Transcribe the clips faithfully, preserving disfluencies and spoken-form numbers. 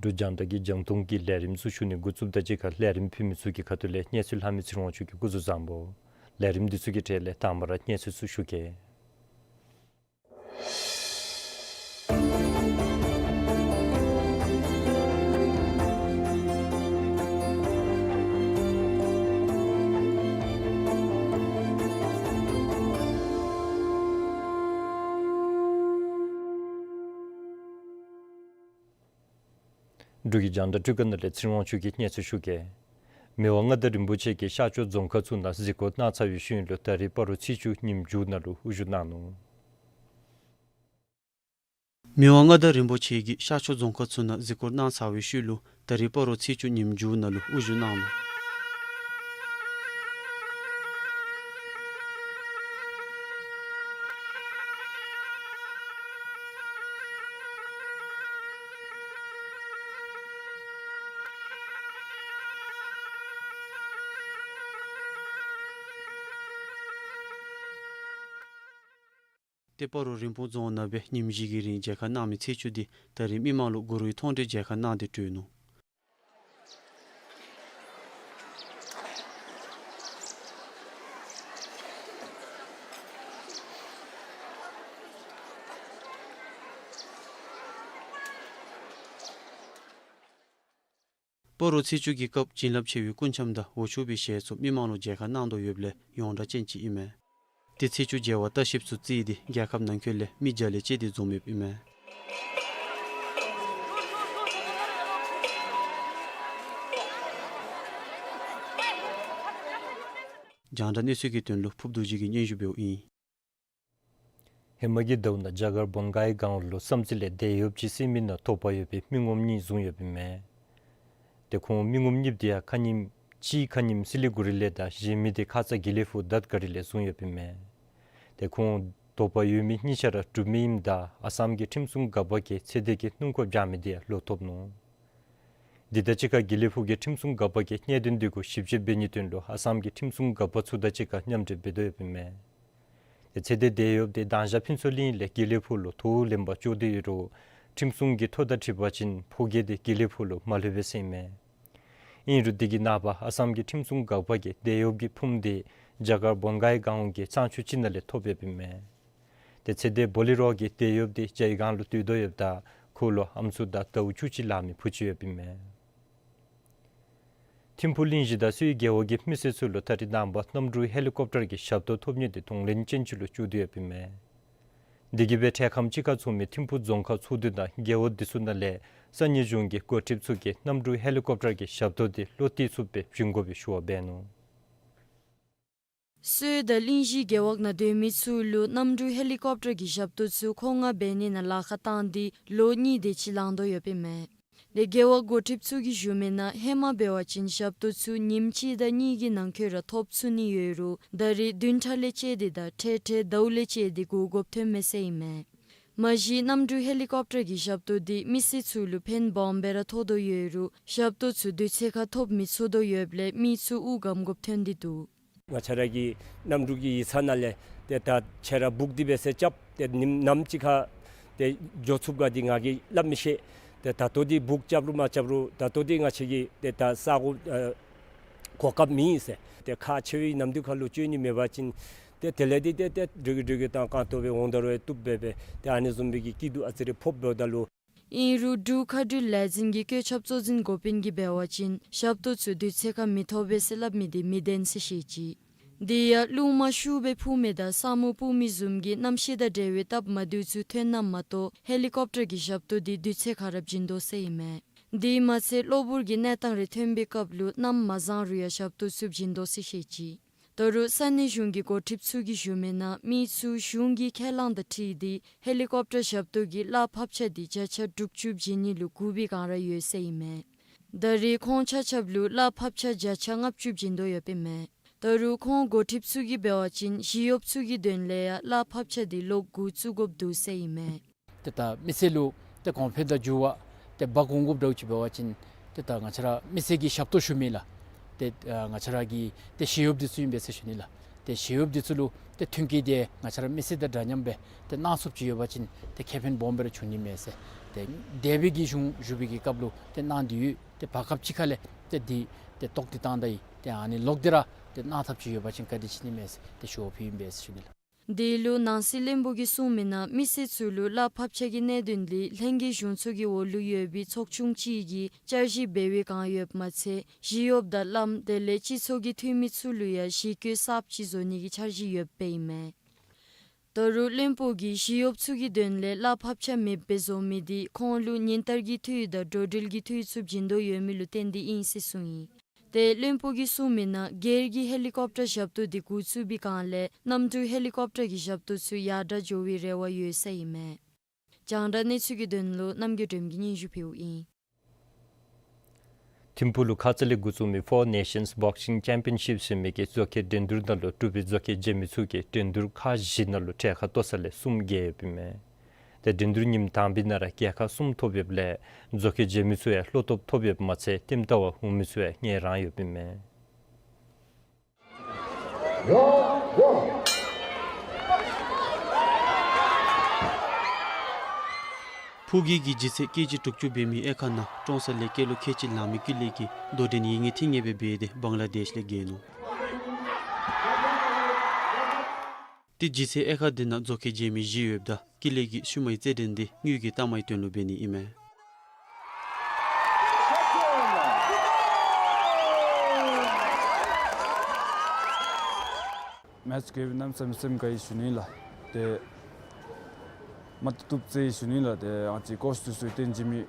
འབྲུག་རྒྱང་བསྒྲགས་ཀྱི་རྒྱང་མཐོང་གི་ལས་རིམ་ཚུ་ཞུ་ནི་འགོ་བཙུགསཔ་དང་གཅིག་ཁར་ལས་རིམ་ཕུལ་མི་ཚུ་གི་ཁ་ཐུག་ལས་གནས་ཚུལ་ལྷག་མི་ཚེ་རིང་དབང་ཕྱུག་གིས་སྐུ་གཟུགས་བཟང་པོ། ལས་རིམ་འདི་ཚུ་གི་གྲས་ལས་དང་པ་ར་གནས་ཚུལ་ཚུ་ཞུ་གེ། འབྲུག་གི་རྒྱང་བསྒྲགས་སྤྲུལ་སྐུ་ནང་ལས་ཚེ་རིང་དབང་ཕྱུག་གིས་གནས་ཚུལ་ཞུ་གེ། མི་དབང་མངའ་བདག་རིན་པོ་ཆེ་གིས་ཤར་ཕྱོགས་རྫོང་ཁག་ཚུ་ནང་གཟིགས་སྐོར་གནང་ཚར་བའི་ཤུལ་ལུ་ད་རིས་སྤ་རོ་ཚེས་བཅུ་ཉིནམ་མཇུག་ནང་ལུ་དབུ་བཞུགས་གནང་ནུག། མི་དབང་མངའ་བདག་རིན་པོ་ཆེ་གིས་ཤར་ཕྱོགས་རྫོང་ཁག་ཚུ་ནང་གཟིགས་སྐོར་གནང་ཚར་བའི་ཤུལ་ལུ་ད་རིས་སྤ་རོ་ཚེས་བཅུ་ཉིནམ་མཇུག་ནང་ལུ་དབུ་བཞུགས་གནང་ནུག། ཏེ་སྤ་རོ་རིན་སྤུངས་རྫོང་ནང་སྦེ་ཉིནམ་བཞི་གི་རིང་མཇལ་ཁ་གནང་མི་ཚེས་བཅུ་འདི་ད་རིས་མི་མང་ལུ་གུ་རུའི་མཐོང་གྲོལ་མཇལ་ཁ་གནང་སྟེ་གྲོལ་ནུག། སྤ་རོ་ཚེས་བཅུ་གི་སྐབས་བྱིན་རླབས་ཆེ་བའི་སྐུ་འཆམ་དང་འོག་ཕྱོགས་པའི་ཞལ་ཚུ་མི་མང་ལུ་མཇལ་ཁ་གནང་དོ་ཡོདཔ་ལས་ཡོངས་གྲགས་ཅན་ཅིག་ཨིན་མས། ཏེ་ཚེས་བཅུ་མཇལ་བར་ལྟ་བཤལཔ་ཚུ་བརྩིས་ཏེ་རྒྱལ་ཁབ་ནང་འཁོད་ལས་མི་བརྒྱ་ལས་བཅད་དེ་འཛོམས་ཡོདཔ་ཨིན་མས། རྒྱང་བསྒྲགས་གནས་ཚུལ་གྱི་དོན་ལུ་ཕུརཔ་རྡོ་རྗེ་གིས་སྙན་ཞུ་འབདཝ་ཨིན། ཧེ་མ་གི་ཟླཝ་ནང་རྒྱ་གར་བོན་གྷའི་གངས་ལུ་བསམ་རྩེ་ལས་དེད་གཡོགཔ་ཅིག་བསད་མི་ནང་དོགས་པ་ཡོད་པའི་མི་ངོམ་གཉིས་བཟུང་ཡོདཔ་ཨིན་མས། ཏེ་ཁོང་མི་ངོམ་གཉིས་འདི་ཡང་ཁ་ཉིནམ་གཅིག་ཁ་ཉིནམ་སི་ལི་གུ་རི་ལས་དང་གཞན་མི་འདི་ཁ་ཙ་དགེ་ལེགས་ཕུག་དྷཱུར་ཀ་རི་ལས་བཟུང་ཡོདཔ་ཨིན་མས། ཏེ་ཁོང་དོགས་པ་ཡོད་མི་གཉིས་ཆ་ར་འབྲུག་མི་ཨིནམ་ད་ཨ་སམ་གྱི་ཁྲིམས་སྲུང་འགག་པ་གིས་ཚེ་འདས་ཀྱི་སྣུམ་འཁོར་འབྱར་མི་འདི་ཡང་ལོག་ཐོབ་ནུག། འདི་དང་གཅིག་ཁར་དགེ་ལེགས་ཕུག་གི་ཁྲིམས་སྲུང་འགག་པ་གིས་གནད་དོན་འདི་གུ་ཞིབ་དཔྱད་འབད་ནིའི་དོན་ལུ་ཨ་སམ་གྱི་ཁྲིམས་སྲུང་འགག་པ་ཚུ་དང་གཅིག་ཁར་མཉམ་འབྲེལ་འབད་དོ་ཡོདཔ་ཨིན་མས། ཏེ་ཚེ་འདས་དེད་གཡོགཔ་འདི་མདང་ཞག་ཕུན་ཚོགས་གླིང་ལས་དགེ་ལེགས་ཕུག་ལུ་ཐོག་ལེན་པར་འགྱོ་སྟེ་ཡོད་རུང་ཁྲིམས་སྲུང་གིས་ཐོ་དང་འཁྲིལ་བ་ཅིན་ཕོ་རྒྱས་འདི་དགེ་ལེགས་ཕུག་ལུ་མ་ལྷོད་པར་སོང་ཡི་མས། ཨིན་རུང་འདི་གི་ནངས་པ་ཨ་སམ་གྱི་ཁྲིམས་སྲུང་འགག་པ་གིས་དེད་གཡོགཔ་གི་ཕུངམ་འདི་རྒྱ་གར་བོན་གྷའི་གངས་ལུ་གི་གཙང་ཆུ་ཅིག་ནང་ལས་ཐོབ་ཡོདཔ་ཨིན་མས། ཏེ་ཚེ་འདས་བོ་ལི་རོ་གི་དེད་གཡོགཔ་འདི་ཇའི་གངས་ལུ་སྡོད་དོ་ཡོདཔ་ད་ཁོ་ལུ་ཨམ་སྲུ་དང་ཟླཝ་བཅུ་གཅིག་ལང་མི་བུ་ཅིག་ཡོདཔ་ཨིན་མས། ཐིམ་ཕུག་གླིང་བཞི་དང་སོའི་རྒེད་འོག་གི་མི་སེར་ཚུ་ལུ་ད་རིས་ནངས་པ་གནམ་གྲུ་ཧེ་ལི་ཀོབ་ཊར་གྱི་ཞབས་ཏོག་ཐོབ་ནི་འདི་གདོང་ལེན་ཅན་ཅིག་ལུ་བརྩིས་ཏེ་ཡོདཔ་ཨིན་མས། འདི་གིས་སྦེ་འཕྲལ་ཁམས་ཅིག་ཁར་ཚོགས་མི་ཐིམ་ཕུག་རྫོང་ཁག་ཚོགས་འདུ་དང་རྒེད་འོག་འདི་ཚུ་ནང་ལས་ས་གནས་གཞུང་གི་འགོ་ཁྲིདཔ་ཚུ་གིས་གནམ་གྲུ་ཧེ་ལི་ཀོབ་ཊར་གྱི་ཞབས་ཏོག་འདི་བློ་གཏད་ཚུགསཔ་སྦེ་བྱིན་དགོ་པའི་ཞུ་བ་འབད་ནུག། སོ་དང་གླིང་བཞི་རྒེད་འོག་ནང་སྡོད་མི་ཚུ་ལུ་གནམ་གྲུ་ཧེ་ལི་ཀོབ་ཊར་གྱི་ཞབས་ཏོག་ཚུ་མཁོ་མངགས་འབད་ནི་ནང་ལཱ་ཁག་བཏང་སྟེ་ལོ་གཉིས་དེ་ཅིག་ལང་དོ་ཡོདཔ་ཨིན་མས། ཏེ་རྒེད་འོག་འགོ་ཁྲིདཔ་ཚུ་གིས་ཞུ་མི་ནང་ཧེ་མ་འབད་བ་ཅིན་ཞབས་ཏོག་ཚུ་ཉིནམ་གཅིག་དང་གཉིས་ཀྱི་ནང་འཁོད་ར་ཐོབ་ཚུགས་ནི་ཡོད་རུང་ད་རིས་བདུན་ཕྲག་ལས་བཅད་དེ་དང་འཕྲལ་འཕྲལ་ཟླཝ་ལས་བཅད་དེ་དགོ་དགོཔ་ཐོནམ་མས་ཟེར་ཨིན་མས། མ་གཞི་གནམ་གྲུ་ཧེ་ལི་ཀོབ་ཊར་གྱི་ཞབས་ཏོག་འདི་མི་སེར་ཚུ་ལུ་ཕན་སྦོམ་སྦེ་ར་ཐོགས་དོ་ཡོད་རུང་ཞབས་ཏོག་ཚུ་དུས་ཚོད་ཁར་ཐོབ་མི་ཚུགས་དོ་ཡོདཔ་ལས་མི་ཚུ་དབུགས་སྒམ་དགོཔ་ཐོན་ཏེ་འདུག། ང་བཅས་ར་གི་གནམ་གྲུ་གི་ཡིག་ཚང་ནང་ལས་ཏེ་ད་ཁྱེད་ར་སྦུག་འདི་འབད་ཟེར་རྐྱབ་ཏེ་ཉིནམ་ནམ་ཅིག་ཁར་ཏེ་འགྱོ་ཚུགས་ག་འདི་ང་གིས་སླབ་མི་ཤེས། ཏེ་ད་ལྟོ་འདི་སྦུག་རྐྱབ་རུང་མ་རྐྱབ་རུང་ད་ལྟོ་འདི་ང་བཅས་ཀྱི་ཏེ་ད་ས་གོ་ཨ་གོ་སྐབས་མེད་ཟེར། ཏེ་ཁག་ཆེ་བའི་ནམ་དུས་ཁར་ལུ་བཅོལ་ནི་མེད་པ་ཅིན་ཏེ་དེ་ལས་འདི་ཏེ་ཏེ་འགྲོ་གི་འགྲོ་གི་དང་གང་ཐོབ་སྦེ་འོང་ད་རུང་ཡང་བཏུབ་སྦེ་སྦེ་ཏེ་ཨ་ནི་བཟུམ་སྦེ་གི་སྐྱིད་སྡུག་ཨ་ཙི་རེ་ཕོགཔ་འབདཝ་ད་ལུ། ཨིན་རུང་འབྲུག་མཁའ་འགྲུལ་ལས་འཛིན་གྱི་བཀོད་ཁྱབ་གཙོ་འཛིན་འགོ་དཔོན་གྱིས་འབད་བ་ཅིན་ཞབས་ཏོག་ཚུ་དུས་ཚོད་ཁར་མི་ཐོབ་པས་ཟེར་སླབ་མི་འདི་མི་བདེན་ཟེར་བཤད་ཅི། དེ་ཡང་རླུང་མ་ཤུགས་སྦེ་འཕུ་མི་དང་ས་སྨུག་སྤུབ་མི་བཟུམ་གྱི་གནམ་གཤིས་དང་འབྲེལ་བའི་སྟབས་མ་བདེཝ་ཚུ་ཐོན་ན་མ་གཏོགས་ཧེ་ལི་ཀོབ་ཊར་གྱི་ཞབས་ཏོག་འདི་དུས་ཚོད་ཁར་ར་བྱིན་དོ་ཟེར་ཨིན་མས། དེ་མ་ཚད་གློ་བུར་གྱི་གནས་སྟངས་རེ་ཐོན་པའི་སྐབས་ལུ་གནམ་མ་བཟང་རུང་ཡང་ཞབས་ཏོག་ཚུ་བྱིན་དོ་ཟེར་བཤད་ཅི། ད་རུང་ས་གནས་གཞུང་གི་འགོ་ཁྲིདཔ་ཚུ་གིས་ཞུ་མི་ནང་མི་ཚུ་གཞུང་གི་ཁས་བླངས་དང་འཁྲིལ་ཏེ་ཧེ་ལི་ཀོབ་ཊར་ཞབས་ཏོག་གི་གླ་ཕབ་ཆ་འདི་བརྒྱ་ཆ་དྲུག་ཅུ་བྱིན་ནི་ལུ་བསྒུགས་པའི་བསྒང་ར་ཡོད་ཟེར་ཨིན་མས། ད་རེས་ཁོང་ཆ་ཁྱབ་ལུ་གླ་ཕབ་ཆ་བརྒྱ་ཆ་ལྔ་བཅུ་བྱིན་དོ་ཡོདཔ་ཨིན་མས། ད་རུང་ཁོང་འགོ་ཁྲིདཔ་ཚུ་གིས་འབད་བ་ཅིན་ཞི་གཡོགཔ་ཚུ་གི་དོན་ལས་ཡང་གླ་ཕབ་ཆ་འདི་ལོག་བསྒུག་བཙུགས་དགོཔ་འདུག་ཟེར་ཨིན་མས། ཏེ་ད་མི་སེར་ལུ་ཏེ་གོང་འཕེལ་དང་འགྱུར་བ་ཏེ་འབག་འོང་དགོཔ་འདྲཝ་ཅིག་འབད་བ་ཅིན་ཏེ་ད་ང་བཅས་ར་མི་སེར་གྱི་ཞབས་ཏོག་ཞུ་མི་ལགས། ཏེ་ཨ་ང་བཅས་ར་གི་ཏེ་ཞི་གཡོགཔ་འདི་ཚུ་ཨིན་པས་ཟེར་ཞུ་ནི་ལགས། ཏེ་ཞི་གཡོགཔ་འདི་ཚུ་ལུ་ཏེ་མཐུན་རྐྱེན་འདི་ང་བཅས་ར་མི་སེར་དང་འདྲ་མཉམ་སྦེ་ཏེ་གནང་ཚུགསཔ་ཅིག་ཡོད་པ་ཅིན་ཏེ་ཁེ་ཕན་སྦོམ་སྦེ་ར་འབྱུང་ནི་མས་ཟེར། ཏེ་འདས་པའི་གི་གཞུང་བཞུགས་པའི་གི་སྐབས་ལུ་ཏེ་གནང་སྟེ་ཡོད། ཏེ་བར་སྐབས་ཅིག་ཁ་ལས་ཏེ་འདི་ཏེ་ལྡོག་སྟེ་བཏང་ད་ཡི། ཏེ་ཨ་ནི་ལོག་སྟེ་ར་ཏེ་གནང་ཐབས་ཅིག་ཡོད་པ་ཅིན་བཀའ་དྲིན་ཆེ་ནི་མས་ཟེར་ཏེ་ཞུ་བ་ཕུལཝ་ཨིན་པས་ཟེར་ཞུ་ནི་ལགས། དེ་ལུ་ནང་སྲིད་བློན་པོ་གིས་གསུངས་མི་ནང་མི་སེར་ཚུ་ལུ་གླ་ཕབ་ཆ་གི་གནད་དོན་འདི་ལྷན་རྒྱས་གཞུང་ཚོགས་ཀྱི་འོག་ལུ་ཡོད་པའི་ཚོགས་ཆུང་ཅིག་གིས་བསྐྱར་ཞིབ་འབད་བའི་བསྒང་ཡོདཔ་མ་ཚད་ཞི་གཡོགཔ་དང་བླམ་དེ་ལས་སྤྱི་ཚོགས་ཀྱི་འཐུས་མི་ཚུ་ལུ་ཡང་ཞི་རྒོལ་གསརཔ་ཅིག་བཟོ་ནི་གི་འཆར་གཞི་ཡོདཔ་ཨིན་མས། ད་རུང་བློན་པོ་གིས་ཞི་གཡོགཔ་ཚུ་གི་དོན་ལས་གླ་ཕབ་ཆ་མེདཔ་སྦེ་བཟོ་མི་འདི་ཁོང་ལུ་ཉིན་ལྟར་གྱི་འཐུས་དང་འགྲོ་འགྲུལ་གྱི་འཐུས་ཚུ་བྱིན་དོ་ཡོད་མི་ལུ་བརྟེན་ཏེ་ཨིན་ཟེར་གསུངས་ཡི། ཏེ་བློན་པོ་གིས་གསུངས་མི་ནང་སྒེར་གྱི་ཧེ་ལི་ཀོབ་ཊར་ཞབས་ཏོག་འདི་འགོ་བཙུགས་པའི་བསྒང་ལས་གནམ་གྲུ་ཧེ་ལི་ཀོབ་ཊར་གྱི་ཞབས་ཏོག་ཚུ་ཡར་དྲག་འགྱོ་བའི་རེ་བ་ཡོད་ཟེར་ཨིན་མས། རྒྱང་བསྒྲགས་གནས་ཚུལ་གྱི་དོན་ལུ་རྣམ་རྒྱལ་སྒྲོལམ་གིས་སྙན་ཞུ་ཕུལཝ་ཨིན། ཐིམ་ཕུག་ལུ་ཁ་ཙ་ལས་འགོ་བཙུགས་མི་ཕོར་ནེ་ཤཱནསི་བོག་སིང་ཅེམ་པི་ཡན་ཤིབ་ཟེར་མི་གི་མཛོག་ཁའི་འགྲན་བསྡུར་ནང་ལུ་འབྲུག་པའི་མཛོག་ཁའི་རྗེས་མི་ཚུ་གིས་འགྲན་བསྡུར་ཁག་བཞི་ནང་ལུ་གྲལ་ཁར་གཏོགས་ས་ལས་གསུམ་རྒྱལ་ཡོདཔ་ཨིན་མས། ཏེ་འགྲན་བསྡུར་ཉིནམ་དང་པའི་ནང་ར་རྒྱལ་ཁ་གསུམ་ཐོབ་ཡོདཔ་ལས་མཛོག་ཁའི་རྗེས་མི་ཚུ་ཡང་བློ་སྟོབས་ཐོབ་ཡོདཔ་མ་ཚད་ལྟདམོ་ལྟ་བར་འོང་མི་ཚུ་ཡང་ངལ་རངས་ཡོདཔ་ཨིན་མས། ཕུགས་རྒྱང་གི་ལྗིད་ཚད་ཀེ་ཇི་དྲུག་ཅུ་འབད་མི་ཨེ་ཁ་ནང་ཀྲོང་གསར་ལས་སྐྱེས་ལོ་ཁལ་གཅིག་ལང་མི་ཀུན་ལེགས་ཀྱིས་དོ་འགྲན་ཡིད་ངེས་ཐིང་ངེས་སྦེ་འབད་དེ་བང་ལ་དེཤ་ལས་རྒྱལ་ནུག། ཏེ་ལྗིད་ཚད་ཨེ་ཁ་འདི་ནང་མཛོག་ཁའི་རྗེས་མི་བཞི་ཡོདཔ་ད་ཀུན་ལེགས་ཀྱིས་ཤུལ་མའི་རྩེད་འགྲན་འདི་དངུལ་གྱི་རྟགས་མའི་དོན་ལུ་འབད་ནི་ཨིན་མས། མེཆ་གི་གནམ་མེད་ས་མེད་སེམས་དགའ་ཡི་ཞུ་ནི་ལགས། ཏེ་མ་བཏུབ་བཏུབ་རྩེ་ཡི་ཞུ་ནི་ལགས། ཏེ་ང་བཅས་ཀོཆ་འདི་ཚུ་བསྟེན་བྱིན་མི་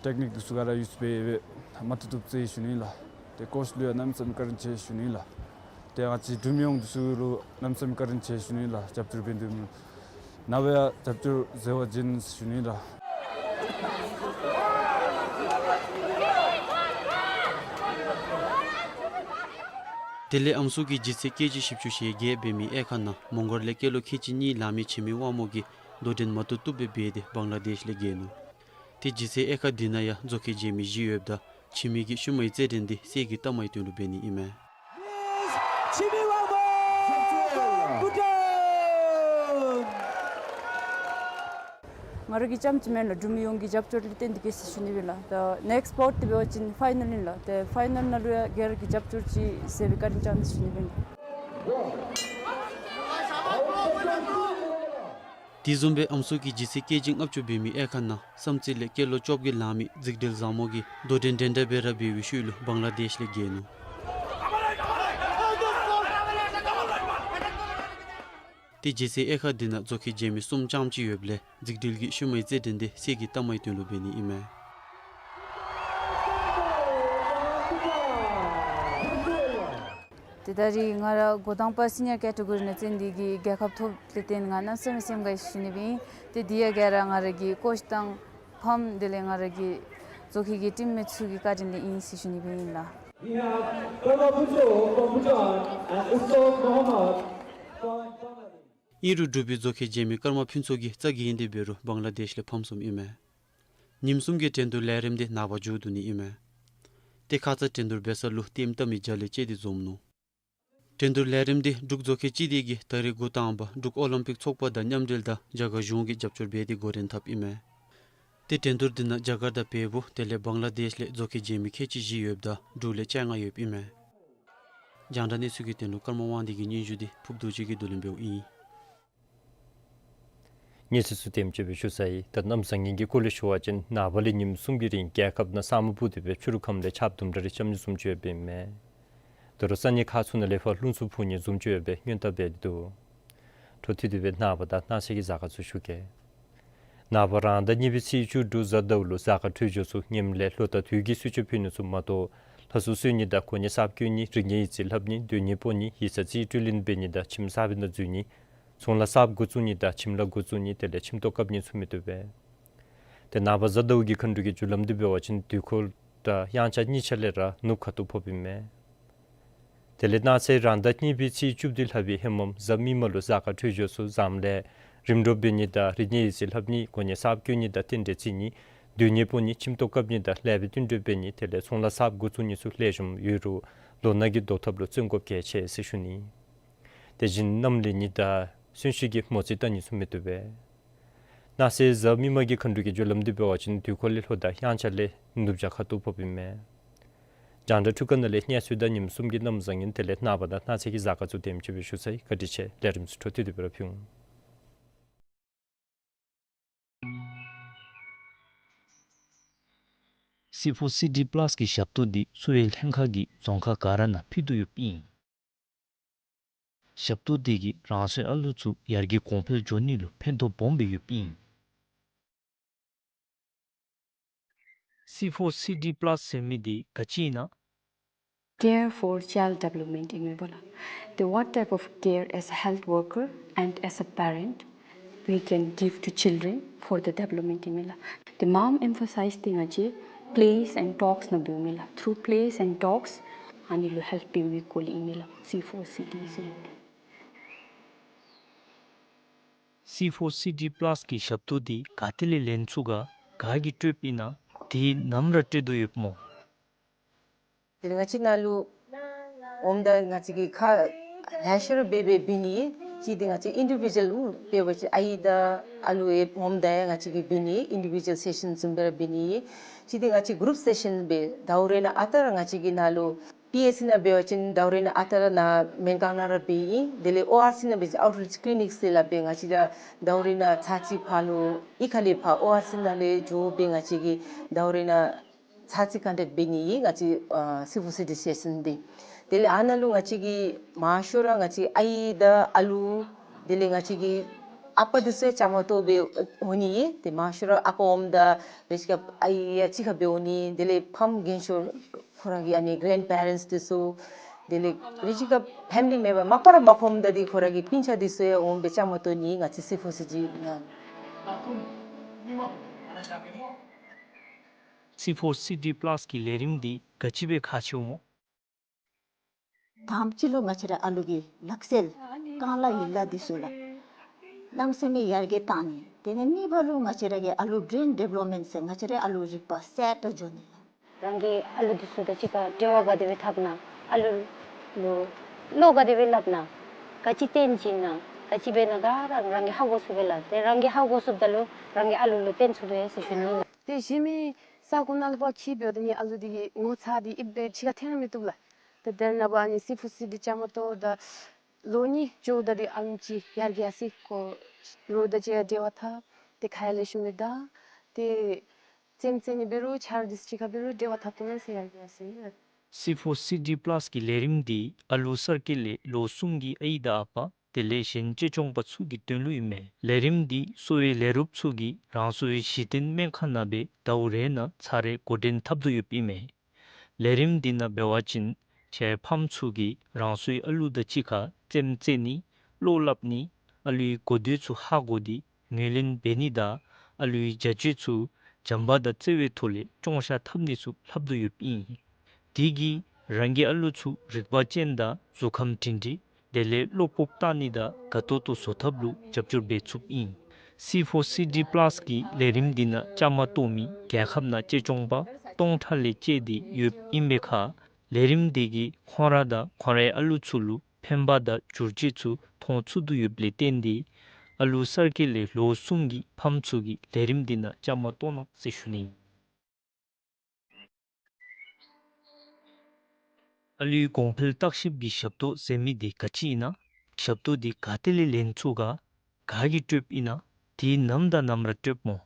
ཊེཀ་ནིཀ་འདི་ཚུ་ག་ར་ཡུསི་འབད་འབད་མ་བཏུབ་བཏུབ་རྩེ་ཡི་ཞུ་ནི་ལགས། ཏེ་ཀོཆ་ལུ་ཡང་གནམ་མེད་ས་མེད་བཀའ་དྲིན་ཆེ་ཞུ་ནི་ལགས། ཏེ་ང་བཅས་འབྲུག་མི་ཡོངས་འདི་ཚུ་ལུ་གནམ་མེད་ས་མེད་བཀའ་དྲིན་ཆེ་ཞུ་ནི་ལགས། རྒྱབ་སྐྱོར་འབད་དོ་མི་ནཱ་ལུ་ཡང་རྒྱབ་སྐྱོར་བཟོད་པ་བྱིན་ཞུ་ནི་ལགས། དེ་ལས་ཨམ་སྲུ་གི་ལྗིད་ཚད་ཀེ་ཇི་བཞི་བཅུ་ཞེ་བརྒྱད་འབད་མི་ཨེ་ཁ་ནང་མོང་སྒར་ལས་སྐྱེས་ལོ་ཁལ་གཅིག་གཉིས་ལང་མི་འཆི་མེད་དབང་མོ་གིས་དོ་འགྲན་མ་བཏུབ་བཏུབ་སྦེ་འབད་དེ་བང་ལ་དེཤ་ལས་རྒྱལ་ནུག། ཏེ་ལྗིད་ཚད་ཨེ་ཁ་འདི་ནང་ཡང་མཛོག་ཁའི་རྗེས་མི་བཞི་ཡོདཔ་ད་འཆི་མེད་ཀྱིས་ཤུལ་མའི་རྩེད་འགྲན་འདི་གསེར་གྱི་རྟགས་མའི་དོན་ལུ་འབད་ནི་ཨིན་མས། འཆི་མེད་དབང་མོ་བུ་ཏོན། ང་ར་གིས་རྐྱངམ་ཅིག་མེན་ལགས། འབྲུག་མི་ཡོངས་ཀྱི་རྒྱབ་སྐྱོར་ལུ་བརྟེན་ཏེ་གིས་ཟེར་ཞུ་ནི་ཨིན་ལགས། ད་ནེཀསི་སྤོཊ་འདི་འབད་བ་ཅིན་ཕའི་ནལ་ཨིན་ལགས། ཏེ་ཕའི་ནལ་ནང་ལུ་ཡང་སྒེར་གྱི་རྒྱབ་སྐྱོར་ཅིག་བཟོད་པའི་བཀའ་དྲིན་བསྐྱང་ཟེར་ཞུ་ནི་ཨིན་ལགས། དེ་བཟུམ་སྦེ་ཨམ་སྲུ་གི་ལྗིད་ཚད་ཀེ་ཇི་ལྔ་བཅུ་འབད་མི་ཨེ་ཁ་ནང་བསམ་རྩེ་ལས་སྐྱེས་ལོ་བཅོ་བརྒྱད་ལང་མི་འཇིགས་བྲལ་བཟང་མོ་གིས་དོ་འགྲན་འགྲན་ཟླ་སྦེ་ར་འབད་བའི་ཤུལ་ལུ་བང་ལ་དེཤ་ལས་རྒྱལ་ནུག། ཏེ་ལྗིད་ཚད་ཨེ་ཁ་འདི་ནང་མཛོག་ཁའི་རྗེས་མི་གསུམ་རྐྱངམ་ཅིག་ཡོདཔ་ལས་འཇིགས་བྲལ་གྱིས་ཤུལ་མའི་རྩེད་འགྲན་འདི་གསེར་གྱི་རྟགས་མའི་དོན་ལུ་འབད་ནི་ཨིན་མས། ཏེ་ད་རིས་ང་ར་འགོ་དང་པ་སི་ནི་ཡར་ཀེ་ཊི་གོ་རི་ནང་རྩེད་འདི་གི་རྒྱལ་ཁ་ཐོབ་ལས་བརྟེན་ང་གནམ་མེད་ས་མེད་སེམས་དགའ་ཡི་ཞུ་ནི་ཨིན། ཏེ་དེ་ཡང་ག་ར་ང་ར་གི་ཀོཆ་དང་ཕམ་དེ་ལས་ང་ར་གི་མཛོག་ཁའི་གི་ཊིམ་མེཊ་ཚུ་གི་བཀའ་དྲིན་ལས་ཨིན་ཟེར་ཞུ་ནི་ཨིན་ལགས། We have Prabha Bhutto from Bhutan and Utsav Mohammad from Bangladesh. ཨིན་རུང་འབྲུག་པའི་མཛོ་ཁང་མཇལ་མི་ཀརྨ་ཕུན་ཚོགས་ཀྱིས་རྩ་འགེངས་ཏེ་འབད་རུང་བང་ལ་དེཤ་ལས་ཕམ་སོངམ་ཨིན་མས། ཉིནམ་གསུམ་གྱི་འགྲན་བསྡུར་ལས་རིམ་འདི་ནངས་པ་མཇུག་བསྡུ་ནི་ཨིན་མས། ཏེ་ཁ་ཙ་འགྲན་བསྡུར་འབད་ས་ལུ་ལྟདམོ་བལྟ་མི་བརྒྱ་ལས་བཅད་དེ་འཛོམས་ནུག། འགྲན་བསྡུར་ལས་རིམ་འདི་འབྲུག་མཛོ་ཁང་སྤྱི་བདེ་གིས་ད་རེས་འགོ་དང་པ་འབྲུག་ཨོ་ལིམ་པིག་ཚོགས་པ་དང་མཉམ་འབྲེལ་དང་རྒྱ་གར་གཞུང་གིས་རྒྱབ་སྐྱོར་འབད་དེ་འགོ་འདྲེན་འཐབ་ཨིན་མས། ཏེ་འགྲན་བསྡུར་འདི་ནང་རྒྱ་གར་དང་བལ་པོ་དེ་ལས་བང་ལ་དེཤ་ལས་མཛོ་ཁང་མཇལ་མི་ཁལ་གཅིག་བཞི་ཡོདཔ་ད་འབྲུག་ལས་བཅོ་ལྔ་ཡོདཔ་ཨིན་མས། རྒྱང་བསྒྲགས་གནས་ཚུལ་གྱི་དོན་ལུ་ཀརྨ་དབང་འདུས་ཀྱི་སྙན་ཞུ་འདི་ཕུརབ་རྡོ་རྗེ་གིས་བསྡུ་ལེན་འབདཝ་ཨིན། གནས་ཚུལ་ཚུ་དེམ་ཅིག་སྦེ་ཞུ་ཚར་ཡི། ད་གནམ་བཟང་ངན་གྱི་སྐོར་ལས་ཞུ་བ་ཅིན་ནངས་པ་ལས་ཉིནམ་གསུམ་གྱི་རིང་རྒྱལ་ཁབ་ནང་ས་སྨུག་སྤུབས་ཏེ་སྦེ་ཕྱི་རུ་ཁམས་ལས་ཆརཔ་དུམ་གྲ་རེ་རྐྱབ་ནི་བཟུམ་ཅིག་ཡོདཔ་ཨིན་མས། དོ་རུང་ས་གནས་ཁག་ཚུ་ནང་ལས་ཕར་རླུང་འཚུབ་འཕུ་ནི་བཟུམ་ཅིག་ཡོད་པའི་སྔོན་བརྡ་འབད་དེ་འདུག། འཕྲོ་མཐུད་དེ་སྦེ་ནངས་པ་དང་གནངས་ཚེ་གི་གཟའ་སྐར་ཚུ་ཞུ་གེ། ནངས་པ་རང་ཟླ་གཉིས་པའི་ཚེས་བཅུ་དྲུག་གཟའ་ཟླཝ་ལུ་གཟའ་སྐར་འཕྲོད་སྦྱོར་ཚུ་ངནམ་ལས་ལོ་དང་དུས་ཀྱི་གསོལ་མཆོད་ཕུལ་ནི་ཚུ་མ་གཏོགས་ལྷ་གསོལ་གསོལ་ནི་དང་གོ་གནས་གསརཔ་བསྐོ་ནི་རིག་གནས་ཡིག་རྩིས་ལྷབ་ནི་སྡོད་གནས་སྤོ་ནི་ཡིག་ཚང་རྩིས་སྤྲོད་ལེན་འབད་ནི་དང་ཁྱིམ་གསར་པའི་ནང་འཛུལ་ནི་ཚོང་ལཱ་གསརཔ་འགོ་བཙུགས་ནི་དང་ཁྱིམ་ལཱ་འགོ་བཙུགས་ནི་དེ་ལས་ཁྱིམ་ཐོག་བཀབ་ནི་ཚུ་མི་བཏུབ་པས། ཏེ་ནངས་པ་གཟའ་ཟླཝ་གི་མཁའ་འགྲོ་གི་རྒྱུ་ལམ་འདི་འབད་བ་ཅིན་དུས་འཁོར་དང་དབྱངས་འཆར་གཉིས་ཆ་ལས་ར་ནུབ་ཁ་ཐུག་ཕོགཔ་ཨིན་མས། དེ་ལས་གནངས་ཚེ་རང་ཟླ་གཉིས་པའི་ཚེས་བཅུ་བདུན་ལྷག་པའི་ཧེ་མམ་གཟའ་མིག་དམར་ལུ་གཟའ་སྐར་འཕྲོད་སྦྱོར་ཚུ་བཟངམ་ལས་རིམ་གྲོ་འབད་ནི་དང་རིག་གནས་ཡིག་རྩིས་ལྷབ་ནི་གོ་གནས་གསརཔ་བསྐོ་ནི་དང་རྟེན་འབྲེལ་བརྩི་ནི་སྡོད་གནས་སྤོ་ནི་ཁྱིམ་ཐོག་བཀབ་ནི་དང་ལེགས་པའི་བསྟུན་གྲོས་འབད་ནི་དེ་ལས་ཚོང་ལཱ་གསརཔ་འགོ་བཙུགས་ནི་ཚུ་ལེགས་ཤོམ་ཡོད་རུང་ལོ་ནག་གི་བཟློག་ཐབས་ལུ་བརྩོན་དགོཔ་གལ་ཆེ་ཟེར་ཞུ་ནི། དེ་བཞིན་གནམ་ལེགས་ནི་དང་གསོན་གཤིན་གྱི་མོ་རྩིས་བལྟ་ནི་ཚུ་མི་བཏུབ་པས། གནངས་ཚེ་གཟའ་མིག་དམར་གྱི་མཁའ་འགྲོ་གི་རྒྱུ་ལམ་འདི་འབད་བ་ཅིན་དུས་འཁོར་ལས་ལྷོ་དང་དབྱངས་འཆར་ལས་ནུབ་བྱང་ཁ་ཐུག་ཕོགཔ་ཨིན་མས། རྒྱང་བསྒྲགས་འཕྲུལ་ཁང་ནང་ལས་གནས་ཚུལ་དང་ཉིནམ་གསུམ་གྱི་གནམ་བཟང་ངན་དེ་ལས་ནངས་པ་དང་གནངས་ཚེ་གི་གཟའ་སྐར་ཚུ་དེམ་ཅིག་སྦེ་ཞུ་ཚར་ཡི། བཀའ་དྲིན་ཆེ། ལས་རིམ་ཚུ་འཕྲོ་མཐུད་དེ་སྦེ་ར་ཕུལ་འོང་། སི་ཕོར་སི་ཌི་པ་ལཱས་ཀྱི་ཞབས་ཏོག་འདི་གསོ་བའི་ལྷན་ཁག་གིས་རྫོང་ཁག་ག་ར་ནང་ཕུལ་དོ་ཡོདཔ་ཨིན། ཞབས་ཏོག་འདི་གིས་རང་སོའི་ཨ་ལུ་ཚུ་ཡར་རྒྱས་གོང་འཕེལ་འགྱོ་ནི་ལུ་ཕན་ཐོགས་སྦོམ་སྦེ་ཡོདཔ་ཨིན། སི་ཕོར་སི་ཌི་པ་ལཱས་ཟེར་མི་འདི་ག་ཅི་ཨིན་ན། Care for child development ཨིན་མས་པ་ལགས། The what type of care as a health worker and as a parent we can give to children for the development ཨིན་མས་ལགས། The མོམ་ཨེམ་ཕ་སའིཛ་འདི་ང་བཅས་plays and talks ནང་འབདཝ་ཨིན་མས་ལགས། Through plays and talks ཨ་ནི་ལུ་ཧེལཔ་འབདཝ་གི་སྐོར་ལས་ཨིན་མས་ལགས། སི་ཕོར་སི་ཌི་ཟེར་མི་འདི། སི་ཕོར་སི་ཌི་པ་ལཱས་ཀྱི་ཞབས་ཏོག་འདི་ག་ཏེ་ལས་ལེན་ཚུགས་ག། ག་གིས་སྤྲོདཔ་ཨིན་ན། དེ་ནམ་ར་སྤྲོད་དོ་ཡོདཔ་སྨོ། དེ་ལས་ང་བཅས་ནཱ་ལུ་འོངམ་ད་ང་བཅས་ཀྱིས་ཁ་ལེ་ཤ་ར་འབད་འབད་འབད་ནི། གཅིག་འདི་ང་བཅས་ཨིན་ཌི་བི་ཌུ་ཨལ་འབད་བ་ཅིན་ཨའི་དང་ཨ་ལུ་ཡང་འོངམ་ད་ཡང་ང་བཅས་ཀྱིས་འབད་ནི་ཨིན་ཌི་བི་ཌུ་ཨལ་སེ་ཤཱན་བཟུམ་སྦེ་ར་འབད་ནི། གཅིག་འདི་ང་བཅས་གུ་རུབ་སེ་ཤཱན་འབད། ཟླཝ་རེ་ནང་ཨ་རྟག་ར་ང་བཅས་ཀྱིས་ནཱ་ལུ་པི་ཨེཆ་སི་ནང་འབད་བ་ཅིན་ཟླཝ་རེ་ནང་ཨ་རྟག་ར་ནཱ་སྨན་ཁང་ནང་ར་འབད་ཨིན། དེ་ལས་ཨོ་ཨར་སི་ནང་འབད་བ་ཅིན་outreach clinics ལས་ལཱ་འབད། ང་བཅས་ར་ཟླཝ་རེ་ནང་ཚར་གཅིག་ཕར་ལུ་གཡུས་ཁ་ལས་ཕར་ཨོ་ཨར་སི་ནང་ལས་འགྱོ་སྦེ་ང་བཅས་ཀྱིས་ཟླཝ་རེ་ནང་ཚར་གཅིག་ཀོན་ཊེཀཊ་འབད་ནི་ཨིན། ང་བཅས་ཨ་སི་ཕོར་སི་ཌི་སེ་ཤཱན་འདི། དེ་ལས་ཨ་ནཱ་ལུ་ང་བཅས་ཀྱིས་མང་ཤོས་ར་ང་བཅས་ཨའི་དང་ཨ་ལུ་དེ་ལས་ང་བཅས་ཀྱི་ཨ་པ་འདི་ཚུ་ཡང་བཅའ་མར་གཏོགས་སྦེ་འོང་ནི་ཨིན། ཏེ་མང་ཤོས་ར་ཨ་པ་འོངམ་ད་རེ་ཅིག་ཁར་ཨའི་ཡང་གཅིག་ཁར་སྦེ་འོང་ནི། དེ་ལས་ཕམ་རྒན་ཤོས་ཁོ་ར་གི་ཨ་ནི་གྷ་རེནཌ་པེ་རེནཊསི་འདི་ཚུ་དེ་ལས་རེ་ཅིག་ཁར་ཕེ་མི་ལི་མེམ་བར་མ་པ་ར་མ་ཕམ་ད་འདི་ཁོ་ར་གི་སྤུན་ཆ་འདི་ཚུ་ཡང་འོང་སྦེ་བཅའ་མར་གཏོགས་ནི་ཨིན། ང་བཅས་སི་ཕོར་སི་ཌི་ནང་། སི་ཕོར་སི་ཌི་པ་ལཱས་ཀྱི་ལས་རིམ་འདི་ག་ཅི་སྦེ་ཁག་ཆེཝ་སྨོ། དང་པ་ཅིག་ལུ་ང་བཅས་ར་ཨ་ལུ་གི་ལག་རྩལ་རྐང་ལག་ཡིག་ལག་འདི་ཚུ་ལགས་གནམ་མེད་ས་མེད་ཡར་རྒྱས་བཏང་ནི། དེ་ལས་གཉིས་པ་ལུ་ང་བཅས་ར་གི་ཨ་ལུ་བི་རེན་ཌི་བེ་ལོབ་མེནཊ་ཟེར་ང་བཅས་ར་ཨ་ལུ་རིག་པ་གསལ་ཏོག་ཏོ་འགྱོ་ནི་ལགས། རང་གི་ཨ་ལུ་འདི་ཚུ་དང་གཅིག་ཁར་འབྲེལ་བ་ག་དེ་སྦེ་འཐབ་ན། ཨ་ལུ་ལུ་བློ་ག་དེ་སྦེ་སླབ་ན། ག་ཅི་སྟོན་བྱིན་ན། ག་ཅི་འབད་ན་ག་ར་རང་གིས་ཧ་གོ་ཚུགསཔ་ཨིན་ལགས། ཏེ་རང་གིས་ཧ་གོ་ཚུགསཔ་ད་ལུ་རང་གི་ཨ་ལུ་ལུ་སྟོན་ཚུགས་པས་ཟེར་ཞུ་ནི་ལགས། ཏེ་གཞན་མི་ས་གོ་ནང་ལུ་ཕར་འཁྱིད་འབདཝ་ད་ནི་ཨ་ལུ་འདི་གི་ངོ་ཚ་འདི་ཨེབ་སྦེ་ཕྱི་ཁར་འཐོན་ར་མི་བཏུབ་ལགས། ཏེ་དེ་ནང་ཕར་ཨ་ནི་སི་ཕོར་སི་ཌི་བཅའ་མར་གཏོགས་ད་ལོ་གཉིས་འགྱོཝ་ད་འདི་ཨ་ལུ་ཅིག་ཡར་རྒྱས་ཡར་སོ་ཡི། ཁོ་རོགས་དང་གཅིག་ཁར་འབྲེལ་བ་འཐབ། ཏེ་ཁ་ཡང་ལེགས་ཤོམ་སྦེ་བརྡ། ཏེ་རྩེདམོ་རྩེ་ནི་འབད་རུང་ཆ་རོགས་འདི་ཚུ་གཅིག་ཁར་འབད་རུང་འབྲེལ་བ་འཐབ་ཐུབ་མས་ཟེར་ཡར་རྒྱས་ཡར་སོ་ཡི། སི་ཕོར་སི་ཌི་པ་ལཱས་ཀྱི་ལས་རིམ་འདི་ཨ་ལུ་གསར་སྐྱེས་ལས་ལོ་གསུམ་གྱི་ཨའི་དང་ཨ་པ་དེ་ལས་གཞན་གཅེས་སྐྱོང་པ་ཚུ་གི་དོན་ལུ་ཨིན་མས། ལས་རིམ་འདི་གསོ་བའི་ལས་རོགསཔ་ཚུ་གིས་རང་སོའི་གཞི་རྟེན་སྨན་ཁང་ནང་སྦེ་ཟླཝ་རེ་ནང་ཚར་རེ་འགོ་འདྲེན་འཐབ་དོ་ཡོདཔ་ཨིན་མས། ལས་རིམ་འདི་ནང་འབད་བ་ཅིན་ཁྱེད་ཕམ་ཚུ་གིས་རང་སོའི་ཨ་ལུ་དང་གཅིག་ཁར་རྩེདམོ་རྩེ་ནི་བློ་སླབ་ནི་ཨ་ལུའི་གོ་ཐོས་ཚུ་ཧ་གོ་སྟེ་ངོས་ལེན་འབད་ནི་དང་ཨ་ལུའི་བྱ་སྤྱོད་ཚུ་བྱམས་པ་དང་བརྩེ་བའི་ཐོག་ལས་སྐྱོང་བཞག་འཐབ་ནི་ཚུ་ལྷབ་དོ་ཡོདཔ་ཨིན། དེ་གིས་རང་གི་ཨ་ལུ་ཚུ་རིག་པ་ཅན་དང་གཟུགས་ཁམས་སྒྲིང་སྒྲིང་ དེ་ལས་བློ་སྤོབས་བཏང་ནི་དང་དགའ་ཏོག་ཏོ་བཟོ་ཐབས་ལུ་རྒྱབ་སྐྱོར་འབད་ཚུགསཔ་ཨིན། སི་ཕོར་སི་ཌི་པ་ལཱསི་གི་ལས་རིམ་འདི་ནང་བཅའ་མར་གཏོགས་མི་རྒྱལ་ཁབ་ནང་གཅེས་སྐྱོང་པ་སྟོང་ཕྲག་ལས་བཅད་དེ་ཡོདཔ་ཨིན་པའི་ཁར་ལས་རིམ་འདི་གིས་ཁོང་ར་དང་ཁོང་རའི་ཨ་ལུ་ཚུ་ལུ་ཕན་པ་དང་བསྒྱུར་བཅོས་ཚུ་མཐོང་ཚུགས་དོ་ཡོདཔ་ལས་བརྟེན་ཏེ་ཨ་ལུ་གསར་སྐྱེས་ལས་ལོ་གསུམ་གྱི་ཕམ་ཚུ་གིས་ལས་རིམ་འདི་ནང་བཅའ་མར་གཏོགས་གནང་ཟེར་ཞུ་ནི། ཨ་ལུའི་གོང་འཕེལ་བརྟག་ཞིབ་ཀྱི་ཞབས་ཏོག་ཟེར་མི་འདི་ག་ཅི་ཨིན་ན། ཞབས་ཏོག་འདི་ག་ཏེ་ལས་ལེན་ཚུགས་ག། ག་གིས་སྤྲོདཔ་ཨིན་ན། དེ་ནམ་དང་ནམ་ར་སྤྲོདཔ་སྨོ།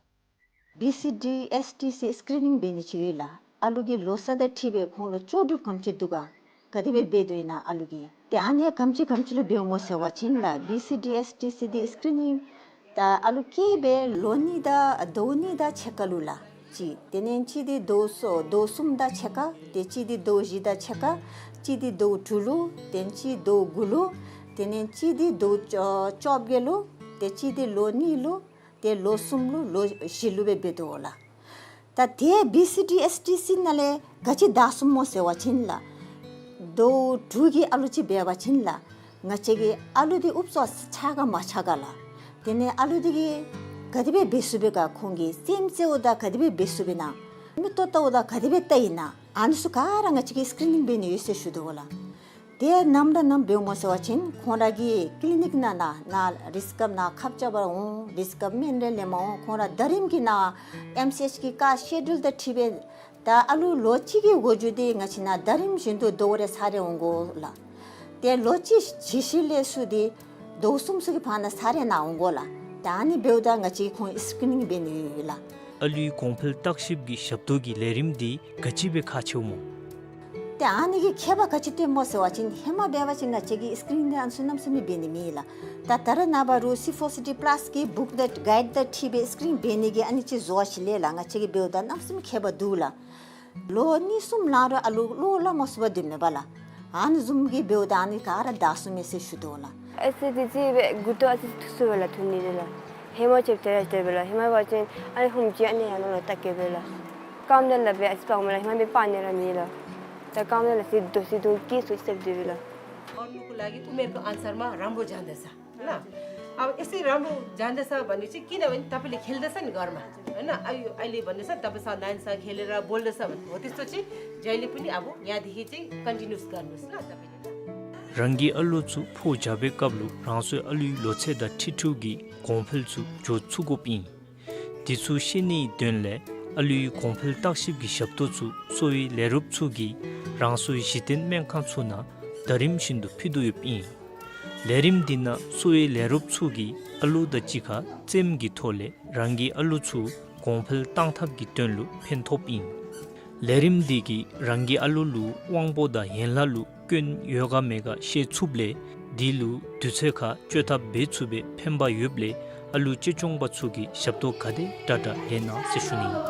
བི་སི་ཌི་ཨེསི་ཊི་སི་སི་ཀི་རི་ནིང་འབད་ནི་ཅིག་ཡོད་ལགས། ཨ་ལུ་གི་ལོ་ཚད་དང་འཁྲིལ་སྦེ་ཁོང་ལུ་ལྕོགས་གྲུབ་ག་དེམ་ཅིག་འདུག་ག། ག་དེ་སྦེ་འབད་དོ་ཨིན་ན་ཨ་ལུ་གིས། ཏེ་ཨ་ནི་ག་དེམ་ཅིག་ག་དེམ་ཅིག་ལུ་འབདཝ་སྨོ་ཟེར་བ་ཅིན་ལགས། བི་སི་ཌི་ཨེསི་ཊི་སི་འདི་སི་ཀི་རི་ནིང་ད་ཨ་ལུ་སྐྱེས་སྦེ་ལོ་གཉིས་དང་ཟླཝ་གཉིས་དང་ཕྱེད་ཀ་ལུ་ལགས། གཅིག། དེ་ལས་གཅིག་འདི་ཟླཝ་གསུམ་ཟླཝ་གསུམ་དང་ཕྱེད་ཀ། ཏེ་གཅིག་འདི་ཟླཝ་བཞི་དང་ཕྱེད་ཀ། གཅིག་འདི་ཟླཝ་དྲུག་ལུ། ཏེ་གཅིག་ཟླཝ་དགུ་ལུ། དེ་ལས་གཅིག་འདི་ཟླཝ་བཅོ་བཅོ་བརྒྱད་ལུ། ཏེ་གཅིག་འདི་ལོ་གཉིས་ལུ། ཏེ་ལོ་གསུམ་ལུ་ལོ་བཞི་ལུ་སྦེ་འབད་དོ་ལགས། ད་དེ་བི་སི་ཌི་ཨེསི་ཊི་སི་ནང་ལས་ག་ཅི་བདའ་ཚུགསཔ་སྨོ་ཟེར་བ་ཅིན་ལགས། ཟླཝ་དྲུག་གི་ཨ་ལུ་ཅིག་འབད་བ་ཅིན་ལགས། ང་བཅས་ཀྱི་ཨ་ལུ་འདི་ཨུབ་ཙམ་ཆགས་ག་མ་ཆགས་ག་ལགས། དེ་ལས་ཨ་ལུ་འདི་གིས་ག་དེ་སྦེ་འབད་ཚུགས་པས་ག། ཁོང་གི་སེམས་རྩ་བ་དང་ག་དེ་སྦེ་འབད་ཚུགས་པས་ན། མིག་ཏོ་ལྟཝ་ད་ག་དེ་སྦེ་ལྟཝ་ཨིན་ན། ཨ་ནི་ཚུ་ག་ར་ང་བཅས་ཀྱིས་སི་ཀི་རི་ནིང་འབད་ནི་ཡོད་ཟེར་ཞུ་དོ་ལགས། དེ་ནམ་ར་ནམ་འབདཝ་སྨོ་ཟེར་བ་ཅིན་ཁོང་ར་གི་ཀི་ལི་ནིག་ནང་ན་ན་རིགས་སྐབས་ནང་ཁབ་རྐྱབ་པར་འོང་། རིགས་སྐབས་སྨན་རེ་ལེནམ་འོང་། ཁོང་ར་ཟླ་རིམ་གྱི་ནང་ཨེམ་སི་ཨེཆ་གི་ཀ་སི་ཀེ་ཇུལ་དང་འཁྲིལ་སྦེ་ད་ཨ་ལུ་ལོ་གཅིག་གི་འགོ་འགྱོ་སྟེ་ང་བཅས་ནང་ཟླ་རིམ་བཞིན་དུ་ཟླཝ་རེ་ཚར་རེ་འོང་དགོ་ལགས། ཏེ་ལོ་གཅིག་བྱི་ཤུལ་ལས་ཚུར་ཏེ་ཟླཝ་གསུམ་ཚུ་གི་བར་ན་ཚར་རེ་ནང་འོང་དགོ་ལགས། ད་ཨ་ནི་འབདཝ་ད་ང་བཅས་ཁོང་སི་ཀི་རི་ནིང་འབད་ནི་ཡོད་ལགས། ཨ་ལུའི་གོང་འཕེལ་བརྟག་ཞིབ་ཀྱི་ཞབས་ཏོག་གི་ལས་རིམ་འདི་ག་ཅི་སྦེ་ཁག་ཆེཝ་སྨོ། ཏེ་ཨ་ནི་གི་ཁྱད་པར་ག་ཅི་སྟོནམ་སྨོ་ཟེར་བ་ཅིན་ཧེ་མ་འབད་བ་ཅིན་ང་བཅས་ཀྱིས་སི་ཀི་རི་ནིང་འདི་ཨ་ནི་ཚུ་གནམ་མེད་ས་མེད་འབད་ནི་མེད་ལགས། ད་ད་རེས་ནངས་པ་རུང་སི་ཕོར་སི་ཌི་པ་ལཱསི་གི་བུཀ་དང་གའིཌ་དང་འཁྲིལ་སྦེ་སི་ཀི་རི་ནིང་འབད་ནི་གི་ཨ་ནི་ཅིག་བཟོ་བ་ཅིག་ལས་ལགས། ང་བཅས་ཀྱིས་འབདཝ་ད་གནམ་མེད་ས་མེད་ཁྱད་པར་འདུག་ལགས། ལོ་གཉིས་གསུམ་ལང་རུང་ཨ་ལུ་བློ་སླབ་མ་ཚུགས་པར་སྡོདཔ་མས་པ་ལགས། ཨ་ནི་བཟུམ་གྱི་འབདཝ་ད་ཨ་ནི་ག་ར་བདའ་ཚུགས་མས་ཟེར་ཞུ་དོ་ལགས། ཨེ་སི་ཊི་སི་སྦེ་མགུ་ཏོ་ཨ་ཙི་ཐུག་སོང་པས་ལགས། ཐུག་ནི་རེ་ལགས། ཧེ་མ་ཅིག་དེ་ར་དེ་སྦེ་ལགས། ཧེ་མ་འབད་བ་ཅིན་ཨ་ནི་ཧུམ་ཅིག་ཨ་ནི་ཡར་ལོང་ལུ་བལྟ་གེ་སྦེ་ལགས། རྐངམ་དེ་ལག་པས་ཨ་ཙི་སྤརཝ་མས་ལགས། ཧེ་མ་འབད་སྤར་ནི་ར་མེད་ལགས། ད་རྐངམ་དེ་ལག་ཟེར་རྡོ་ཟེར་རྡོ་སྐྱེས་སོང་ཟེར་དེ་སྦེ་ལགས། और नुकुला की उमेर को अनुसार मा राम्रो जाँदैछ। ल, अब यसरी राम्रो जाँदैछ भने चाहिँ किन भने तपाईँले खेल्दैछ नि घरमा, होइन? अहिले, अहिले भन्दैछ, तपाईँ स-, नानीसँग खेलेर बोल्दैछ भने हो त्यस्तो चाहिँ जहिले पनि अब यहाँदेखि चाहिँ कन्टिन्युस गर्नुहोस् ल तपाईँले ल। རང་གི་ཨ་ལུ་ཚུ་ཕོ་རྒྱས་པའི་སྐབས་ལུ་རང་སོའི་ཨ་ལུའི་ལོ་ཚད་དང་འཁྲིལ་འཁྲིལཝ་གི་གོང་འཕེལ་ཚུ་འགྱོ་ཚུགས་དགོཔ་ཨིན། དེ་ཚུ་ཤེས་ནིའི་དོན་ལས་ཨ་ལུའི་གོང་འཕེལ་བརྟག་ཞིབ་ཀྱི་ཞབས་ཏོག་ཚུ་གསོ་བའི་ལས་རོགསཔ་ཚུ་གིས་རང་སོའི་གཞི་རྟེན་སྨན་ཁང་ཚུ་ནང་ཟླ་རིམ་བཞིན་དུ་ཕུལ་དོ་ཡོདཔ་ཨིན། ལས་རིམ་འདི་ནང་གསོ་བའི་ལས་རོགསཔ་ཚུ་གིས་ཨ་ལུ་དང་གཅིག་ཁར་རྩེདམོ་གི་ཐོག་ལས་རང་གི་ཨ་ལུ་ཚུ་གོང་འཕེལ་གཏང་ཐབས་ཀྱི་དོན་ལུ་ཕན་ཐོགསཔ་ཨིན། ལས་རིམ་འདི་གིས་རང་གི་ཨ་ལུ་ལུ་དབང་པོ་དང་ཡན་ལག་ལུ་སྐྱོན་ཡོད་ག་མེད་ག་ཤེས་ཚུགསཔ་ལས་དེ་ལུ་དུས་ཚོད་ཁར་བཅོས་ཐབས་འབད་ཚུགས་པའི་ཕན་པ་ཡོདཔ་ལས་ཨ་ལུ་གཅེས་སྐྱོང་པ་ཚུ་གིས་ཞབས་ཏོག་ག་དེ་དྲག་དྲག་ལེན་གནང་ཟེར་ཞུ་ནི།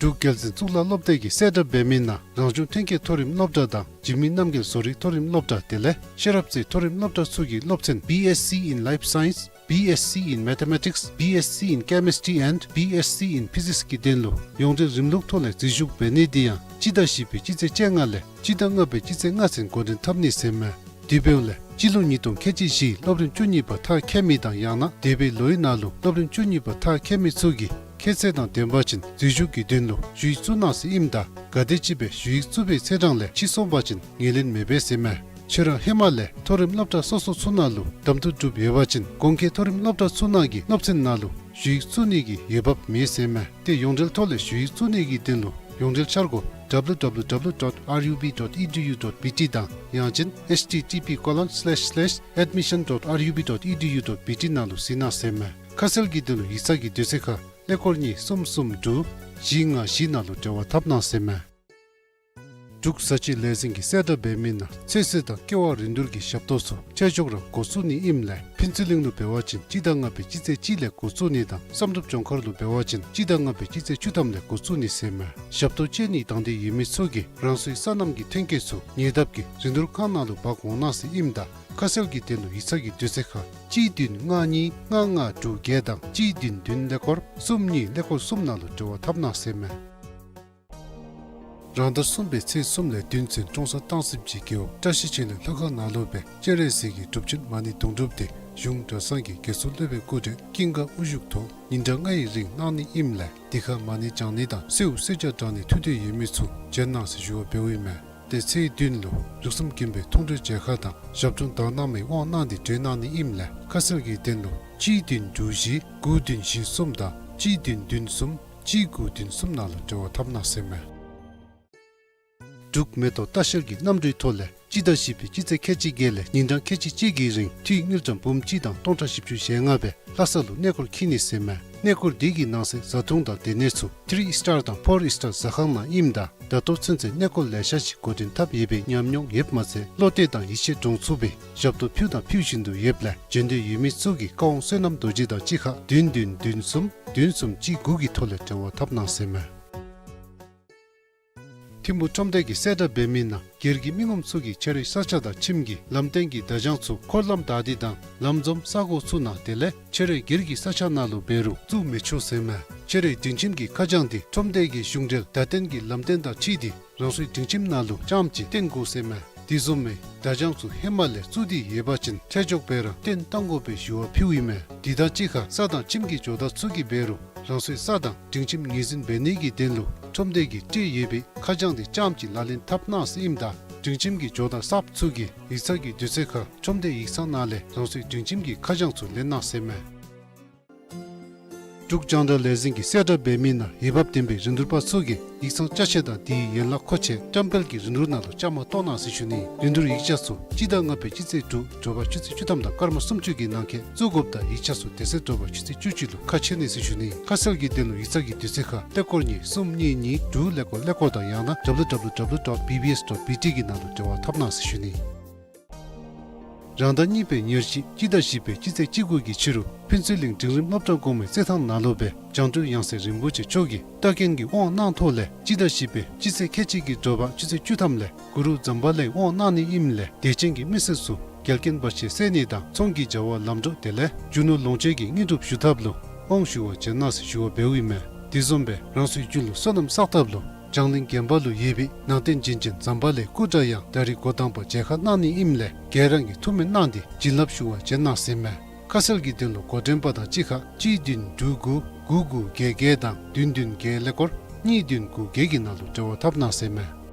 འབྲུག་རྒྱལ་འཛིན་གཙུག་ལག་སློབ་སྡེ་གིས་གསལ་བསྒྲགས་འབད་མི་ནང་རང་བྱུང་ཐོན་སྐྱེད་མཐོ་རིམ་སློབ་གྲྭ་དང་འཇིགས་མེད་རྣམ་རྒྱལ་བཟོ་རིག་མཐོ་རིམ་སློབ་གྲྭ་དེ་ལས་ཤེས་རབ་རྩེ་མཐོ་རིམ་སློབ་གྲྭ་ཚུ་གི་སློབ་ཚན་B Sc in Life Science, B Sc in Mathematics, B Sc in Chemistry and B Sc in Physics གི་དོན་ལུ་ཡོངས་འབྲེལ་རིམ་ལུགས་ཐོག་ལས་འཛུལ་ཞུགས་འབད་ནི་དེ་ཡང་སྤྱི་ཟླ་བཞི་པའི་སྤྱི་ཚེས་བཅོ་ལྔ་ལས་སྤྱི་ཟླ་ལྔ་པའི་སྤྱི་ཚེས་ལྔ་ཚུན་འགོ་འདྲེན་འཐབ་ནི་ཟེར་མས། དེ་འབདཝ་ལས་སྤྱི་ལོ་ཉིས་སྟོང་ཁལ་གཅིག་བཞི་སློབ་རིམ་བཅུ་གཉིས་པ་མཐར་འཁྱོལ་མི་དང་ཡང་ན་འདས་པའི་ལོའི་ནང་ལུ་སློབ་རིམ་བཅུ་གཉིས་པ་མཐར་འཁྱོལ་མི་ཚུ་གིས་ཁྱད་ཚད་དང་ལྡན་པ་ཅིན་འཛུལ་ཞུགས་ཀྱི་དོན་ལུ་ཞུ་ཡིག་བཙུགས་གནང་ཟེར་ཨིནམ་ད་ག་དེམ་ཅིག་སྦེ་ཞུ་ཡིག་བཙུགས་པའི་ཚེས་གྲངས་ལས་ཕྱིས་སོང་པ་ཅིན་ངོས་ལེན་མི་འབད་ཟེར་མས། ཁྱོད་ར་ཧེ་མ་ལས་མཐོ་རིམ་སློབ་གྲྭ་སོ་སོ་ཚུ་ནང་ལུ་གདམ་འཐུ་གྲུབ་ཡོད་པ་ཅིན་གོང་འཁོད་མཐོ་རིམ་སློབ་གྲྭ་ཚུ་ནང་གི་སློབ་ཚན་ནང་ལུ་ཞུ་ཡིག་བཙུགས་ནི་གི་འོས་འབབ་མེད་ཟེར་མས། ཏེ་ཡོངས་འབྲེལ་ཐོག་ལས་ཞུ་ཡིག་བཙུགས་ནི་གི་དོན་ལུ་ཡོངས་འབྲེལ་འཆར་སྒོ་W W W dot R U B dot E D U dot B T དང་ཡང་ཅིན་H T T P colon slash slash admission dot R U B dot E D U dot B T ནང་ལུ་གཟིགས་གནང་ཟེར་མས། ཁ་གསལ་གྱི་དོན་ལུ་ཡིག་ཚང་གི་དུས་ཚོད་ཁར་ཀླད་ཀོར་གཉིས་གསུམ་གསུམ་དྲུག་བཞི་ལྔ་བཞི་ནང་ལུ་འབྲེལ་བ་འཐབ་གནང་ཟེར་མས། འབྲུག་བཟའ་ཆས་ལས་འཛིན་གྱིས་གསལ་བསྒྲགས་འབད་མི་ནང་ཚོད་བསྲེ་དང་ཀེ་བ་རིན་བསྡུར་གྱི་ཞབས་ཏོག་ཚུ་ཆ་འཇོག་རང་འགོ་བཙུགས་ནི་ཨིནམ་ལས་ཕུན་ཚོགས་གླིང་ལུ་འབད་བ་ཅིན་སྤྱི་ཟླ་ལྔ་པའི་སྤྱི་ཚེས་གཅིག་ལས་འགོ་བཙུགས་ནི་དང་བསམ་གྲུབ་ལྗོངས་མཁར་ལུ་འབད་བ་ཅིན་སྤྱི་ཟླ་ལྔ་པའི་སྤྱི་ཚེས་བཅུ་ཐམ་ལས་འགོ་བཙུགས་ནི་ཟེར་མས། ཞབས་ཏོག་སྤྱོད་ནི་དང་འདོད་ཡོད་མི་ཚུ་གིས་རང་སོའི་སོ་ནམ་གྱི་ཐོན་སྐྱེད་ཚུ་ཉེ་འདབས་ཀྱི་རིན་བསྡུར་ཁང་ནང་ལུ་འབག་འོང་གནང་ཟེར་ཨིནམ་ད་ཁ་གསལ་གྱི་དོན་ལུ་ཡིག་ཚང་གི་དུས་ཚོད་ཁར་གཅིག་བདུན་ལྔ་གཉིས་ལྔ་ལྔ་དྲུག་བརྒྱད་དང་གཅིག་བདུན་བདུན་ཀླད་ཀོར་གསུམ་གཉིས་ཀླད་ཀོར་གསུམ་ནང་ལུ་འབྲེལ་བ་འཐབ་གནང་ཟེར་མས། རང་ཟླ་གསུམ་པའི་ཚེས་གསུམ་ལས་བདུན་ཚུན་ཀྲོང་གསར་སྟང་སིབ་ཀྱི་རྒེད་འོག་བཀྲ་ཤིས་ཆོས་གླིང་ལྷོ་ཁ་ནང་ལུ་སྦེ་སྤྱན་རས་གཟིགས་ཀྱི་སྒྲུབ་ཆེན་མ་ཎི་དུང་སྒྲུབ་འདི་གཞུང་གྲྭ་ཚང་གི་དགེ་ཚུལ་སློབ་དཔོན་སྐུ་བགྲེས་ཀུན་དགའ་དབུ་བཞུགས་ཐོག་ཉིན་གྲངས་ལྔའི་རིང་གནང་ནི་ཨིནམ་ལས་དེ་ཁར་མ་ཎི་བགྱང་ནི་དང་གསོལཝ་གསོལ་ཇ་དྲང་ནི་ཐུགས་འདོད་ཡོད་མི་ཚུ་བྱོན་གནང་ཟེར་ཞུ་བ་འབདཝ་ཨིན་མས། ཏེ་ཚེས་བདུན་ལུ་ལུགས་བསམ་དགོན་པའི་མཐོང་གྲོལ་མཇལ་ཁ་དང་ཞབས་དྲུང་དག་སྣང་མའི་དབང་གནང་འདི་གྲོལ་གནང་ནི་ཨིནམ་ལས་ཁ་གསལ་གྱི་དོན་ལུ་གཅིག་བདུན་དྲུག་བཞི་དགུ་བདུན་བཞི་གསུམ་དང་གཅིག་བདུན་བདུན་གསུམ་གཅིག་དགུ་བདུན་གསུམ་ནང་ལུ་འབྲེལ་བ་འཐབ་གནང་ཟེར་མས། འབྲུག་མེ་ཏོག་ལྟ་བཤལ་གྱི་གནམ་གྲུའི་ཐོག་ལས་སྤྱི་ཟླ་བཞི་པའི་སྤྱི་ཚེས་ཁལ་གཅིག་བརྒྱད་ལས་ཉིན་གྲངས་ཁལ་གཅིག་གཅིག་གི་རིང་འཐུས་དངུལ་ཀྲམ་འབུམ་གཅིག་དང་སྟོང་ཕྲག་བཞི་བཅུ་ཞེ་ལྔ་སྦེ་ལྷ་ས་ལུ་གནས་སྐོར་འཁྱིད་ནི་ཟེར་མས། གནས་སྐོར་འདི་གི་ནང་གསེས་བཟའ་འཐུང་དང་སྡོད་གནས་ཚུ་ཐི་རི་སི་ཊར་དང་ཕོར་སི་ཊར་ཟ་ཁང་ནང་ཨིནམ་ད་ད་ལྟོ་ཚུན་ཚོད་གནས་སྐོར་ལེ་ཤ་ཅིག་འགོ་འདྲེན་འཐབ་ཡོད་པའི་ཉམས་མྱོང་ཡོདཔ་མ་ཚད་བློ་གཏད་དང་ཡིད་ཆེས་འདྲོངས་ཚུགས་པའི་ཞབས་ཏོག་ཕུལ་དང་ཕུལ་བཞིན་དུ་ཡོདཔ་ལས་བྱོན་འདོད་ཡོད་མི་ཚུ་གིས་བཀའ་དབང་བསོད་ནམས་རྡོ་རྗེ་དང་གཅིག་ཁར་བདུན་བདུན་བདུན་གསུམ་བདུན་གསུམ་གཅིག་དགུ་གི་ཐོག་ལས་འབྲེལ་བ་འཐབ་གནང་ཟེར་མས། ཐིམ་ཕུག་ཁྲོམ་སྡེ་གིས་གསལ་བསྒྲགས་འབད་མི་ནང་སྒེར་གྱི་མི་ངོམ་ཚུ་གིས་ཁྱོད་རའི་ས་ཆ་དང་ཁྱིམ་གྱི་ལམ་སྟོན་གྱི་བརྡ་བྱང་ཚུ་འཁོར་ལམ་བདའ་སྟེ་དང་ལམ་འཛོམས་ས་གོ་ཚུ་ནང་དེ་ལས་ཁྱོད་རའི་སྒེར་གྱི་ས་ཆ་ནང་ལུ་འབད་རུང་བཙུགས་མི་ཆོག་ཟེར་མས། ཁྱོད་རའི་སྒྲིང་ཁྱིམ་གྱི་ཁ་བྱང་འདི་ཁྲོམ་སྡེ་གི་གཞུང་འབྲེལ་བརྡ་སྟོན་གྱི་ལམ་སྟོན་དང་འཁྲིལ་ཏེ་རང་སོའི་སྒྲིང་ཁྱིམ་ནང་ལུ་རྐྱངམ་གཅིག་སྟོན་དགོ་ཟེར་མས། དེ་བཟུམ་མའི་བརྡ་བྱང་ཚུ་ཧེ་མ་ལས་བཙུགས་ཏེ་ཡོད་པ་ཅིན་ཁྱད་འཇོག་འབད་ར་སྟོན་གཏང་དགོ་པའི་ཞུ་བ་ཕུལཝ་ཨིན་མས། དེ་དང་གཅིག་ཁར་ས་དང་ཁྱིམ་གྱི་ཇོ་བདག་ཚུ་གིས་འབད་རུང་རང་སོའི་ས་དང་སྒྲིང་ཁྱིམ་ངོས་འཛིན་འབད་ནི་གི་དོན་ལུ་ཁྲོམ་སྡེ་གིས་སྤྲོད་ཡོད་པའི་ཁ་བྱང་འདི་རྐྱངམ་གཅིག་ལག་ལེན་འཐབ་གནང་ཟེར་ཨིནམ་ད་སྒྲིང་ཁྱིམ་གྱི་ཇོ་བདག་གསརཔ་ཚུ་གིས་ཡིག་ཚང་གི་དུས་ཚོད་ཁར་ཁྲོམ་སྡེ་ཡིག་ཚང་ནང་ལས་རང་སོའི་སྒྲིང་ཁྱིམ་གྱི་ཁ་བྱང་ཚུ་ལེན་གནང་ཟེར་མས། འབྲུག་རྒྱང་བསྒྲགས་ལས་འཛིན་གྱིས་གསལ་བསྒྲགས་འབད་མི་ནང་འོས་འབབ་ལྡན་པའི་རིན་བསྡུར་པ་ཚུ་གིས་ཡིག་ཚང་ཅ་ཆས་དང་དེའི་ཡན་ལག་མཁོ་ཆས་བཀྲམ་སྤེལ་གྱི་རིན་བསྡུར་ནང་ལུ་བཅའ་མར་གཏོགས་གནང་ཟེར་ཞུ་ནི། རིན་བསྡུར་ཡིག་ཆ་ཚུ་སྤྱི་ཟླ་ལྔ་པའི་སྤྱི་ཚེས་དྲུག་དྲོ་པ་ཆུ་ཚོད་བཅུ་ཐམ་དང་སྐར་མ་སུམ་ཅུ་གི་ནང་འཁོད་བཙུགས་དགོཔ་དང་ཡིག་ཆ་ཚུ་དེ་ཚེ་དྲོ་པ་ཆུ་ཚོད་བཅུ་གཅིག་ལུ་ཁ་ཕྱེ་ནི་ཟེར་ཞུ་ནི། ཁ་གསལ་གྱི་དོན་ལུ་ཡིག་ཚང་གི་དུས་ཚོད་ཁར་ཀླད་ཀོར་གཉིས་གསུམ་གཉིས་གཉིས་དྲུག་ཀླད་ཀོར་ཀླད་ཀོར་དང་ཡང་ན་ཌབ་ལུ་ཌབ་ལུ་ཌབ་ལུ་ཌོཊ་བི་བི་ཨེསི་ཌོཊ་བི་ཊི་གི་ནང་ལུ་འབྲེལ་བ་འཐབ་གནང་ཟེར་ཞུ་ནི། རང་ཟླ་གཉིས་པའི་ཉེར་བཞི་སྤྱི་ཟླ་བཞི་པའི་སྤྱི་ཚེས་བཅུ་དགུ་གི་ཕྱི་རུ་ཕུན་ཚོགས་གླིང་འབྲིང་རིམ་སློབ་གྲྭ་གོང་མའི་རྩེད་ཐང་ནང་ལུ་སྦེ་བྱང་གྲོལ་ཡང་སྲིད་རིན་པོ་ཆེ་མཆོག་གིས་བཀའ་བཀྱོན་གྱི་དབང་གནང་ཐོག་ལས་སྤྱི་ཟླ་བཞི་པའི་སྤྱི་ཚེས་ཁལ་གཅིག་གི་དྲོ་པ་ཆུ་ཚོད་བཅུ་ཐམ་ལས་གུ་རུ་ཛམ་བྷ་ལའི་དབང་གནང་ནི་ཨིནམ་ལས་དད་ཅན་གྱི་མི་སེར་ཚུ་འགལ་རྐྱེན་བར་ཆད་སེལ་ནི་དང་ཚོང་གི་བྱ་བ་ལམ་འགྲོ་དེ་ལས་རྒྱུ་ནོར་ལོངས་སྤྱོད་ཀྱི་དངོས་གྲུབ་ཞུ་ཐབས་ལུ་དབང་ཞུ་བར་བྱོན་གནང་ཟེར་ཞུ་བ་འབདཝ་ཨིན་མས། དེ་བཟུམ་སྦེ་རང་སོའི་རྒྱུད་ལུ་བསོད་ནམས་བསགས་ཐབས་ལུ་བྱང་གླིང་དགོན་པ་ལུ་ཡོད་པའི་ནང་རྟེན་བྱིན་ཅན་ཛམ་བྷ་ལའི་སྐུ་འདྲ་ཡང་ད་རིས་འགོ་དང་པ་མཇལ་ཁ་གནང་ནི་ཨིནམ་ལས་ག་ར་གིས་ཐུགས་སྨོན་གནང་སྟེ་བྱིན་རླབས་ཞུ་བར་བྱོན་གནང་ཟེར་མས། ཁ་གསལ་གྱི་དོན་ལུ་འགོ་འདྲེན་པ་དང་གཅིག་ཁར་གཅིག་བདུན་དྲུག་དགུ་དགུ་དགུ་བརྒྱད་བརྒྱད་དང་བདུན་བདུན་བརྒྱད་ཀླད་ཀོར་གཉིས་བདུན་དགུ་བརྒྱད་ཀྱི་ནང་ལུ་འབྲེལ་བ་འཐབ་གནང་ཟེར་མས།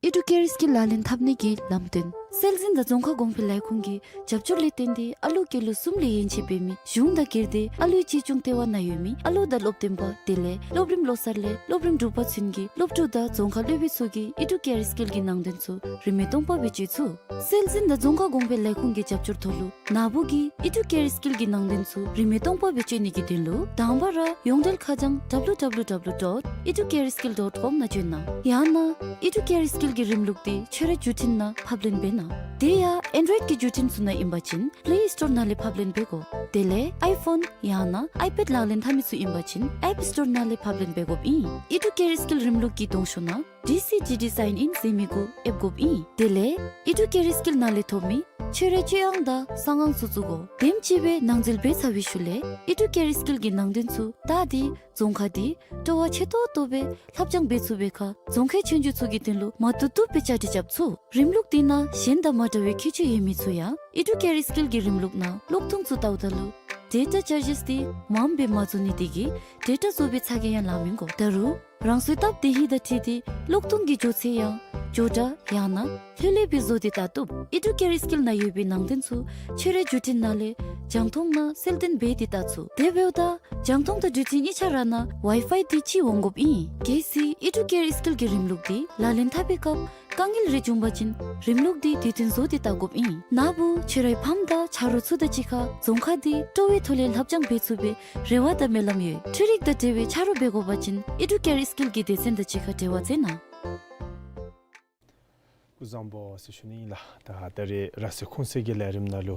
ཨི་ཌུ་ཀེར་སྐྱིད་ལག་ལེན་འཐབ་ནི་གི་ལམ་སྟོན། སྲོལ་འཛིན་དང་རྫོང་ཁ་གོང་འཕེལ་ལས་ཁུངས་ཀྱི་རྒྱབ་སྐྱོར་ལས་བརྟེན་ཏེ་ཨ་ལུ་སྐྱེས་ལོ་གསུམ་ལས་ཡན་ཆད་འབད་མི་གཞུང་དང་སྒེར་སྡེ་ཨ་ལུའི་གཅེས་སྐྱོང་ལྟེ་བ་ནང་ཡོད་མི་ཨ་ལུ་དང་སློབ་སྟོན་པ་དེ་ལས་སློབ་རིམ་བློ་གསར་ལས་སློབ་རིམ་དྲུག་པ་ཚུན་གྱི་སློབ་ཕྲུག་དང་རྫོང་ཁ་སློབ་དཔོན་ཚུ་གིས་ཨི་ཌུ་ཀེར་སྐྱིད་ཀྱི་ནང་དོན་ཚུ་རིན་མེད་སྟོང་པ་སྦེ་སྤྱོད་ཚུགས། སྲོལ་འཛིན་དང་རྫོང་ཁ་གོང་འཕེལ་ལས་ཁུངས་ཀྱི་རྒྱབ་སྐྱོར་ཐོག་ལུ་ནཱ་བུ་གིས་ཨི་ཌུ་ཀེར་སྐྱིད་ཀྱི་ནང་དོན་ཚུ་རིན་མེད་སྟོང་པ་སྦེ་སྤྱོད་ནི་གི་དོན་ལུ་དང་པ་ར་ཡོངས་འབྲེལ་ཁ་བྱང་ཌབ་ལུ་ཌབ་ལུ་ཌབ་ལུ་ཌོཊ་ཨི་ཌུ་ཀེར་སྐྱིད་ཌོཊ་ཀོམ་ནང་བྱོན་གནང་། ཡང་ན་ཨི་ཌུ་ཀེར་སྐྱིད་ཀྱི་རིམ་ལུགས་འདི་ཁྱོད་རའི་བརྒྱུད་འཕྲིན་ནང་ཕབ་ལེན་འབད་གནང་། དེ་ཡང་ཨེན་ཌོའིཌ་ཀྱི་བརྒྱུད་འཕྲིན་ཚུ་ནང་ཨིན་པ་ཅིན་པླེ་སི་ཊོར་ནང་ལས་ཕབ་ལེན་འབད་དགོ། དེ་ལས་ཨའི་ཕོན་ཡང་ན་ཨའི་པེཌ་ལག་ལེན་འཐབ་མི་ཚུ་ཨིན་པ་ཅིན་ཨེཔ་སི་ཊོར་ནང་ལས་ཕབ་ལེན་འབད་དགོཔ་ཨིན། ཨི་ཌུ་ཀེར་སྐྱིད་རིམ་ལུགས་ཀྱི་གདོང་ཤོག་ནང་ཌི་སི་ཌི་ཌི་སའིན་ཨིན་ཟེར་མི་གུ་ཨེབ་དགོཔ་ཨིན། དེ་ལས་ཨི་ཌུ་ཀེར་སྐྱིད་ནང་ལས་ཐོབ་མི་ཁྱོད་རའི་སྤྱོད་དབང་དང་གསང་དབང་ཚུ་བཙུགས་དགོ། དེམ་ཅིག་སྦེ་ནང་འཛུལ་འབད་ཚར་བའི་ཤུལ་ལས་ཨི་ཌུ་ཀེར་སྐྱིད་ཀྱི་ནང་དོན་ཚུ་བལྟ་སྟེ་རྫོང་ཁ་འདི་སྤྲོ་བ་ཆེ་ཏོག་ཏོ་སྦེ་ལྷབ་སྦྱང་འབད་ཚུགས་པའི་ཁར་རྫོང་ཁའི་ཆོས་རྒྱུགས་ཚུ་གི་དོན་ལུ་མ་བཏུབ་བཏུབ་སྦེ་བཅའ་སྒྲིག་རྐྱབ་ཚུགས། རིམ་ལུགས་འདི་ནང་གཞན་དང་མ་འདྲ་བའི་ཁྱད་ཆོས་ཡོད་མི་ཚུ་ཡང་ཨི་ཌུ་ཀེར་སྐྱིད་ཀྱི་རིམ་ལུགས་ནང་གློག་ཐུང་ཚུ་བལྟཝ་ད་ལུ་ཌེ་ཊ་ཅར་ཇེས་འདི་མངམ་སྦེ་མ་བཙུགས་ནི་དེ་གིས་ཌེ་ཊ་བཙུགས་པའི་ཚ་གྱང་ཡང་ལང་མི་དགོ། ད་རུང་རང་སོའི་སྟབས་བདེ་ཧིང་དང་འཁྲིལ་ཏེ་གློག་ཐུང་གི་འགྱོ་ཚད་ཡང་འགྱོ་དྲགས་ཡང་ན་ལྷོད་ལྷོད་སྦེ་བཟོ་སྟེ་བལྟ་བཏུབ། ཨི་ཌུ་ཀེར་སྐྱིད་ནང་ཡོད་པའི་ནང་དོན་ཚུ་ཁྱོད་རའི་བརྒྱུད་འཕྲིན་ནང་ལས་རྒྱང་མཐོང་ནང་གསལ་སྟོན་འབད་དེ་བལྟ་ཚུགས། དེ་འབདཝ་ད་རྒྱང་མཐོང་དང་བརྒྱུད་འཕྲིན་གཉིས་ཆ་ར་ནང་ཝའི་ཕའི་འདི་གཅིག་འོང་དགོཔ་ཨིན། གལ་སྲིད་ཨི་ཌུ་ཀེར་སྐྱིད་ཀྱི་རིམ་ལུགས་འདི་ལག་ལེན་འཐབ་པའི་སྐབས་དཀའ་ངལ་རེ་བྱུང་པ་ཅིན་རིམ་ལུགས་འདི་དུས་མཐུན་བཟོ་སྟེ་བལྟ་དགོཔ་ཨིན། ནཱ་བུ་ཁྱོད་རའི་ཕམ་དང་ཆ་རོགས་ཚུ་དང་གཅིག་ཁར་རྫོང་ཁ་འདི་སྤྲོ་བའི་ཐོག་ལས་ལྷབ་སྦྱང་འབད་ཚུགས་པའི་རེ་བ་དང་སྨོན་ལམ་ཡོད། འཕྲུལ་རིག་དང་འབྲེལ་བའི་ཆ་རོགས་འབད་དགོ་པ་ཅིན་ཨི་ཌུ་ཀེར་སྐྱིད་ཀྱི་སྡེ་ཚན་དང་གཅིག་ཁར་འབྲེལ་བ་མཛད་གནང་། སྐུ་གཟུགས་བཟང་པོ་ཟེར་ཞུ་ནི་ཨིན་ལགས། ད་ད་རེས་ར་བསིལ་ཁུང་སེང་གི་ལས་རིམ་ནང་ལུ་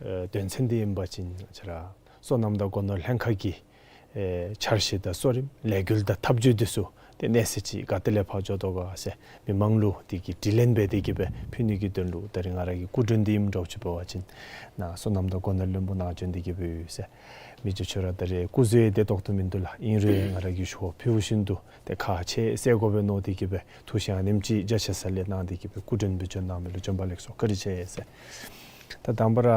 ཨེ་དོན་ཚན་འདི་ཨིན་པ་ཅིན་ང་བཅས་ར་སོ་ནམ་དང་སྒོ་ནོར་ལྷན་ཁག་གི་ཨེ་འཆར་གཞི་དང་གཙོ་རིམ་ལས་འགུལ་དང་ཐབས་བྱུས་འདི་ཚུ་ཏེ་གནས་ཚུལ་ཅིག་ག་ཏེ་ལས་ཕར་འགྱོ་དོ་ག་ཟེར་མི་མང་ལུ་དེ་གི་དྲི་ལན་འབད་དེ་གི་སྦེ་ཕུལ་ནི་གི་དོན་ལུ་ད་རེས་ང་ར་གི་སྐུ་མགྲོན་འདི་ཨིནམ་འདྲཝ་ཅིག་འབད་བ་ཅིན་ནཱ་སོ་ནམ་དང་སྒོ་ནོར་བློན་པོ་ནཱ་བྱོན་ཏེ་གི་སྦེ་ཡོད་ཟེར། མི་རྗེ་ཁྱོད་ར་ད་རེས་སྐུ་གཟུགས་ཡང་ཏེ་ཏོག་ཏོ་མིན་འདུག་ལགས། ཨིན་རུང་ཡང་ང་ར་གིས་ཞུ་བ་ཕུལ་བཞིན་དུ་ཏེ་ཁག་ཆེ་ཟེར་དགོ་པས་མནོ་སྟེ་གི་སྦེ་ཐུགས་བཞེད་ཨ་ནེམ་ཅིག་རྒྱ་ཆེ་ས་ལས་གནང་སྟེ་གི་སྦེ་སྐུ་མགྲོན་སྦེ་བྱོན་གནང་མི་ལུ་བྱོན་པ་ལེགས་སོ། བཀའ་དྲིན་ཆེ་ཟེར། ད་དང་པ་ར་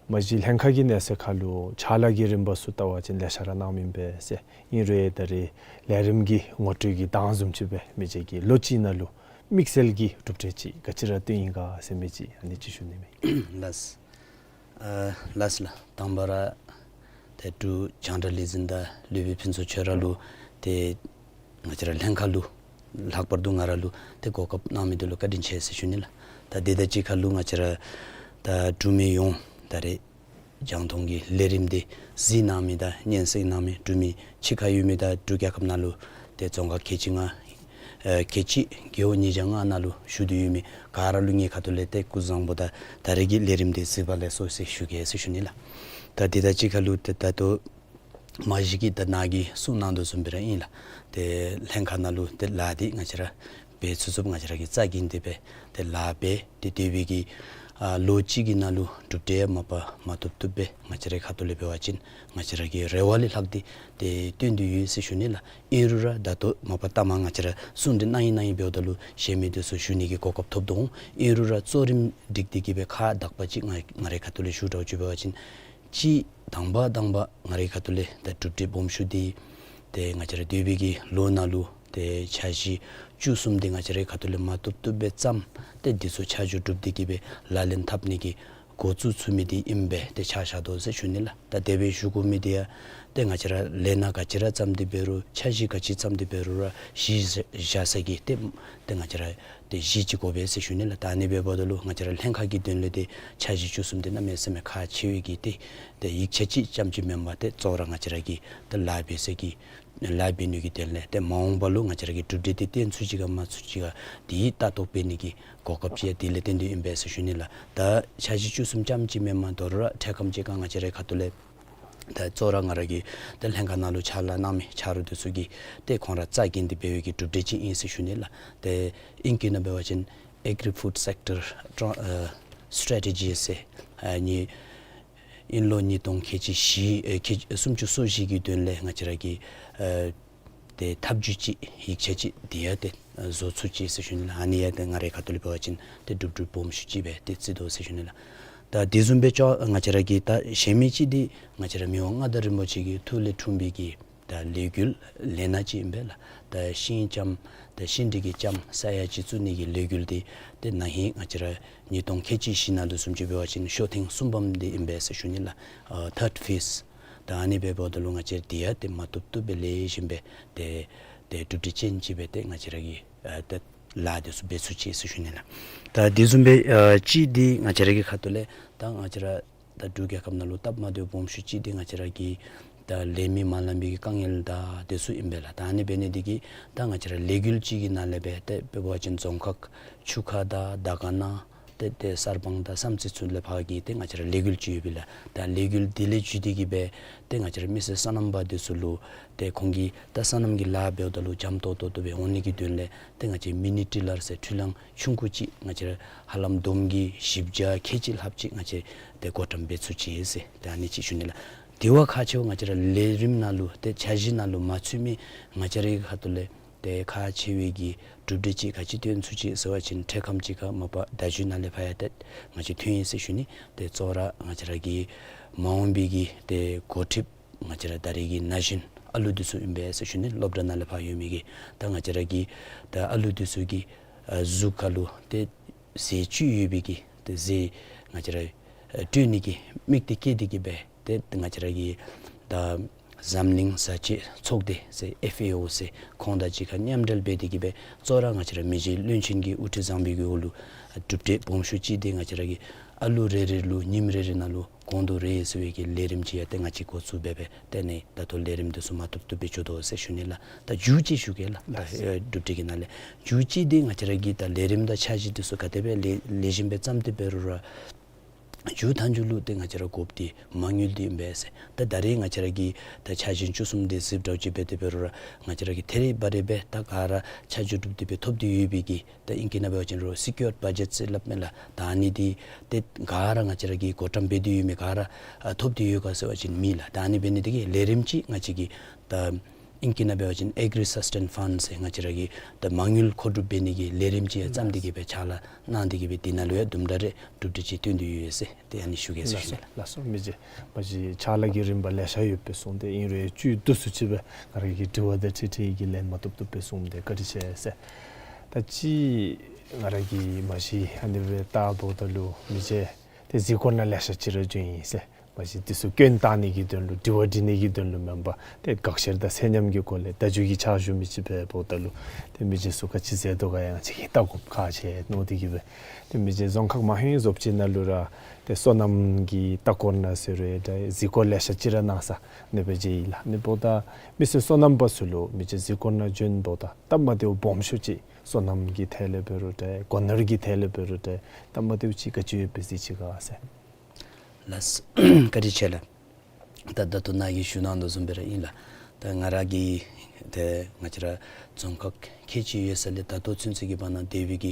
མ་གཞི་ལྷན་ཁག་གི་གནས་ཚད་ཁར་ལུ་ཕྱག་ལཱ་གི་རིམ་པ་ཚུ་བལྟ་བ་ཅིན་ལེ་ཤ་ར་གནངམ་ཨིན་པས་ཟེར། ཨིན་རུང་ད་རེས་ལས་རིམ་གྱི་ངོ་སྤྲོད་ཀྱི་དང་བཟུམ་ཅིག་སྦེ་མི་རྗེ་གིས་ལོ་གཅིག་ནང་ལུ་དམིགས་བསལ་གྱི་གྲུབ་འབྲས་ཅིག་ག་ཅི་ར་བཏོན་ཡི་ག་ཟེར་མི་ཅིག་ཨ་ནི་ཅིག་ཞུ་ནི་མས། ལགས། ཨ་ལགས་ལགས། དང་པ་ར་ཏེ་འབྲུག་རྒྱང་བསྒྲགས་ལས་འཛིན་དང་ལུས་པའི་ཕུན་ཚོགས་ཁྱོད་ར་ལུ་ཏེ་ང་བཅས་ར་ལྷན་ཁག་ལུ་ལྷག་པར་དུ་ང་ར་ལུ་ཏེ་གོ་སྐབས་གནང་མི་འདི་ལུ་བཀའ་དྲིན་ཆེ་ཟེར་ཞུ་ནི་ལགས། ད་དེ་དང་གཅིག་ཁར་ལུ་ང་བཅས་ར་ད་འབྲུག་མི་ཡོངས་ད་རེས་རྒྱང་མཐོང་གི་ལས་རིམ་འདི་གཟིགས་གནང་མི་དང་སྙན་གསན་གནང་མི་འབྲུག་མི་ཕྱི་ཁར་ཡོད་མི་དང་འབྲུག་རྒྱལ་ཁབ་ནང་ལུ་ཏེ་རྫོང་ཁག་ཁལ་གཅིག་ལྔ་ཨེ་ཁལ་གཅིག་རྒེད་འོག་ཉིས་བརྒྱ་ལྔ་ནང་ལུ་བཞུགས་ཏེ་ཡོད་མི་ག་ར་ལུ་ངེའི་ཁ་ཐུག་ལས་ཏེ་སྐུ་གཟུགས་བཟང་པོ་དང་ད་རེས་ཀྱི་ལས་རིམ་འདི་གཟིགས་པ་ལེགས་སོ་ཟེར་ཞུ་གེ་ཟེར་ཞུ་ནི་ལགས། ད་དེ་དང་གཅིག་ཁར་ལུ་ཏེ་ད་ལྟོ་མ་གཞི་གིས་ད་ནཱ་གིས་གསུངས་གནང་དོ་བཟུམ་སྦེ་ར་ཨིན་ལགས། ཏེ་ལྷན་ཁག་ནང་ལུ་ཏེ་ལཱ་འདི་ང་བཅས་ར་འབད་ཚུགས་ཚུགསཔ་ང་བཅས་ར་གིས་རྩ་འགེངས་ཏེ་སྦེ་ཏེ་ལཱ་འབད་དེ་སྡོད་པའི་གི་ཨ་ལོ་གཅིག་གི་ནང་ལུ་གྲུབ་འབྲས་ཡང་མ་པ་མ་ཐོབ་ཐོབ་སྦེ་ང་བཅས་རའི་ཁ་ཐུག་ལས་འབད་བ་ཅིན་ང་བཅས་ར་གི་རེ་བ་ལས་ལྷག་སྟེ་ཏེ་བཏོན་ཏེ་ཡོད་ཟེར་ཞུ་ནི་ལགས། ཨིན་རུང་ར་ད་ལྟོ་མ་པ་ལྟ་མ་ང་བཅས་ར་གསུང་གྲོས་གནང་ཡི་གནང་ཡི་འབདཝ་ད་ལུ་གཞན་མི་འདི་ཚུ་ཞུ་ནི་གི་གོ་སྐབས་ཐོབ་དོ་འོང་། ཨིན་རུང་ར་གཙོ་རིམ་སྒྲིག་སྟེ་གི་སྦེ་ཁག་དག་པ་ཅིག་ང་ང་རའི་ཁ་ཐུག་ལས་ཞུ་འདྲཝ་ཅིག་འབད་བ་ཅིན་གཅིག་དང་པ་དང་པ་ང་རའི་ཁ་ཐུག་ལས་ད་གྲུབ་འབྲས་སྦོམ་ཤོས་འདི་ཏེ་ང་བཅས་ར་སྡོད་པའི་གི་ལོ་ནང་ལུ་ཏེ་འཆར་གཞི་བཅུ་གསུམ་འདི་ང་བཅས་རའི་ཁ་ཐུག་ལས་མ་ཐོབ་ཐོབ་སྦེ་བརྩམས། ཏེ་འདི་ཚུ་ཆ་འཇོག་གྲུབ་སྟེ་གི་སྦེ་ལག་ལེན་འཐབ་ནི་གི་འགོ་བཙུགས་ཚུགས་མི་འདི་ཨིནམ་སྦེ་ཏེ་ཆ་བཞག་དོ་ཟེར་ཞུ་ནི་ལགས། ད་དེ་སྦེ་ཞུ་དགོ་མི་འདི་ཡང་ཏེ་ང་བཅས་ར་ལས་སྣ་ག་ཅི་ར་བརྩམས་ཏེ་འབད་རུང་འཆར་གཞི་ག་ཅི་བརྩམས་ཏེ་འབད་རུང་ར་གཞི་བཞག་ས་གི་ཏེ་ཏེ་ང་བཅས་ར་ཏེ་གཞི་ཅིག་དགོ་པས་ཟེར་ཞུ་ནི་ལགས། ད་ཨ་ནི་འབདཝ་ད་ལུ་ང་བཅས་ར་ལྷན་ཁག་གི་དོན་ལས་ཏེ་འཆར་གཞི་བཅུ་གསུམ་འདི་གནམ་མེད་ས་མེད་ཁག་ཆེ་བའི་གི་ཏེ་ཏེ་ཡིག་ཆ་ཅིག་ཙམ་ཅིག་མེན་པར་ཏེ་གཙོ་བོ་ར་ང་བཅས་ར་གི་ཏེ་ལཱ་འབད་ས་གི་ལཱ་འབད་ནི་གི་དོན་ལས་ཏེ་མ་འོངས་པ་ལུ་ང་བཅས་ར་གི་གྲུབ་འབྲས་འདི་བཏོན་ཚུགས་ཅི་ག་མ་ཚུགས་ཅི་ག་འདི་ལྟ་རྟོག་འབད་ནི་གི་གོ་སྐབས་ཅིག་ཡང་དེ་ལས་བརྟེན་ཏེ་ཨིན་པས་ཟེར་ཞུ་ནི་ལགས། ད་འཆར་གཞི་བཅུ་གསུམ་ཙམ་ཅིག་མེན་པར་དོ་རུང་ར་འཕྲལ་ཁམས་ཅིག་ཁར་ང་བཅས་རའི་ཁ་ཐུག་ལས་ད་གཙོ་བོ་ར་ང་ར་གི་ད་ལྷན་ཁག་ནང་ལུ་ཕྱག་ལཱ་གནང་མི་ཆ་རོགས་འདི་ཚུ་གིས་ཏེ་ཁོང་ར་རྩ་འགེངས་ཏེ་འབད་བའི་གི་གྲུབ་འབྲས་ཅིག་ཨིན་ཟེར་ཞུ་ནི་ལགས། ཏེ་ཨིང་སྐད་ནང་འབད་བ་ཅིན་Agri-Food Sector Tra- ཨ་Strategy ཟེར་ཨ་ནི་ཨིན་ལོ་ཉིས་སྟོང་ཁལ་གཅིག་བཞི་ཨེ་ཁལ་གཅིག་སུམ་ཅུ་སོ་བཞི་གི་དོན་ལས་ང་བཅས་ར་གི་ཨ་ཏེ་ཐབས་བྱུས་ཅིག་ཡིག་ཆ་ཅིག་འདི་ཡང་ཏེ་ཨ་བཟོ་ཚུགས་ཅི་ཟེར་ཞུ་ནི་ལགས། ཨ་ནི་ཡང་ཏེ་ང་རའི་ཁ་ཐུག་ལས་འབད་བ་ཅིན་ཏེ་གྲུབ་འབྲས་སྦོམ་ཤོས་ཅིག་སྦེ་ཏེ་བརྩི་དོ་ཟེར་ཞུ་ནི་ལགས། ད་དེ་བཟུམ་སྦེ་ཅོག་ང་བཅས་ར་གི་ད་གཞན་མི་ཅིག་འདི་ང་བཅས་ར་མི་དབང་མངའ་བདག་རིན་པོ་ཆེ་གི་ཐུགས་ལས་འཁྲུངས་པའི་གི་ད་ལས་འགུལ་ལས་སྣ་ཅིག་ཨིན་པས་ལགས། ད་ཤིང་ལྕམ་ད་ཤིང་འབྲས་ཀྱི་ལྕམ་ས་ཡ་གཅིག་བཙུགས་ནི་གི་ལས་འགུལ་འདི་ཏེ་ན་ཧིང་ང་བཅས་ར་ཉིས་སྟོང་ཁལ་གཅིག་བཞི་ནང་ལུ་བཟུམ་ཅིག་འབད་བ་ཅིན་ཤོ་ཐེངས་གསུམ་པམ་འདི་ཨིན་པས་ཟེར་ཞུ་ནི་ལགས། ཨ་ཐརཌ་ཕེསི། ད་ཨ་ནི་འབདཝ་ད་ལུ་ང་བཅས་འདི་ཡང་ཏེ་མ་བཏུབ་བཏུབ་སྦེ་ལེགས་ཤོམ་སྦེ་ཏེ་ཏེ་གྲུབ་འབྲས་ཅན་ཅིག་སྦེ་ཏེ་ང་བཅས་ར་གིས་ཨ་ཏེ་ལཱ་འདི་ཚུ་འབད་ཚུགས་ཅི་ཟེར་ཞུ་ནི་ལགས། ད་དེ་བཟུམ་སྦེ་ཨ་གཅིག་འདི་ང་བཅས་ར་གི་ཁ་ཐུག་ལས་ད་ང་བཅས་ར་ད་འབྲུག་རྒྱལ་ཁབ་ནང་ལུ་སྟབས་མ་བདེཝ་སྦོམ་ཤོས་ཅིག་འདི་ང་བཅས་ར་གི་ད་ལས་མི་མ་ལང་པའི་གི་དཀའ་ངལ་དང་དེ་ཚུ་ཨིན་པས་ལགས། ད་ཨ་ནི་འབད་ནི་འདི་གིས་ད་ང་བཅས་ར་ལས་འགུལ་ཅིག་གི་ནང་ལས་སྦེ་ཏེ་འབད་བ་ཅིན་རྫོང་ཁག་ཆུ་ཁ་དང་དར་དཀར་ན་ཏེ་ཏེ་གསར་སྤང་དང་བསམ་རྩེ་ཚུ་ལས་ཕར་གྱི་ཏེ་ང་བཅས་ར་ལས་འགུལ་ཅིག་ཡོད་པས་ལགས། ད་ལས་འགུལ་འདི་ལས་བརྒྱུད་དེ་གི་སྦེ་ཏེ་ང་བཅས་ར་མི་སེར་སོ་ནམ་པ་འདི་ཚུ་ལུ་ཏེ་ཁོང་གིས་ད་སོ་ནམ་གྱི་ལཱ་འབདཝ་ད་ལུ་འཇམ་ཏོང་ཏོ་ཏོ་སྦེ་འོང་ནི་གི་དོན་ལས་ཏེ་ང་བཅས་མི་ནི་ཊི་ལར་ཟེར་འཕྲུལ་གླང་ཆུང་ཀུ་ཅིག་ང་བཅས་ར་ཧ་ལམ་བསྡོམས་ཀྱིས་བཞི་བརྒྱ་ཁལ་གཅིག་ལྷགཔ་ཅིག་ང་བཅས་ཏེ་བགོ་བཀྲམ་འབད་ཚུགས་ཅི་ཟེར་ཏེ་ཨ་ནི་ཅིག་ཞུ་ནི་ལགས། དེ་བ་ཁག་ཆེ་བ་ང་བཅས་ར་ལས་རིམ་ནང་ལུ་ཏེ་འཆར་གཞི་ནང་ལུ་མ་ཚུད་མི་ང་བཅས་རའི་ཁ་ཐུག་ལས་ཏེ་ཁག་ཆེ་བའི་གི་གྲུབ་འབྲས་ཅིག་ག་ཅི་བཏོན་ཚུགས་ཅི་ཟེར་བ་ཅིན་འཕྲལ་ཁམས་ཅིག་ཁར་མ་པ་བརྡ་བརྒྱུད་ནང་ལས་ཕར་ཡང་ཏེ་ང་བཅས་ཐོན་ཡི་ཟེར་ཞུ་ནི། ཏེ་གཙོ་བོ་ར་ང་བཅས་ར་གི་མ་འོངས་པའི་གི་ཏེ་འགོ་ཁྲིདཔ་ང་བཅས་ར་ད་རེས་ཀྱི་ན་གཞོན་ཨ་ལུ་འདི་ཚུ་ཨིན་པས་ཟེར་ཞུ་ནི། སློབ་གྲྭ་ནང་ལས་ཕར་ཡོད་མི་གི་ད་ང་བཅས་ར་གི་ད་ཨ་ལུ་འདི་ཚུ་གི་ཨ་གཟུགས་ཁར་ལུ་ཏེ་ཟས་བཅུད་ཡོད་པའི་གི་ཏེ་ཟས་ང་བཅས་ར་ཨ་སྤྲོད་ནི་གི་དམིགས་གཏད་བསྐྱེད་དེ་གི་སྦེ་ཏེ་ང་བཅས་ར་གི་ད་ འཛམ་གླིང་བཟའ་བཅའི་ཚོགས་སྡེ་ཟེར་ཨེཕ་ཨེ་ཨོ་ཟེར་ཁོང་དང་གཅིག་ཁར་མཉམ་འབྲེལ་འབད་དེ་གིས་སྦེ་གཙོ་བོ་ར་ང་བཅས་ར་མི་རྗེ་བློན་ཆེན་གྱི་དབུ་ཁྲིད་བཟང་པོའི་གི་འོག་ལུ་གྲུབ་འབྲས་སྦོམ་ཤོས་ཅིག་འདི་ང་བཅས་ར་གི་ཨ་ལུ་རེ་རེ་ལུ་ཉིནམ་རེ་རེ་ནང་ལུ་གོང་དུ་རེ་ཟེར་བའི་གི་ལས་རིམ་ཅིག་ཡང་ཏེ་ང་བཅས་འགོ་བཙུགས་འབད་སྦེ་ཏེ་ཨ་ནི་ད་ལྟོ་ལས་རིམ་འདི་ཚུ་མ་བཏུབ་བཏུབ་སྦེ་འགྱོ་དོ་ཟེར་ཞུ་ནི་ལགས། ད་མཇུག་ཅིག་ཞུ་གེ་ལགས། ད་ལགས། ཨེ་གྲུབ་འབྲས་ཀྱི་ནང་ལས་མཇུག་ཅིག་འདི་ང་བཅས་ར་གི་ད་ལས་རིམ་དང་འཆར་གཞི་འདི་ཚུ་ག་དེ་སྦེ་ལེགས་ལེགས་ཤོམ་སྦེ་བརྩམས་ཏེ་འབད་རུང་ར་མཇུག་མཐའ་མཇུག་ལུ་ཏེ་ང་བཅས་ར་དགོཔ་འདི་མ་དངུལ་འདི་ཨིན་པས་ཟེར། ད་ད་རེས་ང་བཅས་ར་གི་ད་འཆར་གཞི་བཅུ་གསུམ་འདི་གཟིགསཔ་འདྲཝ་ཅིག་འབད་དེ་འབད་རུང་ར་ང་བཅས་ར་གི་ཐད་རི་བ་རི་སྦེ་ད་ག་ར་ཆ་འཇོག་གྲུབ་སྟེ་སྦེ་ཐོབ་སྟེ་ཡོད་པའི་གི་ད་ཨིང་སྐད་ནང་འབད་བ་ཅིན་རོགས་སི་ཀིའོརཌ་བ་ཇེཊ་ཟེར་སླབ་མས་ལགས། ད་ཨ་ནི་འདི་ཏེ་ག་ར་ང་བཅས་ར་གིས་བགོ་བཀྲམ་འབད་དེ་ཡོད་མི་ག་ར་ཨ་ཐོབ་སྟེ་ཡོད་ག་ཟེར་བ་ཅིན་མེད་ལགས། ད་ཨ་ནི་འབད་ནི་དེ་གིས་ལས་རིམ་ཅིག་ང་བཅས་ཀྱིས་ད་ཨིང་སྐད་ནང་འབད་བ་ཅིན་ཨེག་རི་སཱས་ཊེན་ཕཱནཌ་ཟེར་ང་བཅས་ར་གི་ད་མ་དངུལ་མཁོ་སྒྲུབ་འབད་ནི་གི་ལས་རིམ་ཅིག་ཡང་བརྩམས་ཏེ་གིས་སྦེ་ཕྱག་ལཱ་གནང་སྟེ་གིས་སྦེ་འདི་ནང་ལུ་ཡང་དུམ་གྲ་རེ་གྲུབ་འབྲས་ཅིག་ཐོན་ཏེ་ཡོད་ཟེར་ཏེ་ཨ་ནི་ཞུ་གེ་ཟེར་ཞུ་ནི། ལགས་སོ། མི་རྗེ་མ་གཞི་ཕྱག་ལཱ་གི་རིམ་པ་ལེ་ཤ་ཡོད་པའི་གསུངས་ཏེ་ཨིན་རུང་བཅུད་བསྡུ་སུ་ཅིག་སྦེ་ང་ར་གི་དྲི་བ་དང་འཁྲིལ་འཁྲིལ་གྱི་ལན་མ་བཏུབ་བཏུབ་སྦེ་གསུངས་ཏེ་བཀའ་དྲིན་ཆེ་ཟེར། ད་ཅི་ང་ར་གི་མ་གཞི་ཨ་ནི་སྦེ་བལྟཝ་ད་ལུ་མི་རྗེ་ཏེ་གཟིགས་སྐོར་ནང་ལེ་ཤ་ཅིག་ར་བྱོན་ཡི་ཟེར། མ་གཞི་འདི་ཚུ་སྐྱོན་བཏགས་ནི་གི་དོན་ལུ་དྲི་བ་འདྲི་ནི་གི་དོན་ལུ་མེན་པར་ཏེ་དགག་བཤེར་དང་ཚད་མཉམ་གྱི་སྒོ་ལས་བརྡ་བརྒྱུད་ཀྱི་ཕྱག་ཞུ་མི་ཅིག་སྦེ་འབདཝ་ད་ལུ་ཏེ་མི་རྗེ་ཚུ་ག་ཅི་མཛད་དོ་ག་ཡང་ཅིག་གིས་བལྟ་དགོཔ་ཁག་ཆེ་མནོ་སྟེ་གིས་སྦེ་ཏེ་མི་རྗེ་རྫོང་ཁག་མ་ཧེ་བཟོཔ་ཅིག་ནང་ལུ་ར་ཏེ་སོ་ནམ་གྱི་ལྟ་སྐོར་ནང་ཟེར་རུང་ཏེ་གཟིགས་སྐོར་ལེ་ཤ་ཅིག་ར་གནང་ས་ཨ་ནི་སྦེ་མཇལ་ཡི་ལགས། ཨ་ནི་འབདཝ་ད་མི་སེར་སོ་ནམ་པ་ཚུ་ལུ་མི་རྗེ་གཟིགས་སྐོར་ནང་བྱོན་འབདཝ་ད་སྟབས་མ་བདེཝ་སྦོམ་ཤོས་ཅིག་སོ་ནམ་གྱི་ཐད་ལས་འབད་རུང་ཏེ་སྒོ་ནོར་གྱི་ཐད་ལས་འབད་རུང་ཏེ་སྟབས་མ་བདེཝ་ཅིག་ག་ཅི་ཡོདཔ་སྦེ་གཟིགས་ཅི་ག་ཟེར། ལགས། བཀའ་དྲིན་ཆེ་ལགས། ད་ད་ལྟོ་ནཱ་གིས་ཞུ་གནང་དོ་བཟུམ་སྦེ་ར་ཨིན་ལགས། ད་ང་ར་གིས་ཏེ་ང་བཅས་ར་རྫོང་ཁག་ཁལ་གཅིག་ཡོད་ས་ལས་ད་ལྟོ་ཚུན་ཚོད་ཀྱི་བར་ན་འདས་པའི་གི་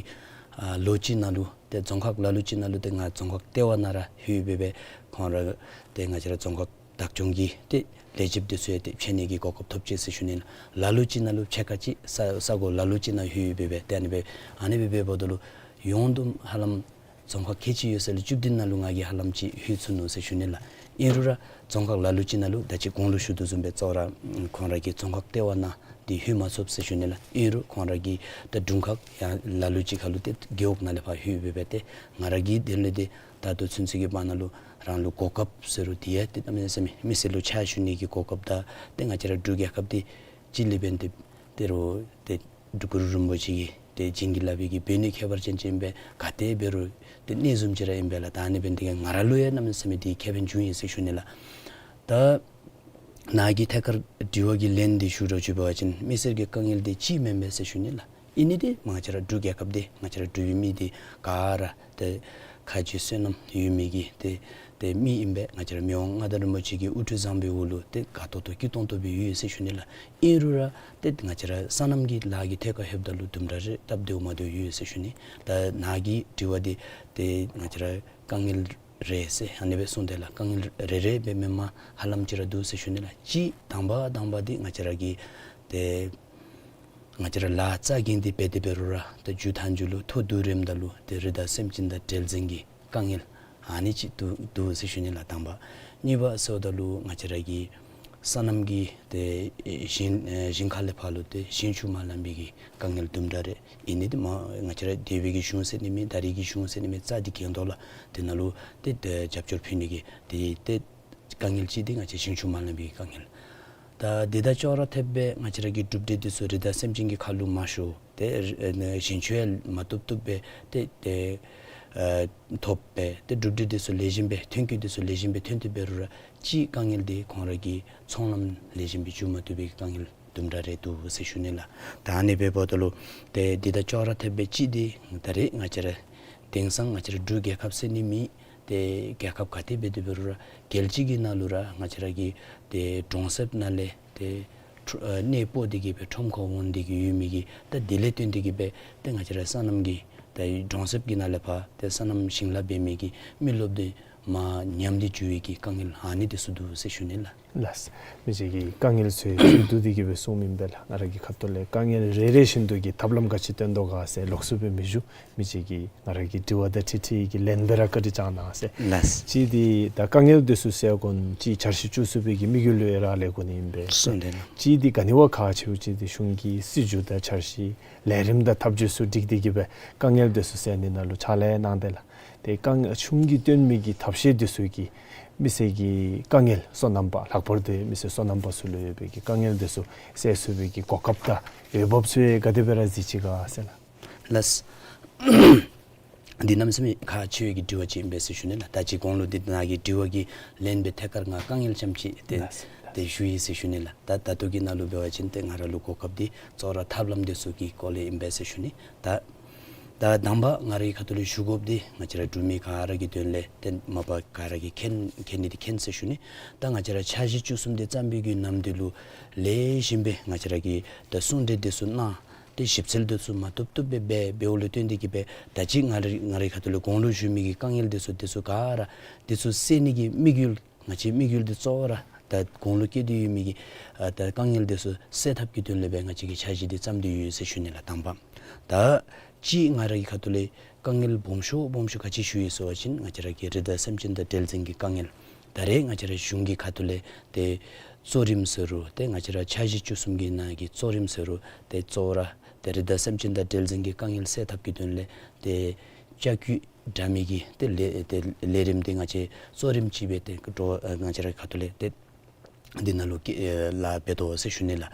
ཨ་ལོ་གཅིག་ནང་ལུ་ཏེ་རྫོང་ཁག་ལ་ལུ་ཅིག་ནང་ལུ་ཏེ་ང་རྫོང་ཁག་ལྟེ་བ་ནང་ར་ལྷོད་སྦེ་སྦེ་ཁོང་ར་ཏེ་ང་བཅས་ར་རྫོང་ཁག་བདག་སྐྱོང་གི་ཏེ་ལས་བྱེདཔ་འདི་ཚུ་ཡང་ཏེ་ཕྱད་ནི་གི་གོ་སྐབས་ཐོབ་ཅི་ཟེར་ཞུ་ནི་ལགས། ལ་ལུ་ཅིག་ནང་ལུ་ཕྱེད་ཀ་ཅིག་ས་ས་གོ་ལ་ལུ་ཅིག་ནང་ལྷོད་སྦེ་སྦེ་ཏེ་ཨ་ནི་སྦེ་ཨ་ནི་སྦེ་འབདཝ་ད་ལུ་ཡོངས་བསྡོམས་ཧ་ལམ་རྫོང་ཁག་ཁལ་གཅིག་ཡོད་ས་ལས་བཅུ་བདུན་ནང་ལུ་ང་གིས་ཧ་ལམ་ཅིག་ལྷོད་ཚུགས་ནུག་ཟེར་ཞུ་ནི་ལགས། ཨིན་རུང་ར་རྫོང་ཁག་ལ་ལུ་ཅིག་ནང་ལུ་ད་ཅི་གོང་ལུ་ཞུ་དོ་བཟུམ་སྦེ་གཙོ་བོ་ར་ཁོང་ར་གི་རྫོང་ཁག་ལྟེ་བ་ནང་འདི་ལྷོད་མ་ཚུགསཔ་ཟེར་ཞུ་ནི་ལགས། ཨིན་རུང་ཁོང་ར་གི་ད་དྲུང་ཁག་ཡང་ལ་ལུ་ཅིག་ཁར་ལུ་ཏེ་རྒེད་འོག་ནང་ལས་ཕར་ལྷོད་སྦེ་སྦེ་ཏེ་ང་ར་གི་དོན་ལས་ཏེ་ད་ལྟོ་ཚུན་ཚོད་ཀྱི་བར་ན་ལུ་རང་ལུ་གོ་སྐབས་ཟེར་རུང་འདི་ཡང་ཏེ་གནམ་མེད་ས་མེད་མི་སེར་ལུ་ཕྱག་ཞུ་ནི་གི་གོ་སྐབས་དང་ཏེ་ང་བཅས་ར་འབྲུག་རྒྱལ་ཁབ་འདི་གཅིག་ལས་འབདན་ཏེ་ཏེ་རོགས་ཏེ་འབྲུག་གུ་རུ་རིན་པོ་ཆེ་གི་ཏེ་བྱིན་གྱིས་བརླབས་པའི་གི་འབད་ནི་ཁྱད་པར་ཅན་ཅིག་ཨིན་པས། ག་ཏེ་འབད་རུང་ཏེ་གནས་བཟུམ་ཅིག་ར་ཨིན་པས་ལགས། ད་ཨ་ནི་འབདན་ཏེ་ང་ར་ལུ་ཡང་གནམ་མེད་ས་མེད་འདི་ཁེ་ཕན་བྱུང་ཡི་ཟེར་ཞུ་ནི་ལགས། ད་ནཱ་གིས་ཐད་ཀར་དྲི་བ་གི་ལན་འདི་ཞུ་རོགས་ཅིག་འབད་བ་ཅིན་མི་སེར་གྱི་དཀའ་ངལ་འདི་ཅིག་མེན་པས་ཟེར་ཞུ་ནི་ལགས། ཨིན་ནི་འདི་ང་བཅས་ར་འབྲུག་རྒྱལ་ཁབ་འདི་ང་བཅས་ར་འབྲུག་པའི་མི་འདི་ག་ར་ཏེ་ཁ་རྗེ་བསོད་ནམས་ཡོད་མི་གི་ཏེ་ཏེ་མི་ཨིན་པས། ང་བཅས་ར་མི་དབང་མངའ་བདག་རིན་པོ་ཆེ་གི་དབུ་ཁྲིད་བཟང་པོའི་འོག་ལུ་ཏེ་དགའ་ཏོག་ཏོ་སྐྱིད་ཏོང་ཏོ་སྦེ་ཡོད་ཟེར་ཞུ་ནི་ལགས། ཨིན་རུང་ར་ཏེ་ང་བཅས་ར་སོ་ནམ་གྱི་ལཱ་གི་ཐད་ཁར་ལྷོདཔ་ད་ལུ་དུམ་གྲ་རེ་སྟབས་བདེཝ་མ་བདེཝ་ཡོད་ཟེར་ཞུ་ནི། ད་ནཱ་གི་དྲི་བ་འདི་ཏེ་ང་བཅས་ར་དཀའ་ངལ་རེ་ཟེར་ཨ་ནི་སྦེ་གསུངས་ཏེ་ལགས། དཀའ་ངལ་རེ་རེ་སྦེ་མེན་པར་ཧ་ལམ་ཅིག་ར་འདུག་ཟེར་ཞུ་ནི་ལགས། གཅིག་དང་པ་དང་པ་འདི་ང་བཅས་ར་གི་ཏེ་ང་བཅས་ར་ལཱ་རྩ་འགེངས་ཏེ་འབད་དེ་འབད་རུང་ར་ཏེ་མཇུག་མཐའ་མཇུག་ལུ་ཐོ་བསྡུ་རནམ་ད་ལུ་ཏེ་རི་དྭགས་སེམས་ཅན་དང་འབྲེལ་འཛིང་གི་དཀའ་ངལ་ཨ་ནི་ཅིག་འདུག་འདུག་ཟེར་ཞུ་ནི་ལགས། དང་པ། གཉིས་པ་ཟེརཝ་ད་ལུ་ང་བཅས་ར་གི་སོ་ནམ་གྱི་ཏེ་ཞིང་ཞིང་ཁ་ལས་ཕར་ལུ་ཏེ་ཞིང་ཆུ་མ་ལང་པའི་གི་དཀའ་ངལ་དུམ་གྲ་རེ་ཨིན་ནི་འདི་མ་ང་བཅས་ར་འདས་པའི་གི་གཞུང་ཟེར་ནི་མེད། ད་རེས་ཀྱི་གཞུང་ཟེར་ནི་མེད། རྩ་འདི་འགེངས་དོ་ལགས། དེ་ནང་ལུ་ཏེ་ཏེ་རྒྱབ་སྐྱོར་ཕུལ་ནི་གི་ཏེ་ཏེ་དཀའ་ངལ་གཅིག་འདི་ང་བཅས་ཞིང་ཆུ་མ་ལང་པའི་དཀའ་ངལ། ད་འདི་དང་ཅོག་ར་འཐདཔ་སྦེ་ང་བཅས་ར་གི་གྲུབ་འབྲས་འདི་ཚུ་རི་དྭགས་སེམས་ཅན་གྱི་ཁ་ལུ་མ་ཤོར་ཏེ་ཞིང་ཆུ་ཡང་མ་བཏུབ་བཏུབ་སྦེ་ཏེ་ཏེ་ཨ་ཐོབ་སྦེ་ཏེ་གྲུབ་འབྲས་འདི་ཚུ་ལེགས་ཤོམ་སྦེ་ཐོན་སྐྱེད་འདི་ཚུ་ལེགས་ཤོམ་སྦེ་ཐོན་ཏེ་འབད་རུང་ར་གཅིག་དཀའ་ངལ་འདི་ཁོང་ར་གི་ཚོང་ལམ་ལེགས་ཤོམ་སྦེ་འགྱོ་མ་བཏུབ་པའི་དཀའ་ངལ་དུམ་གྲ་རེ་འདུག་ཟེར་ཞུ་ནི་ལགས། ད་ཨ་ནི་སྦེ་འབདཝ་ད་ལུ་ཏེ་འདི་དང་ཅོག་ར་འཐདཔ་སྦེ་གཅིག་འདི་ད་རེས་ང་བཅས་ར་དེང་སང་ང་བཅས་ར་འབྲུག་རྒྱལ་ཁབ་ཟེར་ནི་མེད། ཏེ་རྒྱལ་ཁབ་ག་ཏེ་འབད་དེ་འབད་རུང་ར་རྒྱལ་སྤྱི་གི་ནང་ལུ་ར་ང་བཅས་ར་གི་ཏེ་གྲོང་གསེབ་ནང་ལས་ཏེ་ཁྲོ་ཨ་གནས་སྤོ་སྟེ་གིས་སྦེ་ཁྲོམ་ཁར་འོང་སྟེ་གིས་ཡོད་མི་གི་ད་དེ་ལས་བརྟེན་ཏེ་གིས་སྦེ་ཏེ་ང་བཅས་ར་སོ་ནམ་གྱི་ད་གྲོང་གསེབ་ཀྱི་ནང་ལས་ཕར་ཏེ་སོ་ནམ་ཞིང་ལཱ་འབད་མི་གི་མི་རློབས་འདི་མར་ཉམས་ཏེ་འགྱོ་བའི་གི་དཀའ་ངལ་ཨ་ནི་འདི་ཚུ་འདུག་ཟེར་ཞུ་ནི་ལགས། ལགས། མི་རྗེ་གིས་དཀའ་ངལ་ཚུ་བསྡུ་སྟེ་གིས་སྦེ་གསུངམ་ཨིན་པས་ལགས། ང་ར་གི་ཁ་ཐུག་ལས་དཀའ་ངལ་རེ་རེ་བཞིན་དུ་གི་ཐབས་ལམ་ག་ཅི་བཏོན་དོ་ག་ཟེར་ལོགས་སུ་སྦེ་མི་ཞུ། མི་རྗེ་གིས་ང་ར་གི་དྲི་བ་དང་འཁྲིལ་འཁྲིལ་གྱི་ལན་སྦེ་ར་བཀའ་དྲིན་བསྐྱང་གནང་ཟེར། ལགས། གཅིག་འདི་ད་དཀའ་ངལ་འདི་ཚུ་སེལ་དགོ་ནི་ཅིག་འཆར་གཞི་བཅུ་གསུམ་པའི་གི་དམིགས་ཡུལ་ལུ་ཡང་རག་ལས་དགོ་ནི་ཨིན་པས། གསུངས་ཏེ་ལགས། གཅིག་འདི་ག་ནི་བ་ཁག་ཆེཝ་ཅིག་འདི་གཞུང་གི་སྲིད་བྱུས་དང་འཆར་གཞི་ལས་རིམ་དང་ཐབས་བྱུས་ཚུ་སྒྲིག་སྟེ་གིས་སྦེ་དཀའ་ངལ་འདི་ཚུ་སེལ་ནི་ནང་ལུ་ཕྱག་ལཱ་གནང་སྟེ་ལགས། ཏེ་དཀའ་ངལ་གཞུང་གིས་བཏོན་མི་གི་ཐབས་ཤེས་འདི་ཚུ་གིས་ མི་སེར་གྱི་དཀའ་ངལ་སོ་ནམ་པ་ལྷག་པར་དུ་མི་སེར་སོ་ནམ་པ་ཚུ་ལུ་ཡོད་པའི་གི་དཀའ་ངལ་དེ་ཚུ་སེལ་ཚུགས་པའི་གི་གོ་སྐབས་དང་འོས་འབབ་ཚུ་ག་དེ་སྦེ་ར་གཟིགས་ཅི་ག་ཟེར་ན། ལགས། འདི་གནམ་མེད་ས་མེད་ཁག་ཆེ་བའི་གི་དྲི་བ་ཅིག་ཨིན་པས་ཟེར་ཞུ་ནི་ལགས། ད་ཅི་གོང་ལུ་འདི་ནང་གི་དྲི་བ་གི་ལན་སྦེ་ཐད་ཀར་ང་དཀའ་ངལ་ཙམ་ཅིག་ཏེ་ལགས། ཏེ་ཞུ་ཡི་ཟེར་ཞུ་ནི་ལགས། ད་ད་ལྟོ་གི་ནང་ལུ་འབད་བ་ཅིན་ཏེ་ང་ར་ལུ་གོ་སྐབས་འདི་གཙོ་བོ་ར་ཐབས་ལམ་དེ་ཚུ་གི་སྐོར་ལས་ཨིན་པས་ཟེར་ཞུ་ནི། ད་ད་དང་པ་ང་རའི་ཁ་ཐུག་ལས་ཞུ་དགོཔ་འདི་ང་བཅས་ར་འབྲུག་མི་ག་ར་གི་དོན་ལས་ཏེ་མ་པ་ག་ར་གིས་མཁྱེན་མཁྱེན་ནི་འདི་མཁྱེན་ཟེར་ཞུ་ནི། ད་ང་བཅས་ར་འཆར་གཞི་བཅུ་གསུམ་འདི་བརྩམས་པའི་གི་ནམ་དུས་ལུ་ལེགས་ཤོམ་སྦེ་ང་བཅས་ར་གིས་ད་གསུང་གྲོས་དེ་ཚུ་གནང་སྟེ་ཞིབ་འཚོལ་དེ་ཚུ་མ་བཏུབ་བཏུབ་སྦེ་འབད་འབདཝ་ལས་བརྟེན་ཏེ་གིས་སྦེ་ད་ཅི་ང་རའི་ང་རའི་ཁ་ཐུག་ལས་གོང་ལུ་ཞུ་མི་གི་དཀའ་ངལ་དེ་ཚུ་དེ་ཚུ་ག་ར་དེ་ཚུ་སེལ་ནི་གི་དམིགས་ཡུལ་ང་བཅས་དམིགས་ཡུལ་འདི་གཙོ་བོ་ར་ད་གོང་ལུ་བཀོད་དེ་ཡོད་མི་གི་ཨ་ད་དཀའ་ངལ་དེ་ཚུ་སེལ་ཐབས་ཀྱི་དོན་ལས་སྦེ་ང་བཅས་ཀྱིས་འཆར་གཞི་འདི་བརྩམས་ཏེ་ཡོད་ཟེར་ཞུ་ནི་ལགས། དང་པ་ད་ཅི་ང་ར་གི་ཁ་ཐུག་ལས་དཀའ་ངལ་སྦོམ་ཤོས་སྦོམ་ཤོས་ག་ཅི་ཞུ་ཡི་ཟེར་བ་ཅིན་ང་བཅས་ར་གི་རི་དྭགས་སེམས་ཅན་དང་འབྲེལ་ཟིན་གྱི་དཀའ་ངལ། ད་རེས་ང་བཅས་ར་གཞུང་གི་ཁ་ཐུག་ལས་ཏེ་གཙོ་རིམ་ཟེར་རུང་ཏེ་ང་བཅས་ར་འཆར་གཞི་བཅུ་གསུམ་གྱི་ནང་གི་གཙོ་རིམ་ཟེར་རུང་ཏེ་གཙོ་བོ་ར་ཏེ་རི་དྭགས་སེམས་ཅན་དང་འབྲེལ་ཟིན་གྱི་དཀའ་ངལ་སེལ་ཐབས་ཀྱི་དོན་ལས་ཏེ་ལྕགས་ཀྱུ་དྲ་མིག་གི་ཏེ་ལས་ཏེ་ལས་རིམ་འདི་ང་བཅས་གཙོ་རིམ་ཅིག་སྦེ་ཏེ་འགྲོ་ཨ་ང་བཅས་ར་ཁ་ཐུག་ལས་ཏེ་འདི་ནང་ལུ་ཀི་ཨེ་ལཱ་འབད་དོ་ཟེར་ཞུ་ནི་ལགས།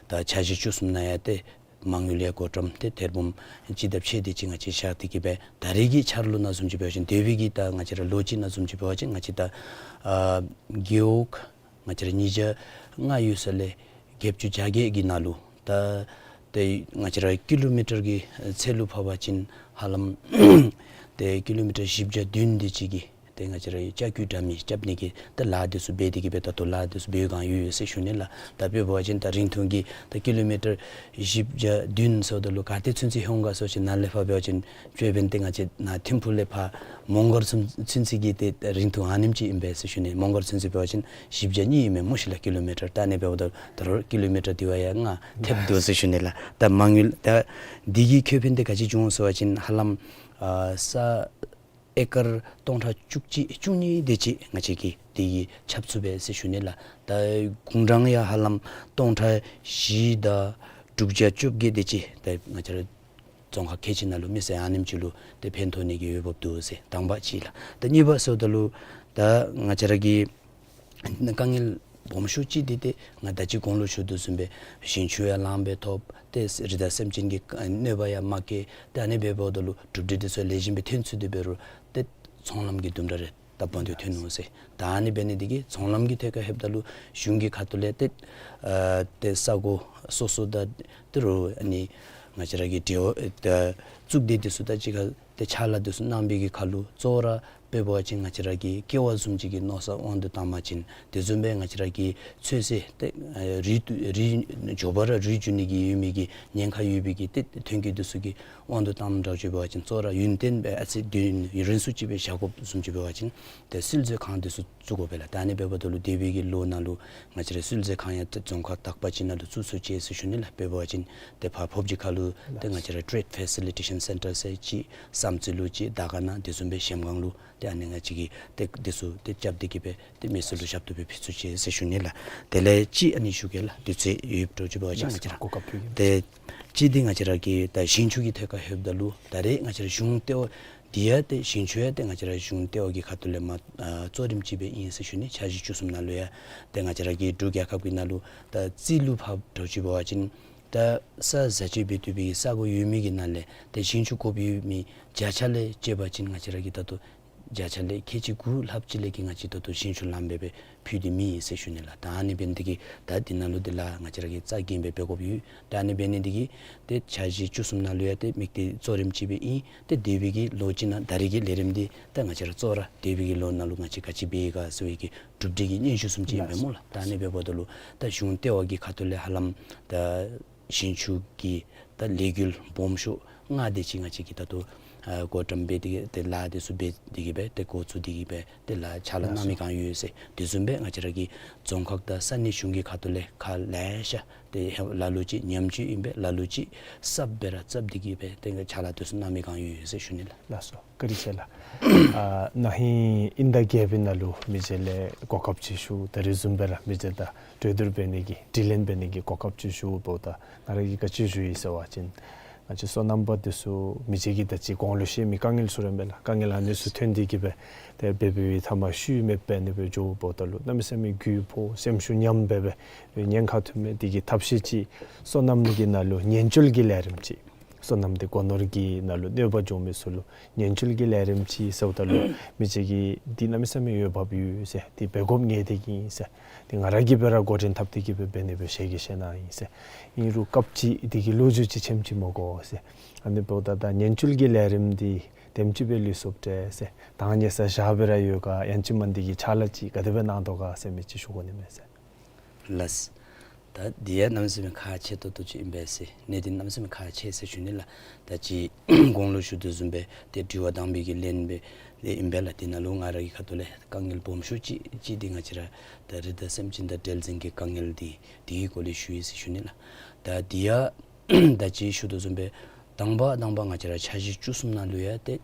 ད་འཆར་གཞི་བཅུ་གསུམ་ནང་ཡང་ཏེ་མ་དངུལ་ཡང་བགོ་བཀྲམ་ཏེ་ཐེར་འབུམ་གཅིག་དང་ཕྱེད་དེ་ཅིག་ང་བཅས་བཞག་སྟེ་གིས་སྦེ་ད་རེས་ཀྱི་འཆར་ལོ་ནང་བཟུམ་ཅིག་འབད་བ་ཅིན་འདས་པའི་གི་ད་ང་བཅས་ར་ལོ་གཅིག་ནང་བཟུམ་ཅིག་འབད་བ་ཅིན་ང་བཅས་ད་ཨ་རྒེད་འོག་ང་བཅས་ར་ཉིས་བརྒྱ་ལྔ་ཡོད་ས་ལས་བརྒྱད་ཅུ་གྱ་བརྒྱད་ཀྱི་ནང་ལུ་ད་ཏེ་ང་བཅས་ར་ཀི་ལོ་མི་ཊར་གྱི་ཚད་ལུ་ཕབ་པ་ཅིན་ཧ་ལམ་ཏེ་ཀི་ལོ་མི་ཊར་བཞི་བརྒྱ་བདུན་དེ་ཅིག་གི་ཏེ་ང་བཅས་ར་ལྕགས་ཀྱུ་དྲ་མིག་རྐྱབ་ནི་གི་ཏེ་ལཱ་དེ་ཚུ་འབད་དེ་གིས་སྦེ་ད་ལྟོ་ལཱ་དེ་ཚུ་འབད་བའི་བསྒང་ཡོད་ཡོད་ཟེར་ཞུ་ནི་ལགས། ད་དཔེ་འབད་བ་ཅིན་ད་རིང་ཐུང་གི་ད་ཀི་ལོ་མི་ཊར་བཞི་བརྒྱ་བདུན་ཟེརཝ་ད་ལུ་ག་ཏེ་ཚུན་ཚོད་འོང་ག་ཟེར་བ་ཅིན་ནཱ་ལས་ཕར་འབད་བ་ཅིན་ཅོད་པན་ཏེ་ང་བཅས་ནཱ་ཐིམ་ཕུག་ལས་ཕར་མོང་སྒར་ཚུན་ཚོད་ཀྱི་ཏེ་རིང་ཐུང་ཨ་ནེམ་ཅིག་ཨིན་པས་ཟེར་ཞུ་ནི། མོང་སྒར་ཚུན་ཚོད་འབད་བ་ཅིན་བཞི་བརྒྱ་གཉིས་ཨིན་མས་སྨོ་ཤིག་ལགས་ཀི་ལོ་མི་ཊར། ད་ཨ་ནི་འབདཝ་ད་ད་རུང་ཀི་ལོ་མི་ཊར་དེ་བ་ཡང་ལྔ་ཐེབས་འདུག་ཟེར་ཞུ་ནི་ལགས། ད་མ་དངུལ་ད་འདི་གི་ཁེ་ཕན་དེ་ག་ཅི་བྱུང་ཟེར་བ་ཅིན་ཧ་ལམ་ཨ་ས་ཨེ་ཀར་སྟོང་ཕྲག་བཅུ་གཅིག་བཅུ་གཉིས་དེ་ཅིག་ང་བཅས་ཀྱིས་དེ་གི་ཁྱབ་ཚུགས་པས་ཟེར་ཞུ་ནི་ལགས། ད་དགུང་གྲངས་ཡང་ཧ་ལམ་སྟོང་ཕྲག་བཞི་དང་དྲུག་བརྒྱ་བཅོ་བརྒྱད་དེ་ཅིག་ད་ང་བཅས་ར་རྫོང་ཁག་ཁལ་གཅིག་ནང་ལུ་མི་སེར་ཨ་ནེམ་ཅིག་ལུ་ཏེ་ཕན་ཐོགས་ནི་གི་འོས་འབབ་འདུག་ཟེར་དང་པ་ཅིག་ལགས། ད་གཉིས་པ་ཟེརཝ་ད་ལུ་ད་ང་བཅས་ར་གི་དཀའ་ངལ་སྦོམ་ཤོས་ཅིག་འདི་ཏེ་ང་ད་ཅི་གོང་ལུ་ཞུ་དོ་བཟུམ་སྦེ་ཞིང་ཆུ་ཡང་ལངམ་སྦེ་ཐོབ། ཏེ་རི་དྭགས་སེམས་ཅན་གྱི་གནོད་པ་ཡང་མ་བཀལ། ཏེ་ཨ་ནི་སྦེ་འབདཝ་ད་ལུ་གྲུབ་འབྲས་དེ་ཚུ་ལེགས་ཤོམ་སྦེ་ཐོན་ཚུགས་ཏེ་འབད་རུང་ཏེ་ཚོང་ལམ་གྱི་དུམ་གྲ་རེ་ད་བང་མཛོད་ཐོན་ནུག་ཟེར། ད་ཨ་ནི་འབད་ནི་འདི་གིས་ཚོང་ལམ་གྱི་ཐད་ཁར་ལྷོདཔ་ད་ལུ་གཞུང་གི་ཁ་ཐུག་ལས་ཏེ་ཨ་ཏེ་ས་གོ་སོ་སོ་དང་ཏེ་རུང་ཨ་ནི་ང་བཅས་ར་གི་འབྲེལ་བ་ད་གཙུག་སྡེ་དེ་ཚུ་དང་གཅིག་ཁར་ཏེ་ཕྱག་ལཱ་དེ་ཚུ་གནང་བའི་གི་ཁར་ལུ་གཙོ་བོ་ར་དཔེ་འབད་བ་ཅིན་ང་བཅས་ར་གི་ཀེ་བ་བཟུམ་ཅིག་གི་མནོ་བསམ་དབང་དུ་བཏང་བ་ཅིན་དེ་བཟུམ་སྦེ་ང་བཅས་ར་གི་ཚོད་བསྲེ་ཏེ་ཨ་རུལ་རུལ་མགྱོགས་པ་ར་རུལ་འགྱོ་ནི་གི་ཡོད་མི་གི་ཉེན་ཁ་ཡོད་པའི་གི་ཏེ་ཐོན་སྐྱེད་དེ་ཚུ་གི་དབང་དུ་བཏངམ་འདྲཝ་ཅིག་འབད་བ་ཅིན་གཙོ་བོ་ར་ཡུན་བརྟན་སྦེ་ཨ་ཙི་དུས་ཡུན་རིང་སུ་ཅིག་སྦེ་བཞག་དགོཔ་བཟུམ་ཅིག་འབད་བ་ཅིན་ཏེ་བསིལ་མཛོད་ཁང་དེ་ཚུ་བཙུགས་དགོ་པས་ལགས། ད་ཨ་ནི་འབདཝ་ད་ལུ་འདས་པའི་གི་ལོ་ནང་ལུ་ང་བཅས་ར་བསིལ་མཛོད་ཁང་ཡང་ཏེ་རྫོང་ཁག་དག་པ་ཅིག་ནང་ལུ་བཙུགས་ཚུགས་ཅི་ཟེར་ཞུ་ནི་ལགས། དཔེ་འབད་བ་ཅིན་ཏེ་ཕར་ཕོབ་སྦྱིས་ཁ་ལུ་ཏེ་ང་བཅས་ར་Trade Facilitation Center ཟེར་ཅིག་བསམ་རྩེ་ལུ་ཅིག་དར་དཀར་ན་དེ་བཟུམ་སྦེ་གཞལམ་སྒང་ལུ་ཏེ་ཨ་ནི་ང་བཅས་ཀྱིས་ཏེ་དེ་ཚུ་ཏེ་རྐྱབ་སྟེ་གིས་སྦེ་ཏེ་མི་སེར་ལུ་ཞབས་ཏོག་སྦེ་ཕུལ་ཚུགས་ཅི་ཟེར་ཞུ་ནི་ལགས། དེ་ལས་ཅིག་ཨ་ནི་ཞུ་གེ་ལགས། དུས་ཚོད་ཡོདཔ་འདྲཝ་ཅིག་འབད་བ་ཅིན་ང་བཅས་ར་གོ་སྐབས་ཕུལ་གེ། ཏེ་ཅིག་འདི་ང་བཅས་ར་གི་ད་ཞིང་ཆུ་གི་ཐད་ཁར་ལྷོདཔ་ད་ལུ་ད་རེས་ང་བཅས་ར་གཞུང་ལྟེ་བ་འདི་ཡང་ཏེ་ཞིང་ཆུ་ཡང་ཏེ་ང་བཅས་ར་གཞུང་ལྟེ་བ་གི་ཁ་ཐུག་ལས་མ་ཨ་གཙོ་རིམ་ཅིག་སྦེ་ཨིན་ཟེར་ཞུ་ནི། འཆར་གཞི་བཅུ་གསུམ་ནང་ལུ་ཡང་ཏེ་ང་བཅས་ར་གི་འབྲུག་རྒྱལ་ཁབ་ཀྱི་ནང་ལུ་ད་རྩིས་ལུ་ཕབ་འདྲཝ་ཅིག་འབད་བ་ཅིན་ད་ས་བཟའ་སྤྱོད་འབད་བཏུབ་པའི་ས་གོ་ཡོད་མི་གི་ནང་ལས་ཏེ་ཞིང་ཆུ་དགོཔ་ཡོད་མི་བརྒྱ་ཆ་ལས་བཅད་པ་ཅིན་ང་བཅས་ར་གི་ད་ལྟོ་བརྒྱ་ཆ་ལས་ཁལ་གཅིག་དགུ་ལྷགཔ་ཅིག་ལས་ཀྱི་ང་བཅས་ད་ལྟོ་ཞིང་ཆུ་ལངམ་སྦེ་སྦེ་ཕུལ་ཏེ་མེད་ཟེར་ཞུ་ནི་ལགས། ད་ཨ་ནི་འབད་ནི་འདི་གིས་ད་འདི་ནང་ལུ་འདི་ལཱ་ང་བཅས་ར་གིས་རྩ་འགེངས་སྦེ་འབད་དགོཔ་ཡོད། ད་ཨ་ནི་འབད་ནི་འདི་གིས་ཏེ་འཆར་གཞི་བཅུ་གསུམ་ནང་ལུ་ཡང་ཏེ་དམིགས་གཏད་གཙོ་རིམ་ཅིག་སྦེ་ཨིན། ཏེ་འདས་པའི་གི་ལོ་གཅིག་ནང་ད་རེས་ཀྱི་ལས་རིམ་འདི་ད་ང་བཅས་ར་གཙོ་བོ་ར་འདས་པའི་གི་ལོ་ནང་ལུ་ང་བཅས་ག་ཅི་འབད་ཡི་ག་ཟེར་བའི་གི་གྲུབ་འབྲས་ཀྱི་སྙན་ཞུ་བཟུམ་ཅིག་ཨིན་པས་སྨོ་ལགས། ད་ཨ་ནི་འབདཝ་ད་ལུ་ད་གཞུང་ལྟེ་བ་གི་ཁ་ཐུག་ལས་ཧ་ལམ་ད་ཞིང་ཆུ་གི་ད་ལས་འགུལ་སྦོམ་ཤོས་ལྔ་དེ་ཅིག་ང་བཅས་ཀྱིས་ད་ལྟོ་ཨ་བགོ་བཀྲམ་འབད་དེ་གིས་ཏེ་ལཱ་དེ་ཚུ་འབད་དེ་གིས་སྦེ་ཏེ་འགོ་བཙུགས་ཏེ་གིས་སྦེ་ཏེ་ལཱ་ཕྱག་ལཱ་གནང་མི་གང་ཡོད་ཟེར། དེ་བཟུམ་སྦེ་ང་བཅས་ར་གི་རྫོང་ཁག་དང་ས་གནས་གཞུང་གི་ཁ་ཐུག་ལས་ཁག་ལེ་ཤ་ཏེ་ལ་ལུ་ཅིག་ཉམས་བཅོས་ཨིན་པས། ལ་ལུ་ཅིག་གསརཔ་སྦེ་ར་བརྩམས་ཏེ་གིས་སྦེ་ཏེ་ཕྱག་ལཱ་དེ་ཚུ་གནང་མི་གང་ཡོད་ཟེར་ཞུ་ནི་ལགས། ལགས་སོ། བཀའ་དྲིན་ཆེ་ལགས། ཨ་ན་ཧིང་དབྱིན་ཟླ་བརྒྱད་པའི་ནང་ལུ་མི་རྗེ་ལས་གོ་སྐབས་ཅིག་ཞུ། ད་རེས་བཟུམ་སྦེ་ར་མི་རྗེ་དང་གྲོས་བསྡུར་འབད་ནི་གི་དྲི་ལན་འབད་ནི་གི་གོ་སྐབས་ཅིག་ཞུ་འབདཝ་ད་ང་ར་གིས་ག་ཅི་ཞུ་ཡི་ཟེར་བ་ཅིན་ ང་བཅས་སོ་ནམ་པ་འདི་ཚུ་མི་རྗེ་གིས་ད་ཅི་གོང་ལུ་བཤད་མི་དཀའ་ངལ་ཚུ་ར་མས་ལགས། དཀའ་ངལ་ཨ་ནི་ཚུ་ཐོན་ཏེ་གི་སྦེ་ཏེ་འབད་འབདཝ་ད་མ་ཤུལ་མེདཔ་ཨ་ནི་སྦེ་འགྱོཝ་ད་ལུ་གནམ་མེད་ས་མེད་གུས་ཕོག་སེམས་ཤུགས་ཉམས་སྦེ་སྦེ་ཉེན་ཁ་ཐོན་མི་འདི་གི་ཐབས་ཤེས་ཅིག་སོ་ནམ་གྱི་ནང་ལུ་ཉེན་བཅོལ་གྱི་ལས་རིམ་ཅིག། སོ་ནམ་འདི་སྒོ་ནོར་གྱི་ནང་ལུ་གནོད་པ་འབྱུང་མི་ཚུ་ལུ་ཉེན་བཅོལ་གྱི་ལས་རིམ་ཅིག་ཟེརཝ་ད་ལུ་མི་རྗེ་གིས་འདི་གནམ་མེད་ས་མེད་འོས་འབབ་ཡོད་ཟེར། འདི་འབད་དགོཔ་ངེས་ཏིག་ཨིན་ཟེར། འདི་ང་ར་གིས་སྦེ་ར་འགོ་འདྲེན་འཐབ་སྟེ་གི་སྦེ་འབད་ནི་སྦེ་ཞལ་གྱིས་བཞེས་གནང་ཡི་ཟེར། ཨིན་རུང་སྐབས་ཅིག་འདི་གི་ལོ་རྒྱུས་ཅིག་ཆེམ་ཅིག་མི་དགོ་ཟེར། ཨ་ནི་འབདཝ་ད་ད་ཉེན་བཅོལ་གྱི་ལས་རིམ་འདི་དེམ་ཅིག་སྦེ་ལུས་སོཔ་འདྲས་ཟེར། ད་ཉེ་ས་བཞག་སྦེ་ར་ཡོད་ག། ཡང་ཅིན་མ་འདི་གི་ཕྱག་ལཱ་ཅིག་ག་དེ་སྦེ་གནང་དོ་ག་ཟེར་མི་ཅིག་ཞུ་དགོ་ནི་མས་ཟེར། ལགས། ད་འདི་ཡང་གནམ་མེད་ས་མེད་ཁག་ཆེ་ཏོག་ཏོ་ཅིག་ཨིན་པས་ཟེར། གནད་དོན་གནམ་མེད་ས་མེད་ཁག་ཆེ་ཟེར་ཞུ་ནི་ལགས། ད་ཅི་གོང་ལུ་ཞུ་དོ་བཟུམ་སྦེ་ཏེ་དྲི་བ་དང་པའི་གི་ལན་སྦེ་ལས་ཨིན་པས་ལགས། འདི་ནང་ལུ་ང་ར་གི་ཁ་ཐུག་ལས་དཀའ་ངལ་སྦོམ་ཤོས་ཅིག་ཅིག་འདི་ང་བཅས་ར་ད་རི་དྭགས་སེམས་ཅན་དང་འབྲེལ་འཛིང་གི་དཀའ་ངལ་འདི་འདི་གི་སྐོར་ལས་ཞུ་ཡི་ཟེར་ཞུ་ནི་ལགས། ད་འདི་ཡང་ད་ཅི་ཞུ་དོ་བཟུམ་སྦེ་དང་པ་དང་པ་ང་བཅས་ར་འཆར་གཞི་བཅུ་གསུམ་ནང་ལུ་ཡང་ཏེ་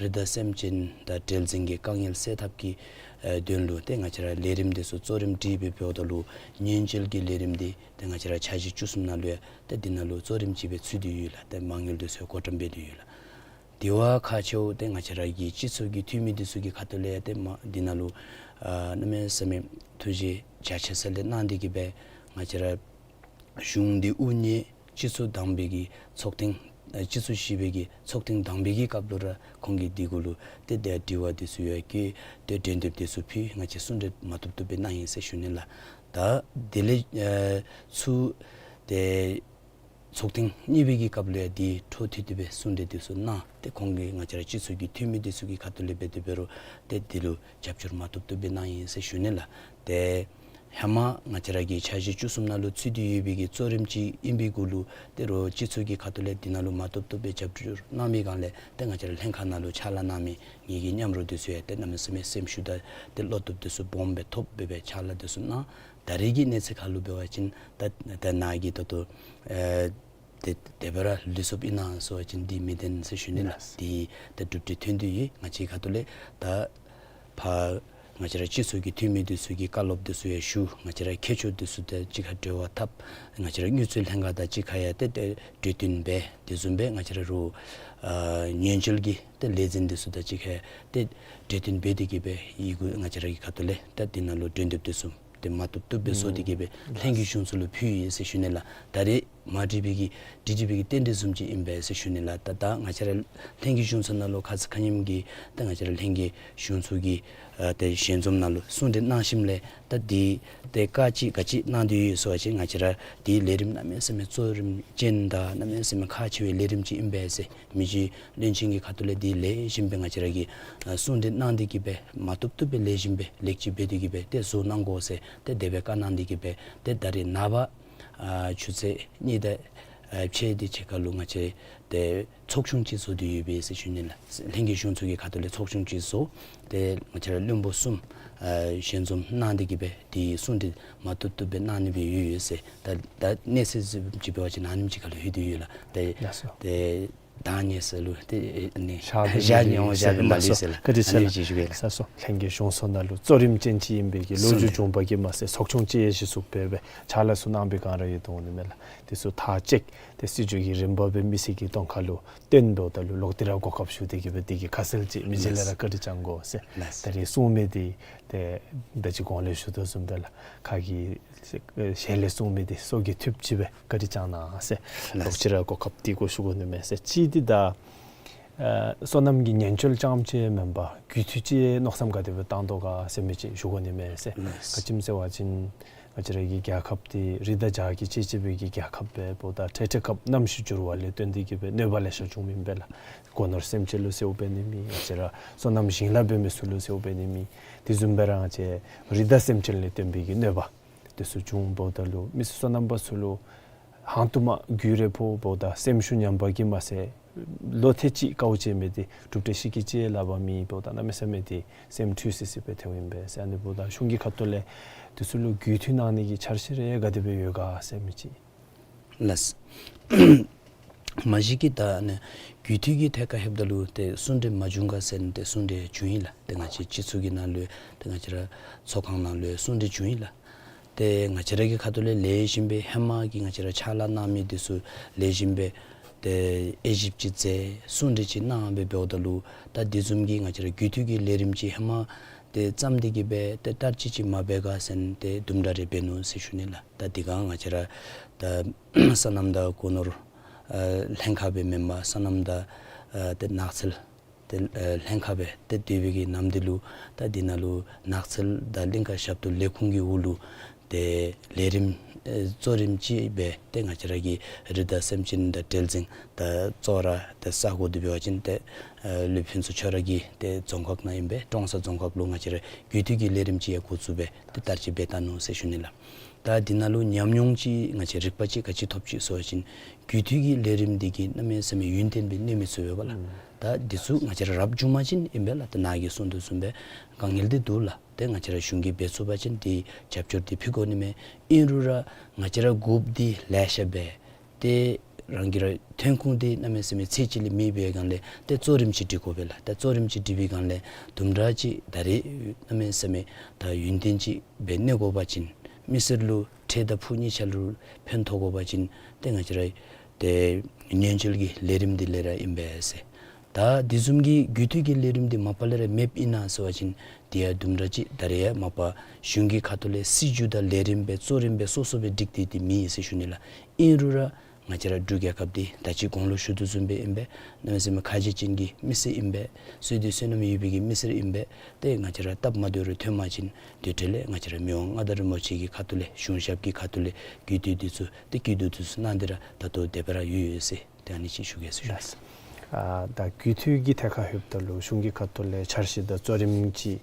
རི་དྭགས་སེམས་ཅན་དང་འབྲེལ་འཛིང་གི་དཀའ་ངལ་སེལ་ཐབས་ཀྱི་ཨེ་དོན་ལུ་ཏེ་ང་བཅས་ར་ལས་རིམ་འདི་ཚུ་གཙོ་རིམ་སྒྲིག་སྦེ་འབདཝ་ད་ལུ་ཉེན་བཅོལ་གྱི་ལས་རིམ་འདི་ཏེ་ང་བཅས་ར་འཆར་གཞི་བཅུ་གསུམ་ནང་ལུ་ཡང་ཏེ་འདི་ནང་ལུ་གཙོ་རིམ་ཅིག་སྦེ་ཚུད་དེ་ཡོད་ལགས། ཏེ་མ་དངུལ་འདི་ཚུ་ཡང་བགོ་བཀྲམ་འབད་དེ་ཡོད་ལགས། དེ་བ་ཁག་ཆེཝ་ཏེ་ང་བཅས་ར་གི་སྤྱི་ཚོགས་ཀྱི་འཐུས་མི་འདི་ཚུ་གི་ཁ་ཐུག་ལས་ཡང་ཏེ་མ་འདི་ནང་ལུ་ཨ་གནམ་མེད་ས་མེད་ཐུགས་རྗེ་རྒྱ་ཆེ་ས་ལས་གནང་སྟེ་གི་སྦེ་ང་བཅས་ར་གཞུང་འདི་དབུ་བརྙེས་སྤྱི་ཚོགས་དང་པའི་གི་ཚོགས་ཐེངས་ཨ་སྤྱི་ཚོགས་བཞི་པའི་གི་ཚོགས་ཐེངས་དང་པའི་གི་སྐབས་ལུ་ར་ཁོང་གིས་འདི་གུ་ལུ་ཏེ་ཏེ་དྲི་བ་འདི་ཚུ་ཡང་བཀོད་ཏེ་གྲོས་འདེབས་འདི་ཚུ་ཕུལ། ང་བཅས་གསུང་གྲོས་མ་བཏུབ་བཏུབ་སྦེ་གནང་ཡི་ཟེར་ཞུ་ནི་ལགས། ད་དེ་ལས་ཨ་ཚུར་ཏེ་ཚོགས་ཐེངས་གཉིས་པའི་གི་སྐབས་ལུ་ཡང་འདི་འཕྲོ་མཐུད་དེ་སྦེ་གསུང་གྲོས་འདི་ཚུ་གནང་། ཏེ་ཁོང་གིས་ང་བཅས་ར་སྤྱི་ཚོགས་ཀྱི་འཐུས་མི་འདི་ཚུ་གི་ཁ་ཐུག་ལས་འབད་དེ་འབད་རུང་ཏེ་འདི་ལུ་རྒྱབ་སྐྱོར་མ་བཏུབ་བཏུབ་སྦེ་གནང་ཡི་ཟེར་ཞུ་ནི་ལགས། ཏེ་ཧེ་མ་ང་བཅས་ར་གི་འཆར་གཞི་བཅུ་གསུམ་ནང་ལུ་ཚུད་དེ་ཡོད་པའི་གི་གཙོ་རིམ་ཅིག་ཨིན་པའི་གུ་ལུ་ཏེ་རོགས་སྤྱི་ཚོགས་ཀྱི་ཁ་ཐུག་ལས་འདི་ནང་ལུ་མ་བཏུབ་བཏུབ་སྦེ་རྒྱབ་སྐྱོར་གནང་མི་སྒང་ལས་ཏེ་ང་བཅས་ར་ལྷན་ཁག་ནང་ལུ་ཕྱག་ལཱ་གནང་མི་ངེ་གི་མཉམ་རོགས་འདི་ཚུ་ཡང་ཏེ་གནམ་མེད་ས་མེད་སེམས་ཤུགས་དང་ཏེ་བློ་སྟོབས་འདི་ཚུ་སྦོམ་སྦེ་ཐོབ་སྦེ་སྦེ་ཕྱག་ལཱ་འདི་ཚུ་གནང་། ད་རེས་ཀྱི་གནས་ཚུལ་ཁར་ལུ་འབད་བ་ཅིན་ད་ད་ནཱ་གིས་ད་ལྟོ་ཨེ་དེ་དེ་སྦེ་ར་ལུས་སོཔ་ཨིན་ན་ཟེར་བ་ཅིན་འདི་མི་བདེན་ཟེར་ཞུ་ནི་ལགས། ལགས། འདི་ད་གྲུབ་འབྲས་ཐོན་དོ་ཡོད། ང་བཅས་ཁ་ཐུག་ལས་ད་ཕར་ང་བཅས་ར་སྤྱི་ཚོགས་ཀྱི་འཐུས་མི་འདི་ཚུ་གི་བཀའ་སློབ་འདི་ཚུ་ཡང་ཞུ། ང་བཅས་ར་མཁས་མཆོག་འདི་ཚུ་དང་གཅིག་ཁར་འབྲེལ་བ་འཐབ། ང་བཅས་ར་དངུལ་རྩིས་ལྷན་ཁག་དང་གཅིག་ཁར་ཡང་ཏེ་ཏེ་གྲོས་བསྟུན་འབད། དེ་བཟུམ་སྦེ་ང་བཅས་ར་རོགས་ཨ་ཉེན་བཅོལ་གྱི་ཏེ་ལས་འཛིན་འདི་ཚུ་དང་གཅིག་ཁར་ཏེ་གྲོས་བསྟུན་འབད་དེ་གི་སྦེ་ཡི་གུ་ང་བཅས་ར་གི་ཁ་ཐུག་ལས་ད་འདི་ནང་ལུ་གྲོས་འདེབས་འདི་ཚུ་ཏེ་མ་བཏུབ་བཏུབ་སྦེ་བཟོ་སྟེ་གི་སྦེ་ལྷན་རྒྱས་གཞུང་ཚོགས་ལུ་ཕུལ་ཡི་ཟེར་ཞུ་ནི་ལགས། ད་རེས་མ་འགྲིག་པའི་གི་འགྲིག་འགྲིག་པའི་གི་རྟེན་འབྲེལ་བཟུམ་ཅིག་ཨིན་པས་ཟེར་ཞུ་ནི་ལགས། ད་ད་ང་བཅས་ར་ལྷན་རྒྱས་གཞུང་ཚོགས་ནང་ལུ་ཁ་ཙ་ཁ་ཉིནམ་གི་ད་ང་བཅས་ར་ལྷན་རྒྱས་གཞུང་ཚོགས་ཀྱི་ཨ་ཏེ་ཞལ་འཛོམས་ནང་ལུ་གསུང་གྲོས་གནང་ཞིནམ་ལས་ད་འདི་ཏེ་བཀའ་ཅིག་ག་ཅི་གནང་སྟེ་ཡོད་ཟེར་བ་ཅིན་ང་བཅས་ར་འདི་ལས་རིམ་གནམ་མེད་ས་མེད་གཙོ་རིམ་ཅན་དང་གནམ་མེད་ས་མེད་ཁག་ཆེ་བའི་ལས་རིམ་ཅིག་ཨིན་པས་ཟེར། མི་རྗེ་བློན་ཆེན་གྱི་ཁ་ཐུག་ལས་འདི་ལེགས་ཤོམ་སྦེ་ང་བཅས་ར་གིས་ཨ་གསུང་གྲོས་གནང་སྟེ་གི་སྦེ་མ་བཏུབ་བཏུབ་སྦེ་ལེགས་ཤོམ་སྦེ་ལེགས་བཅོས་འབད་དེ་གི་སྦེ་ཏེ་བཟོ་གནང་དགོ་ཟེར་ཏེ་དེ་སྦེ་བཀའ་གནང་སྟེ་གི་སྦེ་ཏེ་ད་རེས་ནངས་པ་ཨ་ཆུ་ཚོད་གཉིས་དང་ཨ་ཕྱེད་དེ་ཅིག་ཁར་ལུ་ང་བཅས་ཏེ་ཚོགས་ཆུང་ཅིག་བཟོ་སྟེ་ཡོད་པས་ཟེར་ཞུ་ནི་ལགས། ལྷན་རྒྱས་གཞུང་ཚོགས་ཀྱི་ཁ་ཐུག་ལས་ཚོགས་ཆུང་ཅིག་བཟོ། ཏེ་ང་བཅས་ར་བློན་པོ་གསུམ་ཨ་ཞལ་འཛོམས་གནང་སྟེ་གི་སྦེ་ཏེ་གསུང་གྲོས་མ་བཏུབ་བཏུབ་སྦེ་གནང་ནི་སྦེ་ཡོད་ཡོད་ཟེར། ད་ད་གནས་ཚུལ་ཅིག་འབད་བ་ཅིན་ཨ་ནེམ་ཅིག་ཁར་ལུ་ལྷོད་དེ་ཡོད་ལགས། ཏེ་ལགས་སོ། ཏེ་ད་ཉེ་ས་ལུ་ཏེ་ཨ་ནི་ཞག་ཞག་ཉེ་འོང་ཞག་ལུ་མ་ལུས་ཟེར་ལགས། བཀའ་དྲིན་ཆེ་ལགས། ཨ་ནི་ཅིག་ཞུ་གེ་ལགས། ལགས་སོ། ལྷན་རྒྱས་གཞུང་ཚོགས་ནང་ལུ་གཙོ་རིམ་ཅན་ཅིག་ཨིན་པའི་གི་ལོ་རྒྱུས་བྱུང་པ་གིས་མ་ཚད་ཚོགས་ཆུང་ཅིག་ཡང་གཞི་བཙུགས་འབད་སྦེ་ཕྱག་ལཱ་ཚུ་གནང་པའི་སྒང་ར་ཡོད་དོ་འོང་ནི་མས་ལགས། དེ་ཚུ་མཐའ་དཔྱད་དེ་སྲིད་བྱུས་ཀྱི་རིམ་པ་སྦེ་མི་སེར་གྱི་གདོང་ཁར་ལུ་སྟོན་འབདཝ་ད་ལུ་ལོག་སྟེ་ར་གོ་སྐབས་ཞུ་སྟེ་གི་སྦེ་དེ་གི་ཁ་གསལ་ཅིག་མི་རྗེ་ལས་ར་བཀའ་དྲིན་བསྐྱང་དགོ་ཟེར། ལགས། ད་རེས་གསུང་མི་འདི་ཏེ་ད་ཅི་གོང་ལས་ཞུ་དོ་བཟུམ་སྦེ་ལགས། ཁ་གི་ཞལ་ལས་གསུང་མི་འདི་སྲོག་གི་མཐུད་ཅིག་སྦེ་བཀའ་དྲིན་བསྐྱང་གནང་ཟེར། ལགས། ལོག་ཅི་ར་གོ་སྐབས་འདི་གུ་ཞུ་དགོ་ནི་མས་ཟེར། གཅིག་འདི་ད་ཨ་སོ་ནམ་གྱི་ཉེན་བཅོལ་རྐྱངམ་ཅིག་མེན་པར་རྒུད་འཐུས་ཅིག་མནོ་བསམ་ག་དེ་སྦེ་བཏང་དོ་ག་ཟེར་མི་ཅིག་ཞུ་དགོ་ནི་མས་ཟེར། ལགས། ག་ཅི་སྨོ་ཟེར་བ་ཅིན་ང་བཅས་ར་གི་རྒྱལ་ཁབ་འདི་རི་དང་བྱག་གིས་བཅད་བཅད་པའི་གི་རྒྱལ་ཁབ་སྦེ་འབདཝ་ད་འཕྲལ་འཕྲལ་སྐབས་གནམ་གཤིས་འགྱུར་བ་ལས་བརྟེན་ཏེ་གི་སྦེ་གནོད་པ་ལེ་ཤ་བྱུང་མི་ཨིན་པས་ལགས། སྒོ་ནོར་སེམས་ཅན་ལུ་ཟེརཝ་འབད་ནི་མེད། ང་བཅས་ར་སོ་ནམ་ཞིང་ལཱ་འབད་མི་ཚུ་ལུ་ཟེརཝ་འབད་ནི་མེད། དེ་བཟུམ་སྦེ་ར་ང་བཅས་རི་དྭགས་སེམས་ཅན་ལས་བརྟེན་པའི་གི་གནོད་པ་དེ་ཚུ་བྱུང་འབདཝ་ད་ལུ་མི་སེར་སོ་ནམ་པ་ཚུ་ལུ་ཧང་སྟོང་མ་རྒུད་རེ་ཕོག་འབདཝ་ད་སེམས་ཤུགས་ཉམས་པ་གིས་མ་ཚད་ལོ་ཐེངས་གཅིག་དཀའཝ་སྤྱད་མི་འདི་གྲུབ་འབྲས་ཤིག་གི་ཅིག་ལཱ་བ་མེད་འབདཝ་ད་གནམ་མེད་ས་མེད་འདི་སེམས་འཁྲུལ་སི་སི་སྦེ་ཐལཝ་ཨིན་པས་ཟེར། ཨ་ནི་འབདཝ་ད་གཞུང་གི་ཁ་ཐུག་ལས་དེ་ཚུ་ལུ་རྒུད་འཐུས་གནང་ནི་གི་འཆར་གཞི་རེ་ག་དེ་སྦེ་ཡོད་ག་ཟེར་མི་ཅིག། ལགས། མ་གཞི་གིས་ད་ཨ་ནི་རྒུད་འཐུས་ཀྱི་ཐད་ཁར་ལྷོདཔ་ད་ལུ་ཏེ་གསུང་གྲོས་མ་བྱུང་ག་ཟེར་ན་ཏེ་གསུང་གྲོས་བྱུང་ཡི་ལགས། ཏེ་ང་བཅས་སྤྱི་ཚོགས་ཀྱི་ནང་ལུ་ཏེ་ང་བཅས་ར་ཚོགས་ཁང་ནང་ལུ་གསུང་གྲོས་བྱུང་ཡི་ལགས། ཏེ་ང་བཅས་ར་གི་ཁ་ཐུག་ལས་ལེགས་ཤོམ་སྦེ་ཧེ་མ་གི་ང་བཅས་ར་ཕྱག་ལཱ་གནང་མི་འདི་ཚུ་ལེགས་ཤོམ་སྦེ་ ཏེ་དབྱེ་ཞིབ་ཅིག་མཛད་གསུང་གྲོས་ཅིག་གནང་སྦེ་འབདཝ་ད་ལུ་ད་དེ་བཟུམ་གྱི་ང་བཅས་ར་རྒྱུད་སྟོད་ཀྱི་ལས་རིམ་ཅིག་ཧེ་མ་ཏེ་བརྩམས་ཏེ་གི་སྦེ་ཏེ་བསྟར་སྤྱོད་ཅིག་མ་འབད་ག་ཟེར་ཏེ་དུམ་གྲ་རེ་འབད་ནུག་ཟེར་ཞུ་ནི་ལགས། ད་དེ་སྒང་ང་བཅས་ར་ད་སོ་ནམ་དང་སྒོ་ནོར་ཨ་ལྷན་ཁག་སྦེ་མེན་པར་སོ་ནམ་དང་ཨ་ཏེ་ནགས་ཚལ་ཏེ་ཨ་ལྷན་ཁག་སྦེ་ཏེ་སྡོད་པའི་གི་ནམ་དུས་ལུ་ད་འདི་ནང་ལུ་ནགས་ཚལ་དང་གླིང་ཀ་ཞབས་ཏོག་ལས་ཁུངས་ཀྱི་འོག་ལུ་ཏེ་ལས་རིམ་ཨེ་གཙོ་རིམ་ཅིག་སྦེ་ཏེ་ང་བཅས་ར་གི་རི་དྭགས་སེམས་ཅན་དང་བྲེལ་ཟིང་དང་བཙོག་ར་ཏེ་ས་གོ་འདི་འབད་བ་ཅིན་ཏེ་ཨེ་ལུས་ཕུན་ཚོགས་ཁྱོད་ར་གི་ཏེ་རྫོང་ཁག་ནང་ཨིན་པས། ཀྲོང་གསར་རྫོང་ཁག་ལུ་ང་བཅས་ར་རྒྱུད་སྟོད་ཀྱི་ལས་རིམ་ཅིག་ཡང་འགོ་བཙུགས་སྦེ་ཏེ་བསྟར་སྤྱོད་འབད་བལྟ་ནུག་ཟེར་ཞུ་ནི་ལགས། ད་འདི་ནང་ལུ་ཉམས་མྱོང་ཅིག་ང་བཅས་རིག་པ་ཅིག་ག་ཅི་ཐོབ་ཅི་ཟེར་བ་ཅིན་རྒྱུད་སྟོད་ཀྱི་ལས་རིམ་འདི་གིས་གནམ་མེད་ས་མེད་ཡུན་བརྟན་སྦེ་གནས་མི་ཚུགས་པས་ལགས། ཨུམ། ད་འདི་ཚུ་ང་བཅས་ར་རབ་བྱུང་མ་ཅིན་ཨིན་པས་ལགས། ད་ནཱ་གིས་གསུང་དོ་བཟུམ་སྦེ་དཀའ་ངལ་འདི་འདུག་ལགས། ཏེ་ང་བཅས་ར་གཞུང་གིས་འབད་ཚུགས་པ་ཅིན་འདི་རྒྱབ་སྐྱོར་འདི་ཕུལ་དགོ་ནི་མས། ཨིན་རུང་ར་ང་བཅས་ར་དགོཔ་འདི་ལེ་ཤ་སྦེ་ཏེ་རང་གི་ར་ཐོན་ཁུངས་འདི་གནམ་མེད་ས་མེད་ཚད་ཅིག་ལས་མེད་པའི་སྒང་ལས་ཏེ་གཙོ་རིམ་ཅིག་སྒྲིག་དགོ་པས་ལགས། ད་གཙོ་རིམ་ཅིག་སྒྲིག་པའི་སྒང་ལས་དུམ་གྲ་ཅིག་ད་རེས་གནམ་མེད་ས་མེད་ད་ཡུན་བརྟན་ཅིག་སྦེ་གནས་དགོ་པ་ཅིན་མི་སེར་ལུ་འཕྲལ་དང་ཕུགས་གཉིས་ཆ་ལུ་ཕན་ཐོགས་དགོ་པ་ཅིན་ཏེ་ང་བཅས་ར་ཏེ་ཉེན་བཅོལ་གྱི་ལས་རིམ་འདི་ལས་ར་ཨིན་པས་ཟེར། ད་འདི་བཟུམ་གྱི་རྒྱུད་སྟོད་ཀྱི་ལས་རིམ་འདི་མ་པ་ལས་ར་མེདཔ་ཨིན་ན་ཟེར་བ་ཅིན་དེ་ཡང་དུམ་གྲ་ཅིག་ད་རེས་ཡང་མ་པ་གཞུང་གི་ཁ་ཐུག་ལས་སྲིད་བྱུས་དང་ལས་རིམ་སྦེ་གཙོ་རིམ་སྦེ་སོ་སོ་སྦེ་སྒྲིག་སྟེ་འདི་མེད་ཟེར་ཞུ་ནི་ལགས། ཨིན་རུང་ར་ང་བཅས་ར་འབྲུག་རྒྱལ་ཁབ་འདི་ད་ཅི་གོང་ལུ་ཞུ་དོ་བཟུམ་སྦེ་ཨིན་པས། གནམ་མེད་ས་མེད་ཁ་རྗེ་ཅན་གྱི་མི་སེར་ཨིན་པས། བསོད་བདེ་བསོད་ནམས་ཡོད་པའི་གི་མི་སེར་ཨིན་པས། ཏེ་ང་བཅས་ར་སྟབས་མ་བདེཝ་རེ་ཐོན་པ་ཅིན་དེ་འཕྲལ་ལས་ང་བཅས་ར་མི་དབང་མངའ་བདག་རིན་པོ་ཆེ་གི་ཁ་ཐུག་ལས་གཞུང་ཞབས་ཀྱི་ཁ་ཐུག་ལས་རྒྱུད་སྟོད་འདི་ཚུ་ཏེ་སྐྱིད་སྡུག་འདི་ཚུ་གནང་སྟེ་ར་ད་ལྟོ་དེ་སྦེ་ར་ཡོད་ཡོད་ཟེར་ཏེ་ཨ་ནི་ཅིག་ཞུ་གེ་ཟེར་ཞུ། ལགས། ཨ་ད་རྒྱུད་སྟོད་ཀྱི་ཐད་ཁར་ལྷོདཔ་ད་ལུ་གཞུང་གི་ཁ་ཐུག་ལས་འཆར་གཞི་དང་གཙོ་རིམ་ཅིག་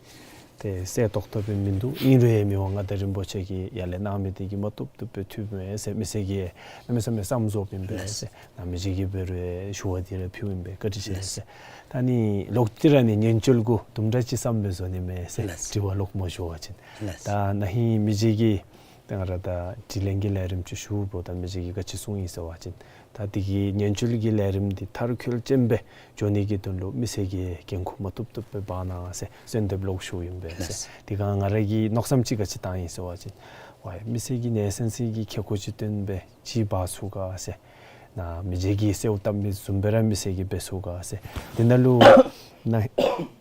ཏེ་གསལ་ཏོག་ཏོ་སྦེ་མིན་འདུག། ཨིན་རུང་ཡང་མི་དབང་མངའ་བདག་རིན་པོ་ཆེ་གིས་ཡར་ལས་གནང་མི་འདི་གིས་མ་བཏུབ་བཏུབ་སྦེ་ཐུབ་མས་ཟེར་མི་སེར་གྱིས་གནམ་མེད་ས་མེད་བསམ་ཚོརཝ་ཨིན་པས་ཟེར། ལགས། ནཱ་མི་རྗེ་གིས་འབད་རུང་ཞུ་བ་འདི་ར་ཕུལཝ་ཨིན་པས། བཀའ་དྲིན་ཆེ་ཟེར། ལགས། ད་ནི་ལོག་སྟེ་ར་ནི་ཉེན་བཅོལ་གུ་དུམ་གྲ་ཅིག་བསམ་སྦེ་བཟོ་ནི་མས་ཟེར། ལགས། དྲི་བ་ལོག་མ་ཞུ་བ་ཅིན། ལགས། ད་ན་ཧིང་མི་རྗེ་གིས་ད་ང་ར་ད་དྲི་ལན་གྱི་ལས་རིམ་ཅིག་ཞུཝ་ད་མི་རྗེ་གིས་ག་ཅི་གསུངས་ཡི་ཟེར་བ་ཅིན་ད་འདི་གི་ཉེན་བཅོལ་གྱི་ལས་རིམ་འདི་མཐར་འཁྱོལ་ཅན་སྦེ་འགྱོ་ནི་གི་དོན་ལུ་མི་སེར་གྱིས་འགན་ཁུར་མ་བཏུབ་བཏུབ་སྦེ་འབག་གནང་ཟེར་གསོལ་འདེབས་ལོག་ཞུཝ་ཨིན་པས་ཟེར། ལགས། དེ་སྒང་ང་ར་གིས་མནོ་བསམ་ཅིག་ག་ཅི་བཏང་ཡི་ཟེར་བ་ཅིན་ཝའི་མི་སེར་གྱིས་གནས་ཚད་ཅིག་གི་ཁེ་ཁོ་ཅིག་བཏོན་སྦེ་ཅིག་འབག་ཚུགས་ག་ཟེར། ནཱ་མི་རྗེ་གིས་གསོལཝ་བཏབ་མི་བཟུམ་སྦེ་ར་མི་སེར་གྱིས་འབད་ཚུགས་ག་ཟེར། དེ་ནང་ལུ་ན་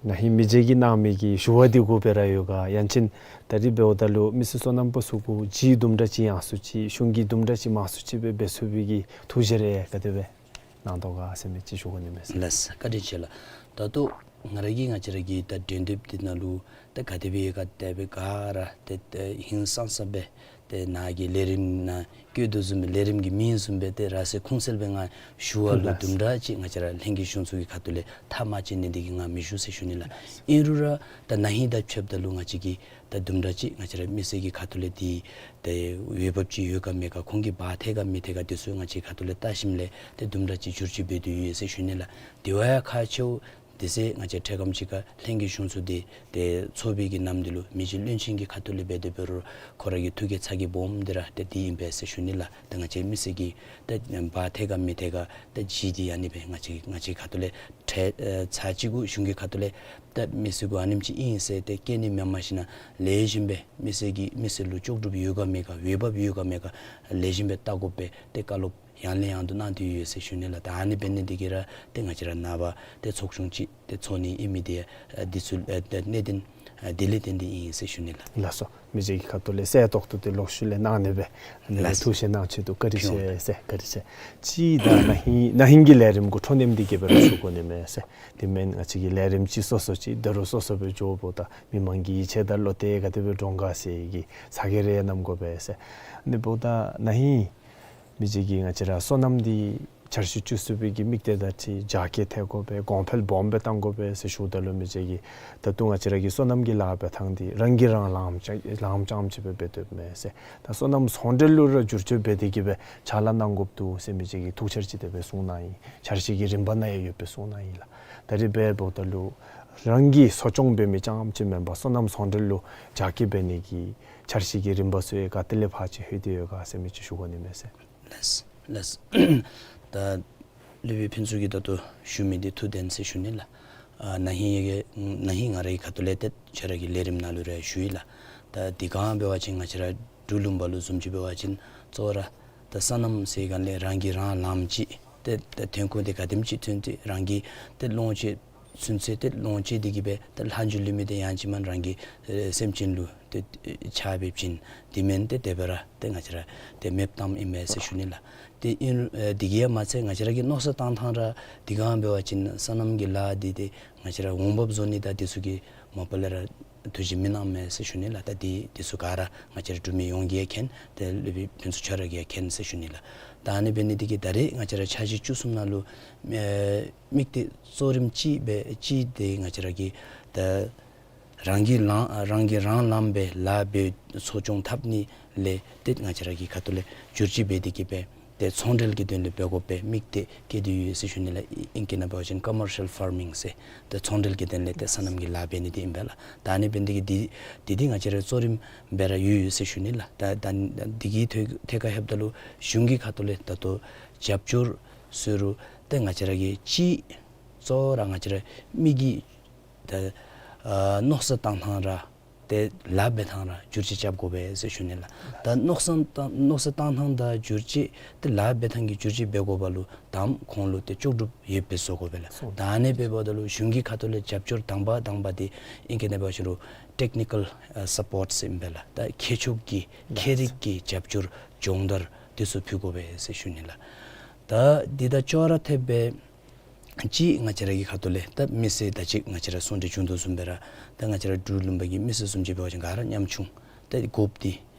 ན་ཧིང་མི་རྗེ་གིས་གནང་མི་གི་ཞུ་བ་འདི་གུ་སྦེ་ར་ཡོད་ག། ཡང་ཅིན་ད་རིས་འབདཝ་ད་ལུ་མི་སེར་སོ་ནམ་པ་ཚུ་གུ་ཅིག་དུམ་གྲ་ཅིག་ཡང་སུ་ཅིག་གཞུང་གིས་དུམ་གྲ་ཅིག་མང་སུ་ཅིག་སྦེ་འབད་ཚུགས་པའི་གི་ཐུགས་བཞེད་རེ་ག་དེ་སྦེ་གནང་དོ་ག་ཟེར་མི་ཅིག་ཞུ་དགོ་ནི་མས་ཟེར། ལགས། བཀའ་དྲིན་ཆེ་ལགས། ད་ལྟོ་ང་ར་གིས་ང་བཅས་ར་གི་ད་འགྲན་བསྡུར་འདི་ནང་ལུ་ད་ག་དེ་སྦེ་ག་དེ་སྦེ་ག་ར་ཏེ་ཏེ་ཧིང་སངས་ས་སྦེ་ཏེ་ནཱ་གི་ལས་རིམ་ནང་བཀོད་དོ་བཟུམ་སྦེ་ལས་རིམ་གྱི་མིང་བཟུམ་སྦེ་ཏེ་ར་སེ་ཁུངས་གསལ་སྦེ་ང་ཞུ་བ་ལུ་ལགས། དུམ་གྲ་ཅིག་ང་བཅས་ར་ལྷན་རྒྱས་གཞུང་ཚོགས་ཀྱི་ཁ་ཐུག་ལས་ཐག་མ་བཅད་ནི་འདི་གིས་ང་མི་ཞུ་ཟེར་ཞུ་ནི་ལགས། ཨིན་རུང་ར་ད་ན་ཧིང་དང་ཕྱདཔ་ད་ལུ་ང་བཅས་ཀྱིས་ད་དུམ་གྲ་ཅིག་ང་བཅས་ར་མི་སེར་གྱི་ཁ་ཐུག་ལས་འདི་ཏེ་འོས་འབབ་ཅིག་ཡོད་ག་མེད་ག་ཁོང་གིས་འབག་ཐེག་ག་མི་ཐེག་ག་འདི་ཚུ་ང་བཅས་ཁ་ཐུག་ལས་བལྟ་ཞིནམ་ལས་ཏེ་དུམ་གྲ་ཅིག་བསྒྱུར་བཅོས་འབད་དོ་ཡོད་ཟེར་ཞུ་ནི་ལགས། དེ་བ་ཡང་ཁག་ཆེཝ་དེ་ཚེ་ང་བཅས་འཕྲལ་ཁམས་ཅིག་ཁར་ལྷན་རྒྱས་གཞུང་ཚོགས་འདི་ཏེ་ཚོགས་པའི་གི་ནམ་དུས་ལུ་མི་རྗེ་བློན་ཆེན་གྱི་ཁ་ཐུག་ལས་འབད་དེ་འབད་རུང་ཁོ་ར་གི་ཐུགས་ཀྱི་ཚ་གྱང་སྦོམ་འདི་ར་ཏེ་འདི་ཨིན་པས་ཟེར་ཞུ་ནི་ལགས། ཏེ་ང་བཅས་མི་སེར་གྱིས་ཏེ་འབག་ཐེག་ག་མི་ཐེག་ག་ཏེ་ཅིག་འདི་ཨ་ནི་སྦེ་ང་བཅས་ང་བཅས་ཁ་ཐུག་ལས་ཏེ་ཨེ་ཚར་གཅིག་གུ་གཞུང་གི་ཁ་ཐུག་ལས་ཏེ་མི་སེར་གུ་ཨ་ནེམ་ཅིག་ཨིན་ཟེར་ཏེ་བཀལ་ནི་མེན་མ་གཞི་ནཱ་ལེགས་ཤོམ་སྦེ་མི་སེར་གྱི་མི་སེར་ལུ་ལྕོགས་གྲུབ་ཡོད་ག་མེད་ག་འོས་འབབ་ཡོད་ག་མེད་ག་ལེགས་ཤོམ་སྦེ་བལྟ་དགོ་པས། ཏེ་བཀའ་སློབ་ཡང་ལས་ཡང་དུ་གནང་དོ་ཡོད་ཟེར་ཞུ་ནི་ལགས། ད་ཨ་ནི་འབད་ནི་འདི་གིས་ར་ཏེ་ང་བཅས་ར་ནངས་པ་ཏེ་ཚོགས་ཆུང་ཅིག་ཏེ་ཚོགས་ནི་ཨིན་མི་འདི་ཨ་འདི་ཚུ་ཨ་ཏེ་གནད་དོན་ཨ་འདི་ལས་བརྟེན་ཏེ་ཨིན་ཟེར་ཞུ་ནི་ལགས། ལགས་སོ། མི་རྗེ་གི་ཁ་ཐུག་ལས་གསལ་ཏོག་ཏོ་ཏེ་ལོག་ཤུལ་ལས་གནང་ནི་སྦེ་ཨ་ནི་ལགས། ཐུགས་བཞེད་གནང་ཆེད་དུ་བཀའ་དྲིན་ཆེ་ཟེར་བཀའ་དྲིན་ཆེ། ཅིག་ད་ན་ཧིང་ན་ཧིང་གི་ལས་རིམ་གུ་འཕྲོ་མཐུད་དེ་གི་སྦེ་ར་ཞུ་དགོ་ནི་མས་ཟེར། དེ་མེན་ང་བཅས་ཀྱི་ལས་རིམ་ཅིག་སོ་སོ་ཅིག་ད་རུང་སོ་སོ་སྦེ་འགྱོཝ་ད་མི་མང་གི་ཡིད་ཆེས་དང་བློ་གཏད་ག་དེ་སྦེ་འདྲོངས་ག་ཟེར་གྱི་ཚ་གྱང་རེ་མནམ་དགོ་པས་ཟེར། ཨ་ནི་འབདཝ་ད་ན་ཧིང་མི་རྗེ་གིས་ང་བཅས་ར་སོ་ནམ་འདི་འཆར་གཞི་བཅུ་གསུམ་པའི་གི་དམིགས་གཏད་དང་འཁྲིལ་རྒྱ་སྐྱེད་ཐེབས་དགོ་པས། གོང་འཕེལ་སྦོམ་སྦེ་གཏང་དགོ་པས་ཟེར་ཞུཝ་ད་ལུ་མི་རྗེ་གིས་ད་ལྟོ་ང་བཅས་ར་གི་སོ་ནམ་གྱི་ལཱ་འབད་ཐངས་འདི་རང་གིས་རང་ལངམ་རྐྱངམ་རྐྱངམ་ཅིག་སྦེ་འབད་སྡོདཔ་མས་ཟེར། ད་སོ་ནམ་ཚོང་འབྲེལ་ལུ་ར་བསྒྱུར་བཅོས་འབད་དེ་གི་སྦེ་ཕྱག་ལཱ་གནང་དགོཔ་འདུག་ཟེར་མི་རྗེ་གིས་ཐུགས་འཆར་ཅིག་དེ་སྦེ་གསུངས་གནང་ཡི། འཆར་གཞི་གི་རིམ་པ་ནང་ཡང་ཡོད་པའི་གསུངས་གནང་ཡི་ལགས། ད་རིས་འབདཝ་ད་ལུ་རང་གིས་གསོ་སྐྱོང་འབད་མི་རྐྱངམ་ཅིག་མེན་པར་སོ་ནམ་ཚོང་འབྲེལ་ལུ་རྒྱ་སྐྱེད་འབད་ནི་གི་འཆར་གཞི་གི་རིམ་པ་ཚུ་ཡང་ག་ཏེ་ལས་ཕར་ཅིག་ལྷོད་དེ་ཡོད་ག་ཟེར་མི་ཅིག་ཞུ་དགོ་ནི་མས་ཟེར། ལགས་ལགས། ད་སློབ་དཔོན་ཕུན་ཚོགས་ཀྱིས་ད་ལྟོ་ཞུ་མི་འདི་ཐུགས་བདེན་ཟེར་ཞུ་ནི་ལགས། ཨ་ན་ཧིང་ཡ་གི་ན་ཧིང་ང་རའི་ཁ་ཐུག་ལས་ཏེ་ཁྱོད་ར་གི་ལས་རིམ་ནང་ལུ་ར་ཞུ་ཡི་ལགས། ད་དེ་སྒང་འབད་བ་ཅིན་ང་བཅས་ར་འབྲུག་ལུང་པ་ལུ་བཟུམ་ཅིག་འབད་བ་ཅིན་གཙོ་བོ་ར་ད་སོ་ནམ་ཟེར་སྒང་ལས་རང་གིས་རང་ལངམ་ཅིག་ ཏེ་ཏེ་ཐོན་ཁུངས་འདི་ག་དེམ་ཅིག་ཐོན་ཏེ་རང་གིས་ཏེ་ལོངས་སྤྱོད་ཚུན་ཚོད་ཏེ་ལོངས་སྤྱོད་དེ་གིས་སྦེ་ཏེ་ལྷག་མཇུག་ལུ་མི་འདི་ཡང་ཅིན་མ་རང་གི་ཨེ་སེམས་ཅན་ལུ་ཏེ་ཨེ་ཆ་འབེབས་བྱིན། དེ་མེན་ཏེ་དེ་སྦེ་ར་ཏེ་ང་བཅས་ར་ཏེ་མེདཔ་བཏངམ་ཨིན་མས་ཟེར་ཞུ་ནི་ལགས། ཏེ་ཨིན་ཨེ་དེ་གིས་ཡང་མ་ཚད་ང་བཅས་ར་གི་མནོ་བསམ་བཏང་ཐངས་ར་དེ་སྒང་འབད་བ་ཅིན་སོ་ནམ་གྱི་ལཱ་འདི་ཏེ་ང་བཅས་ར་འོང་འབབ་བཟོ་ནི་དང་དེ་ཚུ་གི་མ་པ་ལས་ར་ཐུགས་བཞེད་མི་གནངམ་མས་ཟེར་ཞུ་ནི་ལགས། ད་དེ་དེ་ཚུ་ག་ར་ང་བཅས་ར་འབྲུག་མི་ཡོངས་ཀྱིས་ཡང་མཁྱེན། ཏེ་སློབ་དཔོན་ཕུན་ཚོགས་ཁྱོད་ར་གིས་ཡང་མཁྱེན་ཟེར་ཞུ་ནི་ལགས། ད་ཨ་ནི་འབད་ནི་འདི་གིས་ད་རེས་ང་བཅས་ར་འཆར་གཞི་བཅུ་གསུམ་ནང་ལུ་ཨེ་དམིགས་གཏད་གཙོ་རིམ་གཅིག་སྦེ་གཅིག་འདི་ང་བཅས་ར་གི་ད་རང་གིས་ལང་རང་གིས་རང་ལངམ་སྦེ་ལཱ་འབད་འཚོ་སྐྱོང་འཐབ་ནི་ལས་ཏེ་ང་བཅས་ར་གི་ཁ་ཐུག་ལས་བསྒྱུར་བཅོས་འབད་དེ་གིས་སྦེ་ཏེ་ཚོང་འབྲེལ་གྱི་དོན་ལས་འབད་དགོ་པའི་དམིགས་གཏད་བསྐྱེད་དེ་ཡོད་ཟེར་ཞུ་ནི་ལགས། ཨིང་སྐད་ནང་འབད་བ་ཅིན་commercial farming ཟེར། ཏེ་ཚོང་འབྲེལ་གྱི་དོན་ལས་ཏེ་སོ་ནམ་གྱི་ལཱ་འབད་ནི་འདི་ཨིན་པས་ལགས། ད་ཨ་ནི་འབད་ནི་འདི་གིས་འདི་འདི་འདི་ང་བཅས་ར་གཙོ་རིམ་སྦེ་ར་ཡོད་ཡོད་ཟེར་ཞུ་ནི་ལགས། ད་ད་འདི་གི་ཐད་ཐད་ཁར་ལྷོདཔ་ད་ལུ་གཞུང་གི་ཁ་ཐུག་ལས་ད་ལྟོ་རྒྱབ་སྐྱོར་ཟེར་རུང་ཏེ་ང་བཅས་ར་གིས་གཅིག་གཙོ་བོ་ར་ང་བཅས་ར་མི་གི་ད་ཨ་མནོ་བསམ་བཏང་ཐངས་ར་ཏེ་ལཱ་འབད་ཐངས་ར་བསྒྱུར་བཅོས་རྐྱབ་དགོ་པས་ཟེར་ཞུ་ནི་ལགས། ད་མནོ་བསམ་བཏང་མནོ་བསམ་བཏང་ཐངས་དང་བསྒྱུར་བཅོས་ཏེ་ལཱ་འབད་ཐངས་ཀྱི་བསྒྱུར་བཅོས་འབད་དགོ་པ་ལུ་དང་པ་ཁོང་ལུ་ཏེ་ལྕོགས་གྲུབ་ཡོདཔ་སྦེ་བཟོ་དགོ་པས་ལགས། སོ། ད་ཨ་ནི་འབདཝ་ད་ལུ་གཞུང་གི་ཁ་ཐུག་ལས་རྒྱབ་སྐྱོར་དང་པ་དང་པ་འདི་ཨིང་སྐད་ནང་འབད་བ་ཅིན་རུང་technical ཨ་support ཟེར་ཨིན་པས་ལགས། ད་མཁས་མཆོག་གི་ལགས། མཁས་རིག་གི་རྒྱབ་སྐྱོར་སྦྱོང་བརྡར་འདི་ཚུ་ཕུལ་དགོ་པས་ཟེར་ཞུ་ནི་ལགས། ད་འདི་དང་ཅོག་ར་འཐདཔ་སྦེ་གཅིག་ང་བཅས་ར་གི་ཁ་ཐུག་ལས་ད་མི་སེར་ད་ཅི་ང་བཅས་ར་གསུང་གྲོས་བྱུང་དོ་བཟུམ་སྦེ་ར་ད་ང་བཅས་ར་འབྲུག་ལུང་པ་གི་མི་སེར་བཟུམ་ཅིག་འབད་བ་ཅིན་ག་ར་ཉམ་ཆུང་ཏེ་དགོཔ་འདི་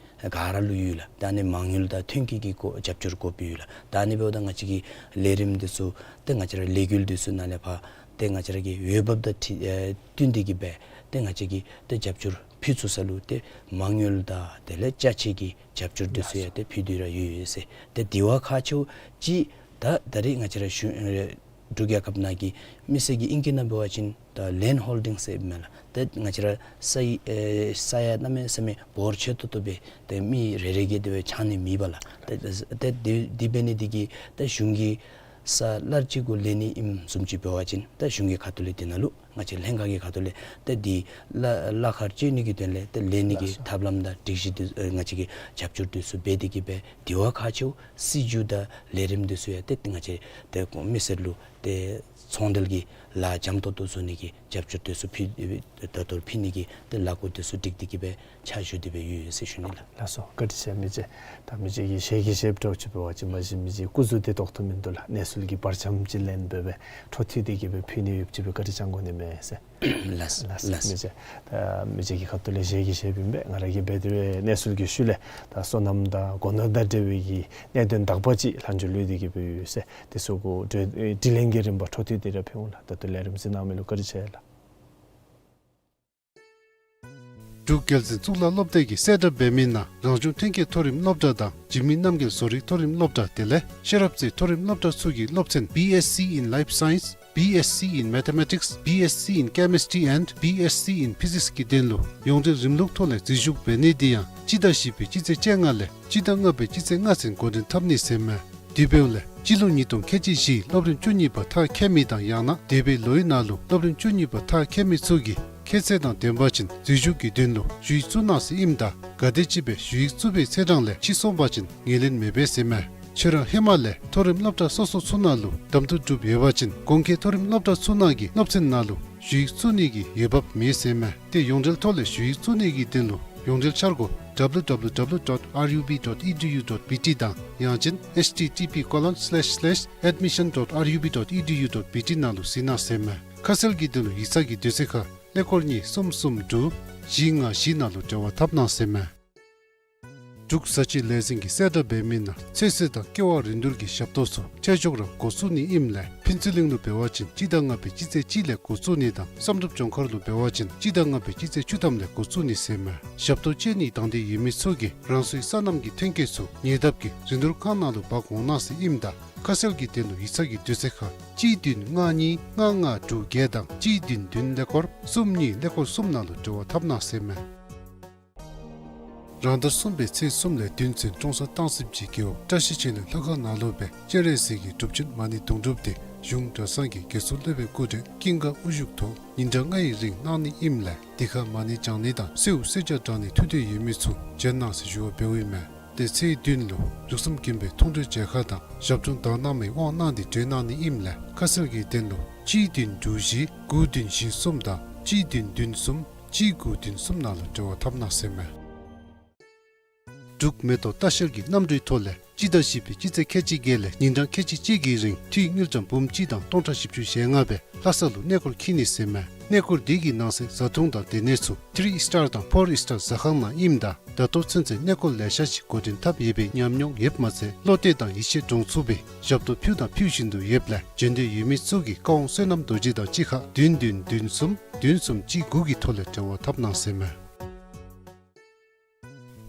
ག་ར་ལུ་ཡོད་ལགས། ད་ཨ་ནི་མ་དངུལ་དང་ཐོན་སྐྱེད་ཀྱི་དགོ་རྒྱབ་སྐྱོར་དགོཔ་ཡོད་ལགས། ད་ཨ་ནི་འབདཝ་ད་ང་བཅས་ཀྱི་ལས་རིམ་འདི་ཚུ་ཏེ་ང་བཅས་ར་ལས་འགུལ་འདི་ཚུ་ནང་ལས་ཕར་ཏེ་ང་བཅས་ར་གི་འོས་འབབ་དང་འཁྲིལ་ཨེ་བསྟུན་ཏེ་གིས་སྦེ་ཏེ་ང་བཅས་ཀྱིས་ཏེ་རྒྱབ་སྐྱོར་ཕུལ་ཚུགས་ས་ལུ་ཏེ་མ་དངུལ་དང་དེ་ལས་ཅ་ཆས་ཀྱི་རྒྱབ་སྐྱོར་འདི་ཚུ་ཡང་ཏེ་ཕུལ་ཏེ་ར་ཡོད་ཡོད་ཟེར། ཏེ་དེ་བ་ཁག་ཆེཝ་གཅིག་ད་ད་རེས་ང་བཅས་ར་གཞུང་ཨེ་འབྲུག་རྒྱལ་ཁབ་ནང་གི་མི་སེར་གྱི་ཨིང་སྐད་ནང་འབད་བ་ཅིན་ད་land holding ཟེར་ཨིན་མས་ལགས། ཏེ་ང་བཅས་ར་ས་ཡི་ཨེ་ས་ཡ་གནམ་མེད་ས་མེད་འབོར་ཆེ་ཏོག་ཏོ་སྦེ་ཏེ་མི་རེ་རེ་གིས་དེ་སྦེ་འཆང་ནི་མེད་པས་ལགས། ཏེ་ཏེ་དེ་དེ་འབད་ནི་འདི་གིས་ད་གཞུང་གི་ས་ལར་ཅིག་གུ་ལེན་ནི་ཨིནམ་བཟུམ་ཅིག་འབད་བ་ཅིན་ད་གཞུང་གི་ཁ་ཐུག་ལས་དེ་ནང་ལུ་ང་བཅས་ལྷན་ཁག་གི་ཁ་ཐུག་ལས་ཏེ་འདི་ལ་ལ་ཁར་བཅད་ནི་གི་དོན་ལས་ཏེ་ལེན་ནི་གི་ལགས་སོ། ཐབས་ལམ་དང་སྒྲིག་གཞི་འདི་ཨེ་ང་བཅས་ཀྱིས་རྒྱབ་སྐྱོར་འདི་ཚུ་འབད་དེ་གིས་སྦེ་དེ་བ་ཁག་ཆེཝ་སྲིད་བྱུས་དང་ལས་རིམ་འདི་ཚུ་ཡང་ཏེ་ང་བཅས་ཏེ་མི་སེར་ལུ་ཏེ་ཚོང་འབྲེལ་གྱི་ལཱ་འཇམ་ཏོང་ཏོ་བཟོ་ནི་གི་རྒྱབ་སྐྱོར་འདི་ཚུ་ཕུལ་ད་ལྟོ་ཕུལ་ནི་གི་ཏེ་ལཱ་བཀོད་འདི་ཚུ་སྒྲིག་སྟེ་གིས་སྦེ་ཕྱག་ཞུ་སྟེ་སྦེ་ཡོད་ཡོད་ཟེར་ཞུ་ནི་ལགས། ལགས་སོ། བཀའ་དྲིན་ཆེ། མི་རྗེ་ད་མི་རྗེ་གིས་ཞལ་གྱིས་བཞེས་འདྲཝ་ཅིག་འབད་བ་ཅིན་མ་གཞི་མི་རྗེ་སྐུ་གཟུགས་འདི་ཏོག་ཏོ་མིན་འདུག་ལགས། གནས་ཚུལ་གྱི་བར་ཙམ་ཅིག་ལེན་འབད་སྦེ་འཕྲོ་མཐུད་དེ་གིས་སྦེ་ཕུལ་ནི་ཡོདཔ་ཅིག་སྦེ་བཀའ་དྲིན་བསྐྱང་དགོ་ནི་མས་ཟེར། ལགས་ལགས། ལགས། མི་རྗེ་ད་མི་རྗེ་གི་ཁ་ཐུག་ལས་ཞལ་གྱིས་བཞེས་ཨིན་པས། ང་ར་གིས་འབད་དེ་སྦེ་གནས་ཚུལ་གྱི་ཤུལ་ལས་ད་སོ་ནམ་དང་སྒོ་ནོར་དང་འབྲེལ་བའི་གི་གནད་དོན་དག་པ་ཅིག་ལྷག་མཇུག་ལུས་ཏེ་གིས་སྦེ་ཡོད་ཟེར། དེ་ཚུ་གུ་དྲི་དྲིས་ལན་གྱི་རིམ་པ་འཕྲོ་མཐུད་དེ་ར་ཕུལ་འོང་ལགས། ད་ལྟོ་ལས་རིམ་གཟིགས་གནང་མི་ལུ་བཀའ་དྲིན་ཆེ་ལགས། འབྲུག་རྒྱལ་འཛིན་གཙུག་ལག་སློབ་སྡེ་གིས་གསལ་བསྒྲགས་འབད་མི་ནང་རང་བྱུང་ཐོན་སྐྱེད་མཐོ་རིམ་སློབ་གྲྭ་དང་འཇིགས་མེད་རྣམ་རྒྱལ་བཟོ་རིག་མཐོ་རིམ་སློབ་གྲྭ་དེ་ལས་ཤེས་རབ་རྩེ་མཐོ་རིམ་སློབ་གྲྭ་ཚུ་གི་སློབ་ཚན་B Sc in Life Science, B Sc in Mathematics, B Sc in Chemistry and B Sc in Physics གི་དོན་ལུ་ཡོངས་འབྲེལ་རིམ་ལུགས་ཐོག་ལས་འཛུལ་ཞུགས་འབད་ནི་དེ་ཡང་སྤྱི་ཟླ་བཞི་པའི་སྤྱི་ཚེས་བཅོ་ལྔ་ལས་སྤྱི་ཟླ་ལྔ་པའི་སྤྱི་ཚེས་ལྔ་ཚུན་འགོ་འདྲེན་འཐབ་ནི་ཟེར་མས། དེ་འབདཝ་ལས་སྤྱི་ལོ་ཉིས་སྟོང་ཁལ་གཅིག་བཞི་སློབ་རིམ་བཅུ་གཉིས་པ་མཐར་འཁྱོལ་མི་དང་ཡང་ན་འདས་པའི་ལོའི་ནང་ལུ་སློབ་རིམ་བཅུ་གཉིས་པ་མཐར་འཁྱོལ་མི་ཚུ་གིས་ཁྱད་ཚད་དང་ལྡན་པ་ཅིན་འཛུལ་ཞུགས་ཀྱི་དོན་ལུ་ཞུ་ཡིག་བཙུགས་གནང་ཟེར་ཨིནམ་ད་ག་དེམ་ཅིག་སྦེ་ཞུ་ཡིག་བཙུགས་པའི་ཚེས་གྲངས་ལས་ཕྱི་སོང་པ་ཅིན་ངོས་ལེན་མི་འབད་ཟེར་མས། ཁྱོད་ར་ཧེ་མ་ལས་མཐོ་རིམ་སློབ་གྲྭ་སོ་སོ་ཚུ་ནང་ལུ་གདམ་འཐུ་གྲུབ་ཡོད་པ་ཅིན་གོང་འཁོད་མཐོ་རིམ་སློབ་གྲྭ་ཚུ་ནང་གི་སློབ་ཚན་ནང་ལུ་ཞུ་ཡིག་བཙུགས་ནི་གི་འོས་འབབ་མེད་ཟེར་མས། ཏེ་ཡོངས་འབྲེལ་ཐོག་ལས་ཞུ་ཡིག་བཙུགས་ནི་གི་དོན་ལུ་ཡོངས་འབྲེལ་འཆར་སྒོ་W W W dot R U B dot E D U dot B T དང་ཡང་ཅིན་H T T P colon slash slash admission dot R U B dot E D U dot B T ནང་ལུ་གཟིགས་གནང་ཟེར་མས། ཁ་གསལ་གྱི་དོན་ལུ་ཡིག་ཚང་གི་དུས་ཚོད་ཁར་ཀླད་ཀོར་གཉིས་གསུམ་གསུམ་དྲུག་བཞི་ལྔ་བཞི་ནང་ལུ་འབྲེལ་བ་འཐབ་གནང་ཟེར་མས། འབྲུག་བཟའ་སྤྱོད་ལས་འཛིན་གྱིས་གསལ་བསྒྲགས་འབད་མི་ནང་ཚོད་བསྲེ་དང་ཀེ་བ་རིན་བསྡུར་གྱི་ཞབས་ཏོག་ཚུ་འཕྲལ་མགྱོགས་ར་འགོ་བཙུགས་ནི་ཨིནམ་ལས་ཕུན་ཚོགས་གླིང་ལུ་འབད་བ་ཅིན་སྤྱི་ཟླ་ལྔ་པའི་སྤྱི་ཚེས་གཅིག་ལས་འགོ་བཙུགས་ནི་དང་བསམ་གྲུབ་ལྗོངས་མཁར་ལུ་འབད་བ་ཅིན་སྤྱི་ཟླ་ལྔ་པའི་སྤྱི་ཚེས་བཅུ་ཐམ་ལས་འགོ་བཙུགས་ནི་ཟེར་མས། ཞབས་ཏོག་སྤྱོད་ནི་དང་འདོད་ཡོད་མི་ཚུ་གིས་རང་སོའི་སོ་ནམ་གྱི་ཐོན་སྐྱེད་ཚུ་ཉེ་འདབས་ཀྱི་རིན་བསྡུར་ཁང་ནང་ལུ་འབག་འོང་གནང་ཟེར་ཨིནམ་ད་ཁ་གསལ་གྱི་དོན་ལུ་ཡིག་ཚང་གི་དུས་ཚོད་ཁར་གཅིག་བདུན་ལྔ་གཉིས་ལྔ་ལྔ་དྲུག་བརྒྱད་དང་གཅིག་བདུན་བདུན་ཀླད་ཀོར་གསུམ་གཉིས་ཀླད་ཀོར་གསུམ་ནང་ལུ་འབྲེལ་བ་འཐབ་གནང་ཟེར་མས། རང་ཟླ་གསུམ་པའི་ཚེས་གསུམ་ལས་བདུན་ཚུན་ཀྲོང་གསར་སྟང་སིབ་ཀྱི་རྒེད་འོག་བཀྲ་ཤིས་ཆོས་གླིང་ལྷ་ཁང་ནང་ལུ་སྦེ་སྤྱན་རས་གཟིགས་ཀྱི་སྒྲུབ་ཆེན་མ་ཎི་དུང་སྒྲུབ་འདི་གཞུང་གྲྭ་ཚང་གི་དགེ་ཚུལ་སློབ་དཔོན་སྐུ་བགྲེས་ཀུན་དགའ་དབུ་བཞུགས་ཐོག་ཉིན་གྲངས་ལྔའི་རིང་གནང་ནི་ཨིནམ་ལས་དེ་ཁར་མ་ཎི་བགྱང་ནི་དང་གསོལཝ་གསོལ་ཇ་དྲང་ནི་ཐུགས་འདོད་ཡོད་མི་ཚུ་བྱོན་གནང་ཟེར་ཞུ་བ་འབདཝ་ཨིན་མས། ཏེ་ཚེས་བདུན་ལུ་འབྲུག་གསུམ་མགོན་པོའི་མཐོང་གྲོལ་མཇལ་ཁ་དང་ཞབས་དྲུང་དག་སྣང་མའི་དབང་གནང་སྟེ་གྲོལ་གནང་ནི་ཨིནམ་ལས་ཁ་གསལ་གྱི་དོན་ལུ་གཅིག་བདུན་དྲུག་བཞི་དགུ་བདུན་བཞི་གསུམ་དང་གཅིག་བདུན་བདུན་གསུམ་གཅིག་དགུ་བདུན་གསུམ་ནང་ལུ་འབྲེལ་བ་འཐབ་གནང་ཟེར་མས། འབྲུག་མེ་ཏོག་ལྟ་བཤལ་གྱི་གནམ་གྲུའི་ཐོག་ལས་སྤྱི་ཟླ་བཞི་པའི་སྤྱི་ཚེས་ཁལ་གཅིག་བརྒྱད་ལས་ཉིན་གྲངས་ཁལ་གཅིག་གཅིག་གི་རིང་འཐུས་དངུལ་ཀྲམ་འབུམ་གཅིག་དང་སྟོང་ཕྲག་བཞི་བཅུ་ཞེ་ལྔ་སྦེ་ལྷ་ས་ལུ་གནས་སྐོར་འཁྱིད་ནི་ཟེར་མས། གནས་སྐོར་འདི་གི་ནང་གསེས་བཟའ་འཐུང་དང་སྡོད་གནས་ཚུ་ཐི་རི་ཨིས་ཊར་དང་ཕོར་ཨིས་ཊར་ཟ་ཁང་ནང་ཨིནམ་ད་ད་ལྟོ་ཚུན་ཚོད་གནས་སྐོར་ལེ་ཤ་ཅིག་འགོ་འདྲེན་འཐབ་ཡོད་པའི་ཉམས་མྱོང་ཡོདཔ་མ་ཚད་བློ་གཏད་དང་ཡིད་ཆེས་འདྲོངས་ཚུགས་པའི་ཞབས་ཏོག་ཕུལ་དང་ཕུལ་བཞིན་དུ་ཡོདཔ་ལས་འབྱོན་འདོད་ཡོད་མི་ཚུ་གིས་བཀའ་དབང་བསོད་ནམས་རྡོ་རྗེ་དང་གཅིག་ཁར་བདུན་བདུན་བདུན་གསུམ་བདུན་གསུམ་གཅིག་དགུ་གི་ཐོག་ལས་འབྲེལ་བ་འཐབ་གནང་ཟེར་མས།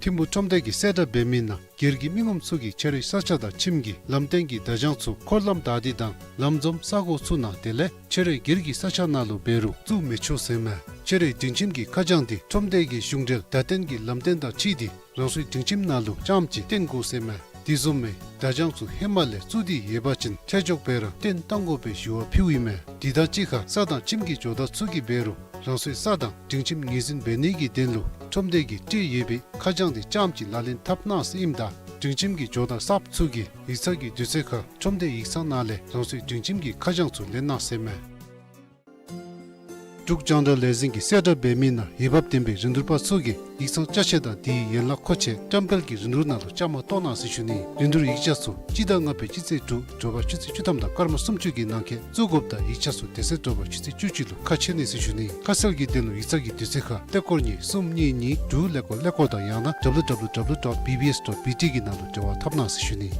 ཐིམ་ཕུ་ཁྲོམ་སྡེ་གིས་གསལ་བསྒྲགས་འབད་མི་ནང་སྒེར་གྱི་མི་ངོམ་ཚུ་གིས་ཁྱོད་རའི་ས་ཆ་དང་ཁྱིམ་གྱི་ལམ་སྟོན་གྱི་བརྡ་བྱང་ཚུ་འཁོར་ལམ་བདའ་སྟེ་དང་ལམ་འཛོམས་ས་གོ་ཚུ་ནང་དེ་ལས་ཁྱོད་རའི་སྒེར་གྱི་ས་ཆ་ནང་ལུ་འབད་རུང་བཙུགས་མི་ཆོག་ཟེར་མས། ཁྱོད་རའི་སྒྲིང་ཁྱིམ་གྱི་ཁ་བྱང་འདི་ཁྲོམ་སྡེ་གི་གཞུང་འབྲེལ་བརྡ་སྟོན་གྱི་ལམ་སྟོན་དང་འཁྲིལ་ཏེ་རང་སོའི་སྒྲིང་ཁྱིམ་ནང་ལུ་རྐྱངམ་ཅིག་སྟོན་དགོ་ཟེར་མས། དེ་བཟུམ་མའི་བརྡ་བྱང་ཚུ་ཧེ་མ་ལས་བཙུགས་ཏེ་ཡོད་པ་ཅིན་ཆད་འཇོག་འབད་ར་སྟོན་བཏང་དགོ་པའི་ཞུ་བ་ཕུལཝ་ཨིན་མས། དེ་དང་གཅིག་ཁར་ས་དང་ཁྱིམ་གྱི་ཇོ་བདག་ཚུ་གིས་འབད་རུང་རང་སོའི་ས་དང་སྒྲིང་ཁྱིམ་ངོས་འཛིན་འབད་ནི་གི་དོན་ལུ་ཁྲོམ་སྡེ་གིས་སྤྲོད་ཡོད་པའི་ཁ་བྱང་འདི་རྐྱངམ་ཅིག་ལག་ལེན་འཐབ་གནང་ཟེར་ཨིནམ་ད་སྒྲིང་ཁྱིམ་གྱི་ཇོ་བདག་གསརཔ་ཚུ་གིས་ཡིག་ཚང་གི་དུས་ཚོད་ཁར་ཁྲོམ་སྡེ་ཡིག་ཚང་ནང་ལས་རང་སོའི་སྒྲིང་ཁྱིམ་གྱི་ཁ་བྱང་ཚུ་ལེན་གནང་ཟེར་མས། འབྲུག་རྒྱང་བསྒྲགས་ལས་འཛིན་གྱིས་གསལ་བསྒྲགས་འབད་མི་ནང་འོས་འབབ་ལྡན་པའི་རིན་བསྡུར་པ་ཚུ་གིས་ཡིག་ཚང་ཅ་ཆས་དང་དེའི་ཡན་ལག་མཁོ་ཆས་བཀྲམ་སྤེལ་གྱི་རིན་བསྡུར་ནང་ལུ་བཅའ་མར་གཏོགས་གནང་ཟེར་ཞུ་ནི། རིན་བསྡུར་ཡིག་ཆ་ཚུ་སྤྱི་ཟླ་ལྔ་པའི་སྤྱི་ཚེས་དྲུག་དྲོ་པ་ཆུ་ཚོད་བཅུ་ཐམ་དང་སྐར་མ་སུམ་ཅུ་གི་ནང་འཁོད་བཙུགས་དགོཔ་དང་ཡིག་ཆ་ཚུ་དེ་ཚེ་དྲོ་པ་ཆུ་ཚོད་བཅུ་གཅིག་ལུ་ཁ་ཕྱེ་ནི་ཟེར་ཞུ་ནི། ཁ་གསལ་གྱི་དོན་ལུ་ཡིག་ཚང་གི་དུས་ཚོད་ཁར་ཀླད་ཀོར་གཉིས་གསུམ་གཉིས་གཉིས་དྲུག་ཀླད་ཀོར་ཀླད་ཀོར་དང་ཡང་ན་W W W dot B B S dot B T གི་ནང་ལུ་འབྲེལ་བ་འཐབ་གནང་ཟེར་ཞུ་ནི།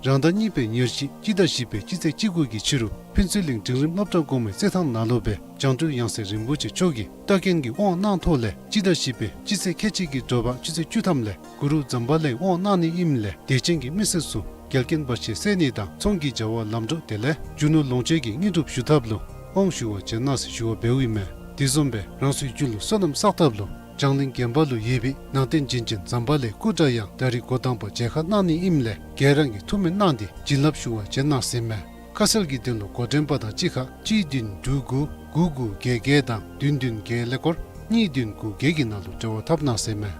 རང་ཟླ་གཉིས་པའི་ཉེར་བཞི་སྤྱི་ཟླ་བཞི་པའི་སྤྱི་ཚེས་བཅུ་དགུ་གི་ཕྱི་རུ་ཕུན་ཚོགས་གླིང་འབྲིང་རིམ་སློབ་གྲྭ་གོང་མའི་རྩེད་ཐང་ནང་ལུ་སྦེ་བྱང་གྲོལ་ཡང་སྲིད་རིན་པོ་ཆེ་མཆོག་གིས་བཀའ་བཀྱོན་གྱི་དབང་གནང་ཐོག་ལས་སྤྱི་ཟླ་བཞི་པའི་སྤྱི་ཚེས་ཁལ་གཅིག་གི་དྲོ་པ་ཆུ་ཚོད་བཅུ་ཐམ་ལས་གུ་རུ་ཛམ་བྷ་ལའི་དབང་གནང་ནི་ཨིནམ་ལས་དད་ཅན་གྱི་མི་སེར་ཚུ་འགལ་རྐྱེན་བར་ཆད་སེལ་ནི་དང་ཚོང་གི་བྱ་བ་ལམ་འགྲོ་དེ་ལས་རྒྱུ་ནོར་ལོངས་སྤྱོད་ཀྱི་དངོས་གྲུབ་ཞུ་ཐབས་ལུ་དབང་ཞུ་བར་བྱོན་གནང་ཟེར་ཞུ་བ་འབདཝ་ཨིན་མས། དེ་བཟུམ་སྦེ་རང་སོའི་རྒྱུད་ལུ་བསོད་ནམས་བསགས་ཐབས་ལུ་བྱང་གླིང་དགོན་པ་ལུ་ཡོད་པའི་ནང་རྟེན་བྱིན་ཅན་ཛམ་བྷ་ལའི་སྐུ་འདྲ་ཡང་ད་རིས་འགོ་དང་པ་མཇལ་ཁ་གནང་ནི་ཨིནམ་ལས་ག་ར་གིས་ཐུགས་སྨོན་གནང་སྟེ་བྱིན་རླབས་ཞུ་བར་བྱོན་གནང་ཟེར་མས། ཁ་གསལ་གྱི་དོན་ལུ་འགོ་འདྲེན་པ་དང་གཅིག་ཁར་གཅིག་བདུན་དྲུག་དགུ་དགུ་དགུ་བརྒྱད་བརྒྱད་དང་བདུན་བདུན་བརྒྱད་ཀླད་ཀོར་གཉིས་བདུན་དགུ་བརྒྱད་ཀྱི་ནང་ལུ་འབྲེལ་བ་འཐབ་གནང་ཟེར་མས།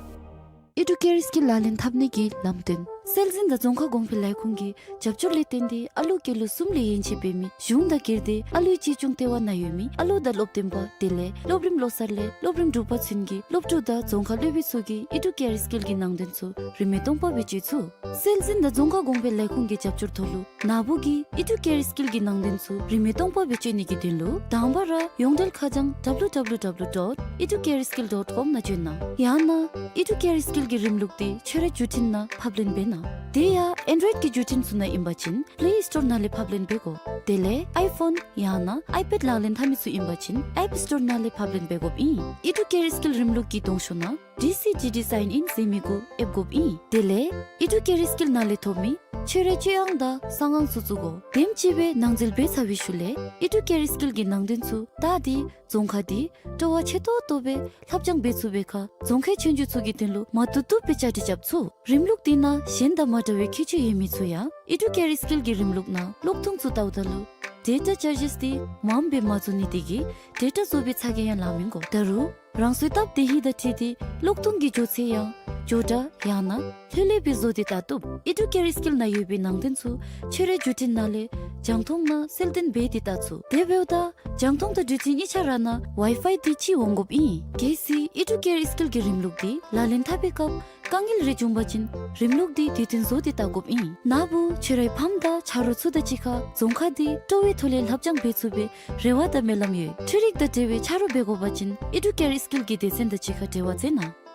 ཨི་ཌུ་ཀེར་སི་ཀིལ་ལག་ལེན་འཐབ་ནི་གི་ལམ་སྟོན། སྲོལ་འཛིན་དང་རྫོང་ཁ་གོང་འཕེལ་ལས་ཁུངས་ཀྱི་རྒྱབ་སྐྱོར་ལས་བརྟེན་ཏེ་ཨ་ལུ་སྐྱེས་ལོ་གསུམ་ལས་ཡན་ཆད་འབད་མི་གཞུང་དང་སྒེར་སྡེ་ཨ་ལུའི་གཅེས་སྐྱོང་ལྟེ་བ་ནང་ཡོད་མི་ཨ་ལོ་དང་སློབ་སྟོན་པ་དེ་ལས་སློབ་རིམ་བློ་གསར་ལས་སློབ་རིམ་དྲུག་པ་ཚུན་གྱི་སློབ་ཕྲུག་དང་རྫོང་ཁ་སློབ་དཔོན་ཚུ་གིས་ཨི་ཌུ་ཀེར་སི་ཀིལ་གྱི་ནང་དོན་ཚུ་རིན་མེད་སྟོང་པ་སྦེ་སྤྱོད་ཚུགས། སྲོལ་འཛིན་དང་རྫོང་ཁ་གོང་འཕེལ་ལས་ཁུངས་ཀྱི་རྒྱབ་སྐྱོར་ཐོག་ལུ་ན་བུ་གིས་ཨི་ཌུ་ཀེར་སི་ཀིལ་གྱི་ནང་དོན་ཚུ་རིན་མེད་སྟོང་པ་སྦེ་སྤྱོད་ནི་གི་དོན་ལུ་དང་པ་ར་ཡོངས་འབྲེལ་ཁ་བྱང་W W W dot educareskill dot com ནང་བྱོན་གནང་། ཡང་ན་ཨི་ཌུ་ཀེར་སི་ཀིལ་གྱི་རིམ་ལུགས་འདི་ཁྱོད་རའི་བརྒྱུད་འཕྲིན་ནང་ཕབ་ལེན་འབད་གནང་། དེ་ཡང་ཨེན་ཌོ་རོའིཌ་ཀྱི་བརྒྱུད་འཕྲིན་ཚུ་ནང་ཨིན་པ་ཅིན་པེ་ལེ་སི་ཊོར་ནང་ལས་ཕབ་ལེན་འབད་དགོ། དེ་ལས་ཨའི་ཕོན་ཡང་ན་ཨའི་པེཌ་ལག་ལེན་འཐབ་མི་ཚུ་ཨིན་པ་ཅིན་ཨེཔ་སི་ཊོར་ནང་ལས་ཕབ་ལེན་འབད་དགོཔ་ཨིན། ཨི་ཌུ་ཀེར་སི་ཀིལ་རིམ་ལུགས་ཀྱི་གདོང་ཤོག་ནང་ཌི་སི་ཌི་ཌི་སའིན་ཨིན་ཟེར་མི་གུ་ཨེབ་དགོཔ་ཨིན། དེ་ལས་ཨི་ཌུ་ཀེར་སི་ཀིལ་ནང་ལས་ཐོབ་མི་ཁྱོད་རའི་སྤྱོད་དབང་དང་གསང་ཁང་ཚུ་བཙུགས་དགོ། དེམ་ཅིག་སྦེ་ནང་འཛུལ་འབད་ཚར་བའི་ཤུལ་ལས་ཨི་ཌུ་ཀེར་སི་ཀིལ་གྱི་ནང་དོན་ཚུ་བལྟ་སྟེ་རྫོང་ཁ་འདི་སྤྲོ་བ་ཆེ་ཏོག་ཏོ་སྦེ་ལྷབ་སྦྱང་འབད་ཚུགས་པའི་ཁར་རྫོང་ཁའི་ཆོས་རྒྱུགས་ཚུ་གི་དོན་ལུ་མ་བཏུབ་བཏུབ་སྦེ་བཅའ་སྒྲིག་རྐྱབ་ཚུགས། རིམ་ལུགས་འདི་ནང་གཞན་དང་མ་འདྲ་བའི་ཁྱད་ཆོས་ཡོད་མི་ཚུ་ཡང་ཨི་ཌུ་ཀེར་སི་ཀིལ་གྱི་རིམ་ལུགས་ནང་ཀློག་ཐུང་ཚུ་བལྟཝ་ད་ལུ་ཌེ་ཊ་ཅར་ཇིས་འདི་མངམ་སྦེ་མ་བཟོ་ནི་དེ་གིས་ཌེ་ཊ་བཟོ་བའི་ཚ་གྱང་ཡང་ལང་མི་དགོ། ད་རུང་རང་སོའི་སྟབས་བདེ་ཧིང་དང་འཁྲིལ་ཏེ་ཀློག་ཐུང་གི་མགྱོགས་ཚད་ཡང་མགྱོགས་དྲགས་ཡང་ན་ལྷོད་ལྷོད་སྦེ་བཟོ་སྟེ་བལྟ་བཏུབ། ཨི་ཌུ་ཀེར་སི་ཀིལ་ནང་ཡོད་པའི་ནང་དོན་ཚུ་ཁྱོད་རའི་བརྒྱུད་འཕྲིན་ནང་ལས་རྒྱང་མཐོང་ནང་གསལ་སྟོན་འབད་དེ་བལྟ་ཚུགས། དེ་འབདཝ་ད་རྒྱང་མཐོང་དང་བརྒྱུད་འཕྲིན་གཉིས་ཆ་ར་ནང་ཝའི་ཕའི་འདི་གཅིག་འོང་དགོཔ་ཨིན། གལ་སྲིད་ཨི་ཌུ་ཀེར་སི་ཀིལ་གྱི་རིམ་ལུགས་འདི་ལག་ལེན་འཐབ་པའི་སྐབས་དཀའ་ངལ་རེ་བྱུང་པ་ཅིན་རིམ་ལུགས་འདི་དུས་མཐུན་བཟོ་སྟེ་བལྟ་དགོཔ་ཨིན། ན་བུ་ཁྱོད་རའི་ཕམ་དང་ཆ་རོགས་ཚུ་དང་གཅིག་ཁར་རྫོང་ཁ་འདི་སྤྲོ་བའི་ཐོག་ལས་ལྷབ་སྦྱང་འབད་ཚུགས་པའི་རེ་བ་དང་སྨོན་ལམ་ཡོད། འཕྲུལ་རིག་དང་འབྲེལ་བའི་ཆ་རོགས་འབད་དགོ་པ་ཅིན་ཨི་ཌུ་ཀེར་སི་ཀིལ་གྱི་སྡེ་ཚན་དང་གཅིག་ཁར་འབྲེལ་བ་མཛད་གནང་།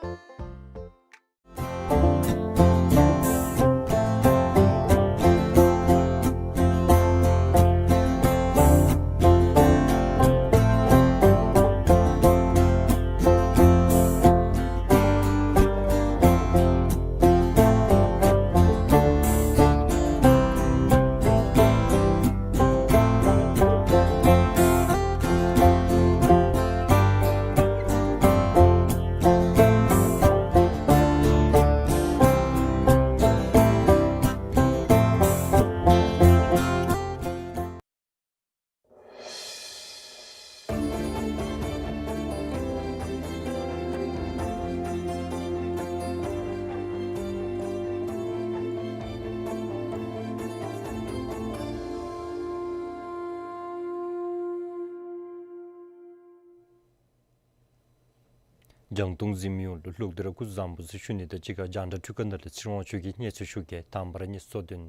རྒྱང་མཐོང་གཟིགས་མི་ཡོངས་ལུ་ལོག་སྟེ་ར་སྐུ་གཟུགས་བཟང་པོ་ཟེར་ཞུ་ནི་དང་གཅིག་ཁར་རྒྱང་བསྒྲགས་འཕྲུལ་ཁང་ནང་ལས་ཚེ་རིང་དབང་ཕྱུག་གིས་གནས་ཚུལ་ཞུ་གེ། དང་པ་ར་གནས་ཚུལ་གཙོ་དོན།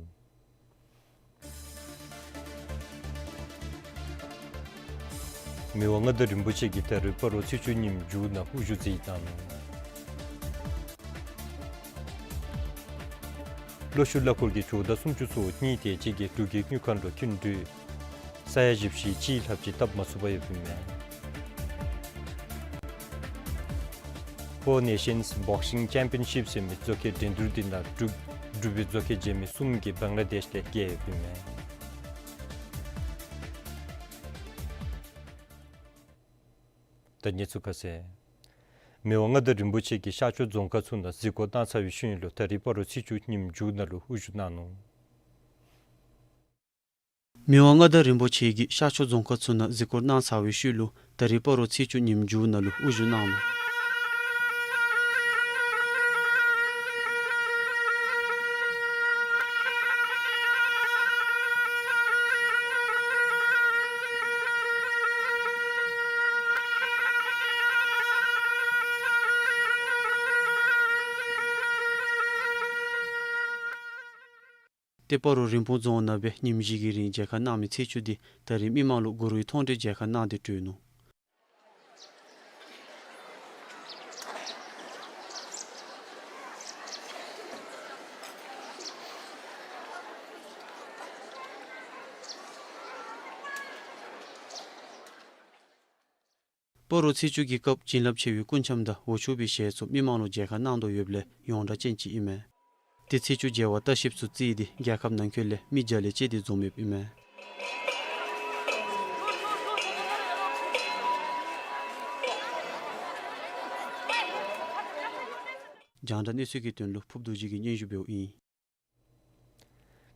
མི་དབང་མངའ་བདག་རིན་པོ་ཆེ་གིས་ད་རིས་སྤ་རོ་ཚེས་བཅུ་ཉིནམ་མཇུག་ནང་དབུ་བཞུགས་མཛད་གནང་ནུག། ལྷོ་ཤུལ་གླ་འཁོར་གྱི་ཇོ་བདག་སུམ་ཅུ་སོ་གཉིས་དེ་ཅིག་གིས་འབྲུག་གི་དངུལ་ཁང་ལུ་མཐུན་འབྲེལ་ས་ཡ་བཞི་བཅུ་ཞེ་གཅིག་ལྷགཔ་ཅིག་བཏབ་མ་ཚུགས་པར་ཡོདཔ་ཨིན་མས། Four Nations Boxing Championship ཟེར་མི་བཟོ་མཁན་འགྲན་བསྡུར་འདི་ནང་འབྲུག་འབྲུག་པའི་བཟོ་མཁན་རྗེས་མི་གསུམ་གྱིས་བང་ལ་དེཤ་ལས་རྒྱལ་ཡོདཔ་ཨིན་མས། ད་གནས་ཚུལ་ཁ་གསལ། མི་དབང་མངའ་བདག་རིན་པོ་ཆེ་གིས་ཤར་ཕྱོགས་རྫོང་ཁག་ཚུ་ནང་གཟིགས་སྐོར་གནང་ཚར་བའི་ཤུལ་ལུ་ད་རིས་སྤ་རོ་ཚེས་བཅུ་ཉིནམ་མཇུག་ནང་ལུ་དབུ་བཞུགས་གནང་ནུག། མི་དབང་མངའ་བདག་རིན་པོ་ཆེ་གིས་ཤར་ཕྱོགས་རྫོང་ཁག་ཚུ་ནང་གཟིགས་སྐོར་གནང་ཚར་བའི་ཤུལ་ལུ་ད་རིས་སྤ་རོ་ཚེས་བཅུ་ཉིནམ་མཇུག་ནང་ལུ་དབུ་བཞུགས་གནང་ནུག། ཏེ་སྤ་རོ་རིན་སྤུངས་རྫོང་ནང་སྦེ་ཉིནམ་བཞི་གི་རིང་མཇལ་ཁ་གནང་མི་ཚེས་བཅུ་འདི་ད་རིས་མི་མང་ལུ་གུ་རུའི་མཐོང་གྲོལ་མཇལ་ཁ་གནང་སྟེ་གྲོལ་ནུག། སྤ་རོ་ཚེས་བཅུ་གི་སྐབས་བྱིན་རླབས་ཆེ་བའི་སྐུ་འཆམ་དང་འོག་ཕྱོགས་པའི་ཞལ་ཚོགས་མི་མང་ལུ་མཇལ་ཁ་གནང་དོ་ཡོདཔ་ལས་ཡོངས་གྲགས་ཅན་ཅིག་ཨིན་མས། ཏེ་ཚེས་བཅུ་མཇལ་བ་ལྟ་བཤལཔ་ཚུ་བརྩིས་ཏེ་རྒྱལ་ཁབ་ནང་འཁོད་ལས་མི་བརྒྱ་ལས་བཅད་དེ་འཛོམས་ཡོདཔ་ཨིན་མས། རྒྱང་བསྒྲགས་གནས་ཚུལ་གྱི་དོན་ལུ་ཕུབ་རྡོ་རྗེ་གིས་སྙན་ཞུ་འབདཝ་ཨིན།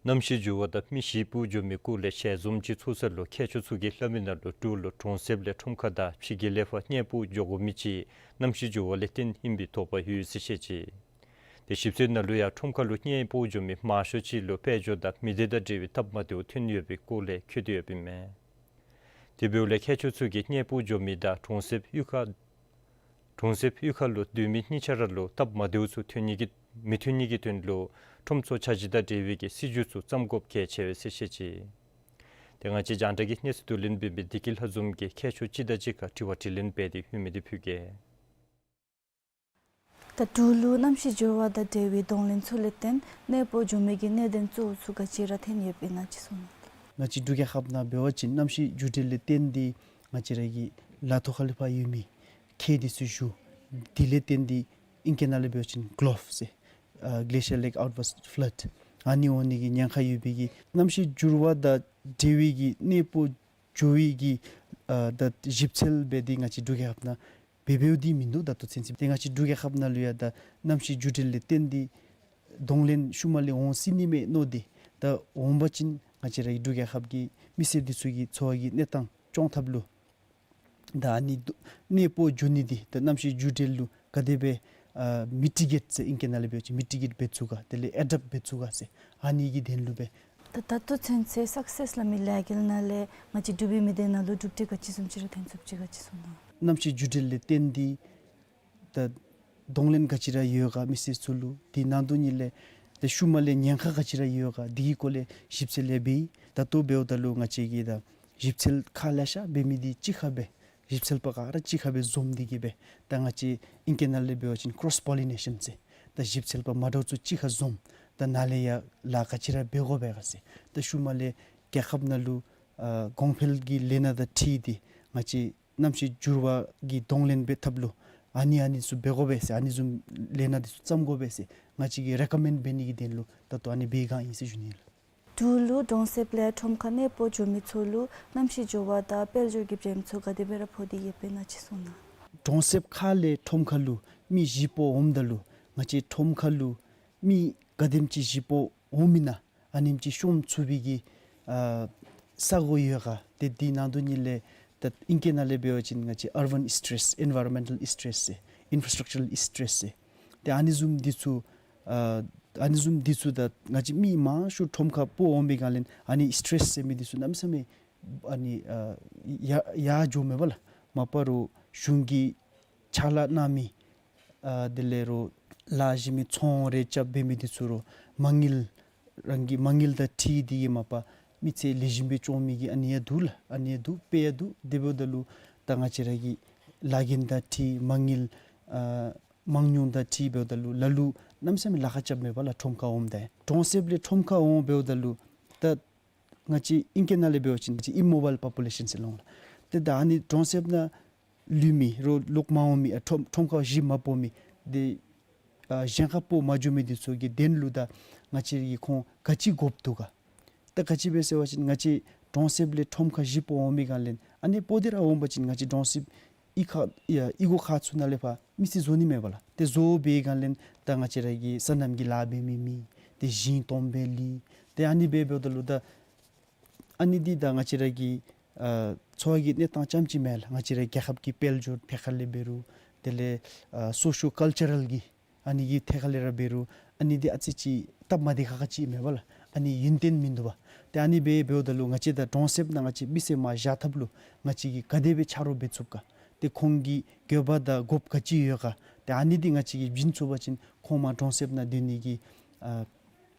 གནམ་གཤིས་འགྱུར་བ་དང་མི་གཤིས་སྤོ་འགྱོ་མི་སྐོར་ལས་ཞལ་འཛོམས་ཅིག་ཚོགས་ས་ལུ་མཁས་མཆོག་ཚུ་གིས་སླབ་མི་ནང་ལུ་འབྲུག་ལུ་གྲོང་གསེབ་ལས་ཁྲོམ་ཁ་དང་ཕྱི་རྒྱལ་ལས་ཕར་གནས་སྤོ་འགྱོ་དགོ་མི་ཅིག་གནམ་གཤིས་འགྱུར་བ་ལས་བརྟེན་ཨིན་པའི་དོགས་པ་ཡོད་ཟེར་བཤད་ཅི། ཏེ་ཞིབ་འཚོལ་ནང་ལུ་ཡང་ཁྲོམ་ཁ་ལུ་གནས་སྤོ་འགྱོ་མི་མང་ཤོས་ཅིག་ལུ་དཔལ་འབྱོར་དང་མི་སྡེ་དང་འབྲེལ་བའི་སྟབས་མ་བདེཝ་ཐོན་ཡོད་པའི་སྐོར་ལས་འཁོད་དེ་ཡོདཔ་ཨིན་མས། དེ་འབདཝ་ལས་མཁས་མཆོག་ཚུ་གིས་གནས་སྤོ་འགྱོ་མི་དང་གྲོང་གསེབ་གཡུས་ཁ་གྲོང་གསེབ་གཡུས་ཁ་ལུ་སྡོད་མི་གཉིས་ཆ་ར་ལུ་སྟབས་མ་བདེཝ་ཚུ་ཐོན་ནི་གི་མི་ཐོན་ནི་གི་དོན་ལུ་ཁྲོམ་ཚོགས་འཆར་གཞི་དང་འབྲེལ་བའི་གི་སྲིད་བྱུས་ཚུ་བརྩམ་དགོཔ་གལ་ཆེ་བས་ཟེར་བཤད་ཅི། ཏེ་ང་བཅས་རྒྱང་བསྒྲགས་ཀྱི་གནས་ཚུལ་བསྡུ་ལེན་འབད་མི་བདེ་སྐྱིད་ལྷ་འཛོམས་ཀྱིས་མཁས་མཆོག་སྤྱི་ཟླ་གཅིག་ཁར་དྲི་བ་དྲིས་ལན་འབད་དེ་ལྷོད་མི་འདི་ཕུལ་གེ། ད་འབྲུག་ལུ་གནམ་གཤིས་འགྱུར་བ་དང་འབྲེལ་བའི་གདོང་ལེན་ཚུ་ལས་བརྟེན་གནས་སྤོ་འགྱོ་མི་གི་གནད་དོན་གཙོ་བོ་ཚུ་ག་ཅི་ར་ཐོན་ཡོདཔ་ཨིན་ན་ཅིག་གསུང་གནང་། ང་བཅས་འབྲུག་རྒྱལ་ཁབ་ནང་འབད་བ་ཅིན་གནམ་གཤིས་འགྱུར་འགྲོས་ལས་བརྟེན་ཏེ་ང་བཅས་ར་གི་ལ་ཐོག་ཁ་ལས་ཕར་ཡོད་མི་ཁྱེག་འདི་ཚུ་ཞུ། དེ་ལས་བརྟེན་ཏེ་ཨིང་སྐད་ནང་ལས་འབད་བ་ཅིན་གློབ་ཟེར་ཨ་Glacial Lake Outburst Flood ཨ་ནི་འོང་ནི་གི་ཉེན་ཁ་ཡོད་པའི་གི་གནམ་གཤིས་འགྱུར་བ་དང་འབྲེལ་བའི་གི་གནས་སྤོ་འགྱོ་བའི་གི་ཨ་ད་ཞིབ་འཚོལ་འབད་དེ་ང་བཅས་འབྲུག་རྒྱལ་ཁབ་ནང་འབད་འབདཝ་འདི་མིན་འདུག། ད་ལྟོ་ཚུན་ཚོད་ཏེ་ང་བཅས་འབྲུག་རྒྱལ་ཁབ་ནང་ལུ་ཡང་ད་གནམ་གཤིས་འགྱུར་འགྲོས་ལས་བརྟེན་ཏེ་གདོང་ལེན་ཤུལ་མ་ལས་འོང་སྲིད་ནི་མས་མནོ་སྟེ་ད་འོང་པ་ཅིན་ང་བཅས་ར་གི་འབྲུག་རྒྱལ་ཁབ་ཀྱི་མི་སེར་འདི་ཚུ་གི་འཚོ་བ་གི་གནས་སྟངས་སྐྱོང་ཐབས་ལུ་ད་ཨ་ནི་གནས་སྤོ་འགྱོ་ནི་འདི་ད་གནམ་གཤིས་འགྱུར་འགྲོས་ལུ་ག་དེ་སྦེ་ཨ་མི་ཊི་གེཊ་ཟེར་ཨིང་སྐད་ནང་ལས་འབད་བ་ཅིན་མི་ཊི་གེཊ་འབད་ཚུགས་ག་དེ་ལས་ཨེ་ཌབ་འབད་ཚུགས་ག་ཟེར་ཨ་ནི་གི་དོན་ལུ་སྦེ། ད་ད་ལྟོ་ཚུན་ཚོད་སག་སེསི་སླབ་མི་ལས་འགུལ་ནང་ལས་ང་བཅས་འབྲུག་པའི་མི་སྡེ་ནང་ལུ་གྲུབ་འབྲས་ག་ཅི་བཟུམ་ཅིག་ར་ཐོན་ཚུགསཔ་ཅིག་ག་ཅི་གསུང་གནང་། གནམ་གཤིས་འགྱུར་འགྲོས་ལས་བརྟེན་ཏེ་ད་གདོང་ལེན་ག་ཅི་ར་ཡོད་ག་མི་སེར་ཚུ་ལུ། དེ་ནང་དོན་ཉིད་ལས་ད་ཤུལ་མ་ལས་ཉེན་ཁ་ག་ཅི་ར་ཡོད་ག་དེ་གི་སྐོར་ལས་ཞིབ་འཚོལ་ཡང་འབད་ཡི། ད་ལྟོ་འབདཝ་ད་ལུ་ང་བཅས་ཀྱིས་ད་ཞིབ་འཚོལ་ཁག་ལེ་ཤ་འབད་མི་འདི་གཅིག་ཁར་སྦེ་ཞིབ་འཚོལ་པ་ག་ར་གཅིག་ཁར་སྦེ་འཛོམས་ཏེ་གིས་སྦེ་ད་ང་བཅས་ཨིང་སྐད་ནང་ལས་འབད་བ་ཅིན་ཀྲོས་པོ་ལི་ནེ་ཤཱན་ཟེར་ད་ཞིབ་འཚོལ་པ་མ་འདྲཝ་ཚུ་གཅིག་ཁར་འཛོམས། ད་ནཱ་ལས་ཡར་ལཱ་ག་ཅི་ར་འབད་དགོ་པས་ག་ཟེར་ད་ཤུལ་མ་ལས་རྒྱལ་ཁབ་ནང་ལུ་ཨ་གོང་འཕེལ་གྱི་ལས་སྣ་དང་འཁྲིལ་ཏེ་ང་བཅས་གནམ་གཤིས་འགྱུར་བ་གི་གདོང་ལེན་འབད་ཐབས་ལུ་ཨ་ནི་ཨ་ནི་ཚུ་འབད་དགོ་པས་ཟེར་ཨ་ནི་བཟུམ་ལས་སྣ་འདི་ཚུ་བརྩམ་དགོ་པས་ཟེར་ང་བཅས་ཀྱིས་རེ་ཀོ་མེནཌ་འབད་ནི་གི་དོན་ལུ་ད་ལྟོ་ཨ་ནི་འབད་བའི་སྒང་ཨིན་ཟེར་ཞུ་ནི་ལགས། འབྲུག་ལུ་གྲོང་གསེབ་ལས་ཁྲོམ་ཁར་གནས་སྤོ་འགྱོ་མི་ཚུ་ལུ་གནམ་གཤིས་འགྱུར་བ་དང་དཔལ་འབྱོར་གྱི་འགྲན་ཚུགས་ག་དེ་སྦེ་ར་ཕོག་སྟེ་ཡོདཔ་ཨིན་ན་ཅིག་གསུང་གནང་། གྲོང་གསེབ་ཁ་ལས་ཁྲོམ་ཁ་ལུ་མི་གཞི་སྤོ་འོངམ་ད་ལུ་ང་བཅས་ཁྲོམ་ཁ་ལུ་མི་ག་དེམ་ཅིག་གཞི་སྤོ་འོངམ་ཨིན་ན་ཨ་ནེམ་ཅིག་ཤོང་ཚུགས་པའི་གི་ཨ་ས་གོ་ཡོད་ག། ཏེ་དེ་ནང་དོན་ཉིད་ལས་ད་ཨིང་སྐད་ནང་ལས་འབད་བ་ཅིན་ང་བཅས་ཨར་བཱན་སི་ཊེསི་ཨེན་ཝའི་རོན་མེན་ཊལ་སི་ཊེསི་ཟེར་ཨིན་ཕ་ར་སི་ཊྲག་ཅར་ལ་སི་ཊེསི་ཟེར། ཏེ་ཨ་ནི་བཟུམ་འདི་ཚུ་ཨ་ཨ་ནི་བཟུམ་འདི་ཚུ་ད་ང་བཅས་མི་མང་ཤོས་ཁྲོམ་ཁར་སྤོ་འོང་པའི་སྒང་ལས་ཨ་ནི་སི་ཊེསི་ཟེར་མི་འདི་ཚུ་གནམ་མེད་ས་མེད་ཨ་ནི་ཨ་ཡར་ཡར་འགྱོཝ་མས་པ་ལགས། མ་པ་རུང་གཞུང་གིས་ཕྱག་ལཱ་གནང་མི་ ཨ་དེ་ལས་རོགས་ལཱ་གཞན་མི་ཚོང་རེ་རྐྱབ་འབད་མི་འདི་ཚུ་རོགས་མ་དངུལ་རང་གི་མ་དངུལ་དང་འཁྲིལ་ཏེ་གིས་མ་པ་མི་ཚེ་ལེགས་ཤོམ་སྦེ་སྐྱོང་མི་གི་ཨ་ནི་ཡང་འདུག་ལགས། ཨ་ནི་ཡང་འདུག། དཔེ་ཡང་འདུག། དེ་འབདཝ་ད་ལུ་ད་ང་བཅས་ར་གི་ལཱ་འགན་དང་འཁྲིལ་མ་དངུལ་ཨ་མང་ཉུང་དང་འཁྲིལ་འབདཝ་ད་ལུ་ལ་ལུ་གནམ་མེད་ས་མེད་ལཱ་ཁག་རྐྱབ་མས་པ་ལགས། ཁྲོམ་ཁར་འོངམ་ད་གྲོང་གསེབ་ལས་ཁྲོམ་ཁར་འོང་འབདཝ་ད་ལུ་ད་ང་བཅས་ཨིང་སྐད་ནང་ལས་འབད་བ་ཅིན་ང་བཅས་immobile population ཟེར་ལོང་ལགས། ཏེ་ད་ཨ་ནི་གྲོང་གསེབ་ནང་ལུས་མི་རོགས་ལོག་མ་འོང་མི་ཨ་ཁྲོམ་ཁྲོམ་ཁར་གཞི་མ་སྤོ་མི་དེ་ཨ་གཞན་ཁར་སྤོ་མ་འགྱོ་མི་འདི་ཚུ་གི་དོན་ལུ་ད་ང་བཅས་ཀྱིས་ཁོང་ག་ཅི་དགོཔ་འདུག་ག། ད་ག་ཅི་སྦེ་ཟེར་བ་ཅིན་ང་བཅས་གྲོང་གསེབ་ལས་ཁྲོམ་ཁར་གཞི་སྤོ་འོང་མི་གང་ལས་ཨ་ནི་སྤོ་སྟེ་ར་འོང་པ་ཅིན་ང་བཅས་གྲོང་གསེབ་གཡུས་ཁ་ཡ་གཡུས་སྒོ་ཁག་ཚུ་ནང་ལས་ཕར་མི་སེར་བཟོ་ནི་མས་པ་ལགས། ཏེ་བཟོ་བའི་སྒང་ལས་ད་ང་བཅས་ར་གི་སོ་ནམ་གྱི་ལཱ་འབད་མི་མི་ཏེ་ཞིང་སྟོངམ་འབད་ལི་ཏེ་ཨ་ནི་སྦེ་འབདཝ་ད་ལུ་ད་ཨ་ནི་འདི་ད་ང་བཅས་ར་གི་ཨ་འཚོ་བ་གི་གནས་སྟངས་རྐྱངམ་ཅིག་མེན་ལགས། ང་བཅས་ར་རྒྱལ་ཁབ་ཀྱི་དཔལ་འབྱོར་ཐད་ཁར་ལས་འབད་རུང་དེ་ལས་ཨ་སོ་ཤོ་ཀལ་ཅར་རཱལ་གྱི་ཨ་ནི་གི་ཐད་ཁར་ལས་ར་འབད་རུང་ཨ་ནི་འདི་ཨ་ཙི་ཅིག་སྟབས་མ་བདེ་ཁག་ཁ་ཅིག་མས་པ་ལགས། ཨ་ནི་ཡུན་བརྟན་མིན་འདུག་པ། ཏེ་ཨ་ནི་སྦེ་འབདཝ་ད་ལུ་ང་བཅས་ད་གྲོང་གསེབ་ནང་ང་བཅས་མི་སེར་མར་བཞག་ཐབས་ལུ་ང་བཅས་ཀྱིས་ག་དེ་སྦེ་ཆ་རོགས་འབད་ཚུགས་ག། ཏེ་ཁོང་གི་དགོས་པ་དང་དགོཔ་ག་ཅི་ཡོད་ག། ཏེ་ཨ་ནི་འདི་ང་བཅས་ཀྱིས་བྱིན་ཚུགས་པ་ཅིན་ཁོང་མར་གྲོང་གསེབ་ནང་སྡོད་ནི་གི་ཨ་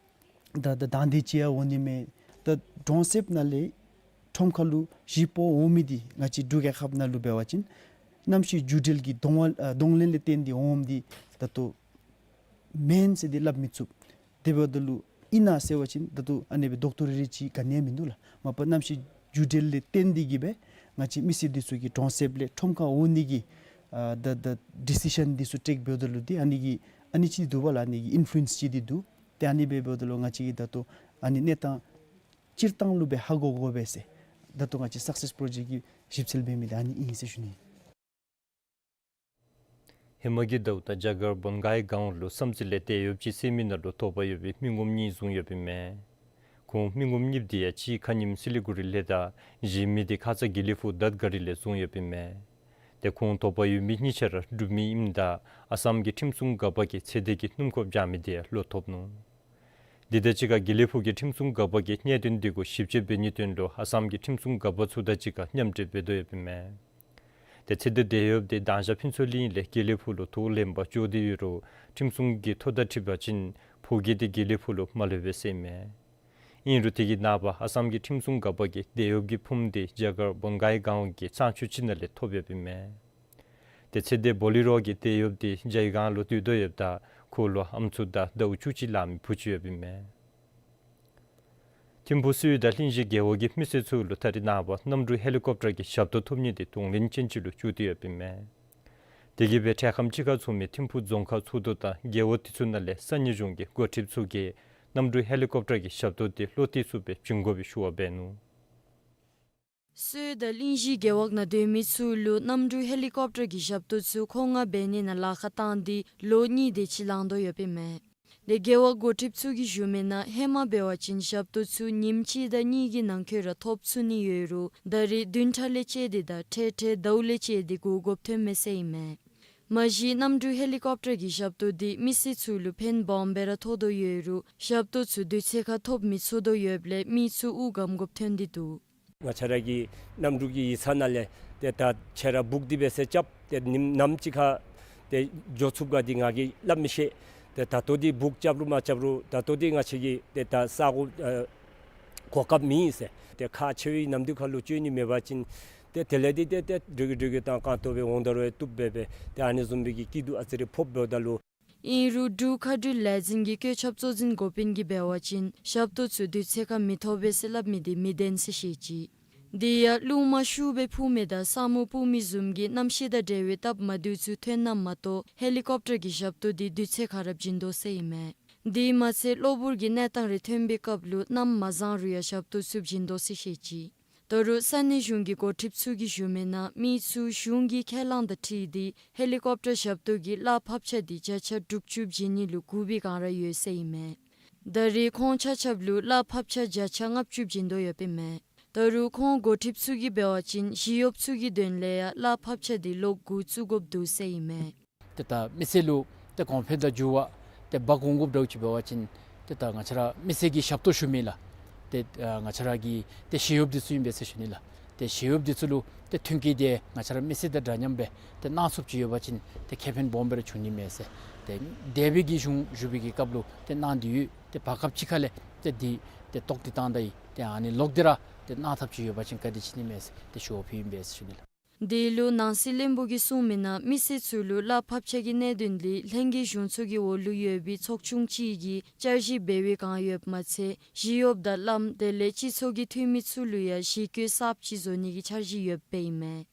ད་ད་དང་འདོད་ཅིག་ཡང་འོང་ནི་མས། ད་གྲོང་གསེབ་ནང་ལས་ཁྲོམ་ཁ་ལུ་གཞི་སྤོ་འོང་མི་འདི་ང་བཅས་འབྲུག་རྒྱལ་ཁབ་ནང་ལུ་འབད་བ་ཅིན་གནམ་གཤིས་འགྱུར་འགྲོས་ཀྱི་གདོང་ལ་ཨ་གདོང་ལེན་ལས་བརྟེན་ཏེ་འོངམ་འདི་ད་ལྟོ་མེན་ཟེར་ཏེ་སླབ་མི་ཚུགས། དེ་འབདཝ་ད་ལུ་ཨིན་ན་ཟེར་བ་ཅིན་ད་ལྟོ་ཨ་ནི་སྦེ་ཌོག་ཊར་རེ་རེ་ཅིག་ག་ནི་ཡང་མིན་འདུག་ལགས། མ་པ་གནམ་གཤིས་འགྱུར་འགྲོས་ལས་བརྟེན་ཏེ་གིས་སྦེ་ང་བཅས་མི་སེར་འདི་ཚུ་གིས་གྲོང་གསེབ་ལས་ཁྲོམ་ཁར་འོང་ནི་གི་ཨ་ད་ད་ཌི་སི་ཤཱན་འདི་ཚུ་ཊེཀ་འབདཝ་ད་ལུ་འདི་ཨ་ནི་གི་ཨ་ནི་ཅིག་འདུག་པ་ལགས། ཨ་ནི་གི་ཨིན་ཕུ་ལུ་ཨེནསི་ཅིག་འདི་འདུག། ཏེ་ཨ་ནི་སྦེ་འབདཝ་ད་ལུ་ང་བཅས་ཀྱིས་ད་ལྟོ་ཨ་ནི་གནས་སྟངས་སྤྱིར་བཏང་ལུ་སྦེ་ཧ་གོ་དགོ་པས་ཟེར། ད་ལྟོ་ང་བཅས་སག་སེསི་པོ་རོ་ཇེཀཊ་ཀྱི་ཞིབ་འཚོལ་འབད་མི་འདི་ཨ་ནི་ཨིན་ཟེར་ཞུ་ནི། ཧེ་མ་གི་ཟླཝ་ད་རྒྱ་གར་བོན་གའི་གངས་ལུ་བསམ་རྩེ་ལས་དེད་གཡོགཔ་ཅིག་བསད་མི་ནང་ལུ་དོགས་པ་ཡོད་པའི་མི་ངོམ་གཉིས་བཟུང་ཡོདཔ་ཨིན་མས། ཁོང་མི་ངོམ་གཉིསཔོ་འདི་ཡང་གཅིག་ཁ་ཉིནམ་སི་ལི་གུ་རི་ལས་དང་གཞན་མི་འདི་ཁ་ཙ་དགེ་ལེགས་ཕུག་དར་དཀར་རི་ལས་བཟུང་ཡོདཔ་ཨིན་མས། ཏེ་ཁོང་དོགས་པ་ཡོད་མི་གཉིས་ཆ་ར་འབྲུག་མི་ཨིནམ་ད་ཨ་སམ་གྱི་ཁྲིམས་སྲུང་འགག་པ་གིས་ཚེ་འདས་ཀྱི་སྣུམ་འཁོར་འཇགས་མི་འདི་ཡང་བློ་ཐོབ་ནུག། འདི་དང་གཅིག་ཁར་དགེ་ལེགས་ཕུག་གི་ཁྲིམས་སྲུང་འགག་པ་གིས་གནད་དོན་འདི་གུ་ཞིབ་དཔྱད་འབད་ནིའི་དོན་ལུ་ཨ་སམ་གྱི་ཁྲིམས་སྲུང་འགག་པ་ཚུ་དང་གཅིག་ཁར་མཉམ་འབྲེལ་འབད་དོ་ཡོདཔ་ཨིན་མས། ཏེ་ཚེ་འདས་དེད་གཡོགཔ་འདི་དང་ཞག་ཕུན་ཚོགས་གླིང་ལས་དགེ་ལེགས་ཕུག་ལུ་ཐོག་ལེན་པར་འགྱོ་སྟེ་ཡོད་རུང་ཁྲིམས་སྲུང་གིས་ཐོ་དང་འཁྲིལ་བ་ཅིན་ཕོ་སྐྱེས་འདི་དགེ་ལེགས་ཕུག་ལུ་མ་ལྷོད་པར་བསད་ཨིན་མས། ཨིན་རུང་དེ་གི་ནངས་པ་ཨ་སམ་གྱི་ཁྲིམས་སྲུང་འགག་པ་གིས་དེད་གཡོགཔ་གི་ཕུངམ་འདི་རྒྱ་གར་བོན་གའི་གངས་ཀྱི་གཙང་ཆུ་ཅིག་ནང་ལས་ཐོབ་ཡོདཔ་ཨིན་མས། ཏེ་ཚེ་འདས་བོ་ལི་རོ་གི་དེད་གཡོགཔ་འདི་ཇའི་གངས་ལུ་སྡོད་དོ་ཡོདཔ་ད་ཁོ་ལུ་ཨམ་སྲུ་དང་ཟླཝ་བཅུ་གཅིག་ལང་མི་བུ་ཅིག་ཡོདཔ་ཨིན་མས། ཐིམ་ཕུག་སེའུ་དང་གླིང་བཞི་རྒེད་འོག་གི་མི་སེར་ཚུ་ལུ་ད་རིས་ནངས་པ་གནམ་གྲུ་ཧེ་ལི་ཀོབ་ཊར་གྱི་ཞབས་ཏོག་ཐོབ་ནི་འདི་གདོང་ལེན་ཅན་ཅིག་ལུ་བརྩིས་ཏེ་ཡོདཔ་ཨིན་མས། དེ་གིས་སྦེ་འཕྲལ་ཁམས་ཅིག་ཁར་ཚོགས་མི་ཐིམ་ཕུག་རྫོང་ཁག་ཚོགས་འདུ་དང་རྒེད་འོག་དེ་ཚུ་ནང་ལས་ས་གནས་གཞུང་གི་འགོ་ཁྲིདཔ་ཚུ་གིས་གནམ་གྲུ་ཧེ་ལི་ཀོབ་ཊར་གྱི་ཞབས་ཏོག་འདི་བློ་གཏད་ཚུགསཔ་སྦེ་བྱིན་དགོ་པའི་ཞུ་བ་འབད་ནུག། སེའུ་དང་གླིང་བཞི་རྒེད་འོག་ནང་སྡོད་མི་ཚུ་ལུ་གནམ་གྲུ་ཧེ་ལི་ཀོབ་ཊར་གྱི་ཞབས་ཏོག་ཚུ་མཁོ་མངགས་འབད་ནི་ནང་ལཱ་ཁག་བཏང་སྟེ་ལོ་གཉིས་དེ་ཅིག་ལང་དོ་ཡོདཔ་ཨིན་མས། དེ་རྒེད་འོག་འགོ་ཁྲིདཔ་ཚུ་གིས་ཞུ་མི་ནང་ཧེ་མ་འབད་བ་ཅིན་ཞབས་ཏོག་ཚུ་ཉིནམ་གཅིག་དང་གཉིས་ཀྱི་ནང་འཁོད་ར་ཐོབ་ཚུགས་ནི་ཡོད་རུང་ད་རིས་བདུན་ཕྲག་ལས་བཅད་དེ་དང་འཕྲལ་འཕྲལ་ཟླཝ་ལས་བཅད་དེ་དགོ་དགོཔ་ཐོན་མས་ཟེར་ཨིན་མས། མ་གཞི་གནམ་གྲུ་ཧེ་ལི་ཀོབ་ཊར་གྱི་ཞབས་ཏོག་འདི་མི་སེར་ཚུ་ལུ་ཕན་སྦོམ་སྦེ་ར་ཐོགས་དོ་ཡོད་རུང་ཞབས་ཏོག་ཚུ་དུས་ཚོད་ཁར་ཐོབ་མི་ཚུགས་དོ་ཡོདཔ་ལས་མི་ཚུ་འུ་སྒམ་དགོཔ་ཐོན་ཏེ་འདུག། ང་བཅས་ར་གི་གནམ་གྲུ་གི་ཡིག་ཚང་ནང་ལས་ཏེ་ད་ཁྱེད་ར་སྦུག་འདི་འབད་ཟེར་རྐྱབ་སྟེ་ཉིནམ་ནམ་ཅིག་ཁར་ཏེ་འགྱོ་ཚུགས་ག་འདི་ང་གིས་སླབ་མི་ཤེས། ཏེ་ད་ལྟོ་འདི་སྦུག་རྐྱབ་རུང་མ་རྐྱབ་རུང་ད་ལྟོ་འདི་ང་བཅས་ཀྱི་ཏེ་ད་ས་གོ་ཨ་གོ་སྐབས་མེད་ཟེར། ཏེ་ཁག་ཆེ་བའི་གནམ་དུས་ཁར་ལུ་འགྱོ་ནི་མེད་པ་ཅིན་ཏེ་དེ་ལས་འདི་ཏེ་ཏེ་འགྲོ་གི་འགྲོ་གི་དང་གང་ཐོབ་སྦེ་འོང་ད་རུང་བཏུབ་སྦེ་སྦེ་ཏེ་ཨ་ནི་བཟུམ་སྦེ་གི་སྐྱིད་སྡུག་ཨ་ཙི་རེ་ཕོགཔ་འབདཝ་ད་ལུ། ཨིན་རུང་འབྲུག་མཁའ་འགྲུལ་ལས་འཛིན་གྱི་བཀོད་ཁྱབ་གཙོ་འཛིན་འགོ་དཔོན་གྱིས་འབད་བ་ཅིན་ཞབས་ཏོག་ཚུ་དུས་ཚོད་ཁར་མི་ཐོབ་པས་ཟེར་སླབ་མི་འདི་མི་བདེན་ཟེར་བཤད་ཅི། དེ་ཡང་རླུང་དམག་ཤུགས་སྦེ་འཕུ་མི་དང་ས་སྨུག་སྤུབ་མི་བཟུམ་གྱི་གནམ་གཤིས་དང་འབྲེལ་བའི་སྟབས་མ་བདེཝ་ཚུ་ཐོན་ན་མ་གཏོགས་ཧེ་ལི་ཀོབ་ཊར་གྱི་ཞབས་ཏོག་འདི་དུས་ཚོད་ཁར་ར་བྱིན་དོ་ཟེར་ཨིན་མས། དེ་མ་ཚད་གློ་བུར་གྱི་གནས་སྟངས་རེ་ཐོན་པའི་སྐབས་ལུ་གནམ་མ་བཟང་རུང་ཡང་ཞབས་ཏོག་ཚུ་བྱིན་དོ་ཟེར་བཤད་ཅི། ད་རུང་ས་གནས་གཞུང་གི་འགོ་ཁྲིདཔ་ཚུ་གིས་ཞུ་མི་ནང་མི་ཚུ་གཞུང་གི་ཁས་བླངས་དང་འཁྲིལ་ཏེ་ཧེ་ལི་ཀོབ་ཊར་ཞབས་ཏོག་གི་གླ་ཕབ་ཆ་འདི་བརྒྱ་ཆ་དྲུག་ཅུ་བྱིན་ནི་ལུ་སྒུག་པའི་བསྒང་ར་ཡོད་ཟེར་ཨིན་མས། ད་རེས་ཁོང་ཆ་ཁྱབ་ལུ་གླ་ཕབ་ཆ་བརྒྱ་ཆ་ལྔ་བཅུ་བྱིན་དོ་ཡོདཔ་ཨིན་མས། ད་རུང་ཁོང་འགོ་ཁྲིདཔ་ཚུ་གིས་འབད་བ་ཅིན་ཞི་གཡོགཔ་ཚུ་གི་དོན་ལས་ཡང་གླ་ཕབ་ཆ་འདི་ལོག་འགོ་བཙུགས་དགོཔ་འདུག་ཟེར་ཨིན་མས། ཏེ་ད་མི་སེར་ལུ་ཏེ་གོང་འཕེལ་དང་འགྱུར་བ་ཏེ་འབག་འོང་དགོཔ་འདྲཝ་ཅིག་འབད་བ་ཅིན་ཏེ་ད་ང་བཅས་ར་མི་སེར་གྱི་ཞབས་ཏོག་ཞུ་མི་ལགས། ཏེ་ཨ་ང་བཅས་ར་གི་ཏེ་ཞི་གཡོགཔ་འདི་ཚུ་ཨིན་པས་ཟེར་ཞུ་ནི་ལགས། ཏེ་ཞི་གཡོགཔ་འདི་ཚུ་ལུ་ ཏེ་མཐུན་རྐྱེན་དེ་ང་བཅས་ར་མི་སེར་དང་འདྲ་མཉམ་སྦེ་ཏེ་གནང་ཚུགསཔ་ཅིག་ཡོད་པ་ཅིན་ཏེ་ཁེ་ཕན་སྦོམ་སྦེ་ར་འབྱུང་ནི་མས་ཟེར། ཏེ་འདས་པའི་གི་གཞུང་བཞུགས་པའི་གི་སྐབས་ལུ་ཏེ་གནང་སྟེ་ཡོད། ཏེ་བར་སྐབས་ཅིག་ཁ་ལས་ཏེ་འདི་ཏེ་ཐོག་ཏེ་བཏང་ད་ཡི། ཏེ་ཨ་ནི་ལོག་སྟེ་ར་ཏེ་གནང་ཐབས་ཅིག་ཡོད་པ་ཅིན་བཀའ་དྲིན་ཆེ་ནི་མས་ཟེར་ཏེ་ཞུ་བ་ཕུལཝ་ཨིན་པས་ཟེར་ཞུ་ནི་ལགས། དེ་ལུ་ནང་སྲིད་བློན་པོ་གིས་གསུངས་མི་ནང་མི་སེར་ཚུ་ལུ་གླ་ཕབ་ཆ་གི་གནད་དོན་ལས་ལྷན་རྒྱས་གཞུང་ཚོགས་ཀྱི་འོག་ལུ་ཡོད་པའི་ཚོགས་ཆུང་ཅིག་གིས་བསྐྱར་ཞིབ་འབད་བའི་བསྒང་ཡོདཔ་མ་ཚད་ཞི་གཡོགཔ་དང་བླམ་དེ་ལས་སྤྱི་ཚོགས་ཀྱི་འཐུས་མི་ཚུ་ལུ་ཡང་ཞི་རྒོལ་གསརཔ་ཅིག་བཟོ་ནི་གི་འཆར་གཞི་ཡོདཔ་ཨིན་མས།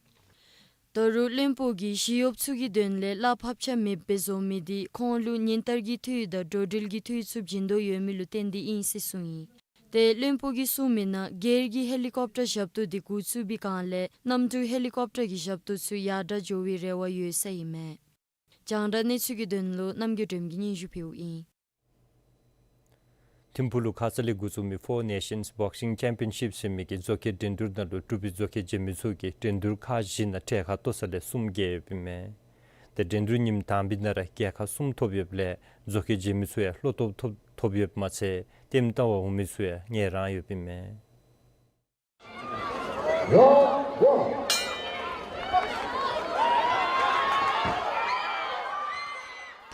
ད་རུང་བློན་པོ་གིས་ཞི་གཡོགཔ་ཚུ་གི་དོན་ལས་གླ་ཕབ་ཆ་མེདཔ་སྦེ་བཟོ་མི་དེ་ཁོང་ལུ་ཉིན་ལྟར་གྱི་འཐུས་དང་འགྲོ་འགྲུལ་གྱི་འཐུས་ཚུ་བྱིན་དོ་ཡོད་མི་ལུ་བརྟེན་ཏེ་ཨིན་ཟེར་གསུངས་ཡི། ཏེ་བློན་པོ་གིས་གསུངས་མི་ནང་སྒེར་གྱི་ཧེ་ལི་ཀོབ་ཊར་ཞབས་ཏོག་དེ་འགོ་བཙུགས་པའི་བསྒང་ལས་གནམ་གྲུ་ཧེ་ལི་ཀོབ་ཊར་གྱི་ཞབས་ཏོག་ཚུ་ཡར་དྲག་འགྱོ་བའི་རེ་བ་ཡོད་ས་ཨིན་མས། རྒྱང་བསྒྲགས་གནས་ཚུལ་གྱི་དོན་ལུ་རྣམ་རྒྱལ་སྒྲོལམ་གྱིས་སྙན་ཞུ་ཕུལཝ་ཨིན། ཐིམ་ཕུག་ལུ་ཁ་ཙ་ལས་འགོ་བཙུགས་མི་Four Nations Boxing Championship ཟེར་མི་གི་མཛོག་ཁའི་འགྲན་བསྡུར་ནང་ལུ་འབྲུག་པའི་མཛོག་ཁའི་རྗེས་མི་ཚུ་གིས་འགྲན་བསྡུར་ཁག་བཞི་ནང་གྲལ་ཁར་གཏོགས་ས་ལས་གསུམ་རྒྱལ་ཡོདཔ་ཨིན་མས། ཏེ་འགྲན་བསྡུར་ཉིནམ་དང་པའི་ནང་ར་རྒྱལ་ཁ་གསུམ་ཐོབ་ཡོདཔ་ལས་མཛོག་ཁའི་རྗེས་མི་ཚུ་ཡང་བློ་སྟོབས་ཐོབ་ཐོབ་ཡོདཔ་མ་ཚད་ལྟདམོ་བལྟ་བར་འོང་མི་ཚུ་ཡང་ངལ་རངས་ཡོདཔ་ཨིན་མས།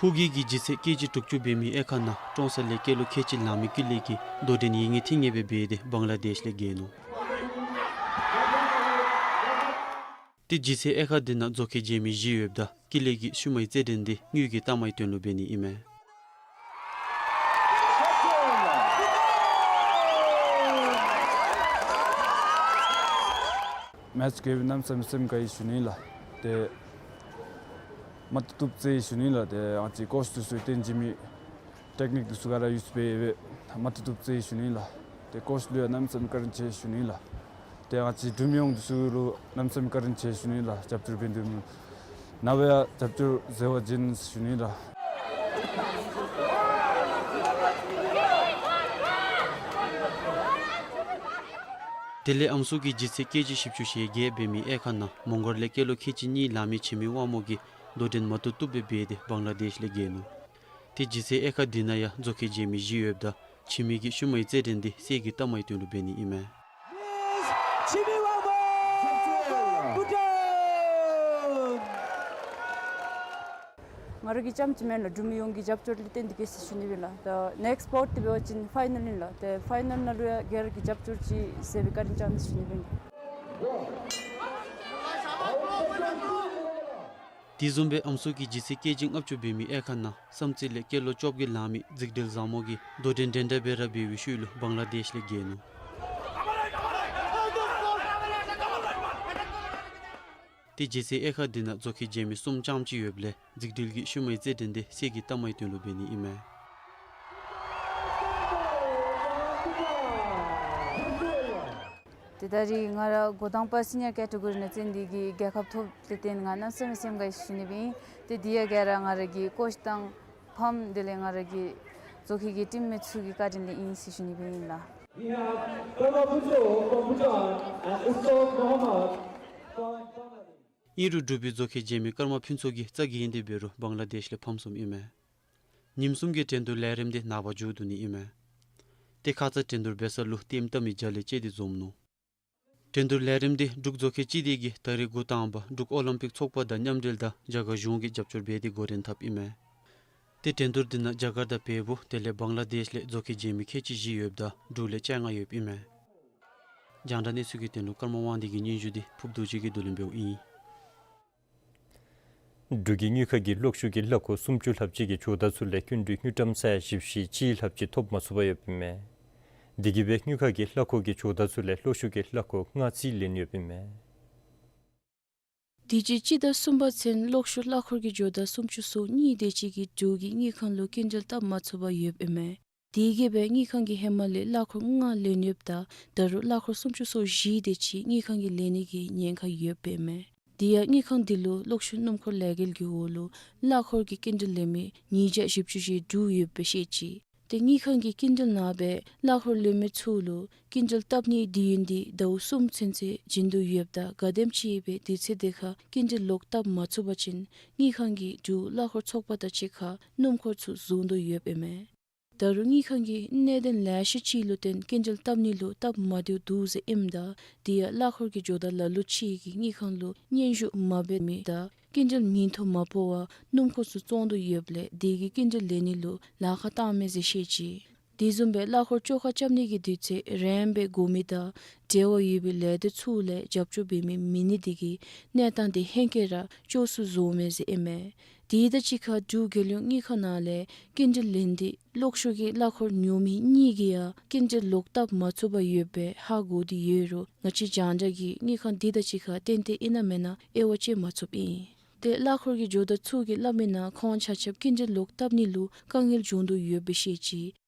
ཕུགས་རྒྱང་གི་ལྗིད་ཚད་ཀེ་ཇི་དྲུག་ཅུ་འབད་མི་དབྱེ་ཁག་ནང་ཀྲོང་གསར་ལས་སྐྱེས་ལོ་ཁལ་གཅིག་ལང་མི་ཀུན་ལེགས་ཀྱིས་དོ་འགྲན་ཡིད་ངེས་ཐིང་ངེས་སྦེ་འབད་དེ་བང་ལ་དེཤ་ལས་རྒྱལ་ནུག། ཏེ་ལྗིད་ཚད་དབྱེ་ཁག་འདི་ནང་མཛོག་ཁའི་རྗེས་མི་བཞི་ཡོདཔ་ད་ཀུན་ལེགས་ཀྱིས་ཤུལ་མའི་རྩེད་འགྲན་འདི་དངུལ་གྱི་ཐ་མའི་དོན་ལུ་འབད་ནི་ཨིན་མས། མེཆ་གི་གནམ་མེད་ས་མེད་སེམས་དགའ་ཡི་ཞུ་ནི་ལགས། ཏེ་མ་བཏུབ་བཏུབ་རྩེ་ཡི་ཞུ་ནི་ལགས། ཏེ་ང་བཅས་ཀོཆ་འདི་ཚུ་བསྟེན་བྱིན་མི་ཊེཀ་ནིཀ་འདི་ཚུ་ག་ར་ཡུས་སྦེ་འབད་མ་བཏུབ་བཏུབ་རྩེ་ཡི་ཞུ་ནི་ལགས། ཏེ་ཀོཆ་ལུ་ཡང་གནམ་མེད་ས་མེད་བཀའ་དྲིན་ཆེ་ཞུ་ནི་ལགས། ཏེ་ང་བཅས་འབྲུག་མི་ཡོངས་འདི་ཚུ་ལུ་གནམ་མེད་ས་མེད་བཀའ་དྲིན་ཆེ་ཞུ་ནི་ལགས། རྒྱབ་སྐྱོར་འབད་དོ་མི་ནང་ལུ་ཡང་རྒྱབ་སྐྱོར་མཛད་པ་བྱིན་ཞུ་ནི་ལགས། དེ་ལས་ཨམ་སྲུ་གི་ལྗིད་ཚད་ཀེ་ཇི་བཞི་བཅུ་ཞེ་བརྒྱད་འབད་མི་དབྱེ་ཁག་ནང་མོང་སྒར་ལས་སྐྱེས་ལོ་ཁལ་གཅིག་གཉིས་ལང་མི་འཆི་མེད་དབང་མོ་གིས་དོ་འགྲན་མ་བཏུབ་བཏུབ་སྦེ་འབད་དེ་བང་ལ་དེཤ་ལས་རྒྱལ་ནུག། ཏེ་ལྗིད་ཚད་དབྱེ་ཁག་འདི་ནང་ཡང་མཛོག་ཁའི་རྗེས་མི་བཞི་ཡོདཔ་ད་འཆི་མེད་ཀྱིས་ཤུལ་མའི་རྩེད་འགྲན་འདི་གསེར་གྱི་ཐ་མའི་དོན་ལུ་འབད་ནི་ཨིན་མས། ང་ར་གིས་རྐྱངམ་ཅིག་མེན་ལགས། འབྲུག་མི་ཡོངས་ཀྱི་རྒྱབ་སྐྱོར་ལས་བརྟེན་ཏེ་གིས་ཟེར་ཞུ་ནི་ཨིན་ལགས། ད་ནེཀསི་སྤོཊ་འདི་འབད་བ་ཅིན་ཕའི་ནལ་ཨིན་ལགས། ཏེ་ཕའི་ནལ་ནང་ལུ་ཡང་སྒེར་གྱི་རྒྱབ་སྐྱོར་ཅིག་མཛད་པའི་བཀའ་དྲིན་བསྐྱང་ཟེར་ཞུ་ནི་ཨིན་ལགས། དེ་བཟུམ་སྦེ་ཨམ་སྲུ་གི་ལྗིད་ཚད་ཀེ་ཇི་ལྔ་བཅུ་འབད་མི་དབྱེ་ཁག་ནང་བསམ་རྩེ་ལས་སྐྱེས་ལོ་བཅོ་བརྒྱད་ལང་མི་འཛིག་སྒྲིལ་བཟང་མོ་གིས་དོ་འགྲན་འགྲན་ཟླ་སྦེ་ར་འབད་བའི་ཤུལ་ལུ་བང་ལ་དེཤ་ལས་རྒྱལ་ནུག། ཏེ་ལྗིད་ཚད་དབྱེ་ཁག་འདི་ནང་མཛོག་ཁའི་རྗེས་མི་གསུམ་རྐྱངམ་ཅིག་ཡོདཔ་ལས་འཛིག་སྒྲིལ་གྱིས་ཤུལ་མའི་རྩེད་འགྲན་འདི་གསེར་གྱི་ཐ་མའི་དོན་ལུ་འབད་ནི་ཨིན་མས། ཏེ་ད་རིས་ང་ར་འགོ་དང་པ་སི་ནི་ཡར་ཀེ་ཊ་གོ་རི་ནང་རྩེད་འདི་གི་རྒྱལ་ཁ་ཐོབ་སྟེ་ཏེ་ང་གནམ་མེད་ས་མེད་སེམས་དགའ་ཡི་ཞུ་ནི་ཨིན། ཏེ་དེ་ཡང་ག་ར་ང་ར་གི་ཀོཆ་དང་ཕམ་དེ་ལས་ང་ར་གི་མཛོག་ཁའི་གི་ཊིམ་མེཊ་ཚུ་གི་བཀའ་དྲིན་ལས་ཨིན་ཟེར་ཞུ་ནི་ཨིན་ལགས། We have Karma Phuntsho from Bhutan and Ustad Muhammad from Bangladesh. ཨིན་རུང་འབྲུག་པའི་མཛོག་ཁའི་རྗེས་མི་ཀརྨ་ཕུན་ཚོགས་ཀྱིས་རྩ་འགེངས་ཏེ་འབད་རུང་བང་ལ་དེཤ་ལས་ཕམ་སོངམ་ཨིན་མས། ཉིནམ་གསུམ་གྱི་འགྲན་བསྡུར་ལས་རིམ་འདི་ནངས་པ་མཇུག་བསྡུ་ནི་ཨིན་མས། ཏེ་ཁ་ཙ་འགྲན་བསྡུར་འབད་ས་ལུ་ལྟདམོ་བལྟ་མི་བརྒྱ་ལས་བཅད་དེ་འཛོམས་ནུག། འགྲན་བསྡུར་ལས་རིམ་འདི་འབྲུག་མཛོག་ཁའི་སྤྱི་སྡེ་གིས་ད་རིས་འགོ་དང་པ་འབྲུག་ཨོ་ལིམ་པིག་ཚོགས་པ་དང་མཉམ་འབྲེལ་དང་རྒྱ་གར་གཞུང་གིས་རྒྱབ་སྐྱོར་འབད་དེ་འགོ་འདྲེན་འཐབ་ཨིན་མས། ཏེ་འགྲན་བསྡུར་འདི་ནང་རྒྱ་གར་དང་བལ་པོ་དེ་ལས་བང་ལ་དེཤ་ལས་མཛོག་ཁའི་རྗེས་མི་ཁལ་གཅིག་བཞི་ཡོདཔ་ད་འབྲུག་ལས་བཅོ་ལྔ་ཡོདཔ་ཨིན་མས། རྒྱང་བསྒྲགས་གནས་ཚུལ་གྱི་དོན་ལུ་ཀརྨ་དབང་འདུས་ཀྱི་སྙན་ཞུ་འདི་ཕུརཔ་རྡོ་རྗེ་གིས་བསྡུ་ལེན་འབདཝ་ཨིན། འབྲུག་གི་དངུལ་ཁང་གིས་གློག་ཤུགས་ཀྱི་གླ་འཁོར་སུམ་ཅུ་ལྷགཔ་ཅིག་གི་ཇོ་བདག་ཚུ་ལས་སྐྱིན་འགྲུལ་དངུལ་ཀྲམ་ས་ཡ་བཞི་བཅུ་ཞེ་གཅིག་ལྷགཔ་ཅིག་ཐོབ་མ་ཚུགས་པར་ཡོདཔ་ཨིན་མས། དེ་གིས་སྦེ་དངུལ་ཁང་གིས་གླ་འཁོར་གྱི་ཇོ་བདག་ཚུ་ལས་གློག་ཤུགས་ཀྱི་གླ་འཁོར་ལྔ་རྩིས་ལེན་ཡོདཔ་ཨིན་མས། དུས་ཅི་སྤྱི་ཟླ་གསུམ་པ་ཚུན་གློག་ཤུགས་གླ་འཁོར་གྱི་ཇོ་བདག་སུམ་ཅུ་སོ་གཉིས་དེ་ཅིག་གིས་འབྲུག་གི་དངུལ་ཁང་ལུ་སྐྱིན་འགྲུལ་བཏབ་མ་ཚུགས་པར་ཡོདཔ་ཨིན་མས། དེ་གིས་སྦེ་དངུལ་ཁང་གིས་ཧེ་མ་ལས་གླ་འཁོར་ལྔ་ལེན་ཡོདཔ་ད་ད་རུང་གླ་འཁོར་སུམ་ཅུ་སོ་བཞི་དེ་ཅིག་དངུལ་ཁང་གིས་ལེན་ནི་གི་ཉེན་ཁ་ཡོདཔ་ཨིན་མས། དེ་ཡང་དངུལ་ཁང་འདི་ལུ་གློག་ཤུགས་སྣུམ་འཁོར་ལས་འགུལ་གྱི་འོག་ལུ་གླ་འཁོར་གྱི་སྐྱིན་འགྲུལ་ལེན་མི་ཉིས་བརྒྱ་བཞི་བཅུ་ཞེ་དྲུག་ཡོདཔ་སྦེ་བཤད་ཅི། ཏེ་དངུལ་ཁང་གི་སྐྱིན་འགྲུལ་ནང་སྦེ་གླ་འཁོར་ལེན་མི་ཚུ་ལུ་སྐྱིན་འགྲུལ་བཏབ་ནིའི་དུས་ཡུན་འདི་ཟླཝ་གསུམ་ཚུན་ཚོད་བྱིན་དོ་ཡོདཔ་ད་ག་དེམ་ཅིག་སྦེ་དུས་ཚོད་དེ་ཁར་སྐྱིན་འགྲུལ་ལོག་བཏབ་མ་ཚུགས་པ་ཅིན་དངུལ་ཁང་གིས་འབྲུག་གླ་འཁོར་ཚོགས་པ་དང་གཅིག་ཁར་སྣུམ་འཁོར་ཚུ་བཟུང་དོ་ཡོདཔ་ཨིན་མས། ད་རུང་དངུལ་ཁང་གིས་གནད་དོན་ལེ་ཤ་ཅིག་ལུ་བརྟེན་སྐྱིན་འགྲུལ་བཏབ་ནི་ལུ་སྟབས་མ་བདེཝ་འདུག་ཟེར་ཨིནམ་ད་དེ་ཡང་གླ་འཁོར་གྱི་ཇོ་བདག་ལ་ལུ་ཅིག་གིས་དངུལ་ཁང་ལུ་སྙན་ཞུ་མ་འབད་མི་དང་སྐྱིན་འགྲུལ་མིང་ཐོ་མ་ཕོག་པར་སྣུམ་འཁོར་ཚུ་བཙོང་དོ་ཡོདཔ་ལས་དེ་གིས་སྐྱིན་འགྲུལ་ལེན་ནི་ལུ་ལཱ་ཁག་བཏངམ་མས་ཟེར་བཤད་ཅི། དེ་བཟུམ་སྦེ་གླ་འཁོར་བཅོ་ཁ་རྐྱབ་ནི་གི་དུས་ཚོད་རན་སྦེ་དགོ་མི་དང་འབྲེལ་བ་ཡོད་པའི་ལས་སྡེ་ཚུ་ལས་རྒྱབ་སྐྱོར་འབད་མི་མེད་ནི་དེ་གིས་གནས་སྟངས་དེ་ཧེང་སྐལ་ར་སྐྱོ་སུ་བཟོཝ་མས་ཟེར་ཨིན་མས། དེ་དང་གཅིག་ཁར་འབྲུག་རྒྱལ་ཡོངས་དངུལ་ཁང་ནང་ལས་སྐྱིན་འགྲུལ་ལེན་ཏེ་གློག་ཤུགས་ཀྱི་གླ་འཁོར་ཉོ་མི་གཉིས་ཀྱིས་ཡང་སྐྱིན་འགྲུལ་ལོག་བཏབ་མ་ཚུགས་པར་ཡོདཔ་སྦེ་ཧ་གོ་སྟེ་ཡོད་རུང་ང་བཅས་རྒྱང་བསྒྲགས་ཀྱིས་དངུལ་ཁང་དེ་དང་གཅིག་ཁར་ཏན་ཏན་ཨིན་ན་མེན་ན་དབྱེ་བ་དཔྱད་མ་ཚུགསཔ་ཨིན། ཏེ་གླ་འཁོར་གྱི་ཇོ་བདག་ཚུ་གིས་སླབ་མིའི་ནང་ཁོང་ཆ་ཁྱབ་སྐྱིན་འགྲུལ་ལོག་བཏབ་ནི་ལུ་དཀའ་ངལ་བྱུང་དོ་ཡོདཔ་སྦེ་བཤད་ཅི།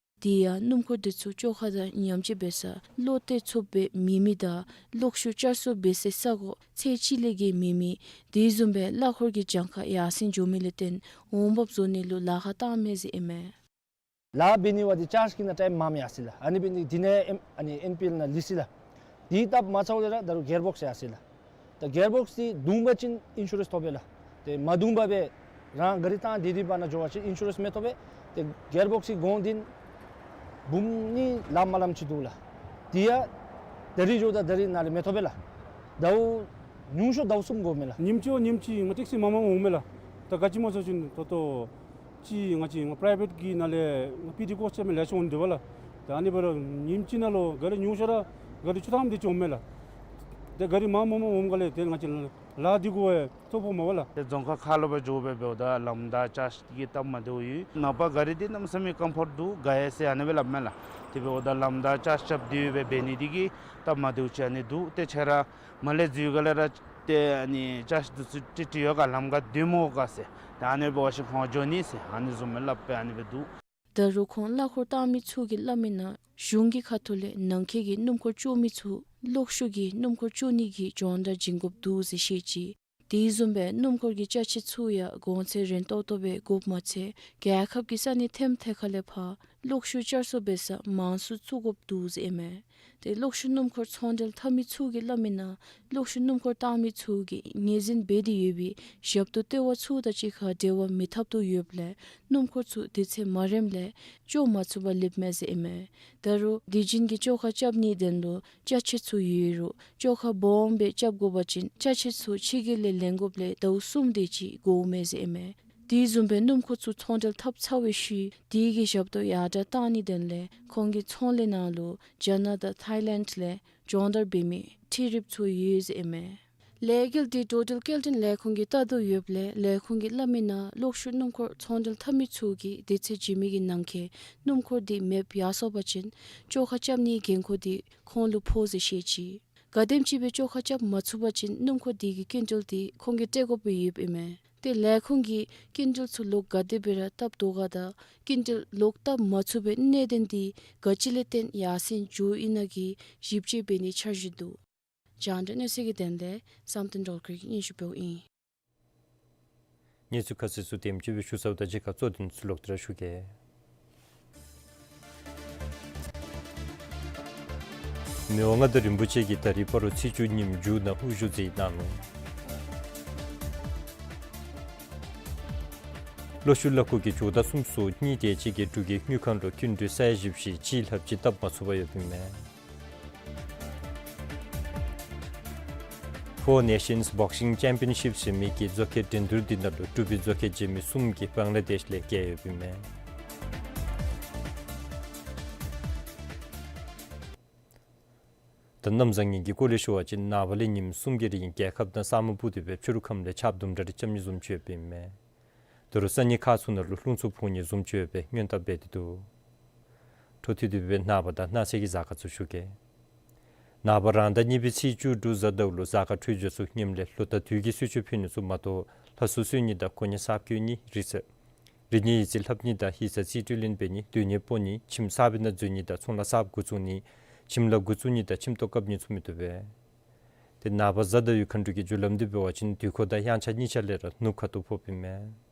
དེ་ཡང་སྣུམ་འཁོར་དེ་ཚུ་བཅོ་ཁ་དང་མཉམ་སྤྱོད་འབད་སར་བློ་གཏད་ཚུགསཔ་སྦེ་མེད་མི་དང་གློག་ཤུགས་བསྐྱར་གསོ་འབད་སའི་ས་གོ་ཚད་གཅིག་ལས་བརྒལ་མེད་མི་དེ་བཟུམ་སྦེ་གླ་འཁོར་གྱི་གྱངས་ཁ་ཡར་སེང་འགྱོ་མི་ལས་བརྟེན་འོང་འབབ་བཟོ་ནི་ལུ་ལཱ་ཁག་བཏངམ་མས་ཟེར་ཨིན་མས། ལཱ་འབད་ནི་བ་འདི་ཅཱརཇ་གི་ནང་ཊའིམ་མངམ་ཡར་སོ་ཡི་ལགས། ཨ་ནི་འབད་ནི་དེ་ནང་ཨེམ་ཨ་ནི་ཨེན་པི་ཨེལ་ནང་ལི་སི་ལགས། དེ་བཏབ་མ་ཚརཝ་ལས་ར་ད་རུང་གིར་བོགསི་ཡར་སོ་ཡི་ལགས། ད་གིར་བོགསི་དེ་བརྡུངམ་ཅིན་ཨིན་ཤུ་རེནསི་ཐོབ་པས་ལགས། ཏེ་མ་བརྡུངམ་སྦེ་རང་གཱ་རི་བཏང་སྟེ་དེ་སྦེ་ནཱ་འགྱོ་བ་ཅིན་ཨིན་ཤུ་རེནསི་མི་ཐོབ་པས། ཏེ་གིར་བོགསི་གོང་འདི་འབུམ་གཉིས་ལངམ་ལངམ་ཅིག་འདུག་ལགས། དེ་ཡང་ད་རིས་འགྱོཝ་ད་ད་རིས་ནཱ་ལས་མི་ཐོབ་པས་ལགས། ཟླཝ་ཉུང་ཤོས་ཟླཝ་གསུམ་འགོརཝ་མས་ལགས། ཉིནམ་གཅིག་ཉིནམ་གཅིག་ང་ཊེག་སི་མངམ་མངམ་འོངམ་མས་ལགས། ད་ག་ཅི་སྨོ་ཟེར་བ་ཅིན་ད་ལྟོ་ཅིག་ང་བཅས་ང་པྲའི་བེཊ་གི་ནང་ལས་ང་པི་ཊི་ཀོསཊ་ཅིག་མི་ལེགས་ཤོམ་འདུག་པ་ལགས། ད་ཨ་ནི་འབད་རུང་ཉིནམ་གཅིག་ནང་ལུ་གཱ་རི་ཉུང་ཤོས་ར་གཱ་རི་བཅུ་ཐམ་དེ་ཅིག་འོངམ་མས་ལགས། ཏེ་གཱ་རི་མངམ་མངམ་འོངམ་ག་ལས་ཏེ་ང་བཅས་ལཱ་འདི་གུ་ཐོ་ཕོགཔ་མས་པ་ལགས། ཏེ་རྫོང་ཁག་ཁ་ལུ་སྦེ་འགྱོ་སྦེ་འབདཝ་ད་ལམ་བདའ་ཅཱརཇ་གི་སྟབས་མ་བདེཝ་ཡོད། ནངས་པ་གཱ་རི་འདི་གནམ་མེད་ས་མེད་ཀམ་ཕོརཊ་འདུག། དགའ་ཡི་ཟེར་ཨ་ནི་སྦེ་སླབ་མས་ལགས། དེ་འབདཝ་ད་ལམ་བདའ་ཅཱརཇ་རྐྱབ་སྟེ་སྦེ་འབད་ནི་དེ་གིས་སྟབས་མ་བདེཝ་ཅིག་ཨ་ནི་འདུག། ཏེ་ཁྱོད་ར་མར་ལས་འཛུལ་ག་ལས་ར་ཏེ་ཨ་ནི་ཅཱརཇ་འདི་ཚུ་ཏི་ཏི་ཡོད་ག་ལམ་ཁར་སྡོད་མི་དགོ་ག་ཟེར། ཏེ་ཨ་ནི་འབད་བ་ཅིན་ཁོང་འགྱོ་ནི་ཟེར་ཨ་ནི་བཟུམ་སྦེ་སླབ་སྦེ་ཨ་ནི་སྦེ་འདུག། ད་རུང་ཁོང་གླ་འཁོར་བཏང་མི་ཚུ་གིས་སླབ་མིའི་ནང་གཞུང་གི་ཁ་ཐུག་ལས་ནང་འཁོད་ཀྱི་སྣུམ་འཁོར་བཅོ་མི་ཚུ་གློག་ཤུགས་ཀྱི་སྣུམ་འཁོར་བཅོ་ནི་གི་སྦྱོང་བརྡར་བྱིན་དགོཔ་འདུག་ཟེར་བཤད་ཅི། དེ་བཟུམ་སྦེ་སྣུམ་འཁོར་གྱི་ཅ་ཆས་ཚུ་ཡང་གོང་ཚད་རན་ཏོག་ཏོ་སྦེ་དགོཔ་མ་ཚད་རྒྱལ་ཁབ་ཀྱི་ས་གནས་ཐེམ་ཐེ་ཁ་ལས་ཕར་གློག་ཤུགས་བསྐྱར་གསོ་འབད་ས་མང་སུ་བཙུགས་དགོཔ་འདུག་ཟེར་ཨིན་མས། ཏེ་གློག་ཤུགས་སྣུམ་འཁོར་ཚོང་འབྲེལ་འཐབ་མི་ཚུ་གིས་སླབ་མིའི་ནང་གློག་ཤུགས་སྣུམ་འཁོར་བཏང་མི་ཚུ་གིས་ངོས་འཛིན་འབད་དེ་ཡོད་པའི་ཞབས་ཏོག་ལྟེ་བ་ཚུ་དང་གཅིག་ཁར་འབྲེལ་བ་མི་འཐབ་དོ་ཡོདཔ་ལས་སྣུམ་འཁོར་ཚུ་དུས་ཚོད་མ་རནམ་ལས་བཅོ་མ་ཚུགས་པར་ལུསཔ་མས་ཟེར་ཨིན་མས། ད་རུང་དུས་རྒྱུན་གྱི་བཅོ་ཁ་རྐྱབ་ནིའི་དོན་ལུ་ཅ་ཆས་ཚུ་ཡོད་རུང་བཅོ་ཁ་སྦོམ་སྦེ་རྐྱབ་དགོ་པ་ཅིན་ཅ་ཆས་ཚུ་ཕྱི་རྒྱལ་ལས་ལེན་དགོཔ་ལས་ཟླཝ་གསུམ་དེ་ཅིག་འགོརཝ་མས་ཟེར་ཨིན་མས། དེ་བཟུམ་སྦེ་སྣུམ་འཁོར་ཚུ་ཚོང་འབྲེལ་འཐབ་ཚར་བའི་ཤུལ་དེ་གི་ཞབས་ཏོག་ཡར་དྲག་བཏང་ནིའི་དོན་ལས་ཁོང་གི་ཚོང་ལས་ནང་ལུ་རྒྱ་ནག་དང་ཐཱའི་ལེནཌ་ལས་སྦྱོང་བརྡར་འབད་མི་འཕྲུལ་རིགཔ་ཚུ་ཡོད་ཟེར་ཨིན་མས། ལས་འགུལ་འདི་འགྲོ་འགྲུལ་སྐྱེལ་འདྲེན་ལས་ཁུངས་ཀྱིས་བལྟ་དོ་ཡོདཔ་ལས་ལས་ཁུངས་ཀྱིས་སླབ་མིའི་ནང་གློག་ཤུགས་སྣུམ་འཁོར་ཚོང་འབྲེལ་འཐབ་མི་ཚུ་གིས་དུས་ཚོད་བྱིན་མི་གི་ནང་འཁོད་སྣུམ་འཁོར་འདི་མེདཔ་ཡར་སོང་པ་ཅིན་བཅོ་ཁ་རྐྱབ་ནིའི་འགན་ཁུར་འདི་ཁོང་ལུ་ཕོག་ཟེར་བཤད་ཅི། ག་དེམ་ཅིག་སྦེ་བཅོ་ཁ་རྐྱབ་མ་ཚུགས་པ་ཅིན་སྣུམ་འཁོར་འདི་གི་སྐྱིན་འགྲུལ་འདི་ཁོང་གིས་སྤྲོད་དགོཔ་ཡོདཔ་ཨིན་མས། ཏེ་ལས་ཁུངས་ཀྱིས་སྐྱིན་འགྲུལ་ཚུ་ལོག་ག་དེ་སྦེ་ར་བཏབ་དོ་ག་དང་སྐྱིན་འགྲུལ་ལོག་བཏབ་མ་ཚུགས་པའི་གནད་དོན་འདི་ག་ཅི་ལས་བརྟེན་ཡར་སེང་འགྱོ་ཡི་ན་གི་ཞིབ་དཔྱད་འབད་ནིའི་འཆར་གཞི་འདུག། རྒྱང་བསྒྲགས་གནས་ཚུལ་གྱི་དོན་ལས་བསམ་གཏན་སྒྲོལ་དཀར་གྱིས་སྙན་ཞུ་འབདཝ་ཨིན། གནས་ཚུལ་ཁ་གསལ་ཚུ་དེམ་ཅིག་སྦེ་ཞུ་ཚརཝ་དང་གཅིག་ཁར་གཙོ་དོན་ཚུ་ལོག་སྟེ་ར་ཞུ་གེ། མི་དབང་མངའ་བདག་རིན་པོ་ཆེ་གིས་ད་རིས་སྤ་རོ་ཚེས་བཅུ་ཉིནམ་མཇུག་ནང་དབུ་བཞུགས་མཛད་གནང་ནུག། གློག་ཤུགས་གླ་འཁོར་གྱི་ཇོ་བདག་གསུམ་སོ་གཉིས་དེ་ཅིག་གིས་འབྲུག་གི་དངུལ་ཁང་ལུ་སྐྱིན་འགྲུལ་ས་ཡ་བཞི་བཅུ་ཞེ་གཅིག་ལྷགཔ་ཅིག་བཏབ་མ་ཚུགས་པར་ཡོདཔ་ཨིན་མས། Four Nations Boxing Championship ཟེར་མི་གི་མཛོག་ཁའི་འགྲན་བསྡུར་འདི་ནང་ལུ་འབྲུག་པའི་མཛོག་ཁ་འཇལ་མི་གསུམ་གྱིས་བང་ལ་དེཤ་ལས་རྒྱལ་ཡོདཔ་ཨིན་མས། ད་གནམ་བཟང་ངན་གྱི་སྐོར་ལས་ཞུ་བ་ཅིན་ནངས་པ་ལས་ཉིནམ་གསུམ་གྱི་རིང་རྒྱལ་ཁབ་ནང་ས་སྨུག་སྤུབས་ཏེ་སྦེ་ཕྱི་རུ་ཁམས་ལས་ཆརཔ་དུམ་གྲ་རེ་རྐྱབ་ནི་བཟུམ་ཅིག་ཡོདཔ་ཨིན་མས། ད་རུང་ས་གནས་ཁག་ཚུ་ནང་ལུ་རླུང་འཚུབ་འཕུ་ནི་བཟུམ་ཅིག་ཡོད་པའི་སྔོན་བརྡ་འབད་དེ་འདུག། འཕྲོ་མཐུད་དེ་སྦེ་ནངས་པ་དང་གནངས་ཚེ་གི་གཟའ་སྐར་ཚུ་ཞུ་གེ། ནངས་པ་རང་ཟླ་གཉིས་པའི་ཚེས་བཅུ་དྲུག་གཟའ་ཟླཝ་ལུ་གཟའ་སྐར་འཕྲོད་སྦྱོར་ཚུ་ངནམ་ལས་ལོ་ཟླ་དུས་ཀྱི་གསོལ་མཆོད་ཕུལ་ནི་ཚུ་མ་གཏོགས་ལྷ་གསོལ་གསོལ་ནི་དང་གོ་གནས་གསརཔ་བསྐོ་ནི་རིག་རྩལ་རིག་གནས་ཡིག་རྩིས་ལྷབ་ནི་དང་ཡིག་ཚང་རྩིས་སྤྲོད་ལེན་འབད་ནི་སྡོད་གནས་སྤོ་ནི་ཁྱིམ་གསརཔ་ནང་འཛུལ་ནི་དང་ཚོང་ལཱ་གསརཔ་འགོ་བཙུགས་ནི་ཁྱིམ་ལཱ་འགོ་བཙུགས་ནི་དང་ཁྱིམ་ཐོག་བཀབ་ནི་ཚུ་མི་བཏུབ་པས། ཏེ་ནངས་པ་གཟའ་ཟླ་བའི་མཁའ་འགྲོ་གི་རྒྱུ་ལམ་འདི་འབད་བ་ཅིན་དུས་འཁོར་དང་དབྱངས་འཆར་གཉིས་ཆ་ལས་ར་ནུབ་ཁ་ཐུག་ཕོགཔ་ཨིན་མས།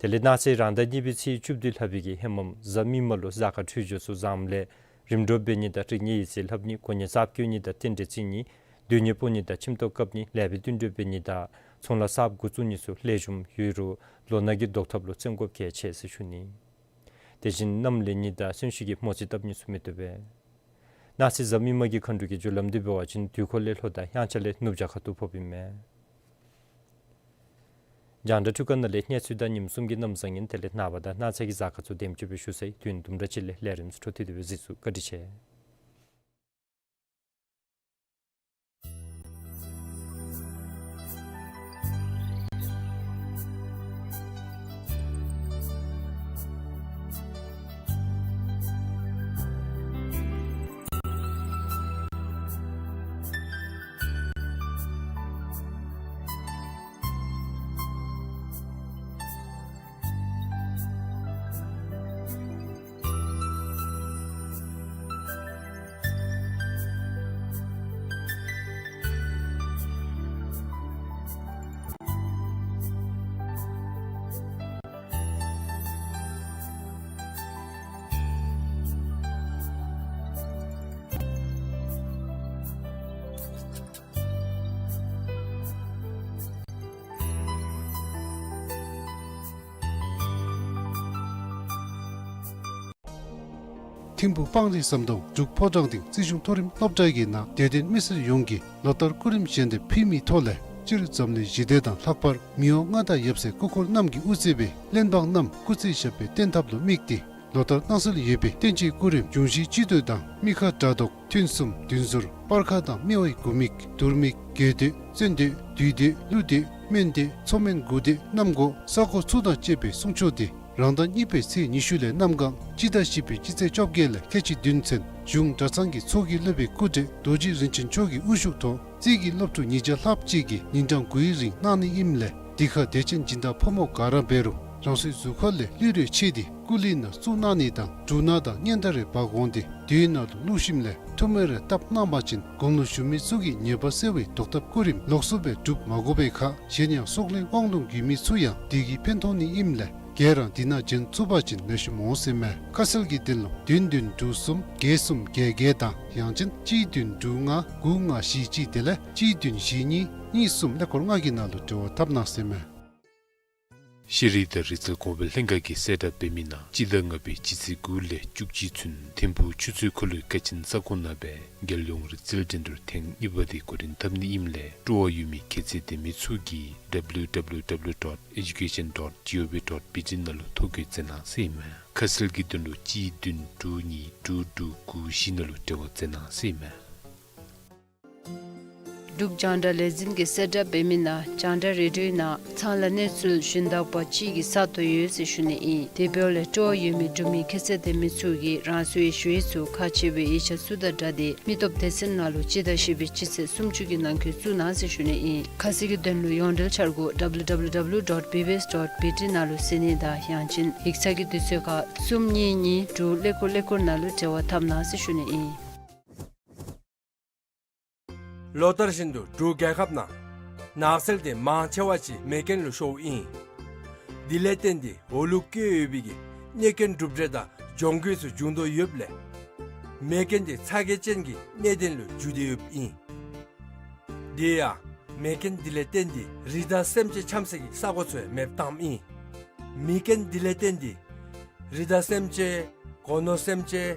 དེ་ལས་གནངས་ཚེ་རང་ཟླ་གཉིས་པའི་ཚེས་བཅུ་བདུན་ལྷག་པའི་གི་ཧེ་མམ་གཟའ་མིག་དམར་ལུ་གཟའ་སྐར་འཕྲོད་སྦྱོར་ཚུ་བཟངམ་ལས་རིམ་གྲོ་འབད་ནི་དང་རིག་གནས་ཡིག་རྩིས་ལྷབ་ནི་གོ་གནས་གསརཔ་བསྐོ་ནི་དང་རྟེན་འབྲེལ་བརྩི་ནི་སྡོད་གནས་སྤོ་ནི་དང་ཁྱིམ་ཐོག་བཀབ་ནི་ལེགས་པའི་བསྟུན་གྲོས་འབད་ནི་དང་ཚོང་ལཱ་གསརཔ་འགོ་བཙུགས་ནི་ཚུ་ལེགས་ཤོམ་ཡོད་རུང་ལོ་ནག་གི་བཟློག་ཐབས་ལུ་བརྩོན་དགོཔ་གལ་ཆེ་ཟེར་ཞུ་ནི། དེ་བཞིན་གནམ་ལས་ཉི་ཟླ་གསོན་བཞུགས་ཀྱི་མོ་རྩིས་བཏབ་ནི་ཚུ་མི་བཏུབ་པས། ནགས་ཚལ་ཟམ་མི་མ་གི་མཁའ་འགྲོ་གི་རྒྱུ་ལམ་འདི་འབད་བ་ཅིན་དུས་འཁོར་ལས་ལྷོ་དང་དབྱངས་འཆར་ལས་ནུབ་བྱང་ཁ་ཐུག་ཕོགཔ་ཨིན་མས། རྒྱང་བསྒྲགས་འཕྲུལ་ཁང་ནང་ལས་གནས་ཚུལ་དང་ཉིནམ་གསུམ་གྱི་གནམ་བཟང་ངན་དེ་ལས་ནངས་པ་དང་གནངས་ཚེ་གི་གཟའ་སྐར་ཚུ་དེམ་ཅིག་སྦེ་ཞུ་ཚར་ཡི། དུས་ཡུན་དུམ་གྲ་ཅིག་ལས་ལས་རིམ་ཚུ་འཕྲོ་མཐུད་དེ་སྦེ་གཟིགས་ཚུགས། བཀའ་དྲིན་ཆེ། ཐིམ་ཕུ་སྤང་རི་ཟམ་གདོང་འབྲུག་ཕོ་བྲང་སྡིངས་རྩིས་གཞུང་མཐོ་རིམ་སློབ་གྲྭ་གི་ནང་དད་ལྡན་མི་སེར་ཡོངས་ཀྱིས་ལོ་ལྟར་སྐུ་རིམ་བཞེངས་ཏེ་ཕུལ་མིའི་ཐོག་ལས་སྤྱིར་འཛམ་གླིང་ཞི་བདེ་དང་ལྷག་པར་མི་དབང་མངའ་བདག་ཡབ་སྲས་སྐུ་འཁོར་རྣམས་ཀྱིས་དབུ་གཙོས་པའི་གླེན་འབངས་རྣམས་སྐུ་ཚེ་ཞབས་པད་བརྟན་ཐབས་ལུ་དམིགས་ཏེ་ལོ་ལྟར་གནང་སྲོལ་ཡོད་པའི་བསྟན་སྤྱིའི་སྐུ་རིམ་འབྱུང་བཞིའི་སྤྱི་མདོས་དང་མི་ཁ་དགྲ་བཟློག་ཐུན་གསུམ་བདུན་ཟོར་སྤར་ཁ་དང་སྨེ་བའི་དགུ་མིག་དུར་མིག་རྒྱལ་མདོས་བཙན་མདོས་བདུད་མདོས་ཀླུ་མདོས་སྨན་མདོས་མཚོ་སྨན་དགུ་མདོས་གནམ་སྒོ་ས་སྒོ་ཚུ་དང་བཅས་པའི་གསུང་ཆོག་འདི་རང་ཟླ་གཉིས་པའི་ཚེས་ཉི་ཤུ་ལས་གནམ་གང་སྤྱི་ཟླ་བཞི་པའི་སྤྱི་ཚེས་བཅོ་བརྒྱད་ལས་ཁལ་གཅིག་བདུན་ཚུན་གཞུང་གྲྭ་ཚང་གི་ཚོགས་ཀྱི་སློབ་དཔོན་སྐུ་བགྲེས་རྡོ་རྗེ་རིན་ཆེན་མཆོག་གི་དབུ་བཞུགས་ཐོག་རྩིས་ཀྱི་སློབ་ཕྲུག་ཉིས་བརྒྱ་ལྷགཔ་ཅིག་གིས་ཉིན་གྲངས་དགུའི་རིང་གནང་ནི་ཨིནམ་ལས་འདི་ཁར་དད་ཅན་སྦྱིན་བདག་ཕོ་མོ་ག་ར་འབད་རུང་རང་སོའི་གཟུགས་ཁར་ལས་ལུས་རེ་ཕྱེ་སྟེ་སྐུ་ལུས་ནང་བཙུགས་གནང་ནི་དང་འབྲུ་སྣ་དང་སྙན་དར་རེ་འབག་འོང་སྟེ་མདོས་ནང་ལུ་བླུགས་ཞིནམ་ལས་ཐུགས་སྨོན་རེ་བཏབ་གནང་པ་ཅིན་དགུང་ལུ་བཞུགས་མི་ཚུ་གི་ཉེས་པ་སེལ་བའི་བཟློག་ཐབས་སྐུ་རིམ་ལོགས་སུ་སྦེ་སྒྲུབ་མ་དགོ་པའི་ཁར་གཞན་ཡང་སྲོག་ལུས་དབང་ལུང་རྒྱུད་མི་ཚུ་ཡང་འདི་གིས་ཕན་ཐོགས་ནི་ཨིནམ་ལས་ག་ར་འདི་ནང་བྱོན་ཚུགས་པ་ཅིན་ལེགས་ཤོམ་འོང་ཟེར་མས། ཁ་གསལ་གྱི་དོན་ལུ་བདུན་བདུན་དྲུག་གསུམ་བརྒྱད་གསུམ་བརྒྱད་བརྒྱད་དང་ཡང་ཅིན་གཅིག་བདུན་དྲུག་ལྔ་དགུ་ལྔ་བཞི་གཅིག་དེ་ལས་གཅིག་བདུན་བཞི་གཉིས་གཉིས་གསུམ་ཀླད་ཀོར་ལྔ་གི་ནང་ལུ་འབྲེལ་བ་འཐབ་གནང་ཟེར་མས། ཤེས་རིག་དང་རིག་རྩལ་གོང་འཕེལ་ལྷན་ཁག་གིས་གསལ་བསྒྲགས་འབད་མི་ནང་སྤྱི་ཟླ་ལྔ་པའི་སྤྱི་ཚེས་དགུ་ལས་བཅུ་གཅིག་ཚུན་ཐིམ་ཕུག་ཆུ་ཚོད་འཁོར་ལོའི་ཀ་ཆེན་ས་ཁོངས་ནང་སྦེ་རྒྱལ་ཡོངས་རིག་རྩལ་འགྲན་བསྡུར་ཐེངས་གཉིས་པ་འདི་འགོ་འདྲེན་འཐབ་ནི་ཨིནམ་ལས་སྤྲོ་བ་ཡོད་མི་ཁྱད་ཚད་ལྡན་མི་ཚུ་གིས་ཌབ་ལིའུ་ཌབ་ལིའུ་ཌབ་ལིའུ་ཌོཊ་ཨེ་ཇུ་ཀེ་ཤཱན་ཌོཊ་ཇི་ཨོ་ཝི་ཌོཊ་བི་ཊི་ནང་ལུ་ཐོ་བཀོད་མཛད་གནང་ཟེར་ཨིན་མས། ཁ་གསལ་གྱི་དོན་ལུ་གཅིག་བདུན་དྲུག་གཉིས་དྲུག་དྲུག་དགུ་བཞི་ནང་ལུ་འབྲེལ་བ་མཛད་གནང་ཟེར་ཨིན་མས། འབྲུག་རྒྱང་བསྒྲགས་ལས་འཛིན་གྱིས་གསལ་བསྒྲགས་འབད་མི་ནང་རྒྱང་བསྒྲགས་རེ་ཌིའོའི་ནང་ཚང་ལ་གནས་ཚུལ་ཞུན་དག་པ་ཅིག་གི་ས་སྟོང་ཡོད་ཟེར་ཞུ་ནི་ཨིན། དེ་འབདཝ་ལས་སྤྲོ་བ་ཡོད་མི་འབྲུག་མི་ཁྱད་ཚད་ལྡན་མི་ཚུ་གིས་རང་སོའི་ཞུ་ཡིག་ཚུ་ཁག་ཆེ་བའི་ཡིག་ཆ་ཚུ་དང་སྦྲགས་ཏེ་མི་སྟོབས་སྡེ་ཚན་ནང་ལུ་སྤྱི་ཟླ་བཞི་པའི་སྤྱི་ཚེས་སུམ་ཅུ་གི་ནང་འཁོད་བཙུགས་གནང་ཟེར་ཞུ་ནི་ཨིན། ཁ་གསལ་གྱི་དོན་ལུ་ཡོངས་འབྲེལ་འཆར་སྒོ་ཌབ་ལིའུ་ཌབ་ལིའུ་ཌབ་ལིའུ་ཌོཊ་བི་བི་ཨེསི་ཌོཊ་བི་ཊི་ནང་ལུ་གཟིགས་ནི་དང་ཡང་ཅིན་ཡིག་ཚང་གི་དུས་ཚོད་ཁར་གསུམ་གཉིས་གཉིས་དྲུག་ཀླད་ཀོར་ཀླད་ཀོར་ནང་ལུ་འབྲེལ་བ་འཐབ་གནང་ཟེར་ཞུ་ནི་ཨིན། ལོ་ལྟར་བཞིན་དུ་འབྲུག་རྒྱལ་ཁབ་ནང་ནགས་ཚལ་དེ་མང་ཆེ་བ་ཅིག་མེ་རྐྱེན་ལུ་ཤོརཝ་ཨིན། དེ་ལས་བརྟེན་ཏེ་འོ་ལུ་བཀོད་ཡོད་པའི་གི་གནོད་སྐྱོན་གྲུབ་འབྲས་དང་གྱོང་གུད་ཚུ་འབྱུང་དོ་ཡོདཔ་ལས་མེ་རྐྱེན་དེ་ཚ་གྱང་ཅན་གྱི་གནད་དོན་ལུ་འགྱུར་ཏེ་ཡོདཔ་ཨིན། དེ་ཡང་མེ་རྐྱེན་དེ་ལས་བརྟེན་ཏེ་རི་དྭགས་སེམས་ཅན་འཁྱམས་སའི་གི་ས་གོ་ཚུ་ཡང་མེདཔ་བཏངམ་ཨིན། མེ་རྐྱེན་དེ་ལས་བརྟེན་ཏེ་རི་དྭགས་སེམས་ཅན་སྒོ་ནོར་སེམས་ཅན་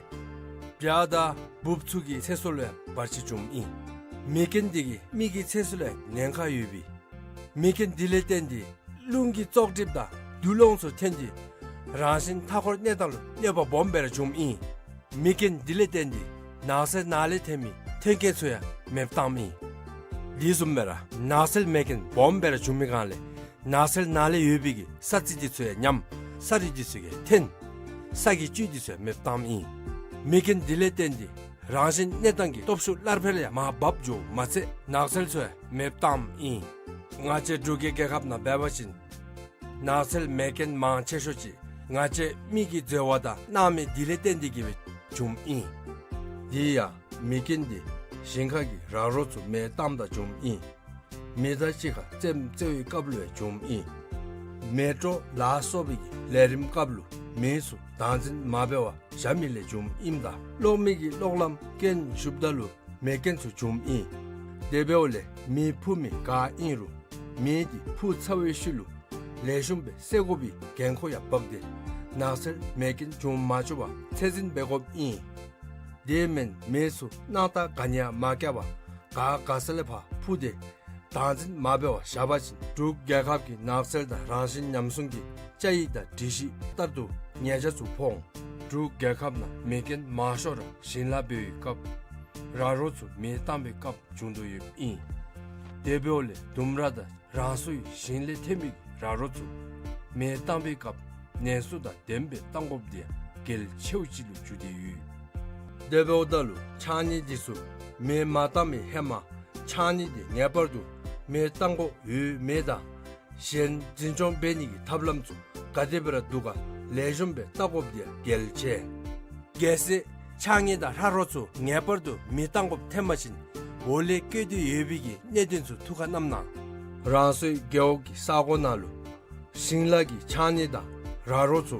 བྱ་དང་འབུཔ་ཚུ་གི་ཚེ་སྲོག་ལུ་ཡང་བར་ཆད་བྱུངམ་ཨིན། མེ་རྐྱེན་དེ་གིས་མི་གི་ཚེ་སྲོག་ལུ་ཡང་ཉེན་ཁ་ཡོདཔ་ཨིན། མེ་རྐྱེན་དེ་ལས་བརྟེན་ཏེ་རླུང་གི་བཙོག་གྲིབ་དང་རྡུལ་སློང་ཚུ་ཐོན་ཏེ་རང་བཞིན་མཐའ་འཁོར་གནས་སྟངས་ལུ་གནོད་པ་སྦོམ་སྦེ་ར་བྱུངམ་ཨིན། མེ་རྐྱེན་དེ་ལས་བརྟེན་ཏེ་ནགས་ཚལ་ནང་ལས་ཐོན་མི་ཐོན་སྐྱེད་ཚུ་ཡང་མེདཔ་བཏངམ་ཨིན། དེ་བཟུམ་སྦེ་ར་ནགས་ཚལ་མེ་རྐྱེན་སྦོམ་སྦེ་ར་བྱུང་མི་སྒང་ལས་ནགས་ཚལ་ནང་ལས་ཡོད་པའི་གི་ས་རྩི་དེ་ཚུ་ཡང་ཉམས། ས་རུད་དེ་ཚུ་ཡང་ཐོན། ས་གི་བཅུད་དེ་ཚུ་ཡང་མེདཔ་བཏངམ་ཨིན། མེ་རྐྱེན་དེ་ལས་བརྟེན་ཏེ་རང་བཞིན་གནས་སྟངས་ཀྱི་སྟོབས་ཤུགས་སླར་འཕེལ་ཡང་མར་བབས་འགྱོཝ་མ་ཚད་ནགས་ཚལ་ཚུ་ཡང་མེདཔ་བཏངམ་ཨིན། ང་བཅས་འབྲུག་གི་རྒྱལ་ཁབ་ནང་འབད་བ་ཅིན་ནགས་ཚལ་མེ་རྐྱེན་མང་ཆེ་ཤོས་ཅིག་ང་བཅས་མི་གི་འཛོལ་བ་དང་སྣང་མེད་དེ་ལས་བརྟེན་ཏེ་གིས་སྦེ་བྱུངམ་ཨིན། དེ་ཡང་མེ་རྐྱེན་དེ་ཞིང་ཁ་གི་ར་རོ་ཚུ་མེ་བཏངམ་ད་བྱུངམ་ཨིན། མེ་མདའ་གཅིག་ཁར་རྩེདམོ་རྩེ་བའི་སྐབས་ལུ་ཡང་བྱུངམ་ཨིན། མེ་སྤྲོ་ལ་སོགས་པའི་གི་ལས་རིམ་སྐབས་ལུ་མེ་ཚུ་བདག་འཛིན་མ་འབད་བར་བཞག་མི་ལས་བྱུངམ་ཨིནམ་ད་གློག་མེ་གི་གློག་ལམ་རྐྱེན་ཞུཝ་ད་ལུ་མེ་རྐྱེན་ཚུ་བྱུངམ་ཨིན། དེ་འབདཝ་ལས་མེ་འཕུ་མི་ག་ཨིན་རུང་མེ་དེ་འཕུ་ཚར་བའི་ཤུལ་ལུ་ལེགས་ཤོམ་སྦེ་བསད་དགོ་པའི་འགན་ཁུར་ཡང་འབག་སྟེ་ ནགས་ཚལ་མེ་རྐྱེན་འབྱུང་མ་བཅུག་པར་ཚད་འཛིན་འབད་དགོཔ་ཨིན། དེ་མེན་མེ་ཚུ་སྣང་ཐག་ག་ནི་ཡང་མ་བཀལ་བར་ག་ག་ས་ལས་ཕར་འཕུ་སྟེ་བདག་འཛིན་མ་འབད་བར་བཞག་པ་ཅིན་འབྲུག་རྒྱལ་ཁབ་ཀྱི་ནགས་ཚལ་དང་རང་བཞིན་ཉམས་སྲུང་གི་བཅའ་ཡིག་དང་སྒྲིག་གཞི་ལྟར་དུ་ཉེས་ཆད་ཚུ་ཕོག་འོང་། འབྲུག་རྒྱལ་ཁབ་ནང་མེ་རྐྱེན་མང་ཤོས་ར་ཞིང་ལཱ་འབད་བའི་སྐབས་ར་རོ་ཚུ་མེ་བཏང་བའི་སྐབས་བྱུང་དོ་ཡོདཔ་ཨིན། དེ་འབདཝ་ལས་ལྡུམ་ར་དང་རང་སོའི་ཞིང་ལས་ཐོན་མི་གི་ར་རོ་ཚུ་མེ་བཏང་བའི་སྐབས་ནད་གསོ་དང་ལྡནམ་སྦེ་བཏང་དགོཔ་དེ་ཡང་གལ་ཆེཝ་ཅིག་ལུ་གྱུར་ཏེ་ཡོད། དེ་འབདཝ་ད་ལུ་ཕྱགས་སྙིགས་འདི་ཚུ་མེ་མ་བཏང་བའི་ཧེ་མ་ཕྱགས་སྙིགས་འདི་ངེས་པར་དུ་མེ་བཏང་དགོཔ་ཡོད་མེད་དང་གཞན་འཛིན་སྐྱོང་འབད་ནི་གི་ཐབས་ལམ་ཚུ་ག་དེ་སྦེ་ར་འདུག་ག་ལེགས་ཤོམ་སྦེ་བལྟ་དགོཔ་དེ་ཡང་གལ་ཆེ། གལ་སྲིད་ཕྱགས་སྙིགས་དང་ར་རོ་ཚུ་ངེས་པར་དུ་མེ་བཏང་དགོཔ་ཐོན་པ་ཅིན་འོག་ལས་བཀོད་དེ་ཡོད་པའི་གི་གནད་དོན་ཚུ་ཐུགས་ཁར་བསྣམ་གནང་། རང་སོའི་རྒེད་འོག་གི་ས་གོ་ནང་ལུ་ཞིང་ལཱ་གི་ཕྱགས་སྙིགས་དང་ར་རོ་ཚུ་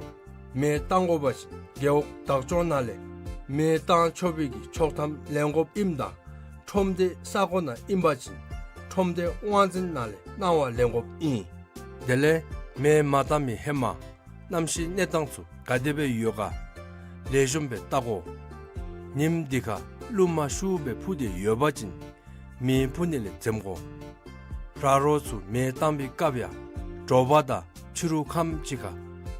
མེ་བཏང་དགོ་པ་ཅིན་རྒེད་འོག་བདག་སྐྱོང་ནང་ལས་མེ་བཏང་ཆོག་པའི་གི་ཆོག་ཐམ་ལེན་དགོཔ་ཨིནམ་ད་ཁྲོམ་སྡེ་ས་གོ་ནང་ཨིན་པ་ཅིན་ཁྲོམ་སྡེ་དབང་འཛིན་ནང་ལས་གནང་བ་ལེན་དགོཔ་ཨིན། དེ་ལས་མེ་མ་བཏང་མི་ཧེ་མ་གནམ་གཤིས་གནས་སྟངས་ཚུ་ག་དེ་སྦེ་ཡོད་ག་ལེགས་ཤོམ་སྦེ་བལྟ་དགོ། ཉིམ་འདི་ཁར་རླུང་མ་ཤུགས་སྦེ་འཕུ་སྟེ་ཡོད་པ་ཅིན་མེ་འཕུ་ནི་ལས་འཛེམ་དགོ། ར་རོ་ཚུ་མེ་བཏང་བའི་སྐབས་ཡང་དྲོ་པ་དང་ཕྱི་རུ་ཁམས་ཅིག་ཁར་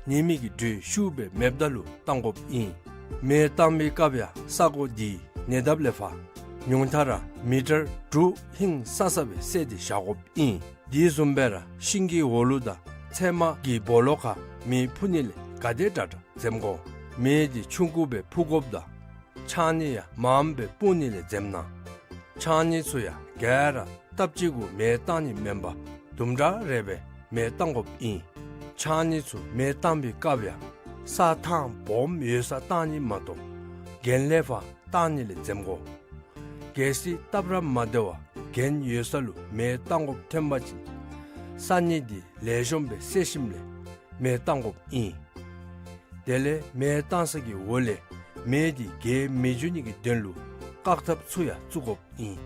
ཉི་མའི་གི་དྲོད་ཤུགས་སྦེ་མེདཔ་ད་ལུ་བཏང་དགོཔ་ཨིན། མེ་བཏང་བའི་སྐབས་ཡང་ས་གོ་འདི་ཉེ་འདབས་ལས་ཕར་ཉུང་མཐའ་ར་མི་ཊར་དྲུག་ཧིང་སང་ས་སྦེ་བསལ་ཏེ་བཞག་དགོཔ་ཨིན། དེ་བཟུམ་སྦེ་ར་ཤིང་གི་འོག་ལུ་དང་ཚལ་མ་གི་སྦོ་ལོགས་ཁར་མེ་འཕུ་ནི་ལས་ག་དེ་དྲག་དྲག་འཛེམ་དགོ། མེ་འདི་ཆུང་ཀུ་སྦེ་འཕུ་དགོཔ་དང་ཕྱགས་སྙིགས་ཡང་མངམ་སྦེ་སྤུང་ནི་ལས་འཛེམ་གནང་། ཕྱགས་སྙིགས་ཚུ་ཡང་ག་ར་སྟབས་གཅིག་གུ་མེ་བཏང་ནི་མེན་པར་དུམ་གྲ་རེ་སྦེ་མེ་བཏང་དགོཔ་ཨིན། ཕྱགས་སྙིགས་ཚུ་མེ་བཏང་བའི་སྐབས་ཡང་ས་ཐང་སྦོམ་ཡོད་སར་བཏང་ནི་མ་གཏོགས་གྱེན་ལས་ཕར་བཏང་ནི་ལས་འཛེམ་དགོ། གལ་སྲིད་སྟབས་ར་མ་བདེ་བར་གྱེན་ཡོད་ས་ལུ་མེ་བཏང་དགོཔ་ཐོན་པ་ཅིན་ས་སྙིགས་འདི་ལེགས་ཤོམ་སྦེ་བསལ་ཞིནམ་ལས་མེ་བཏང་དགོཔ་ཨིན། དེ་ལས་མེ་བཏང་ས་གི་འོག་ལས་མེ་འདི་རྒྱས་མི་འགྱོ་ནི་གི་དོན་ལུ་བཀག་ཐབས་ཚུ་ཡང་བཙུགས་དགོཔ་ཨིན།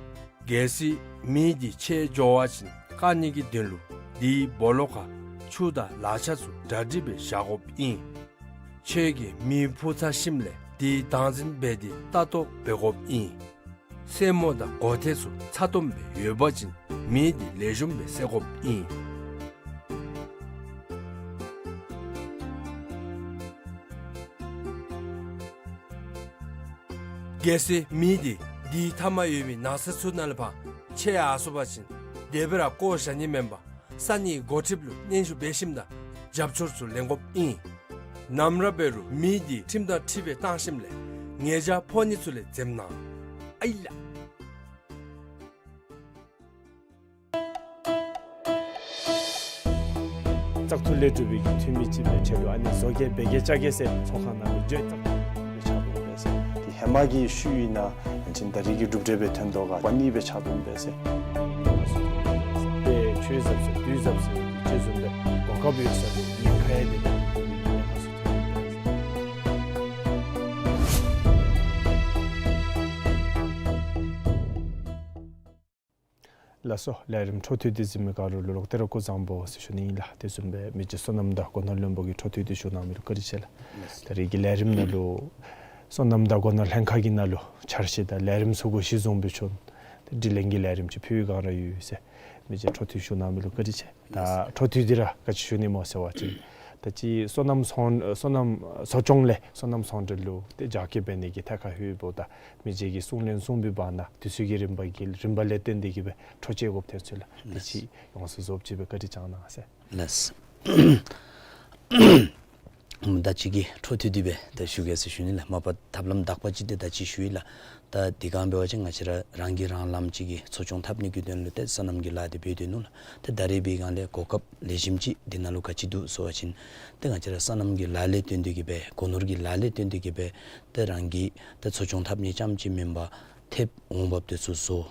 གལ་སྲིད་མེ་འདི་ཆད་འགྱོ་བ་ཅིན་བཀག་ནི་གི་དོན་ལུ་དེའི་སྦོ་ལོགས་ཁར་ཆུ་དང་ལག་ཆ་ཚུ་གྲ་སྒྲིག་སྦེ་བཞག་དགོཔ་ཨིན། ཁྱོད་ཀྱིས་མེ་འཕུ་ཚར་ཞིནམ་ལས་དེ་བདག་འཛིན་འབད་དེ་ལྟ་རྟོག་འབད་དགོཔ་ཨིན། སེན་མོ་དང་མགོ་ཐལ་ཚུ་ཚ་ཏོམ་སྦེ་ཡོད་པ་ཅིན་མེ་འདི་ལེགས་ཤོམ་སྦེ་བསལ་དགོཔ་ཨིན། གལ་སྲིད་མེ་འདི་དེའི་མཐའ་མར་ཡོད་མི་ནགས་ཚལ་ཚུ་ནང་ལས་ཕར་ཆད་ཡར་སོང་པ་ཅིན་དེ་སྦེ་ར་བཀོ་བཞག་ནི་མེན་པར་ས་གནས་འགོ་ཁྲིདཔ་ལུ་སྙན་ཞུ་འབད་ཞིནམ་ད་རྒྱབ་སྐྱོར་ཚུ་ལེན་དགོཔ་ཨིན། ནམ་ར་འབད་རུང་མེ་འདི་ཁྲིམས་དང་འཁྲིལ་སྦེ་བཏང་ཞིནམ་ལས་ཉེས་ཆད་ཕོག་ནི་ཚུ་ལས་འཛེམ་གནང་། ཨའི་ལགས། བཙག་འཐུ་ལས་གྲུབ་པའི་འཐུས་མི་ཅིག་སྦེ་ཆེ་ལུ་ཨ་ནི་བཟོ་གེ་འབད་གེ་བཅའ་གེ་ཟེར་ཚོགས་ཁང་ནང་ལུ་བརྗོད་བཙག་འཐུ་ལས་ཕྱག་དོན་འབད་ཟེར། དེ་ཧེ་མ་གི་ཤུལ་ཨིན་ན་ཡང་ཅིན་ད་རིས་ཀྱི་གྲུབ་འབྲས་སྦེ་ཐོན་དོ་ག་པ་ནི་སྦེ་ཕྱག་དོན་འབད་ཟེར། དཔེ་ཆོས་ཟབ་ཟེར་དུས་ཟབ་ཟེར་ཅིག་བཟུམ་སྦེ་གོ་སྐབས་ཡོད་ས་ལུ་ཉེན་ཁ་ཡང་དེ་ལགས་སོ། ལས་རིམ་འཕྲོ་མཐུད་དེ་གཟིགས་མི་ག་ར་ལུ་ལོག་སྟེ་ར་སྐུ་གཟུགས་བཟང་པོ་ཟེར་ཞུ་ནི་ཨིན་ལགས། དེ་བཟུམ་སྦེ་མི་རྗེ་སོ་ནམ་དང་སྒོ་ནོར་བློན་པོ་གིས་འཕྲོ་མཐུད་དེ་བཞུགས་གནང་མི་ལུ་བཀའ་དྲིན་ཆེ་ལགས། ད་རིས་ཀྱི་ལས་རིམ་ནང་ལུ་སོ་ནམ་དང་སྒོ་ནོར་ལྷན་ཁག་གི་ནང་ལུ་འཆར་གཞི་དང་ལས་རིམ་ཚུ་གུ་གཞི་བཟུང་སྦེ་བྱོན་ཏེ་དྲི་ལན་གྱི་ལས་རིམ་ཅིག་ཕུལ་བའི་བསྒང་ར་ཡོད་ཟེར་མི་རྗེ་འཕྲོ་མཐུད་བཞུགས་གནང་མི་ལུ་བཀའ་དྲིན་ཆེ། ད་འཕྲོ་མཐུད་དེ་ར་ག་ཅི་ཞུ་ནི་སྨོ་ཟེར་བ་ཅིན་ད་ཅི་སོ་ནམ་ཚོང་སོ་ནམ་གསོ་སྐྱོང་ལས་སོ་ནམ་ཚོང་འབྲེལ་ལུ་ཏེ་རྒྱ་སྐྱེད་འབད་ནི་གི་ཐད་ཁར་ལྷོདཔ་ད་མི་རྗེ་གིས་གསུང་ལན་གསུངས་པའི་བར་ན་དུས་ཚོད་ཀྱི་རིམ་པ་གི་རིམ་པ་ལས་བརྟེན་ཏེ་གིས་སྦེ་འཕྲོ་བཅད་དགོཔ་ཐོན་ཚུལ་ལགས། དེ་ཅིག་ཡོངས་སུ་རྫོགསཔ་ཅིག་སྦེ་བཀའ་དྲིན་བསྐྱང་གནང་ཟེར། ལགས། ད་ཅི་གི་འཕྲོ་མཐུད་དེ་སྦེ་ད་ཞུ་གེ་ཟེར་ཞུ་ནི་ལགས། མ་པ་ཐབས་ལམ་དག་པ་ཅིག་ཏེ་ད་ཅི་ཞུ་ཡི་ལགས། ད་དེ་སྒང་འབད་བ་ཅིན་ང་བཅས་ར་རང་གིས་རང་ལམ་ཅིག་གི་འཚོ་སྐྱོང་འཐབ་ནི་གི་དོན་ལུ་ཏེ་སོ་ནམ་གྱི་ལཱ་དེ་འབད་དེ་ནུག་ལགས། ཏེ་ད་རིས་འབད་བའི་བསྒང་ལས་གོ་སྐབས་ལེགས་ཤོམ་ཅིག་འདི་ནང་ལུ་ག་ཅི་འདུག་ཟེར་བ་ཅིན་ཏེ་ང་བཅས་ར་སོ་ནམ་གྱི་ལཱ་ལས་བརྟེན་ཏེ་གིས་སྦེ་སྒོ་ནོར་གྱི་ལཱ་ལས་བརྟེན་ཏེ་གིས་སྦེ་ཏེ་རང་གིས་ཏེ་འཚོ་སྐྱོང་འཐབ་ནི་རྐྱངམ་ཅིག་མེན་པར་ཐེབས་འོང་འབབ་དེ་ཚུ་བཟོ་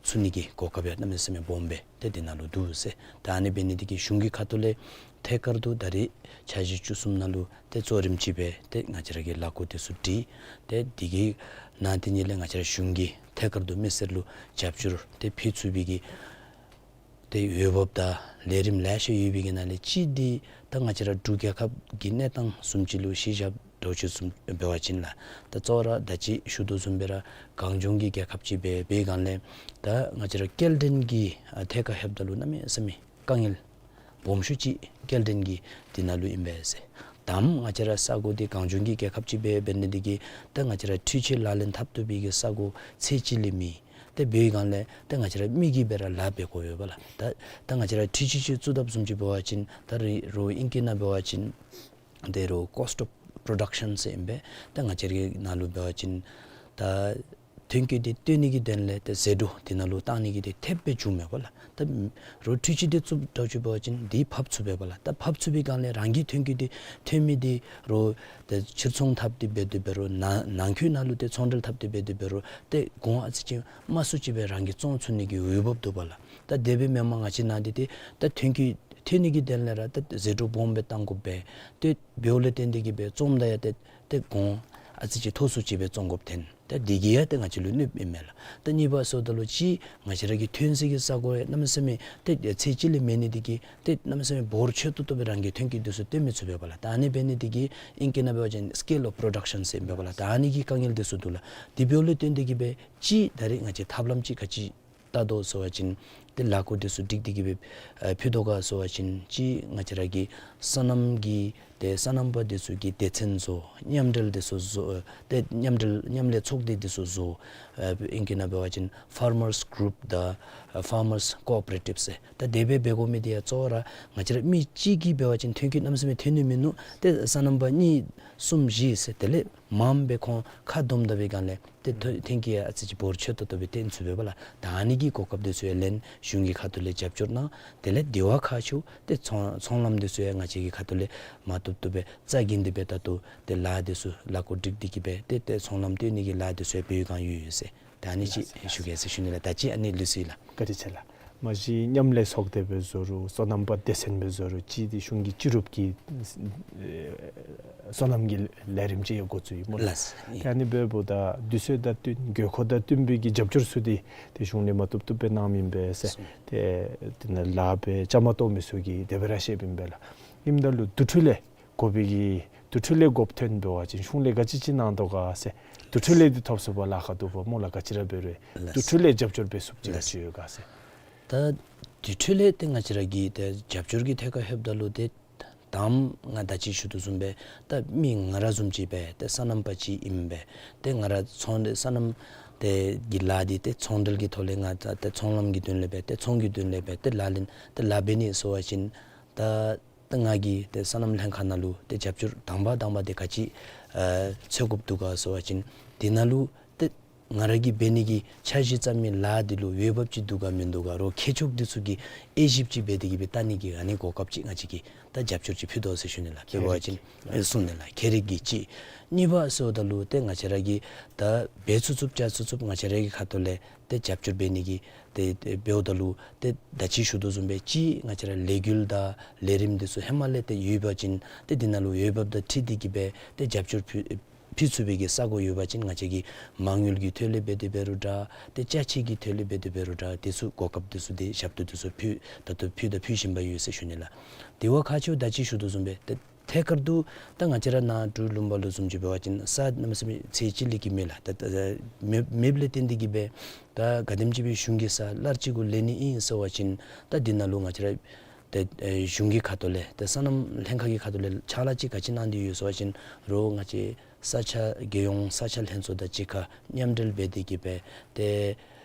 ཚུགས་ནི་གི་གོ་སྐབས་ཡང་གནམ་མེད་ས་མེད་སྦོམ་སྦེ་ཏེ་འདི་ནང་ལུ་འདུག་ཟེར། ད་ཨ་ནི་འབད་ནི་འདི་གིས་གཞུང་གི་ཁ་ཐུག་ལས་ཐད་ཀར་དུ་ད་རིས་འཆར་གཞི་བཅུ་གསུམ་ནང་ལུ་ཏེ་གཙོ་རིམ་ཅིག་སྦེ་ཏེ་ང་བཅས་ར་གི་ལས་འགུལ་དེ་ཚུ་སྒྲིག་ཏེ་འདི་གི་ནང་དེ་ཉིད་ལས་ང་བཅས་ར་གཞུང་གིས་ཐད་ཀར་དུ་མི་སེར་ལུ་རྒྱབ་སྐྱོར་ཏེ་ཕུལ་ཚུགས་པའི་གི་ ཏེ་འོས་འབབ་དང་ལས་རིམ་ལེ་ཤ་ཡོད་པའི་གི་ནང་ལས་གཅིག་འདི་ད་ང་བཅས་ར་འབྲུག་རྒྱལ་ཁབ་ཀྱི་གནས་སྟངས་བཟུམ་ཅིག་ལུ་གཞི་བཞག་འདྲཝ་ཅིག་བཟུམ་འབད་བ་ཅིན་ལགས། ད་གཙོ་བོ་ར་ད་ཅི་ཞུ་དོ་བཟུམ་སྦེ་ར་གངས་ལྗོངས་ཀྱི་རྒྱལ་ཁབ་ཅིག་འབད་བའི་སྒང་ལས་ད་ང་བཅས་ར་སྐྱེལ་འདྲེན་གྱི་ཨ་ཐད་ཁར་ལྷོདཔ་ད་ལུ་གནམ་མེད་ས་མེད་དཀའ་ངལ་སྦོམ་ཤོས་ཅིག་སྐྱེལ་འདྲེན་གྱི་འདི་ནང་ལུ་ཨིན་པས་ཟེར། དང་པ་ང་བཅས་ར་ས་གོ་འདི་གངས་ལྗོངས་ཀྱི་རྒྱལ་ཁབ་ཅིག་འབད་འབད་ནི་འདི་གིས་ད་ང་བཅས་ར་འཕྲུལ་ཆས་ལག་ལེན་འཐབ་བཏུབ་པའི་གི་ས་གོ་ཚད་ཅིག་ལས་མེད། ཏེ་འབད་བའི་སྒང་ལས་ཏེ་ང་བཅས་ར་མི་གིས་སྦེ་ར་ལཱ་འབད་དགོ་ཡོདཔ་ལགས། ད་ད་ང་བཅས་ར་འཕྲུལ་ཆས་ཅིག་བཙུགས་དཔ་བཟུམ་ཅིག་འབད་བ་ཅིན་ད་རུང་རོགས་ཨིང་སྐད་ནང་འབད་བ་ཅིན་ཏེ་རོགས་cost of production ཟེར་ཨིན་པས། ད་ང་བཅས་རའི་ནང་ལུ་འབད་བ་ཅིན་ད་ཐོན་སྐྱེད་འདི་བཏོན་ནི་གི་དོན་ལས་ཏེ་ཟད་འགྲོ་འདི་ནང་ལུ་བཏང་ནི་གི་འདི་ཐེབས་སྦེ་འབྱུངམ་མས་པ་ལགས། ད་རོགས་འཕྲུལ་ཆས་འདི་བཙུགས་འདྲཝ་ཅིག་འབད་བ་ཅིན་འདི་ཕབ་ཚུགས་པས་པ་ལགས། ད་ཕབ་ཚུགས་པའི་སྒང་ལས་རང་གི་ཐོན་སྐྱེད་འདི་ཐོན་མི་འདི་རོགས་ཏེ་ཕྱིར་ཚོང་འཐབ་སྟེ་འབད་དེ་འབད་རུང་ནང་ནང་འཁོད་ནང་ལུ་ཏེ་ཚོང་འབྲེལ་འཐབ་སྟེ་འབད་དེ་འབད་རུང་ཏེ་གོང་ཨ་ཙི་ཅིག་དམའ་སུ་ཅིག་སྦེ་རང་གིས་བཙོང་ཚུགས་ནི་གི་འོས་འབབ་འདུག་པ་ལགས། ད་དེ་སྦེ་མེན་པར་ང་བཅས་ནང་འདི་ཏེ་ད་ཐོན་སྐྱེད་ཐོན་ནི་གི་དོན་ལས་ར་ད་ཟད་འགྲོ་སྦོམ་སྦེ་བཏང་དགོ་པས། ཏེ་འབདཝ་ལས་བརྟེན་ཏེ་གིས་སྦེ་བཙོངམ་ད་ཡང་ཏེ་ཏེ་གོང་ཨ་ཙི་ཅིག་མཐོ་སུ་ཅིག་སྦེ་བཙོང་དགོཔ་ཐོན། ད་འདི་གིས་ཡང་ཏེ་ང་བཅས་ལུ་གནོདཔ་ཨིན་མས་ལགས། ད་གཉིས་པ་ཟེརཝ་ད་ལུ་ཅིག་ང་བཅས་ར་གི་ཐོན་ས་གི་ས་གོ་ཡང་གནམ་མེད་ས་མེད་ཏེ་ཚད་ཅིག་ལས་མེད་ནི་འདི་གིས་ཏེ་གནམ་མེད་ས་མེད་འབོར་ཆེ་ཏོག་ཏོ་སྦེ་རང་གི་ཐོན་སྐྱེད་འདི་ཚུ་བཏོན་མི་ཚུགས་པས་པ་ལགས། ད་ཨ་ནི་འབད་ནི་འདི་གིས་ཨིང་སྐད་ནང་འབད་བ་ཅིན་scale of production ཟེར་ཨིན་པས་པ་ལགས། ད་ཨ་ནི་གི་དཀའ་ངལ་འདི་ཚུ་འདུག་ལགས། དེ་འབདཝ་ལས་བརྟེན་ཏེ་གིས་སྦེ་ཅིག་ད་རེས་ང་བཅས་ཐབས་ལམ་ཅིག་ག་ཅི་བལྟ་དོ་ཟེར་བ་ཅིན་ཏེ་ལཱ་བཀོད་འདི་ཚུ་སྒྲིག་སྟེ་གིས་སྦེ་ཨ་ཕུལ་དོ་ག་ཟེར་བ་ཅིན་ཅིག་ང་བཅས་ར་གི་སོ་ནམ་གྱི་ཏེ་སོ་ནམ་པ་འདི་ཚུ་གི་སྡེ་ཚན་བཟོ། མཉམ་འབྲེལ་འདི་ཚུ་བཟོ། ཨ་ཏེ་མཉམ་འབྲེལ་མཉམ་ལས་ཚོགས་སྡེ་འདི་ཚུ་བཟོ། ཨ་ཨིང་སྐད་ནང་འབད་བ་ཅིན་farmers group དང་ཨ་farmers cooperative ཟེར། ད་དེ་སྦེ་འབད་དགོ་མི་འདི་ཡང་གཙོ་བོ་ར་ང་བཅས་ར་མི་གཅིག་གིས་འབད་བ་ཅིན་ཐོན་སྐྱེད་གནམ་མེད་ས་མེད་ཐོན་ནི་མིན་ནུག། ཏེ་སོ་ནམ་པ་གཉིས་གསུམ་བཞི་ཟེར་དེ་ལས་མངམ་སྦེ་ཁོང་ཁ་བསྡོམས་ད་པའི་སྒང་ལས་ཏེ་ཐོན་ཐོན་སྐྱེད་ཡང་ཨ་ཙི་ཅིག་འབོར་ཆེ་ཏོག་ཏོ་སྦེ་བཏོན་ཚུགས་པས་པ་ལགས། ད་ཨ་ནི་གི་གོ་སྐབས་འདི་ཚུ་ཡང་ལེན་གཞུང་གི་ཁ་ཐུག་ལས་རྒྱབ་སྐྱོར་གནང་། དེ་ལས་དེ་བ་ཁག་ཆེཝ་ཏེ་ཚོང་ཚོང་ལམ་འདི་ཚུ་ཡང་ང་བཅས་ཀྱི་ཁ་ཐུག་ལས་མ་བཏུབ་བཏུབ་སྦེ་རྩ་འགེངས་ཏེ་སྦེ་ད་ལྟོ་ཏེ་ལཱ་འདི་ཚུ་ལཱ་བཀོད་སྒྲིག་སྟེ་གིས་སྦེ་ཏེ་ཏེ་ཚོང་ལམ་བཏོན་ནི་གི་ལཱ་འདི་ཚུ་ཡང་འབད་བའི་སྒང་ཡོད་ཡོད་ཟེར། ད་ཨ་ནི་ཅིག་ཞུ་གེ་ཟེར་ཞུ་ནི་ལགས། ད་ཅི་ཨ་ནི་ལུས་སོ་ཡི་ལགས། བཀའ་དྲིན་ཆེ་ལགས། མ་གཞི་མཉམ་ལས་ཚོགས་སྡེ་སྦེ་བཟོ་རུང་སོ་ནམ་པ་སྡེ་ཚན་སྦེ་བཟོ་རུང་ཅིག་འདི་གཞུང་གི་སྤྱི་རུབ་ཀྱི་ཨེ་སོ་ནམ་གྱི་ལས་རིམ་ཅིག་ཡང་འགོ་བཙུགས་ཡི་སྨོ་ལགས། ལགས། ཏེ་ཨ་ནི་འབདཝ་ད་དུས་ཚོད་དང་བསྟུན་དགོས་མཁོ་དང་བསྟུན་པའི་གི་རྒྱབ་སྐྱོར་ཚུ་འདི་ཏེ་གཞུང་ལས་མ་བཏུབ་བཏུབ་སྦེ་གནང་མི་ཨིན་པས་ཟེར། ཏེ་དེ་ནང་ལཱ་འབད་བཅའ་མར་གཏོགས་མི་ཚུ་གིས་དེ་སྦེ་ར་བཤདཔ་ཨིན་པས་ལགས། ཨིནམ་ད་ལུ་དུས་འཕྲོ་ལས་དགོ་པའི་གི་དུས་འཕྲོ་ལས་དགོཔ་ཐོན་འབད་བ་ཅིན་གཞུང་ལས་ག་ཅི་ཅིག་གནང་དོ་ག་ཟེར། དུས་འཕྲོ་ལས་འདི་ཐོབ་ཚུགས་པར་ལཱ་ཁག་འདུག་པ་སྨོ་ལགས། ག་ཅི་ར་འབད་རུང་ལགས། དུས་འཕྲོ་ལས་རྒྱབ་སྐྱོར་འབད་ཚུགསཔ་ཅིག་ལགས། ག་ཅི་ཡོད་ག་ཟེར། ད་དུས་འཕྲོ་ལས་ཏེ་ང་བཅས་ར་གི་ཏེ་རྒྱབ་སྐྱོར་གྱི་ཐད་ཁར་ལྷོདཔ་ད་ལུ་ཏེ་དང་པ་ང་ད་ཅི་ཞུ་དོ་བཟུམ་སྦེ་ད་མི་ང་ར་བཟུམ་ཅིག་སྦེ་ཏེ་སོ་ནམ་པ་ཅིག་ཨིན་པས། ཏེ་ང་ར་ཚོང་འབྲེལ་སོ་ནམ་ཏེ་གི་ལཱ་འདི་ཏེ་ཚོང་འབྲེལ་གྱི་ཐོག་ལས་ང་ད་ཏེ་ཚོང་ལམ་གྱི་དོན་ལས་སྦེ་ཏེ་ཚོང་གི་དོན་ལས་སྦེ་ཏེ་ལཱ་ལེན་ཏེ་ལཱ་འབད་ནི་ཟེར་བ་ཅིན་ད་ད་ང་གིས་ཏེ་སོ་ནམ་ལྷན་ཁག་ནང་ལུ་ཏེ་རྒྱབ་སྐྱོར་དང་པ་དང་པ་འདི་ག་ཅི་ཨ་འཚོལ་དགོཔ་འདུག་ག་ཟེར་བ་ཅིན་དེ་ནང་ལུ་ཏེ་ང་ར་གིས་འབད་ནི་གི་འཆར་གཞི་བརྩམ་མི་ལཱ་འདི་ལུ་འོས་འབབ་ཅིག་འདུག་ག་མིན་འདུག་ག་རོགས་མཁས་མཆོག་འདི་ཚུ་གིས་དབྱེ་ཞིབ་ཅིག་འབད་དེ་གིས་སྦེ་བལྟ་ནི་གི་ཨ་ནི་གོ་སྐབས་ཅིག་ང་བཅས་ཀྱིས་ད་རྒྱབ་སྐྱོར་ཅིག་ཕུལ་དོ་ཟེར་ཞུ་ནི་ལགས། དེ་འབད་བ་ཅིན་ཨེ་གསུངས་ནི་ལགས། ཁྱད་རིག་གི་ཅིག། གཉིས་པ་ཟེརཝ་ད་ལུ་ཏེ་ང་བཅས་ར་གིས་ད་འབད་ཚུགས་ཚུགསཔ་བཅའ་ཚུགས་ཚུགསཔ་ང་བཅས་ར་གི་ཁ་ཐུག་ལས་ཏེ་རྒྱབ་སྐྱོར་འབད་ནི་གི་ཏེ་ཏེ་འབདཝ་ད་ལུ་ཏེ་ད་ཅི་ཞུ་དོ་བཟུམ་སྦེ་ཅིག་ང་བཅས་ར་ལས་འགུལ་དང་ལས་རིམ་འདི་ཚུ་ཧེ་མ་ལས་ཏེ་ཡོད་པ་ཅིན་ཏེ་འདི་ནང་ལུ་འོས་འབབ་དང་འཁྲིལ་ཏེ་གིས་སྦེ་ཏེ་རྒྱབ་སྐྱོར་ཕུལ་ཕུལ་ཚུགས་པའི་གི་ས་གོ་ཡོད་པ་ཅིན་ང་བཅས་ཀྱིས་མ་དངུལ་གྱི་ཐོག་ལས་འབད་དེ་འབད་རུང་འདྲ་ཏེ་ཅ་ཆས་ཀྱི་ཐོག་ལས་འབད་དེ་འབད་རུང་འདྲ་དེ་ཚུ་གོ་སྐབས་དེ་ཚུ་ཏེ་ཞབས་ཏོག་དེ་ཚུ་ཕུལ་ད་ལྟོ་ཕུལ་དང་ཕུལ་བཞིན་པ་ཡོད་ཟེར་ཞུ་ནི་ལགས། དེ་བ་ཁག་ཆེཝ་ད་ཅི་ཞུ་དོ་བཟུམ་སྦེ་ཏེ་ཐད་ཀར་དུ་ད་ང་བཅས་ར་ནཱ་འབྲུག་ལུང་པ་ལུ་བཟུམ་ཅིག་འབད་བ་ཅིན་ས་གནམ་མེད་ས་མེད་ཚད་ཅིག་ལས་ཀྱི་མེད་ལགས། ད་ད་མེད་མེདཔ་ལས་བརྟེན་ཏེ་གིས་སྦེ་ད་ག་དེམ་ཅིག་སྦེ་གཞུང་གི་ས་གླར་གཅིག་གུ་ལེན་ནི་ཨིན་ཟེར་བ་ཅིན་ད་འདི་ནང་ལུ་ང་བཅས་ར་ཏེ་ཨེ་གཞུང་གི་ཁ་ཐུག་ལས་ཏེ་སོ་ནམ་ལྷན་ཁག་གི་ཁ་ཐུག་ལས་ཕྱག་ལཱ་ཅིག་ག་ཅི་གནང་སྟེ་ཡོད་ཟེར་བ་ཅིན་རོགས་ང་བཅས་ས་ཆ་རྒྱལ་ཡོངས་ས་ཆ་ལྷན་ཚོགས་དང་གཅིག་ཁར་མཉམ་འབྲེལ་འབད་དེ་གིས་སྦེ་ཏེ་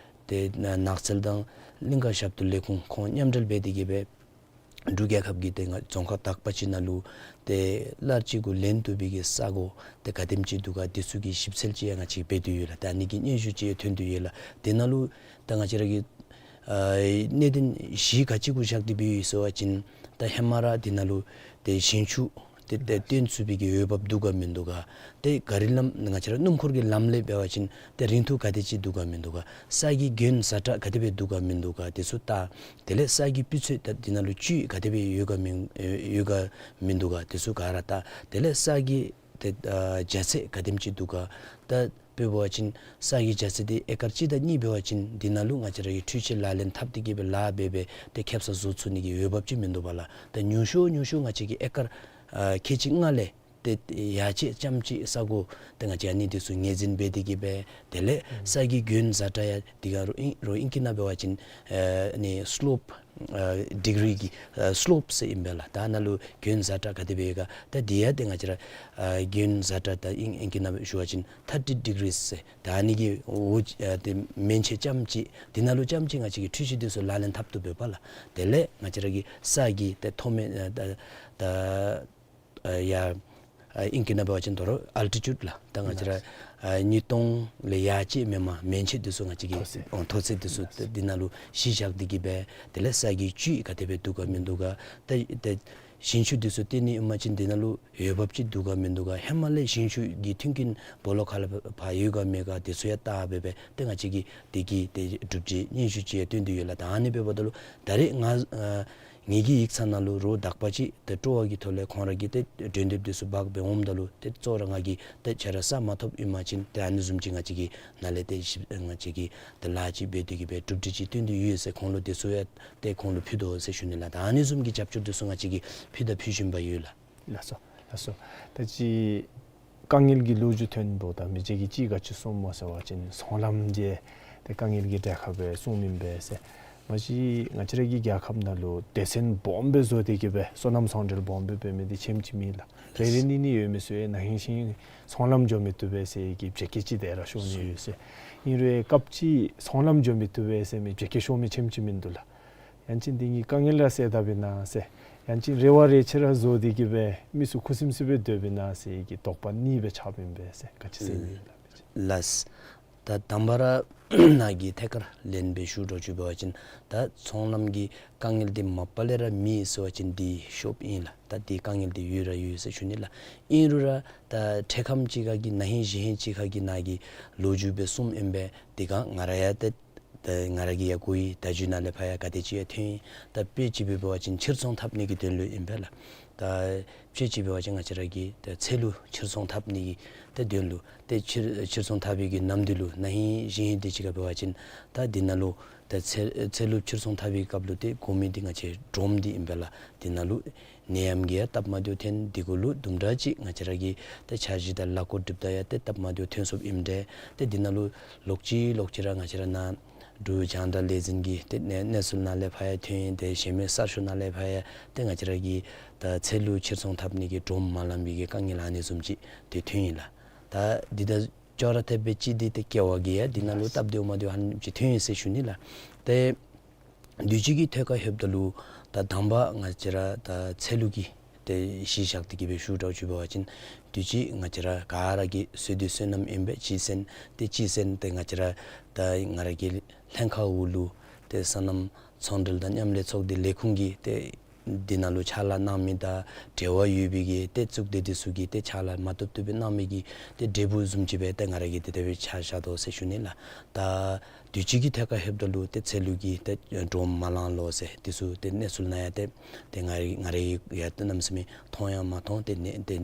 ཏེ་ནགས་ཚལ་དང་གླིང་ཀ་ཞབས་ཏོག་ལས་ཁུངས་ཁོང་མཉམ་འབྲེལ་འབད་དེ་གིས་སྦེ་འབྲུག་རྒྱལ་ཁབ་ཀྱི་ཏེ་ང་རྫོང་ཁག་དག་པ་ཅིག་ནང་ལུ་ཏེ་གླར་གཅིག་གུ་ལེན་བཏུབ་པའི་གི་ས་གོ་ཏེ་ག་དེམ་ཅིག་འདུག་ག་དེ་ཚུ་གི་ཞིབ་འཚོལ་ཅིག་ཡང་ང་བཅས་འབད་དེ་ཡོད་ལགས། ཏེ་ཨ་ནི་གི་སྙན་ཞུ་ཅིག་ཡང་ཐོན་ཏེ་ཡོད་ལགས། དེ་ནང་ལུ་ད་ང་བཅས་ར་གི་ཨ་གནད་དོན་གཞི་ག་ཅི་གུ་བཞག་སྟེ་འབད་ཡོད་ཟེར་བ་ཅིན་ད་ཧེ་མ་ར་འདི་ནང་ལུ་ཏེ་ཞིང་ཆུ་ཏེ་ཏེ་བཏོན་ཚུགས་པའི་གི་འོས་འབབ་འདུག་ག་མིན་འདུག་ག། ཏེ་ག་རི་ལམ་ང་བཅས་ར་སྣུམ་འཁོར་གྱི་ལམ་ལས་འབད་བ་ཅིན་ཏེ་རིན་ཐོག་ག་དེ་ཅིག་འདུག་ག་མིན་འདུག་ག། ས་གི་གྱོན་ཛ་དྲག་ག་དེ་སྦེ་འདུག་ག་མིན་འདུག་ག་དེ་ཚུ་བལྟ། དེ་ལས་ས་གི་སྤུས་ཚད་ད་འདི་ནང་ལུ་བཅུད་ག་དེ་སྦེ་ཡོད་ག་མིན་ཡོད་ག་མིན་འདུག་ག་དེ་ཚུ་ག་ར་བལྟ། དེ་ལས་ས་གི་ཏེ་ཨ་རྒྱ་ཚད་ག་དེམ་ཅིག་འདུག་ག། ད་ དཔེ་འབད་བ་ཅིན་ས་གི་རྒྱ་ཚད་འདི་ཨེ་ཀར་གཅིག་དང་གཉིས་འབད་བ་ཅིན་འདི་ནང་ལུ་ང་བཅས་ར་གིས་འཕྲུལ་ཆས་ལག་ལེན་འཐབ་སྟེ་གི་སྦེ་ལཱ་འབད་སྦེ་ཏེ་ཁེབ་ས་བཟོ་ཚུགས་ནི་གི་འོས་འབབ་ཅིག་མིན་འདུག་པ་ལགས། ད་ཉུང་ཤོས་ཉུང་ཤོས་ང་བཅས་ཀྱིས་ཨེ་ཀར་ཨ་ཁལ་གཅིག་ལྔ་ལས་ཏེ་ཡར་ཅིག་ཙམ་ཅིག་ས་གོ་ཏེ་ང་བཅས་ཨ་ནི་འདི་ཚུ་ངོས་འཛིན་འབད་དེ་གི་སྦེ་དེ་ལས་ཨུམ་ས་གི་གྱོན་བཟའ་སྒྲ་ཡང་འདི་ག་རོགས་ཨིང་རོགས་ཨིང་སྐད་ནང་འབད་བ་ཅིན་ཨ་ནི་སི་ལོབ་ཨ་ཌི་གི་རི་གི་ཨ་སི་ལོབ་ཟེར་ཨིན་པས་ལགས། ད་ནཱ་ལུ་གྱོན་བཟའ་སྒྲ་ག་དེ་སྦེ་ཡོད་ག། ད་འདི་ཡང་ཏེ་ང་བཅས་ར་ཨ་གྱོན་བཟའ་སྒྲ་ད་ཨིང་ཨིང་སྐད་ནང་ཞུ་བ་ཅིན་ཐར་ཊི་ཌི་གི་རིས་ཟེར། ད་ཨ་ནི་གི་འོག་ཨ་ཏེ་མན་ཆད་ཙམ་ཅིག་འདི་ནང་ལུ་ཙམ་ཅིག་ང་བཅས་ཀྱིས་འཕྲུལ་ཆས་འདི་ཚུ་ལག་ལེན་འཐབ་བཏུབ་པས་པ་ལགས། དེ་ལས་ང་བཅས་ར་གི་ས་གི་ཏེ་མཐོ་དམན་ཨ་ད་ད་ཨ་ཡར་ཨ་ཨིང་སྐད་ནང་འབད་བ་ཅིན་དོ་རུང་ཨལ་ཊི་ཊུཌ་ལགས། ད་ང་བཅས་ར་ཨ་གཉིས་སྟོང་ལས་ཡར་ཅིག་མེནམ་མན་ཆད་འདི་ཚུ་ང་བཅས་ཀྱིས་མཐོ་ཚད་ཨོ་མཐོ་ཚད་འདི་ཚུ་ཏེ་འདི་ནང་ལུ་གཞི་བཞག་སྟེ་གི་སྦེ་དེ་ལས་ས་གི་བཅུད་ག་དེ་སྦེ་འདུག་ག་མིན་འདུག་ག། ད་ད་ཞིང་ཆུ་འདི་ཚུ་བཏོན་ནི་ཨིན་པ་ཅིན་འདི་ནང་ལུ་འོས་འབབ་ཅིག་འདུག་ག་མིན་འདུག་ག། ཧེ་མ་ལས་ཞིང་ཆུ་གི་མཐུན་རྐྱེན་སྦོ་ལོགས་ཁ་ལས་ཕར་ཡོད་ག་མེད་ག་འདི་ཚུ་ཡང་བལྟ་སྦེ་སྦེ་ཏེ་ང་བཅས་ཀྱིས་འདི་གི་ཏེ་གྲུབ་འབྲས་སྙན་ཞུ་ཅིག་ཡང་བཏོན་ཏེ་ཡོད་ལགས། ད་ཨ་ནི་འབདཝ་ད་ལུ་ད་རེས་ང་ཨ་ངེ་གི་ཡིག་ཚང་ནང་ལུ་རོགས་དག་པ་ཅིག་ཏེ་སྤྲོ་བ་གི་ཐོག་ལས་ཁོང་ར་གིས་ཏེ་གྲོས་འདེབས་འདི་ཚུ་འབག་སྦེ་འོངམ་ད་ལུ་ཏེ་གཙོ་བོ་ར་ང་གིས་ཏེ་ཁྱེད་ར་ས་མ་ཐོབ་ཨིན་པ་ཅིན་ཏེ་ཨ་ནི་བཟུམ་ཅིག་ང་བཅས་ཀྱིས་ནཱ་ལས་ཏེ་ཞིབ་ང་བཅས་ཀྱིས་ཏེ་ལཱ་ཅིག་འབད་དེ་གི་སྦེ་གྲུབ་འབྲས་ཅིག་བཏོན་ཏེ་ཡོད་ཟེར་ཁོང་ལུ་འདི་ཚུ་ཡང་ཏེ་ཁོང་ལུ་ཕུལ་དོ་ཟེར་ཞུ་ནི་ལགས། ད་ཨ་ནི་བཟུམ་གྱི་རྒྱབ་སྐྱོར་འདི་ཚུ་ང་བཅས་ཀྱིས་ཕུལ་དང་ཕུལ་བཞིན་པ་ཡོད་ལགས། ལགས་སོ་ལགས་སོ། ད་ཅི་དཀའ་ངལ་གྱི་ལོ་རྒྱུས་ཐོན་འདུག། ད་མི་རྗེ་གིས་ཅིག་ག་ཅི་གསུངམ་སྨོ་ཟེར་བ་ཅིན་ཚོང་ལམ་འདི་ཏེ་དཀའ་ངལ་གྱི་གྲལ་ཁར་སྦེ་གསུངམ་ཨིན་པས་ཟེར། མ་གཞི་ང་བཅས་ར་གི་རྒྱལ་ཁབ་ནང་ལུ་སྡེ་ཚན་སྦོམ་སྦེ་བཟོ་སྟེ་གི་སྦེ་སོ་ནམ་ཚོང་འབྲེལ་སྦོམ་སྦེ་འབད་མི་འདི་ཁྱད་མེད་ལགས། རེ་རེ་གཉིས་གཉིས་ཡོད་མི་ཚུ་ཡང་ན་ཧིང་ཤིང་ཚོང་ལམ་འགྱོ་མི་བཏུབ་པས་ཟེར་གྱི་བྱེད་སྐད་ཅིག་དེ་ར་ཤོར་ནི་ཡོད་ཟེར། ཨིན་རུང་སྐབས་ཅིག་ཚོང་ལམ་འགྱོ་མི་བཏུབ་པས་ཟེར་མི་བྱེད་སྐད་ཤོར་མི་ཁྱད་མེད་མིན་འདུག་ལགས། ཡང་ཅིན་འདི་གཉིས་དཀའ་ངལ་ར་སེལ་དཔ་ཨིན་ན་ཟེར། ཡང་ཅིན་རེ་བ་རེ་ཆེ་ར་བཟོ་སྟེ་གི་སྦེ་མི་ཚུ་ཁུ་སིམ་སི་སྦེ་སྡོདཔ་ཨིན་ན་ཟེར་གྱི་དོགས་པ་གཉིས་སྦེ་ཆགསཔ་ཨིན་པས་ཟེར། ག་ཅི་ཟེར་ཨིན་ན་ལགས། ད་དང་པ་ར་ནཱ་གི་ཐད་ཁར་ལན་སྦེ་ཞུ་འདྲཝ་ཅིག་འབད་བ་ཅིན་ད་ཚོང་ལམ་གྱི་དཀའ་ངལ་འདི་མ་པ་ལས་ར་མེད་ཟེར་བ་ཅིན་འདི་ཤོབ་ཨིན་ལགས། ད་འདི་དཀའ་ངལ་འདི་ཡོད་ར་ཡོད་ཟེར་ཞུ་ནི་ལགས། ཨིན་རུང་ར་ད་འཕྲལ་ཁམས་ཅིག་ཁར་གྱི་ན་ཧིང་གཞེས་ཧིང་ཅིག་ཁར་གྱི་ནཱ་གི་ལོ་རྒྱུས་སྦེ་གསུངམ་ཨིན་པས། དེ་སྒང་ང་ར་ཡང་ཏེ་ད་ང་ར་གིས་ཡང་གོ་བའི་བརྡ་བརྒྱུད་ནང་ལས་ཕར་ཡང་ག་དེ་ཅིག་ཡང་ཐོན་ཡི། ད་དཔེ་ཅིག་སྦེ་འབད་བ་ཅིན་ཕྱིར་ཚོང་འཐབ་ནི་གི་དོན་ལུ་ཨིན་པས་ལགས། ད་དཔེ་ཅིག་འབད་བ་ཅིན་ང་བཅས་ར་གི་ད་ཚལ་ལུ་ཕྱིར་ཚོང་འཐབ་ནི་གི་ད་དོན་ལུ་ཏེ་ཕྱིར་ཕྱིར་ཚོང་འཐབ་པའི་གི་ནམ་དུས་ལུ་ན་ཧིང་གཞེས་ཧིང་དེ་ཅིག་ཁར་འབད་བ་ཅིན་ད་འདི་ནང་ལུ་ད་ཚལ་ཚལ་ལུ་ཕྱིར་ཚོང་འཐབ་པའི་སྐབས་ལུ་ཏེ་དགོ་མི་འདི་ང་བཅས་སྒྲོམ་འདི་ཨིན་པས་ལགས། འདི་ནང་ལུ་ནད་ཡམས་ཀྱིས་ཡང་སྟབས་མ་བདེཝ་ཐོན། དེ་གུ་ལུ་དུམ་གྲ་ཅིག་ང་བཅས་ར་གི་ད་འཆར་གཞི་དང་ལཱ་འགོ་སྒྲིགཔ་ད་ཡང་ཏེ་སྟབས་མ་བདེཝ་ཐོན་སོཔ་ཨིནམ་འདྲས། ཏེ་འདི་ནང་ལུ་ལོག་ཅི་ལོག་ཅི་ར་ང་བཅས་ར་ནཱ་འབྲུག་རྒྱང་བསྒྲགས་ལས་འཛིན་གྱི་ཏེ་གནས་གནས་ཚུལ་ནང་ལས་ཕར་ཡང་ཐོན་ཡི། ཏེ་གཞན་མི་གསར་ཤོག་ནང་ལས་ཕར་ཡང་ཏེ་ང་བཅས་ར་གི་ད་ཚལ་ལུ་ཕྱིར་ཚོང་འཐབ་ནི་གི་སྒྲོམ་མ་ལང་པའི་གི་དཀའ་ངལ་ཨ་ནི་བཟུམ་ཅིག་ཏེ་ཐོན་ཡི་ལགས། ད་འདི་དང་ཅོག་ར་འཐདཔ་སྦེ་ཅིག་འདི་ཏེ་ཀེ་བ་གི་ཡང་འདི་ནང་ལུ་སྟབས་བདེཝ་མ་བདེཝ་ཧ་ལམ་ཅིག་ཐོན་ཡི་ཟེར་ཞུ་ནི་ལགས། ཏེ་དུས་ཅི་གི་ཐད་ཁར་ལྷོདཔ་ད་ལུ་ད་དང་པ་ང་བཅས་ར་ད་ཚལ་ལུ་གི་ཏེ་གཞི་བཞག་སྟེ་གི་སྦེ་ཞུ་འདྲཝ་ཅིག་འབད་བ་ཅིན་དུས་ཅི་ང་བཅས་ར་ག་ར་གི་བསོད་བདེ་བསོད་ནམས་ཨིན་པས་གཅེས་གཅན། ཏེ་གཅེས་གཅན་ཏེ་ང་བཅས་ར་ད་ང་ར་གི་ལྷན་ཁག་འོག་ལུ་ཏེ་སོ་ནམ་ཚོང་འབྲེལ་དང་མཉམ་ལས་ཚོགས་སྡེ་ལས་ཁུངས་ཀྱི་ཏེ་འདི་ནང་ལུ་ཕྱག་ལཱ་གནང་མི་དང་འབྲེལ་བ་ཡོད་པའི་གི་ཏེ་གཙུག་སྡེ་འདི་ཚུ་གིས་ཏེ་ཕྱག་ལཱ་མ་བཏུབ་བཏུབ་སྦེ་གནང་མི་གི་ཏེ་འབྲས་བུ་བཟུམ་ཅིག་སྦེ་ཏེ་ང་ར་གིས་ཏེ་དེ་སྦེ་ཆ་བཞག་དོ་ཟེར་ཞུ་ནི་ལགས། ད་དུས་ཅི་གི་ཐད་ཁར་ལྷོདཔ་ད་ལུ་ཏེ་ཚལ་ལུ་གི་ཏེ་སྒྲོམ་མ་ལང་ལོ་ཟེར་འདི་ཚུ་ཏེ་གནས་ཚུལ་ནང་ཡང་ཏེ་ཏེ་ང་ར་ང་ར་གིས་ཡང་ཏེ་གནམ་མེད་ས་མེད་མཐོང་ཡང་མ་མཐོང་། ཏེ་ནི་ཏེ་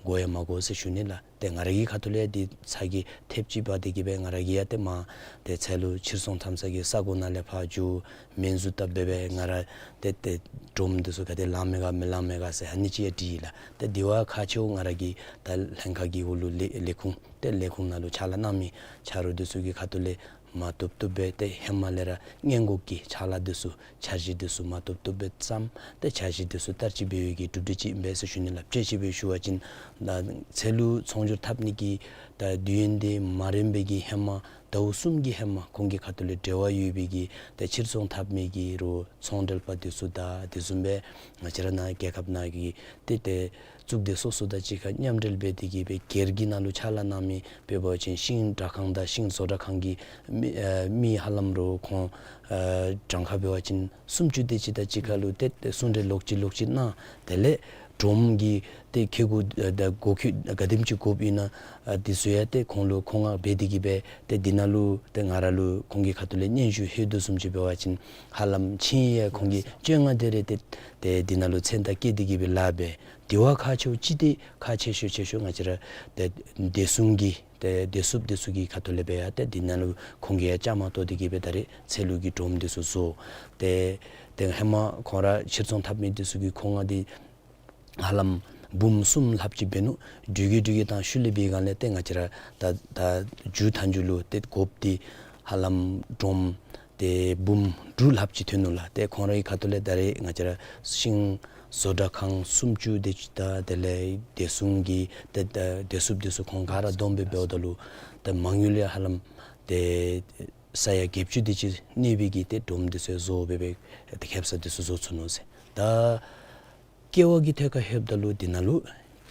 གོ་ཡང་མ་གོ་ཟེར་ཞུ་ནི་ལགས། ཏེ་ང་ར་གི་ཁ་ཐུག་ལས་འདི་ཚ་གྱང་ཐེབས་ཅིག་འབག་སྟེ་གི་སྦེ་ང་ར་གིས་ཡང་ཏེ་མར་ཏེ་ཚལ་ལུ་ཕྱིར་ཚོང་འཐབ་ས་གི་ས་གོ་ནང་ལས་ཕར་འགྱོ་སྨན་ཟུར་བཏབ་སྦེ་སྦེ་ང་ར་ཏེ་ཏེ་སྒྲོམ་འདི་ཚུ་ག་དེ་ལང་མས་ག་མི་ལང་མས་ག་ཟེར་ཨ་ནི་ཅིག་ཡང་དྲིས་ཡི་ལགས། ཏེ་དེ་བ་ཁག་ཆེཝ་ང་ར་གི་ད་ལྷན་ཁག་གི་འོག་ལུ་ལས་ལས་ཁུངས་ཏེ་ལས་ཁུངས་ནང་ལུ་ཕྱག་ལཱ་གནང་མི་ཆ་རོགས་འདི་ཚུ་གི་ཁ་ཐུག་ལས་མ་བཏུབ་བཏུབ་སྦེ་ཏེ་ཧེ་མ་ལས་ར་སྔོན་འགོག་གི་ཕྱག་ལཱ་འདི་ཚུ་འཆར་གཞི་འདི་ཚུ་མ་བཏུབ་བཏུབ་སྦེ་བརྩམས། ཏེ་འཆར་གཞི་འདི་ཚུ་བསྟར་སྤྱོད་འབད་བའི་གི་གྲུབ་འབྲས་ཅིག་ཨིན་པས་ཟེར་ཞུ་ནི་ལགས། དཔྱེ་ཅིག་སྦེ་ཞུ་བ་ཅིན་ད་ཚལ་ལུ་ཚོང་སྒྱུར་འཐབ་ནི་གི་ད་དུས་ཡུན་འདི་མ་རན་པའི་གི་ཧེ་མ་ཟླཝ་གསུམ་གྱི་ཧེ་མ་ཁོང་གི་ཁ་ཐུག་ལས་འབྲེལ་བ་ཡོད་པའི་གི་ཏེ་ཕྱིར་ཚོང་འཐབ་མི་གི་རོགས་ཚོང་འབྲེལ་པ་འདི་ཚུ་དང་དེ་བཟུམ་སྦེ་ང་བཅས་ར་ནཱ་རྒྱལ་ཁབ་ནང་གི་ཏེ་ཏེ་གཙུག་སྡེ་སོ་སོ་དང་གཅིག་ཁར་མཉམ་འབྲེལ་འབད་དེ་གི་སྦེ་སྒེར་གྱི་ནང་ལུ་ཕྱག་ལཱ་གནང་མི་དཔེ་འབད་བ་ཅིན་ཤིང་དྲ་ཁང་དང་ཤིང་བཟོ་གྲྭ་ཁང་གི་མི་ཨ་མི་ཧ་ལམ་རོགས་ཁོང་ཨ་གྲངས་ཁ་འབད་བ་ཅིན་སུམ་ཅུ་དེ་ཅིག་དང་གཅིག་ཁར་ལུ་ཏེ་ཏེ་གསུང་གྲོས་ལོག་ཅི་ལོག་ཅི་གནང་། དེ་ལས་སྒྲོམ་གྱི་ཏེ་ཁེ་གུ་ཨ་ད་གོ་ཁེ་ག་དེམ་ཅིག་དགོཔ་ཨིན་ན་ཨ་འདི་ཚུ་ཡང་ཏེ་ཁོང་ལུ་ཁོང་ང་འབད་དེ་གི་སྦེ་ཏེ་འདི་ནང་ལུ་ཏེ་ང་ར་ལུ་ཁོང་གི་ཁ་ཐུག་ལས་སྙན་ཞུ་ལྷོད་དོ་བཟུམ་ཅིག་འབད་བ་ཅིན་ཧ་ལམ་ཕྱིན་ཡང་ཁོང་གིས་བཅོ་ལྔ་དེ་རེ་ཏེ་ཏེ་འདི་ནང་ལུ་མཚན་རྟགས་བཀོད་དེ་གི་སྦེ་ལཱ་འབད། དེ་བ་ཁག་ཆེཝ་ཅིག་འདི་ཁག་ཆེ་ཤོས་ཆེ་ཤོས་ང་བཅས་ར་ཏེ་བདེ་སྲུང་གི་ཏེ་བདེ་སྲུངཔ་འདི་ཚུ་གི་ཁ་ཐུག་ལས་འབད་ཡང་ཏེ་འདི་ནང་ལུ་ཁོང་གིས་ཡང་བཅའ་མར་གཏོགས་ཏེ་གིས་སྦེ་ད་རེས་ཚལ་ལུ་གི་སྒྲོམ་འདི་ཚུ་བཟོ། ཏེ་ཏེ་ཧེ་མ་ཁོང་ར་ཕྱིར་ཚོང་འཐབ་མི་འདི་ཚུ་གི་མཁོ་མངགས་འདི་ཧ་ལམ་འབུམ་གསུམ་ལྷགཔ་ཅིག་འབད་ནུག། འགྲུལ་སྐྱེལ་འགྲུལ་སྐྱེལ་བཏང་ཤུལ་ལས་འབད་སྒང་ལས་ཏེ་ང་བཅས་ར་ད་ད་མཇུག་མཐའ་མཇུག་ལུ་ཏེ་དགོཔ་འདི་ཧ་ལམ་སྒྲོམ་ཏེ་འབུམ་དྲུག་ལྷགཔ་ཅིག་ཐོན་ནུག་ལགས། ཏེ་ཁོང་རའི་ཁ་ཐུག་ལས་ད་རེས་ང་བཅས་ར་ཤིང་བཟོ་གྲྭ་ཁང་སུམ་ཅུ་དེ་ཅིག་དང་དེ་ལས་བདེ་སྲུང་གི་ཏེ་ད་བདེ་སྲུངཔ་འདི་ཚུ་ཁོང་ག་ར་བསྡོམས་སྦེ་འབདཝ་ད་ལུ་ཏེ་མ་དངུལ་ཡང་ཧ་ལམ་ཏེ་ས་ཡ་བརྒྱད་ཅུ་དེ་ཅིག་གནས་པའི་གི་ཏེ་སྒྲོམ་འདི་ཚུ་བཟོ་སྦེ་སྦེ་ཏེ་ཁེབ་ས་འདི་ཚུ་བཟོ་ཚུགས་ནུག་ཟེར། ད་ཀེ་བ་གི་ཐད་ཁར་ལྷོདཔ་ད་ལུ་འདི་ནང་ལུ་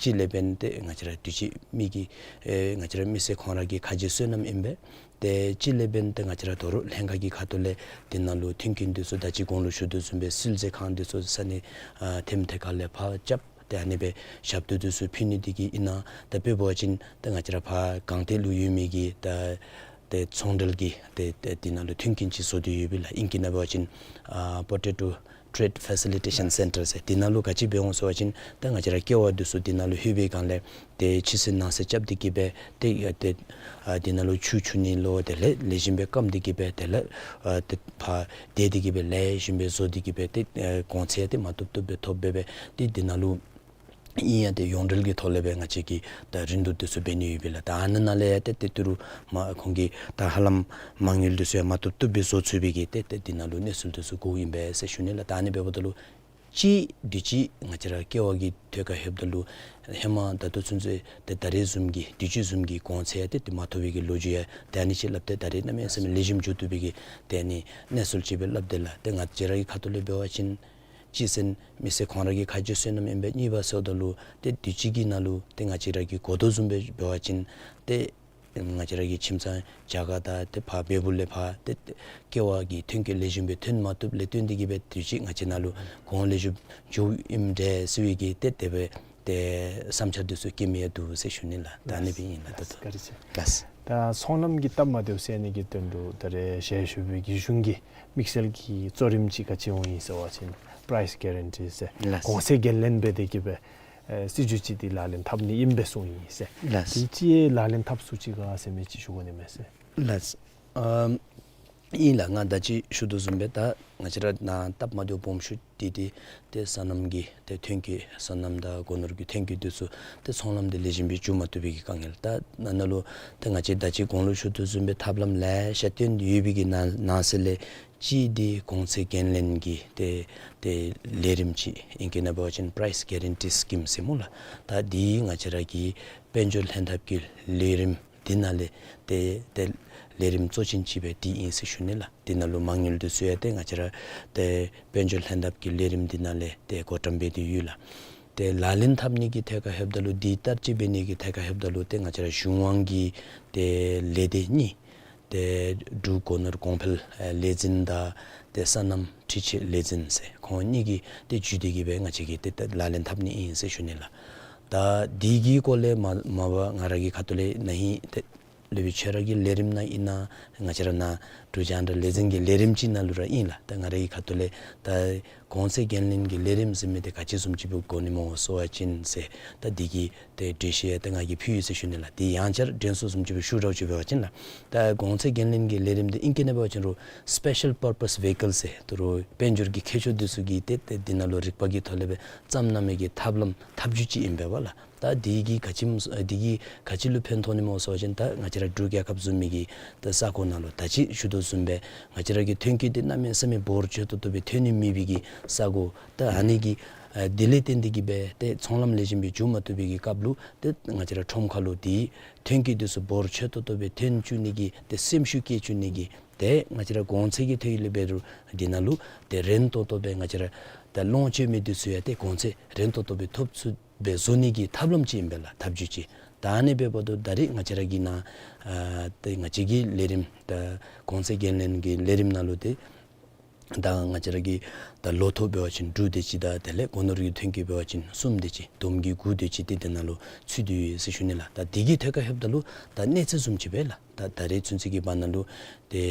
གཅིག་ལས་འབདན་ཏེ་ང་བཅས་ར་དུས་ཅི་མི་གི་ཨེ་ང་བཅས་ར་མི་སེར་ཁོང་ར་གི་ཁ་རྗེ་བསོད་ནམས་ཨིན་པས། ཏེ་གཅིག་ལས་འབདན་ཏེ་ང་བཅས་ར་དོ་རུང་ལྷན་ཁག་གི་ཁ་ཐུག་ལས་འདི་ནང་ལུ་མཐུན་རྐྱེན་འདི་ཚུ་ད་ཅི་གོང་ལུ་ཞུ་དོ་བཟུམ་སྦེ་བསིལ་མཛོད་ཁང་འདི་ཚུ་ས་གནས་ཨ་ཐེམ་ཐད་ཁར་ལས་ཕར་རྐྱབ། ཏེ་ཨ་ནི་སྦེ་ཞབས་ཏོག་འདི་ཚུ་ཕུལ་ནི་འདི་གིས་ཨིན་ན། ད་དཔེ་འབད་བ་ཅིན་ད་ང་བཅས་ར་ཕར་སྒང་སྟེང་ལུ་ཡོད་མི་གི་ད་ཏེ་ཚོང་འབྲེལ་གྱི་ཏེ་ཏེ་འདི་ནང་ལུ་མཐུན་རྐྱེན་ཅིག་བཟོ་སྟེ་ཡོད་པས་ལགས། ཨིང་སྐད་ནང་འབད་བ་ཅིན་ཨ་Potato Trade Facilitation Centre ཟེར། འདི་ནང་ལུ་ག་ཅི་འབད་འོང་ཟེར་བ་ཅིན་ད་ང་བཅས་ར་ཀེ་བ་འདི་ཚུ་འདི་ནང་ལུ་ལྷོད་པའི་སྒང་ལས་ཏེ་ཕྱི་སེལ་ནང་སེལ་རྐྱབ་སྟེ་གིས་སྦེ་ཏེ་ཨ་ཏེ་ཨ་འདི་ནང་ལུ་ཆུ་འཁྱུ་ནི་ལོ་དེ་ལས་ལེགས་ཤོམ་སྦེ་སྐམ་སྟེ་གིས་སྦེ་དེ་ལས་ཨ་ཏེ་ཕར་དེ་སྟེ་གིས་སྦེ་ལེགས་ཤོམ་སྦེ་བཟོ་སྟེ་གིས་སྦེ་ཏེ་ཨ་གོང་ཚད་ཏེ་མ་བཏུབ་བཏུབ་སྦེ་ཐོབ་སྦེ་སྦེ་ཏེ་འདི་ནང་ལུ་ཨིན་ཡང་ཏེ་ཡོངས་འབྲེལ་གྱི་ཐོག་ལས་སྦེ་ང་བཅས་ཀྱིས་ད་རིན་བསྡུར་འདི་ཚུ་འབད་ནི་ཡོད་པས་ལགས། ད་ཨ་ནི་ནང་ལས་ཡང་ཏེ་ཏེ་ཏི་རུ་མ་ཁོང་གིས་ད་ཧ་ལམ་མ་དངུལ་འདི་ཚུ་ཡང་མ་བཏུབ་བཏུབ་སྦེ་བཟོ་ཚུགས་པའི་གི་ཏེ་ཏེ་འདི་ནང་ལུ་གནས་ཚུལ་འདི་ཚུ་གོཝ་ཨིན་པས་ཟེར་ཞུ་ནི་ལགས། ད་ཨ་ནི་འབདཝ་ད་ལུ་གཅིག་དུས་ཅི་ང་བཅས་ར་ཀེ་བ་གི་ཐད་ཁར་ལྷོདཔ་ད་ལུ་ཧེ་མ་ད་ལྟོ་ཚུན་ཚོད་ཏེ་ད་རེས་བཟུམ་གྱི་དུས་ཅི་བཟུམ་གྱི་གོང་ཚད་ཡང་ཏེ་ཏེ་མ་ཐོབ་པའི་གི་ལོ་རྒྱུས་ཡང་ཏེ་ཨ་ནི་ཅིག་སླབ་སྟེ་ད་རེས་གནམ་མེད་ས་མེད་ལེགས་ཤོམ་འགྱོ་བཏུབ་པའི་གི་ཏེ་ཨ་ནི་གནས་ཚུལ་ཅིག་སྦེ་སླབ་དེས་ལགས། ཏེ་ང་བཅས་ར་གི་ཁ་ཐུག་ལས་འབད་བ་ཅིན་གཅིག་ཟེར་མི་སེར་ཁོང་ར་གི་ཁ་རྗེ་བསོད་ནམས་ཨིན་པས། གཉིས་པ་ཟེརཝ་ད་ལུ་ཏེ་དུས་ཅི་གི་ནང་ལུ་ཏེ་ང་བཅས་ར་གིས་གོ་དོ་བཟུམ་སྦེ་འབད་བ་ཅིན་ཏེ་ང་བཅས་ར་གི་ཁྱིམ་ཚང་རྒྱ་གར་དང་ཏེ་ཕར་བལ་པོ་ལས་ཕར་ཏེ་ཀེ་བ་གི་ཐོན་སྐྱེད་ལེགས་ཤོམ་སྦེ་ཐོན་མ་བཏུབ་ལས་བརྟེན་ཏེ་གིས་སྦེ་དུས་ཅི་ང་བཅས་ནང་ལུ་གོང་ལེགས་ཤོམ་འགྱོཝ་ཨིནམ་འདྲས་ཟེར་བའི་གི་ཏེ་དེ་སྦེ་ཏེ་བསམ་འཆར་འདི་ཚུ་བསྐྱེད་མི་ཡང་འདུག་ཟེར་ཞུ་ནི་ལགས། ད་ཨ་ནི་སྦེ་ཨིན་ལགས། ད་ལྟོ་བཀའ་དྲིན་ཆེ། ལགས། ད་ཚོང་ལམ་གྱི་སྟབས་མ་བདེཝ་སེལ་ནི་གི་དོན་ལུ་ད་རེས་ཞལ་བཞུགས་པའི་གི་གཞུང་གི་དམིགས་བསལ་གྱི་གཙོ་རིམ་ཅིག་ག་ཅི་འོང་ཡི་ཟེར་བ་ཅིན་price guarantee ཟེར་ལགས། གོང་ཚད་འགན་ལེན་འབད་དེ་གིས་སྦེ་ཨེ་སྲིད་བྱུས་ཅིག་འདི་ལག་ལེན་འཐབ་ནི་ཨིན་པས་གསུངས་ཡི་ཟེར། ལགས། དེ་ཅིག་ལག་ལེན་འཐབ་ཚུགས་ཅི་ག་ཟེར་མི་ཅིག་ཞུ་དགོ་ནི་མས་ཟེར། ལགས། ཨམ་ཨིན་ལགས། ང་ད་ཅི་ཞུ་དོ་བཟུམ་སྦེ་ད་ང་བཅས་ར་ནཱ་སྟབས་མ་བདེཝ་སྦོམ་ཤོས་འདི་ཏེ་ཏེ་སོ་ནམ་གྱི་ཏེ་ཐོན་སྐྱེད་སོ་ནམ་དང་སྒོ་ནོར་གྱི་ཐོན་སྐྱེད་འདི་ཚུ་ཏེ་ཚོང་ལམ་འདི་ལེགས་ཤོམ་སྦེ་འགྱོ་མ་བཏུབ་པའི་གི་དཀའ་ངལ། ད་ནཱ་ནཱ་ལུ་ཏེ་ང་བཅས་ད་ཅི་གོང་ལུ་ཞུ་དོ་བཟུམ་སྦེ་ཐབས་ལམ་ལེ་ཤ་བཏོན་ཡོད་པའི་གི་ནང་ནང་གསེས་ལས་གཅིག་འདི་གོང་ཚད་འགན་ལེན་གྱི་ཏེ་ཏེ་ལས་རིམ་ཅིག་ཨིང་སྐད་ནང་འབད་བ་ཅིན་price guarantee scheme ཟེར་སྨོ་ལགས། ད་འདི་ང་བཅས་ར་གི་དཔལ་འབྱོར་ལྷན་ཐབས་ཀྱི་ལས་རིམ་འདི་ནང་ལས་ཏེ་ཏེ་ལས་རིམ་གཙོ་ཅན་ཅིག་སྦེ་འདི་ཨིན་ཟེར་ཞུ་ནི་ལགས། འདི་ནང་ལུ་མ་དངུལ་འདི་ཚུ་ཡང་ཏེ་ང་བཅས་ར་ཏེ་དཔལ་འབྱོར་ལྷན་ཐབས་ཀྱི་ལས་རིམ་འདི་ནང་ལས་ཏེ་བགོ་བཀྲམ་འབད་དེ་ཡོད་ལགས། ཏེ་ལག་ལེན་འཐབ་ནི་གི་ཐད་ཁར་ལྷོདཔ་ད་ལུ་འདི་བསྟར་སྤྱོད་འབད་ནི་གི་ཐད་ཁར་ལྷོདཔ་ད་ལུ་ཏེ་ང་བཅས་ར་གཞུང་དབང་གི་ཏེ་ལས་སྡེ་གཉིས་ཏེ་འབྲུག་སྒོ་ནོར་གོང་འཕེལ་ཨེ་ལས་འཛིན་དང་ཏེ་སོ་ནམ་འཕྲུལ་ཆས་ལས་འཛིན་ཟེར་ཁོང་གཉིས་ཀྱིས་ཏེ་བརྒྱུད་དེ་གིས་སྦེ་ང་བཅས་ཀྱིས་ཏེ་ཏེ་ལག་ལེན་འཐབ་ནི་ཨིན་ཟེར་ཞུ་ནི་ལགས། ད་འདི་གི་སྐོར་ལས་མ་མ་པ་ང་ར་གི་ཁ་ཐུག་ལས་ན་ཧིང་ཏེ་སློབ་དཔོན་ཁྱོད་ར་གི་ལས་རིམ་ནང་ཨིན་ན་ང་བཅས་ར་ནཱ་འབྲུག་རྒྱང་བསྒྲགས་ལས་འཛིན་གྱི་ལས་རིམ་ཅིག་ནང་ལུ་ར་ཨིན་ལགས། ད་ང་ར་གི་ཁ་ཐུག་ལས་ད་གོང་ཚད་འགན་ལེན་གྱི་ལས་རིམ་ཟེར་མི་འདི་ག་ཅི་བཟུམ་ཅིག་སྦེ་དགོ་ནི་སྨོ་ཟེར་བ་ཅིན་ཟེར་ད་འདི་གི་ཏེ་འགྲེལ་བཤད་ད་ང་གིས་ཕུལ་ཡི་ཟེར་ཞུ་ནི་ལགས། འདི་ཡང་བསྐྱར་དྲན་གསོ་བཟུམ་ཅིག་སྦེ་ཞུ་ར་ཅིག་འབད་བ་ཅིན་ལགས། ད་གོང་ཚད་འགན་ལེན་གྱི་ལས་རིམ་འདི་ཨིང་སྐད་ནང་འབད་བ་ཅིན་རུང་special purpose vehicle ཟེར་ད་རུང་དཔལ་འབྱོར་གྱི་མཁས་མཆོག་འདི་ཚུ་གིས་ཏེ་ཏེ་འདི་ནང་ལུ་རིག་པ་གི་ཐོག་ལས་སྦེ་བརྩམས་གནང་མི་གི་ཐབས་ལམ་ཐབས་བྱུས་ཅིག་ཨིན་པས་ལགས། ད་འདི་གིས་ག་ཅི་འདི་གིས་ག་ཅི་ལུ་ཕན་ཐོགས་ནི་སྨོ་ཟེར་བ་ཅིན་ད་ང་བཅས་ར་འབྲུག་རྒྱལ་ཁབ་བཟུམ་མའི་གི་ད་ས་གོ་ནང་ལུ་ད་ཅི་ཞུ་དོ་བཟུམ་སྦེ་ང་བཅས་ར་གི་ཐོན་སྐྱེད་འདི་གནམ་མེད་ས་མེད་འབོར་ཆེ་ཏོག་ཏོ་སྦེ་ཐོན་ནི་མེད་པའི་གི་ས་གོ། ད་ཨ་ནི་གི་ཨ་འདི་ལས་བརྟེན་ཏེ་གིས་སྦེ་ཏེ་ཚོང་ལམ་ལེགས་ཤོམ་སྦེ་འགྱོ་མ་བཏུབ་པའི་གི་སྐབས་ལུ་ཏེ་ང་བཅས་ར་ཁྲོམ་ཁ་ལུ་འདི་ཐོན་སྐྱེད་འདི་ཚུ་འབོར་ཆེ་ཏོག་ཏོ་སྦེ་ཐོན་བཅུག་ནི་གི་ཏེ་སེམས་ཤུགས་བསྐྱེད་བཅུག་ནི་གི་ཏེ་ང་བཅས་ར་གོང་ཚད་ཀྱི་ཐད་ལས་འབད་རུང་འདི་ནང་ལུ་ཏེ་རན་ཏོག་ཏོ་སྦེ་ང་བཅས་ར་ད་ལོངས་སྤྱོད་མི་འདི་ཚུ་ཡང་ཏེ་གོང་ཚད་རན་ཏོག་ཏོ་སྦེ་ཐོབ་ཚུགསཔ་སྦེ་བཟོ་ནི་གི་ཐབས་ལམ་ཅིག་ཨིན་པས་ལགས། ཐབས་བྱུས་ཅིག། ད་ཨ་ནི་འབདཝ་ད་ད་རེས་ང་བཅས་ར་གི་ནཱ་ཨ་ཏེ་ང་བཅས་ཀྱི་ལས་རིམ་ད་གོང་ཚད་འགན་ལེན་གྱི་ལས་རིམ་ནང་ལུ་ཏེ་ད་ང་བཅས་ར་གི་ད་ལོ་ཐོག་འབད་བ་ཅིན་དྲུག་དེ་ཅིག་དང་དེ་ལས་སྒོ་ནོར་གྱི་ཐོན་སྐྱེད་འབད་བ་ཅིན་གསུམ་དེ་ཅིག་བསྡོམས་ཀྱིས་དགུ་དེ་ཅིག་ཏེ་འདི་ནང་ལུ་ཚུད་དེ་ཡོད་ཟེར་ཞུ་ནི་ལགས། ད་འདི་གི་ཐད་ཁར་ལྷོདཔ་ད་ལུ་ད་གནས་ཚད་བཟུམ་ཅིག་སྦེ་ལགས། ད་ད་རེས་ཚུན་ཚོད་ཀྱི་བར་ན་ལུ་ཏེ་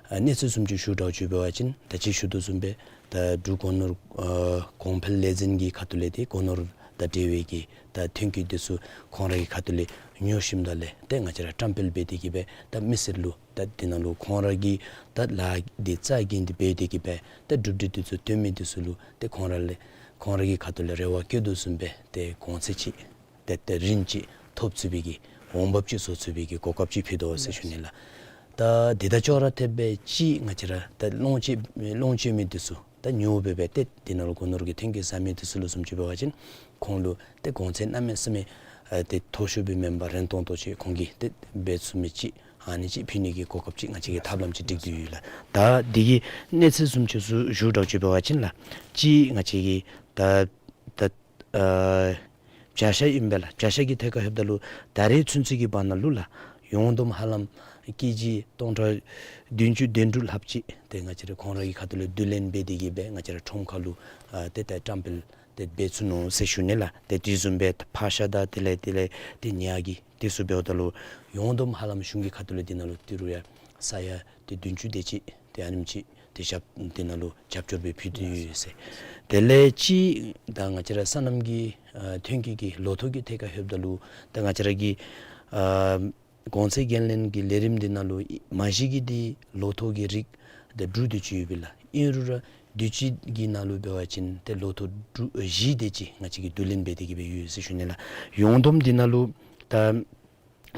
ཨ་གནས་ཚད་བཟུམ་ཅིག་ཞུ་དགོཔ་ཅིག་འབད་བ་ཅིན་ད་ཅི་ཞུ་དོ་བཟུམ་སྦེ་ད་འབྲུག་སྒོ་ནོར་ཨ་གོང་འཕེལ་ལས་འཛིན་གྱི་ཁ་ཐུག་ལས་ཏེ་སྒོ་ནོར་ དང་འབྲེལ་བའི་གི་ད་ཐོན་སྐྱེད་འདི་ཚུ་ཁོང་ར་གི་ཁ་ཐུག་ལས་ཉོ་ཞིནམ་ད་ལས་ཏེ་ང་བཅས་ར་བཀྲམ་སྤེལ་འབད་དེ་གི་སྦེ་ད་མི་སེར་ལུ་ད་འདི་ནང་ལུ་ཁོང་ར་གི་ད་ལཱ་འདི་རྩ་འགེངས་ཏེ་འབད་དེ་གི་སྦེ་ད་གྲུབ་འབྲས་འདི་ཚུ་ཐོན་མི་འདི་ཚུ་ལུ་ཏེ་ཁོང་ར་ལས་ཁོང་ར་གི་ཁ་ཐུག་ལས་རེ་བ་བསྐྱེད་དོ་བཟུམ་སྦེ་ཏེ་གོང་ཚད་ཅིག་ཏེ་ཏེ་རིན་ཅིག་ཐོབ་ཚུགས་པའི་གི་འོང་འབབ་ཅིག་བཟོ་ཚུགས་པའི་གི་གོ་སྐབས་ཅིག་ཕུལ་དོ་ཟེར་ཞུ་ནི་ལགས། ད་འདི་དང་ཅོག་ར་འཐདཔ་སྦེ་ཅིག་ང་བཅས་ར་ད་ལོངས་སྤྱོད་ལོངས་སྤྱོད་མི་འདི་ཚུ་ད་ཉོ་འབད་སྦེ་ཏེ་འདི་ནང་ལུ་སྒོ་ནོར་གྱི་ཐོན་སྐྱེད་བཟའ་མི་འདི་ཚུ་ལུ་བཟུམ་ཅིག་འབད་བ་ཅིན་ཁོང་ལུ་ཏེ་གོང་ཚད་གནམ་མེད་ས་མེད་ཨ་ཏེ་མཐོ་ཤོས་སྦེ་མེན་པར་རན་ཏོང་ཏོ་ཅིག་ཁོང་གིས་ཏེ་འབད་ཚུགས་མི་ཅིག་ཨ་ནི་ཅིག་ཕུལ་ནི་གི་གོ་སྐབས་ཅིག་ང་བཅས་ཀྱིས་ཐབས་ལམ་ཅིག་སྒྲིག་སྟེ་ཡོད་ལགས། ད་འདི་གི་གནས་ཚུལ་བཟུམ་ཅིག་ཞུ་ཞུ་དྲགས་ཅིག་འབད་བ་ཅིན་ལགས། ཅིག་ང་བཅས་ཀྱིས་ད་ད་ཨ་བྱ་ཤ་ཨིན་པས་ལགས། བྱ་ཤ་གི་ཐད་ཁར་ལྷོདཔ་ད་ལུ་ད་རེས་ཚུན་ཚོད་ཀྱི་བར་ན་ལུ་ལགས། ཡོངས་བསྡོམས་ཧ་ལམ་ཀེ་ཇི་སྟོང་ཕྲག་བདུན་ཅུ་དོན་དྲུག་ལྷགཔ་ཅིག་ཏེ་ང་བཅས་ར་ཁོང་ར་གི་ཁ་ཐུག་ལས་བསྡུ་ལེན་འབད་དེ་གི་སྦེ་ང་བཅས་ར་ཁྲོམ་ཁ་ལུ་ཨ་ཏེ་ད་བཀྲམ་སྤེལ་ཏེ་འབད་ཚུགས་ནུག་ཟེར་ཞུ་ནི་ལགས། ཏེ་དེ་བཟུམ་སྦེ་ཕག་ཤ་དང་དེ་ལས་དེ་ལས་ཏེ་ཉ་གི་འདི་ཚུ་འབདཝ་ད་ལུ་ཡོངས་བསྡོམས་ཧ་ལམ་གཞུང་གི་ཁ་ཐུག་ལས་འདི་ནང་ལུ་ཏི་རུ་ཡང་ས་ཡ་ཏེ་བདུན་ཅུ་དེ་ཅིག་ཏེ་ཨ་ནེམ་ཅིག་ཏེ་ཞབས་འདི་ནང་ལུ་རྒྱབ་སྐྱོར་སྦེ་ཕུལ་ཏེ་ཡོད་ཟེར། དེ་ལས་ཅིག་ད་ང་བཅས་ར་སོ་ནམ་གྱི་ཨ་ཐོན་སྐྱེད་ཀྱི་ལོ་ཐོག་གི་ཐད་ཁར་ལྷོདཔ་ད་ལུ་ད་ང་བཅས་ར་གི་ཨ་གོང་ཚད་འགན་ལེན་གྱི་ལས་རིམ་འདི་ནང་ལུ་མ་གཞི་གི་འདི་ལོ་ཐོག་གི་རིགས་ཏེ་དྲུག་དེ་ཅིག་ཡོད་པས་ལགས། ཨིན་རུང་ར་དུས་ཅི་གི་ནང་ལུ་འབད་བ་ཅིན་ཏེ་ལོ་ཐོག་དྲུག་བཞི་དེ་ཅིག་ང་བཅས་ཀྱིས་བསྡུ་ལེན་འབད་དེ་གི་སྦེ་ཡོད་ཟེར་ཞུ་ནི་ལགས། ཡོངས་བསྡོམས་འདི་ནང་ལུ་ད་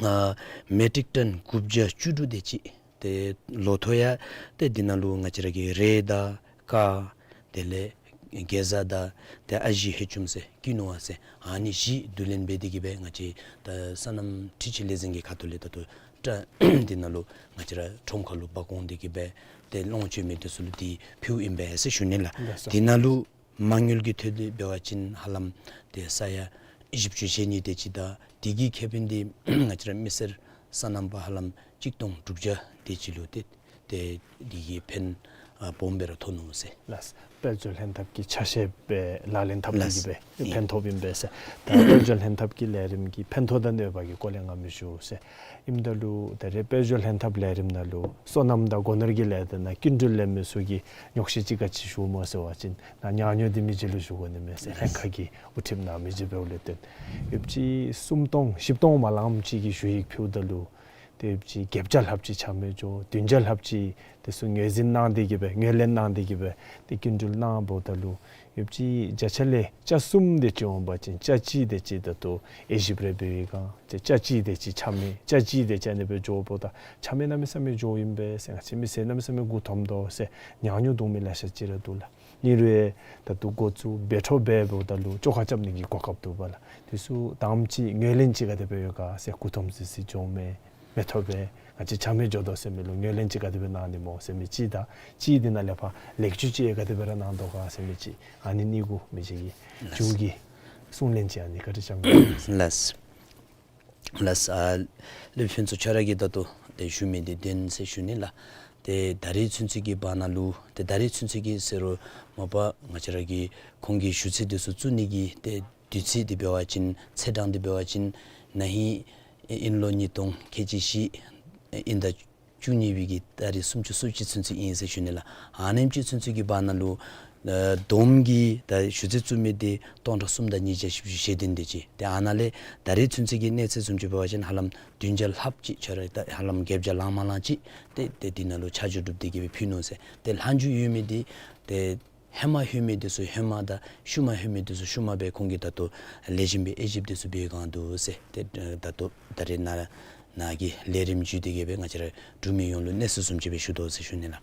ཨ་མེ་ཊིག་ཊོན་དགུ་བརྒྱ་བཅུ་དྲུག་དེ་ཅིག་ཏེ་ལོ་ཐོག་ཡང་ཏེ་འདི་ནང་ལུ་ང་བཅས་ར་གི་རེད་དང་ཀར་དེ་ལས་གེ་ཛ་དང་ཏེ་ཨ་ཞེ་ཧེ་ཆུམ་ཟེར་ཀི་ནུ་བ་ཟེར་ཨ་ནི་བཞི་བསྡུ་ལེན་འབད་དེ་གི་སྦེ་ང་བཅས་ད་སོ་ནམ་འཕྲུལ་ཆས་ལས་འཛིན་གྱི་ཁ་ཐུག་ལས་ད་ལྟོ་ཏེ་འདི་ནང་ལུ་ང་བཅས་ར་ཁྲོམ་ཁ་ལུ་འབག་འོང་སྟེ་གི་སྦེ་ཏེ་ལོངས་སྤྱོད་མི་འདི་ཚུ་ལུ་འདི་ཕུལཝ་ཨིན་པས་ཟེར་ཞུ་ནི་ལགས། ལགས་སོ། འདི་ནང་ལུ་མ་དངུལ་གྱི་ཐད་ལས་འབད་བ་ཅིན་ཧ་ལམ་ཏེ་ས་ཡ་བཞི་བཅུ་ཞེ་གཉིས་དེ་ཅིག་དང་དེ་གི་ཁེ་ཕན་འདི་ང་བཅས་ར་མི་སེར་སོ་ནམ་པ་ཧ་ལམ་གཅིག་སྟོང་དྲུག་བརྒྱ་དེ་ཅིག་ལུ་ཏེ་ཏེ་དེ་གི་ཕན་ཨ་སྦོམ་སྦེ་ར་ཐོབ་ནུག་ཟེར། ལགས། དཔལ་འབྱོར་ལྷན་ཐབས་ཀྱི་ཆ་ཤས་སྦེ་ལག་ལེན་འཐབ་ནི་གི་སྦེ་ལགས། ཨིན། ཕན་ཐོགས་ཨིན་པས་ཟེར། ད་དཔལ་འབྱོར་ལྷན་ཐབས་ཀྱི་ལས་རིམ་གྱི་ཕན་ཐོགས་དང་གནོད་པ་གི་སྐོར་ལས་ང་མི་ཞུ་ཟེར། ཨིནམ་ད་ལུ་ད་རེས་དཔལ་འབྱོར་ལྷན་ཐབས་ལས་རིམ་ནང་ལུ་སོ་ནམ་དང་སྒོ་ནོར་གྱི་ལས་སྡེ་ནང་སྐྱིན་འགྲུལ་ལེན་མི་ཚུ་གིས་ཉོགས་བཤད་ཅིག་ག་ཅི་ཞུཝ་སྨོ་ཟེར་བ་ཅིན་ནཱ་ཉ་ཉོ་སྟེ་མི་རྗེ་ལུ་ཞུ་དགོ་ནི་མས་ཟེར། ལྷན་ཁག་གི་དབུ་ཁྲིདཔ་ནཱ་མི་རྗེ་འབདཝ་ལས་བརྟེན་ཡོདཔ་ཅིག་སུམ་སྟོང་བཞི་སྟོང་མ་ལངམ་ཅིག་གི་ཞུ་ཡིག་ཕུལཝ་ད་ལུ་ཏེ་ཡོདཔ་ཅིག་བརྒྱད་བརྒྱ་ལྷགཔ་ཅིག་ཆ་མེད་འགྱོ། བདུན་བརྒྱ་ལྷགཔ་ཅིག་དེ་ཚུ་ངོས་འཛིན་གནང་སྟེ་གི་སྦེ་ངོས་ལེན་གནང་སྟེ་གི་སྦེ་ཏེ་སྐྱིན་འགྲུལ་གནངམ་ད་ལུ་ཡོདཔ་ཅིག་བརྒྱ་ཆ་ལས་ཆ་གསུམ་དེ་ཅིག་འོང་པ་ཅིན་ཆ་གཅིག་དེ་ཅིག་ད་ལྟོ་དབྱེ་ཞིབ་རེ་འབད་བའི་སྒང་ཏེ་ཆ་གཅིག་དེ་ཅིག་ཆ་མེད། ཆ་གཅིག་དེ་ཅིག་ཨ་ནི་སྦེ་འགྱོཝ་ད་ཆ་མེད་གནམ་མེད་ས་མེད་འགྱོཝ་ཨིན་པས་ཟེར། ང་བཅས་མི་སེར་གནམ་མེད་ས་མེད་མགུ་འཐོམ་དོ་ཟེར། ཉ་ཉོ་འདོད་མི་ལེ་ཤ་ཅིག་ར་འདུག་ལགས། ཨིན་རུང་ད་ལྟོ་འགོ་བཙུགས་འབད་འཕྲོ་འབད་འབདཝ་ད་ལུ་བཅོ་ཁ་རྐྱབ་ནི་གི་གོ་སྐབས་འདུག་པ་ལགས། དེ་ཚུ་དང་པ་ཅིག་ངོས་ལེན་ཅིག་ག་དེ་སྦེ་ཡོད་ག་ཟེར། མགུ་འཐོམ་སི་སི་འགྱོཝ་མས། མི་ཐོབ་པས། ང་བཅས་ཆ་མེད་འགྱོ་དོ་ཟེར་མི་ལུ་ངོས་ལེན་ཅིག་ག་དེ་སྦེ་གནང་ནི་སྨོ་ཟེར་མི་ཅིག་དང་གཅིག་དེ་ནང་ལས་ཕར་ལེགས་བཅོས་ཅིག་ག་དེ་སྦེ་ར་གནང་དོ་ག་ཟེར་མི་ཅིག་ཨ་ནི་གཉིས་གུ་མི་རྗེ་གིས་ལགས། མཇུག་གི་གསུང་ལན་ཅིག་ཨ་ནི་བཀའ་དྲིན་བསྐྱང་གནང་། ལགས། ལགས། ཨ་སློབ་དཔོན་ཕུན་ཚོགས་ཁྱོད་ར་གིས་ད་ལྟོ་ཏེ་ཞུ་མི་འདི་བདེན་ཟེར་ཞུ་ནི་ལགས། ཏེ་ད་རེས་ཚུན་ཚོད་ཀྱི་བར་ན་ལུ་ཏེ་ད་རེས་ཚུན་ཚོད་ཀྱི་ཟེར་རུང་མ་པ་ང་བཅས་ར་གི་ཁོང་གི་ཞུ་ཚིག་འདི་ཚུ་བཙུགས་ནི་གི་ཏེ་དུས་ཚོད་འདི་འབད་བ་ཅིན་ཚེས་གྲངས་འདི་འབད་བ་ཅིན་ན་ཧིང་དབྱིན་ལོ་ཉིས་སྟོང་ཁལ་གཅིག་བཞི་དབྱིན་ཟླ་བཅུ་གཉིས་པའི་གི་ཏ་རིག་སུམ་ཅུ་སོ་གཅིག་ཚུན་ཚོད་ཨིན་ཟེར་ཞུ་ནི་ལགས། ཨ་ནེམ་ཅིག་ཚུན་ཚོད་ཀྱི་བར་ན་ལུ་ཨ་བསྡོམས་ཀྱིས་ད་ཞུ་ཚིག་བཙུགས་མི་འདི་སྟོང་ཕྲག་གསུམ་དང་ཉིས་བརྒྱ་བཞི་བཅུ་ཞེ་བདུན་དེ་ཅིག། ཏེ་ཨ་ནཱ་ལས་ད་རེས་ཚུན་ཚོད་ཀྱི་གནས་ཚད་བཟུམ་ཅིག་འབད་བ་ཅིན་ཧ་ལམ་བདུན་བརྒྱ་ལྷགཔ་ཅིག་ཆ་ར་ད་ཧ་ལམ་བརྒྱད་བརྒྱ་ལང་མ་ལང་ཅིག་ཏེ་ཏེ་འདི་ནང་ལུ་ཆ་འཇོག་གྲུབ་སྟེ་གི་སྦེ་ཕུལ་ནུག་ཟེར། ཏེ་ལྷག་མཇུག་ཡོད་མི་འདི་ཏེ་ཧེ་མ་ལྷོད་མི་འདི་ཚུ་ཧེ་མ་དང་ཤུལ་མ་ལྷོད་མི་འདི་ཚུ་ཤུལ་མ་སྦེ་ཁོང་གིས་ད་ལྟོ་ལེགས་ཤོམ་སྦེ་དབྱེ་ཞིབ་འདི་ཚུ་འབད་བའི་སྒང་འདུག་ཟེར། ཏེ་ད་ལྟོ་ད་རེས་ནཱ་ནཱ་གི་ལས་རིམ་བརྒྱུད་དེ་གི་སྦེ་ང་བཅས་ར་འབྲུག་མི་ཡོངས་ལུ་གནས་ཚུལ་བཟུམ་ཅིག་སྦེ་ཞུ་དོ་ཟེར་ཞུ་ནི་ལགས།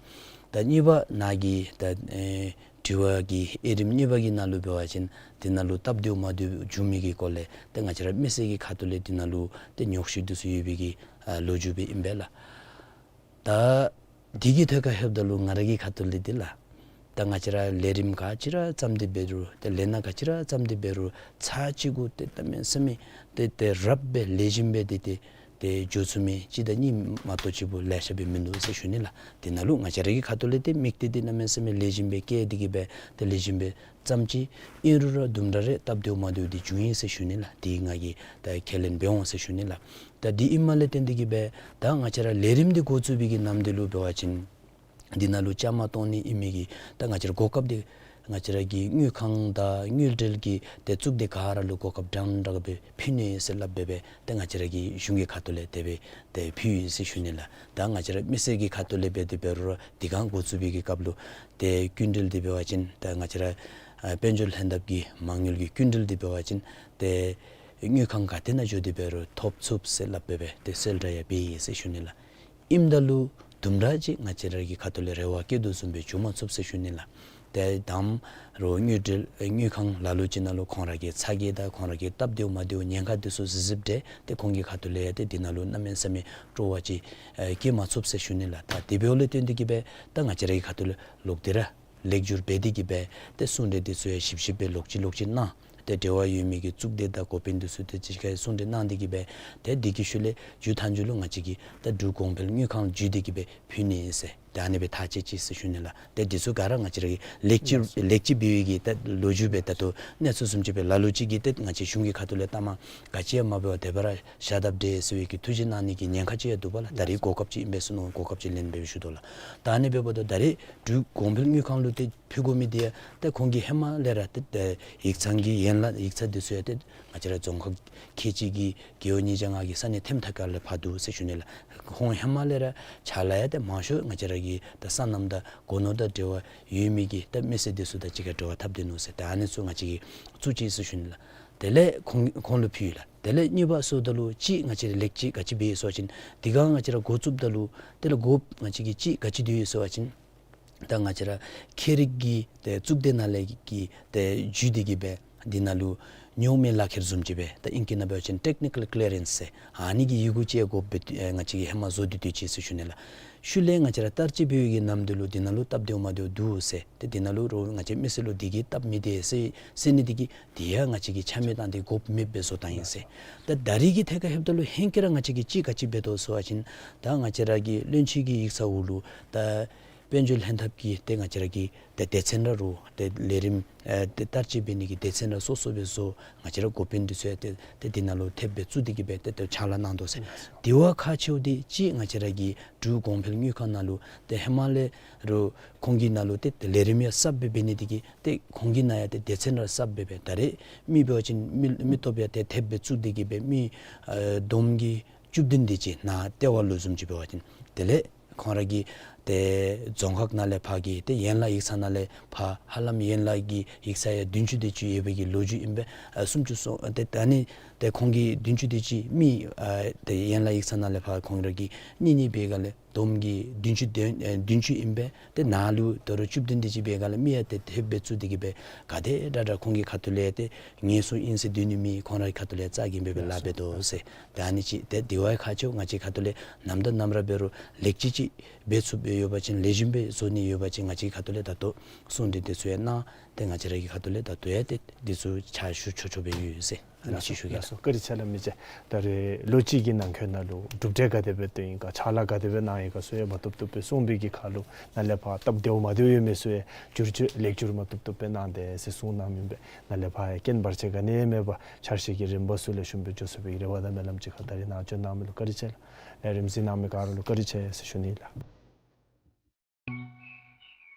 ད་གཉིས་པ་ནཱ་གི་ད་ཨེ་དྲི་བ་གི་དབྱེ་རིམ་གཉིས་པ་གི་ནང་ལུ་འབད་བ་ཅིན་འདི་ནང་ལུ་སྟབས་བདེཝ་མ་བདེཝ་བྱུང་མི་གི་སྐོར་ལས་ཏེ་ང་བཅས་ར་མི་སེར་གྱི་ཁ་ཐུག་ལས་འདི་ནང་ལུ་ཏེ་ཉོགས་བཤད་འདི་ཚུ་ཡོད་པའི་གི་ཨ་ལོ་རྒྱུས་སྦེ་ཨིན་པས་ལགས། ད་འདི་གི་ཐད་ཁར་ལྷོདཔ་ད་ལུ་ང་ར་གི་ཁ་ཐུག་ལས་འདི་ལགས། ད་ང་བཅས་ར་ལས་རིམ་ག་ཅི་ར་བརྩམས་ཏེ་འབད་རུང་ཏེ་ལས་སྣ་ག་ཅི་ར་བརྩམས་ཏེ་འབད་རུང་ཚར་གཅིག་གུ་ཏེ་གནམ་མེད་ས་མེད་ཏེ་ཏེ་རབ་སྦེ་ལེགས་ཤོམ་སྦེ་ཏེ་ཏེ་ཏེ་འགྱོ་ཚུགས་མི་གཅིག་དང་གཉིས་མ་གཏོགས་ཅིག་པོ་ལེ་ཤ་སྦེ་མིན་འདུག་ཟེར་ཞུ་ནི་ལགས། འདི་ནང་ལུ་ང་བཅས་ར་གི་ཁ་ཐུག་ལས་ཏེ་དམིགས་གཏད་འདི་གནམ་མེད་ས་མེད་ལེགས་ཤོམ་སྦེ་བསྐྱེད་དེ་གི་སྦེ་ཏེ་ལེགས་ཤོམ་སྦེ་བརྩམས་ཅི། ཨིན་རུང་ར་དུམ་གྲ་རེ་སྟབས་བདེཝ་མ་བདེཝ་འདི་བྱུང་ཡི་ཟེར་ཞུ་ནི་ལགས། འདི་ང་གིས་ད་ཁས་ལེན་འབད་འོང་ཟེར་ཞུ་ནི་ལགས། ད་འདི་ཨིནམ་ལས་བརྟེན་ཏེ་གི་སྦེ་ད་ང་བཅས་ར་ལས་རིམ་འདི་འགོ་བཙུགས་པའི་གི་ནམ་དུས་ལུ་འབད་བ་ཅིན་འདི་ནང་ལུ་བཅའ་མར་གཏོགས་ནི་ཨིན་མི་གི་ད་ང་བཅས་ར་གོ་སྐབས་འདི་ ང་བཅས་ར་གི་དངུལ་ཁང་དང་དངུལ་འབྲེལ་གྱི་ཏེ་གཙུག་སྡེ་ག་ར་ལུ་གོ་སྐབས་འདྲན་འདྲ་སྦེ་ཕུལ་ནི་ཟེར་སླབ་སྦེ་སྦེ་ཏེ་ང་བཅས་ར་གིས་གཞུང་གི་ཁ་ཐུག་ལས་དེ་སྦེ་ཏེ་ཕུལ་ཡི་ཟེར་ཞུ་ནི་ལགས། ད་ང་བཅས་ར་མི་སེར་གྱི་ཁ་ཐུག་ལས་འབད་དེ་འབད་རུང་ར་དེ་སྒང་འགོ་བཙུགས་པའི་གི་སྐབས་ལུ་ཏེ་སྐྱིན་འགྲུལ་འདི་འབད་བ་ཅིན་ད་ང་བཅས་ར་ཨ་དཔལ་འབྱོར་ལྷན་ཐབས་ཀྱི་མ་དངུལ་གྱི་སྐྱིན་འགྲུལ་འདི་འབད་བ་ཅིན་ཏེ་དངུལ་ཁང་ག་ཏེ་ནང་འགྱོ་སྟེ་འབད་རུང་ཐོབ་ཚུགས་ཟེར་སླབ་སྦེ་སྦེ་ཏེ་གསལ་བསྒྲགས་ཡང་འབད་ཡི་ཟེར་ཞུ་ནི་ལགས། ཨིནམ་ད་ལུ་དུམ་གྲ་ཅིག་ང་བཅས་ར་གི་ཁ་ཐུག་ལས་རེ་བ་བསྐྱེད་དོ་བཟུམ་སྦེ་འགྱོ་མ་ཚུགས་ཟེར་ཞུ་ནི་ལགས། ཏེ་དང་རུང་དངུལ་འབྲེལ་དངུལ་ཁང་ལ་ལུ་ཅིག་ནང་ལུ་ཁོང་ར་གི་ཚ་གྱང་དང་ཁོང་ར་གི་སྟབས་བདེཝ་མ་བདེཝ་ཉེན་ཁ་འདི་ཚུ་གཟིགས་གཟིགསཔ་འདྲས་ཏེ་ཁོང་གི་ཁ་ཐུག་ལས་ཏེ་འདི་ནང་ལུ་གནམ་མེད་ས་མེད་སྤྲོ་བ་ཅིག་ཨེ་སྐྱེ་མ་ཚུགས་ཟེར་ཞུ་ནི་ལགས། ད་དེ་འབདཝ་ལས་བརྟེན་ཏེ་གིས་སྦེ་ད་ང་བཅས་ར་གི་ཁ་ཐུག་ལས་ལོག་སྟེ་ར་ལེགས་བསྒྱུར་འབད་དེ་གིས་སྦེ་ཏེ་གསུང་གྲོས་འདི་ཚུ་ཡང་ཞིབ་ཞིབ་སྦེ་ལོག་ཅི་ལོག་ཅི་གནང་། ཏེ་འབྲེལ་བ་ཡོད་མི་གི་གཙུག་སྡེ་དང་འགོ་དཔོན་འདི་ཚུ་ཏེ་གཅིག་ཁར་གསུང་གྲོས་གནང་སྟེ་གིས་སྦེ་ཏེ་འདི་གི་ཤུལ་ལས་མཇུག་མཐའ་མཇུག་ལུ་ང་བཅས་ཀྱིས་ད་འབྲུག་གོང་འཕེལ་དངུལ་ཁང་བརྒྱུད་དེ་གིས་སྦེ་ཕུལ་ནི་ཨིན་ཟེར་ཏེ་ཨ་ནི་སྦེ་ཐག་བཅད་ཅི་ཟེར་ཞུ་ནི་ལགས། ཏེ་འདི་ཚུ་ག་ར་ང་བཅས་ར་གི་ལེགས་བཅོས་ལེགས་བཅོས་འབད་བའི་གི་ད་ལོ་རྒྱུས་སྦེ་ད་ལྟོ་གནས་ཚུལ་བཟུམ་ཅིག་སྦེ་ལ་ལུ་ཅིག་གིས་ཏེ་ང་བཅས་གཞུང་གི་ཁ་ཐུག་ལས་ལྟ་མ་ག་ཅི་ཡང་མ་འབད་བར་དེ་སྦེ་ར་བཞག་དཔ་འདྲས་ཟེར་བའི་གི་ཐུགས་རྗེ་གནང་ནི་གི་ཉེན་ཁ་ཅིག་ཡང་འདུག་པ་ལགས། ད་རེས་གོ་སྐབས་ཅིག་ཨིན་པས་ཟེར་མནོ་གོ་སྐབས་ཅིག་ལེན་སྦེ་ཞུ་དོ་ལགས། ད་ཨ་ནི་འབདཝ་ད་ད་རེས་འབྲུག་གོང་འཕེལ་དངུལ་ཁང་ལུ་ཏེ་ཕུལ་དགོ་མི་འདི་ཡང་ཏེ་ཁོང་གིས་ཧེ་མ་ལས་ར་ཏེ་ཏེ་ཡིག་ཚང་གི་ཡན་ལག་ཡིག་ཚང་འདི་ཚུ་ཡང་ཏེ་ང་བཅས་ར་རྫོང་ཁག་ཁལ་གཅིག་གི་རྒེད་འོག་ཉིས་བརྒྱ་ལྔ་གི་ས་གནས་ཐེམ་ཐག་ཁ་ལས་ཕར་འདུག་ཟེར་ཞུ་ནི་ལགས། ཁོང་ཧེ་མ་ལས་ར་ཕྱག་ལཱ་ཡང་ཏེ་མང་ཤོས་ང་བཅས་ར་གི་ད་སོ་ནམ་དང་སྒོ་ནོར་དང་འབྲེལ་བ་ཡོད་མི་གི་ད་མི་སེར་འདི་ཚུ་དང་གཅིག་ཁར་འབྲེལ་བ་འཐབ་སྡོད་ནུག་ཟེར། ད་ཨ་ནི་ཚུ་ང་བཅས་ཀྱིས་བཙུགས་ཅི་ཟེར་ཞུ་ནི་ལགས། དེ་ལས་ཁོང་ཁོང་ལུ་ཕུལ་ཡི་ལགས། དེ་ལས་གཉིས་པ་ཟེརཝ་ད་ལུ་ཅིག་ང་བཅས་ར་ལེགས་བཅོས་ག་ཅི་འབད་ཡི་ཟེར་བ་ཅིན་དེ་སྒང་ང་བཅས་ར་འགོ་བཙུགསཔ་ད་ལུ་དེ་ལས་འགོ་ང་བཅས་ཀྱིས་ཅིག་ག་ཅི་འདུག་ཡི་ཟེར་བ་ཅིན་ད་ང་བཅས་ར་ཁྱད་རིག་གི་ཏེ་གཙུག་སྡེ་ནང་ལས་ཀྱི་ཏེ་བརྒྱུད་དེ་གིས་སྦེ་འདི་ནང་ལུ་ཉོག་མེད་ལག་ཁྱེར་བཟུམ་ཅིག་སྦེ་ད་ཨིང་སྐད་ནང་འབད་བ་ཅིན་ཊེཀ་ནི་ཀཱལ་ཀི་ལི་ཡ་རེནསི་ཟེར་ཨ་ནི་གི་ཡི་གུ་ཅིག་དགོཔ་སྦེ་ཨེ་ང་བཅས་ཀྱིས་ཧེ་མ་བཟོ་སྟེ་སྡོད་ཅི་ཟེར་ཞུ་ནི་ལགས། ཤུལ་ལས་ང་བཅས་ར་བསྟར་སྤྱོད་འབད་བའི་གི་ནམ་དུས་ལུ་འདི་ནང་ལུ་སྟབས་བདེཝ་མ་བདེཝ་འདུག་ཟེར་ཏེ་འདི་ནང་ལུ་རོགས་ང་བཅས་མི་སེར་ལུ་འདི་གིས་སྟབས་མི་བདེ་ཟེར་ཟེར་ནི་འདི་གིས་དེ་ཡང་ང་བཅས་ཀྱིས་ཆ་མེད་བཏང་སྟེ་དགོཔ་མེདཔ་སྦེ་བཟོ་བཏང་ཡི་ཟེར། ད་ད་རེས་ཀྱི་ཐད་ཁར་ལྷོདཔ་ད་ལུ་ཧེང་སྐལ་ར་ང་བཅས་ཀྱིས་ཅིག་ག་ཅི་འབད་དོ་ཟེར་བ་ཅིན་ད་ང་བཅས་ར་གི་བློན་ཆེན་གྱི་ཡིག་ཚང་འོག་ལུ་ད་དཔལ་འབྱོར་ལྷན་ཐབས་ཀྱི་ཏེ་ང་བཅས་ར་གི་ཏེ་སྡེ་ཚན་ར་རོགས་ཏེ་ལས་རིམ་ཨེ་ཏེ་བསྟར་སྤྱོད་འབད་ནི་གི་སྡེ་ཚན་ར་སོ་སོ་སྦེ་བཟོ། ང་བཅས་ར་འགོ་དཔོན་འདི་ཚུ་ཡང་ཏེ་ཏེ་འདི་ནང་ལུ་ཐེབས་སྦེ་བཙུགས་ཏེ་གིས་སྦེ་ཏེ་ཏེ་ཕྱག་ལཱ་གནང་དོ་ཟེར། དེ་བ་ཁག་ཆེཝ་འདི་ཅིག་ང་བཅས་ར་གི་འབྲུག་གོང་འཕེལ་དངུལ་ཁང་ནང་ལུ་ཏེ་ཧེ་མ་ལས་རོགས་ཁོང་གི་ནང་ལུ་ཏེ་ཏེ་ལས་རིམ་ཡང་གསརཔ་སྦེ་འབད་ནི་འདི་གིས་ཏེ་ཁོང་གི་ནང་ཡང་ཏེ་སྡེ་ཚན་ར་གསརཔ་སྦེ་སྦེ་ད་རེས་མི་འབད་བ་ཅིན་མི་མི་སྟོབས་ཡང་ཏེ་ཐེབས་སྦེ་བཙུགས་ཏེ་གིས་སྦེ་མི་ཨེ་བསྡོམས་ཀྱིས་བཅུ་བདུན་དེ་ཅིག་ནཱ་ལྟེ་བ་ལུ་བཟུམ་ཅིག་འབད་བ་ཅིན་དེ་ལས་ཁོང་ར་གི་ཏེ་རྫོང་ཁག་ནང་ལས་ཕར་གྱི་ཏེ་ཡན་ལག་ཡིག་ཚང་ནང་ལས་ཕར་ཧ་ལམ་ཡན་ལག་གི་ཡིག་ཚང་ཡང་བདུན་ཅུ་དེ་ཅིག་ཡོད་པའི་གི་ལོ་རྒྱུས་ཨིན་པས། ཨ་སུམ་ཅུ་སོ་ཏེ་ད་ནི་ཏེ་ཁོང་གི་བདུན་ཅུ་དེ་ཅིག་མི་ཨ་ཏེ་ཡན་ལག་ཡིག་ཚང་ནང་ལས་ཕར་ཁོང་ར་གི་གཉིས་གཉིས་འབད་སྒང་ལས་བསྡོམས་ཀྱིས་བདུན་ཅུ་དེ་ཨེ་བདུན་ཅུ་ཨིན་པས། ཏེ་ནཱ་ལུ་ད་རུང་བཅུ་བདུན་དེ་ཅིག་འབད་སྒང་ལས་མི་ཡང་ཏེ་ཐེབས་སྦེ་བཙུགས་ཏེ་གིས་སྦེ་ག་དེ་དྲག་དྲག་ཁོང་གི་ཁ་ཐུག་ལས་ཏེ་ངལ་གསོ་ཨིན་ཟེར་སྡོད་ནི་མེད། ཁོང་ར་གི་ཁ་ཐུག་ལས་རྩ་འགེངས་སྦེ་སྦེ་ལཱ་འབད་དོ་ཟེར། ད་ཨ་ནི་ཅིག་ཏེ་དེ་བ་ཁག་ཆེཝ་ང་བཅས་ཁ་ཐུག་ལས་ནམ་དང་ནམ་ར་འབད་རུང་ལེགས་བཅོས་ཅིག་འབད་ཚུགསཔ་སྦེ་ཡོད་པ་ཅིན་ལེགས་ཤོམ་སྦེ་བཟོ་ནི་ཡོད་པ་ཅིན་ང་བཅས་ཁ་ཐུག་ལས་ད་ལྟོ་གསུང་གྲོས་འདི་ཚུ་ཡང་གནང་། ཏེ་ང་བཅས་ར་གི་ཁ་ཐུག་ལས་ད་ལྟོ་ཡང་ཏེ་འདི་ཚུ་ཕྱག་ཞུ་ཆོག་ཆོག་སྦེ་ཡོད་ཟེར་ཨ་ནི་ཅིག་ཞུ་གེ་ལགས། ལགས་སོ། བཀའ་དྲིན་ཆེ་ལགས། མི་རྗེ་ད་རེས་ལོ་གཅིག་གི་ནང་འཁོད་ནང་ལུ་གྲུབ་འབྲས་ག་དེ་སྦེ་ཐོན་ཡི་ག་ཕྱག་ལཱ་ག་དེ་སྦེ་གནང་ཡི་ག་ཚུ་ཡང་མ་བཏུབ་བཏུབ་སྦེ་གསུངས་པའི་གི་ཁར་ལུ་ནཱ་ལས་ཕར་སྟབས་བདེཝ་མ་བདེཝ་ཡོད་མི་ཚུ་ཡང་བསྒྱུར་བཅོས་ལེགས་བསྒྱུར་མ་བཏུབ་བཏུབ་སྦེ་གནང་དེས་ཟེར་གསུངས་གནངམ་ཨིན་པས། ནཱ་ལས་ཕར་ཡང་རྐྱེན་བར་ཆད་ག་ནི་ཡང་མེད་པར་འཆར་གཞི་གི་རིམ་པ་ཚུ་ལེགས་ཤོམ་སྦེ་འགྱོ་ཚུགས་པའི་རེ་བ་དང་སྨོན་ལམ་ཅིག་ཁར་ད་རེས་ནཱ་བྱོན་གནང་མི་ལུ་བཀའ་དྲིན་ཆེ་ལགས། ལས་རིམ་གཟིགས་གནང་མི་ག་ར་ལུ་བཀའ་དྲིན་ཆེ་ཟེར་ཞུ་ནི་ལགས།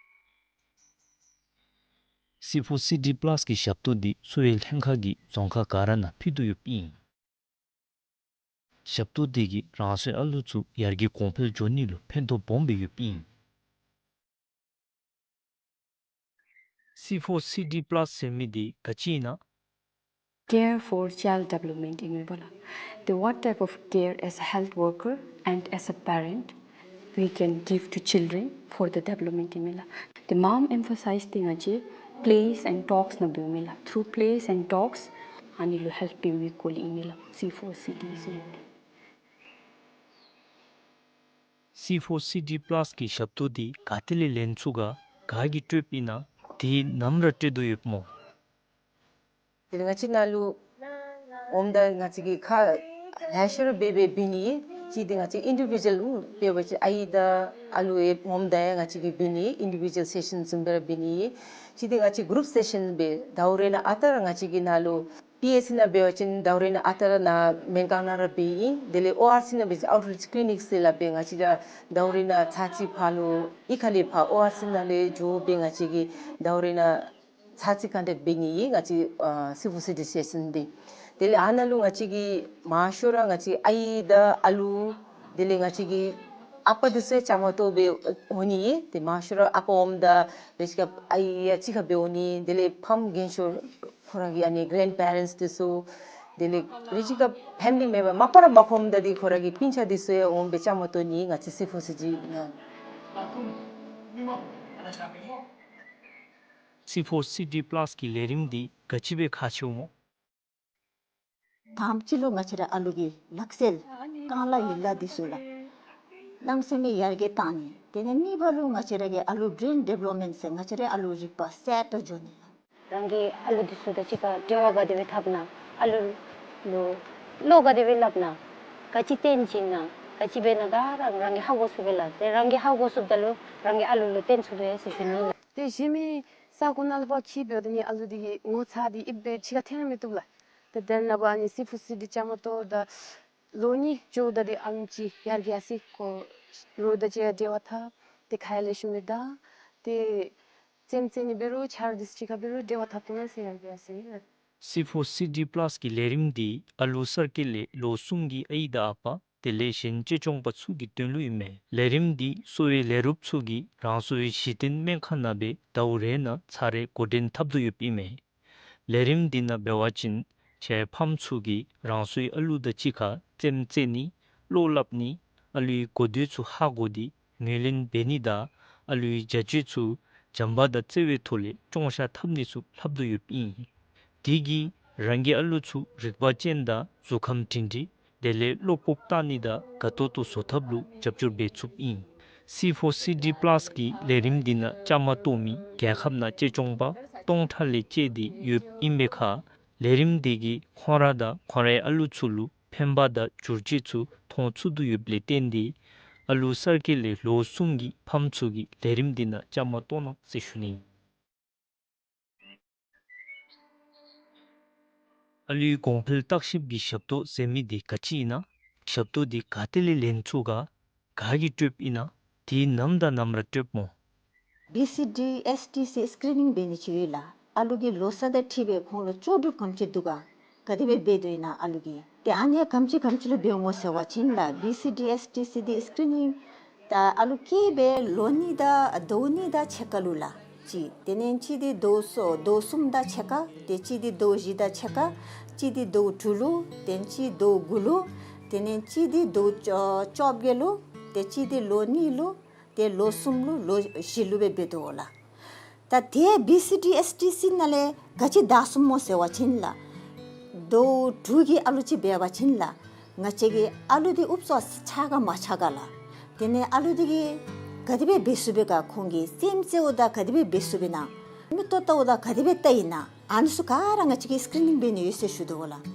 སི་ཕོར་སི་ཌི་པ་ལཱས་ཀྱི་ཞབས་ཏོག་འདི་གསོ་བའི་ལྷན་ཁག་གིས་རྫོང་ཁག་ག་ར་ནང་ཕུལ་དོ་ཡོདཔ་ཨིན། ཞབས་ཏོག་འདི་གིས་རང་སོའི་ཨ་ལུ་ཚུ་ཡར་རྒྱས་གོང་འཕེལ་འགྱོ་ནི་ལུ་ཕན་ཐོགས་སྦོམ་སྦེ་ཡོདཔ་ཨིན། སི་ཕོར་སི་ཌི་པ་ལཱས་ཟེར་མི་འདི་ག་ཅི་ཨིན་ན། Care for child development ཨིན་མས་པ་ལགས། The what type of care as a health worker and as a parent we can give to children for the development ཨིན་མས་ལགས། The mom emphasize ཏེ་ང་བཅས་plays and talks ནང་འབདཝ་མས་ལགས། Through plays and talks ཨ་ནི་ལུ་help འབད་བའི་སྐོར་ཨིན་མས་ལགས། སི་ཕོར་སི་ཌི་ཟེར་ཏེ། སི་ཕོར་སི་ཌི་པ་ལཱས་ཀྱི་ཞབས་ཏོག་འདི་ག་ཏེ་ལས་ལེན་ཚུགས་ག་ག་གིས་སྤྲོདཔ་ཨིན་ན། དེ་ནམ་ར་སྤྲོད་དོ་ཡོདཔ་སྨོ། དེ་ལས་ང་བཅས་ནཱ་ལུ་འོངམ་ད་ང་བཅས་ཀྱིས་ཁག་ལེ་ཤ་ར་འབད་འབད་འབད་ནི་ཨིན། གཅིག་འདི་ང་བཅས་ཨིན་ཌི་བི་ཇུ་ཝལ་འབད་བ་ཅིན་ཨའི་དང་ཨ་ལུ་ཡང་འོངམ་ད་ཡང་ང་བཅས་ཀྱིས་འབད་ནི་ཨིན་ཌི་བི་ཇུ་ཝལ་སེ་ཤཱན་བཟུམ་སྦེ་ར་འབད་ནི་ཨིན། གཅིག་འདི་ང་བཅས་གུ་རུབ་སེ་ཤཱན་སྦེ་ཟླཝ་རེ་ནང་ཨ་རྟག་ར་ང་བཅས་ཀྱིས་ནཱ་ལུ་པི་ཨེཆ་སི་ནང་འབད་བ་ཅིན་ཟླཝ་རེ་ནང་ཨ་རྟག་ར་ནཱ་སྨན་ཁང་ནང་ར་འབད་ཨིན། དེ་ལས་ཨོ་ཨར་སི་ནང་འབད་བ་ཅིན་ཨའུཊ་རིཆ་ཀི་ལི་ནིཀ་ཟེར་སླབ་སྦེ་ང་བཅས་ར་ཟླཝ་རེ་ནང་ཚར་གཅིག་ཕར་ལུ་གཡུས་ཁ་ལས་ཕར་ཨོ་ཨར་སི་ནང་ལས་འགྱོ་སྦེ་ང་བཅས་ཀྱིས་ཟླཝ་རེ་ནང་ ཚར་གཅིག་ག་དེ་འབད་ནི་ཨིན་ང་བཅས་ཨ་སི་ཕུཌ་སི་ཌི་སི་ཊེ་ཤཱན་འདི། དེ་ལས་ཨ་ནཱ་ལུ་ང་བཅས་ཀྱིས་མང་ཤོས་ར་ང་བཅས་ཨའི་དང་ཨ་ལུ་དེ་ལས་ང་བཅས་ཀྱི་ཨ་པ་འདི་ཚུ་ཡང་བཅའ་མར་གཏོགས་སྦེ་འོང་ནི་ཨིན། ཏེ་མང་ཤོས་ར་ཨ་པ་ཨོམ་དང་རེ་ཅིག་ཁར་ཨའི་ཡང་གཅིག་ཁར་སྦེ་འོང་ནི། དེ་ལས་ཕམ་རྒན་ཤོས་ཁོང་ར་གི་ཨ་ནི་གེ་རེནཌ་པེ་རེནཊསི་འདི་ཚུ་དེ་ལས་རེ་ཅིག་ཁར་ཕེ་མི་ལི་མེམ་བར་མ་པ་ར་མ་ཕམ་ད་འདི་ཁོང་ར་གི་སྤུན་ཆ་འདི་ཚུ་ཡང་འོང་སྦེ་བཅའ་མར་གཏོགས་ནི་ང་བཅས་སི་ཕུཌ་སི་ཌི་ནང་། སི་ཕུཌ་སི་ཌི་པ་ལཱསི་གི་ལས་རིམ་འདི་ག་ཅི་སྦེ་ཁག་ཆེཝ་སྨོ། དང་པ་ཅིག་ལུ་ང་བཅས་ར་ཨ་ལུ་གི་ལག་རྩལ་རྐང་ལག་ཡིག་ལགས་འདི་ཚུ་ལགས་གནམ་མེད་ས་མེད་ཡར་རྒྱས་བཏང་ནི། དེ་ལས་གཉིས་པ་ལུ་ང་བཅས་ར་གི་ཨ་ལུ་བརེན་ཌི་བེ་ལོབ་མེནཊ་ཟེར་ང་བཅས་ར་ཨ་ལུ་རིག་པ་གསརཔ་ཏོག་ཏོ་འགྱོ་ནི། རང་གི་ཨ་ལུ་འདི་ཚུ་དང་གཅིག་ཁར་འབྲེལ་བ་ག་དེ་སྦེ་འཐབ་ན། ཨ་ལུ་ལུ་བློ་ག་དེ་སྦེ་སླབ་ན། ག་ཅི་སྟོན་བྱིན་ན། ག་ཅི་འབད་ན་ག་ར་རང་གིས་ཧ་གོ་ཚུགས་པས་ལགས། ཏེ་རང་གིས་ཧ་གོ་ཚུགསཔ་ད་ལུ་རང་གི་ཨ་ལུ་ལུ་སྟོན་ཚུགས་དོ་ཡོད་ཟེར་ཞུ་ནི་ལགས། ཏེ་གཞན་མི་ས་གོ་ནང་ལུ་ཕར་འཁྱིད་འབདཝ་ད་ནི་ཨ་ལུ་འདི་གི་ངོ་ཚ་འདི་ཨིབ་སྦེ་ཕྱི་ཁར་འཐོན་ར་མི་བཏུབ་ལགས། ཏེ་དེ་ནང་པ་ཨ་ནི་སི་ཕུཌ་སི་ཌི་བཅའ་མར་གཏོགས་ད་ལོ་གཉིས་འགྱོཝ་ད་འདི་ཨ་ལུ་ཅིག་ཡར་རྒྱས་སི་ཁོ་རོགས་དང་གཅིག་ཁར་འབྲེལ་བ་འཐབ། ཏེ་ཁ་ཡར་ལས་ཞུ་མི་དང་ཏེ་རྩེདམོ་རྩེ་ནི་འབད་རུང་ཆ་རོགས་འདི་ཚུ་གཅིག་ཁར་འབད་རུང་འབྲེལ་བ་འཐབ་བཏུབ་ཟེར་ཡར་རྒྱས་སི། སི་ཕུཌ་སི་ཌི་པ་ལཱསི་གི་ལས་རིམ་འདི་ཨ་ལུ་གསར་སྐྱེས་ལས་ལོ་གསུམ་གྱི་ཨའི་དང་ཨ་པ་དེ་ལས་གཞན་གཅེས་སྐྱོང་པ་ཚུ་གི་དོན་ལུ་ཨིན་མས། ལས་རིམ་འདི་གསོ་བའི་ལས་རོགསཔ་ཚུ་གིས་རང་སོའི་གཞི་རྟེན་སྨན་ཁང་ནང་སྦེ་ཟླཝ་རེ་ནང་ཚར་རེ་འགོ་འདྲེན་འཐབ་དོ་ཡོདཔ་ཨིན་མས། ལས་རིམ་འདི་ནང་འབད་བ་ཅིན་ཁྱེད་ཕམ་ཚུ་གིས་རང་སོའི་ཨ་ལུ་དང་གཅིག་ཁར་རྩེདམོ་རྩེ་ནི་བློ་སླབ་ནི་ཨ་ལུའི་གོ་ཐོས་ཚུ་ཧ་གོ་སྟེ་ངོས་ལེན་འབད་ནི་དང་ཨ་ལུའི་བྱ་སྤྱོད་ཚུ་བྱམས་པ་དང་བརྩེ་བའི་ཐོག་ལས་སྐྱོང་བཞག་འཐབ་ནི་ཚུ་ལྷབ་དོ་ཡོདཔ་ཨིན། དེ་གིས་རང་གི་ཨ་ལུ་ཚུ་རིག་པ་ཅན་དང་གཟུགས་ཁམས་སྒྲིང་སྒྲིང་དེ་ལས་བློ་སྤོབས་བཏང་ནི་དང་དགའ་ཏོག་ཏོ་བཟོ་ཐབས་ལུ་རྒྱབ་སྐྱོར་འབད་ཚུགསཔ་ཨིན། སི་ཕུཌ་སི་ཌི་པ་ལཱསི་གི་ལས་རིམ་འདི་ནང་བཅའ་མར་གཏོགས་མི་རྒྱལ་ཁབ་ནང་གཅེས་སྐྱོང་པ་སྟོང་ཕྲག་ལས་བཅད་དེ་ཡོདཔ་ཨིན་པའི་ཁར་ལས་རིམ་འདི་གིས་ཁོང་ར་དང་ཁོང་རའི་ཨ་ལུ་ཚུ་ལུ་ཕན་པ་དང་བསྒྱུར་བཅོས་ཚུ་མཐོང་ཚུགས་དོ་ཡོདཔ་ལས་བརྟེན་ཏེ་ཨ་ལུ་གསར་སྐྱེས་ལས་ལོ་གསུམ་གྱི་ཕམ་ཚུ་གིས་ལས་རིམ་འདི་ནང་བཅའ་མར་གཏོགས་གནང་ཟེར་ཞུ་ནི། ཨ་ལུའི་གོང་འཕེལ་བརྟག་ཞིབ་ཀྱི་ཞབས་ཏོག་ཟེར་མི་འདི་ག་ཅི་ཨིན་ན། ཞབས་ཏོག་འདི་ག་ཏེ་ལས་ལེན་ཚུགས་ག། ག་གིས་སྤྲོདཔ་ཨིན་ན། དེ་ནམ་དང་ནམ་ར་སྤྲོདཔ་སྨོ། བི་སི་ཌི་ཨེསི་ཊི་སི་སི་ཀི་རི་ནིང་འབད་ནི་ཅིག་ཡོད་ལགས། ཨ་ལུ་གི་ལོ་ས་དང་འཁྲིལ་སྦེ་ཁོང་ལུ་ལྕོགས་གྲུབ་ག་དེམ་ཅིག་འདུག་ག། ག་དེ་སྦེ་འབད་དོ་ཨིན་ན་ཨ་ལུ་གིས། ཏེ་ཨ་ནི་ག་དེམ་ཅིག་ག་དེམ་ཅིག་ལུ་འབདཝ་སྨོ་ཟེར་བ་ཅིན་ལགས་བི་སི་ཌི་ཨེསི་ཊི་སི་སི་འདི་སི་ཀི་རི་ནིང་ད་ཨ་ལུ་སྐྱེས་སྦེ་ལོ་གཉིས་དང་ཟླཝ་གཉིས་དང་ཕྱེད་ཀ་ལུ་ལགས། གཅིག། དེ་ལས་གཅིག་འདི་ཟླཝ་གསུམ་ཟླཝ་གསུམ་དང་ཕྱེད་ཀ། ཏེ་གཅིག་འདི་ཟླཝ་བཞི་དང་ཕྱེད་ཀ། གཅིག་འདི་ཟླཝ་དྲུག་ལུ། ཏེ་གཅིག་ཟླཝ་དགུ་ལུ། དེ་ལས་གཅིག་འདི་ཟླཝ་བཅོ་བཅོ་བརྒྱད་ལུ། ཏེ་གཅིག་འདི་ལོ་གཉིས་ལུ། ཏེ་ལོ་གསུམ་ལུ་ལོ་བཞི་ལུ་སྦེ་འབད་དོ་ལགས། ད་ཏེ་བི་སི་ཌི་ཨེསི་ཊི་སི་ནང་ལས་ག་ཅི་དར་སོང་སྨོ་ཟེར་བ་ཅིན་ལགས། ཟླཝ་དྲུག་གི་ཨ་ལུ་ཅིག་འབད་བ་ཅིན་ལགས། ང་བཅས་ཀྱི་ཨ་ལུ་འདི་ཨུབ་སོ་ཆགས་ག་མ་ཆགས་ག་ལགས། དེ་ལས་ཨ་ལུ་འདི་གིས་ག་དེ་སྦེ་འབད་ཚུགས་པས་ག། ཁོང་གིས་རྩེདམོ་རྩེཝ་ད་ག་དེ་སྦེ་འབད་ཚུགས་པས་ན། མིག་ཏོ་བལྟཝ་ད་ག་དེ་སྦེ་བལྟ་ཡི་ན། ཨ་ནི་ཚུ་ག་ར་ང་བཅས་ཀྱིས་སི་ཀི་རི་ནིང་འབད་ནི་ཡོད་ཟེར་ཞུ་དོ་ལགས།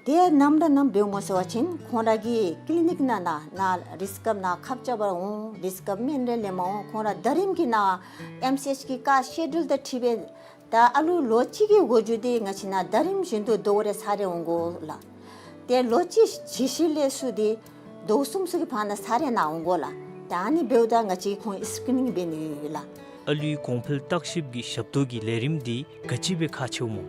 ཏེ་ནམ་ར་ནམ་འབདཝ་སྨོ་ཟེར་བ་ཅིན་ཁོང་ར་གི་ཀི་ལི་ནིཀ་ནང་ན་ན་རིསི་ཀབ་ནང་ཁབ་རྐྱབ་པར་འོང་། རིསི་ཀབ་སྨན་རེ་ལེནམ་འོང་། ཁོང་ར་ཟླ་རིམ་གྱི་ནང་ཨེམ་སི་ཨེཆ་གི་ཀ་སི་ཀེ་ཇུལ་དང་འཁྲིལ་སྦེ་ད་ཨ་ལུ་ལོ་གཅིག་གི་འགོ་འགྱུར་འདི་ང་བཅས་ནང་ཟླ་རིམ་བཞིན་དུ་ཟླཝ་རེ་ཚར་རེ་འོང་དགོ་ལགས། ཏེ་ལོ་གཅིག་བྱི་ཤི་ལས་ཚུར་འདི་ཟླཝ་གསུམ་ཚུ་གི་བར་ན་ཚར་རེ་ནང་འོང་དགོ་ལགས། ད་ཨ་ནི་འབདཝ་ད་ང་བཅས་ཁོང་སི་ཀི་རི་ནིང་འབད་ནི་ཡོད་ལགས། ཨ་ལུའི་གོང་འཕེལ་བརྟག་ཞིབ་ཀྱི་ཞབས་ཏོག་གི་ལས་རིམ་འདི་ག་ཅི་སྦེ་ཁག་ཆེཝ་སྨོ།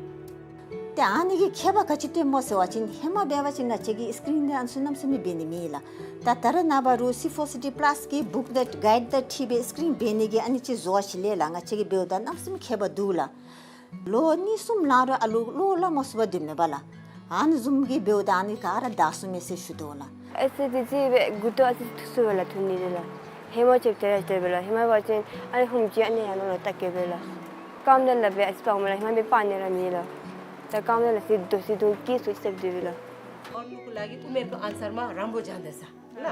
ཏེ་ཨ་ནི་གི་ཁྱད་པར་ག་ཅི་སྟོནམ་སྨོ་ཟེར་བ་ཅིན་ཧེ་མ་འབད་བ་ཅིན་ང་བཅས་ཀྱིས་སི་ཀི་རི་ནིང་འདི་ཨ་ནི་ཚུ་གནམ་མེད་ས་མེད་འབད་ནི་མེད་ལགས། ད་ད་རེས་ནངས་པ་རུང་སི་ཕོར་སི་ཌི་པ་ལཱསི་གི་བུཀ་དང་གའིཌ་དང་འཁྲིལ་སྦེ་སི་ཀི་རི་ནིང་འབད་ནི་གི་ཨ་ནི་ཅིག་བཟོ་བ་ཅིག་ལས་ལགས། ང་བཅས་ཀྱིས་འབདཝ་ད་གནམ་མེད་ས་མེད་ཁྱད་པར་འདུག་ལགས། ལོ་གཉིས་གསུམ་ལང་རུང་ཨ་ལུ་བློ་སླབ་མ་ཚུགས་པར་སྡོདཔ་མས་པ་ལགས། ཨ་ནི་བཟུམ་གྱི་འབདཝ་ད་ཨ་ནི་ག་ར་དར་སོང་མས་ཟེར་ཞུ་དོ་ལགས། ཨེ་ཙི་དེ་ཅིག་སྦེ་མགུ་ཏོ་ཨ་ཙི་ཐུག་སོང་པས་ལགས། ཐུག་ནི་རེ་ལགས། ཧེ་མ་ཅིག་དེ་ར་དེ་སྦེ་ལགས། ཧེ་མ་འབད་བ་ཅིན་ཨ་ནི་ཧུམ་ཅིག་ཨ་ནི་ཡར་ལོང་ལགས་ད་གེ་སྦེ་ལགས། རྐངམ་དེ་ལག་པས་ཨ་ཙི་སྤརཝ་མས་ལགས། ཧེ་མ་སྦེ་སྤར་ནི་ར་མེད་ལགས། ད་རྐངམ་དེ་ལག་ཟི་དོ་ཟི་དོ་གིས་སུ་ཅིག་སྦེ་སྡོདཔ་ལགས། और नुको लागि उमेरको अनुसारमा राम्रो जाँदैछ। होइन?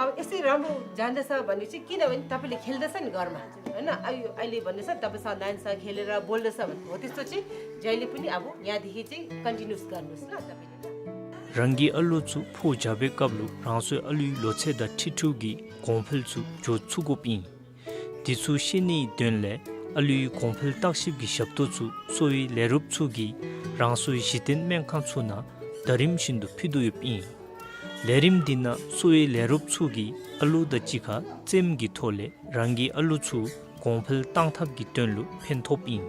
अब यसै राम्रो जाँदैछ भनेपछि किन भने तपाईँले खेल्दैछ नि घरमा, होइन? अहिले, अहिले भन्दैछ तपाईँ स-, नानीसँग खेलेर बोल्दैछ भने, हो त्यस्तो चाहिँ जहिले पनि अब यहाँदेखि चाहिँ कन्टिन्युस गर्नुहोस् ल तपाईँले ल। རང་གི་ཨ་ལུ་ཚུ་ཕོ་རྒྱས་པའི་སྐབས་ལུ་རང་སོའི་ཨ་ལུའི་ལོ་ཚད་དང་འཁྲིལ་འཁྲིལཝ་གི་གོང་འཕེལ་ཚུ་འགྱོ་ཚུགས་དགོཔ་ཨིན། དེ་ཚུ་ཤེས་ནིའི་དོན་ལས་ཨ་ལུའི་གོང་འཕེལ་བརྟག་ཞིབ་ཀྱི་ཞབས་ཏོག་ཚུ་གསོ་བའི་ལས་རོགསཔ་ཚུ་གིས་རང་སོའི་གཞི་རྟེན་སྨན་ཁང་ཚུ་ནང་ཟླ་རིམ་བཞིན་དུ་ཕུལ་དོ་ཡོདཔ་ཨིན། ལས་རིམ་འདི་ནང་གསོ་བའི་ལས་རོགསཔ་ཚུ་གིས་ཨ་ལུ་དང་གཅིག་ཁར་རྩེདམོ་གི་ཐོག་ལས་རང་གི་ཨ་ལུ་ཚུ་གོང་འཕེལ་གཏང་ཐབས་ཀྱི་དོན་ལུ་ཕན་ཐོགསཔ་ཨིན།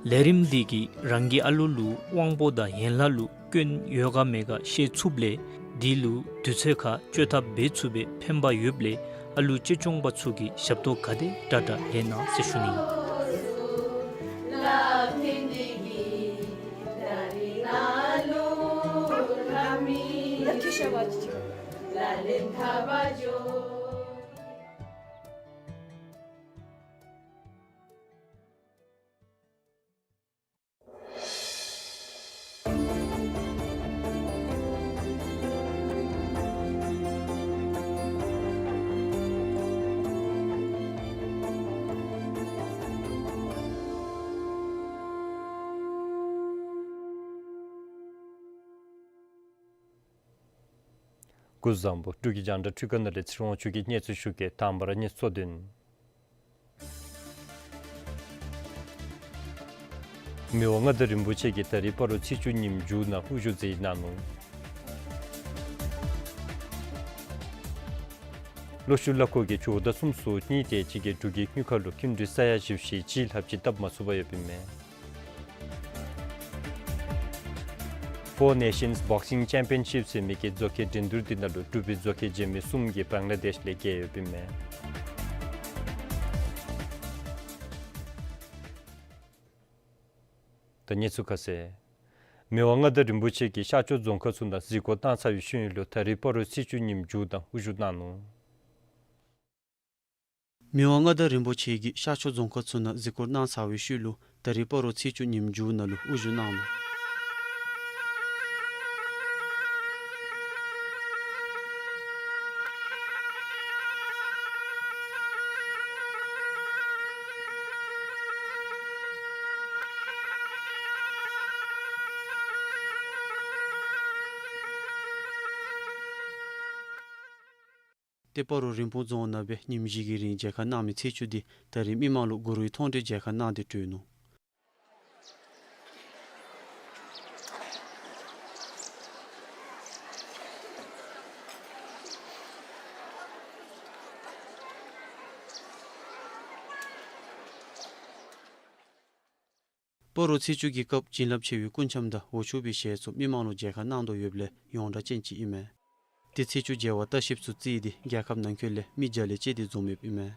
ལས་རིམ་འདི་གིས་རང་གི་ཨ་ལུ་ལུ་དབང་པོ་དང་ཡན་ལག་ལུ་སྐྱོན་ཡོད་ག་མེད་ག་ཤེས་ཚུགསཔ་ལས་འདི་ལུ་དུས་ཚོད་ཁར་བཅོས་ཐབས་འབད་ཚུགས་པའི་ཕན་པ་ཡོདཔ་ལས་ཨ་ལུ་གཅེས་སྐྱོང་པ་ཚུ་གིས་ཞབས་ཏོག་ག་དེ་དྲག་དྲག་ལེན་གནང་ཟེར་ཞུ་ནི་ཨིན། སྐུ་གཟུགས་བཟང་པོ། འབྲུག་གི་རྒྱང་བསྒྲགས་ཁྲི་ཀ་ནང་ལས་ཚེ་རིང་དབང་ཕྱུག་གིས་གནས་ཚུལ་ཞུ་གེ། དང་པ་ར་གནས་ཚུལ་དོན། མི་དབང་མངའ་བདག་རིན་པོ་ཆེ་གིས་ད་རིས་སྤ་རོ་ཚེས་བཅུ་ཉིནམ་མཇུག་ནང་དབུ་བཞུགས་མཛད་གནང་ནུག། ལྷོ་ཤུལ་ལ་ཁོ་གིས་ཇོ་བདག་གསུམ་སོ་གཉིས་དེ་ཅིག་གིས་འབྲུག་གི་དངུལ་ཁང་ལུ་ཁྱིམ་དུད་ས་ཡ་བཞི་བཅུ་ཞེ་གཅིག་ལྷགཔ་ཅིག་བཏབ་མ་ཚུགས་པར་ཡོདཔ་ཨིན་མས། Four Nations Boxing Championship ཟེར་མི་གི་མཛོག་ཁའི་འགྲན་བསྡུར་འདི་ནང་ལུ་འབྲུག་པའི་མཛོག་ཁའི་རྗེས་མི་གསུམ་གྱིས་བང་ལ་དེཤ་ལས་རྒྱལ་ཡོདཔ་ཨིན་མས། ད་གནས་ཚུལ་ཁ་གསལ། མི་དབང་མངའ་བདག་རིན་པོ་ཆེ་གིས་ཤར་ཕྱོགས་རྫོང་ཁག་ཚུ་ནང་གཟིགས་སྐོར་གནང་ཚར་བའི་ཤུལ་ལུ་ད་རིས་སྤ་རོ་ཚེས་བཅུ་ཉིནམ་མཇུག་དང་དབུ་བཞུགས་གནང་ནུག། མི་དབང་མངའ་བདག་རིན་པོ་ཆེ་གིས་ཤར་ཕྱོགས་རྫོང་ཁག་ཚུ་ནང་གཟིགས་སྐོར་གནང་ཚར་བའི་ཤུལ་ལུ་ད་རིས་སྤ་རོ་ཚེས་བཅུ་ཉིནམ་མཇུག་ནང་ལུ་དབུ་བཞུགས་གནང་ནུག། ཏེ་སྤ་རོ་རིན་སྤུངས་རྫོང་ནང་སྦེ་ཉིནམ་བཞི་གི་རིང་མཇལ་ཁ་གནང་མི་ཚེས་བཅུ་འདི་ད་རིས་མི་མང་ལུ་གུ་རུའི་མཐོང་གྲོལ་མཇལ་ཁ་གནང་སྟེ་གྲོལ་ནུག། སྤ་རོ་ཚེས་བཅུ་གི་སྐབས་བྱིན་རླབས་ཆེ་བའི་སྐུ་འཆམ་དང་འོག་ཕྱོགས་པའི་ཞལ་ཚུ་མི་མང་ལུ་མཇལ་ཁ་གནང་དོ་ཡོདཔ་ལས་ཡོངས་གྲགས་ཅན་ཅིག་ཨིན་མས། ཏེ་ཚེས་བཅུ་མཇལ་བར་ལྟ་བཤལཔ་ཚུ་བརྩིས་ཏེ་རྒྱལ་ཁབ་ནང་འཁོད་ལས་མི་བརྒྱ་ལས་བཅད་དེ་འཛོམས་ཡོདཔ་ཨིན་མས།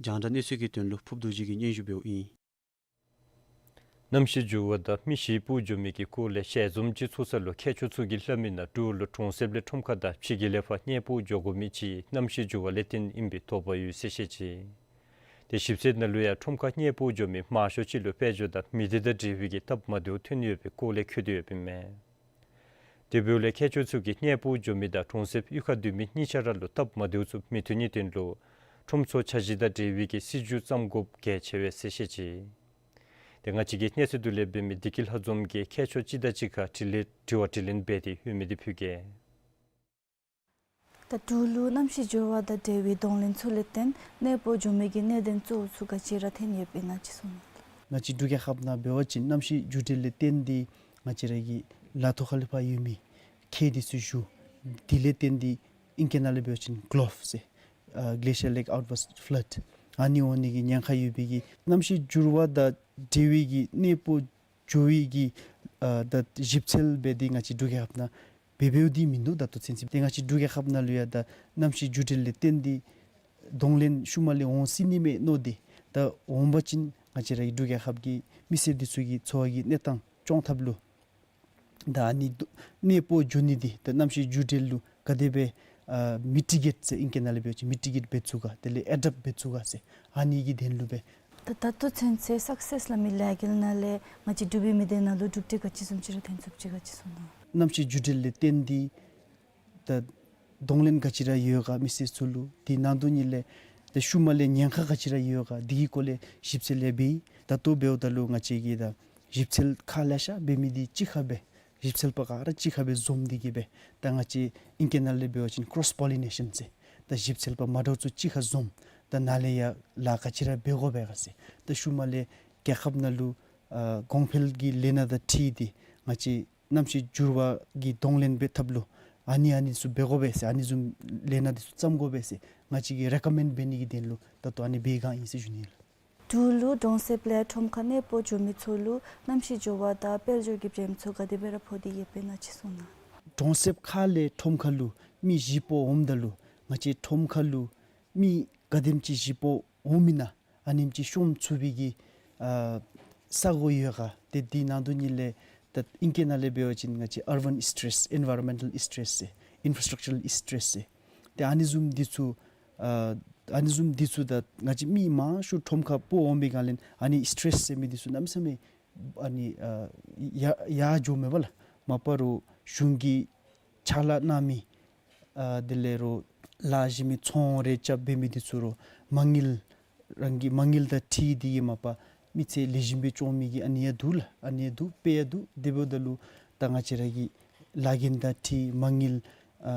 རྒྱང་བསྒྲགས་གནས་ཚུལ་གྱི་དོན་ལུ་ཕུརབ་རྡོ་རྗེ་གིས་སྙན་ཞུ་འབདཝ་ཨིན། གནམ་གཤིས་འགྱུར་བ་དང་མི་ཤི་སྤུར་འགྱོ་མི་གི་སྐོར་ལས་ཞལ་འཛོམས་ཅིག་ཚོགས་ས་ལུ་མཁས་མཆོག་ཚུ་གིས་སླབ་མི་ནང་འབྲུག་ལུ་གྲོང་གསེབ་ལས་ཁྲོམ་ཁ་དང་ཕྱི་རྒྱལ་ལས་ཕར་གནས་སྤོ་འགྱོ་དགོ་མི་ཅིག་གནམ་གཤིས་འགྱུར་བ་ལས་བརྟེན་ཨིན་པའི་དོགས་པ་ཡོད་ཟེར་བཤད་ཅི། ཏེ་ཞིབ་འཚོལ་ནང་ལུ་ཡང་ཁྲོམ་ཁ་གནས་སྤོ་འགྱོ་མི་མང་ཤོས་ཅིག་ལུ་དཔལ་འབྱོར་དང་མི་སྡེ་དང་འབྲེལ་བའི་གི་སྟབས་མ་བདེཝ་ཐོན་ཡོད་པའི་སྐོར་ལས་འཁོད་དེ་ཡོདཔ་ཨིན་མས། དེ་འབདཝ་ལས་མཁས་མཆོག་ཚུ་གིས་གནས་སྤོ་འགྱོ་མི་དང་གྲོང་གསེབ་གཡུས་ཁར་སྡོད་མི་གཉིས་ཆ་ར་ལུ་སྟབས་མ་བདེཝ་ཚུ་མི་ཐོན་ནིའི་དོན་ལུ་ཁྲོམ་ཚུ་འཆར་གཞི་དང་འབྲེལ་བའི་གི་སྲིད་བྱུས་བརྩམ་དགོཔ་གལ་ཆེ་བས་ཟེར་བཤད་ཅི། ཏེ་ང་བཅས་ཀྱི་གནས་ཚུལ་བསྡུ་ལེན་འབད་མི་བདེ་སྐྱིད་ལྷ་འཛོམས་ཀྱིས་མཁས་མཆོག་གཅིག་དང་གཅིག་ཁར་དྲི་ལན་དྲི་བ་དྲིས་ལན་འབད་དེ་ཡོད་མི་འདི་ཕུལ་གེ། ད་འབྲུག་ལུ་གནམ་གཤིས་འགྱུར་བ་དང་འབྲེལ་བའི་གདོང་ལེན་ཚུ་ལས་བརྟེན་གནས་སྤོ་འགྱོ་མི་གི་གནད་དོན་གཙོ་བོ་ཚུ་ག་ཅི་ར་ཐོན་ཡོདཔ་ཨིན་ན་ཅིག་གསུང་གནང་། ང་བཅས་འབྲུག་རྒྱལ་ཁབ་ནང་འབད་བ་ཅིན་གནམ་གཤིས་འགྱུར་འགྲོས་ལས་བརྟེན་ཏེ་ང་བཅས་ར་གི་ལ་ཐོག་ཁ་ལས་ཕར་ཡོད་མི་ཁྱེགས་འདི་ཚུ་ཞུ། དེ་ལས་བརྟེན་ཏེ་ཨིང་སྐད་ནང་ལས་འབད་བ་ཅིན་གོ་ལོཕ་ཟེར་ཨ་Glacial Lake Outburst Flood ཨ་ནི་འོང་ནི་གི་ཉེན་ཁ་ཡོད་པའི་གི་གནམ་གཤིས་འགྱུར་བ་དང་འབྲེལ་བའི་གི་གནས་སྤོ་འགྱོ་བའི་གི་ཨ་ད་ཞིབ་འཚོལ་འབད་དེ་ང་བཅས་འབྲུག་རྒྱལ་ཁབ་ནང་འབད་འབདཝ་འདི་མིན་འདུག། ད་ལྟོ་ཚུན་ཚོད་ཏེ་ང་བཅས་འབྲུག་རྒྱལ་ཁབ་ནང་ལུ་ཡང་ད་གནམ་གཤིས་འགྱུར་འགྲོས་ལས་བརྟེན་ཏེ་གདོང་ལེན་ཤུལ་མ་ལས་འོང་སྲིད་ནི་མས་མནོ་སྟེ་ད་འོང་པ་ཅིན་ང་བཅས་ར་གི་འབྲུག་རྒྱལ་ཁབ་ཀྱི་མི་སེར་འདི་ཚུ་གི་འཚོ་བ་གི་གནས་སྟངས་སྐྱོང་ཐབས་ལུ་ད་ཨ་ནི་གནས་སྤོ་འགྱོ་ནི་འདི་ད་གནམ་གཤིས་འགྱུར་འགྲོས་ལུ་ག་དེ་སྦེ་ཨ་མི་ཊི་གེཊ་ཟེར་ཨིང་སྐད་ནང་ལས་འབད་བ་ཅིན་མི་ཊི་གེཊ་འབད་ཚུགས་ག་དེ་ལས་ཨེ་ཌེཔཊ་འབད་ཚུགས་ག་ཟེར་ཨ་ནི་གི་དོན་ལུ་སྦེ། ད་ད་ལྟོ་ཚུན་ཚོད་སག་སེསི་སླབ་མི་ལས་འགུལ་ནང་ལས་ང་བཅས་འབྲུག་པའི་མི་སྡེ་ནང་ལུ་གྲུབ་འབྲས་ག་ཅི་བཟུམ་ཅིག་ར་ཐོན་ཚུགསཔ་ཅིག་ག་ཅི་གསུང་གནང་། གནམ་གཤིས་འགྱུར་འགྲོས་ལས་བརྟེན་ཏེ་ད་གདོང་ལེན་ག་ཅི་ར་ཡོད་ག་མི་སེར་ཚུ་ལུ། དེ་ནང་དོན་ཉིད་ལས་ད་ཤུལ་མ་ལས་ཉེན་ཁ་ག་ཅི་ར་ཡོད་ག་འདི་གི་སྐོར་ལས་ཞིབ་འཚོལ་ཡང་འབད་ཡི། ད་ལྟོ་འབདཝ་ད་ལུ་ང་བཅས་ཀྱིས་ད་ཞིབ་འཚོལ་ཁག་ལེ་ཤ་འབད་མི་འདི་གཅིག་ཁར་སྦེ་ཞིབ་འཚོལ་པ་ག་ར་གཅིག་ཁར་སྦེ་འཛོམས་འདི་གིས་སྦེ་ད་ང་བཅས་ཨིང་སྐད་ནང་ལས་འབད་བ་ཅིན་ཀོརོསི་པོ་ལི་ནེ་ཤཱན་ཟེར་ད་ཞིབ་འཚོལ་པ་མ་འདྲཝ་ཚུ་གཅིག་ཁར་འཛོམས་ད་ནཱ་ལས་ཡར་ལཱ་ག་ཅི་ར་འབད་དགོ་པས་ག་ཟེར་ད་ཤུལ་མ་ལས་རྒྱལ་ཁབ་ནང་ལུ་ཨ་གོང་འཕེལ་གྱི་ལས་སྣ་དང་འཁྲིལ་ཏེ་ང་བཅས་གནམ་གཤིས་འགྱུར་བ་གི་གདོང་ལེན་འབད་ཐབས་ལུ་ ཨ་ནི་ཨ་ནི་ཚུ་འབད་དགོ་པས་ཟེར། ཨ་ནི་བཟུམ་ལས་སྣ་འདི་ཚུ་བརྩམ་དགོ་པས་ཟེར་ང་བཅས་ཀྱིས་རེ་ཀོ་མེནཌ་འབད་ནི་གི་དོན་ལུ་ད་ལྟོ་ཨ་ནི་འབད་བསྒང་ཨིན་ཟེར་ཞུ་ནི་ལགས། འབྲུག་ལུ་གྲོང་གསེབ་ལས་ཁྲོམ་ཁ་གནས་སྤོ་འགྱོ་མི་ཚུ་ལུ་གནམ་གཤིས་འགྱུར་བ་དང་དཔལ་འབྱོར་གྱི་འགྲན་ཚོགས་ག་དེ་སྦེ་ར་ཕོག་སྟེ་ཡོདཔ་ཨིན་ན་ཅིག་གསུང་གནང་། གྲོང་གསེབ་ཁ་ལས་ཁྲོམ་ཁ་ལུ་མི་གཞི་སྤོ་འོངམ་ད་ལུ་ང་བཅས་ཁྲོམ་ཁ་ལུ་མི་ག་དེམ་ཅིག་གཞི་སྤོ་འོངམ་ཨིན་ན་ཨ་ནེམ་ཅིག་ཤོང་ཚུགས་པའི་གི་ཨ་ས་གོ་ཡོད་ག། ཏེ་འདི་ནང་དོན་ཉིད་ལས་ད་ཨིང་སྐད་ནང་ལས་འབད་བ་ཅིན་ང་བཅས་urban stress, environmental stress ཟེར་infrastructural stress ཟེར། ཏེ་ཨ་ནི་བཟུམ་འདི་ཚུ་ཨ་ཨ་ནི་བཟུམ་འདི་ཚུ་ད་ང་བཅས་མི་མང་ཤོས་ཁྲོམ་ཁ་སྤོ་འོང་པའི་སྒང་ལས་ཨ་ནི་སི་ཊེ་རེསི་ཟེར་མི་འདི་ཚུ་གནམ་མེད་ས་མེད་ཨ་ནི་ཨ་ཡར་ཡར་འགྱོཝ་མས་པ་ལགས། མ་པ་རོགས་གཞུང་གིས་ཕྱག་ལཱ་གནང་མི་ཨ་དེ་ལས་རོགས་ལཱ་གཞི་མི་ཚོང་རེ་རྐྱབ་འབད་མི་འདི་ཚུ་རོགས་མ་དངུལ་རང་གི་མ་དངུལ་དང་འཁྲིལ་ཏེ་གིས་མ་པ་མི་ཚེ་ལེགས་ཤོམ་སྦེ་སྐྱོང་མི་གི་ཨ་ནི་ཡང་འདུག་ལགས། ཨ་ནི་ཡང་འདུག། དཔེ་ཡང་འདུག། དེ་འབདཝ་ད་ལུ་ད་ང་བཅས་ར་གི་ལཱ་འགན་དང་འཁྲིལ་མ་དངུལ་ཨ་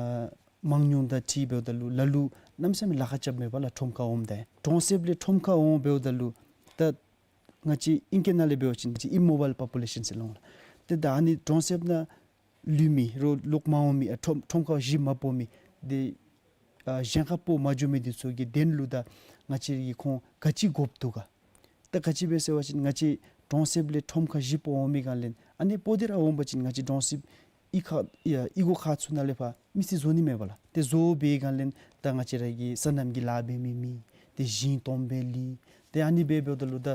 མང་ཉུང་དང་འཁྲིལ་འབདཝ་ད་ལུ་ལ་ལུ་གནམ་མེད་ས་མེད་ལཱ་ཁག་རྐྱབ་མས་པ་ལགས། ཁྲོམ་ཁ་འོངམ་ད་ཡང་གྲོང་གསེབ་ལས་ཁྲོམ་ཁ་འོང་འབདཝ་ད་ལུ་ད་ང་བཅས་ཨིང་སྐད་ནང་ལས་འབད་བ་ཅིན་ང་བཅས་ཨིམ་མོ་བཱའིལ་པོ་པུ་ལེ་ཤཱན་ཟེར་སླབ་འོང་ལགས། ཏེ་ད་ཨ་ནི་གྲོང་གསེབ་ནང་ལུས་མི་རོགས་ལོག་མ་འོང་མི་ཨ་ཁྲོམ་ཁྲོམ་ཁ་གཞི་མ་སྤོ་མི་དེ་ཨ་གཞན་ཁར་སྤོ་མ་འགྱོ་མི་འདི་ཚུ་གི་དོན་ལུ་ད་ང་བཅས་ཀྱིས་ཁོང་ག་ཅི་དགོཔ་འདུག་ག། ད་ག་ཅི་སྦེ་ཟེར་བ་ཅིན་ང་བཅས་གྲོང་གསེབ་ལས་ཁྲོམ་ཁ་གཞི་སྤོ་འོང་མི་སྒང་ལས་ཨ་ནི་སྤོ་སྟེ་ར་འོང་པ་ཅིན་ང་བཅས་གྲོང་གསེབ་གཡུས་ཁ་ཡ་གཡུས་སྒོ་ཁག་ཚུ་ནང་ལས་ཕར་མི་སེར་བཟོ་ནི་མས་པ་ལགས། ཏེ་བཟོ་བའི་སྒང་ལས་ད་ང་བཅས་ར་གི་སོ་ནམ་གྱི་ལཱ་འབད་མི་མེད། ཏེ་ཞིང་སྟོངམ་སྦེ་ལུས། ཏེ་ཨ་ནི་སྦེ་འབདཝ་ད་ལུ་ད་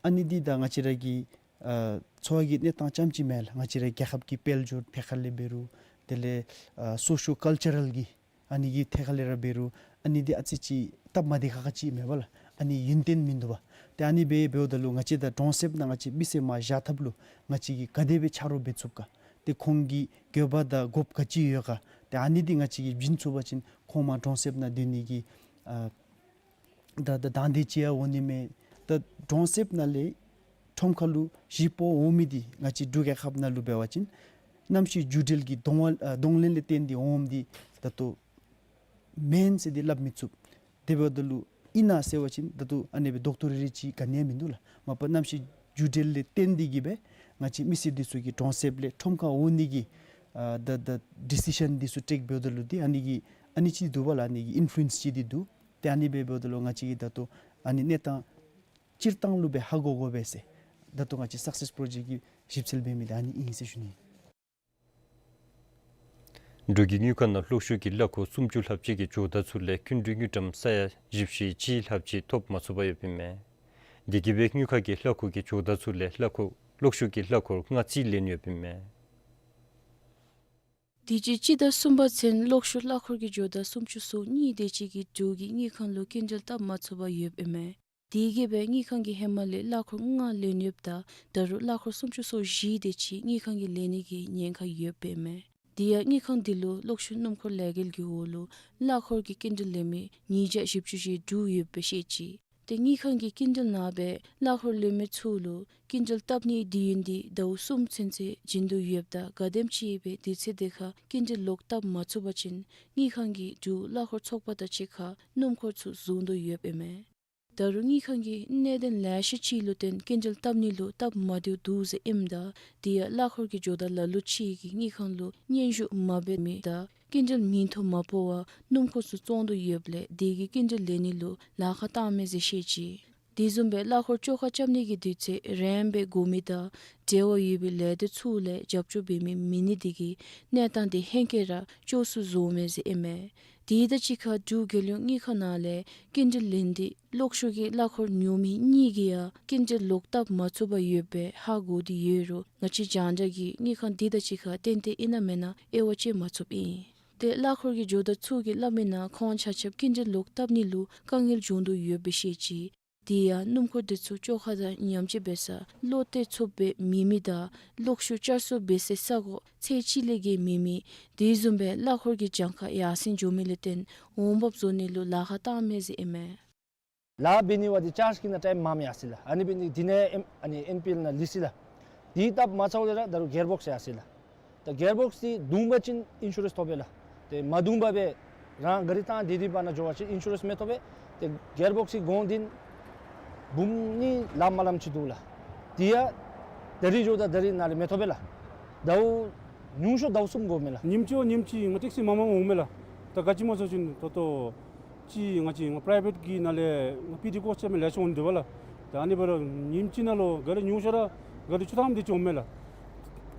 ཨ་ནི་འདི་ད་ང་བཅས་ར་གི་ཨ་འཚོ་བ་གི་གནས་སྟངས་རྐྱངམ་ཅིག་མེན་ལགས། ང་བཅས་ར་རྒྱལ་ཁབ་ཀྱི་དཔལ་འབྱོར་ཐད་ཁར་ལས་འབད་རུང་དེ་ལས་ཨ་སོ་ཤིའོ་ཀཱལ་ཅར་རཱལ་གྱི་ཨ་ནི་གི་ཐད་ཁར་ལས་ར་འབད་རུང་ཨ་ནི་འདི་ཨ་ཙི་ཅིག་སྟབས་མ་བདེ་ཁག་ཁ་ཅིག་མས་པ་ལགས། ཨ་ནི་ཡུན་བརྟན་མིན་འདུག་པ། ཏེ་ཨ་ནི་སྦེ་འབདཝ་ད་ལུ་ང་བཅས་ད་གྲོང་གསེབ་ནང་ང་བཅས་མི་སེར་མར་བཞག་ཐབས་ལུ་ང་བཅས་ཀྱིས་ག་དེ་སྦེ་ཆ་རོགས་འབད་ཚུགས་ག། ཏེ་ཁོང་གི་དགོས་པ་དང་དགོཔ་ག་ཅི་ཡོད་ག། ཏེ་ཨ་ནི་འདི་ང་བཅས་ཀྱིས་བྱིན་ཚུགས་པ་ཅིན་ཁོང་མར་གྲོང་གསེབ་ནང་སྡོད་ནི་གི་ཨ་ད་ད་དང་འདོད་ཅིག་ཡང་འོང་ནི་མས། ད་གྲོང་གསེབ་ནང་ལས་ཁྲོམ་ཁ་ལུ་གཞི་སྤོ་འོང་མི་འདི་ང་བཅས་འབྲུག་རྒྱལ་ཁབ་ནང་ལུ་འབད་བ་ཅིན་གནམ་གཤིས་འགྱུར་འགྲོས་ཀྱི་གདོང་བ་ཨ་གདོང་ལེན་ལས་བརྟེན་ཏེ་འོངམ་འདི་ད་ལྟོ་མེན་ཟེར་འདི་སླབ་མི་ཚུགས། དེ་འབདཝ་ད་ལུ་ཨིན་ན་ཟེར་བ་ཅིན་ད་ལྟོ་ཨ་ནི་སྦེ་རྡོག་ཏོ་རེ་རེ་ཅིག་ག་ནི་ཡང་མིན་འདུག་ལགས། མ་པ་གནམ་གཤིས་འགྱུར་འགྲོས་ལས་བརྟེན་ཏེ་གིས་སྦེ་ང་བཅས་མི་སེར་འདི་ཚུ་གིས་གྲོང་གསེབ་ལས་ཁྲོམ་ཁ་འོང་ནི་གི་ཨ་ད་ད་ཌི་སི་ཤཱན་འདི་ཚུ་ཊེཀ་འབདཝ་ད་ལུ་འདི་ཨ་ནི་གི་ཨ་ནི་ཅིག་འདུག་པ་ལགས། ཨ་ནི་གི་ཨིན་ཕུ་ལུ་ཨེནསི་ཅིག་འདི་འདུག། ཏེ་ཨ་ནི་སྦེ་འབདཝ་ད་ལུ་ང་བཅས་ཀྱིས་ད་ལྟོ་ཨ་ནི་གནས་སྟངས་སྤྱིར་བཏང་ལུ་སྦེ་ཧ་གོ་དགོ་པས་ཟེར་ད་ལྟོ་ང་བཅས་སག་སེསི་པོ་རོ་ཇེཀཊ་ཀྱི་ཞིབ་འཚོལ་འབད་མི་འདི་ཨ་ནི་ཨིན་ཟེར་ཞུ་ནི། འབྲུག་གི་དངུལ་ཁང་ནང་གློག་ཤུགས་ཀྱི་གླ་འཁོར་སུམ་ཅུ་ལྷགཔ་ཅིག་གི་ཇོ་བདག་ཚུ་ལས་སྐྱིན་འགྲུལ་དངུལ་ཀྲམ་ས་ཡ་བཞི་བཅུ་ཞེ་གཅིག་ལྷགཔ་ཅིག་ཐོབ་མ་ཚུགས་པར་ཡོདཔ་ཨིན་མས། དེ་གིས་སྦེ་དངུལ་ཁང་གི་གླ་འཁོར་གྱི་ཇོ་བདག་ཚུ་ལས་གླ་འཁོར་གློག་ཤུགས་ཀྱི་གླ་འཁོར་ལྔ་རྩིས་ལེན་ཡོདཔ་ཨིན་མས། དུས་ཅི་སྤྱི་ཟླ་གསུམ་པ་ཚུན་གློག་ཤུགས་གླ་འཁོར་གྱི་ཇོ་བདག་སུམ་ཅུ་སོ་གཉིས་དེ་ཅིག་གིས་འབྲུག་གི་དངུལ་ཁང་ལུ་སྐྱིན་འགྲུལ་བཏབ་མ་ཚུགས་པར་ཡོདཔ་ཨིན་མས། དེ་གིས་སྦེ་དངུལ་ཁང་གིས་ཧེ་མ་ལས་གླ་འཁོར་ལྔ་ལེན་ཡོདཔ་ད་ད་རུང་གླ་འཁོར་སུམ་ཅུ་སོ་བཞི་དེ་ཅིག་དངུལ་ཁང་གིས་ལེན་ནི་གི་ཉེན་ཁ་ཡོདཔ་ཨིན་མས། དེ་ཡང་དངུལ་ཁང་འདི་ལུ་གློག་ཤུགས་སྣུམ་འཁོར་ལས་འགུལ་གྱི་འོག་ལུ་གླ་འཁོར་གྱི་སྐྱིན་འགྲུལ་ལེན་མི་ཉིས་བརྒྱ་བཞི་བཅུ་ཞེ་དྲུག་ཡོདཔ་སྦེ་བཤད་ཅི། ཏེ་དངུལ་ཁང་གི་སྐྱིན་འགྲུལ་ནང་སྦེ་གླ་འཁོར་ལེན་མི་ཚུ་ལུ་སྐྱིན་འགྲུལ་བཏབ་ནིའི་དུས་ཡུན་འདི་ཟླཝ་གསུམ་ཚུན་ཚོད་བྱིན་དོ་ཡོདཔ་ད་ག་དེམ་ཅིག་སྦེ་དུས་ཚོད་དེ་ཁར་སྐྱིན་འགྲུལ་ལོག་བཏབ་མ་ཚུགས་པ་ཅིན་དངུལ་ཁང་གིས་འབྲུག་གླ་འཁོར་ཚོགས་པ་དང་གཅིག་ཁར་སྣུམ་འཁོར་ཚུ་བཟུང་དོ་ཡོདཔ་ཨིན་མས། ད་རུང་དངུལ་ཁང་གིས་གནད་དོན་ལེ་ཤ་ཅིག་ལུ་བརྟེན་སྐྱིན་འགྲུལ་བཏབ་ནི་ལུ་སྟབས་མ་བདེཝ་འདུག་ཟེར་ཨིནམ་ད་དེ་ཡང་གླ་འཁོར་གྱི་ཇོ་བདག་ལ་ལུ་ཅིག་གིས་དངུལ་ཁང་ལུ་སྙན་ཞུ་མ་འབད་མི་དང་སྐྱིན་འགྲུལ་མིང་ཐོ་མ་ཕོག་པར་སྣུམ་འཁོར་ཚུ་བཙོང་དོ་ཡོདཔ་ལས་དེ་གིས་སྐྱིན་འགྲུལ་ལེན་ནི་ལུ་ལཱ་ཁག་བཏངམ་མས་ཟེར་བཤད་ཅི། དེ་བཟུམ་སྦེ་གླ་འཁོར་བཅོ་ཁ་རྐྱབ་ནི་གི་དུས་ཚོད་རནམ་སྦེ་འགོར་མི་དང་འབྲེལ་བ་ཡོད་པའི་ལས་སྡེ་ཚུ་ལས་རྒྱབ་སྐྱོར་འབད་མི་མེད་ནི་དེ་གིས་གནས་སྟངས་དེ་ཧེང་སྐལ་ར་སྐྱོ་སུ་བཟོཝ་མས་ཟེར་ཨིན་མས། དེ་དང་གཅིག་ཁར་འབྲུག་རྒྱལ་ཡོངས་དངུལ་ཁང་ནང་ལས་སྐྱིན་འགྲུལ་ལེན་ཏེ་གློག་ཤུགས་ཀྱི་གླ་འཁོར་ཉོ་མི་གཉིས་ཀྱིས་ཡང་སྐྱིན་འགྲུལ་ལོག་བཏབ་མ་ཚུགས་པར་ཡོདཔ་སྦེ་ཧ་གོ་སྟེ་ཡོད་རུང་ང་བཅས་རྒྱང་བསྒྲགས་ཀྱིས་དངུལ་ཁང་དེ་དང་གཅིག་ཁར་ཏན་ཏན་ཨིན་ན་མེན་ན་དབྱེ་བ་དཔྱད་མ་ཚུགསཔ་ཨིན། ཏེ་གླ་འཁོར་གྱི་ཇོ་བདག་ཚུ་གིས་སླབ་མིའི་ནང་ཁོང་ཆ་ཁྱབ་སྐྱིན་འགྲུལ་ལོག་བཏབ་ནི་ལུ་དཀའ་ངལ་བྱུང་དོ་ཡོདཔ་སྦེ་བཤད་ཅི། དེ་ཡང་སྣུམ་འཁོར་དེ་ཚུ་བཅོ་ཁ་དང་མཉམ་སྤྱོད་འབད་ས་བློ་གཏད་ཚུགསཔ་སྦེ་མེད་མི་དང་གློག་ཤུགས་བསྐྱར་གསོ་འབད་སའི་ས་གོ་ཚད་ཅིག་ལས་བརྒལ་མེད་མི་དེ་བཟུམ་སྦེ་གླ་འཁོར་གྱི་གྱངས་ཁ་ཡར་སེང་འགྱོ་མི་ལུ་བརྟེན་འོང་འབབ་བཟོ་ནི་ལུ་ལཱ་ཁག་བཏངམ་མས་ཟེར་ཨིན་མས། ལཱ་འབད་ནི་བ་འདི་ཅཱརཇ་གི་ནང་ཊའིམ་མངམ་ཡར་སི་ལགས། ཨ་ནི་འབད་ནི་འདི་ནང་ཨེམ་ཨ་ནི་ཨེན་པི་ཨེལ་ནང་ལུས་སི་ལགས། དེ་བཏབ་མ་ཚརཝ་ལས་ར་ད་རུང་གིར་བོགསི་ཡར་སི་ལགས། ད་གིར་བོགསི་འདི་བརྡུང་པ་ཅིན་ཨིན་ཤུ་རེནསི་ཐོབ་པས་ལགས། ཏེ་མ་བརྡུང་པར་སྦེ་རང་གཱ་རི་བཏང་སྡོད་སྡོདཔ་ནང་འགྱོ་བ་ཅིན་ཨིན་ཤུ་རེནསི་མི་ཐོབ་པས། ཏེ་གིར་བོགསི་གོང་འདི་འབུམ་གཉིས་ལངམ་མ་ལངམ་ཅིག་འདུག་ལགས། དེ་ཡང་ད་རིས་འགྱོཝ་ད་ད་རིས་ནཱ་ལས་མི་ཐོབ་པས་ལགས། ཟླཝ་ ཉུང་ཤོས་ཟླཝ་གསུམ་འགོརཝ་མས་ལགས། ཉིནམ་གཅིག་བ་ཉིནམ་གཅིག་ང་ཊེག་སི་མངམ་མ་འོངམ་མས་ལགས། ད་ག་ཅི་སྨོ་ཟེར་བ་ཅིན་ད་ལྟོ་ཅིག་ང་བཅས་ང་པ་རའི་བེཊ་གི་ནང་ལས་ང་པི་ཊི་ཀོརསི་རྐྱབ་མི་ལེ་ཤ་འོང་དོ་བ་ལགས། ད་ཨ་ནི་འབད་རུང་ཉིནམ་གཅིག་ནང་ལུ་ག་རི་ཉུང་ཤོས་ར་ག་རི་བཅུ་ཐམ་དེ་ཅིག་འོངམ་མས་ལགས།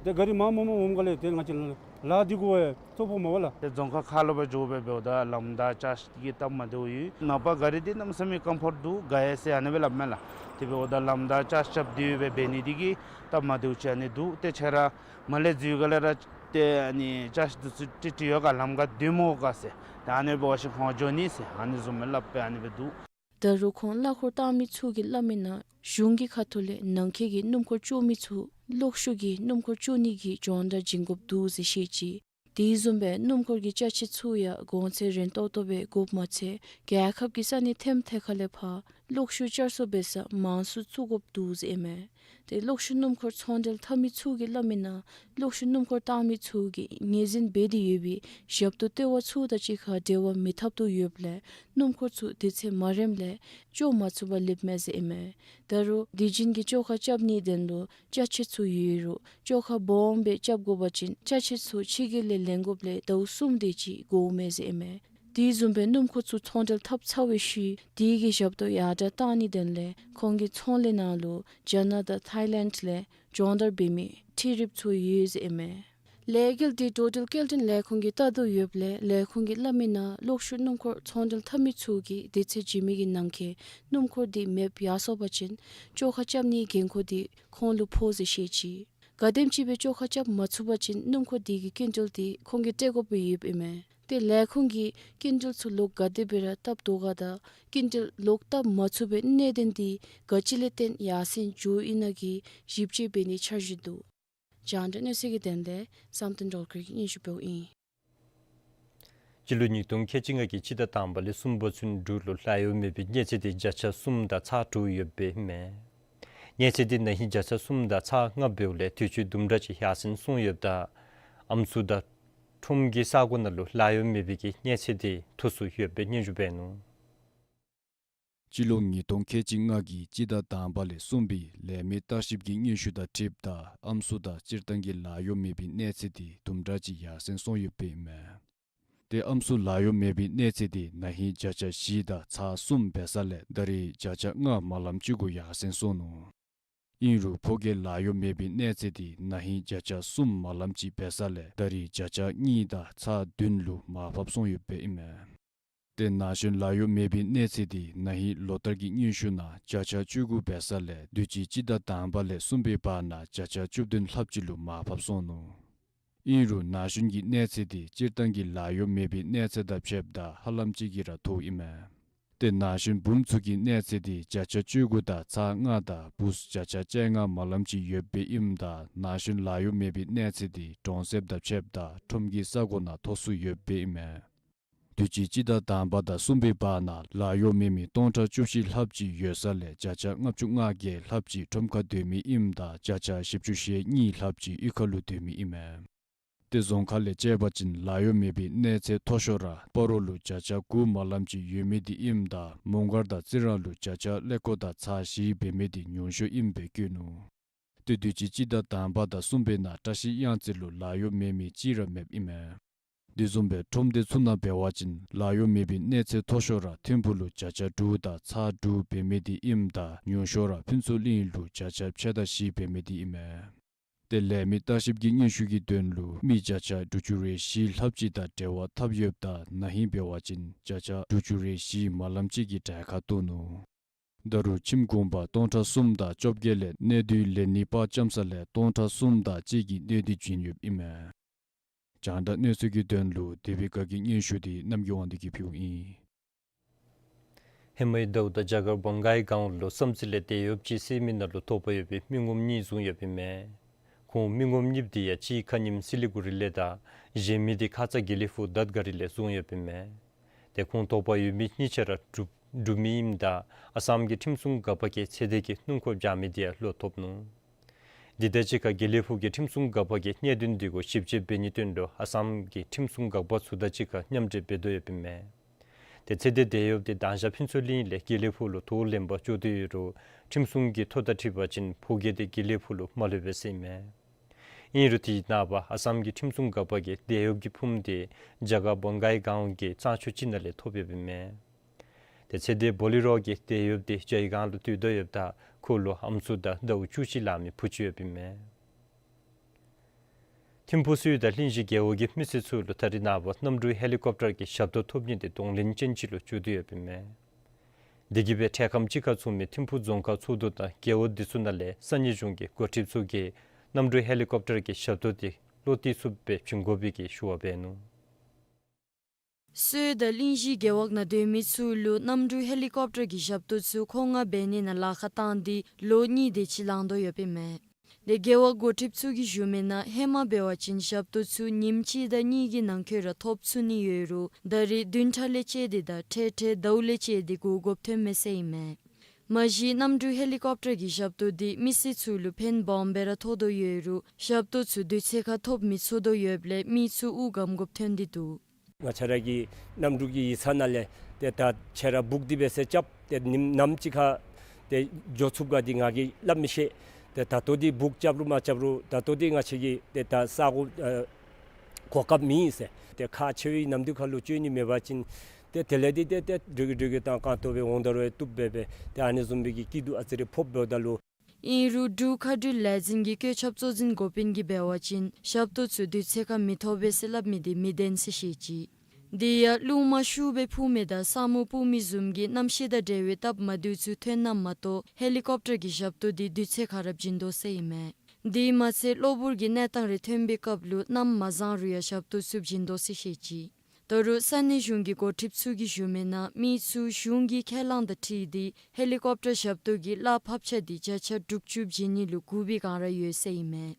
ཏེ་ག་རི་མངམ་མ་འོངམ་ག་ལས་ཏེ་ང་བཅས་ལཱ་འདི་གུ་ཐོ་ཕོགཔ་མས་ལགས། ཏེ་རྫོང་ཁག་ཁག་ལུ་སྦེ་འགྱོ་སྦེ་འབདཝ་ད་ལམ་བདའ་ཅ་ཅིག་གི་སྟབས་མ་བདེཝ་ཡོད། ནངས་པ་ག་རི་འདི་གནམ་མེད་ས་མེད་ཀམ་ཕོརཊ་འདུག་དགའ་ཡི་ཟེར་ཨ་ནི་སྦེ་སླབ་མས་ལགས། དེ་འབདཝ་ད་ལམ་བདའ་ཅ་ཅིག་རྐྱབ་སྟེ་སྦེ་འབད་ནི་འདི་གིས་སྟབས་མ་བདེཝ་ཅིག་ཨ་ནི་འདུག། ཏེ་ཁྱོད་ར་མར་ལས་འཛུལ་ག་ལས་ར་ཏེ་ཨ་ནི་ཅ་ཅིག་འདི་ཚུ་ཏེ་ཏེ་ཡོད་ག་ལམ་ཁར་སྡོད་མི་དགོ་ག་ཟེར། ཏེ་ཨ་ནི་འབད་བ་ཅིན་ཁོང་འགྱོ་ནི་ཟེར་ཨ་ནི་བཟུམ་སྦེ་སླབ་སྦེ་ཨ་ནི་སྦེ་འདུག། ད་རུང་ཁོང་གླ་འཁོར་བཏང་མི་ཚུ་གིས་སླབ་མིའི་ནང་གཞུང་གི་ཁ་ཐུག་ལས་ནང་འཁོད་ཀྱི་སྣུམ་འཁོར་སྐྱོག་མི་ཚུ་གློག་ཤུགས་ཀྱི་སྣུམ་འཁོར་སྐྱོག་ནི་གི་སྦྱོང་བརྡར་བྱིན་དགོཔ་འདུག་ཟེར་བཤད་ཅི། དེ་བཟུམ་སྦེ་སྣུམ་འཁོར་གྱི་ཅ་ཆས་ཚུ་ཡང་གོང་ཚད་རན་ཏོག་ཏོ་སྦེ་དགོཔ་མ་ཚད་རྒྱལ་ཁབ་ཀྱི་ས་གནས་ཐེམ་ཐེ་ཁ་ལས་ཕར་གློག་ཤུགས་བསྐྱར་གསོ་འབད་ས་མང་སུ་བཙུགས་དགོཔ་འདུག་ཟེར་ཨིན་མས། ཏེ་གློག་ཤུགས་སྣུམ་འཁོར་ཚོང་འབྲེལ་འཐབ་མི་ཚུ་གིས་སླབ་མིའི་ནང་གློག་ཤུགས་སྣུམ་འཁོར་བཏང་མི་ཚུ་གིས་ངོས་འཛིན་འབད་དེ་ཡོད་པའི་ཞབས་ཏོག་ལྟེ་བ་ཚུ་དང་གཅིག་ཁར་འབྲེལ་བ་མི་འཐབ་དོ་ཡོདཔ་ལས་སྣུམ་འཁོར་ཚུ་དུས་ཚོད་མ་རནམ་ལས་སྐྱོག་མ་ཚུགས་པར་ལུསཔ་མས་ཟེར་ཨིན་མས། ད་རུང་དུས་རྒྱུན་གྱི་བཅོ་ཁ་རྐྱབ་ནིའི་དོན་ལུ་ཅ་ཆས་ཚུ་ཡོད་རུང་བཅོ་ཁ་སྦོམ་སྦེ་རྐྱབ་དགོ་པ་ཅིན་ཅ་ཆས་ཚུ་ཕྱི་རྒྱལ་ལས་ལེན་དགོཔ་ལས་ཟླཝ་གསུམ་དེ་ཅིག་འགོརཝ་མས་ཟེར་ཨིན་མས། དེ་བཟུམ་སྦེ་སྣུམ་འཁོར་ཚུ་ཚོང་འབྲེལ་འཐབ་ཚར་བའི་ཤུལ་དེ་གི་ཞབས་ཏོག་ཡར་དྲག་གཏང་ནིའི་དོན་ལས་ཁོང་གི་ཚོང་ལས་ནང་ལུ་རྒྱ་ནག་དང་ཐའི་ལེནཌ་ལས་སྦྱོང་བརྡར་འབད་མི་འཕྲུལ་རིགཔ་ཚུ་ཡོད་ཟེར་ཨིན་མས། ལས་འགུལ་འདི་འགྲོ་འགྲུལ་སྐྱེལ་འདྲེན་ལས་ཁུངས་ཀྱིས་བལྟ་དོ་ཡོདཔ་ལས་ལས་ཁུངས་ཀྱིས་སླབ་མིའི་ནང་གློག་ཤུགས་སྣུམ་འཁོར་ཚོང་འབྲེལ་འཐབ་མི་ཚུ་གིས་དུས་ཚོད་བྱིན་མི་གི་ནང་འཁོད་སྣུམ་འཁོར་འདི་མེདཔ་ཡར་སོང་པ་ཅིན་བཅོ་ཁ་རྐྱབ་ནིའི་འགན་ཁུར་འདི་ཁོང་ལུ་ཕོག་ཟེར་བཤད་ཅི། ག་དེམ་ཅིག་སྦེ་བཅོ་ཁ་རྐྱབ་མ་ཚུགས་པ་ཅིན་སྣུམ་འཁོར་འདི་གི་སྐྱིན་འགྲུལ་འདི་ཁོང་གིས་སྤྲོད་དགོཔ་ཡོདཔ་ཨིན་མས། ཏེ་ལས་ཁུངས་ཀྱིས་སྐྱིན་འགྲུལ་ཚུ་ལོག་ག་དེ་སྦེ་ར་བཏབ་དོ་ག་དང་སྐྱིན་འགྲུལ་ལོག་བཏབ་མ་ཚུགས་པའི་གནད་དོན་འདི་ག་ཅི་ལས་བརྟེན་ཡར་སེང་འགྱོཝ་ཨིན་ན་གི་ཞིབ་དཔྱད་འབད་ནིའི་འཆར་གཞི་འདུག། རྒྱང་བསྒྲགས་གནས་ཚུལ་གྱི་དོན་ལས་བསམ་གཏན་སྒྲོལ་དཀར་གྱིས་སྙན་ཞུ་ཕུལཝ་ཨིན། སྤྱི་ལོ་ཉིས་སྟོང་ཁལ་གཅིག་ལྔ་གི་སྤྱི་ཟླ་དང་པ་ལས་གསུམ་པ་ཚུན་འབྲུག་ལུ་ལཱ་གཡོག་མེད་པའི་གནས་ཚད་དེ་བརྒྱ་ཆ་གསུམ་དང་ཚག་དྲུག་ཡོདཔ་ཨིན་མས། གནས་ཚད་དེ་ན་ཧིང་བརྒྱ་ཆ་གསུམ་དང་ཚག་ལྔ་འབདཝ་ལས་དུས་ཅི་དུམ་གྲ་ཅིག་ཡར་སེང་སོང་ཡོདཔ་ད་ཨམ་སྲུ་དང་ཁྲོམ་གྱི་ས་གོ་ནང་ལུ་ལཱ་གཡོག་མེད་པའི་གི་གནས་ཚད་དེ་མཐོ་སུ་ཡོདཔ་སྦེ་སྙན་ཞུ་འབད་ནུག། སྤྱི་ལོ་ཉིས་སྟོང་ཁལ་གཅིག་ལྔ་གི་སྤྱི་ཟླ་དང་པ་ལས་གསུམ་པའི་ལས་མི་བརྟག་ཞིབ་ཀྱི་སྙན་ཞུ་དང་འཁྲིལཝ་ད་ཨམ་སྲུ་དང་སྤྱིར་བཏང་གི་ལཱ་གཡོག་མེད་པའི་གནས་ཚད་དེ་དུམ་གྲ་ཅིག་ཡར་སེང་སོང་ཡོདཔ་ཨིན་མས། ཏེ་ཨམ་སྲུ་ལཱ་གཡོག་མེད་པའི་གནས་ཚད་དེ་ན་ཧིང་བརྒྱ་ཆ་བཞི་དང་ཚག་གསུམ་འབད་ས་ལས་ད་རེས་བརྒྱ་ཆ་ལྔ་མ་ལམ་ཅིག་གུ་ཡར་སེང་སོང་ནུག། ཨིན་རུང་ཕོ་སྐྱེས་ལཱ་གཡོག་མེད་པའི་གནས་ཚད་དེ་ན་ཧིང་བརྒྱ་ཆ་གསུམ་མ་ལམ་ཅིག་འབད་ས་ལས་ད་རེས་བརྒྱ་ཆ་གཉིས་དང་ཚག་བདུན་ལུ་མར་ཕབ་སོང་ཡོདཔ་ཨིན་མས། ཏེ་ན་གཞོན་ལཱ་གཡོག་མེད་པའི་གནས་ཚད་དེ་ན་ཧིང་ལོ་ལྟར་གྱི་སྙན་ཞུ་ནང་བརྒྱ་ཆ་བཅུ་དགུ་འབད་ས་ལས་དུས་ཅི་སྤྱི་ཟླ་དང་པ་ལས་གསུམ་པའི་བར་ན་བརྒྱ་ཆ་བཅུ་བདུན་ལྷགཔ་ཅིག་ལུ་མར་ཕབ་སོང་ནུག། ཨིན་རུང་ན་གཞོན་གྱི་གནས་ཚད་དེ་སྤྱིར་བཏང་གི་ལཱ་གཡོག་མེད་པའི་གནས་ཚད་དང་ཕྱདཔ་ད་ཧ་ལམ་ཅིག་གིས་ར་མཐོཝ་ཨིན་མས། ཏེ་ན་གཞོན་བུམོ་ཚུ་གི་གནས་ཚད་དེ་བརྒྱ་ཆ་བཅུ་དགུ་དང་ཚག་ལྔ་དང་བུཚ་བརྒྱ་ཆ་བཅོ་ལྔ་མ་ལམ་ཅིག་ཡོདཔ་ཨིནམ་ད་ན་གཞོན་ལཱ་གཡོག་མེད་པའི་གནས་ཚད་དེ་གྲོང་གསེབ་དང་ཕྱདཔ་ད་ཁྲོམ་གྱི་ས་གོ་ནང་མཐོ་སུ་ཡོདཔ་ཨིན་མས། དུས་ཅི་སྤྱི་ཟླ་དང་པ་དང་གསུམ་པའི་བར་ན་ལཱ་གཡོག་མེད་མི་སྟོང་ཕྲག་བཅུ་བཞི་ལྷགཔ་ཅིག་ཡོད་ས་ལས་བརྒྱ་ཆ་ལྔ་བཅུ་ང་བརྒྱད་ལྷགཔ་ཅིག་ཁྲོམ་ཁར་སྡོད་མི་ཨིནམ་ད་བརྒྱ་ཆ་བཞི་བཅུ་ཞེ་གཉིས་ལྷགཔ་ཅིག་གཡུས་ཁ་ལུ་སྡོད་མི་ཨིན་མས། ཏེ་རྫོང་ཁག་ལས་དཔྱད་པ་ཅིན་ལཱ་གཡོག་མེད་པའི་གནས་ཚད་མཐོ་ཤོས་ར་སྤ་རོ་ལུ་བརྒྱ་ཆ་དགུ་མ་ལམ་ཅིག་ཡོད་མི་དེ་ཨིནམ་ད་མོང་སྒར་དང་རྩི་རང་ལུ་བརྒྱ་ཆ་ཀླད་ཀོར་དང་ཚག་བཞི་འབད་མི་དེ་ཉུང་ཤོས་ཨིནམ་སྦེ་བཀོད་ནུག། ཏེ་དུས་ཅི་སྤྱི་ཟླ་དང་པ་དང་གསུམ་པའི་ནང་བཀྲ་ཤིས་གཡང་རྩེ་ལུ་ལཱ་གཡོག་མེད་མི་གཅིག་ར་མེདཔ་ཨིན་མས། དེ་བཟུམ་སྦེ་ཁྲོམ་སྡེ་ཚུ་ནང་འབད་བ་ཅིན་ལཱ་གཡོག་མེད་པའི་གནས་ཚད་མཐོ་ཤོས་ར་ཐིམ་ཕུག་ལུ་བརྒྱ་ཆ་དྲུག་དང་ཚག་དྲུག་འབད་མི་དེ་ཨིནམ་ད་ཉུང་ཤོས་ར་ཕུན་ཚོགས་གླིང་ལུ་བརྒྱ་ཆ་ཕྱེད་དང་བཞི་འབད་མི་དེ་ཨིན་མས། ཏེ་ལས་མི་བརྟག་ཞིབ་ཀྱི་སྙན་ཞུ་གི་དོན་ལུ་མི་བརྒྱ་ཆ་དྲུག་ཅུ་རེ་བཞི་ལྷགཔ་ཅིག་དང་འབྲེལ་བ་འཐབ་ཡོདཔ་ད་ན་ཧིང་འབད་བ་ཅིན་བརྒྱ་ཆ་དྲུག་ཅུ་རེ་བཞི་མ་ལམ་ཅིག་གིས་གྲལ་ཁར་གཏོགས་ནུག། ད་རུང་ཁྱིམ་གུང་པ་སྟོང་ཕྲག་གསུམ་དང་བཅོ་བརྒྱད་ལས་གནས་སྡུད་ལེན་ནི་པར་བཅམ་ས་ལས་སྟོང་ཕྲག་གསུམ་དང་གཅིག་གིས་གནས་སྡུད་བྱིན་ཡོདཔ་ཨིན་མས། རྒྱང་བསྒྲགས་གནས་ཚུལ་གྱི་དོན་ལུ་དེ་བི་ཀ་གི་སྙན་ཞུ་དེ་རྣམ་རྒྱལ་དབང་འདུས་ཀྱིས་ཕུལཝ་ཨིན། ཧེ་མའི་ཟླཝ་དང་རྒྱ་གར་བང་གའི་སྒང་ལུ་བསམ་རྩེ་ལས་དེད་གཡོགཔ་ཅིག་བསད་མི་ནང་ལུ་ཐོབ་པ་ཡོད་པའི་མི་ངོམ་གཉིས་བཟུང་ཡོདཔ་ཨིན་མས། ཁོང་མི་ངོམ་གཉིསཔོ་དེ་ཡང་གཅིག་ཁ་ཉིནམ་སི་ལི་གུ་རི་ལས་དང་གཞན་མི་དེ་ཁ་ཙ་དགེ་ལེགས་ཕུག་དར་དཀར་རི་ལས་བཟུང་ཡོདཔ་ཨིན་མས། ཏེ་ཁོང་ཐོབ་པ་ཡོད་མི་གཉིས་ཆ་ར་འབྲུག་འབྲུག་མི་ཨིནམ་ད་ཨ་སམ་གྱི་ཁྲིམས་སྲུང་འགག་པ་གིས་ཚེ་འདས་ཀྱི་སྣུམ་འཁོར་འབྱར་མི་དེ་ཡང་བློ་ཐོབ་ནུག། དེ་དང་གཅིག་ཁར་དགེ་ལེགས་ཕུག་གི་ཁྲིམས་སྲུང་འགག་པ་གིས་གནད་དོན་དེ་གུ་ཞིབ་དཔྱད་འབད་ནིའི་དོན་ལུ་ཨ་སམ་གྱི་ཁྲིམས་སྲུང་འགག་པ་ཚུ་དང་གཅིག་ཁར་མཉམ་འབྲེལ་འབད་དོ་ཡོདཔ་ཨིན་མས། ཏེ་ཚེ་འདས་དེད་གཡོགཔ་དེ་དང་ཞག་ཕུན་ཚོགས་གླིང་ལས་དགེ་ལེགས་ཕུག་ལུ་ཐོ་ལེན་པར་འགྱོ་དོ་ཡོད་རུང་ཁྲིམས་སྲུང་གིས་ཐོ་དང་འཁྲིལ་བ་ཅིན་ཕོ་སྐྱེས་དེ་དགེ་ལེགས་ཕུག་ལུ་མ་ལྷོད་པས་ཟེར་ཨིན་མས། ཨིན་རུང་དེ་ནངས་པ་ཨ་སམ་གྱི་ཁྲིམས་སྲུང་འགག་པ་གིས་དེད་གཡོགཔ་གི་ཕུངམ་དེ་རྒྱ་གར་བོང་གའི་སྒང་གི་གཙང་ཆུ་ཅིག་ནང་ལས་ཐོབ་ཡོདཔ་ཨིན་མས། དེ་ཚེ་འདི་བོ་ལི་རོ་གི་དེད་གཡོགཔ་དེ་རྒྱའི་སྒང་ལུ་སྡོད་དོ་ཡོདཔ་ད་ཁོ་ལུ་ཨམ་སྲུ་དང་ཟླཝ་བཅུ་གཅིག་ལང་མི་བུ་ཅིག་ཡོདཔ་ཨིན་མས། ཐིམ་ཕུག་སོའི་དང་གླིང་བཞི་རྒེད་འོག་གི་མི་སེར་ཚུ་ལུ་ད་རིས་ནངས་པ་གནམ་གྲུ་ཧེ་ལི་ཀོབ་ཊར་གྱི་ཞབས་ཏོག་ཐོབ་ནི་དེ་གདོང་ལེན་ཅན་ཅིག་ལུ་གྱུར་ཏེ་ཡོདཔ་ཨིན་མས། དེ་གིས་སྦེ་འཕྲལ་ཁམས་ཅིག་ཁར་ཚུད་མི་ཐིམ་ཕུག་རྫོང་ཁག་ཚོགས་འདུ་དང་རྒེད་འོག་དེ་ཚུ་ནང་ལས་ས་གནས་གཞུང་གི་འགོ་ཁྲིདཔ་ཚུ་གིས་གནམ་གྲུ་ཧེ་ལི་ཀོབ་ཊར་གྱི་ཞབས་ཏོག་དེ་ལོག་སྟེ་ཚུགསཔ་སྦེ་བྱིན་དགོ་པའི་གི་ཞུ་བ་འབད་ནུག། སོའི་དང་གླིང་བཞི་རྒེད་འོག་ནང་སྡོད་མི་ཚུ་ལུ་གནམ་གྲུ་ཧེ་ལི་ཀོབ་ཊར་གྱི་ཞབས་ཏོག་ཚུ་ཁོང་ང་འབད་ནི་ནང་ལཱ་ཁག་བཏང་སྟེ་ལོ་གཉིས་དེ་ཅིག་ལང་དོ་ཡོདཔ་ཨིན་མས། དེ་རྒེད་འོག་འགོ་ཁྲིདཔ་ཚུ་གིས་ཞུ་མི་ནང་ཧེ་མ་འབད་བ་ཅིན་ཞབས་ཏོག་ཚུ་ཉིནམ་གཅིག་དང་གཉིས་ཀྱི་ནང་འཁོད་ར་ཐོབ་ཚུགས་ནི་ཡོད་རུང་ད་རིས་བདུན་ཕྲག་ལས་བཅད་དེ་དང་ཐེངས་ཐེངས་ཟླཝ་ལས་བཅད་དེ་བསྒུག་དགོཔ་ཐོན་མས་ཟེར་ཨིན་མས། མ་གཞི་གནམ་གྲུ་ཧེ་ལི་ཀོབ་ཊར་གྱི་ཞབས་ཏོག་དེ་མི་སེར་ཚུ་ལུ་ཕན་སྦོམ་སྦེ་ར་ཐོགས་དོ་ཡོད་རུང་ཞབས་ཏོག་ཚུ་དུས་ཚོད་ཁར་ཐོབ་མི་ཚུགས་དོ་ཡོདཔ་ལས་མི་ཚུ་དབུགས་སྒམ་དགོཔ་ཐོན་ཏེ་འདུག། ང་བཅས་ར་གི་གནམ་གྲུ་གི་ཡིག་ཚང་ནང་ལས་ཏེ་ད་ཁྱེད་ར་བུཀ་འདི་འབད་ཟེར་རྐྱབ་སྟེ་ཉིནམ་ནམ་ཅིག་ཁར་ཏེ་འགྱོ་ཚུགས་ག་འདི་ང་གིས་སླབ་མི་ཤེས། ཏེ་ད་ལྟོ་འདི་བུཀ་རྐྱབ་རུང་མ་རྐྱབ་རུང་ད་ལྟོ་འདི་ང་བཅས་ཀྱིས་ཏེ་ད་ས་གོ་ཨ་གོ་སྐབས་མེད་ཟེར། ཏེ་ཁག་ཆེ་བའི་ནམ་དུས་ཁར་ལུ་འགྱོ་ནི་མེད་པ་ཅིན་ཏེ་དེ་ལས་འདི་ཏེ་ཏེ་འགྱོ་གི་འགྱོ་གི་དང་གང་ཐོབ་སྦེ་འོང་ད་རུང་བཏུབ་སྦེ་སྦེ་ཏེ་ཨ་ནི་བཟུམ་སྦེ་གི་སྐྱིད་སྡུག་ཨ་ཙི་རེ་ཕོགཔ་འབདཝ་ད་ལུ། ཨིན་རུང་འབྲུག་མཁའ་འགྲུལ་ལས་འཛིན་གྱི་བཀོད་ཁྱབ་གཙོ་འཛིན་འགོ་དཔོན་གྱིས་འབད་བ་ཅིན་ཞབས་ཏོག་ཚུ་དུས་ཚོད་ཁར་མི་ཐོབ་པས་ཟེར་སླབ་མི་དེ་མི་བདེན་ཟེར་བཤད་ཅི། དེ་ཡང་རླུང་མ་ཤུགས་སྦེ་འཕུ་མི་དང་ས་སྨུག་སྤུབ་མི་བཟུམ་གྱི་གནམ་གཤིས་དང་འབྲེལ་བའི་སྟབས་མ་བདེཝ་ཚུ་ཐོན་ན་མ་གཏོགས་ཧེ་ལི་ཀོབ་ཊར་གྱི་ཞབས་ཏོག་དེ་དུས་ཚོད་ཁར་ར་བྱིན་དོ་ཟེར་ཨིན་མས། དེ་མ་ཚད་གློ་བུར་གྱི་གནས་སྟངས་རེ་ཐོན་པའི་སྐབས་ལུ་གནམ་མ་བཟང་རུང་ཡང་ཞབས་ཏོག་ཚུ་བྱིན་དོ་ཟེར་བཤད་ཅི། ད་རུང་ས་གནས་གཞུང་གི་འགོ་ཁྲིདཔ་ཚུ་གིས་ཞུ་མི་ནང་མི་ཚུ་གཞུང་གི་ཁས་བླངས་དང་འཁྲིལ་ཏེ་ཧེ་ལི་ཀོབ་ཊར་ཞབས་ཏོག་གི་གླ་ཕབ་ཆ་དེ་བརྒྱ་ཆ་དྲུག་ཅུ་བྱིན་ནི་ལུ་བསྒུག་པའི་བསྒང་ར་ཡོད་ཟེར་ཨིན་མས།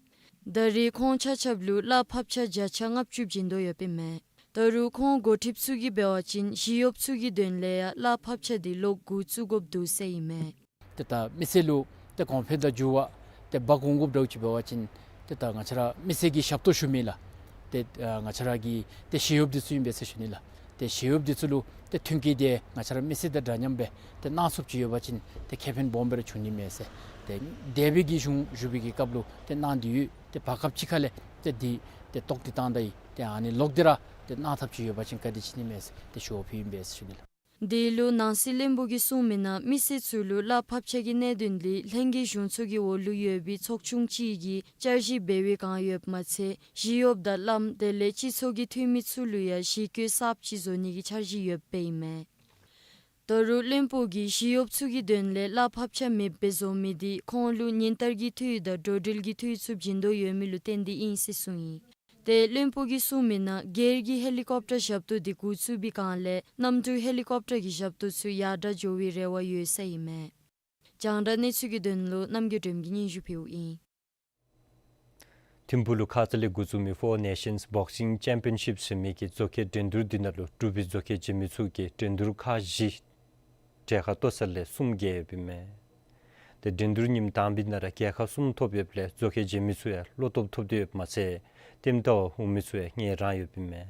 ད་རེས་ཁོང་ཆ་ཁྱབ་ལུ་གླ་ཕབ་ཆ་བརྒྱ་ཆ་ལྔ་བཅུ་བྱིན་དོ་ཡོདཔ་ཨིན་མས། ད་རུང་ཁོང་འགོ་ཁྲིདཔ་ཚུ་གིས་འབད་བ་ཅིན་ཞི་གཡོགཔ་ཚུ་གི་དོན་ལས་ཡང་གླ་ཕབ་ཆ་དེ་ལོག་འགོ་བཙུགས་དགོཔ་འདུག་ཟེར་ཨིན་མས། ཏེ་ད་མི་སེར་ལུ་ཏེ་གོང་འཕེལ་དང་འགྱུར་བ་ཏེ་འབག་འོང་དགོཔ་འདྲཝ་ཅིག་འབད་བ་ཅིན་ཏེ་ད་ང་བཅས་ར་མི་སེར་གྱིས་ཞབས་ཏོག་ཞུ་མི་ལགས། ཏེ་ཨ་ང་བཅས་ར་གི་ཏེ་ཞི་གཡོགཔ་འདི་ཚུ་ཨིན་པས་ཟེར་ཞུ་ནི་ལགས། ཏེ་ཞི་གཡོགཔ་འདི་ཚུ་ལུ་ཏེ་མཐུན་རྐྱེན་དེ་ང་བཅས་ར་མི་སེར་དང་འདྲ་མཉམ་སྦེ་ཏེ་གནང་ཚུགསཔ་ཅིག་ཡོད་པ་ཅིན་ཏེ་ཁེ་ཕན་སྦོམ་སྦེ་ར་འབྱུང་ནི་མས་ཟེར། ཏེ་འདས་པའི་གི་གཞུང་བཞུགས་པའི་གི་སྐབས་ལུ་ཏེ་གནང་སྟེ་ཡོད། ཏེ་བར་སྐབས་ཅིག་ཁ་ལས་ཏེ་འདི་ཏེ་ལྡོག་སྟེ་བཏང་ད་ཡི། ཏེ་ཨ་ནི་ལོག་སྟེ་ར་ཏེ་གནང་ཐབས་ཅིག་ཡོད་པ་ཅིན་བཀའ་དྲིན་ཆེ་ནི་མས་ཟེར་ཏེ་ཞུ་བ་ཕུལཝ་ཨིན་པས་ཟེར་ཞུ་ནི་ལགས། དེ་ལུ་ནང་སྲིད་བློན་པོ་གིས་གསུངས་མི་ནང་མི་སེར་ཚུ་ལུ་གླ་ཕབ་ཆ་གི་གནད་དོན་འདི་ལྷན་རྒྱས་གཞུང་ཚོགས་ཀྱི་འོག་ལུ་ཡོད་པའི་ཚོགས་ཆུང་ཅིག་གིས་བསྐྱར་ཞིབ་འབད་བའི་བསྒང་ཡོདཔ་མ་ཚད་ཞི་གཡོགཔ་དང་བླམ་དེ་ལས་སྤྱི་ཚོགས་ཀྱི་འཐུས་མི་ཚུ་ལུ་ཡང་ཞི་རྒོལ་གསརཔ་ཅིག་བཟོ་ནི་གི་འཆར་གཞི་ཡོདཔ་ཨིན་མས། ད་རུང་བློན་པོ་གིས་ཞི་གཡོགཔ་ཚུ་གི་དོན་ལས་གླ་ཕབ་ཆ་མེདཔ་སྦེ་བཟོ་མི་དེ་ཁོང་ལུ་ཉིན་ལྟར་གྱི་འཐུས་དང་འགྲོ་འགྲུལ་གྱི་འཐུས་ཚུ་བྱིན་དོ་ཡོད་མི་ལུ་བརྟེན་ཏེ་ཨིན་ཟེར་གསུངས་ཡི། ཏེ་བློན་པོ་གིས་གསུངས་མི་ནང་སྒེར་གྱི་ཧེ་ལི་ཀོབ་ཊར་ཞབས་ཏོག་དེ་འགོ་བཙུགས་པའི་བསྒང་ལས་གནམ་གྲུ་ཧེ་ལི་ཀོབ་ཊར་གྱི་ཞབས་ཏོག་ཚུ་ཡར་དྲག་འགྱོ་བའི་རེ་བ་ཡོད་ཟེར་ཨིན་མས། རྒྱང་བསྒྲགས་གནས་ཚུལ་གྱི་དོན་ལུ་རྣམ་རྒྱལ་སྒྲོལམ་གིས་སྙན་ཞུ་ཕུལཝ་ཨིན། ཐིམ་ཕུག་ལུ་ཁ་ཙ་ལས་འགོ་བཙུགས་མི་Four Nations Boxing Championship ཟེར་མི་གི་མཛོག་ཁའི་འགྲན་བསྡུར་འདི་ནང་ལུ་འབྲུག་པའི་མཛོག་ཁའི་འཇིགས་མེད་ཚུ་གིས་འགྲན་བསྡུར་ཁག་བཞི་གྲལ་ཁར་གཏོགས་ས་ལས་གསུམ་རྒྱལ་ཡོདཔ་ཨིན་མས། ཏེ་འགྲན་བསྡུར་ཉིནམ་དང་པའི་ནང་ར་རྒྱལ་ཁ་གསུམ་ཐོབ་ཡོདཔ་ལས་མཛོག་ཁའི་འཇིགས་མེད་ཚུ་ཡང་བློ་སྟོབས་ཐོབ་སྟེ་ཡོདཔ་མ་ཚད་ལྟདམོ་ལྟ་བར་འོང་མི་ཚུ་ཡང་ངལ་རངས་ཡོདཔ་ཨིན་མས།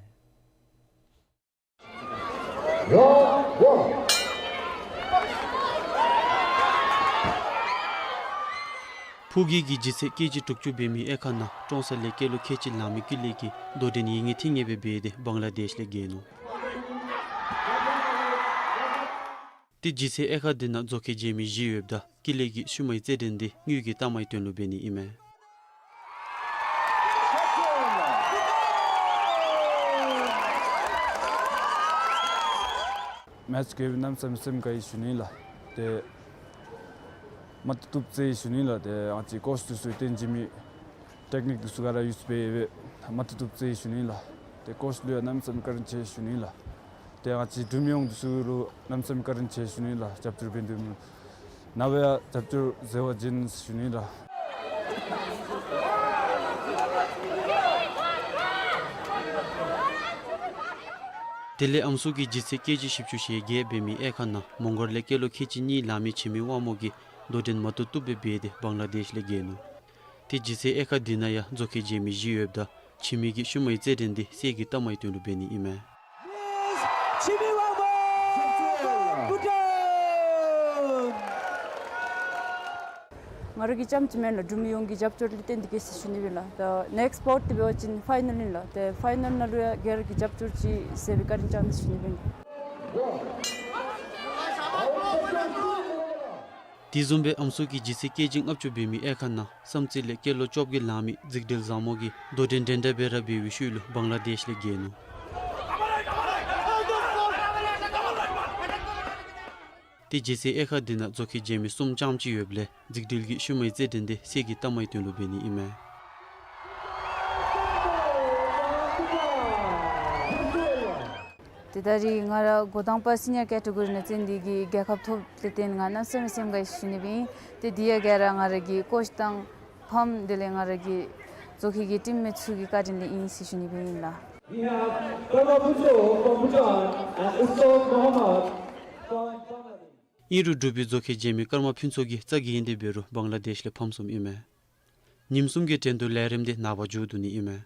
ཕུགས་རྒྱང་གི་ལྗིད་ཚད་ཀེ་ཇི་དྲུག་ཅུ་འབད་མི་དབྱེ་ཁག་ནང་ཀྲོང་གསར་ལས་སྐྱེས་ལོ་ཁལ་གཅིག་ལང་མི་ཀུན་ལེགས་ཀྱིས་དོ་འགྲན་ཡིད་ངེས་ཐིང་ངེ་སྦེ་འབད་དེ་བང་ལ་དེཤ་ལས་རྒྱལ་ནུག། ཏེ་ལྗིད་ཚད་དབྱེ་ཁག་འདི་ནང་མཛོག་ཁའི་འཇིགས་མེད་བཞི་ཡོདཔ་ད་ཀུན་ལེགས་ཀྱིས་ཤུལ་མའི་རྩེད་འགྲན་འདི་དངུལ་གྱི་རྟགས་མའི་དོན་ལུ་འབད་ནི་ཨིན་མས། མེཆ་གི་གནམ་མེད་ས་མེད་སེམས་དགའ་ཡི་ཞུ་ནི་ལགས། ཏེ་མ་བཏུབ་བཏུབ་རྩེ་ཡི་ཞུ་ནི་ལགས། ཏེ་ང་བཅས་ཀོཆ་འདི་ཚུ་བསྟེན་བྱིན་མི་ཊེཀ་ནིཀ་འདི་ཚུ་ག་ར་ཡུསི་འབད་འབད་མ་བཏུབ་བཏུབ་རྩེ་ཡི་ཞུ་ནི་ལགས། ཏེ་ཀོཆ་ལུ་ཡང་གནམ་མེད་ས་མེད་བཀའ་དྲིན་ཆེ་ཞུ་ནི་ལགས། ཏེ་ང་བཅས་འབྲུག་མི་ཡོངས་འདི་ཚུ་ལུ་གནམ་མེད་ས་མེད་བཀའ་དྲིན་ཆེ་ཞུ་ནི་ལགས། རྒྱབ་སྐྱོར་འབད་དོ་མི་ནང་ལུ་ཡང་རྒྱབ་སྐྱོར་མཛད་པ་བྱིན་ཞུ་ནི་ལགས། དེ་ལས་ཨམ་སྲུ་གི་ལྗིད་ཚད་ཀེ་ཇི་བཞི་བཅུ་ཞེ་བརྒྱད་འབད་མི་དབྱེ་ཁག་ནང་མོང་སྒར་ལས་སྐྱེས་ལོ་ཁལ་གཅིག་གཉིས་ལང་མི་འཆི་མེད་དབང་མོ་གིས་དོ་འགྲན་མ་བཏུབ་བཏུབ་སྦེ་འབད་དེ་བང་ལ་དེཤ་ལས་རྒྱལ་ནུག། ཏེ་ལྗིད་ཚད་དབྱེ་ཁག་འདི་ནང་ཡང་མཛོག་ཁའི་འཇིགས་མེད་བཞི་ཡོདཔ་ད་འཆི་མེད་ཀྱི་ཤུལ་མའི་རྩེད་འགྲན་འདི་གསེར་གྱི་རྟགས་མའི་དོན་ལུ་འབད་ནི་ཨིན་མས། མེཆ་འཆི་མེད་དབང་མོ་བུ་ཊོན། ང་ར་གིས་རྐྱངམ་ཅིག་མེན་ལགས། འབྲུག་མི་ཡོངས་ཀྱི་རྒྱབ་སྐྱོར་ལས་བརྟེན་ཏེ་གི་ཟེར་ཞུ་ནི་ཨིན་ལགས། ད་ནེཀསིཊ་སྤོཊ་འདི་འབད་བ་ཅིན་ཕའི་ནཱལ་ཨིན་ལགས། ད་ཕའི་ནཱལ་ནང་ལུ་ཡང་སྒེར་གྱི་རྒྱབ་སྐྱོར་ཅིག་ཟེར་བའི་བཀའ་དྲིན་བསྐྱང་ཟེར་ཞུ་ནི་ཨིན་ལགས། དེ་བཟུམ་སྦེ་ཨམ་སྲུ་གི་ལྗིད་ཚད་ཀེ་ཇི་ལྔ་བཅུ་འབད་མི་དབྱེ་ཁག་ནང་བསམ་རྩེ་ལས་སྐྱེས་ལོ་བཅོ་བརྒྱད་ལང་མི་འཛིག་འབྲེལ་བཟང་མོ་གིས་དོ་འགྲན་འགྲན་ཟླ་སྦེ་ར་འབད་བའི་ཤུལ་ལུ་བང་ལ་དེཤ་ལས་རྒྱལ་ནུག། ཏེ་ལྗིད་ཚད་དབྱེ་ཁག་འདི་ནང་མཛོ་ཁལ་རྒྱལ་མི་གསུམ་རྐྱངམ་ཅིག་ཡོདཔ་ལས་འཛིག་འབྲེལ་གྱིས་ཤུལ་མའི་རྩེད་འགྲན་འདི་ཚེས་ཀྱི་ལྟག་མའི་དོན་ལུ་འབད་ནི་ཨིན་མས། ཏེ་ད་རིས་ང་ར་འགོ་དང་པ་སི་ནི་ཡར་ཀེ་ཊི་གོ་རི་ནང་རྩེད་འདི་གི་རྒྱལ་ཁ་ཐོབ་ལས་བརྟེན་ང་གནམ་མེད་ས་མེད་སེམས་དགའ་ཡི་ཟེར་ཞུ་ནི་ཨིན། ཏེ་འདི་ཡང་ག་ར་ང་ར་གི་ཀོཆ་དང་ཕམ་དེ་ལས་ང་ར་གི་མཛོ་ཁལ་གྱི་ཊིམ་མེཊ་ཚུ་གི་བཀའ་དྲིན་ལས་ཨིན་ཟེར་ཞུ་ནི་ཨིན་ལགས། We have Karma Phuntsho from Bhutan and Utsav Mohammad from Bangladesh. ཨིན་རུང་འབྲུག་པའི་མཛོ་ཁལ་རྒྱལ་མི་ཀརྨ་ཕུན་ཚོགས་ཀྱིས་རྩ་འགེངས་ཏེ་འབད་རུང་བང་ལ་དེཤ་ལས་ཕམ་སོངམ་ཨིན་མས། ཉིནམ་གསུམ་གྱི་འགྲན་བསྡུར་ལས་རིམ་འདི་ནངས་པ་མཇུག་བསྡུ་ནི་ཨིན་མས།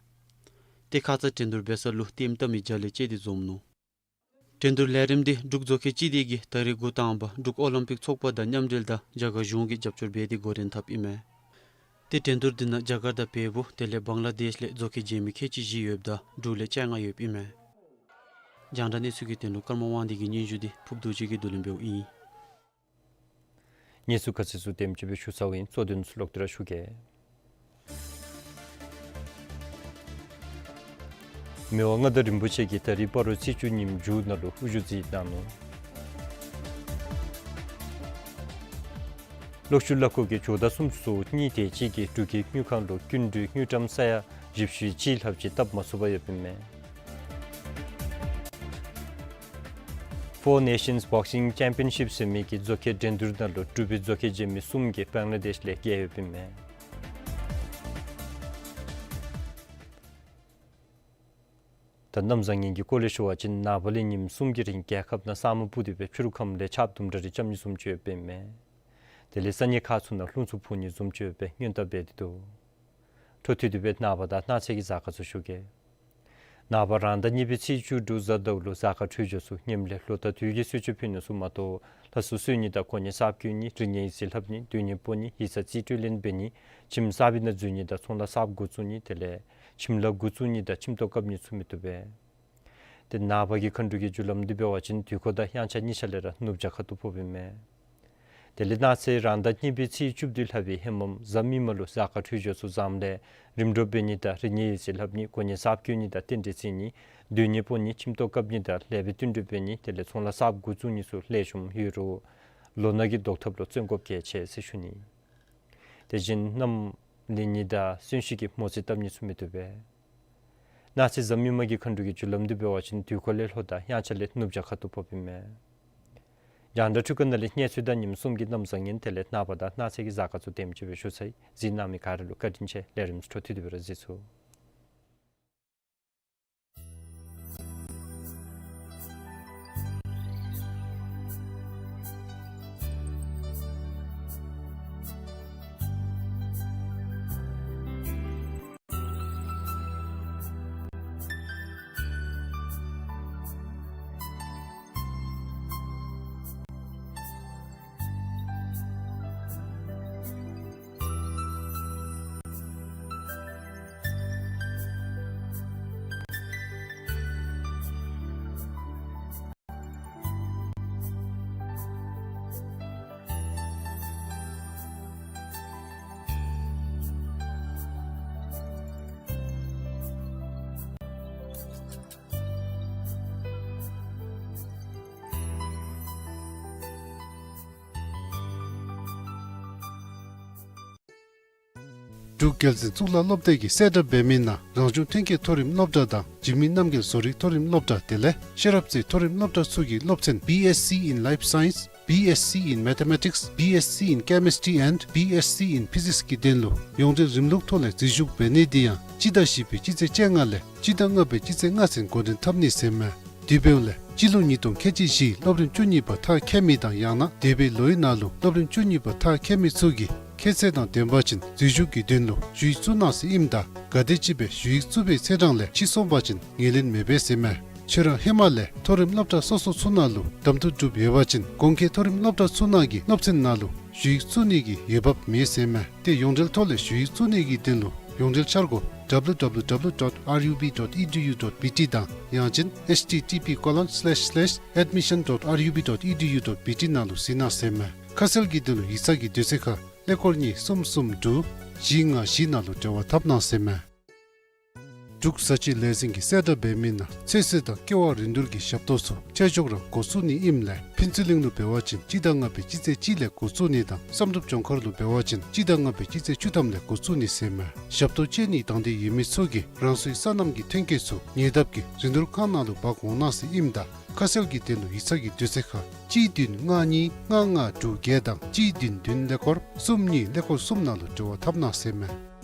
ཏེ་ཁ་ཙ་འགྲན་བསྡུར་འབད་ས་ལུ་ལྟདམོ་བལྟ་མི་བརྒྱ་ལས་བཅད་དེ་འཛོམས་ནུག། འགྲན་བསྡུར་ལས་རིམ་འདི་འབྲུག་མཛོ་ཁལ་སྤྱི་སྡེ་གིས་ད་རིས་འགོ་དང་པ་འབྲུག་ཨོ་ལིམ་པིག་ཚོགས་པ་དང་མཉམ་འབྲེལ་དང་རྒྱ་གར་གཞུང་གིས་རྒྱབ་སྐྱོར་འབད་དེ་འགོ་འདྲེན་འཐབ་ཨིན་མས། ཏེ་འགྲན་བསྡུར་འདི་ནང་རྒྱ་གར་དང་བལ་པོ་དེ་ལས་བང་ལ་དེཤ་ལས་མཛོ་ཁལ་རྒྱལ་མི་ཁལ་གཅིག་བཞི་ཡོདཔ་ད་འབྲུག་ལས་བཅོ་ལྔ་ཡོདཔ་ཨིན་མས། རྒྱང་བསྒྲགས་གནས་ཚུལ་གྱི་དོན་ལུ་ཀརྨ་དབང་འདུས་ཀྱི་སྙན་ཞུ་འདི་ཕུརབ་རྡོ་རྗེ་གིས་བསྡུ་ལེན་འབདཝ་ཨིན། གནས་ཚུལ་ཁ་གསལ་ཚུ་དེམ་ཅིག་སྦེ་ཞུ་ཚརཝ་ཨིན། གཙོ་དོན་ཚུ་ལོག་སྟེ་ར་ཞུ་གེ། མི་དབང་མངའ་བདག་རིན་པོ་ཆེ་གིས་ད་རིས་སྤ་རོ་རྩེ་བཅུ་ཉིནམ་མཇུག་ནང་ལུ་དབུ་བཞུགས་མཛད་གནང་ནུག། གློག་ཤུགས་གླ་འཁོར་གྱི་ཇོ་བདག་སུམ་ཅུ་སོ་གཉིས་དེ་ཅིག་གིས་འབྲུག་གི་དངུལ་ཁང་ལུ་སྐྱིན་འགྲུལ་དངུལ་ཀྲམ་ས་ཡ་བཞི་བཅུ་གཅིག་ལྷགཔ་ཅིག་བཏབ་མ་ཚུགས་པར་ཡོདཔ་ཨིན་མས། Four Nations Boxing Championship ཟེར་མི་གི་མཛོ་ཁལ་འགྲན་བསྡུར་ནང་ལུ་འབྲུག་པའི་མཛོ་ཁལ་རྒྱལ་མི་གསུམ་གྱིས་བང་ལ་དེཤ་ལས་རྒྱལ་ཡོདཔ་ཨིན་མས། ད་གནམ་བཟང་ངན་གྱི་སྐོར་ལས་ཞུ་བ་ཅིན་ནངས་པ་ལས་ཉིནམ་གསུམ་གྱི་རིང་རྒྱལ་ཁབ་ནང་ས་སྨུག་སྤུབས་ཏེ་སྦེ་ཕྱི་རུ་ཁམས་ལས་ཆརཔ་དུམ་གྲ་རེ་རྐྱབ་ནི་བཟུམ་ཅིག་ཡོདཔ་ཨིན་མས། དེ་ལས་ས་གནས་ཁག་ཚུ་ནང་རླུང་འཚུབ་འཕུ་ནི་བཟུམ་ཅིག་ཡོད་པའི་སྔོན་བརྡ་འབད་དེ་འདུག། འཕྲོ་མཐུད་དེ་སྦེ་ནངས་པ་དང་གནངས་ཚེ་གི་གཟའ་སྐར་ཚུ་ཞུ་གེ། ནངས་པ་རང་ཟླ་གཉིས་པའི་ཚེས་བཅུ་དྲུག་གཟའ་ཟླཝ་ལུ་གཟའ་སྐར་འཕྲོད་སྦྱོར་ཚུ་ངནམ་ལས་ལོ་ཟླ་དུས་ཀྱི་གསོལ་མཆོད་ཕུལ་ནི་ཚུ་མ་གཏོགས་ལྷ་གསོལ་གསོལ་ནི་དང་གོ་གནས་གསརཔ་བསྐོ་ནི་རིག་གནས་ཡིག་རྩིས་ལྷབ་ནི་སྡོད་གནས་སྤོ་ནི་ཡིག་ཚང་རྩིས་སྤྲོད་ལེན་འབད་ནི་ཁྱིམ་གསར་པའི་ནང་འཛུལ་ནི་དང་ཚོང་ལཱ་གསརཔ་འགོ་བཙུགས་ནི་དེ་ལས་ཁྱིམ་ལཱ་འགོ་བཙུགས་ནི་དང་ཁྱིམ་ཐོག་བཀབ་ནི་ཚུ་མི་བཏུབ་པས། ཏེ་ནངས་པ་གི་མཁའ་འགྲོ་གི་རྒྱུ་ལམ་འདི་འབད་བ་ཅིན་དུས་འཁོར་དང་དབྱངས་འཆར་གཉིས་ཆ་ལས་ར་ནུབ་བྱང་ཁ་ཐུག་ཕོགཔ་ཨིན་མས། དེ་ལས་གནངས་ཚེ་རང་ཟླ་གཉིས་པའི་ཚེས་བཅུ་བདུན་ལྷག་པའི་ཧེ་མམ་གཟའ་མིག་དམར་ལུ་གཟའ་སྐར་འཕྲོད་སྦྱོར་ཚུ་བཟངམ་ལས་རིམ་གྲོ་འབད་ནི་དང་རིག་གནས་ཡིག་རྩིས་ལྷབ་ནི་གོ་གནས་གསརཔ་བསྐོ་ནི་དང་རྟེན་འབྲེལ་བརྩི་ནི་སྡོད་གནས་སྤོ་ནི་ཁྱིམ་ཐོག་བཀབ་ནི་དང་ལེགས་པའི་བསྟུན་གྲོས་འབད་ནི་དེ་ལས་ཚོང་ལཱ་གསརཔ་འགོ་བཙུགས་ནི་ཚུ་ལེགས་ཤོམ་ཡོད་རུང་ལོ་ནག་གི་བཟློག་ཐབས་ལུ་བརྩོན་དགོཔ་གལ་ཆེ་ཟེར་ཞུ་ནི། དེ་བཞིན་གནམ་ལེགས་ནི་དང་གསོན་གཤིན་གྱི་མོ་རྩིས་བཏབ་ནི་ཚུ་མི་བཏུབ་པས། གནངས་ཚེ་གཟའ་མིག་དམར་གྱི་མཁའ་འགྲོ་གི་རྒྱུ་ལམ་འདི་འབད་བ་ཅིན་དུས་འཁོར་ལས་ལྷོ་དང་དབྱངས་འཆར་ལས་ནུབ་བྱང་ཁ་ཐུག་ཕོགཔ་ཨིན་མས། རྒྱང་བསྒྲགས་འཕྲུལ་ཁང་ནང་ལས་གནས་ཚུལ་དང་ཉིནམ་གསུམ་གྱི་གནམ་བཟང་ངན་དེ་ལས་ནངས་པ་དང་གནངས་ཚེ་གི་གཟའ་སྐར་ཚུ་དེམ་ཅིག་སྦེ་ཞུ་ཚར་ཡི། གཟིགས་གནང་མི་ག་ར་ལུ་བཀའ་དྲིན་ཆེ། ལས་རིམ་ཚུ་འཕྲོ་མཐུད་དེ་སྦེ་ར་གཟིགས་ཚུགས། འབྲུག་རྒྱལ་འཛིན་གཙུག་ལག་སློབ་སྡེ་གིས་གསལ་བསྒྲགས་འབད་མི་ནང་རང་བྱུང་ཐོན་སྐྱེད་མཐོ་རིམ་སློབ་གྲྭ་དང་འཇིགས་མེད་རྣམ་རྒྱལ་བཟོ་རིག་མཐོ་རིམ་སློབ་གྲྭ་དེ་ལས་ཤེས་རབ་རྩེ་མཐོ་རིམ་སློབ་གྲྭ་ཚུ་གི་སློབ་ཚན་B Sc in Life Science, B Sc in Mathematics, B Sc in Chemistry and B Sc in Physics གི་དོན་ལུ་ཡོངས་འབྲེལ་རིམ་ལུགས་ཐོག་ལས་འཛུལ་ཞུགས་འབད་ནི་དེ་ཡང་སྤྱི་ཟླ་བཞི་པའི་སྤྱི་ཚེས་བཅོ་ལྔ་ལས་སྤྱི་ཟླ་ལྔ་པའི་སྤྱི་ཚེས་ལྔ་ཚུན་འགོ་འདྲེན་འཐབ་ནི་ཟེར་མས། དེ་འབདཝ་ལས་སྤྱི་ལོ་ཉིས་སྟོང་ཁལ་གཅིག་བཞིའི་སློབ་རིམ་བཅུ་གཉིས་པ་མཐར་འཁྱོལ་མི་དང་ཡང་ན་འདས་པའི་ལོའི་ནང་ལུ་སློབ་རིམ་བཅུ་གཉིས་པ་མཐར་འཁྱོལ་མི་ཚུ་གིས་ཁྱད་ཚད་དང་ལྡན་པ་ཅིན་འཛུལ་ཞུགས་ཀྱི་དོན་ལུ་ཞུ་ཡིག་བཙུགས་གནང་ཟེར་ཨིནམ་ད་ག་དེམ་ཅིག་སྦེ་ཞུ་ཡིག་བཙུགས་པའི་ཚེས་གྲངས་ལས་ཕྱིས་སོང་པ་ཅིན་ངོས་ལེན་མི་འབད་ཟེར་མས། ཁྱོད་ར་ཧེ་མ་ལས་མཐོ་རིམ་སློབ་གྲྭ་སོ་སོ་ཚུ་ནང་ལུ་གདམ་འཐུ་གྲུབ་ཡོད་པ་ཅིན་གོང་འཁོད་མཐོ་རིམ་སློབ་གྲྭ་ཚུ་ནང་གི་སློབ་ཚན་ནང་ལུ་ ཞུ་ཡིག་བཙུགས་ནི་གི་འོས་འབབ་མེད་ཟེར་མས། ཏེ་ཡོངས་འབྲེལ་ཐོག་ལས་ཞུ་ཡིག་བཙུགས་ནི་གི་དོན་ལུ་ཡོངས་འབྲེལ་འཆར་སྒོ་W W W dot R U B dot E D U dot B T དང་ཡང་ཅིན་H T T P colon slash slash admission dot R U B dot E D U dot B T ནང་ལུ་གཟིགས་གནང་ཟེར་མས། ཁ་གསལ་གྱི་དོན་ལུ་ཡིག་ཚང་གི་དུས་ཚོད་ཁར་ཀླད་ཀོར་གཉིས་གསུམ་གསུམ་དྲུག་བཞི་ལྔ་བཞི་ནང་ལུ་འབྲེལ་བ་འཐབ་གནང་ཟེར་མས། འབྲུག་བཟའ་བཅའི་ལས་འཛིན་གྱིས་གསལ་བསྒྲགས་འབད་མི་ནང་ཚོད་བསྲེ་དང་ཀེ་བ་རིན་བསྡུར་གྱི་ཞབས་ཏོག་ཚུ་ཆ་འཇོག་ར་འགོ་བཙུགས་ནི་ཨིནམ་ལས་ཕུན་ཚོགས་གླིང་ལུ་འབད་བ་ཅིན་སྤྱི་ཟླ་ལྔ་པའི་སྤྱི་ཚེས་གཅིག་ལས་འགོ་བཙུགས་ནི་དང་བསམ་གྲུབ་ལྗོངས་མཁར་ལུ་འབད་བ་ཅིན་སྤྱི་ཟླ་ལྔ་པའི་སྤྱི་ཚེས་བཅུ་ཐམ་ལས་འགོ་བཙུགས་ནི་ཟེར་མས། ཞབས་ཏོག་སྤྱོད་ནིའི་དང་འདོད་ཡོད་མི་ཚུ་གིས་རང་སོའི་སོ་ནམ་གྱི་ཐོན་སྐྱེད་ཚུ་ཉེ་འདབས་ཀྱི་རིན་བསྡུར་ཁང་ནང་ལུ་འབག་འོང་གནང་ཟེར་ཨིནམ་ད་ཁ་གསལ་གྱི་དོན་ལུ་ཡིག་ཚང་གི་དུས་ཚོད་ཁར་གཅིག་བདུན་ལྔ་གཉིས་ལྔ་ལྔ་དྲུག་བརྒྱད་དང་གཅིག་བདུན་བདུན་ཀླད་ཀོར་གསུམ་གཉིས་ཀླད་ཀོར་གསུམ་ནང་ལུ་འབྲེལ་བ་འཐབ་གནང་ཟེར་མས།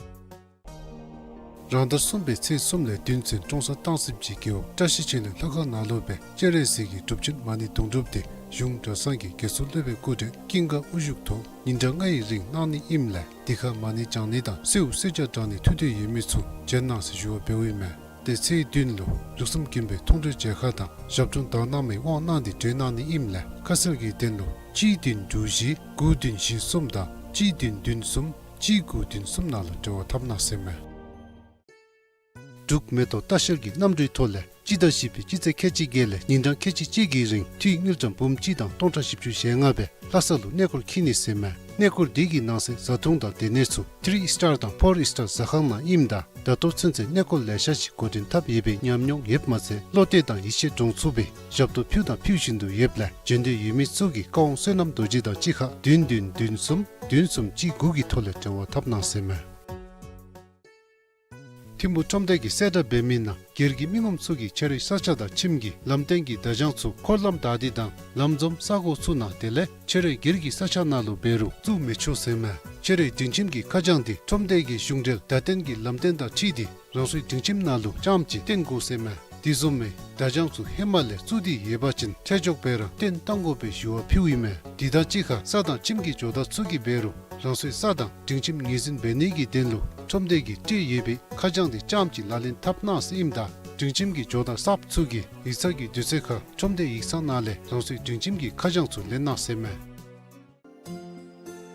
རང་ཟླ་གསུམ་པའི་ཚེས་གསུམ་ལས་བདུན་ཚུན་ཀྲོང་གསར་སྟང་སི་སྦྱིས་རྒེད་འོག་བཀྲ་ཤིས་འཕྲིན་ལས་ལྷ་ཁང་ནང་ལུ་སྦེ་སྤྱན་རས་གཟིགས་ཀྱི་སྒྲུབ་ཆེན་མ་ཎི་དུང་སྒྲུབ་འདི་གཞུང་གྲྭ་ཚང་གི་དགེ་ཚུལ་སློབ་དཔོན་སྐུ་བགྲེས་ཀུན་དགའ་དབུ་བཞུགས་ཐོག་ཉིན་གྲངས་ལྔའི་རིང་གནང་ནི་ཨིནམ་ལས་དེ་ཁར་མ་ཎི་བགྱང་ནི་དང་གསོལཝ་གསོལ་ཇ་དྲང་ནི་ཐུགས་འདོད་ཡོད་མི་ཚུ་བྱོན་གནང་ཟེར་ཞུ་བ་འབདཝ་ཨིན་མས། ཏེ་ཚེས་བདུན་ལུ་ལུགས་བསམ་དགོན་པའི་མཐོང་གྲོལ་མཇལ་ཁ་དང་ཞབས་དྲུང་དག་སྣང་མའི་དབང་གནང་སྟེ་གྲོལ་གནང་ནི་ཨིནམ་ལས་ཁ་གསལ་གྱི་དོན་ལུ་གཅིག་བདུན་དྲུག་བཞི་དགུ་བདུན་བཞི་གསུམ་དང་གཅིག་བདུན་བདུན་གསུམ་གཅིག་དགུ་བདུན་གསུམ་ནང་ལུ་འབྲེལ་བ་འཐབ་གནང་ཟེར་མས། འབྲུག་མེ་ཏོག་ལྟ་བཤལ་གྱི་གནམ་གྲུའི་ཐོག་ལས་སྤྱི་ཟླ་བཞི་པའི་སྤྱི་ཚེས་ཁལ་གཅིག་བརྒྱད་ལས་ཉིན་གྲངས་ཁལ་གཅིག་གཅིག་གི་རིང་འཐུས་དངུལ་ཀྲམ་འབུམ་གཅིག་དང་སྟོང་ཕྲག་བཞི་བཅུ་ཞེ་ལྔ་སྦེ་ལྷ་ས་ལུ་གནས་སྐོར་འཁྱིད་ནི་ཟེར་མས། གནས་སྐོར་འདི་གི་ནང་གསེས་བཟའ་འཐུང་དང་སྡོད་གནས་ཚུ་ཐི་རི་སི་ཊར་དང་ཕོར་སི་ཊར་ཟ་ཁང་ནང་ཨིནམ་ད་ད་ལྟོ་ཚུན་ཚོད་གནས་སྐོར་ལེ་ཤ་ཅིག་འགོ་འདྲེན་འཐབ་ཡོད་པའི་ཉམས་མྱོང་ཡོདཔ་མ་ཚད་བློ་གཏད་དང་ཡིད་ཆེས་འདྲོངས་ཚུགས་པའི་ཞབས་ཏོག་ཕུལ་དང་ཕུལ་བཞིན་དུ་ཡོདཔ་ལས་བྱོན་འདོད་ཡོད་མི་ཚུ་གིས་ཀ་ཝང་བསོད་ནམས་རྡོ་རྗེ་དང་གཅིག་ཁར་བདུན་བདུན་བདུན་གསུམ་བདུན་གསུམ་གཅིག་དགུ་གི་ཐོག་ལས་འབྲེལ་བ་འཐབ་གནང་ཟེར་མས། ཐིམ་ཕུ་ཁྲོམ་སྡེ་གིས་གསལ་བསྒྲགས་འབད་མི་ནང་སྒེར་གྱི་མི་ངོམ་ཚུ་གིས་ཁྱོད་རའི་ས་ཆ་དང་ཁྱིམ་གྱི་ལམ་སྟེང་གི་བརྡ་བྱང་ཚུ་འཁོར་ལམ་བདའ་སྟེ་དང་ལམ་འཛོམས་ས་གོ་ཚུ་ནང་དེ་ལས་ཁྱོད་རའི་སྒེར་གྱི་ས་ཆ་ནང་ལུ་འབད་རུང་བཙུགས་མི་ཆོག་ཟེར་མས། ཁྱོད་རའི་སྒྲིང་ཁྱིམ་གྱི་ཁ་བྱང་འདི་ཁྲོམ་སྡེ་གི་གཞུང་འབྲེལ་བརྡ་སྟོན་གྱི་ལམ་སྟོན་དང་འཁྲིལ་ཏེ་རང་སོའི་སྒྲིང་ཁྱིམ་ནང་ལུ་རྐྱངམ་ཅིག་སྟོན་དགོ་ཟེར་མས། དེ་བཟུམ་མའི་བརྡ་བྱང་ཚུ་ཧེ་མ་ལས་བཙུགས་ཏེ་ཡོད་པ་ཅིན་ཁྲལ་འཇོག་འབད་རང་སྟོན་གཏང་དགོ་པའི་ཞུ་བ་ཕུལཝ་ཨིན་མས། དེ་དང་གཅིག་ཁར་ས་དང་ཁྱིམ་གྱི་ཇོ་བདག་ཚུ་གིས་འབད་རུང་རང་སོའི་ས་དང་སྒྲིང་ཁྱིམ་ངོས་འཛིན་འབད་ནི་གི་དོན་ལུ་ཁྲོམ་སྡེ་གིས་སྤྲོད་ཡོད་པའི་ཁ་བྱང་འདི་རྐྱངམ་ཅིག་ལག་ལེན་འཐབ་གནང་ཟེར་ཨིནམ་ད་སྒྲིང་ཁྱིམ་གྱི་ཇོ་བདག་གསརཔ་ཚུ་གིས་ཡིག་ཚང་གི་དུས་ཚོད་ཁར་ཁྲོམ་སྡེ་ཡིག་ཚང་ནང་ལས་རང་སོའི་སྒྲིང་ཁྱིམ་གྱི་ཁ་བྱང་ཚུ་ལེན་གནང་ཟེར་མས།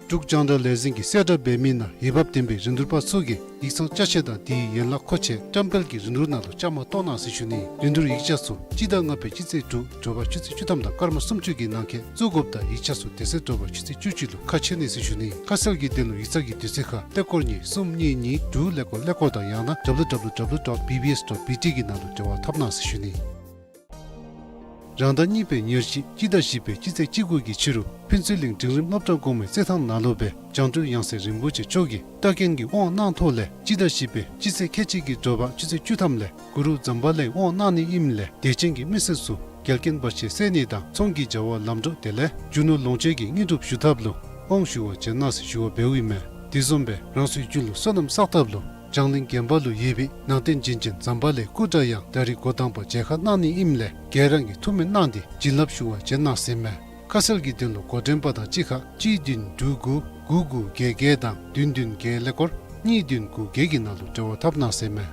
འབྲུག་རྒྱང་བསྒྲགས་ལས་འཛིན་གྱིས་གསལ་བསྒྲགས་འབད་མི་ནང་འོས་འབབ་ལྡན་པའི་རིན་བསྡུར་པ་ཚུ་གིས་ཡིག་ཚང་ཅ་ཆས་དང་དེའི་ཡན་ལག་མཁོ་ཆས་བཀྲམ་སྤེལ་གྱི་རིན་བསྡུར་ནང་ལུ་བཅའ་མར་གཏོགས་གནང་ཟེར་ཞུ་ནི། རིན་བསྡུར་ཡིག་ཆ་ཚུ་སྤྱི་ཟླ་ལྔ་པའི་སྤྱི་ཚེས་དྲུག་དྲོ་པ་ཆུ་ཚོད་བཅུ་ཐམ་དང་སྐར་མ་སུམ་ཅུ་གི་ནང་འཁོད་བཙུགས་དགོཔ་དང་ཡིག་ཆ་ཚུ་དེ་ཚེ་དྲོ་པ་ཆུ་ཚོད་བཅུ་གཅིག་ལུ་ཁ་ཕྱེ་ནི་ཟེར་ཞུ་ནི། ཁ་གསལ་གྱི་དོན་ལུ་ཡིག་ཚང་གི་དུས་ཚོད་ཁར་ཀླད་ཀོར་གཉིས་གསུམ་གཉིས་གཉིས་དྲུག་ཀླད་ཀོར་ཀླད་ཀོར་དང་ཡང་ན་W W W dot B B S dot B T གི་ནང་ལུ་འབྲེལ་བ་འཐབ་གནང་ཟེར་ཞུ་ནི། རང་ཟླ་གཉིས་པའི་ཉེར་གཅིག་སྤྱི་ཟླ་བཞི་པའི་སྤྱི་ཚེས་བཅུ་དགུ་གི་ཕྱི་རུ་ཕུན་ཚོགས་གླིང་འབྲིང་རིམ་སློབ་གྲྭ་གོང་མའི་རྩེད་ཐང་ནང་ལུ་སྦེ་བྱང་གྲོལ་ཡང་སྲིད་རིན་པོ་ཆེ་མཆོག་གིས་བཀའ་བཀྱོན་གྱི་དབང་གནང་ཐོག་ལས་སྤྱི་ཟླ་བཞི་པའི་སྤྱི་ཚེས་ཁལ་གཅིག་གི་དྲོ་པ་ཆུ་ཚོད་བཅུ་ཐམ་ལས་གུ་རུ་ཛམ་བྷ་ལའི་དབང་གནང་ནི་ཨིནམ་ལས་དད་ཅན་གྱི་མི་སེར་ཚུ་འགལ་རྐྱེན་བར་ཆད་སེལ་ནི་དང་ཚོང་གི་བྱ་བ་ལམ་འགྲོ་དེ་ལས་རྒྱུ་ནོར་ལོངས་སྤྱོད་ཀྱི་དངོས་གྲུབ་ཞུ་ཐབས་ལུ་དབང་ཞུ་བར་བྱོན་གནང་ཟེར་ཞུ་བ་འབདཝ་ཨིན་མས། དེ་བཟུམ་སྦེ་རང་སོའི་རྒྱུད་ལུ་བསོད་ནམས་བསགས་ཐབས་ལུ་བྱང་གླིང་དགོན་པ་ལུ་ཡོད་པའི་ནང་རྟེན་བྱིན་ཅན་ཛམ་བྷ་ལའི་སྐུ་འདྲ་ཡང་ད་རིས་འགོ་དང་པ་མཇལ་ཁ་གནང་ནི་ཨིནམ་ལས་ག་ར་གིས་ཐུགས་སྨོན་གནང་སྟེ་བྱིན་རླབས་ཞུ་བར་བྱོན་གནང་ཟེར་མས། ཁ་གསལ་གྱི་དོན་ལུ་འགོ་འདྲེན་པ་དང་གཅིག་ཁར་གཅིག་བདུན་དྲུག་དགུ་དགུ་དགུ་བརྒྱད་བརྒྱད་དང་བདུན་བདུན་བརྒྱད་ཀླད་ཀོར་གཉིས་བདུན་དགུ་བརྒྱད་ཀྱི་ནང་ལུ་འབྲེལ་བ་འཐབ་གནང་ཟེར་མས།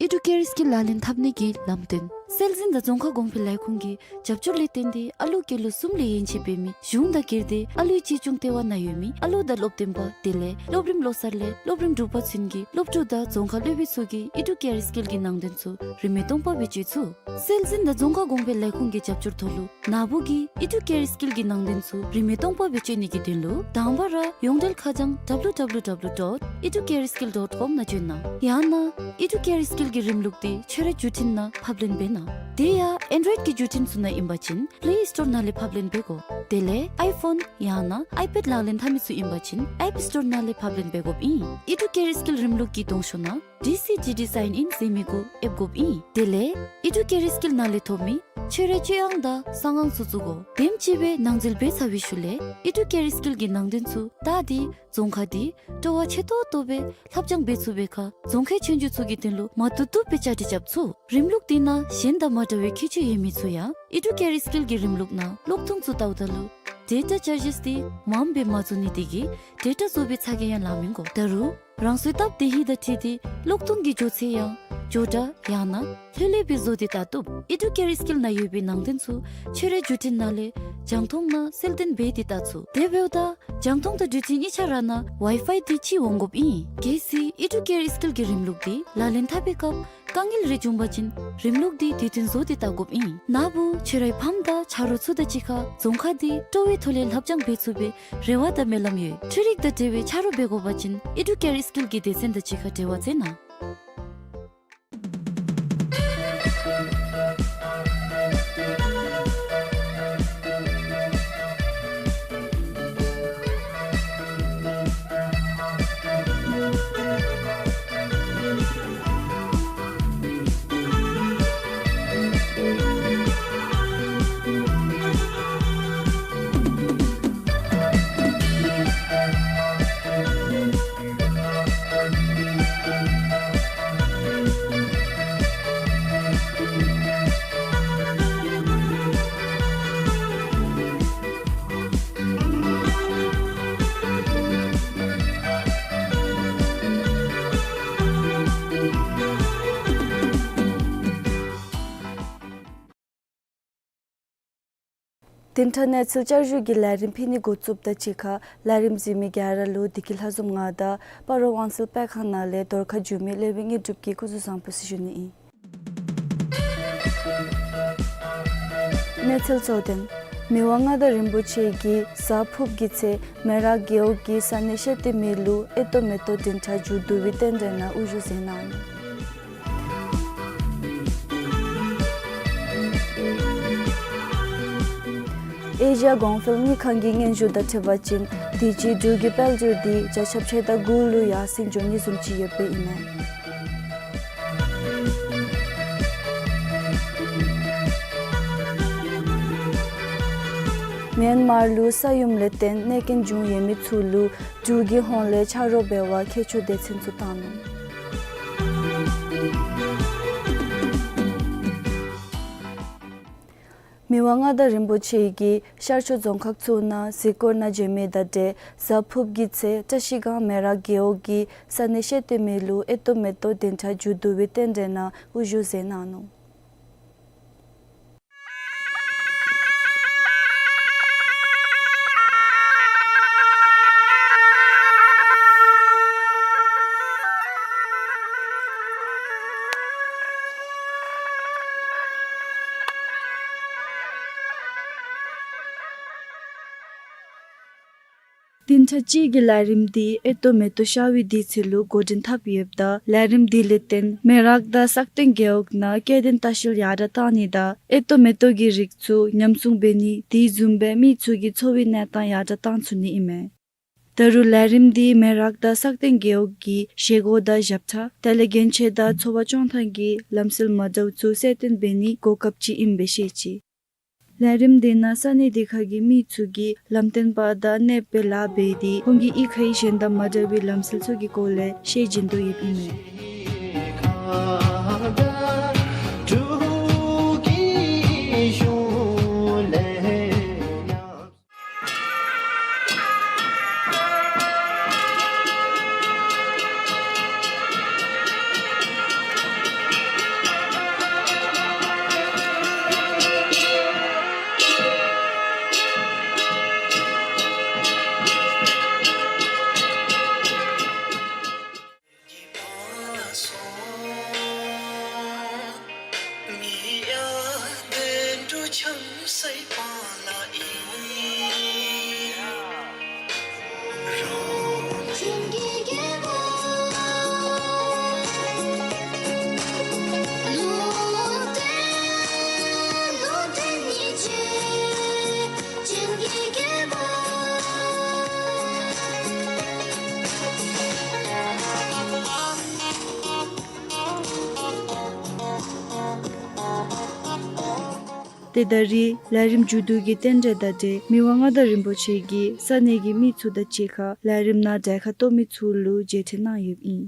ཨི་ཌུ་ཀེ་རི་སི་ཀིལ་ལག་ལེན་འཐབ་ནི་གི་ལམ་སྟོན། སྲོལ་འཛིན་དང་རྫོང་ཁ་གོང་འཕེལ་ལས་ཁུངས་ཀྱི་རྒྱབ་སྐྱོར་ལས་བརྟེན་ཏེ་ཨ་ལུ་སྐྱེས་ལོ་གསུམ་ལས་ཡན་ཆད་འབད་མི་གཞུང་དང་སྒེར་སྡེ་ཨ་ལུའི་གཅེས་སྐྱོང་ལྟེ་བ་ནང་ཡོད་མི་ཨ་ལུ་དང་སློབ་སྟོན་པ་དེ་ལས་སློབ་རིམ་བློ་གསར་ལས་སློབ་རིམ་དྲུག་པ་ཚུན་གྱི་སློབ་ཕྲུག་དང་རྫོང་ཁ་སློབ་དཔོན་ཚུ་གིས་ཨི་ཌུ་ཀེ་རི་སི་ཀིལ་གྱི་ནང་དོན་ཚུ་རིན་མེད་སྟོང་པ་སྦེ་སྤྱོད་ཚུགས། སྲོལ་འཛིན་དང་རྫོང་ཁ་གོང་འཕེལ་ལས་ཁུངས་ཀྱི་རྒྱབ་སྐྱོར་ཐོག་ལུ་ན་བུ་གིས་ཨི་ཌུ་ཀེ་རི་སི་ཀིལ་གྱི་ནང་དོན་ཚུ་རིན་མེད་སྟོང་པ་སྦེ་སྤྱོད་ནི་གི་དོན་ལུ་དང་པ་ར་ཡོངས་འབྲེལ་ཁ་བྱང་W W W dot educareskill dot com ནང་བྱོན་གནང་། ཡང་ན་ཨི་ཌུ་ཀེ་རི་སི་ཀིལ་གྱི་རིམ་ལུགས་འདི་ཁྱོད་རའི་བརྒྱུད་འཕྲིན་ནང་ཕབ་ལེན་འབད་གནང་། དེ་ཡང་ཨེན་ཌོ་ཡེཌ་ཀྱི་བརྒྱུད་འཕྲིན་ཚུ་ནང་ཨིན་པ་ཅིན་པེ་ལེ་སི་ཊོར་ནང་ལས་ཕབ་ལེན་འབད་དགོ། དེ་ལས་ཨའི་ཕོན་ཡང་ན་ཨའི་པེཌ་ལག་ལེན་འཐབ་མི་ཚུ་ཨིན་པ་ཅིན་ཨེཔ་སི་ཊོར་ནང་ལས་ཕབ་ལེན་འབད་དགོཔ་ཨིན། ཨི་ཌུ་ཀེ་རི་སི་ཀིལ་རིམ་ལུགས་ཀྱི་གདོང་ཤོག་ནང་ཌི་སི་ཌི་ཌི་སའིན་ཨིན་ཟེར་མི་གུ་ཨེབ་དགོཔ་ཨིན། དེ་ལས་ཨི་ཌུ་ཀེ་རི་སི་ཀིལ་ནང་ལས་ཐོབ་མི་ཁྱོད་རའི་སྤྱོད་དབྱངས་དང་གསང་ཨང་ཚུ་བཙུགས་དགོ། དེམ་ཅིག་སྦེ་ནང་འཛུལ་འབད་ཚར་བའི་ཤུལ་ལས་ཨི་ཌུ་ཀེ་རི་སི་ཀིལ་གྱི་ནང་དོན་ཚུ་བལྟ་སྟེ་རྫོང་ཁ་འདི་སྤྲོ་བ་ཆེ་ཏོག་ཏོ་སྦེ་ལྷབ་སྦྱང་འབད་ཚུགས་པའི་ཁར་རྫོང་ཁའི་ཆོས་རྒྱུགས་ཚུ་གི་དོན་ལུ་མ་བཏུབ་བཏུབ་སྦེ་བཅའ་སྒྲིག་རྐྱབ་ཚུགས། རིམ་ལུགས་འདི་ནང་གཞན་དང་མ་འདྲ་བའི་ཁྱད་ཆོས་ཡོད་མི་ཚུ་ཡང་ཨི་ཌུ་ཀེ་རི་སི་ཀིལ་གྱི་རིམ་ལུགས་ནང་གློག་ཐུང་ཚུ་བལྟཝ་ད་ལུ་ཌེ་ཊ་ཅར་ཇེས་འདི་མངམ་སྦེ་མ་བཙུགས་ནི་དེ་གིས་ཌེ་ཊ་བཙུགས་པའི་ཚ་གྱང་ཡང་ལང་མི་དགོ། ད་རུང་རང་སོའི་སྟབས་བདེ་ཧིང་དང་འཁྲིལ་ཏེ་གློག་ཐུང་གི་འགྱོ་ཚད་ཡང་ ཇོ་ཌ་ཡང་ན་ལྷོད་ལྷོད་སྦེ་བཟོ་སྟེ་བལྟ་བཏུབ། ཨི་ཌུ་ཀེར་སི་ཀིལ་ནང་ཡོད་པའི་ནང་རྟེན་ཚུ་ཁྱོད་རའི་བརྒྱུད་འཕྲིན་ནང་ལས་རྒྱང་མཐོང་ནང་གསལ་སྟོན་འབད་དེ་བལྟ་ཚུགས། དེ་འབདཝ་ད་རྒྱང་མཐོང་དང་བརྒྱུད་འཕྲིན་གཉིས་ཆ་ར་ནང་ཝའི་ཕའི་འདི་གཅིག་འོང་དགོཔ་ཨིན། གལ་སྲིད་ཨི་ཌུ་ཀེར་སི་ཀིལ་གྱི་རིམ་ལུགས་འདི་ལག་ལེན་འཐབ་པའི་སྐབས་དཀའ་ངལ་རེ་བྱུང་པ་ཅིན་རིམ་ལུགས་འདི་དུས་མཐུན་བཟོ་སྟེ་བལྟ་དགོཔ་ཨིན། ན་བུ་ཁྱོད་རའི་ཕམ་དང་ཆ་རོགས་ཚུ་དང་གཅིག་ཁར་རྫོང་ཁག་འདི་སྤྲོ་བའི་ཐོག་ལས་ལྷབ་སྦྱང་འབད་ཚུགས་པའི་རེ་བ་དང་སྨོན་ལམ་ཡོད། འཕྲུལ་རིག་དང་འབྲེལ་བའི་ཆ་རོགས་འབད་དགོ་པ་ཅིན་ཨི་ཌུ་ཀེར་སི་ཀིལ་གྱི་སྡེ་ཚན་དང་གཅིག་ཁར་འབྲེལ་བ་མཛད་གནང་། བདུན་ཕྲག་གནས་ཚུལ་བསྐྱར་ཞུ་གི་ལས་རིམ་ཕུལ་ནི་འགོ་བཙུགསཔ་དང་གཅིག་ཁར་ལས་རིམ་གཟིགས་མི་ག་ར་ལུ་བདེ་སྐྱིད་ལྷ་འཛོམས་ང་དང་སྤ་རོ་དབང་སེལ་སྤེལ་ཁང་ནང་ལས་རྫོང་ཁ་འགྱུར་མི་ལེགས་པའི་དངོས་གྲུབ་ཀྱིས་སྐུ་གཟུགས་བཟང་པོ་ཟེར་ཞུ་ནི་ཨིན། གནས་ཚུལ་གཙོ་དོན། མི་དབང་མངའ་བདག་རིན་པོ་ཆེ་གིས་གཟའ་ཕུརཔ་གི་ཚེ་མེ་རག་རྒེད་འོག་གི་ས་གནས་ཤེ་ཏི་མི་ལུ་ཨེ་ཏོ་མེ་ཏོག་བདུན་ཕྲག་མཇུག་བསྡུ་བའི་རྟེན་འབྲེལ་ནང་དབུ་བཞུགས་མཛད་གནང་ནུག། ཨེ་ཤི་ཡ་གོང་འཕེལ་དངུལ་ཁང་གི་སྙན་ཞུ་དང་འཁྲིལ་བ་ཅིན་དུས་ཅི་འབྲུག་གི་དཔལ་འབྱོར་འདི་བརྒྱ་ཆ་ཕྱེད་དང་དགུ་ལུ་ཡར་སེང་འགྱོ་ནི་བཟུམ་ཅིག་ཡོདཔ་ཨིན་མས། མེན་མར་ལུ་ས་ཡོམ་ལས་བརྟེན་གནོད་སྐྱོན་བྱུང་ཡོད་མི་ཚུ་ལུ་འབྲུག་གི་ཧོངས་ལས་ཆ་རོགས་འབད་བར་ཁྱད་ཆོས་སྡེ་ཚན་ཚུ་བཏང་ནུག། མི་དབང་མངའ་བདག་རིན་པོ་ཆེ་གིས་ཤར་ཕྱོགས་རྫོང་ཁག་ཚུ་ནང་གཟིགས་སྐོར་ནང་བྱོན་མི་དང་འབྲེལ་གཟའ་ཕུརཔ་གི་ཚེ་བཀྲ་ཤིས་སྒང་མེ་རག་རྒེད་འོག་གི་ས་གནས་ཤེ་ཏི་མི་ལུ་ཨེ་ཏོ་མེ་ཏོག་བདུན་ཕྲག་མཇུག་བསྡུ་བའི་རྟེན་འབྲེལ་ནང་དབུ་བཞུགས་མཛད་གནང་ནུག། བདུན་ཕྲག་གཅིག་གི་ལས་རིམ་འདི་ཨེ་ཏོ་མེ་ཏོག་ཤར་བའི་དུས་ཚོད་ལུ་འགོ་འདྲེན་འཐབ་ཡོདཔ་ད་ལས་རིམ་འདི་ལས་བརྟེན་མེ་རག་དང་སག་སྟེང་རྒེད་འོག་ནང་སྐྱེ་ལྡན་ལྟ་བཤལ་ཡར་དྲག་བཏང་ནི་དང་ཨེ་ཏོ་མེ་ཏོག་གི་རིགས་ཚུ་ཉམས་སྲུང་འབད་ནི་དེ་བཟུམ་སྦེ་མི་ཚུ་གི་འཚོ་བའི་གནས་སྟངས་ཡར་དྲག་བཏང་ཚུགས་ནི་ཨིན་མས། ད་རུང་ལས་རིམ་འདི་མེ་རག་དང་སག་སྟེང་རྒེད་འོག་གི་བཞེས་སྒོ་དང་ཞབས་ཁྲ་དེ་ལས་གྱོན་ཆས་དང་འཚོ་བ་སྐྱོང་ཐངས་ཀྱི་ལམ་སྲོལ་མ་འདྲཝ་ཚུ་གསལ་སྟོན་འབད་ནིའི་གོ་སྐབས་ཅིག་ཨིནམ་སྦེ་ཤེས་ཅི། ལས་རིམ་འདི་ནང་ས་གནས་དེ་ཁ་གི་མི་ཚུ་གིས་ལམ་སྟོན་པ་དང་གནས་སྦེ་ལཱ་འབད་དེ་ཁོང་གིས་གཡུས་ཁའི་གཞན་དང་མ་འདྲ་བའི་ལམ་སྲོལ་ཚུ་གི་སྐོར་ལས་ཤེས་བྱིན་དོ་ཡོདཔ་ཨིན་མས། ཏེ་ད་རིས་ལས་རིམ་མཇུག་བསྡུ་གི་རྟེན་འབྲེལ་དང་འབྲེལ་མི་དབང་མངའ་བདག་རིན་པོ་ཆེ་གིས་ས་གནས་ཀྱི་མི་ཚུ་དང་གཅིག་ཁར་ལས་རིམ་ནང་གྲལ་ཁར་གཏོགས་མི་ཚུ་ལུ་མཇལ་ཕྲད་གནང་ཡོདཔ་ཨིན།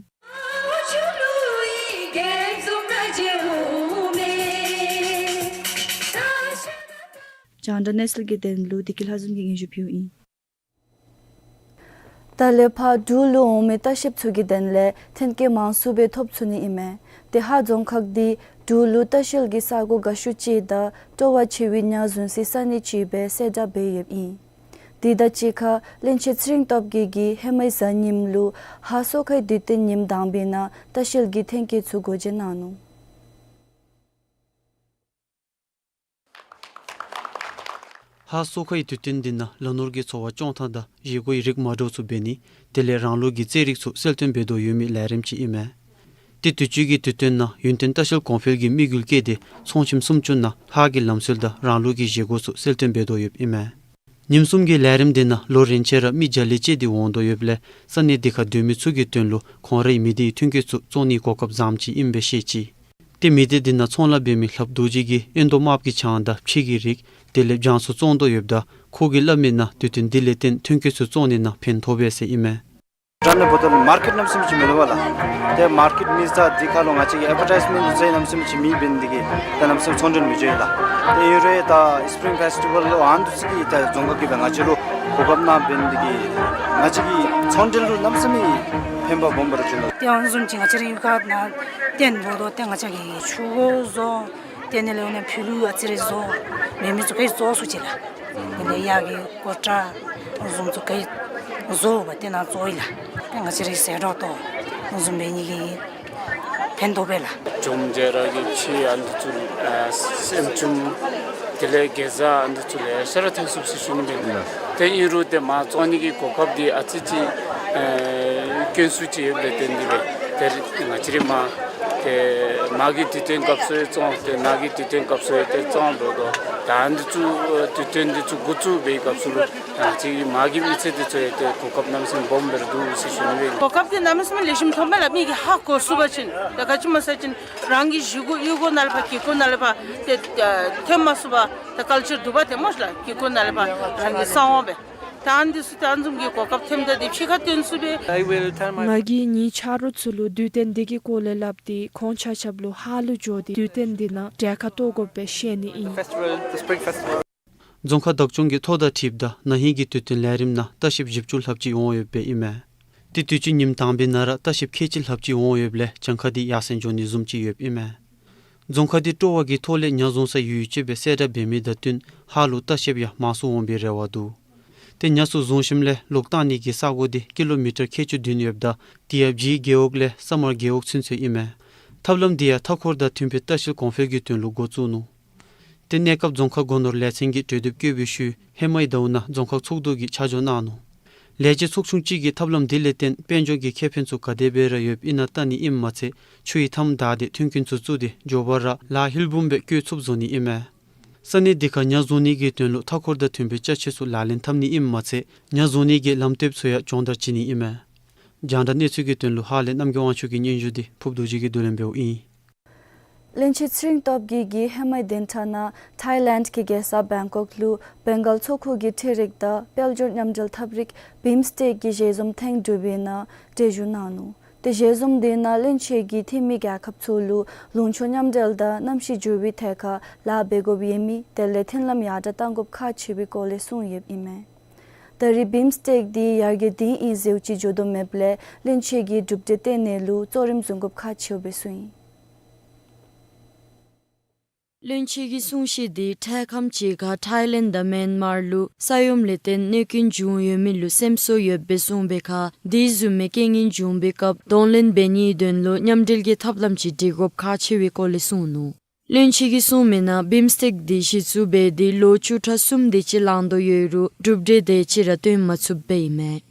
རྒྱང་བསྒྲགས་གནས་ཚུལ་གྱི་དོན་ལུ་བདེ་སྐྱིད་ལྷ་འཛོམས་ཀྱིས་སྙན་ཞུ་ཕུལཝ་ཨིན། ད་ལས་ཕར་འབྲུག་ལུ་འོང་མི་ལྟ་བཤལཔ་ཚུ་གི་དོན་ལས་ཐོན་སྐྱེད་མང་སུ་སྦེ་ཐོབ་ཚུགས་ནི་ཨིན་མས། ཏེ་ཧཱ་རྫོང་ཁག་འདི་འབྲུག་ལུ་ལྟ་བཤལ་གྱི་ས་གོ་དགའ་ཤོས་ཅིག་དང་སྤྲོ་བ་ཆེ་བའི་ཉ་བཟུང་སའི་ས་གནས་ཅིག་སྦེ་གསལ་བསྒྲགས་འབད་ཡོདཔ་ཨིན། དེ་དང་གཅིག་ཁར་བློན་ཆེན་ཚེ་རིང་སྟོབས་རྒྱས་ཀྱིས་ཧེ་མའི་གཟའ་ཉིམ་ལུ་ཧཱ་སོ་ཁའི་དུས་སྟོན་ཉིནམ་དང་པའི་ནང་ལྟ་བཤལ་གྱི་ཐོན་སྐྱེད་ཚུ་སྒོ་འབྱེད་གནང་ནུག། ཧཱ་སོ་ཁའི་དུས་སྟོན་འདི་ནང་ལག་ནོར་གྱི་འཚོ་བ་སྐྱོང་ཐངས་དང་བཞེས་སྒོའི་རིགས་མ་འདྲཝ་ཚུ་འབད་ནི་དེ་ལས་རང་ལུགས་ཀྱི་རྩེད་རིགས་ཚུ་གསལ་སྟོན་འབད་དོ་ཡོད་མི་ལས་རིམ་ཅིག་ཨིན་མས། ཏེ་དུས་ཅི་གི་དུས་སྟོན་ནང་ཡུན་བརྟན་ལྟ་བཤལ་གོང་འཕེལ་གྱི་དམིགས་ཡུལ་བསྐྱེད་དེ་ཚོང་ཁྱིམ་སུམ་ཅུ་ནང་ཧཱ་གི་ལམ་སྲོལ་དང་རང་ལུགས་ཀྱི་བཞེས་སྒོ་ཚུ་གསལ་སྟོན་འབད་དོ་ཡོདཔ་ཨིན་མས། ཉིནམ་གསུམ་གྱི་ལས་རིམ་འདི་ནང་ལོ་རེ་ཆད་ར་མི་བརྒྱ་ལས་བཅད་དེ་འོང་དོ་ཡོདཔ་ལས་ས་གནས་འདི་ཁར་སྡོད་མི་ཚུ་གི་དོན་ལུ་ཁོང་རའི་མི་སྡེའི་ཐོན་སྐྱེད་ཚུ་བཙོང་ནིའི་གོ་སྐབས་བཟངམ་ཅིག་ཨིནམ་སྦེ་ཤེས་ཅི། ཏེ་མི་སྡེ་འདི་ནང་ཚོང་ལཱ་འབད་མི་ལྷབ་རྡོ་རྗེ་གིས་ཨེ་མདོ་དམརཔོ་གི་ཆང་དང་ཕྱེ་གི་རིགས་དེ་ལས་སྦྱང་ཚུ་བཙོང་དོ་ཡོདཔ་ད་ཁོ་གིས་སླབ་མི་ནང་དུས་སྟོན་འདི་ལས་བརྟེན་ཐོན་སྐྱེད་ཚུ་བཙོང་ནི་ནང་ཕན་ཐོགས་པས་ཟེར་ཨིན་མས། དྲང་གནས་འབདཝ་ད་མར་ཀེཊ་གནམ་མེད་ས་མེད་ཅིག་མི་འདུག་པ་ལགས། ཏེ་མར་ཀེཊ་མེད་ས་འདི་ཁར་ལུ་ང་བཅས་ཀྱིས་ཨེཌ་བར་ཊའིཛ་མེནཊ་འདི་ཚུ་གནམ་མེད་ས་མེད་ཅིག་མེདཔ་འབད་ནི་འདི་གིས་ད་གནམ་མེད་ས་མེད་ཚོང་འབྲེལ་མི་འགྱོ་ཡི་ལགས། ཏེ་ཨིན་རུང་ད་སི་པི་རིང་ཕེསི་ཊི་བཱལ་ལུ་ཨ་ནི་འདི་ཚུ་གིས་ད་རྫོང་ཁག་གིས་སྦེ་ང་བཅས་ལུ་གོ་སྐབས་གནངམ་འབད་ནི་འདི་གིས་ང་བཅས་ཀྱི་ཚོང་འབྲེལ་ལུ་གནམ་མེད་ས་མེད་ཕན་པ་སྦོམ་སྦེ་ར་བྱུང་ནུག། ཏེ་ཨ་ནི་བཟུམ་ཅིག་ང་བཅས་རའི་གཡུས་ཁར་ནཱ་ཏེ་འབདཝ་ད་ཏེ་ང་བཅས་ཀྱིས་ཆུ་བོ་བཟོ། ཏེ་ཨ་ནི་ལས་འོང་ནི་ཕྱི་ལུ་ཨ་ཙི་རེ་བཟོ། མེད་མི་ཚུ་ག་ར་བཟོ་ཚུགས་ཅི་ལགས། དེ་ལས་གཡག་གི་ཀོ་ཊ་བཟུམ་ཚུ་ག་ར་བཟོ་བ་ཏེ་ནཱ་བཙོང་ཡི་ལགས། ཏེ་ང་བཅས་རའི་ཟད་འགྲོ་ལྟོ་བཟུམ་འབད་ནི་གིས་ཕན་ཐོགས་པས་ལགས། བྱུམ་རྒྱ་ར་གི་ཕྱེ་ཨ་ནི་འདི་ཚུ་ཨ་སེམ་བྱུམ་དེ་ལས་གེ་ཛ་ཨ་ནི་འདི་ཚུ་ལེ་ཤ་ར་ཐོན་ཚུགས་ཟེར་ཞུ་ནི་ཨིན་ལགས། ཏེ་ཨིན་རུང་ཏེ་མར་བཙོང་ནི་གི་གོ་སྐབས་འདི་ཨ་ཙི་ཅིག་ཨ་དཀོན་སུ་ཅིག་ཡོདཔ་ལས་བརྟེན་ཏེ་སྦེ་ཏེ་ང་བཅས་ར་མར་ཏེ་མར་གྱི་དུས་སྟོན་སྐབས་སུ་ཡང་བཙོང་ཏེ་ནཱ་གི་དུས་སྟོན་སྐབས་སུ་ཡང་ཏེ་བཙོང་དོ་དོ། ད་ཨ་ནི་འདི་ཚུ་དུས་སྟོན་འདི་ཚུ་འགོ་བཙུགས་པའི་སྐབས་སུ་ལུ་ང་བཅས་མར་གྱི་མི་སེར་འདི་ཚུ་ཡང་ཏེ་གོ་སྐབས་གནམ་མེད་ས་མེད་སྦོམ་སྦེ་ར་འདུག་ཟེར་ཞུ་ནི་སྦེ། གོ་སྐབས་འདི་གནམ་མེད་ས་མེད་ལེགས་ཤོམ་ཐོབ་མས་ལགས། མི་གིས་ཧ་གོ་ཚུགས་པ་ཅིན་ད་ག་ཅི་སྨོ་ཟེར་བ་ཅིན་རང་གི་གཞིས་ཁོག་གཡུས་སྒོ་ནང་ལས་ཕར་གྱི་སྒོ་ནང་ལས་ཕར་ཏེ་ཨ་ཐོན་མ་ཚུགས་པར་ད་ཀལ་ཅར་འདུག་པ་ཏེ་སྨོ་ལགས། གྱི་སྒོ་ནང་ལས་ཕར་རང་གི་གསང་བ་སྦེ། ད་ཨ་ནི་འདི་ཚུ་ད་ཨ་ནི་བཟུམ་གྱི་གོ་སྐབས་ཐོནམ་ད་འདི་ཕྱི་ཁར་སྟོན་ཚུགས་པས། I will tell my ང་གིས་ངེའི་ཆ་རོགས་ཚུ་ལུ་དུས་སྟོན་འདི་གི་སྐོར་ལས་སླབ་སྟེ་ཁོང་ཆ་ཁྱབ་ལུ་ཧཱ་ལུ་འགྱོ་སྟེ་དུས་སྟོན་འདི་ནང་གྲལ་ཁར་གཏོགས་དགོཔ་སྦེ་བཤད་ནི་ཨིན། Festival, the spring festival. རྫོང་ཁག་བདག་སྐྱོང་གིས་ཐོ་དང་འཁྲིལཝ་ད་ན་ཧིང་གི་དུས་སྟོན་ལས་རིམ་ནང་ལྟ་བཤལཔ་བཞི་བཅུ་ལྷགཔ་ཅིག་འོང་ཡོདཔ་ཨིན་མས། ཏེ་དུས་ཅི་ཉིནམ་དང་པའི་ནང་ར་ལྟ་བཤལཔ་ཁལ་གཅིག་ལྷགཔ་ཅིག་འོང་ཡོདཔ་ལས་གྱངས་ཁ་འདི་ཡར་སེང་འགྱོ་ནི་བཟུམ་ཅིག་ཡོདཔ་ཨིན་མས། རྫོང་ཁག་འདི་སྤྲོ་བ་གི་ཐོག་ལས་ཉ་བཟུང་ས་ཡོད་ཡོད་ཅིག་སྦེ་གསལ་བསྒྲགས་འབད་མི་དང་བསྟུན་ཧཱ་ལུ་ལྟ་བཤལཔ་ཡང་མང་སུ་འོང་བའི་རེ་བ་འདུག། ཏེ་ཉ་ཚུ་བཟུང་ཞིནམ་ལས་ལོག་བཏང་ནི་གི་ས་གོ་འདི་ཀི་ལོ་མི་ཊར་ཁལ་གཅིག་བདུན་ཡོདཔ་ད་དེ་ཡང་བྱིའུ་རྒེད་འོག་ལས་ས་དམར་རྒེད་འོག་ཚུན་ཚོད་ཨིན་མས། ཐབས་ལམ་འདི་ཡང་མཐའ་འཁོར་དང་མཐུན་པའི་ལྟ་བཤལ་གོང་འཕེལ་གྱི་དོན་ལུ་འགོ་བཙུགས་ནུག། ཏེ་གནས་སྐབས་རྫོང་ཁག་སྒོ་ནོར་ལས་ཚན་གྱིས་གྲོས་འདེབས་བཀོད་པའི་ཤུལ་ཧེ་མའི་ཟླཝ་ནང་རྫོང་ཁག་ཚོགས་འདུ་གིས་ཆ་འཇོག་གནང་ནུག། ལས་བྱེད་ཚོགས་ཆུང་གཅིག་གིས་ཐབས་ལམ་འདི་ལས་བརྟེན་དཔལ་འབྱོར་གྱི་ཁེ་ཕན་ཚུ་ག་དེ་སྦེ་ར་ཡོདཔ་ཨིན་ན་བལྟ་ནི་ཨིནམ་མ་ཚད་ཆུའི་མཐའམ་བདའ་སྟེ་མཐུན་རྐྱེན་ཚུ་བཙུགས་ཏེ་མགྱོགས་པ་ར་ལཱ་ཧིལ་བུམ་སྦེ་བཀོལ་ཚུགསཔ་བཟོ་ནི་ཨིན་མས། ས་གནས་འདི་ཁར་ཉ་བཟུང་ནི་གི་དོན་ལུ་མཐའ་འཁོར་དང་མཐུན་པའི་ཅ་ཆས་ཚུ་ལག་ལེན་འཐབ་ནི་ཨིནམ་མ་ཚད་ཉ་བཟུང་ནི་གི་ལམ་སྟོནམ་ཚུ་ཡང་སྦྱོང་བརྡར་བྱིན་ནི་ཨིན་མས། རྒྱང་བསྒྲགས་གནས་ཚུལ་གྱི་དོན་ལུ་ཧཱ་ལས་རྣམ་རྒྱལ་དབང་ཕྱུག་གི་སྙན་ཞུ་འདི་ཕུབ་རྡོ་རྗེ་གིས་བསྡུ་ལེན་འབདཝ་ཨིན། བློན་ཆེན་ཚེ་རིང་སྟོབས་རྒྱས་ཀྱིས་ཧེ་མའི་བདུན་ཕྲག་ནང་ཐཱའི་ལེནཌ་གི་རྒྱལ་ས་བེང་ཀོག་ལུ་བེང་གཱལ་མཚོ་ཁུག་གི་འཕྲུལ་རིག་དང་དཔལ་འབྱོར་མཉམ་འབྲེལ་ཐབས་རིག་བིམ་སི་ཊེཀ་གི་ཞལ་འཛོམས་ཐེངས་དྲུག་པའི་ནང་གྲལ་བཞུགས་གནང་ནུག། ཏེ་ཞལ་འཛོམས་འདི་ནང་བློན་ཆེན་གྱིས་འཐུས་མི་རྒྱལ་ཁབ་ཚུ་ལུ་ལུང་ཕྱོགས་མཉམ་འབྲེལ་དང་གནམ་གཤིས་འགྱུར་བའི་ཐད་ཁར་ལཱ་འབད་དགོཔ་ཡོད་མི་དེ་ལས་མཐུན་ལམ་ཡར་དྲགས་གཏང་དགོཔ་ཁག་ཆེ་བའི་སྐོར་ལས་གསུངས་ཡོདཔ་ཨིན་མས། ད་རེས་བིམ་སི་ཊེཀ་འདི་ཡར་རྒྱས་འདི་ཨིན་ཟེརཝ་ཅིག་འགྱོ་དོ་མེདཔ་ལས་བློན་ཆེན་གྱིས་གྲུབ་འབྲས་བཏོན་ནི་ལུ་གཙོ་རིམ་བཟུང་དགོཔ་ཁག་ཆེཝ་སྦེ་གསུངས་ཡི། བློན་ཆེན་གྱི་གསུང་བཤད་འདི་འཕྲལ་ཁམས་ཅིག་ཁར་ཐཱའི་ལེནཌ་དང་མེན་མར་ལུ་ས་ཡོམ་ལས་བརྟེན་གནོད་སྐྱོན་བྱུང་ཡོད་མི་ལུ་སེམས་གསོ་ཡོདཔ་སྦེ་གསུངས་པའི་ཁར་དེ་བཟུམ་མའི་རྐྱེན་ངན་བྱུང་པའི་སྐབས་གདོང་ལེན་འབད་ནིའི་དོན་ལུ་མཉམ་འབྲེལ་གྱི་ཐབས་ལམ་ཅིག་སྒྲིག་དགོཔ་ཁག་ཆེ་བའི་སྐོར་ལས་གསུངས་ནུག། བློན་ཆེན་གྱིས་གསུངས་མི་ནང་བིམ་སི་ཊེཀ་འདི་གཞི་བཙུགས་འབད་དེ་ལོ་བཅུ་ཕྲག་གསུམ་དེ་ཅིག་ལང་དོ་ཡོད་རུང་གྲུབ་འབྲས་དེ་ཅིག་ར་བཏོན་མ་ཚུགསཔ་སྦེ་ཨིན་མས།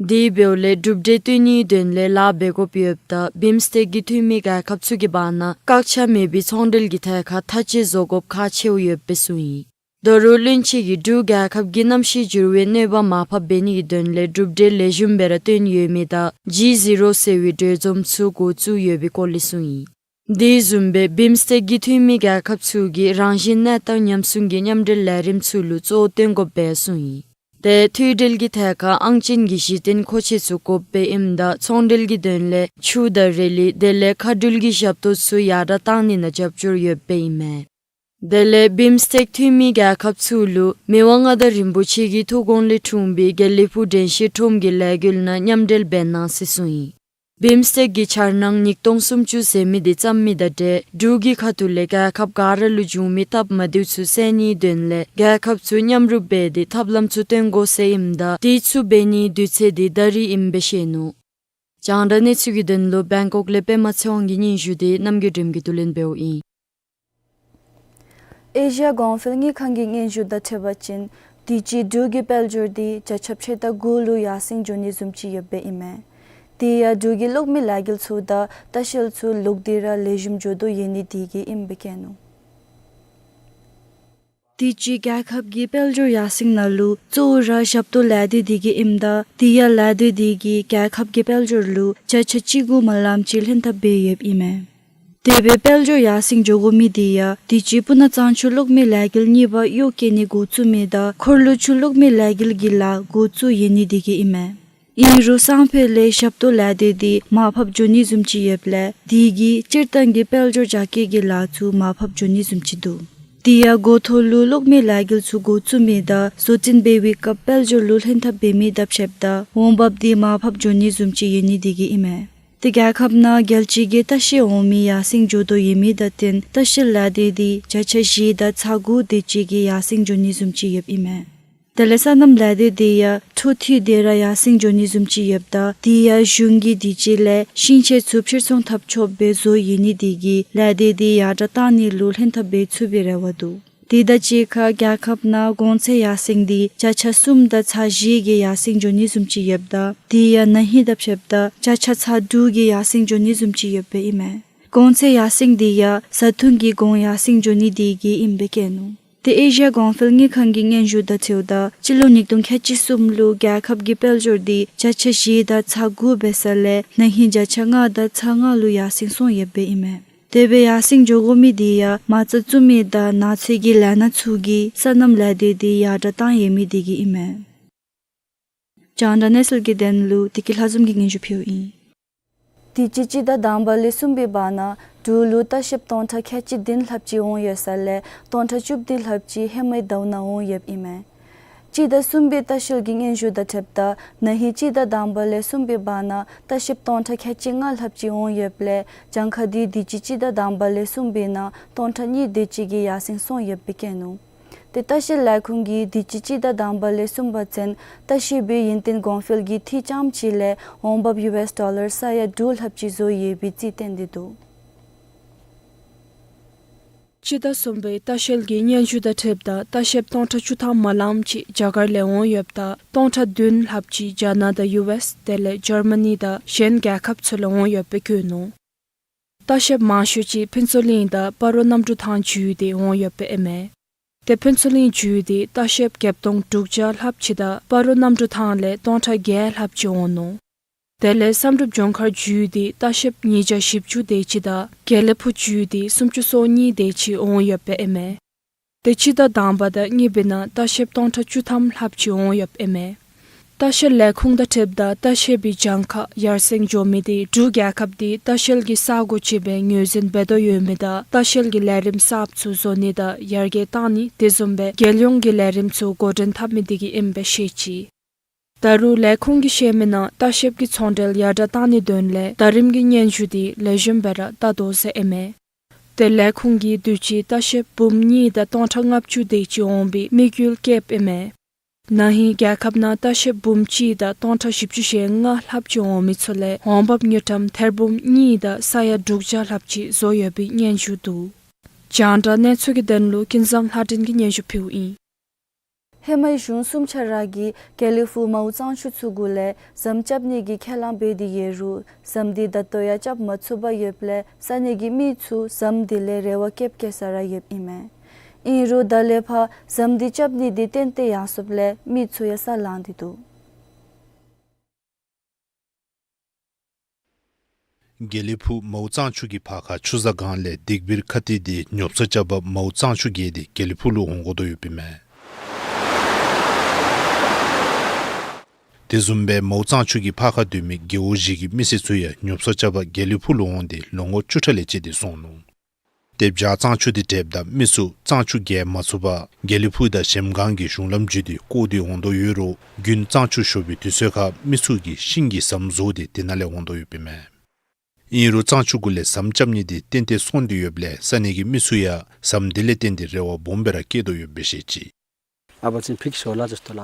དེ་འབདཝ་ལས་གྲུབ་འབྲས་བཏོན་ནིའི་དོན་ལས་ལཱ་འབད་དགོཔ་ཡོདཔ་ད་བིམ་སི་ཊེཀ་གི་འཐུས་མི་རྒྱལ་ཁབ་ཚུ་གི་བར་ན་བཀག་ཆ་མེད་པའི་ཚོང་འབྲེལ་གྱི་ཐད་ཁར་ཐག་གཅོད་བཟོ་དགོཔ་ཁག་ཆེཝ་ཡོདཔ་སྦེ་གསུངས་ཡི། ད་རུང་བློན་ཆེན་གྱིས་འབྲུག་རྒྱལ་ཁབ་ཀྱིས་གནམ་གཤིས་འགྱུར་བའི་གནོད་པ་མར་ཕབ་འབད་ནི་གི་དོན་ལས་གྲུབ་འབྲས་ལེགས་ཤོམ་སྦེ་ར་བཏོན་ཡོད་མི་དང་ཇི་ཟི་རོ་ཟེར་བའི་གྲོས་འཛོམས་ཚུ་འགོ་བཙུགས་ཡོད་པའི་སྐོར་ལས་གསུངས་ཡི། དེ་བཟུམ་སྦེ་བིམ་སི་ཊེཀ་གི་འཐུས་མི་རྒྱལ་ཁབ་ཚུ་གིས་རང་བཞིན་གནས་སྟངས་ཉམས་སྲུང་གི་མཉམ་འབྲེལ་ལས་རིམ་ཚུ་ལུ་གཙོ་བོ་བཏོན་དགོཔ་སྦེ་གསུངས་ཡི། ཏེ་མཐུད་འབྲེལ་གྱི་ཐད་ཁར་ཨང་ཅན་གྱི་གཞི་རྟེན་མཁོ་ཆས་ཚུ་དགོཔ་སྦེ་ཨིནམ་ད་ཚོང་འབྲེལ་གྱི་དོན་ལས་ཆུ་དང་རི་ལི་དེ་ལས་མཁའ་འགྲུལ་གྱི་ཞབས་ཏོག་ཚུ་ཡར་དྲགས་གཏང་ནི་ནང་རྒྱབ་སྐྱོར་ཡོདཔ་སྦེ་ཨིན་མས། དེ་ལས་བིམ་སི་ཊེཀ་འཐུས་མི་རྒྱལ་ཁབ་ཚུ་ལུ་མི་དབང་མངའ་བདག་རིན་པོ་ཆེ་གི་ཐུགས་དགོངས་ལས་འཁྲུངས་པའི་དགེ་ལེགས་ཕུག་དྲན་ཤེས་ཁྲོམ་གྱི་ལས་འགུལ་ནང་མཉམ་འབྲེལ་འབད་གནང་ཟེར་གསུངས་ཡི། བིམ་སི་ཊེཀ་གི་འཆར་སྣང་ཉིས་སྟོང་སུམ་ཅུ་ཟེར་མི་དེ་བརྩམ་མི་དང་འབྲེལ་འབྲུག་གི་ཁ་ཐུག་ལས་རྒྱལ་ཁབ་ག་ར་ལུ་འབྱུང་མི་སྟབས་མ་བདེཝ་ཚུ་སེལ་ནིའི་དོན་ལས་རྒྱལ་ཁབ་ཚུ་མཉམ་རུབ་འབད་དེ་ཐབས་ལམ་ཚུ་སྟོན་དགོ་ཟེར་ཨིནམ་ད་དེ་ཚུ་འབད་ནིའི་དུས་ཚོད་དེ་ད་རིས་ཨིནམ་སྦེ་ཤེས་ནུག། རྒྱང་བསྒྲགས་གནས་ཚུལ་གྱི་དོན་ལུ་བེང་ཀོག་ལས་པདྨ་ཚེ་དབང་གི་སྙན་ཞུ་དེ་རྣམ་རྒྱལ་སྒྲོལམ་གྱིས་བསྡུ་ལེན་འབདཝ་ཨིན། ཨེ་ཤི་ཡ་གོང་འཕེལ་དངུལ་ཁང་གི་སྙན་ཞུ་དང་འཁྲིལ་བ་ཅིན་དུས་ཅི་འབྲུག་གི་དཔལ་འབྱོར་དེ་བརྒྱ་ཆ་ཕྱེད་དང་དགུ་ལུ་ཡར་སེང་འགྱོ་ནི་བཟུམ་ཅིག་ཡོདཔ་ཨིན་མས། དེ་ཡང་འབྲུག་གི་གློག་མེ་ལས་འགུལ་ཚུ་དང་ལྟ་བཤལ་ཚུ་ལོག་སྟེ་ར་ལེགས་ཤོམ་འགྱོ་དོ་ཡོད་ནི་དེ་གིས་ཨིནམ་སྦེ་བཀོད་ནུག། དུས་ཅི་རྒྱལ་ཁབ་ཀྱི་དཔལ་འབྱོར་ཡར་སེང་ནང་ལུ་གཙོ་བོ་ར་ཞབས་ཏོག་ལས་སྡེ་དེ་གིས་ཨིནམ་ད་དེ་ཡང་ལས་སྡེ་དེ་གིས་རྒྱལ་ཁབ་ཀྱི་དཔལ་འབྱོར་ལུ་བརྒྱ་ཆ་བཅུ་དགུ་མ་ལམ་ཅིག་ལྷན་ཐབས་འབད་ཡོདཔ་ཨིན་མས། དེ་སྦེ་དཔལ་འབྱོར་ཡར་སེང་འགྱོ་དགོ་མི་དེ་ཡང་དུས་ཅི་སྤུ་ན་གཙང་ཆུ་གློག་མེ་ལས་འགུལ་གཉིས་པ་གཡོག་བཀལ་ནི་འགོ་བཙུགས་མི་དང་འཁོར་ལོ་ཆུ་གློག་མེ་ལས་འགུལ་གྱི་ལཱ་འགོ་བཙུགས་ཡོད་ནི་དེ་གིས་ཨིན་མས། ཨིན་རུང་སང་ཕོད་ལས་ཞབས་ཏོག་ལས་སྡེ་དེ་མར་ཕབ་འགྱོ་ནི་བཟུམ་ཅིག་ཡོདཔ་ལས་དེ་གིས་སྤྱིར་བཏང་གི་དཔལ་འབྱོར་རྒྱ་སྐྱེད་ཀྱི་ལཱ་ཚུ་མར་ཕབ་འགྱོ་ནི་བཟུམ་ཅིག་འདུག། དེ་ཡང་འགོ་ཐོག་ལུ་གློག་མེ་ལས་འགུལ་ཚུ་འགོ་བཙུགས་མི་དང་བཟོ་སྐྲུན་འབད་བའི་སྐབས་དཔལ་འབྱོར་ལུ་ལྷན་ཐབས་འབད་མི་དང་ཕྱདཔ་ད་འོང་འབབ་དེ་མར་ཕབ་འགྱོ་ནི་བཟུམ་ཅིག་ཡོད་ནི་དེ་གིས་ཨིན་མས། དེ་རྒྱལ་ཁབ་ནང་རྒྱལ་སྤྱི་གི་ལྟ་བཤལ་འོང་མི་ཡར་སེང་འགྱོ་དོ་ཡོད་མི་དང་བསྟུན་ལྟ་བཤལ་ལས་སྡེ་དེ་བརྒྱ་ཆ་བཞི་དང་ཚག་དགུ་དེ་ཅིག་གིས་ཡར་སེང་འགྱོ་ནི་བཟུམ་ཅིག་ཡོདཔ་ཨིན་མས། དེ་ལས་སོ་ནམ་ལས་སྡེ་དེ་ཡང་འཕྲོ་མཐུད་དེ་ར་ཡར་སེང་འགྱོ་ནི་བཟུམ་ཅིག་ཡོདཔ་ད་དེ་ཡང་གཞུང་གིས་དུས་ཅི་ལས་ཤིང་ཆས་ཚུ་ཕྱིར་ཚོང་འཐབ་ཆོགཔ་སྦེ་བཟོ་ཡོད་ནི་དེ་གིས་ལས་སྡེ་དེ་ཡར་དྲགས་གཏང་ནི་ལུ་ལྷན་ཐབས་འབད་ཚུགས་པའི་རེ་བ་འདུག། དེ་དང་གཅིག་ཁར་རྒྱལ་ཁབ་ནང་གོང་ཚད་ཡར་སེང་དེ་བརྒྱ་ཆ་གསུམ་དང་ཚག་བཞི་གི་ཡར་སེང་འགྱོ་ནི་བཟུམ་ཅིག་ཡོདཔ་ད་དེ་ཡང་ན་ཧིང་དང་ཕྱདཔ་ད་བརྒྱ་ཆ་ཚག་དྲུག་གི་ཡར་སེང་འགྱོ་ནི་བཟུམ་ཅིག་ཡོདཔ་ཨིན་མས། གོང་ཚད་ཡར་སེང་དེ་ཡང་བཟའ་འཐུང་གི་གོང་ཡར་སེང་འགྱོ་ནི་དེ་གིས་ཨིནམ་སྦེ་བཀོད་ནུག། དེ་ཨེ་ཤི་ཡ་གོང་འཕེལ་དངུལ་ཁང་གི་སྙན་ཞུ་དང་འཁྲིལཝ་ད་སྤྱི་ལོ་ཉིས་སྟོང་ཁལ་གཅིག་གསུམ་ལུ་རྒྱལ་ཁབ་ཀྱི་དཔལ་འབྱོར་དེ་བརྒྱ་ཆ་བཞི་དང་ཚག་དགུ་འབད་ས་ལས་ན་ཧིང་བརྒྱ་ཆ་ལྔ་དང་ཚག་ལྔ་ལུ་ཡར་སེང་སོང་ཡོདཔ་ཨིན་མས། དེ་སྦེ་ཡར་སེང་འགྱོ་དགོ་མི་དེ་ཡང་མ་རྩ་བཙུགས་མི་དང་ནང་འཚོལ་གྱི་ལས་སྣ་ཚུ་གིས་སོ་ནམ་ལས་སྡེ་དེ་ཡར་དྲགས་གཏང་ཡོད་མི་དེ་གིས་ཨིན་མས། རྒྱང་བསྒྲགས་གནས་ཚུལ་གྱི་དོན་ལུ་བདེ་སྐྱིད་ལྷ་འཛོམས་ཀྱིས་སྙན་ཞུ་ཕུལཝ་ཨིན། དུས་ཅི་སྤྱི་ཟླ་དང་པ་ལས་གསུམ་པའི་བར་ན་འབྲུག་ལུ་ལྟ་བཤལཔ་སྟོང་ཕྲག་ཁལ་གཅིག་བདུན་ལྷགཔ་ཅིག་འོང་ཡོད་ས་ལས་སྟོང་ཕྲག་བཅུ་བདུན་ལྷགཔ་ཅིག་ཧེ་མའི་ཟླཝ་ནང་འོང་ཡོདཔ་ཨིན་མས། སྤྱི་ཟླ་གསུམ་པའི་ལྟ་བཤལ་གྱི་སྙན་ཞུ་དང་འཁྲིལཝ་ད་ན་ཧིང་སྤྱི་ཟླ་དང་པ་ལས་གསུམ་པའི་བར་ན་ལྟ་བཤལཔ་སྟོང་ཕྲག་ཁལ་གཅིག་ལྔ་ལྷགཔ་ཅིག་འོང་ཡོདཔ་ལས་གྱངས་ཁ་དེ་དུས་ཅི་སྤྱི་ཟླ་དང་པ་ལས་གསུམ་པའི་ནང་སྟོང་ཕྲག་གཉིས་དེ་ཅིག་གི་ཡར་སེང་སོང་ཡོདཔ་སྦེ་བཀོད་ནུག། དེ་ལྟ་བཤལ་ལས་ཁུངས་ཀྱིས་དུས་ཅི་སྤྱི་ཟླ་དང་པ་ལས་གསུམ་པ་ཚུན་ལྟ་བཤལ་པའི་ཡུན་བརྟན་གོང་འཕེལ་གྱི་འཐུས་ཙམ་ཅིག་ལས་འོང་འབབ་ཡུ་ཨེསི་ཌོ་ལར་ས་ཡ་དྲུག་ལྷགཔ་ཅིག་བཟོ་ཡོད་པའི་རྩིས་བཏོན་ཏེ་འདུག། སྤྱི་ཟླ་གསུམ་པའི་ལྟ་བཤལ་གྱི་སྙན་ཞུ་དང་འཁྲིལཝ་ད་ལྟ་བཤལཔ་སྟོང་ཕྲག་བཅུ་ཐམ་མ་ལངམ་ཅིག་རྒྱ་གར་ལས་འོང་ཡོདཔ་ད་སྟོང་ཕྲག་བདུན་ལྷགཔ་ཅིག་རྒྱ་ནག་དང་ཡུ་ཨེསི་དེ་ལས་འཇར་མ་ནི་དང་གཞན་རྒྱལ་ཁབ་ཚུ་ལས་འོང་ཡོདཔ་སྦེ་བཀོད་ནུག། ལྟ་བཤལཔ་མང་ཤོས་ཅིག་ཕུན་ཚོགས་གླིང་དང་སྤ་རོ་གནམ་གྲུ་ཐང་བརྒྱུད་དེ་འོང་ཡོདཔ་ཨིན་མས། དེ་ཕུན་ཚོགས་གླིང་བརྒྱུད་དེ་ལྟ་བཤལཔ་བརྒྱད་སྟོང་དྲུག་བརྒྱ་ལྷགཔ་ཅིག་དང་སྤ་རོ་གནམ་གྲུ་ཐང་ལས་སྟོང་ཕྲག་བརྒྱད་ལྷགཔ་ཅིག་འོང་ནུག། དེ་ལས་བསམ་གྲུབ་ལྗོངས་མཁར་བརྒྱུད་དེ་ལྟ་བཤལཔ་ཉིས་བརྒྱ་བཞི་བཅུ་དེ་ཅིག་དང་དགེ་ལེགས་ཕུག་བརྒྱུད་དེ་སུམ་ཅུ་སོ་གཉིས་དེ་ཅིག་འོང་ཡོདཔ་ཨིན་མས། དེ་སྤྱི་ཟླ་དང་པ་དང་གཉིས་པའི་ནང་ལྟ་བཤལཔ་སྟོང་ཕྲག་བཅུ་ཐམ་ལྷགཔ་ཅིག་འོང་ཡོདཔ་ཨིན་མས། ལྟ་བཤལ་ལས་ཁུངས་དང་འཁྲིལཝ་ད་ལྟ་བཤལ་པའི་གྱངས་ཁ་ཡར་སེང་འགྱོ་མི་དེ་འབྲུག་རྒྱལ་ཁབ་དེ་ལྟ་བཤལ་གྱི་ས་གོ་ཅིག་སྦེ་ངོས་འཛིན་འབད་དོ་ཡོད་མི་དང་ལྟ་བཤལ་གྱི་ལས་རིམ་གསརཔ་ཚུ་བཟོ་ནི་དང་ཡར་རྒྱས་གཏང་ནི་དེ་བཟུམ་སྦེ་རྒྱལ་ཡོངས་ཀྱི་ལས་རིམ་ཚུ་འགོ་འདྲེན་འཐབ་མི་དེ་གིས་ཨིནམ་སྦེ་བཤད་ཅི། ད་རུང་ལས་ཁུངས་ཀྱིས་བཤད་མི་ནང་ལྟ་བཤལཔ་གི་ཚོང་འབྲེལ་ཡར་དྲགས་གཏང་ནིའི་དོན་ལས་ཟླ་རིམ་གྱི་སྙན་ཞུ་དེ་ལེགས་ཤོམ་སྦེ་ར་བལྟ་དོ་ཟེར་ཨིན་མས། དེ་ལས་ཁུངས་ཀྱིས་དུས་ཅི་ལྟ་བཤལཔ་འབུམ་གཉིས་དང་སྟོང་ཕྲག་ལྔ་བཅུ་དེ་ཅིག་འོང་པའི་དམིགས་ཡུལ་བསྐྱེདཔ་ཨིན་མས། ན་ཧིང་རྒྱལ་ཁབ་ནང་ལྟ་བཤལཔ་འབུམ་གཅིག་དང་སྟོང་ཕྲག་བཞི་བཅུ་ཞེ་ལྔ་ལྷགཔ་ཅིག་འོང་མི་ཚུ་ལས་འོང་འབབ་དངུལ་ཀྲམ་ཐེར་འབུམ་གཉིས་དང་ས་ཡ་དྲུག་བརྒྱ་ལྷགཔ་ཅིག་བཟོ་ཡོད་པའི་སྙན་ཞུ་འདུག། རྒྱང་བསྒྲགས་གནས་ཚུལ་གྱི་དོན་ལུ་ཀུན་བཟང་ལྷ་སྒྲོན་གྱིས་སྙན་ཞུ་ཕུལཝ་ཨིན། ཧེ་མའི་གཞུང་གསུམ་ཆ་ར་གིས་དགེ་ལེགས་ཕུག་མའོ་གཙང་ཆུ་ཚུ་གུ་ལས་ཟམ་རྐྱབ་ནི་གི་ཁས་བླངས་འབད་དེ་ཡོད་རུང་ཟམ་དེ་ད་ལྟོ་ཡང་རྐྱབ་མ་ཚུགས་པར་ཡོདཔ་ལས་ས་གནས་ཀྱི་མི་ཚུ་ཟམ་དེ་ལས་རེ་བ་བསྐྱེདཔ་བསྐྱེད་ས་ར་ཡོདཔ་ཨིན་མས། ཨིན་རུང་ད་ལས་ཕར་ཟམ་དེ་རྐྱབ་ནི་དེ་ཏན་ཏན་ཡར་སོངམ་ལས་མི་ཚུ་ཡང་ས་ལངས་ཏེ་འདུག། དགེ་ལེགས་ཕུག་མའོ་གཙང་ཆུ་གི་ཕར་ཁ་ཆུ་གཟར་སྒང་ལས་སྡིག་སྤྱོད་ཁ་ཐིག་དེ་ཉོ་ཚོང་རྐྱབ་པར་མའོ་གཙང་ཆུ་བརྒལ་ཏེ་དགེ་ལེགས་ཕུག་ལུ་འོང་དགོ་དོ་ཡོདཔ་ཨིན་མས། དེ་བཟུམ་སྦེ་མའོ་གཙང་ཆུ་གི་ཕར་ཁ་སྡོད་མི་རྒེད་འོག་བཞི་གི་མི་སེར་ཚུ་ཡང་ཉོ་ཚོང་རྐྱབ་པར་དགེ་ལེགས་ཕུག་ལུ་འོང་སྟེ་ལོ་ངོ་བཅུ་ཕྲག་ལས་བཅད་དེ་སོང་ནུག། ཏེ་བྱཱར་གཙང་ཆུ་འདི་འདྲེསཔ་ད་མི་ཚུ་གཙང་ཆུ་བརྒལ་མ་ཚུགས་པར་དགེ་ལེགས་ཕུག་དང་གཞལམ་སྒང་གི་གཞུང་ལམ་བརྒྱུད་དེ་བཀོ་སྟེ་འོང་དོ་ཡོད་རུང་དགུན་གཙང་ཆུ་ཤོར་བའི་དུས་ཚོད་ཁར་མི་ཚུ་གིས་ཤིང་གི་ཟམ་བཟོ་སྟེ་དེ་ནང་ལས་འོང་དོ་ཡོདཔ་ཨིན་མས། ཨིན་རུང་གཙང་ཆུ་གུ་ལས་ཟམ་རྐྱབ་ནི་འདི་ཏན་ཏན་སོང་སྟེ་ཡོདཔ་ལས་ས་གནས་ཀྱི་མི་ཚུ་ཡང་ཟམ་འདི་ལས་བརྟེན་ཏེ་རེ་བ་སྦོམ་སྦེ་ར་བསྐྱེད་དོ་ཡོདཔ་སྦེ་བཤད་ཅི།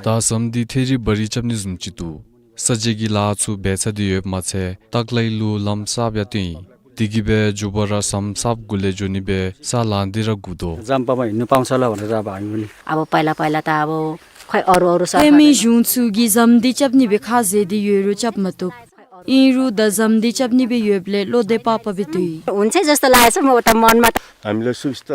ད་ཟམ་འདི་ཐད་རི་བ་རི་རྐྱབ་ནི་བཟུམ་ཅིག་འདུག། ས་འཇལ་གྱི་ལཱ་ཚུ་འབད་ཚར་ཏེ་ཡོདཔ་མ་ཚད་སྟག་ལའི་ལུ་ལམ་གསརཔ་ཡང་བཏོན་ཡི། དེ་གིས་སྦེ་མགྱོགས་པ་ར་ཟམ་གསརཔ་གུ་ལས་འགྱོ་ནི་སྦེ་ས་ལཱ་འདི་ར་སྒུག་དོ། ཟམ་པ་མ་ཨིན་ནུ་པང་ས་ལ་བ་ལ་ར་བ་ཨིན་ནི། ཨ་བོ་པའི་ལ་པའི་ལ་ད་ཨ་བོ་ཁོའི་ཨོ་རུ་ཨོ་རུ་ས་ཧེ་མི་གཞུང་ཚུ་གིས་ཟམ་འདི་རྐྱབ་ནི་སྦེ་ཁ་བཟེད་དེ་ཡོད་རུང་རྐྱབ་མ་བཏུབ། ཨིན་རུང་ད་ཟམ་འདི་རྐྱབ་ནི་སྦེ་ཡོདཔ་ལས་བློ་བདེ་པག་པ་སྦེ་སྡོད་ཡི།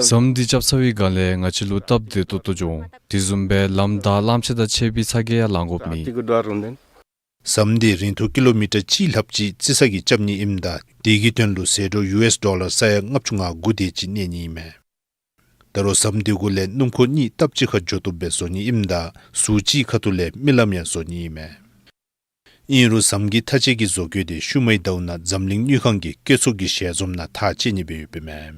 ཟམ་འདི་རྐྱབ་ཚར་བའི་སྒང་ལས་ང་བཅས་ལུ་སྟབས་བདེ་ཏོག་ཏོ་འགྱོ་འོང་། དེ་བཟུམ་སྦེ་ལམ་བདའ་གླངམོ་ཆེ་དང་ཕྱད་པའི་ཚ་གྱང་ཡང་ལང་དགོཔ་མེད། ཟམ་འདི་རིང་ཐུང་ཀི་ལོ་མི་ཊར་གཅིག་ལྷགཔ་ཅིག་རྩི་ས་གིས་རྐྱབ་ནི་ཨིནམ་ད་དེ་གི་དོན་ལུ་ཟད་འགྲོ་ཡུ་ཨེསི་ཌོ་ལར་ས་ཡ་ལྔ་བཅུ་ང་དགུ་དེ་ཅིག་གནས་ནི་ཨིན་མས། ད་རུང་ཟམ་འདི་གུ་ལས་སྣུམ་འཁོར་གཉིས་སྟབས་གཅིག་ཁར་འགྱོ་བཏུབ་སྦེ་བཟོ་ནི་ཨིནམ་ད་ཟུར་གཅིག་ཁ་ཐུག་ལས་རྨི་ལམ་ཡང་བཟོ་ནི་ཨིན་མས། ཨིན་རུང་ཟམ་གྱི་མཐའ་དཔྱད་ཀྱི་བཟོ་བཀོད་དེ་ཤུལ་མའི་ཟླཝ་ནང་འཛམ་གླིང་དངུལ་ཁང་གི་བཀོད་ཚོགས་ཀྱི་ཞལ་འཛོམས་ནང་ཐག་བཅད་ནི་སྦེ་ཡོདཔ་ཨིན་མས།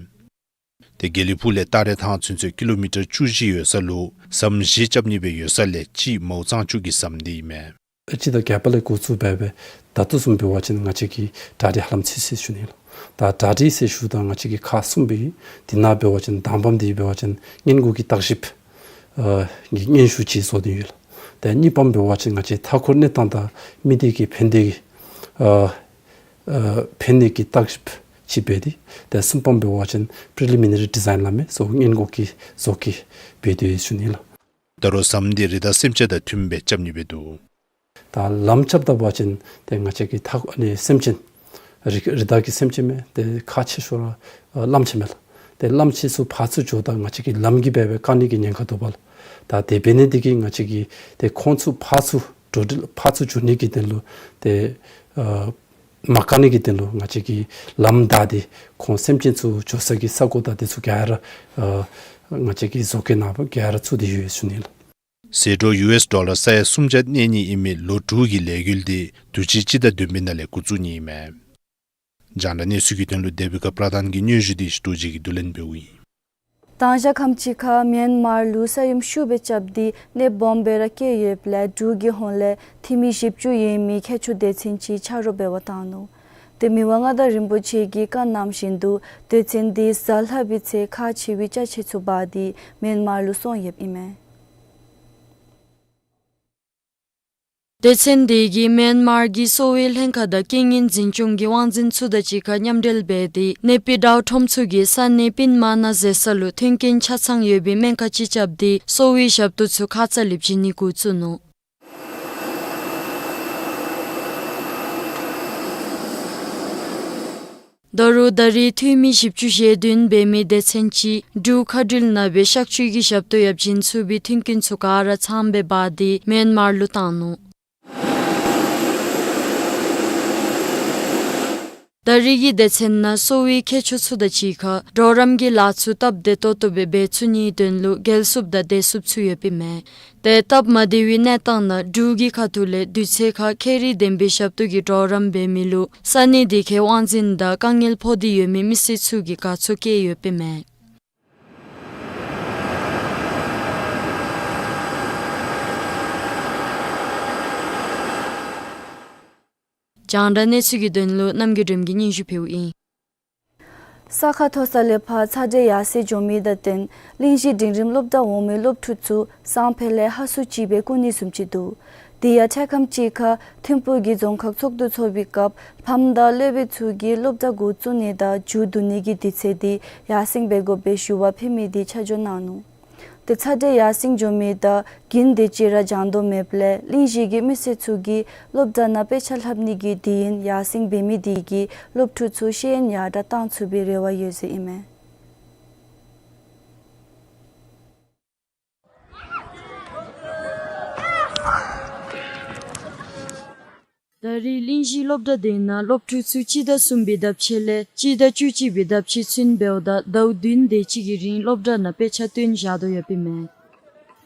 ཏེ་དགེ་ལེགས་ཕུག་ལས་སྟག་རལ་ཐང་ཚུན་ཚོད་ཀི་ལོ་མི་ཊར་བཅུ་བཞི་ཡོད་ས་ལུ་ཟམ་བཞི་རྐྱབ་ནི་སྦེ་ཡོད་ས་ལས་གཅིག་མའོ་གཙང་ཆུ་གི་ཟམ་འདི་ཨིན་མས། སྤྱི་ཟླ་བརྒྱད་པ་ལས་འགོ་བཙུགས་འབད་བའི་ད་ལྟོ་བཟུམ་འབད་བ་ཅིན་ང་བཅས་ཀྱི་གྲ་སྒྲིག་ཧ་ལམ་ཚར་ཚར་ཞུ་ནི་ལགས། ད་གྲ་སྒྲིག་ཟེར་ཞུཝ་ད་ང་བཅས་ཀྱི་ཁག་གསུམ་སྦེ་ཨིན། དེ་ནང་འབད་བ་ཅིན་དང་པམ་འདི་འབད་བ་ཅིན་སྔོན་འགོག་གི་བརྟག་ཞིབ་ཨ་གི་སྙན་ཞུ་ཅིག་བཟོ་སྟེ་ཡོད་ལགས། ཏེ་གཉིས་པམ་འབད་བ་ཅིན་ང་བཅས་མཐའ་འཁོར་གནས་སྟངས་དང་མི་སྡེ་གི་ཕན་བདེ་གི་ཨ་ཨ་ཕན་ནི་གི་བརྟག་ཞིབ་ཅིག་འབད་དེ། ཏེ་གསུམ་པམ་འབད་བ་ཅིན་པི་རི་ལི་མི་ནེ་རི་ཌི་ཛའིན་སླབ་མི་ཟེར་སྔོན་འགོག་གི་བཟོ་བཀོད་འབད་དེ་ཡོད་ཞུ་ནི་ལགས། ད་རུང་ཟམ་འདི་རི་དྭགས་སེམས་ཅན་དང་མཐུནམ་སྦེ་རྐྱབ་ནི་སྦེ་འདུག། ད་ལམ་རྐྱབ་ད་འབད་བ་ཅིན་ཏེ་ང་བཅས་ཀྱི་མཐའ་ཨ་ནི་སེམས་ཅན་རི་རི་དྭགས་ཀྱི་སེམས་ཅན་མས། ཏེ་ཁག་ཆེ་ཤོས་ར་ཨ་གླངམོ་ཆེ་མས་ལགས། ཏེ་གླངམོ་ཆེ་ཚུ་ཕར་ཚུར་འགྱོཝ་ད་ང་བཅས་ཀྱི་ལམ་གྱིས་འབད་བའི་བཀག་ནི་གི་ཉེན་ཁ་འདུག་པ་ལགས། ད་དེ་འབད་ནི་དེ་གིས་ང་བཅས་ཀྱིས་ཏེ་ཁོང་ཚུ་ཕར་ཚུར་འགྲོ་འགྲུལ་ཕར་ཚུར་འགྱོ་ནི་གི་དོན་ལུ་ཏེ་ཨ་མ་བཀག་ནི་གི་དོན་ལུ་ང་བཅས་ཀྱིས་ལམ་བདའ་སྟེ་ཁོང་སེམས་ཅན་ཚུ་འགྱོ་ས་གི་ས་གོ་དང་དེ་ཚུ་ག་ར་ཨ་ང་བཅས་ཀྱིས་བཟོ་བཀོད་ནང་ག་ར་བཙུགས་ཏེ་ཡོད་ཞུ་ནི་ལགས། ཟད་འགྲོ་ཡུ་ཨེསི་ཌོ་ལར་ས་ཡ་སུམ་བརྒྱ་གནས་ནི་ཨིན་མི་ལོ་དྲུག་གི་ལས་འགུལ་འདི་དུས་ཅི་སྤྱི་ཟླ་བདུན་པའི་ནང་ལས་འགོ་བཙུགས་ནི་ཨིན་མས། རྒྱང་བསྒྲགས་གནས་ཚུལ་གྱི་དོན་ལུ་དེ་བི་ཀ་པྲ་དྷཱན་གྱི་སྙན་ཞུ་འདི་ཞུ་ཏོ་ཇི་གིས་བསྡུ་ལེན་འབདཝ་ཨིན། དང་ཞག་ཁམས་ཅིག་ཁར་མེན་མར་ལུ་ས་ཡོམ་ཤུགས་སྦེ་རྐྱབ་སྟེ་གནོདཔ་སྦོམ་སྦེ་ར་བཀལ་ཡོདཔ་ལས་འབྲུག་གི་ཧོངས་ལས་འཐུས་མི་བཞི་བཅུ་ཡོད་མི་མཁས་མཆོག་སྡེ་ཚན་ཅིག་ཕྱག་རོགས་འབད་བར་བཏང་ནུག། ཏེ་མི་དབང་མངའ་བདག་རིན་པོ་ཆེ་གིས་བཀའ་གནང་བཞིན་དུ་སྡེ་ཚན་འདི་གཟའ་ལྷག་པའི་ཚེ་ཁག་ཆེ་བའི་ཅ་ཆས་ཚུ་འབག་སྟེ་མེན་མར་ལུ་སོང་ཡོདཔ་ཨིན་མས། སྡེ་ཚན་འདི་གིས་མེན་མར་གྱི་གསོ་བའི་ལྷན་ཁག་དང་རྐྱེན་ངན་འཛིན་སྐྱོང་གི་དབང་འཛིན་ཚུ་དང་གཅིག་ཁར་མཉམ་འབྲེལ་འབད་དེ་གནོད་པའི་དགྲ་བོ་ཁྲོམ་ཚུ་གིས་ས་གནས་པིན་མ་ན་ཟེར་ས་ལུ་མཐུན་རྐྱེན་ཆ་ཚང་ཡོད་པའི་སྨན་ཁང་ཅིག་རྐྱབ་སྟེ་གསོ་བའི་ཞབས་ཏོག་ཚུ་ཁ་ཙ་ལུ་བྱིན་ནི་འགོ་བཙུགས་ནུག། ད་རུང་ད་རེས་འཐུས་མི་བཞི་བཅུ་ཞེ་བདུན་འབད་མི་སྡེ་ཚན་ཅིག་འབྲུག་མཁའ་འགྲུལ་ནང་སྦེ་གཤག་བཅོས་ཀྱི་ཞབས་ཏོག་ཡང་བྱིན་ཚུགས་པའི་མཐུན་རྐྱེན་ཚུ་ག་ར་ཚངམ་སྦེ་འབག་སྟེ་མེན་མར་ལུ་བཏང་ནུག། ད་རེས་ཀྱི་སྡེ་ཚན་ནང་གསོ་བའི་མཁས་མཆོག་ཚུ་དང་གཅིག་ཁར་གྲོགས་རམ་གྱི་ལཱ་ཚུ་སྟབས་བདེ་ཏོག་ཏོ་སྦེ་འབད་ཚུགས་ནིའི་དོན་ལུ་འགན་སྲུངཔ་དང་བདེ་སྲུངཔ་ཚུ་ཡོདཔ་ཨིན་མས། ཏེ་སྟབས་མ་བདེ་བའི་གནས་སྟངས་ནང་འབྲུག་གི་ཁ་ཐུག་ལས་དུས་ཚོད་ཁར་ཁེ་རི་ལྡན་པའི་ཞབས་ཏོག་གི་གྲོགས་རམ་འབད་མི་ལུ་ས་གནས་དེ་ཁའི་དབང་འཛིན་དང་དཀའ་ངལ་ཕོག་སྟེ་ཡོད་མི་མི་སེར་ཚུ་གིས་དགའ་ཚོར་བསྐྱེད་ཡོདཔ་ཨིན་མས། རྒྱང་བསྒྲགས་གནས་ཚུལ་གྱི་དོན་ལུ་རྣམ་རྒྱལ་སྒྲོལམ་གིས་སྙན་ཞུ་ཕུལཝ་ཨིན། ས་ཁ་མཐོ་ས་ལས་ཕར་ཚ་དྲོད་ཡར་སེང་འགྱོ་མི་དང་བསྟུན་གླིང་བཞི་འབྲིང་རིམ་སློབ་གྲྭ་འོང་མི་སློབ་ཕྲུག་ཚུ་སང་ཕོད་ལས་ཧ་སུ་ཅིག་སྦེ་སྐུ་ཉིད་བཟུམ་ཅིག་འདུག། དེ་ཡང་འཕྲལ་ཁམས་ཅིག་ཁར་ཐིམ་ཕུག་གི་རྫོང་ཁག་ཚོགས་འདུ་ཚོགས་པའི་སྐབས་ཕམ་དང་སློབ་དཔོན་ཚུ་གིས་སློབ་གྲྭ་འགོ་བཙུགས་ནི་དང་མཇུག་བསྡུ་ནི་གི་དུས་ཚོད་འདི་ཡར་སེང་འབད་དགོཔ་སྦེ་ཞུ་བ་ཕུལ་མི་འདི་ཆ་འཇོག་གནང་ནུག། ཏེ་ཚ་དྲོད་ཡར་སེང་འགྱོ་མི་དང་རྒྱུན་དེ་ཅིག་ར་སྦྱང་དོ་མེདཔ་ལས་གླིང་བཞི་གི་མི་སེར་ཚུ་གིས་སློབ་གྲྭ་ནང་དཔེ་ཆ་ལྷབ་ནི་གི་དུས་ཡུན་ཡར་སེང་འབད་མི་དེ་གིས་སློབ་ཕྲུག་ཚུ་ཤེས་ཡོན་ཡར་དྲག་གཏང་ཚུགས་པའི་རེ་བ་ཡོད་ཟེར་ཨིན་མས། ད་རེས་གླིང་བཞི་སློབ་གྲྭ་དེ་ནང་སློབ་ཕྲུག་ཚུ་སྤྱི་ཟླ་གསུམ་པའི་ཟླཝ་ཕྱེད་ལས་སྤྱི་ཟླ་བཅུ་གཅིག་པའི་ཟླཝ་ཕྱེད་ཚུན་འབདཝ་ད་ཟླཝ་བདུན་དེ་ཅིག་གི་རིང་སློབ་གྲྭ་ནང་དཔེ་ཆ་སྟོན་བཞག་དོ་ཡོདཔ་ཨིན་མས།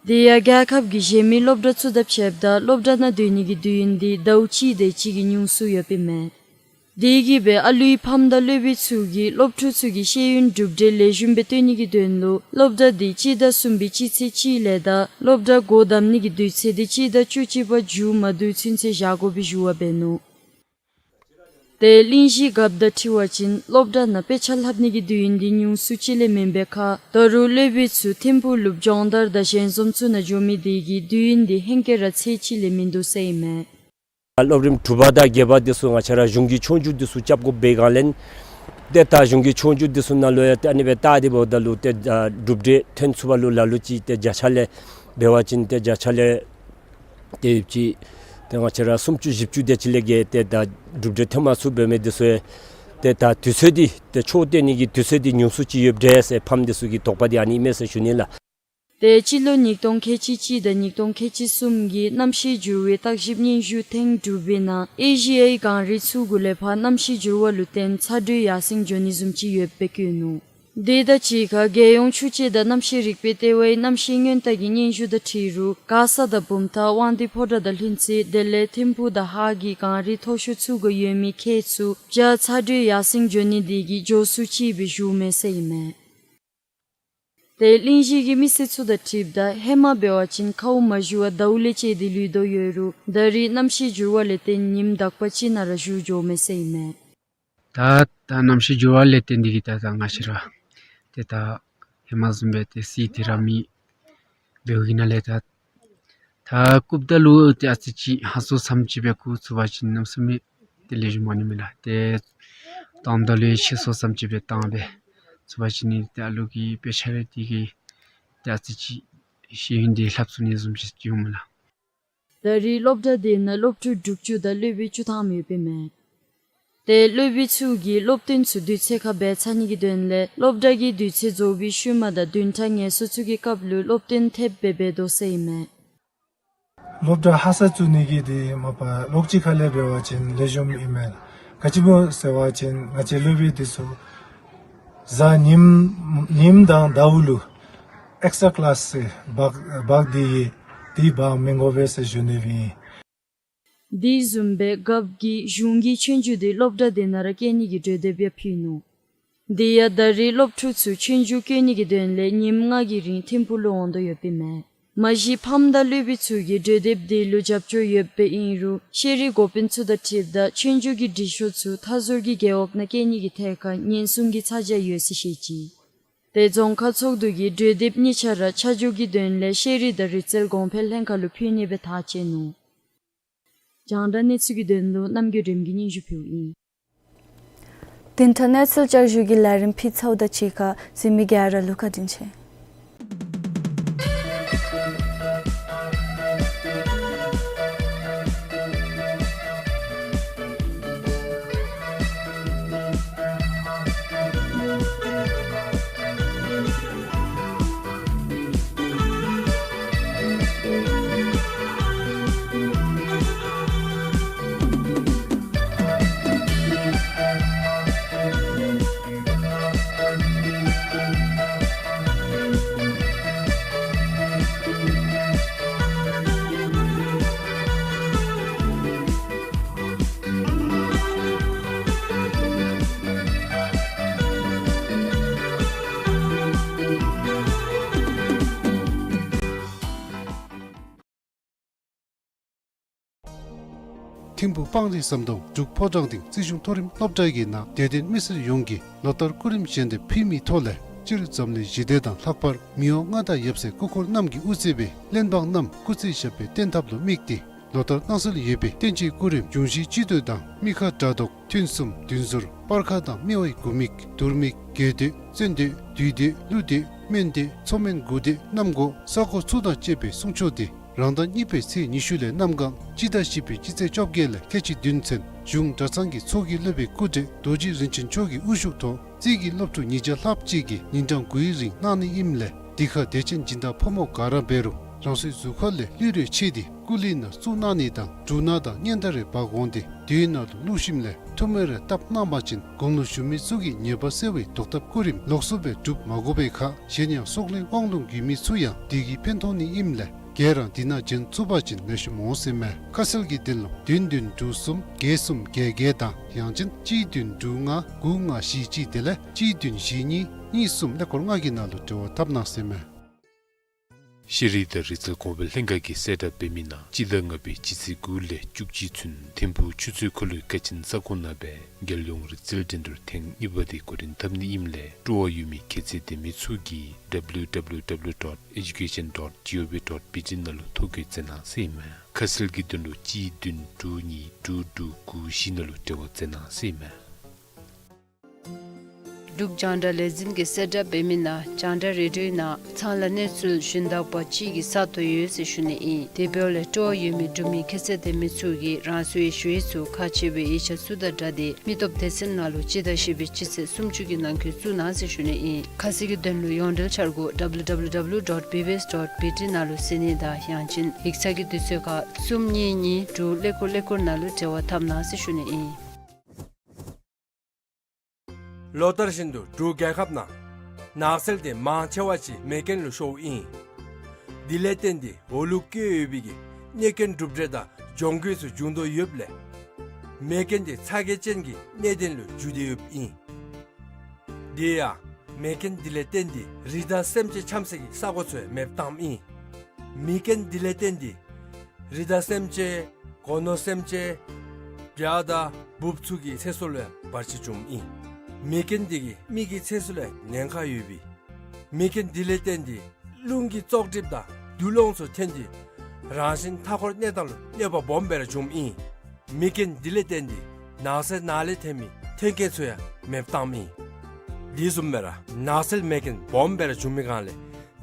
དེ་ཡང་རྒྱལ་ཁབ་ཀྱི་གཞན་མི་སློབ་གྲྭ་ཚུ་དང་ཕྱདཔ་ད་སློབ་གྲྭ་ནང་སྡོད་ནི་གི་དུས་ཡུན་འདི་ཟླཝ་གཅིག་དེ་ཅིག་གིས་ཉུང་སུ་ཡོདཔ་ཨིན་མས། དེ་གིས་སྦེ་ཨ་ལུའི་ཕམ་དང་སློབ་དཔོན་ཚུ་གིས་སློབ་ཕྲུག་ཚུ་གི་ཤེས་ཡོན་གྲུབ་འབྲས་ལེགས་ཤོམ་སྦེ་སྟོན་ནི་གི་དོན་ལུ་སློབ་གྲྭ་འདི་སྤྱི་ཟླ་གསུམ་པའི་སྤྱི་ཚེས་གཅིག་ལས་ད་སློབ་གྲྭ་སྒོ་བསྡམ་ནི་གི་དུས་ཚོད་འདི་སྤྱི་ཟླ་བཅུ་གཅིག་པ་མཇུག་མ་བསྡུ་ཚུན་ཚོད་བཞག་དགོ་པའི་ཞུ་བ་འབད་ནུག། ཏེ་གླིང་བཞི་རྒཔོ་དང་འཁྲིལ་བ་ཅིན་སློབ་གྲྭ་ནང་དཔེ་ཆ་ལྷབ་ནི་གི་དུས་ཡུན་འདི་ཉུང་སུ་ཅིག་ལས་མེན་པའི་ཁར་ད་རུང་སློབ་དཔོན་ཚུ་ཐིམ་ཕུག་ལུ་སྦྱོང་བརྡར་དང་ཞལ་འཛོམས་ཚུ་ནང་འགྱོ་མི་དེ་གིས་དུས་ཡུན་འདི་ཧེང་སྐལ་ར་ཚད་ཅིག་ལས་མིན་འདུག་ཟེར་ཨིན་མས། སློབ་རིམ་དྲུག་པ་དང་བརྒྱད་པ་འདི་ཚུ་ང་བཅས་ར་གཞུང་གི་ཆོས་རྒྱུགས་འདི་ཚུ་རྐྱབ་དགོཔ་འབད་བའི་སྒང་ལས་ཏེ་ད་གཞུང་གི་ཆོས་རྒྱུགས་འདི་ཚུ་ནང་ལུ་ཡང་ཏེ་ཨ་ནི་སྦེ་བལྟ་སྟེ་འབདཝ་ད་ལུ་ཏེ་ཨ་གྲུབ་འབྲས་ཐོན་ཚུགས་པ་ལུ་ལ་ལུ་ཅིག་ཏེ་བརྒྱ་ཆ་ལས་འབད་བ་ཅིན་ཏེ་བརྒྱ་ཆ་ལས་ཏེ་ཡོདཔ་ཅིག་ཏེ་ང་བཅས་ར་སུམ་ཅུ་བཞི་བཅུ་དེ་ཅིག་ལས་བརྒལ་ཏེ་ད་གྲུབ་འབྲས་ཐོན་མ་ཚུགས་པའི་མི་འདི་ཚུ་ཡང་ཏེ་ད་དུས་ཚོད་འདི་ཏེ་ཆོས་སྟོན་ནི་གི་དུས་ཚོད་འདི་ཉུང་སུ་ཅིག་ཡོདཔ་འདྲས་ཟེར་ཕམ་འདི་ཚུ་གི་དོགས་པ་འདི་ཨ་ནི་ཨིན་མས་ཟེར་ཞུ་ནི་ལགས། ཏེ་སྤྱི་ལོ་ཉིས་སྟོང་ཁལ་གཅིག་གཅིག་དང་ཉིས་སྟོང་ཁལ་གཅིག་གསུམ་གྱི་གནམ་གཤིས་འགྱུར་བའི་བརྟག་ཞིབ་སྙན་ཞུ་ཐེངས་དྲུག་པའི་ནང་ཨེ་ཤི་ཡའི་གངས་རི་ཚུ་གུ་ལས་ཕར་གནམ་གཤིས་འགྱུར་བ་ལུ་བརྟེན་ཚ་དྲོད་ཡར་སེང་འགྱོ་ནི་བཟུམ་ཅིག་ཡོདཔ་སྦེ་བཀོད་ནུག། དེ་དང་གཅིག་ཁར་རྒྱལ་ཡོངས་ཆུ་དཔྱད་དང་གནམ་གཤིས་རིག་པའི་ལྟེ་བའི་གནམ་གཤིས་སྔོན་བརྟག་གི་སྙན་ཞུ་དང་འཁྲིལ་རུང་དགའ་ས་དང་བུམ་ཐང་དབང་འདུས་ཕོ་བྲང་དང་ལྷུན་རྩེ་དེ་ལས་ཐིམ་ཕུག་དང་ཧཱ་གི་གངས་རི་མཐོ་ཤོས་ཚུ་གུ་ཡོད་མི་ཁྱེགས་ཚུ་བྱཱར་ཚ་དྲོད་ཡར་སེང་འགྱོ་ནི་དེ་གིས་མགྱོགས་སུ་ཅིག་སྦེ་ཞུ་མས་ཟེར་ཨིན་མས། ཏེ་གླིང་བཞི་གི་མི་སེར་ཚུ་དང་འཁྲིལཝ་ད་ཧེ་མ་འབད་བ་ཅིན་ཁཝ་མ་བཞུ་བར་ཟླཝ་ལས་བཅད་དེ་ལུས་དོ་ཡོད་རུང་ད་རེས་གནམ་གཤིས་འགྱུར་བ་ལས་བརྟེན་ཉིནམ་དག་པ་ཅིག་ནང་ར་བཞུ་འགྱོཝ་མས་ཟེར་ཨིན་མས། ད་ད་གནམ་གཤིས་འགྱུར་བ་ལས་བརྟེན་ཏེ་གིས་ད་ད་ང་བཅས་ར་ཏེ་ད་ཧེ་མ་བཟུམ་སྦེ་ཏེ་གསེར་དེ་ར་མེད་འབདཝ་ཨིན་ན་ལས་ད་ད་རྐུབ་ད་ལུ་ཏེ་ཨ་ཙི་ཅིག་ཧ་སོ་ཙམ་ཅིག་སྦེ་རྐུ་ཚུགས་པ་ཅིན་གནམ་མེད་ས་མེད་ཏེ་ལེགས་ཤོམ་ཨ་ནི་མས་ལགས། ཏེ་བཏང་ད་ལུ་ཡང་ཆེ་སོ་ཙམ་ཅིག་སྦེ་བཏང་སྦེ་ཚུགས་པ་ཅིན་ནི་ཏེ་ཨ་ལུ་གི་དཔེ་ཆ་རེ་དེ་གིས་ཏེ་ཨ་ཙི་ཅིག་ཤེས་ཡོན་དེ་ལྷབ་ཚུགས་ནི་བཟུམ་ཅིག་འོང་མས་ལགས། ད་རེས་སློབ་གྲྭ་དེ་ནང་སློབ་ཕྲུག་དྲུག་ཅུ་དང་སློབ་དཔོན་བཅུ་ཐམ་ཡོདཔ་ཨིན་མས། ཏེ་སློབ་དཔོན་ཚུ་གིས་སློབ་སྟོན་ཚུ་དུས་ཚོད་ཁར་འབད་ཚར་ནི་གི་དོན་ལས་སློབ་གྲྭ་གི་དུས་ཚོད་རྫོགས་པའི་ཤུལ་མ་དང་བདུན་ཕྲག་ངལ་གསོ་ཚུ་གི་སྐབས་ལུ་སློབ་སྟོན་ཐེབས་སྦེ་འབད་དོ་ཟེར་ཨིན་མས། སློབ་གྲྭ་ཧ་སག་བཙུགས་ནི་གི་དེ་མ་པ་ལོགས་ཅིག་ཁ་ལས་འབད་བ་ཅིན་ལེགས་ཤོམ་ཨིན་མས། ག་ཅི་སྨོ་ཟེར་བ་ཅིན་ང་བཅས་སློབ་དཔོན་འདི་ཚུ་གཟའ་ཉིམ་ཉིམ་དང་ཟླཝ་ལུ་ཨེགསི་ཊ་ཀི་ལཱསི་འབག་འབག་སྟེ་ཡོད། དེ་འབག་མི་དགོ་པས་ཟེར་ཞུ་ནི་ཨིན། དེ་བཟུམ་སྦེ་རྒཔོ་གིས་གཞུང་གི་ཆོས་རྒྱུགས་དེ་སློབ་གྲྭ་དེ་ནང་ར་བཀལ་ནི་གི་གྲོས་འདེབས་ཡང་ཕུལ་ནུག། དེ་ཡང་ད་རེས་སློབ་ཕྲུག་ཚུ་ཆོས་རྒྱུགས་བཀོད་ནི་གི་དོན་ལས་ཉིནམ་ལྔ་གི་རིང་ཐིམ་ཕུག་ལུ་འོང་དོ་ཡོདཔ་ཨིན་མས། མ་གཞི་ཕམ་དང་སློབ་དཔོན་ཚུ་གིས་གྲོས་འདེབས་དེ་ལུ་རྒྱབ་སྐྱོར་ཡོདཔ་ཨིན་རུང་ཤེས་རིག་འགོ་དཔོན་ཚུ་དང་འཁྲིལཝ་ད་ཆོས་རྒྱུགས་ཀྱི་སྒྲིག་གཞི་ཚུ་མཐའ་ཟུར་གྱི་རྒེད་འོག་ནང་བཀལ་ནི་གི་ཐད་ཁར་ཉེན་སྲུང་གི་ཚ་གྱང་ཡོད་ཟེར་བཤད་ཅི། ཏེ་རྫོང་ཁག་ཚོགས་འདུ་གིས་གྲོས་འདེབས་གཉིས་ཆ་ར་ཆ་འཇོག་གི་དོན་ལས་ཤེས་རིག་དང་རིག་རྩལ་གོང་འཕེལ་ལྷན་ཁག་ལུ་ཕུལ་ནི་སྦེ་ཐག་བཅད་ནུག། རྒྱང་བསྒྲགས་གནས་ཚུལ་གྱི་དོན་ལུ་རྣམ་རྒྱལ་སྒྲོལམ་གྱིས་སྙན་ཞུ་ཕུལཝ་ཨིན། དེ་ལས་གནས་ཚུལ་བསྐྱར་ཞུ་གི་ལས་རིམ་ཕུལ་ཚརཝ་དང་གཅིག་ཁར་གཟིགས་མི་ག་ར་ལུ་བཀའ་དྲིན་ཆེ། ཐིམ་ཕུག་སྤང་རི་ཟམ་གདོང་འབྲུག་ཕོ་བྲང་སྟེང་རྩིས་གཞུང་མཐོ་རིམ་སློབ་གྲྭ་གི་ནང་དད་ལྡན་མི་སེར་ཡོངས་ཀྱིས་ལོ་ལྟར་སྐུ་རིམ་བཞེས་འདེབས་ཕུལ་མིའི་ཐོག་ལས་སྤྱིར་འཛམ་གླིང་ཞི་བདེ་དང་ལྷག་པར་མི་དབང་མངའ་བདག་ཡབ་སྲས་སྐུ་འཁོར་རྣམས་ཀྱི་དབུ་རྩེ་སྦེ་གླེན་འབངས་རྣམས་སྐུ་ཚེ་ཞབས་པད་བརྟན་ཐབས་ལུ་དམིགས་ཏེ་ལོ་ལྟར་གནང་སྲོལ་ཡོད་པའི་བསྟན་སྤྱིའི་སྐུ་རིམ་འབྱུང་བཞིའི་སྤྱི་མདོས་དང་མི་ཁ་དགྲ་བཟློག་ཐུན་གསུམ་བདུན་ཟོར་སྤར་ཁ་དང་སྨེ་བའི་དགུ་མིག་དུར་མིག་དགེ་མདོས་བཙན་མདོས་བདུད་མདོས་ཀླུ་མདོས་སྨན་མདོས་མཚོ་སྨན་དགུ་མདོས་གནམ་སྒོ་ས་སྒོ་ཚུ་དང་བཅས་པའི་གསུང་ཆོག་དེ་རང་ཟླ་གཉིས་པའི་ཚེས་ཉི་ཤུ་ལས་གནམ་གང་སྤྱི་ཟླ་བཞི་པའི་སྤྱི་ཚེས་བཅོ་བརྒྱད་ལས་ཁལ་གཅིག་བདུན་ཚུན་གཞུང་གྲྭ་ཚང་གི་ཚོགས་ཀྱི་སློབ་དཔོན་སྐུ་བགྲེས་རྡོ་རྗེ་རིན་ཆེན་མཆོག་གི་དབུ་བཞུགས་ཐོག་རྩིས་ཀྱི་སློབ་ཕྲུག་ཉིས་བརྒྱ་ལྷགཔ་ཅིག་གིས་ཉིན་གྲངས་དགུའི་རིང་གནང་ནི་ཨིནམ་ལས་འདི་ཁར་དད་ཅན་སྦྱིན་བདག་ཕོ་མོ་ག་ར་འབད་རུང་རང་སོའི་གཟུགས་ཁར་ལས་ལུས་རེ་ཕྱེ་སྟེ་སྐུ་ལུས་ནང་བཙུགས་གནང་ནི་དང་འབྲུ་སྣ་དང་སྙན་དར་རེ་འབག་འོང་སྟེ་དེའི་ནང་ལུ་བླུགས་ཞིནམ་ལས་ཐུགས་སྨོན་རེ་བཏབ་གནང་པ་ཅིན་དགུང་ལོ་གཞོན་མི་ཚུ་གི་ཉེས་པ་སེལ་བའི་བཟློག་ཐབས་སྐུ་རིམ་ལོགས་སུ་སྦེ་སྒྲུབ་མ་དགོ་པའི་ཁར་གཞན་ཡང་སྲོག་ལུས་དབང་ལུང་རྒྱུད་མི་ཚུ་ཡང་འདི་གིས་ཕན་ཐོགས་ནི་ཨིནམ་ལས་ ག་ར་འདི་ནང་བྱིན་ཚུགས་པ་ཅིན་ལེགས་ཤོམ་འོང་ཟེར་མས། ཁ་གསལ་གྱི་དོན་ལུ་བདུན་བདུན་དྲུག་གསུམ་བརྒྱད་གསུམ་བརྒྱད་བརྒྱད་དང་ཡང་ཅིན་གཅིག་བདུན་དྲུག་ལྔ་དགུ་ལྔ་བཞི་གཅིག་དེ་ལས་གཅིག་བདུན་བཞི་གཉིས་གཉིས་གསུམ་ཀླད་ཀོར་ལྔ་གི་ནང་ལུ་འབྲེལ་བ་འཐབ་གནང་ཟེར་མས། ཤེས་རིག་དང་རིག་རྩལ་གོང་འཕེལ་ལྷན་ཁག་གིས་གསལ་བསྒྲགས་འབད་མི་ནང་སྤྱི་ཟླ་ལྔ་པའི་སྤྱི་ཚེས་དགུ་ལས་བཅུ་གཅིག་ཚུན་ཐིམ་ཕུག་ཆུ་ཚོད་འཁོར་ལོའི་ཀ་ཆེན་ས་ཁོངས་ནང་སྦེ་རྒྱལ་ཡོངས་རིག་རྩལ་འགྲན་བསྡུར་ཐེངས་གཉིས་པ་དེ་འགོ་འདྲེན་འཐབ་ནི་ཨིནམ་ལས་སྤྲོ་བ་ཡོད་མི་ཁྱད་ཚད་ལྡན་མི་ཚུ་གིས་W W W dot education dot G O V dot B T ནང་ལུ་ཐོ་འགོད་མཛད་གནང་ཟེར་ཨིན་མས། ཁ་གསལ་གྱི་དོན་ལུ་གཅིག་བདུན་དྲུག་གཉིས་དྲུག་དྲུག་དགུ་བཞི་ནང་ལུ་འབྲེལ་བ་མཛད་གནང་ཟེར་ཨིན་མས། འབྲུག་རྒྱང་བསྒྲགས་ལས་འཛིན་གྱིས་གསལ་བསྒྲགས་འབད་མི་ནང་རྒྱང་བསྒྲགས་རེ་ཌིའོ་ནང་ཚང་ལ་གནས་ཚུལ་ཞུན་དག་པ་ཅིག་གི་ས་སྟོང་ཡོད་ཟེར་ཞུ་ནི་ཨིན། དེ་འབདཝ་ལས་སྤྲོ་བ་ཡོད་མི་འབྲུག་མི་ཁྱད་ཚད་ལྡན་མི་ཚུ་གིས་རང་སོའི་ཞུ་ཡིག་ཚུ་ཁག་ཆེ་བའི་ཡིག་ཆ་ཚུ་དང་སྦྲགས་ཏེ་མི་སྟོབས་སྡེ་ཚན་ནང་ལུ་སྤྱི་ཟླ་བཞི་པའི་སྤྱི་ཚེས་སུམ་ཅུ་གི་ནང་འཁོད་བཙུགས་གནང་ཟེར་ཞུ་ནི་ཨིན། ཁ་གསལ་གྱི་དོན་ལུ་ཡོངས་འབྲེལ་འཆར་སྒོ་W W W dot B B S dot B T ནང་ལུ་གཟིགས་ནི་དང་ཡང་ཅིན་ཡིག་ཚང་གི་དུས་ཚོད་ཁར་གསུམ་གཉིས་གཉིས་དྲུག་ཀླད་ཀོར་ཀླད་ཀོར་ནང་ལུ་འབྲེལ་བ་འཐབ་གནང་ཟེར་ཞུ་ནི་ཨིན། ལོ་ལྟར་བཞིན་དུ་འབྲུག་རྒྱལ་ཁབ་ནང་ནགས་ཚལ་དེ་མང་ཆེ་བ་ཅིག་མེ་རྐྱེན་ལུ་ཤོརཝ་ཨིན། དེ་ལས་བརྟེན་ཏེ་འོག་ལུ་བཀོད་ཡོད་པའི་གི་གནོད་སྐྱོན་གྲུབ་འབྲས་དང་གྱོང་གུད་ཚུ་བྱུང་དོ་ཡོདཔ་ལས་མེ་རྐྱེན་དེ་ཚ་གྱང་ཅན་གྱི་གནད་དོན་ལུ་འགྱུར་ཏེ་ཡོདཔ་ཨིན། དེ་ཡང་མེ་རྐྱེན་དེ་ལས་བརྟེན་ཏེ་རི་དྭགས་སེམས་ཅན་འཁྱམས་སའི་གི་ས་གོ་ཚུ་ཡང་མེདཔ་བཏངམ་ཨིན། མེ་རྐྱེན་དེ་ལས་བརྟེན་ཏེ་རི་དྭགས་སེམས་ཅན་སྒོ་ནོར་སེམས་ཅན་བྱ་དང་འབུཔ་ཚུ་གི་ཚེ་སྲོག་ལུ་ཡང་བར་ཆད་བྱུངམ་ཨིན། མེ་རྐྱེན་དེ་གིས་མི་གི་ཚེ་སྲོག་ལུ་ཡང་ཉེན་ཁ་ཡོདཔ་ཨིན། མེ་རྐྱེན་དེ་ལས་བརྟེན་ཏེ་རླུང་གི་བཙོག་གྲིབ་དང་རྡུལ་སློང་ཚུ་ཐོན་ཏེ་རང་བཞིན་མཐའ་འཁོར་གནས་སྟངས་ལུ་གནོད་པ་སྦོམ་སྦེ་ར་བྱུངམ་ཨིན། མེ་རྐྱེན་དེ་ལས་བརྟེན་ཏེ་ནགས་ཚལ་ནང་ལས་ཐོན་མི་མཐུན་རྐྱེན་ཚུ་ཡང་མེདཔ་བཏངམ་ཨིན། དེ་བཟུམ་སྦེ་ར་ནགས་ཚལ་མེ་རྐྱེན་སྦོམ་སྦེ་ར་བྱུང་མི་སྒང་ལས་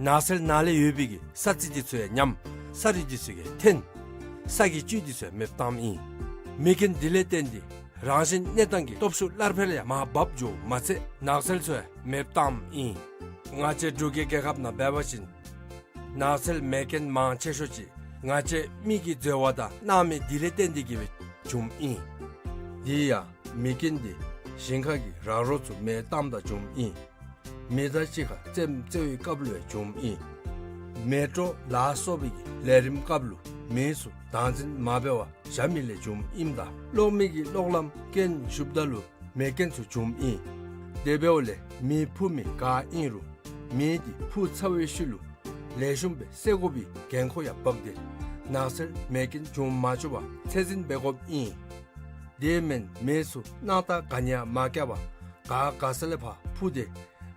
ནགས་ཚལ་ནང་ལས་ཡོད་པའི་གི་ས་རྩི་དེ་ཚུ་ཡང་ཉམས། ས་རུད་དེ་ཚུ་གིས་འཐེན། ས་གི་བཅུད་དེ་ཚུ་ཡང་མེདཔ་བཏངམ་ཨིན། མེ་རྐྱེན་དེ་ལས་བརྟེན་ཏེ་རང་བཞིན་གནས་སྟངས་ཀྱི་སྟོབས་ཤུགས་སླར་འཕེལ་ཡང་མར་བབས་འགྱོཝ་མ་ཚད་ནགས་ཚལ་ཚུ་ཡང་མེདཔ་བཏངམ་ཨིན། ང་བཅས་འབྲུག་གི་རྒྱལ་ཁབ་ནང་འབད་བ་ཅིན་ནགས་ཚལ་མེ་རྐྱེན་མང་ཆེ་ཤོས་ཅིག་ང་བཅས་མི་གིས་འཛོལ་བ་དང་གནང་མི་དེ་ལས་བརྟེན་ཏེ་གིས་སྦེ་བྱུངམ་ཨིན། དེ་ཡང་མེ་རྐྱེན་དེ་ཞིང་ཁ་གི་ར་རོ་ཚུ་མེ་བཏངམ་ད་བྱུངམ་ཨིན། མེ་མདའ་ཅིག་ཁར་རྩེདམོ་རྩེ་བའི་སྐབས་ལུ་ཡང་བྱུངམ་ཨིན། མེ་དྲོད་ལ་སོགས་པའི་གི་ལས་རིམ་སྐབས་ལུ་མེ་ཚུ་བདག་འཛིན་མ་འབད་བར་བཞག་མི་ལས་བྱུངམ་ཨིནམ་ད་གློག་མེ་གི་གློག་ལམ་རྐྱེན་ཞུགསཔ་ད་ལུ་མེ་རྐྱེན་ཚུ་བྱུངམ་ཨིན། དེ་འབདཝ་ལས་མེ་འཕུ་མི་ག་ཨིན་རུང་མེ་དེ་འཕུ་ཚར་བའི་ཤུལ་ལུ་ལེགས་ཤོམ་སྦེ་བསད་དགོ་པའི་འགན་ཁུར་ཡང་བབས་ཏེ་ནགས་ཚལ་མེ་རྐྱེན་བྱུང་མ་བཅུག་པར་ཚད་འཛིན་འབད་དགོཔ་ཨིན། དེ་མེན་མེ་ཚུ་སྣང་ཐག་ག་ནི་ཡང་མ་བཀལ་བར་ག་ག་ས་ལས་ཕར་འཕུ་སྟེ་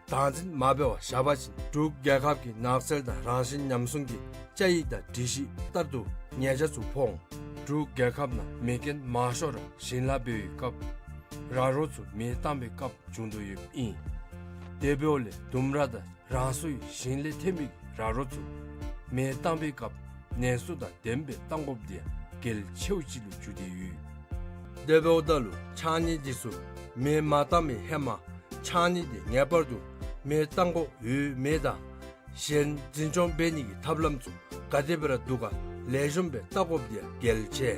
བདག་འཛིན་མ་འབད་བར་བཞག་པ་ཅིན་འབྲུག་རྒྱལ་ཁབ་ཀྱི་ནགས་ཚལ་དང་རང་བཞིན་ཉམས་སྲུང་གི་བཅའ་ཡིག་དང་སྒྲིག་གཞི་ལྟར་དུ་ཉེས་ཆད་ཚུ་ཕོག་འོང་། འབྲུག་རྒྱལ་ཁབ་ནང་མེ་རྐྱེན་མང་ཤོས་ར་ཞིང་ལཱ་འབད་བའི་སྐབས་ར་རོ་ཚུ་མེ་བཏང་བའི་སྐབས་བྱུང་དོ་ཡོདཔ་ཨིན། དེ་འབདཝ་ལས་ལྡུམ་ར་དང་རང་སོའི་ཞིང་ལས་ཐོན་པའི་ར་རོ་ཚུ་མེ་བཏང་བའི་སྐབས་ནན་སོ་དང་ལྡནམ་སྦེ་བཏང་དགོཔ་དེ་ཡང་གལ་ཆེཝ་ཅིག་ལུ་གྱུར་ཏེ་ཡོད། དེ་འབདཝ་ད་ལུ་ཕྱགས་སྙིགས་དེ་ཚུ་མེ་མ་བཏང་བའི་ཧེ་མ་ཕྱགས་སྙིགས་དེ་ངེས་པར་དུ་མེ་བཏང་དགོཔ་ཡོད་མེད་དང་གཞན་འཛིན་སྐྱོང་འབད་ནི་གི་ཐབས་ལམ་ཚུ་ག་དེ་སྦེ་ར་འདུག་ག་ལེགས་ཤོམ་སྦེ་བལྟ་དགོཔ་དེ་ཡང་གལ་ཆེ།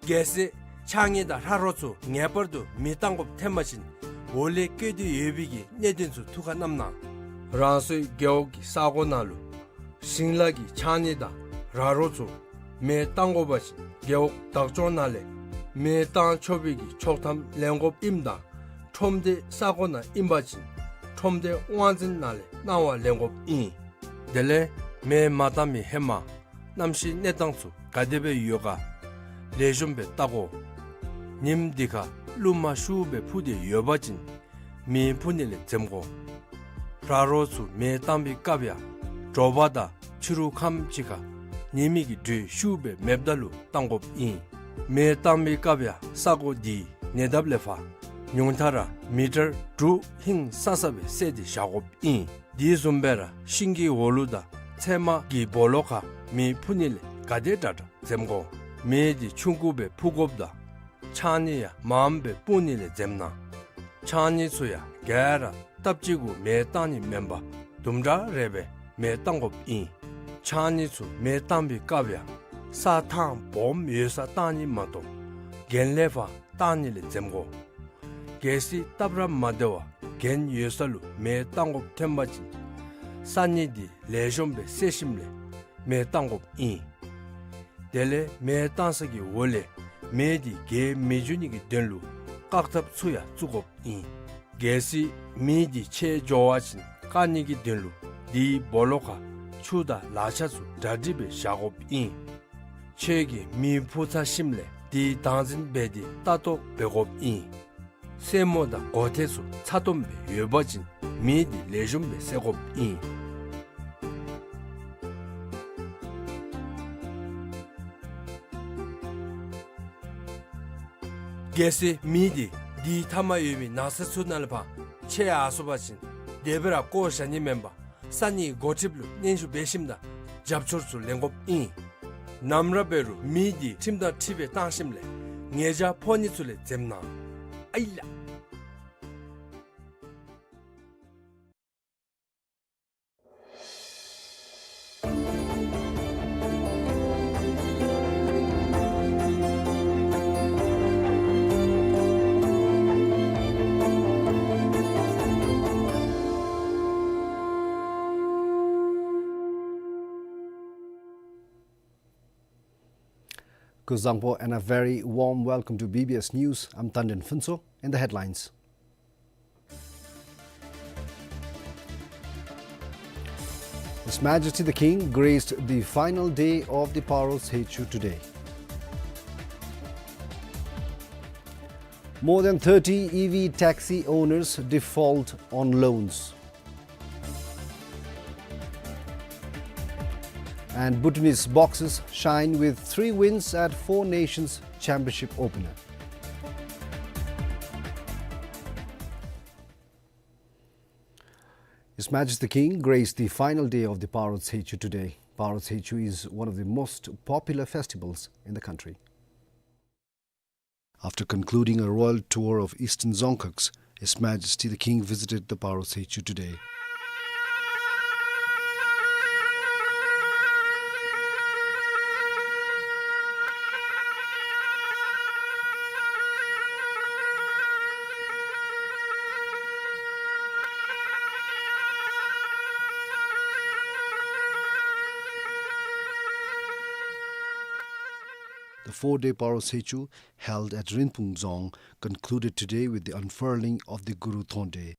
གལ་སྲིད་ཕྱགས་སྙིགས་དང་ཧྲག་རོ་ཚུ་ངེས་པར་དུ་མེ་བཏང་དགོཔ་ཐོན་པ་ཅིན་འོག་ལས་བཀོད་དེ་ཡོད་པའི་གི་གནད་དོན་ཚུ་ཐུགས་ཁར་བསྣམ་གནང་། རང་སོའི་རྒེད་འོག་གི་ས་གོ་ནང་ལུ་ཞིང་ལཱ་གི་ཕྱགས་སྙིགས་དང་ར་རོ་ཚུ་མེ་བཏང་དགོ་པ་ཅིན་རྒེད་འོག་བདག་སྐྱོང་ནང་ལས་མེ་བཏང་ཆོག་པའི་གི་ཆོག་ཐམ་ལེན་དགོཔ་ཨིནམ་ད་ཁྲོམ་སྡེ་ས་གོ་ནང་ཨིན་པ་ཅིན་ཁྲོམ་སྡེ་དབང་འཛིན་ནང་ལས་གནང་བ་ལེན་དགོཔ་ཨིན། དེ་ལས་མེ་མ་བཏང་མི་ཧེ་མ་གནམ་གཤིས་གནས་སྟངས་ཚུ་ག་དེ་སྦེ་ཡོད་ག་ལེགས་ཤོམ་སྦེ་བལྟ་དགོ། ཉིནམ་དེ་ཁར་རླུང་མ་ཤུགས་སྦེ་འཕུ་སྟེ་ཡོད་པ་ཅིན་མེ་འཕུ་ནི་ལས་འཛེམ་དགོ། ར་རོ་ཚུ་མེ་བཏང་པའི་སྐབས་ཡང་དྲོ་པ་དང་ཕྱི་རུ་ཁམས་ཅིག་ཁར་ཉི་མའི་གི་དྲོད་ཤུགས་སྦེ་མེདཔ་ད་ལུ་བཏང་དགོཔ་ཨིན། མེ་བཏང་པའི་སྐབས་ཡང་ས་གོ་དེའི་ཉེ་འདབས་ལས་ཕར་ཉུང་མཐའ་ར་མི་ཊར་དྲུག་ཧིང་སང་ས་སྦེ་བསལ་ཏེ་བཞག་དགོཔ་ཨིན། དེ་བཟུམ་སྦེ་ར་ཤིང་གི་འོག་ལུ་དང་ཚལ་མ་གི་སྦོ་ལོགས་ཁར་མེ་འཕུ་ནི་ལས་ག་དེ་དྲག་དྲག་འཛེམ་དགོ། མེ་དེ་ཆུང་ཀུ་སྦེ་འཕུ་དགོཔ་དང་ཕྱགས་སྙིགས་ཡང་མངམ་སྦེ་སྤུངས་ནི་ལས་འཛེམ་གནང་། ཕྱགས་སྙིགས་ཚུ་ཡང་ག་ར་སྟབས་གཅིག་གུ་མེ་བཏང་ནི་མེན་པར་དུམ་གྲ་རེ་སྦེ་མེ་བཏང་དགོཔ་ཨིན། ཕྱགས་སྙིགས་ཚུ་མེ་བཏང་པའི་སྐབས་ཡང་ས་ཐང་སྦོམ་ཡོད་སར་བཏང་ནི་མ་གཏོགས་གྱེན་ལས་ཕར་བཏང་ནི་ལས་འཛེམ་དགོ། གལ་སྲིད་སྟབས་ར་མ་བདེ་བར་གྱེན་ཡོད་ས་ལུ་མེ་བཏང་དགོཔ་ཐོན་པ་ཅིན་ས་སྙིགས་དེ་ལེགས་ཤོམ་སྦེ་བསལ་ཞིནམ་ལས་ མེ་བཏང་དགོཔ་ཨིན། དེ་ལས་མེ་བཏང་ས་གི་འོག་ལས་མེ་འདི་རྒྱས་མི་འགྱོ་ནི་གི་དོན་ལུ་བཀག་ཐབས་ཚུ་ཡང་བཙུགས་དགོཔ་ཨིན། གལ་སྲིད་མེ་འདི་ཆད་འགྱོ་བ་ཅིན་བཀག་ནི་གི་དོན་ལུ་དེའི་སྦོ་ལོགས་ཁར་ཆུ་དང་ལག་ཆ་ཚུ་གྲ་སྒྲིག་སྦེ་བཞག་དགོཔ་ཨིན། ཁྱོད་ཀྱིས་མེ་ཕུ་ཚར་ཞིནམ་ལས་དེའི་བདག་འཛིན་འབད་དེ་ལྟ་རྟོག་འབད་དགོཔ་ཨིན། སེན་མོ་དང་གོ་ཐེར་ཚུ་ཚ་ཏོམ་སྦེ་ཡོད་པ་ཅིན་མེ་འདི་ལེགས་ཤོམ་སྦེ་བསད་དགོཔ་ཨིན། གལ་སྲིད་མེ་འདི་དེའི་མཐའ་མར་ཡོད་པའི་ནགས་ཚལ་ཚུ་ནང་ལས་ཕར་ཆད་ཡར་སོང་པ་ཅིན་དེ་སྦེ་ར་བཀོ་བཞག་ནི་མེན་པར་ས་གནས་འགོ་ཁྲིདཔ་ལུ་སྙན་ཞུ་འབད་ཞིནམ་དང་རྒྱབ་སྐྱོར་ཚུ་ལེན་དགོཔ་ཨིན། ནམ་ར་འབད་རུང་མེ་འདི་ཁྲིམས་དང་འཁྲིལ་སྦེ་བཏང་ཞིནམ་ལས་ཉེས་བྱ་ཕོག་ནི་ཚུ་ལས་འཛེམ་གནང་། ཨའི་ལགས། Kuzuzangpo and a very warm welcome to B B S News. I'm Tandin Phuntsho. In the headlines, His Majesty the King graced the final day of the Paro Tshechu today. More than thirty E V taxi owners default on loans. And Bhutanese boxers shine with three wins at Four Nations Championship opener. His Majesty the King graced the final day of the Paro Tshechu today. Paro Tshechu is one of the most popular festivals in the country. After concluding a royal tour of eastern Dzongkhags, His Majesty the King visited the Paro Tshechu today. The four-day Paro Tshechu, held at Rinpung Dzong, concluded today with the unfurling of the Guru Thonde.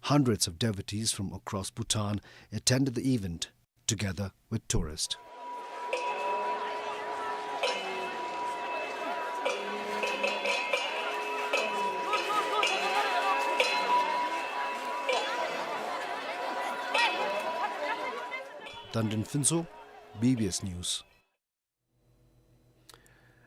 Hundreds of devotees from across Bhutan attended the event, together with tourists. Tandin Phuntsho, B B S News.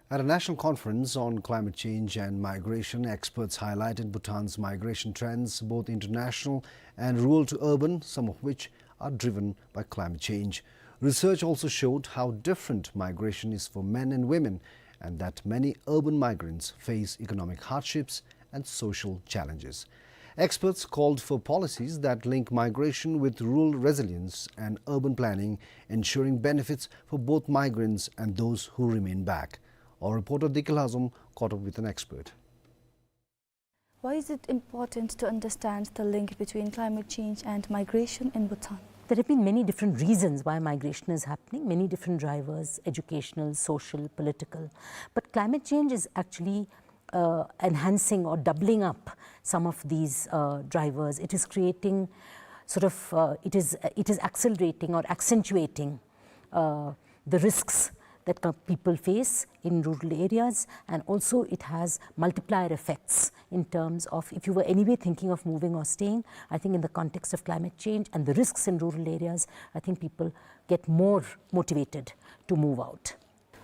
At a national conference on climate change and migration, experts highlighted Bhutan's migration trends, both international and rural to urban, some of which are driven by climate change. Research also showed how different migration is for men and women, and that many urban migrants face economic hardships and social challenges. Experts called for policies that link migration with rural resilience and urban planning, ensuring benefits for both migrants and those who remain back. Our reporter Dikil Hazom caught up with an expert. Why is it important to understand the link between climate change and migration in Bhutan? There have been many different reasons why migration is happening, many different drivers, educational, social, political. But climate change is actually uh, enhancing or doubling up some of these uh, drivers. It is creating sort of, uh, it is, it is accelerating or accentuating uh, the risks that co- people face in rural areas, and also it has multiplier effects in terms of if you were anyway thinking of moving or staying, I think in the context of climate change and the risks in rural areas, I think people get more motivated to move out.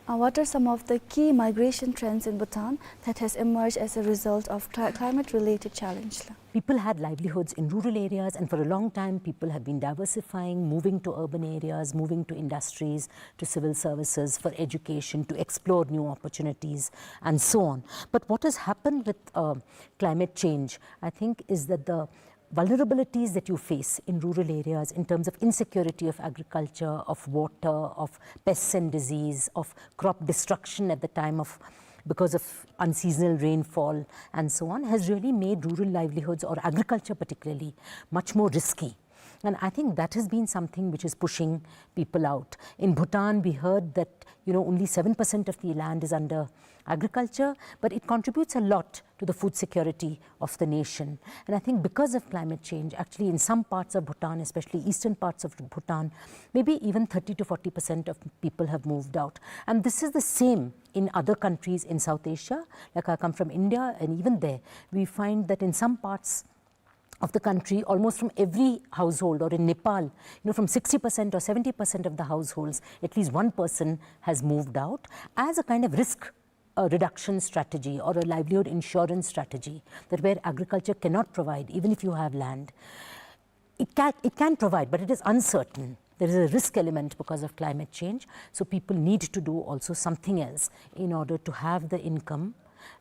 Uh, what are some of the key migration trends in Bhutan that has emerged as a result of cli- climate-related challenge? People had livelihoods in rural areas, and for a long time, people have been diversifying, moving to urban areas, moving to industries, to civil services, for education, to explore new opportunities, and so on. But what has happened with uh, climate change, I think, is that the Vulnerabilities that you face in rural areas in terms of insecurity of agriculture, of water, of pests and disease, of crop destruction at the time of, because of unseasonal rainfall and so on, has really made rural livelihoods, or agriculture particularly, much more risky. And I think that has been something which is pushing people out. In Bhutan, we heard that, you know, only seven percent of the land is under agriculture, but it contributes a lot to the food security of the nation. And I think because of climate change, actually in some parts of Bhutan, especially eastern parts of Bhutan, maybe even thirty to forty percent of people have moved out. And this is the same in other countries in South Asia. Like, I come from India, and even there, we find that in some parts of the country, almost from every household, or in Nepal, you know, from sixty percent or seventy percent of the households, at least one person has moved out as a kind of risk, uh, reduction strategy or a livelihood insurance strategy, that where agriculture cannot provide, even if you have land, it can, it can provide, but it is uncertain. There is a risk element because of climate change. So people need to do also something else in order to have the income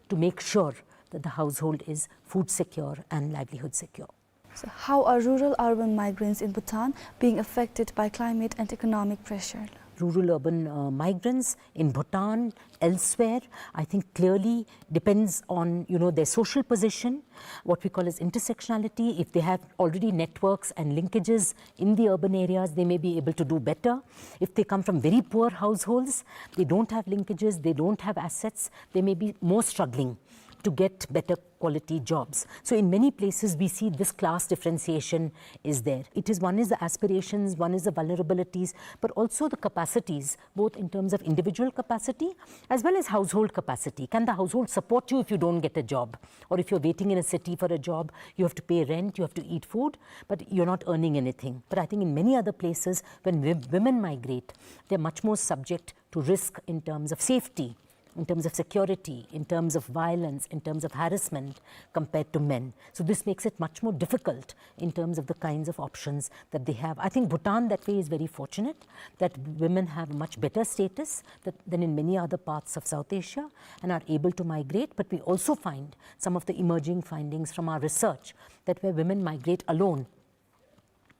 to make sure that the household is food secure and livelihood secure. So how are rural urban migrants in Bhutan being affected by climate and economic pressure? Rural urban, uh, migrants in Bhutan, elsewhere, I think clearly depends on, you know, their social position, what we call as intersectionality. If they have already networks and linkages in the urban areas, they may be able to do better. If they come from very poor households, they don't have linkages, they don't have assets, they may be more struggling to get better quality jobs. So in many places we see this class differentiation is there. It is, one is the aspirations, one is the vulnerabilities, but also the capacities, both in terms of individual capacity as well as household capacity. Can the household support you if you don't get a job? Or if you're waiting in a city for a job, you have to pay rent, you have to eat food, but you're not earning anything. But I think in many other places, when wi-, women migrate, they're much more subject to risk in terms of safety, in terms of security, in terms of violence, in terms of harassment compared to men. So this makes it much more difficult in terms of the kinds of options that they have. I think Bhutan that way is very fortunate that women have much better status that, than in many other parts of South Asia and are able to migrate. But we also find some of the emerging findings from our research that where women migrate alone,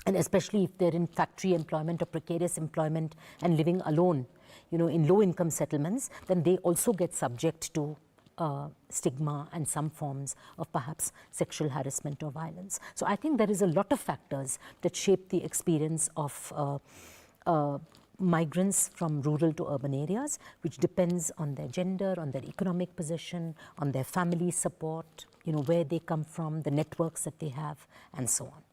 and especially if they're in factory employment or precarious employment and living alone, you know, in low income settlements, then they also get subject to, uh, stigma and some forms of perhaps sexual harassment or violence. So I think there is a lot of factors that shape the experience of, uh, uh, migrants from rural to urban areas, which depends on their gender, on their economic position, on their family support, you know, where they come from, the networks that they have, and so on.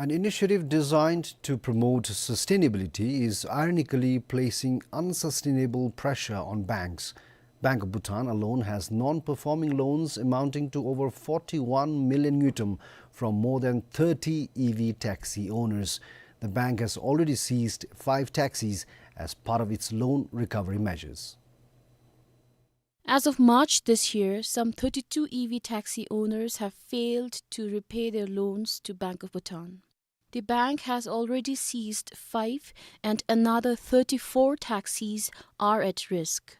An initiative designed to promote sustainability is ironically placing unsustainable pressure on banks. Bank of Bhutan alone has non-performing loans amounting to over forty-one million ngultrum from more than thirty E V taxi owners. The bank has already seized five taxis as part of its loan recovery measures. As of March this year, some thirty-two E V taxi owners have failed to repay their loans to Bank of Bhutan. The bank has already seized five, and another thirty-four taxis are at risk.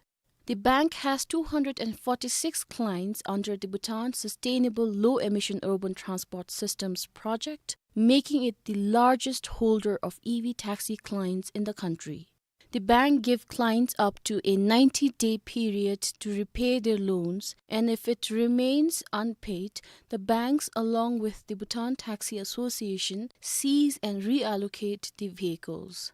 The bank has two hundred and forty-six clients under the Bhutan Sustainable Low Emission Urban Transport Systems project, making it the largest holder of E V taxi clients in the country. The bank give clients up to a ninety-day period to repay their loans, and if it remains unpaid, the banks, along with the Bhutan Taxi Association, seize and reallocate the vehicles.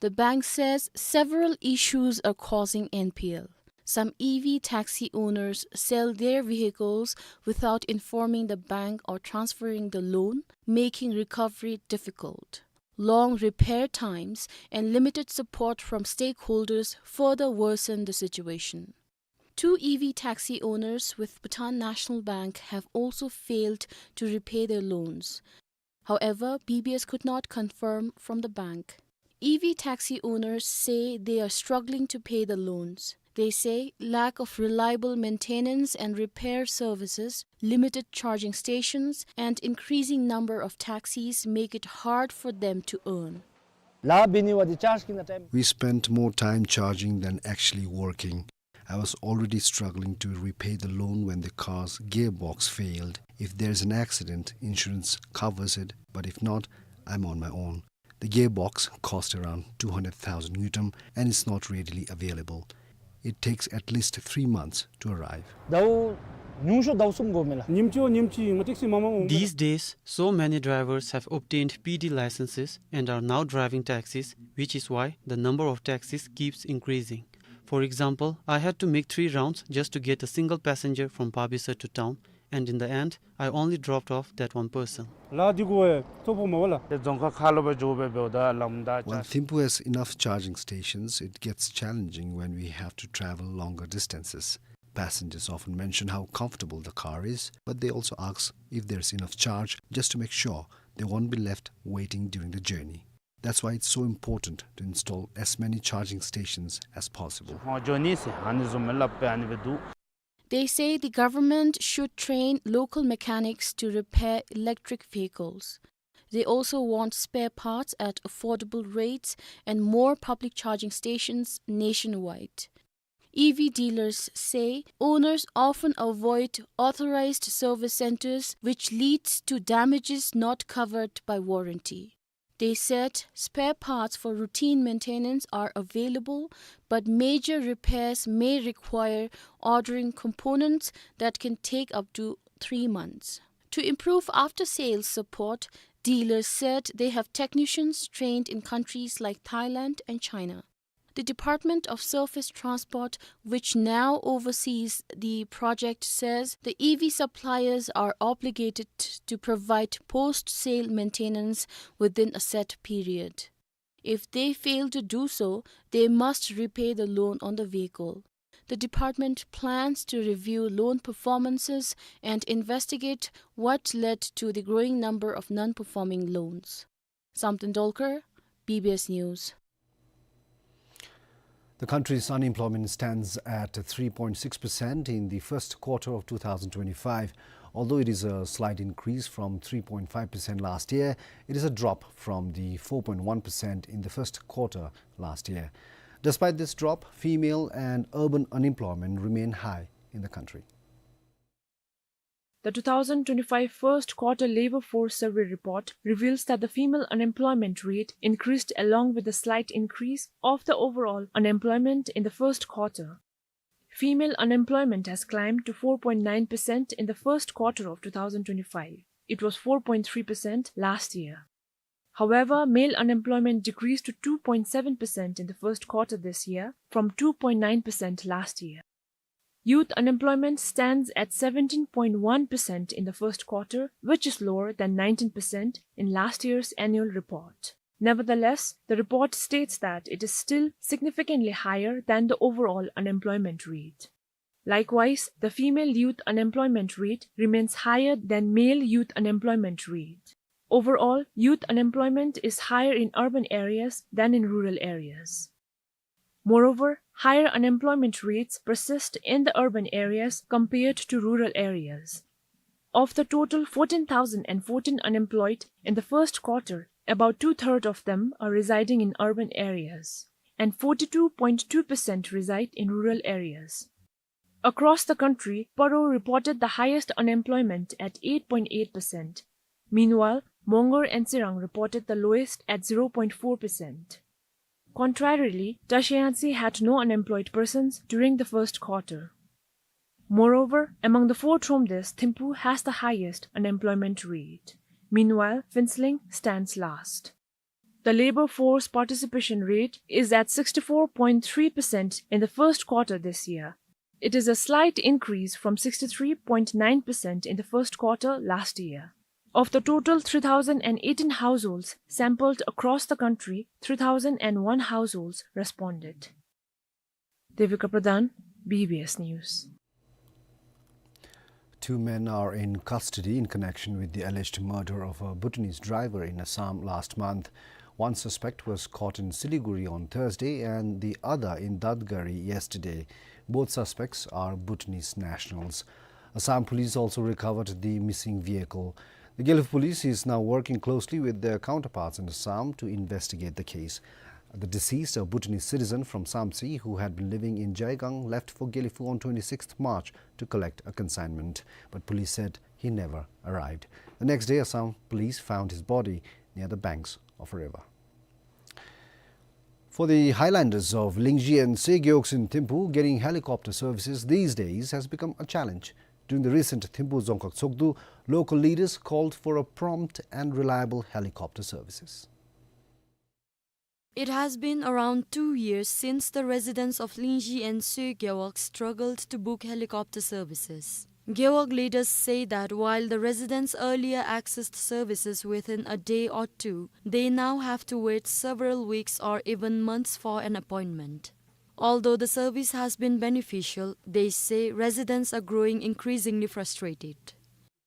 The bank says several issues are causing N P L. Some E V taxi owners sell their vehicles without informing the bank or transferring the loan, making recovery difficult. Long repair times and limited support from stakeholders further worsen the situation. Two E V taxi owners with Bhutan National Bank have also failed to repay their loans. However, B B S could not confirm from the bank. E V taxi owners say they are struggling to pay the loans. They say lack of reliable maintenance and repair services, limited charging stations, and increasing number of taxis make it hard for them to earn. We spent more time charging than actually working. I was already struggling to repay the loan when the car's gearbox failed. If there's an accident, insurance covers it, but if not, I'm on my own. The gearbox cost around two hundred thousand ngultrum and is not readily available. It takes at least three months to arrive. ཟླཝ་ཉུང་ཤོས་ཟླཝ་གསུམ་འགོརཝ་མས་ལགས། ཉིནམ་གཅིག་ཉིནམ་གཅིག་ང་ཊེག་སི་མང་མང་འོང་མས་ལགས། These days, so many drivers have obtained P D licenses and are now driving taxis, which is why the number of taxis keeps increasing. For example, I had to make three rounds just to get a single passenger from Babisa to town, and in the end, I only dropped off that one person. ལགས་འདི་གུ་ཐོ་ཕོག་མས་པ་ལགས། ཏེ་རྫོང་ཁག་ཁག་ལུ་སྦེ་འགྱོ་སྦེ་འབདཝ་ད་ལམ་བདའ་When Thimphu has enough charging stations, it gets challenging when we have to travel longer distances. Passengers often mention how comfortable the car is, but they also ask if there's enough charge just to make sure they won't be left waiting during the journey. That's why it's so important to install as many charging stations as possible. ཧོ་འགྱོ་ནི་ཟེར་ཨ་ནི་བཟུམ་སྦེ་སླབ་སྦེ་ཨ་ནི་སྦེ་འདུག། They say the government should train local mechanics to repair electric vehicles. They also want spare parts at affordable rates and more public charging stations nationwide. E V dealers say owners often avoid authorized service centers, which leads to damages not covered by warranty. They said spare parts for routine maintenance are available, but major repairs may require ordering components that can take up to three months. To improve after-sales support, dealers said they have technicians trained in countries like Thailand and China. The Department of Surface Transport, which now oversees the project, says the E V suppliers are obligated to provide post-sale maintenance within a set period. If they fail to do so, they must repay the loan on the vehicle. The department plans to review loan performances and investigate what led to the growing number of non-performing loans. Samten Dolkar, B B S News. The country's unemployment stands at three point six percent in the first quarter of two thousand twenty-five. Although it is a slight increase from three point five percent last year, it is a drop from the four point one percent in the first quarter last year. Despite this drop, female and urban unemployment remain high in the country. The two thousand twenty-five first quarter labor force survey report reveals that the female unemployment rate increased along with the slight increase of the overall unemployment in the first quarter. Female unemployment has climbed to four point nine percent in the first quarter of two thousand twenty-five. It was four point three percent last year. However, male unemployment decreased to two point seven percent in the first quarter this year from two point nine percent last year. Youth unemployment stands at seventeen point one percent in the first quarter, which is lower than nineteen percent in last year's annual report. Nevertheless, the report states that it is still significantly higher than the overall unemployment rate. Likewise, the female youth unemployment rate remains higher than male youth unemployment rate. Overall, youth unemployment is higher in urban areas than in rural areas. Moreover, higher unemployment rates persist in the urban areas compared to rural areas. Of the total fourteen thousand and fourteen unemployed in the first quarter, about two-thirds of them are residing in urban areas, and forty-two point two percent reside in rural areas. Across the country, Paro reported the highest unemployment at eight point eight percent. Meanwhile, Mongar and Tsirang reported the lowest at zero point four percent. Contrarily, Tashiyangtse had no unemployed persons during the first quarter. Moreover, among the four thromdes, Thimphu has the highest unemployment rate. Meanwhile, Phuentsholing stands last. The labor force participation rate is at sixty-four point three percent in the first quarter this year. It is a slight increase from sixty-three point nine percent in the first quarter last year. Of the total three thousand and eighteen households sampled across the country, three thousand and one households responded. Devika Pradhan, B B S News. Two men are in custody in connection with the alleged murder of a Bhutanese driver in Assam last month. One suspect was caught in Siliguri on Thursday and the other in Dadgari yesterday. Both suspects are Bhutanese nationals. Assam police also recovered the missing vehicle. The Gelephu police is now working closely with their counterparts in Assam to investigate the case. The deceased, a Bhutanese citizen from Samtse who had been living in Jaigong, left for Gelephu on twenty-sixth March to collect a consignment, but police said he never arrived. The next day, Assam police found his body near the banks of a river. For the highlanders of Lingzhi and Segeoks in Thimphu, getting helicopter services these days has become a challenge. During the recent Thimphu Dzongkhag Tshogdu, local leaders called for a prompt and reliable helicopter services. It has been around two years since the residents of Lingzhi and Segeok struggled to book helicopter services. Gewog leaders say that while the residents earlier accessed services within a day or two, they now have to wait several weeks or even months for an appointment. Although the service has been beneficial, they say residents are growing increasingly frustrated.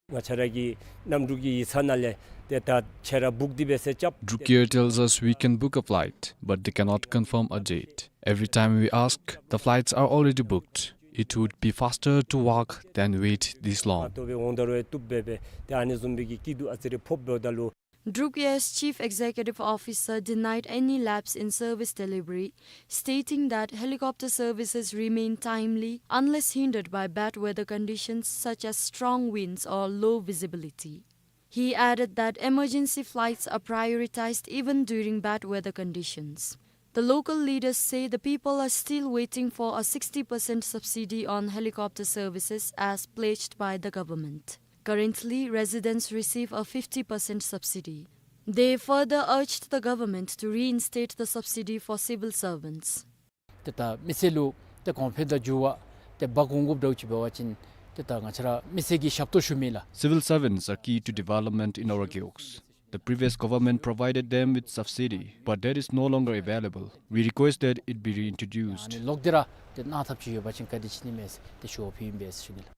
ང་བཅས་ར་གི་གནམ་གྲུ་གི་ཡིག་ཚང་ནང་ལས་ཏེ་ད་ཁྱེད་ར་བུག་འདི་སྦེ་ཟེར་རྐྱབ། Druk Air tells us we can book a flight, but they cannot confirm a date. Every time we ask, the flights are already booked. It would be faster to walk than wait this long. ཏོག་སྦེ་འོང་ད་རུང་ཡང་བཏུབ་སྦེ་སྦེ་ཏེ་ཨ་ནི་བཟུམ་སྦེ་གི་སྐྱིད་སྡུག་ཨ་ཙི་རེ་ཕོགཔ་འབདཝ་ད་ལུ། Druk Air's chief executive officer denied any lapse in service delivery, stating that helicopter services remain timely unless hindered by bad weather conditions such as strong winds or low visibility. He added that emergency flights are prioritized even during bad weather conditions. The local leaders say the people are still waiting for a sixty percent subsidy on helicopter services as pledged by the government. Currently, residents receive a fifty percent subsidy. They further urged the government to reinstate the subsidy for civil servants. ཏེ་ད་མི་སེར་ལུ་ཏེ་གོང་འཕེལ་དང་འགྱུར་བ་ཏེ་འབག་འོང་དགོཔ་འདྲཝ་ཅིག་འབད་བ་ཅིན་ཏེ་ད་ང་བཅས་ར་མི་སེར་གྱིས་ཞབས་ཏོག་ཞུ་མི་ལགས། Civil servants are key to development in our gewogs. The previous government provided them with subsidy, but that is no longer available. We request that it be reintroduced. ཨ་ནི་ལོག་སྟེ་ར་ཏེ་གནང་ཐབས་ཅིག་ཡོད་པ་ཅིན་བཀའ་དྲིན་ཆེ་ནི་མས་ཟེར་ཏེ་ཞུ་བ་ཕུལཝ་ཨིན་པས་ཟེར་ཞུ་ནི་ལགས།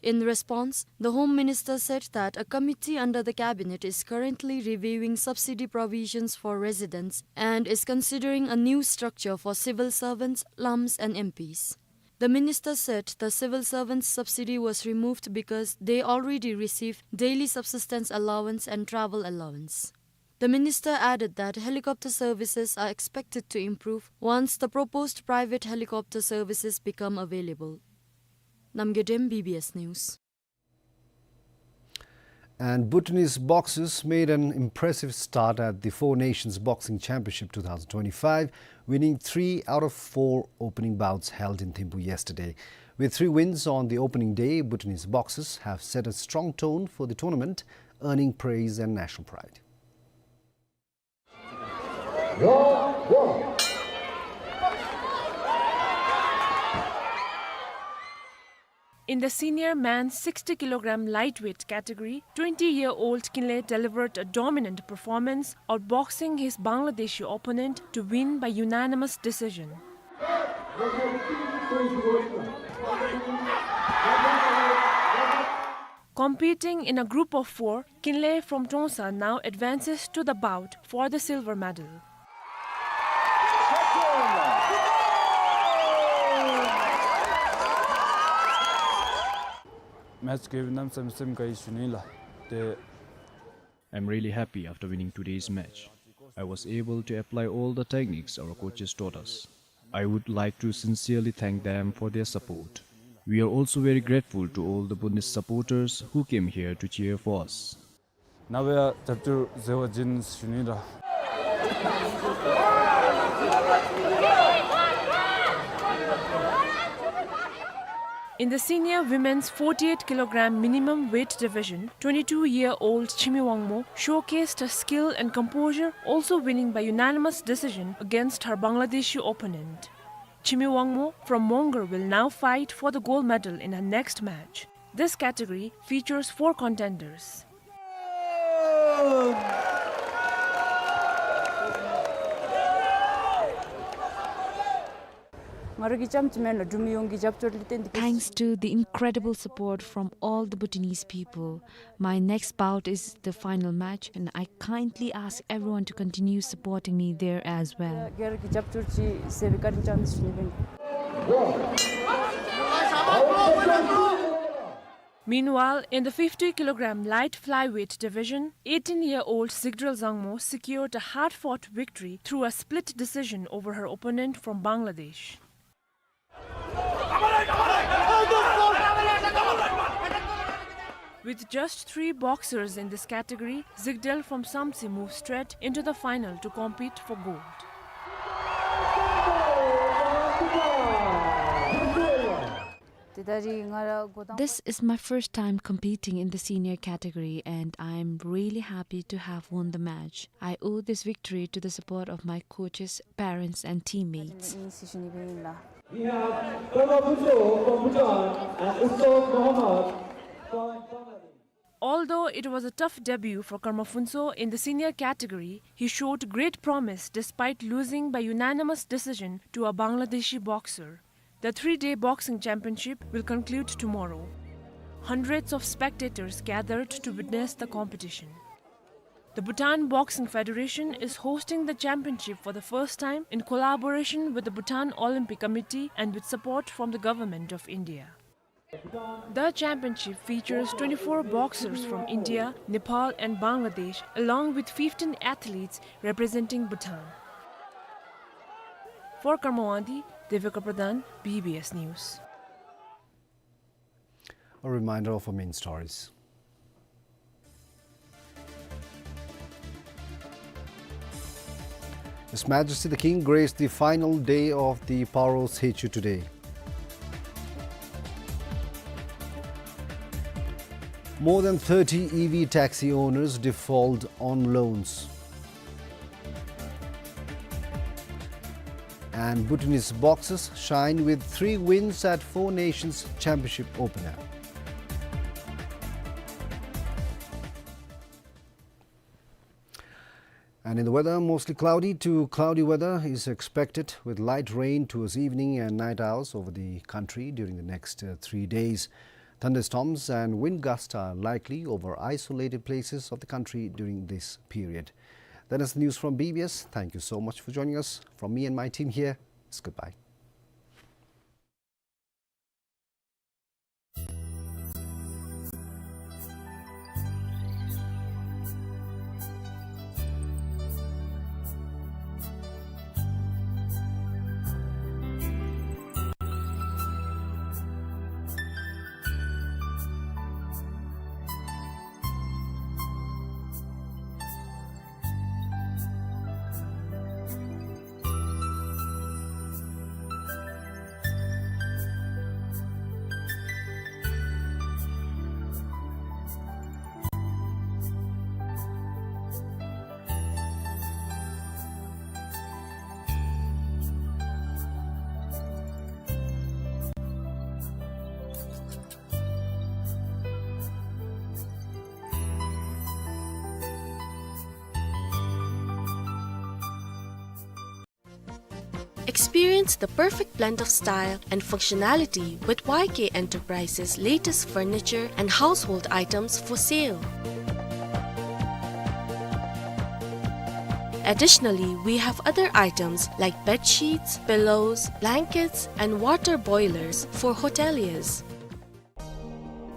In response, the Home Minister said that a committee under the cabinet is currently reviewing subsidy provisions for residents and is considering a new structure for civil servants, lams and M Ps. The minister said the civil servants' subsidy was removed because they already receive daily subsistence allowance and travel allowance. The minister added that helicopter services are expected to improve once the proposed private helicopter services become available. Namgay Dem, B B S News. And Bhutanese boxers made an impressive start at the Four Nations Boxing Championship two thousand twenty-five, winning three out of four opening bouts held in Thimphu yesterday. With three wins on the opening day, Bhutanese boxers have set a strong tone for the tournament, earning praise and national pride. In the senior men's sixty kilogram lightweight category, twenty-year-old Kinley delivered a dominant performance, outboxing his Bangladeshi opponent to win by unanimous decision. Competing in a group of four, Kinley from Trongsa now advances to the bout for the silver medal. Match གི་གནམ་མེད་ས་མེད་སེམས་དགའ་ཡི་ཞུ་ནི་ལགས། ཏེ། I'm really happy after winning today's match. I was able to apply all the techniques our coaches taught us. I would like to sincerely thank them for their support. We are also very grateful to all the Bhutanese supporters who came here to cheer for us. ནཱ་བུ་ཡང་རྒྱབ་སྐྱོར་མཛད་པ་བྱིན་ཞུ་ནི་ལགས། In the senior women's forty-eight kilogram minimum weight division, twenty-two-year-old Chimi Wangmo showcased her skill and composure, also winning by unanimous decision against her Bangladeshi opponent. Chimi Wangmo from Mongar will now fight for the gold medal in her next match. This category features four contenders. Thanks to the incredible support from all the Bhutanese people, my next bout is the final match, and I kindly ask everyone to continue supporting me there as well. Meanwhile, in the fifty kilogram light flyweight division, eighteen-year-old Zikdrel Zangmo secured a hard-fought victory through a split decision over her opponent from Bangladesh. With just three boxers in this category, Zikdrel from Samtse moves straight into the final to compete for gold. This is my first time competing in the senior category, and I'm really happy to have won the match. I owe this victory to the support of my coaches, parents, and teammates. We have Karma Phuntsho from Bhutan and Utsav Mohammad from Bangladesh. Although it was a tough debut for Karma Phuntsho in the senior category, he showed great promise despite losing by unanimous decision to a Bangladeshi boxer. The three-day boxing championship will conclude tomorrow. Hundreds of spectators gathered to witness the competition. The Bhutan Boxing Federation is hosting the championship for the first time in collaboration with the Bhutan Olympic Committee and with support from the Government of India. The championship features twenty-four boxers from India, Nepal and Bangladesh, along with fifteen athletes representing Bhutan. For Karma Wangdi, Devika Pradhan, B B S News. A reminder of our main stories. His Majesty the King graced the final day of the Paro Sechu today. More than thirty E V taxi owners default on loans. And Bhutanese boxers shine with three wins at Four Nations Championship opener. And in the weather, mostly cloudy to cloudy weather is expected with light rain towards evening and night hours over the country during the next, uh, three days. Thunderstorms and wind gusts are likely over isolated places of the country during this period. That is the news from B B S. Thank you so much for joining us. From me and my team here, it's goodbye. Experience the perfect blend of style and functionality with Y K Enterprises' latest furniture and household items for sale. Additionally, we have other items like bed sheets, pillows, blankets, and water boilers for hoteliers.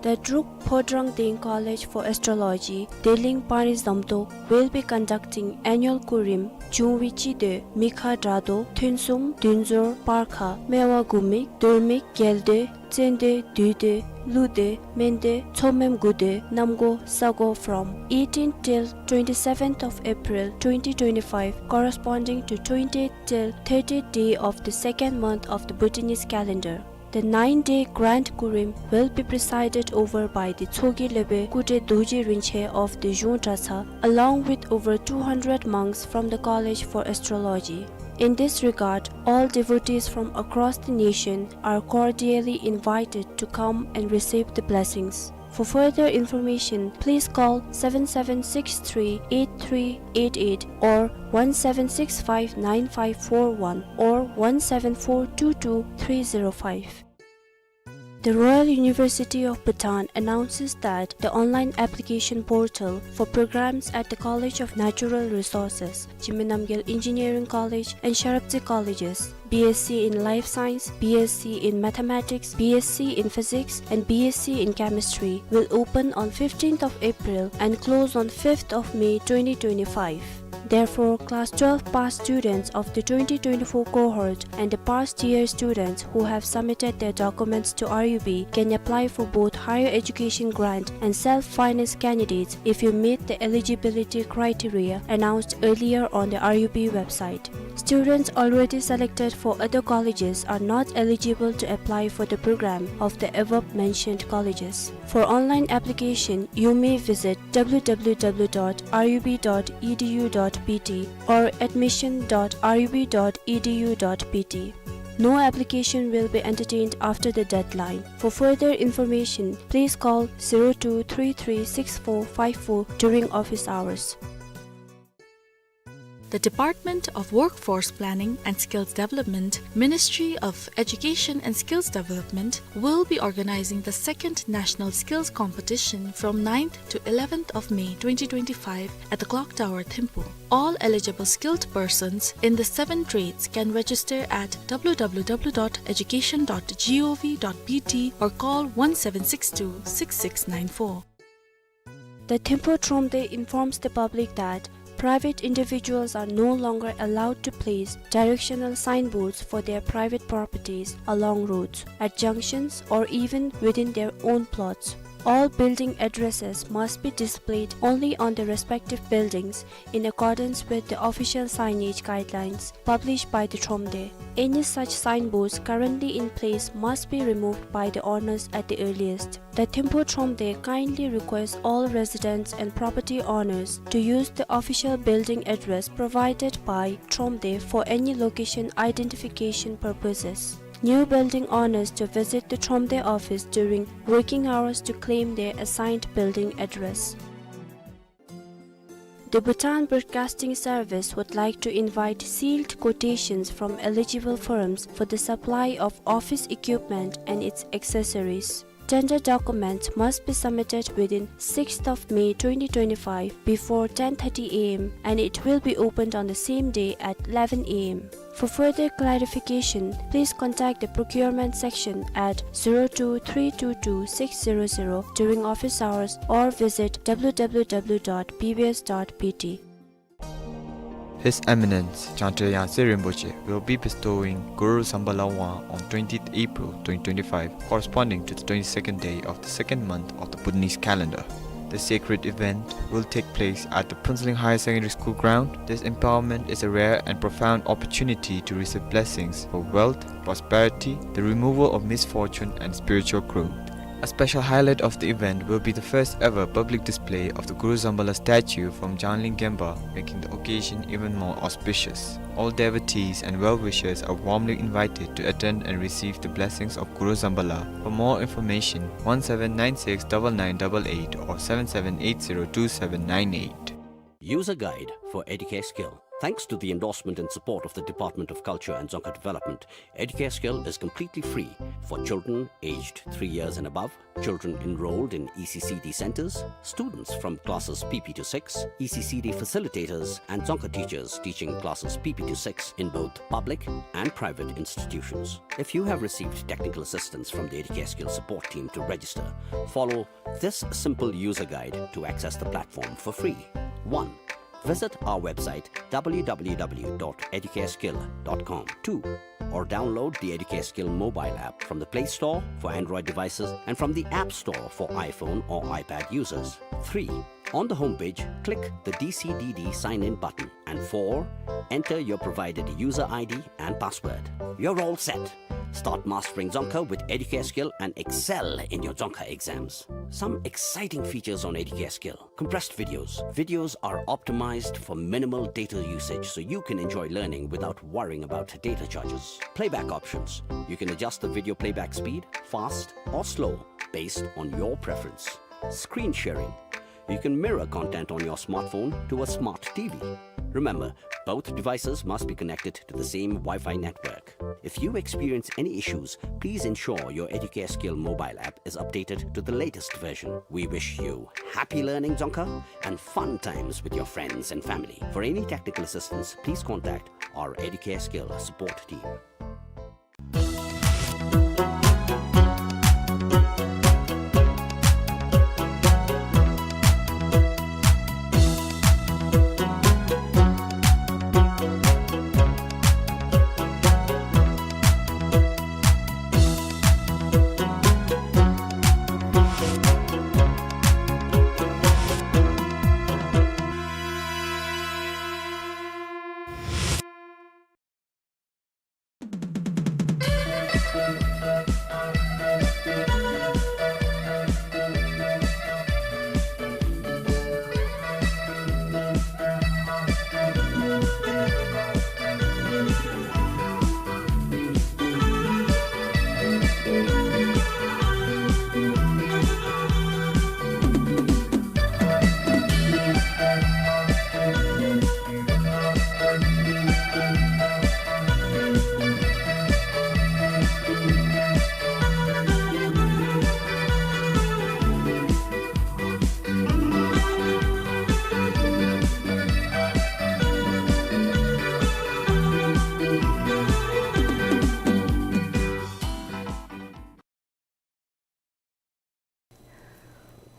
The Druk Phodrang Deng College for Astrology, Deleng Panizamtok, will be conducting annual Kurim, Jungwi Chide, Mikha Drado, Thunsum, Dunzor, Parkha, Mewa Gumik, Durmik, Gelde, Tsende, Dude, Lude, Mende, Tsomem Gude, Namgo, Sago from eighteenth till twenty-seventh of April twenty twenty-five, corresponding to twentieth till thirtieth day of the second month of the Bhutanese calendar. The nine-day grand Kurim will be presided over by the Tshogye Lebe Kude Dorji Rinpoche of the Zhung Dratshang, along with over two hundred monks from the College for Astrology. In this regard, all devotees from across the nation are cordially invited to come and receive the blessings. For further information, please call seven seven six three eight three eight eight or one seven six five nine five four one or one seven four two two three zero five. The Royal University of Bhutan announces that the online application portal for programs at the College of Natural Resources, Chime Namgyel Engineering College and Sharaptse Colleges, B S C in Life Science, B S C in Mathematics, B S C in Physics, and B S C in Chemistry, will open on fifteenth of April and close on fifth of May twenty twenty-five. Therefore, class twelve pass students of the twenty twenty-four cohort and the past year students who have submitted their documents to R U B can apply for both higher education grant and self-finance candidates if you meet the eligibility criteria announced earlier on the R U B website. Students already selected for other colleges are not eligible to apply for the program of the above mentioned colleges. For online application, you may visit W W W dot R U B dot E D U dot B T or admission dot R U B dot E D U dot B T. No application will be entertained after the deadline. For further information, please call zero two three three six four five four during office hours. The Department of Workforce Planning and Skills Development, Ministry of Education and Skills Development, will be organizing the second National Skills Competition from ninth to eleventh of May twenty twenty-five at the Clock Tower, Thimphu. All eligible skilled persons in the seven trades can register at W W W dot education dot G O V dot B T or call one seven six two six six nine four. The Thimphu Thromde informs the public that private individuals are no longer allowed to place directional signboards for their private properties along roads, at junctions, or even within their own plots. All building addresses must be displayed only on the respective buildings in accordance with the official signage guidelines published by the Thromde. Any such signboards currently in place must be removed by the owners at the earliest. The Thimphu Thromde kindly requests all residents and property owners to use the official building address provided by Thromde for any location identification purposes. New building owners to visit the Thromde office during working hours to claim their assigned building address. The Bhutan Broadcasting Service would like to invite sealed quotations from eligible firms for the supply of office equipment and its accessories. Tender documents must be submitted within sixth of May twenty twenty-five before ten thirty A M and it will be opened on the same day at eleven A M. For further clarification, please contact the procurement section at zero two three two two six zero zero during office hours or visit W W W dot B B S dot B T. His Eminence Jangten Yangse Rinpoche will be bestowing Guru Zambala wand on twentieth April twenty twenty-five, corresponding to the twenty-second day of the second month of the Bhutanese calendar. The sacred event will take place at the Phuentsholing Higher Secondary School ground. This empowerment is a rare and profound opportunity to receive blessings for wealth, prosperity, the removal of misfortune, and spiritual growth. A special highlight of the event will be the first ever public display of the Guru Zambala statue from Jangling Gemba, making the occasion even more auspicious. All devotees and well-wishers are warmly invited to attend and receive the blessings of Guru Zambala. For more information, one seven nine six double nine double eight or seven seven eight zero two seven nine eight. User guide for Educare Skill. Thanks to the endorsement and support of the Department of Culture and Dzongkha Development, Educare Skill is completely free for children aged three years and above, children enrolled in E C C D centers, students from classes P P to six, E C C D facilitators, and Dzongkha teachers teaching classes P P to six in both public and private institutions. If you have received technical assistance from the Educare Skill support team to register, follow this simple user guide to access the platform for free. One, visit our website W W W dot educareskill dot com. Two, or download the Educare Skill mobile app from the Play Store for Android devices and from the App Store for iPhone or iPad users. Three, on the homepage, click the D C D D sign in button. And four, enter your provided user I D and password. You're all set. Start mastering Dzongkha with Educare Skill and excel in your Dzongkha exams. Some exciting features on Educare Skill. Compressed videos. Videos are optimized for minimal data usage so you can enjoy learning without worrying about data charges. Playback options. You can adjust the video playback speed, fast or slow, based on your preference. Screen sharing. You can mirror content on your smartphone to a smart T V. Remember, both devices must be connected to the same Wi-Fi network. If you experience any issues, please ensure your Educare Skill mobile app is updated to the latest version. We wish you happy learning Dzongkha and fun times with your friends and family. For any technical assistance, please contact our Educare Skill support team.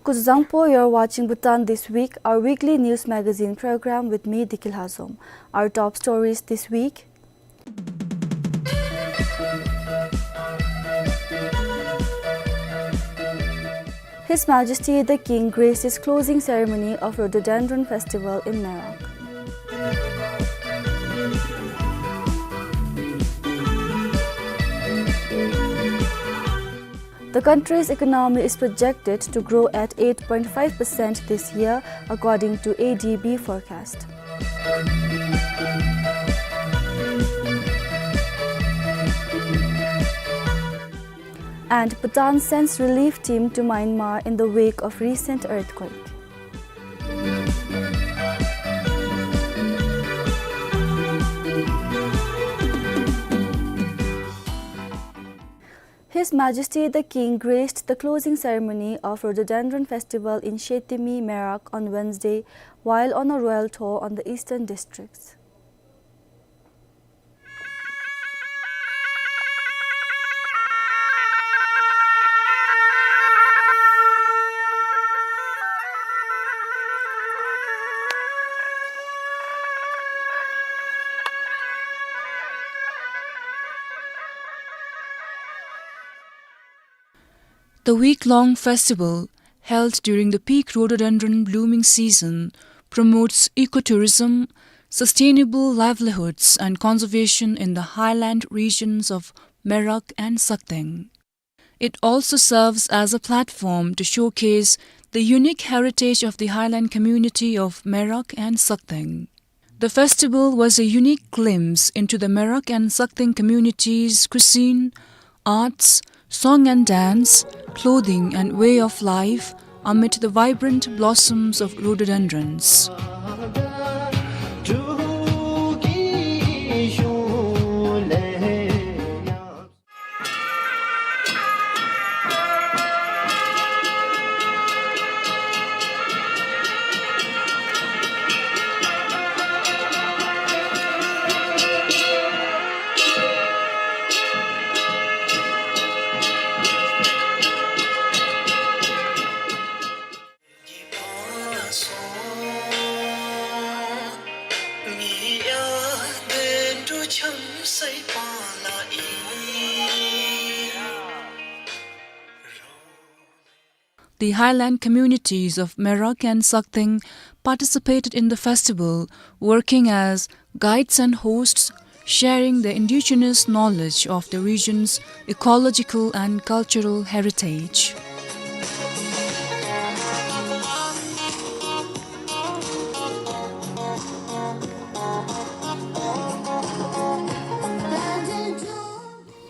Kuzuzangpo, you're watching Bhutan This Week, our weekly news magazine program with me, Dikil Hazom. Our top stories this week. His Majesty the King graced his closing ceremony of Rhododendron Festival in Merak. The country's economy is projected to grow at eight point five percent this year, according to A D B forecast. And Bhutan sends relief team to Myanmar in the wake of recent earthquake. His Majesty the King graced the closing ceremony of Rhododendron Festival in Sheytimi, Merak on Wednesday, while on a royal tour on the eastern districts. The week-long festival, held during the peak rhododendron blooming season, promotes ecotourism, sustainable livelihoods, and conservation in the highland regions of Merak and Sakteng. It also serves as a platform to showcase the unique heritage of the highland community of Merak and Sakteng. The festival was a unique glimpse into the Merak and Sakteng communities' cuisine, arts, song and dance, clothing, and way of life amid the vibrant blossoms of rhododendrons. The highland communities of Merak and Sakteng participated in the festival, working as guides and hosts, sharing their indigenous knowledge of the region's ecological and cultural heritage.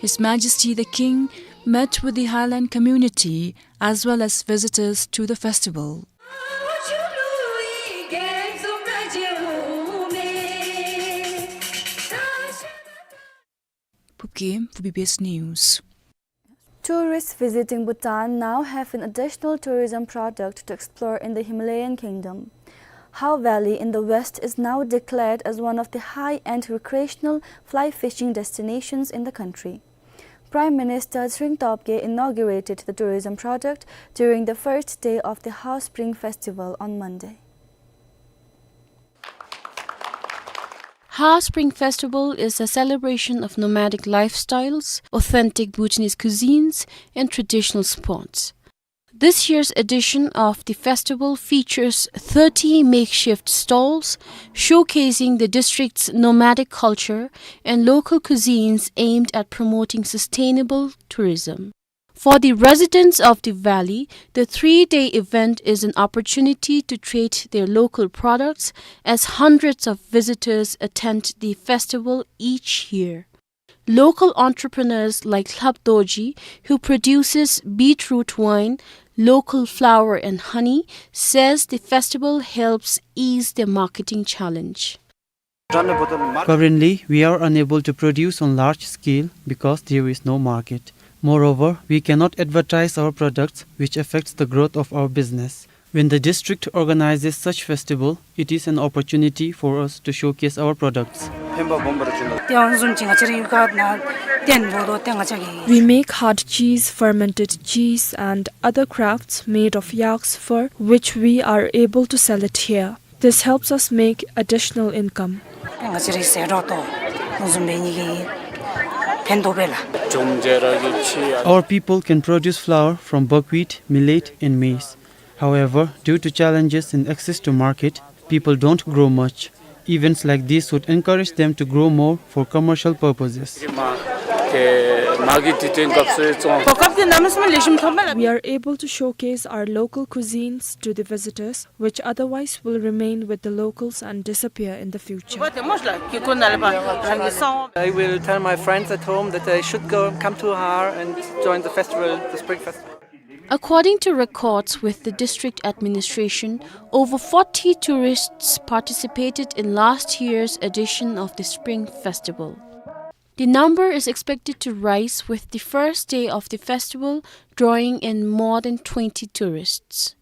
His Majesty the King met with the highland community as well as visitors to the festival. Phubkeng for B B S News. Tourists visiting Bhutan now have an additional tourism product to explore in the Himalayan kingdom. Hao Valley in the west is now declared as one of the high-end recreational fly fishing destinations in the country. Prime Minister Tshering Tobgay inaugurated the tourism product during the first day of the Hao Spring Festival on Monday. Hao Spring Festival is a celebration of nomadic lifestyles, authentic Bhutanese cuisines, and traditional sports. This year's edition of the festival features thirty makeshift stalls showcasing the district's nomadic culture and local cuisines aimed at promoting sustainable tourism. For the residents of the valley, the three-day event is an opportunity to trade their local products, as hundreds of visitors attend the festival each year. Local entrepreneurs like Lhap Dorji, who produces beetroot wine, local flour and honey, says the festival helps ease their marketing challenge. Currently, we are unable to produce on large scale because there is no market. Moreover, we cannot advertise our products, which affects the growth of our business. When the district organizes such festival, it is an opportunity for us to showcase our products. ཕན་པ་སྦོམ་པར་བྱུང་། ཏེ་ཨ་ནི་བཟུམ་ཅིག་ང་བཅས་རའི་ཡུལ་ཁ་ནང་བཏོན་འབདཝ་ད་ཏེ་ང་བཅས་ཀྱི We make hard cheese, fermented cheese, and other crafts made of yak's fur, which we are able to sell it here. This helps us make additional income. ང་བཅས་རའི་ཟས་རོགས་ཏོ་ཨ་ནི་བཟུམ་འབད་ནི་གི་ཕན་ཐོགས་པས་ལགས། ཅུང་ཟད་ར་གི་ཕྱི། Our people can produce flour from buckwheat, millet, and maize. However, due to challenges in access to market, people don't grow much. Events like this would encourage them to grow more for commercial purposes. We are able to showcase our local cuisines to the visitors, which otherwise will remain with the locals and disappear in the future. I will tell my friends at home that they should go, come to Har and join the festival, the Spring Festival. According to records with the district administration, over forty tourists participated in last year's edition of the Spring Festival. The number is expected to rise with the first day of the festival, drawing in more than twenty tourists.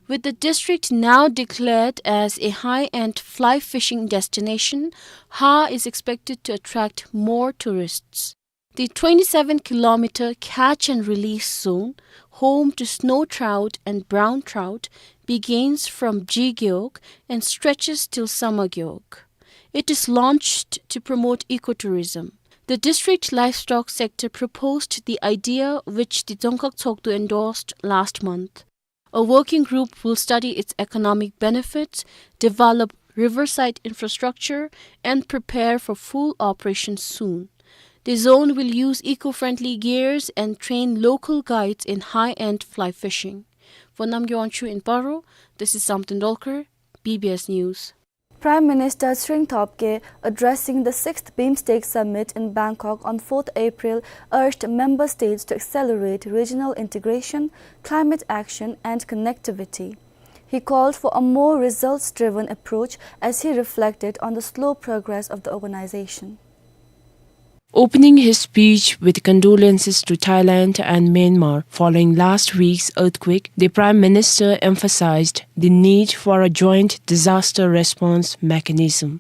With the district now declared as a high-end fly fishing destination, Har is expected to attract more tourists. The twenty-seven kilometer catch and release zone, home to snow trout and brown trout, begins from Ji Gewog and stretches till Sauma Gewog. It is launched to promote ecotourism. The district livestock sector proposed the idea, which the Dzongkhag Tshogdu endorsed last month. A working group will study its economic benefits, develop riverside infrastructure, and prepare for full operation soon. The zone will use eco-friendly gears and train local guides in high-end fly fishing. For Namgay Wangchuk in Paro, this is Samten Dolkar, B B S News. Prime Minister Tshering Tobgay, addressing the sixth BIMSTEC Summit in Bangkok on fourth April, urged member states to accelerate regional integration, climate action, and connectivity. He called for a more results-driven approach as he reflected on the slow progress of the organization. Opening his speech with condolences to Thailand and Myanmar following last week's earthquake, the Prime Minister emphasized the need for a joint disaster response mechanism.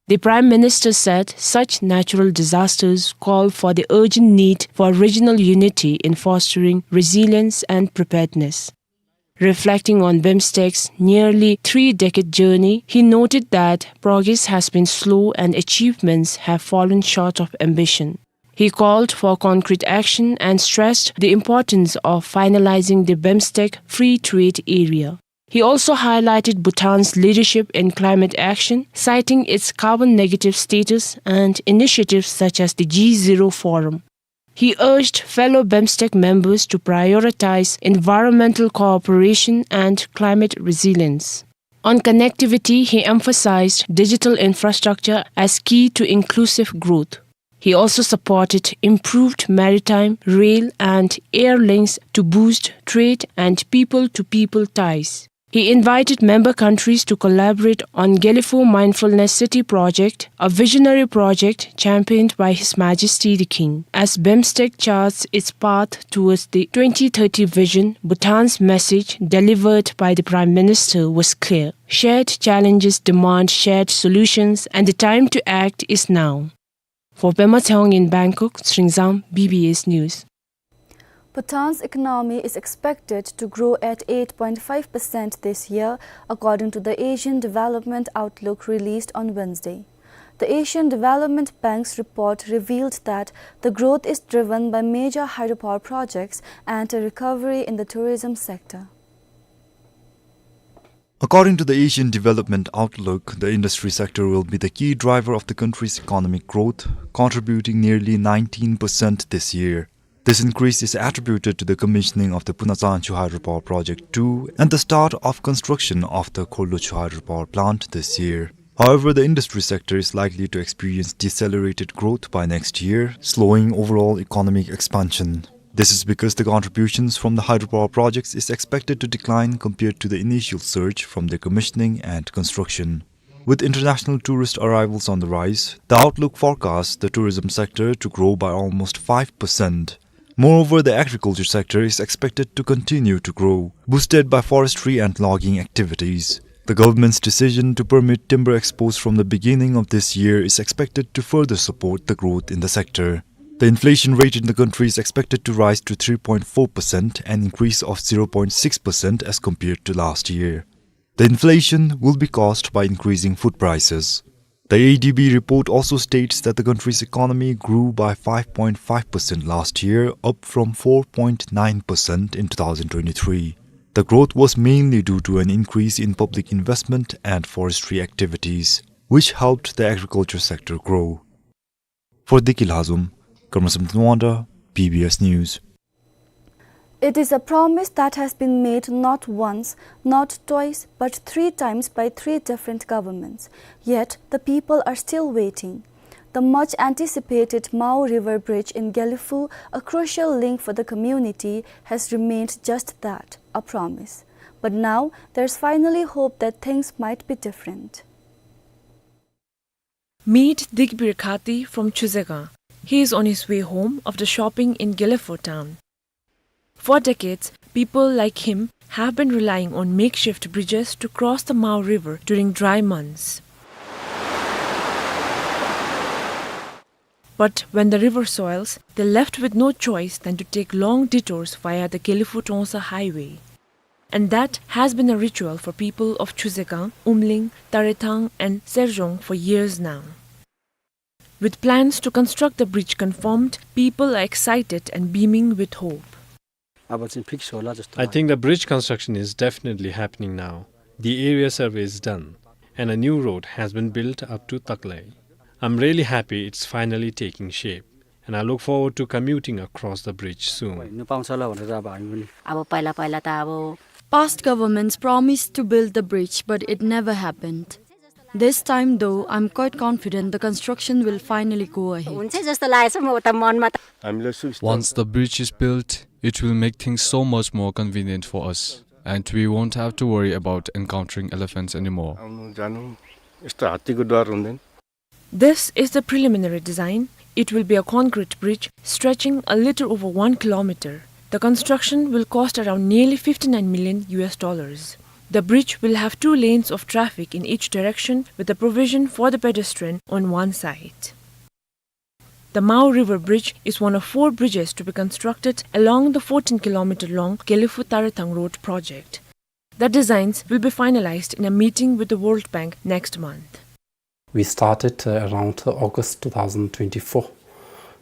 The Prime Minister said such natural disasters call for the urgent need for regional unity in fostering resilience and preparedness. Reflecting on BIMSTEC's nearly three-decade journey, he noted that progress has been slow and achievements have fallen short of ambition. He called for concrete action and stressed the importance of finalizing the BIMSTEC free trade area. He also highlighted Bhutan's leadership in climate action, citing its carbon negative status and initiatives such as the G Zero Forum. He urged fellow BIMSTEC members to prioritize environmental cooperation and climate resilience. On connectivity, he emphasized digital infrastructure as key to inclusive growth. He also supported improved maritime, rail, and air links to boost trade and people-to-people ties. He invited member countries to collaborate on Gelephu Mindfulness City project, a visionary project championed by His Majesty the King. As BIMSTEC charts its path towards the twenty thirty vision, Bhutan's message delivered by the Prime Minister was clear. Shared challenges demand shared solutions, and the time to act is now. For Pema Tshewang in Bangkok, Sringzam, B B S News. Bhutan's economy is expected to grow at eight point five percent this year, according to the Asian Development Outlook released on Wednesday. The Asian Development Bank's report revealed that the growth is driven by major hydropower projects and a recovery in the tourism sector. According to the Asian Development Outlook, the industry sector will be the key driver of the country's economic growth, contributing nearly nineteen percent this year. This increase is attributed to the commissioning of the Punachan Chuhydropower Project two and the start of construction of the Khorlu Chuhydropower Plant this year. However, the industry sector is likely to experience decelerated growth by next year, slowing overall economic expansion. This is because the contributions from the hydropower projects is expected to decline compared to the initial surge from their commissioning and construction. With international tourist arrivals on the rise, the outlook forecasts the tourism sector to grow by almost five percent, Moreover, the agriculture sector is expected to continue to grow, boosted by forestry and logging activities. The government's decision to permit timber exports from the beginning of this year is expected to further support the growth in the sector. The inflation rate in the country is expected to rise to three point four percent, an increase of zero point six percent as compared to last year. The inflation will be caused by increasing food prices. The A D B report also states that the country's economy grew by five point five percent last year, up from four point nine percent in two thousand twenty-three. The growth was mainly due to an increase in public investment and forestry activities, which helped the agriculture sector grow. For Deki Lhazom, Karma Samten Wangda, B B S News. It is a promise that has been made not once, not twice, but three times by three different governments. Yet, the people are still waiting. The much anticipated Mao River Bridge in Gelephu, a crucial link for the community, has remained just that, a promise. But now, there's finally hope that things might be different. Meet Digbir Khati from Chuzegang. He is on his way home after shopping in Gelephu town. For decades, people like him have been relying on makeshift bridges to cross the Mao River during dry months. But when the river swells, they're left with no choice than to take long detours via the Gelephu Tongsa highway. And that has been a ritual for people of Chuzegang, Umling, Tarethang and Serjong for years now. With plans to construct the bridge confirmed, people are excited and beaming with hope. अब चाहिँ फिक्स होला जस्तो I लाग्छ। Think the bridge construction is definitely happening now. The area survey is done, and a new road has been built up to Taklai. I'm really happy it's finally taking shape, and I look forward to commuting across the bridge soon. हिँड्नु पाउँछ होला भनेर अब हामी पनि। अब पहिला पहिला त अब Past governments promised to build the bridge, but it never happened. This time, though, I'm quite confident the construction will finally go ahead. हुन्छ जस्तो लागेछ म त मनमा त। हामीलाई सुविस्ता Once the bridge is built, it will make things so much more convenient for us, and we won't have to worry about encountering elephants anymore. आउनु जानु यस्तो हात्तीको डर हुँदैन। This is the preliminary design. It will be a concrete bridge stretching a little over one kilometer. The construction will cost around nearly fifty-nine million U S dollars. The bridge will have two lanes of traffic in each direction, with a provision for the pedestrian on one side. The Mao River Bridge is one of four bridges to be constructed along the fourteen kilometer long Gelephu Tarethang Road project. The designs will be finalized in a meeting with the World Bank next month. We started, uh, around August two thousand twenty-four,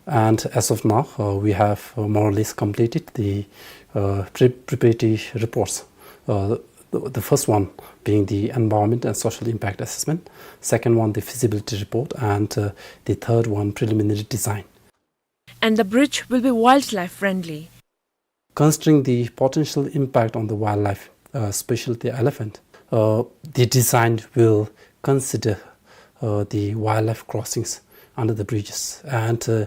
and as of now, uh, we have, uh, more or less completed the, uh, pre-, preparatory reports. Uh, the, the first one being the environment and social impact assessment, second one the feasibility report, and, uh, the third one preliminary design. And the bridge will be wildlife friendly. Considering the potential impact on the wildlife, uh, especially the elephant, uh, the design will consider, uh, the wildlife crossings under the bridges. And, uh,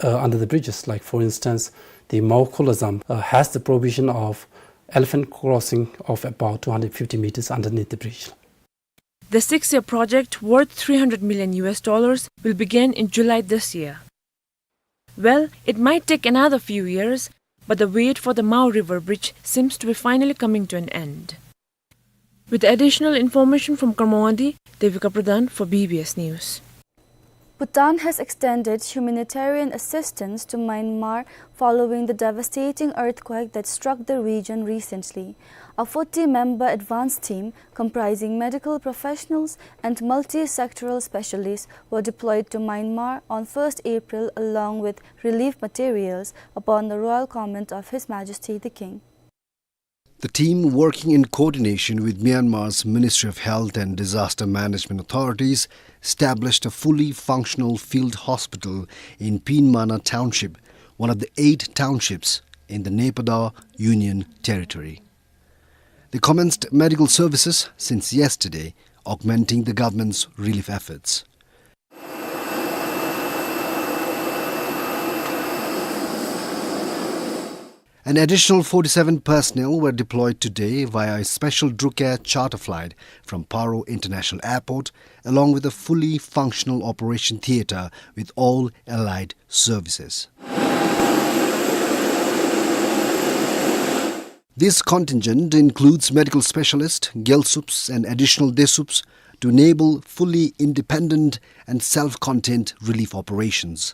uh, under the bridges, like, for instance, the Mao Kholazam, uh, has the provision of elephant crossing of about two hundred fifty meters underneath the bridge. The six-year project, worth three hundred million U S dollars, will begin in July this year. Well, it might take another few years, but the wait for the Mao River Bridge seems to be finally coming to an end. With additional information from Karmawadi, Devika Pradhan for B B S News. Bhutan has extended humanitarian assistance to Myanmar following the devastating earthquake that struck the region recently. A forty-member advance team, comprising medical professionals and multi-sectoral specialists, were deployed to Myanmar on first April along with relief materials upon the royal command of His Majesty the King. The team, working in coordination with Myanmar's Ministry of Health and Disaster Management authorities, established a fully functional field hospital in Pinmana Township, one of the eight townships in the Naypyidaw Union Territory. They commenced medical services since yesterday, augmenting the government's relief efforts. An additional forty-seven personnel were deployed today via a special Drukair charter flight from Paro International Airport, along with a fully functional operation theatre with all allied services. This contingent includes medical specialists, gyalsups and additional desups to enable fully independent and self-contained relief operations.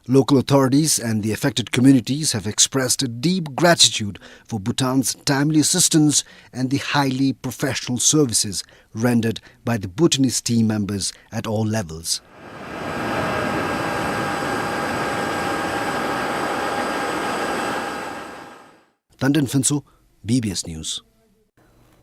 Local authorities and the affected communities have expressed a deep gratitude for Bhutan's timely assistance and the highly professional services rendered by the Bhutanese team members at all levels. Tandon Phuntsho, B B S News.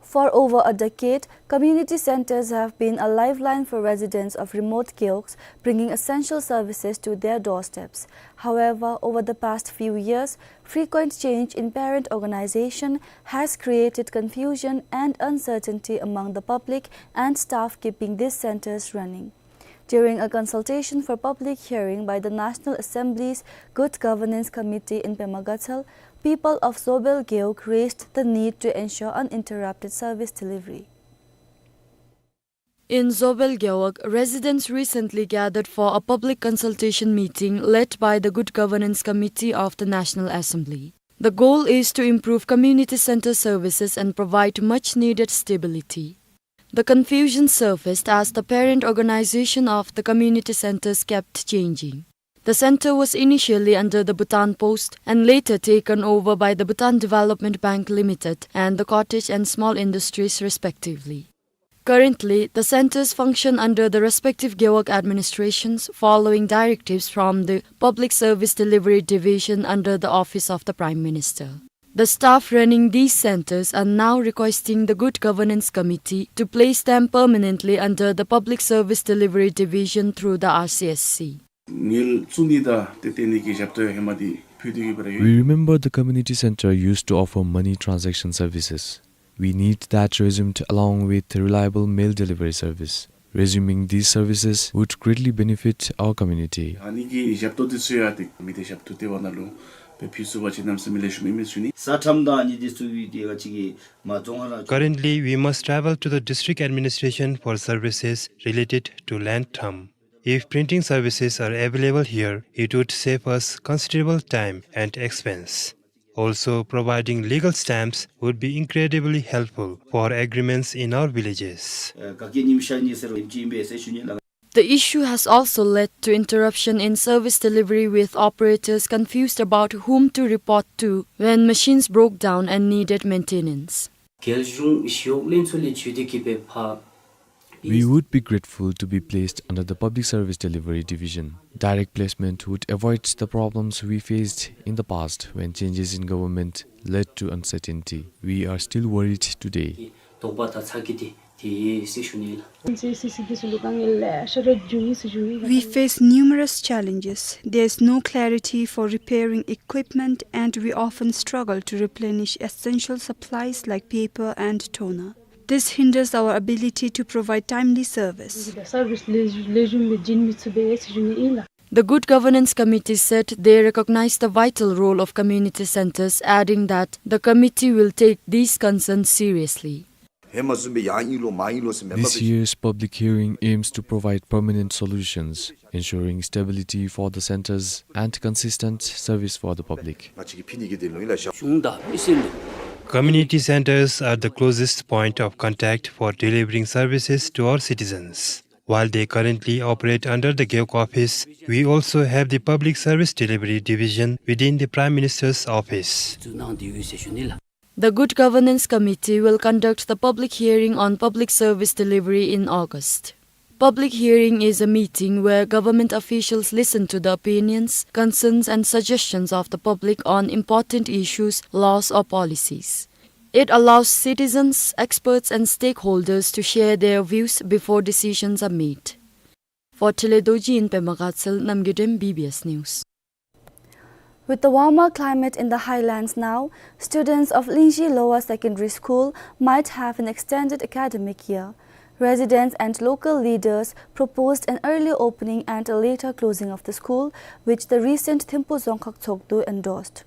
For over a decade, community centers have been a lifeline for residents of remote gewogs, bringing essential services to their doorsteps. However, over the past few years, frequent change in parent organization has created confusion and uncertainty among the public and staff keeping these centers running. During a consultation for public hearing by the National Assembly's Good Governance Committee in Pema Gatshel, people of Zobel Gewog raised the need to ensure uninterrupted service delivery. In Zobel Gewog, residents recently gathered for a public consultation meeting led by the Good Governance Committee of the National Assembly. The goal is to improve community center services and provide much needed stability. The confusion surfaced as the parent organization of the community centers kept changing. The center was initially under the Bhutan Post and later taken over by the Bhutan Development Bank Limited and the Cottage and Small Industries respectively. Currently, the centers function under the respective Gewog administrations following directives from the Public Service Delivery Division under the Office of the Prime Minister. The staff running these centers are now requesting the Good Governance Committee to place them permanently under the Public Service Delivery Division through the R C S C. ངལ་བཙུགས་ནི་དང་ཏེ་སྟེར་ནི་གི་ཞབས་ཏོག་ཡང་ཧེ་མ་འདི་ཕུལ་ཏེ་ཡོད་པ་ར་ཡོད། We remember the community center used to offer money transaction services. We need that resumed along with reliable mail delivery service. Resuming these services would greatly benefit our community. ཨ་ནི་གི་ཞབས་ཏོག་འདི་ཚུ་ཡང་ཏེ་མི་སྡེ་ཞབས་ཏོག་ལྟེ་བ་ནང་ལུ་སྦེ་ཕུལ་ཚུགས་པ་ཅིན་གནམ་མེད་ས་མེད་ལེགས་ཤོམ་ཨིན་མས་ཟེར་ཞུ་ནི། ས་ཁྲམ་དང་ཨ་ནི་འདི་ཚུ་གི་ཏེ་ག་ཅི་གི་མ་བཙོང་ཧ་ར། Currently, we must travel to the district administration for services related to land tram. If printing services are available here, it would save us considerable time and expense. Also, providing legal stamps would be incredibly helpful for agreements in our villages. ཨ་ག་གི་ཉིནམ་ཤར་ནི་ཟེར་རུང་ཨིན་ཅི་ཨིན་པས་ཟེར་ཞུ་ནི་ལགས། The issue has also led to interruption in service delivery, with operators confused about whom to report to when machines broke down and needed maintenance. རྒྱལ་གཞུང་ཞི་གཡོག་ལྷན་ཚོགས་ལས་བརྒྱུད་དེ་གིས་སྦེ་ཕར། We would be grateful to be placed under the Public Service Delivery Division. Direct placement would avoid the problems we faced in the past when changes in government led to uncertainty. We are still worried today. དོགས་པ་དང་ཚ་གྱང་འདི་ཏེ་ཡོད་ཟེར་ཞུ་ནི་ལགས། ཨེན་སི་ཨེ་སི་སི་འདི་ཚུ་ལུ་དཀའ་ངལ་ལེ་ཤ་ར་འབྱུང་ཡི་ཟེར་ཞུ་ནི་ལགས། We face numerous challenges. There's no clarity for repairing equipment, and we often struggle to replenish essential supplies like paper and toner. This hinders our ability to provide timely service. སར་བིསི་ལེགས་ལེགས་ཤོམ་སྦེ་བྱིན་མི་ཚུགས་པས་ཟེར་ཞུ་ནི་ཨིན་ལགས། The Good Governance Committee said they recognize the vital role of community centers, adding that the committee will take these concerns seriously. ཧེ་མ་བཟུམ་སྦེ་ཡང་ཨིན་ལོ་མ་ཨིན་ལོ་ཟེར་མེན་པར། This year's public hearing aims to provide permanent solutions, ensuring stability for the centers and consistent service for the public. ང་བཅས་ཀྱིས་ཕུལ་ནི་གི་དོན་ལུ་ཨིན་ལགས། གཞུང་དང་མི་སེར་ལུ། Community centers are the closest point of contact for delivering services to our citizens. While they currently operate under the Gewog office, we also have the Public Service Delivery Division within the Prime Minister's office. བཙུགས་གནང་སྟེ་ཡོད་ཟེར་ཞུ་ནི་ལགས། The Good Governance Committee will conduct the public hearing on public service delivery in August. Public hearing is a meeting where government officials listen to the opinions, concerns, and suggestions of the public on important issues, laws, or policies. It allows citizens, experts, and stakeholders to share their views before decisions are made. For Tele Dorji in Pema Gatshel, Namgay Dem, B B S News. With the warmer climate in the highlands now, students of Lingzhi Lower Secondary School might have an extended academic year. Residents and local leaders proposed an early opening and a later closing of the school, which the recent Thimphu Dzongkhag Tshogdu endorsed.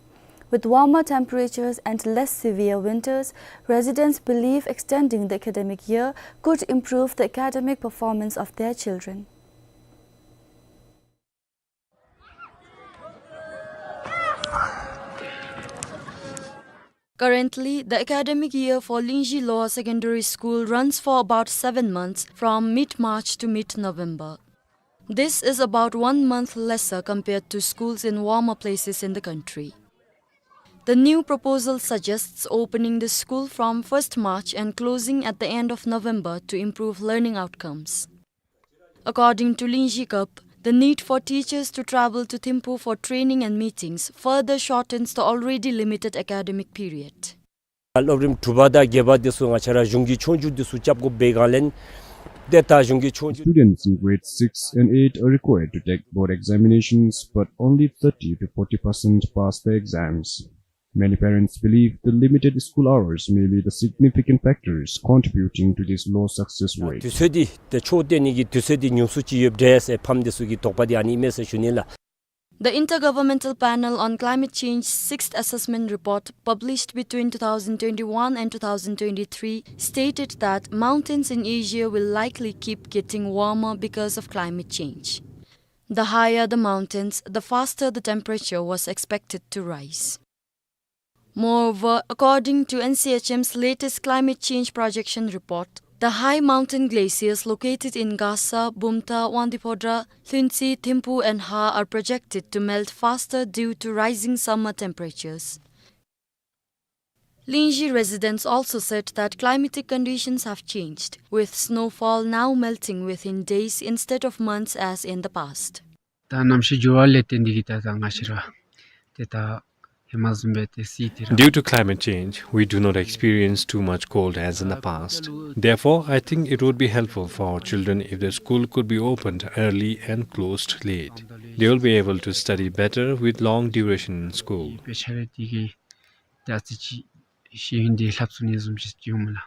With warmer temperatures and less severe winters, residents believe extending the academic year could improve the academic performance of their children. Currently, the academic year for Lingzhi Lower Secondary School runs for about seven months, from mid-March to mid-November. This is about one month lesser compared to schools in warmer places in the country. The new proposal suggests opening the school from first March and closing at the end of November to improve learning outcomes. According to Lingzhi Gup, the need for teachers to travel to Thimphu for training and meetings further shortens the already limited academic period. སློབ་རིམ་དྲུག་པ་དང་བརྒྱད་པ་འདི་ཚུ་ང་བཅས་ར་གཞུང་གི་ཆོས་རྒྱུགས་འདི་ཚུ་རྐྱབ་དགོཔ་འབད་བའི་སྒང་ལས། ཏེ་ད་གཞུང་གི་ཆོས་རྒྱུགས། Students in grade six and eight are required to take board examinations, but only thirty to forty percent pass the exams. Many parents believe the limited school hours may be the significant factors contributing to this low success rate. དུས་ཚོད་འདི་ཏེ་ཆོས་སྟོན་ནི་གི་དུས་ཚོད་འདི་ཉུང་སུ་ཅིག་ཡོདཔ་འདྲས་ཟེར་ཕམ་འདི་ཚུ་གི་དོགས་པ་འདི་ཨ་ནི་ཨིན་མས་ཟེར་ཞུ་ནི་ལགས། The Intergovernmental Panel on Climate Change sixth Assessment Report, published between two thousand twenty-one and two thousand twenty-three, stated that mountains in Asia will likely keep getting warmer because of climate change. The higher the mountains, the faster the temperature was expected to rise. Moreover, according to N C H M's latest climate change projection report, the high mountain glaciers located in Gasa, Bumta, Wangdue Phodrang, Lhuentse, Thimphu and Ha are projected to melt faster due to rising summer temperatures. Lingzhi residents also said that climatic conditions have changed, with snowfall now melting within days instead of months as in the past. ད་གནམ་གཤིས་འགྱུར་བ་ལས་བརྟེན་ཏེ་གིས་ད་ད་ང་བཅས་ར་ཏེ་ད་ཧེ་མ་བཟུམ་སྦེ་ཏེ་སི་ཏེ་ར། Due to climate change, we do not experience too much cold as in the past. Therefore, I think it would be helpful for our children if the school could be opened early and closed late. They will be able to study better with long duration in school. དཔེ་ཆ་རེ་དེ་གིས་ད་ཙི་ཅིག་ཤེས་ཡོན་དེ་ལྷབ་ཚུགས་ནི་བཟུམ་ཅིག་ཡོད་སྨོ་ལགས།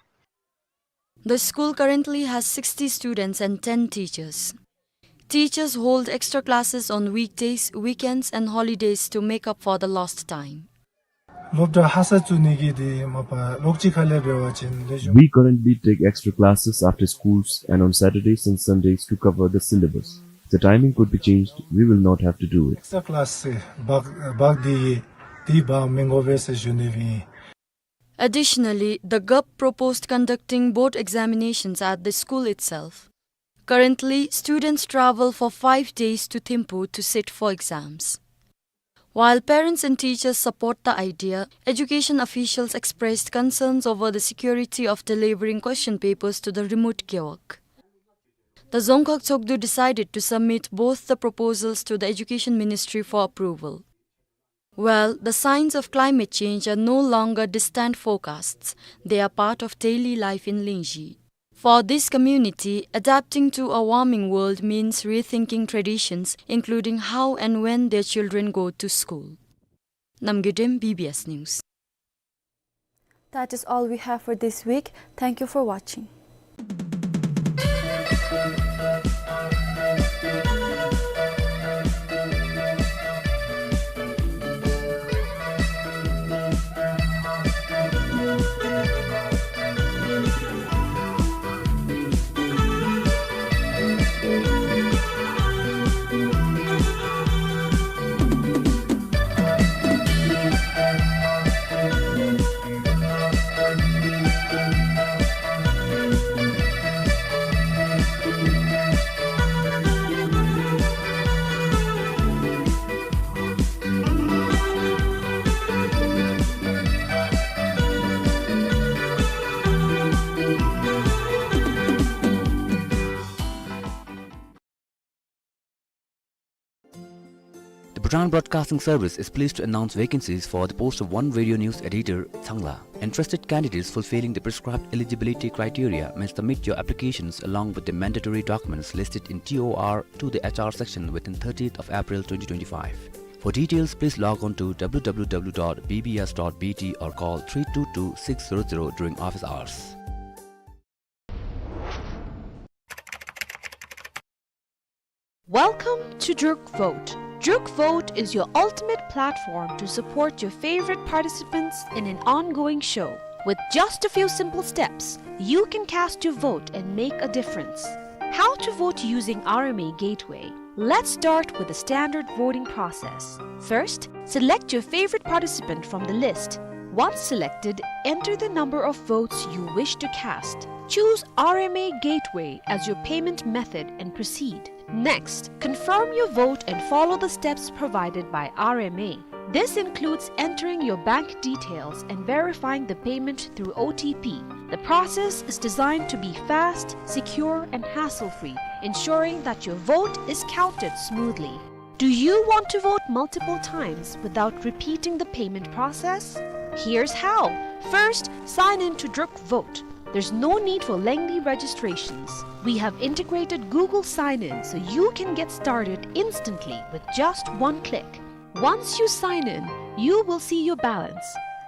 The school currently has sixty students and ten teachers. Teachers hold extra classes on weekdays, weekends and holidays to make up for the lost time. སློབ་གྲྭ་ཧ་སག་བཙུགས་ནི་གི་དེ་མ་པ་ལོགས་ཅིག་ཁ་ལས་འབད་བ་ཅིན་ལེགས་ཤོམ། We currently take extra classes after schools and on Saturdays and Sundays to cover the syllabus. If the timing could be changed, we will not have to do it. Extra class སྦེ་འབག་འདི་དེ་འབག་མི་དགོ་པས་ཟེར་ཞུ་ནི་ཨིན། Additionally, the Gup proposed conducting board examinations at the school itself. Currently, students travel for five days to Thimphu to sit for exams. While parents and teachers support the idea, education officials expressed concerns over the security of delivering question papers to the remote Gewog. The Dzongkhag Tshogdu decided to submit both the proposals to the Education Ministry for approval. Well, the signs of climate change are no longer distant forecasts. They are part of daily life in Lingzhi. For this community, adapting to a warming world means rethinking traditions, including how and when their children go to school. Namgay Dem, B B S News. That is all we have for this week. Thank you for watching. The Bhutan Broadcasting Service is pleased to announce vacancies for the post of one radio news editor, Changla. Interested candidates fulfilling the prescribed eligibility criteria may submit your applications along with the mandatory documents listed in T O R to the H R section within thirtieth of April twenty twenty-five. For details, please log on to W W W dot B B S dot B T or call three two two six zero zero during office hours. Welcome to Druk Vote. Druk Vote is your ultimate platform to support your favorite participants in an ongoing show. With just a few simple steps, you can cast your vote and make a difference. How to vote using R M A Gateway? Let's start with the standard voting process. First, select your favorite participant from the list. Once selected, enter the number of votes you wish to cast. Choose R M A Gateway as your payment method and proceed. Next, confirm your vote and follow the steps provided by R M A. This includes entering your bank details and verifying the payment through O T P. The process is designed to be fast, secure, and hassle-free, ensuring that your vote is counted smoothly. Do you want to vote multiple times without repeating the payment process? Here's how. First, sign in to Druk Vote. There's no need for lengthy registrations. We have integrated Google Sign-In so you can get started instantly with just one click. Once you sign in, you will see your balance.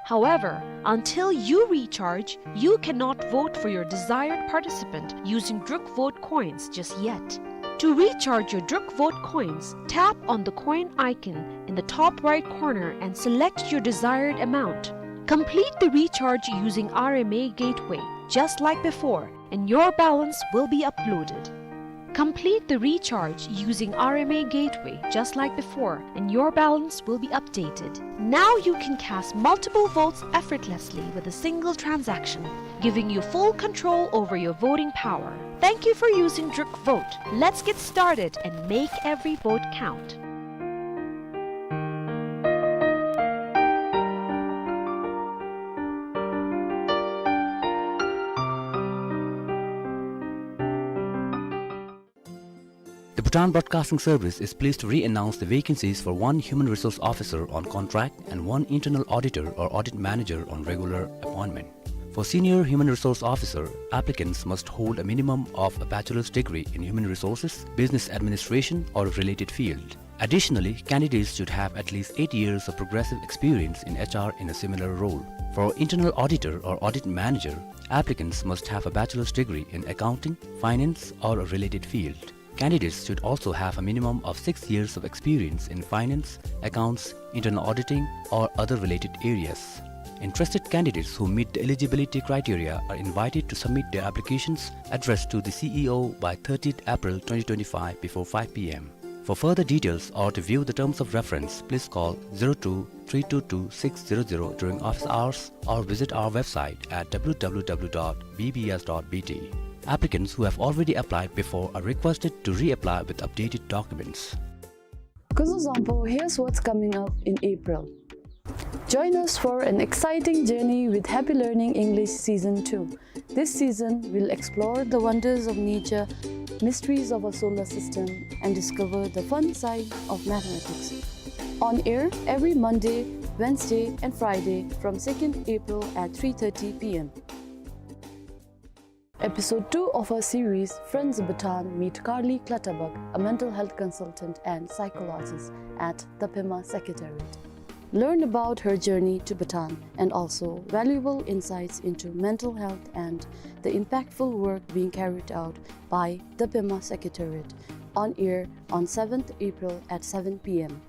However, until you recharge, you cannot vote for your desired participant using Druk Vote coins just yet. To recharge your Druk Vote coins, tap on the coin icon in the top right corner and select your desired amount. Complete the recharge using R M A Gateway, just like before, and your balance will be uploaded. Complete the recharge using R M A Gateway, just like before, and your balance will be updated. Now you can cast multiple votes effortlessly with a single transaction, giving you full control over your voting power. Thank you for using Druk Vote. Let's get started and make every vote count. The Bhutan Broadcasting Service is pleased to re-announce the vacancies for one Human Resource Officer on contract and one Internal Auditor or Audit Manager on regular appointment. For Senior Human Resource Officer, applicants must hold a minimum of a bachelor's degree in human resources, business administration, or a related field. Additionally, candidates should have at least eight years of progressive experience in H R in a similar role. For Internal Auditor or Audit Manager, applicants must have a bachelor's degree in accounting, finance, or a related field. Candidates should also have a minimum of six years of experience in finance, accounts, internal auditing, or other related areas. Interested candidates who meet the eligibility criteria are invited to submit their applications addressed to the C E O by thirtieth April twenty twenty-five before five P M. For further details or to view the terms of reference, please call zero two three two two six zero zero during office hours or visit our website at W W W dot B B S dot B T. Applicants who have already applied before are requested to reapply with updated documents. Kuzuzangpo, here's what's coming up in April. Join us for an exciting journey with Happy Learning English Season two. This season, we'll explore the wonders of nature, mysteries of our solar system, and discover the fun side of mathematics. On air every Monday, Wednesday, and Friday from second April at three thirty P M. Episode two of our series, Friends of Bhutan meet Karli Clutterbuck, a mental health consultant and psychologist at the Pema Secretariat. Learn about her journey to Bhutan and also valuable insights into mental health and the impactful work being carried out by the Pema Secretariat, on air on seventh April at seven P M.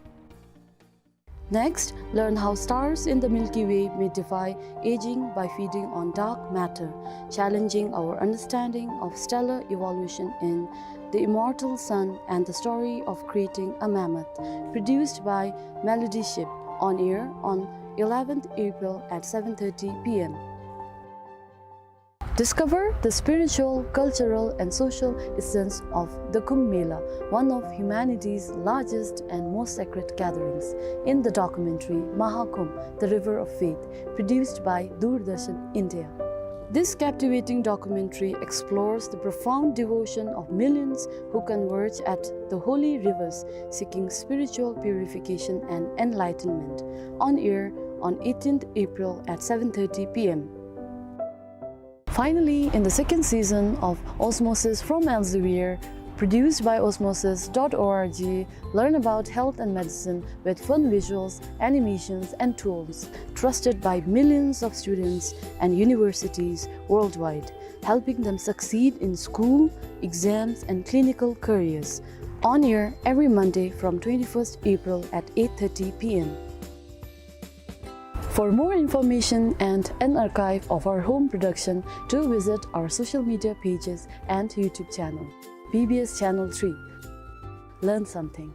Next, learn how stars in the Milky Way may defy aging by feeding on dark matter, challenging our understanding of stellar evolution in The Immortal Sun and the Story of Creating a Mammoth, produced by Melody Ship, on air on eleventh April at seven thirty P M. Discover the spiritual, cultural, and social essence of the Kumbh Mela, one of humanity's largest and most sacred gatherings, in the documentary Maha Kumbh, The River of Faith, produced by Doordarshan India. This captivating documentary explores the profound devotion of millions who converge at the holy rivers seeking spiritual purification and enlightenment, on air on eighteenth April at seven thirty P M. Finally, in the second season of Osmosis from Elsevier, produced by osmosis dot org, learn about health and medicine with fun visuals, animations, and tools, trusted by millions of students and universities worldwide, helping them succeed in school, exams, and clinical careers. On air every Monday from twenty-first April at eight thirty P M. For more information and an archive of our home production, do visit our social media pages and YouTube channel, B B S Channel three. Learn something.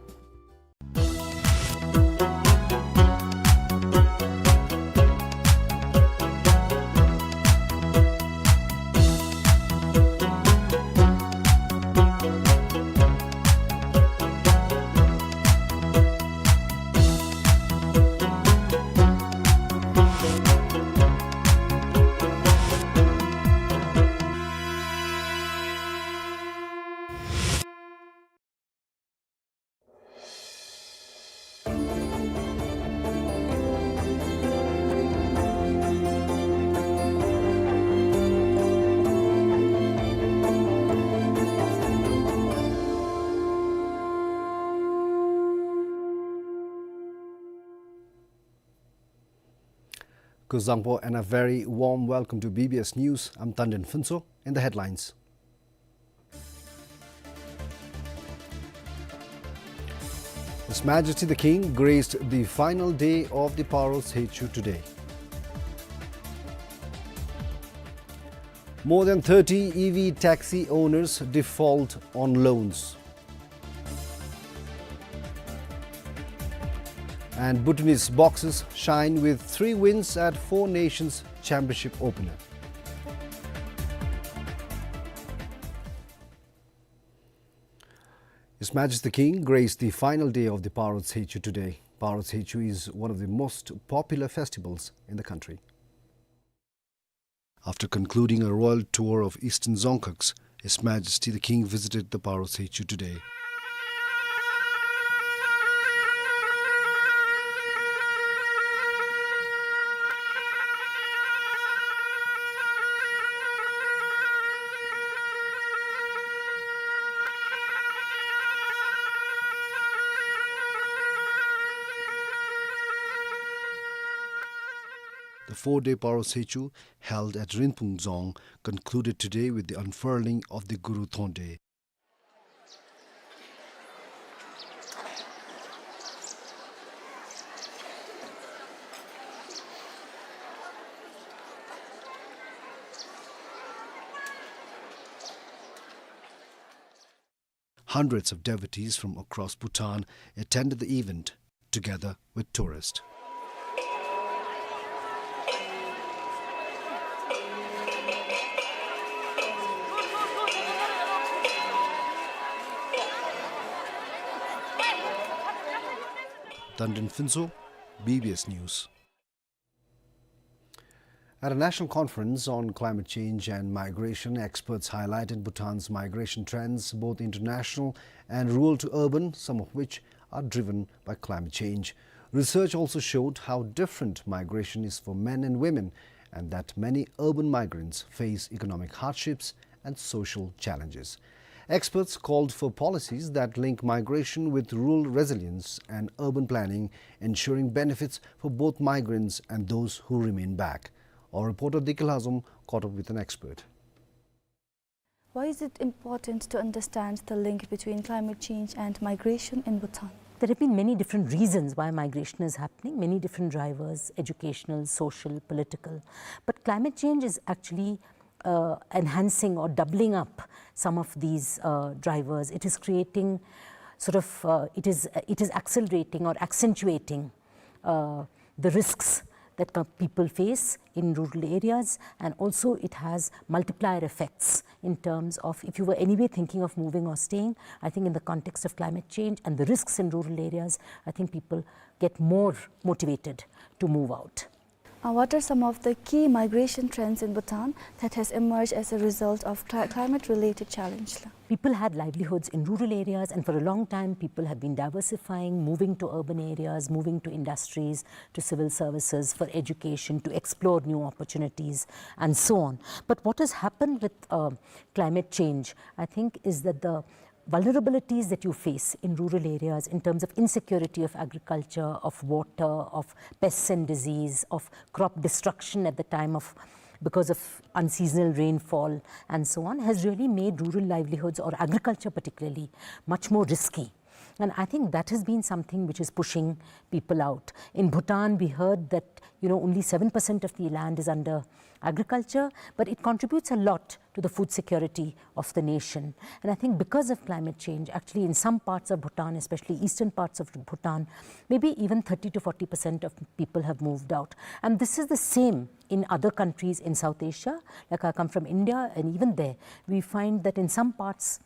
Kuzuzangpo and a very warm welcome to B B S News. I'm Tandin Phuntsho. In the headlines, His Majesty the King graced the final day of the Paro Tsechu today. More than thirty E V taxi owners default on loans. And Bhutanese boxers shine with three wins at Four Nations Championship opener. His Majesty the King graced the final day of the Paro Tsechu today. Paro Tsechu is one of the most popular festivals in the country. After concluding a royal tour of eastern Dzongkhag, His Majesty the King visited the Paro Tsechu today. The four-day Paro Tsechu, held at Rinpung Dzong, concluded today with the unfurling of the Guru Thonde. Hundreds of devotees from across Bhutan attended the event, together with tourists. Tandin Phuntsho, B B S News. At a national conference on climate change and migration, experts highlighted Bhutan's migration trends, both international and rural to urban, some of which are driven by climate change. Research also showed how different migration is for men and women, and that many urban migrants face economic hardships and social challenges. Experts called for policies that link migration with rural resilience and urban planning, ensuring benefits for both migrants and those who remain back. Our reporter Dikil Hazom caught up with an expert. Why is it important to understand the link between climate change and migration in Bhutan? There have been many different reasons why migration is happening, many different drivers, educational, social, political. But climate change is actually uh, enhancing or doubling up some of these uh, drivers. It is creating sort of, uh, it is, it is accelerating or accentuating uh, the risks that co- people face in rural areas, and also it has multiplier effects in terms of, if you were anyway thinking of moving or staying, I think in the context of climate change and the risks in rural areas, I think people get more motivated to move out. Uh, what are some of the key migration trends in Bhutan that has emerged as a result of cli- climate-related challenge? People had livelihoods in rural areas, and for a long time, people have been diversifying, moving to urban areas, moving to industries, to civil services, for education, to explore new opportunities, and so on. But what has happened with uh, climate change, I think, is that the vulnerabilities that you face in rural areas in terms of insecurity of agriculture, of water, of pests and disease, of crop destruction at the time of, because of unseasonal rainfall and so on, has really made rural livelihoods, or agriculture particularly, much more risky. And I think that has been something which is pushing people out. In Bhutan, we heard that, you know, only seven percent of the land is under agriculture, but it contributes a lot to the food security of the nation. And I think because of climate change, actually in some parts of Bhutan, especially eastern parts of Bhutan, maybe even thirty to forty percent of people have moved out. And this is the same in other countries in South Asia. Like, I come from India, and even there, we find that in some parts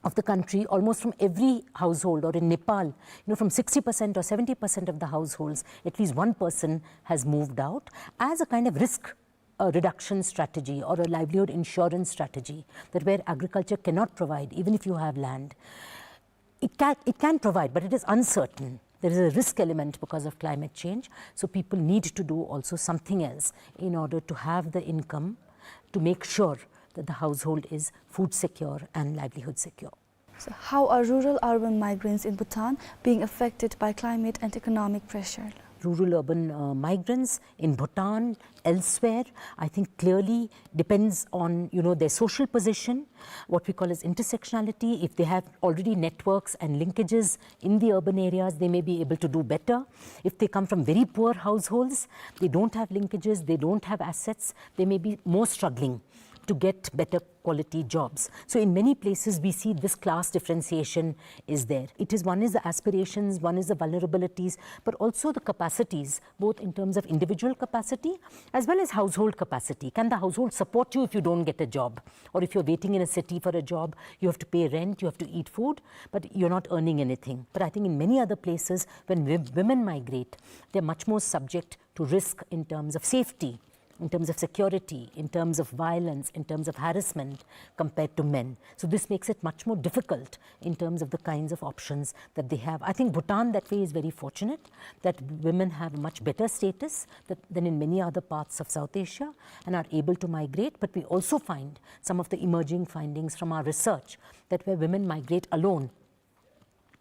of the country, almost from every household, or in Nepal, you know, from sixty percent or seventy percent of the households, at least one person has moved out as a kind of risk uh, reduction strategy or a livelihood insurance strategy, that where agriculture cannot provide, even if you have land, it can, it can provide, but it is uncertain. There is a risk element because of climate change. So people need to do also something else in order to have the income to make sure that the household is food secure and livelihood secure. So how are rural urban migrants in Bhutan being affected by climate and economic pressure? rural urban, uh, migrants in Bhutan, elsewhere, I think clearly depends on, you know, their social position, what we call as intersectionality. If they have already networks and linkages in the urban areas, they may be able to do better. If they come from very poor households, they don't have linkages, they don't have assets, they may be more struggling to get better quality jobs. So in many places, we see this class differentiation is there. It is, one is the aspirations, one is the vulnerabilities, but also the capacities, both in terms of individual capacity as well as household capacity. Can the household support you if you don't get a job? Or if you're waiting in a city for a job, you have to pay rent, you have to eat food, but you're not earning anything. But I think in many other places, when wi-, women migrate, they're much more subject to risk in terms of safety, in terms of security, in terms of violence, in terms of harassment compared to men. So this makes it much more difficult in terms of the kinds of options that they have. I think Bhutan that way is very fortunate that women have a much better status that, than in many other parts of South Asia and are able to migrate. But we also find some of the emerging findings from our research that where women migrate alone,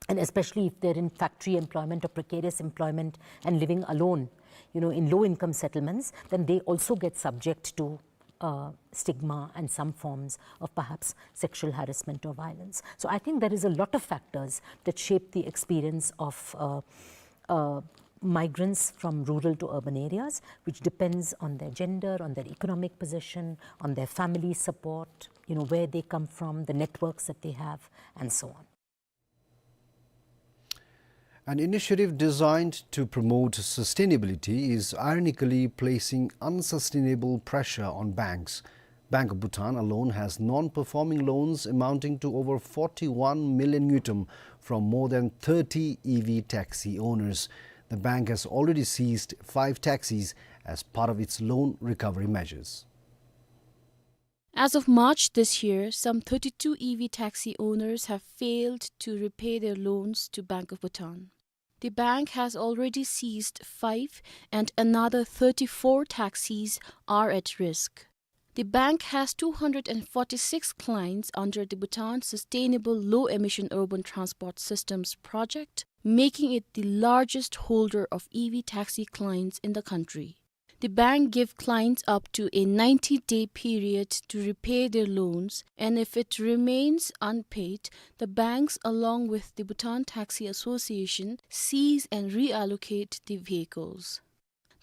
and especially if they're in factory employment or precarious employment and living alone, you know, in low income settlements, then they also get subject to, uh, stigma and some forms of perhaps sexual harassment or violence. So I think there is a lot of factors that shape the experience of, uh, uh, migrants from rural to urban areas, which depends on their gender, on their economic position, on their family support, you know, where they come from, the networks that they have, and so on. An initiative designed to promote sustainability is ironically placing unsustainable pressure on banks. Bank of Bhutan alone has non-performing loans amounting to over forty-one million ngultrum from more than thirty E V taxi owners. The bank has already seized five taxis as part of its loan recovery measures. As of March this year, some thirty-two E V taxi owners have failed to repay their loans to Bank of Bhutan. The bank has already seized five, and another thirty-four taxis are at risk. The bank has two hundred and forty-six clients under the Bhutan Sustainable Low Emission Urban Transport Systems project, making it the largest holder of E V taxi clients in the country. The bank give clients up to a ninety-day period to repay their loans, and if it remains unpaid, the banks, along with the Bhutan Taxi Association, seize and reallocate the vehicles.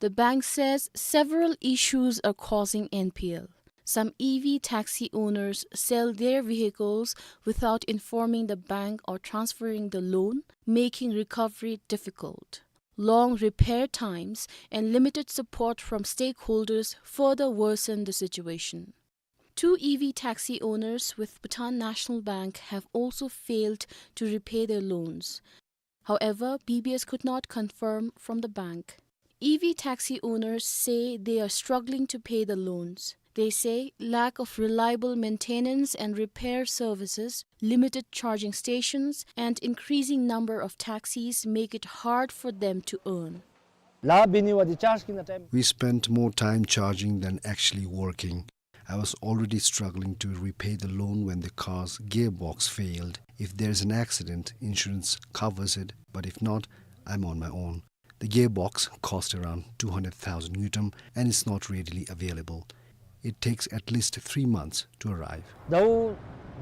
The bank says several issues are causing N P L. Some E V taxi owners sell their vehicles without informing the bank or transferring the loan, making recovery difficult. Long repair times and limited support from stakeholders further worsen the situation. Two E V taxi owners with Bhutan National Bank have also failed to repay their loans. However, B B S could not confirm from the bank. E V taxi owners say they are struggling to pay the loans. They say lack of reliable maintenance and repair services, limited charging stations, and increasing number of taxis make it hard for them to earn. ལཱ་འབད་ནི་བ་དེ་ཅཱརཇ་ཀྱི་ནང་ཊའིམ། We spent more time charging than actually working. I was already struggling to repay the loan when the car's gearbox failed. If there's an accident, insurance covers it, but if not, I'm on my own. The gearbox cost around two hundred thousand ngultrum and is not readily available. It takes at least three months to arrive. ཟླཝ་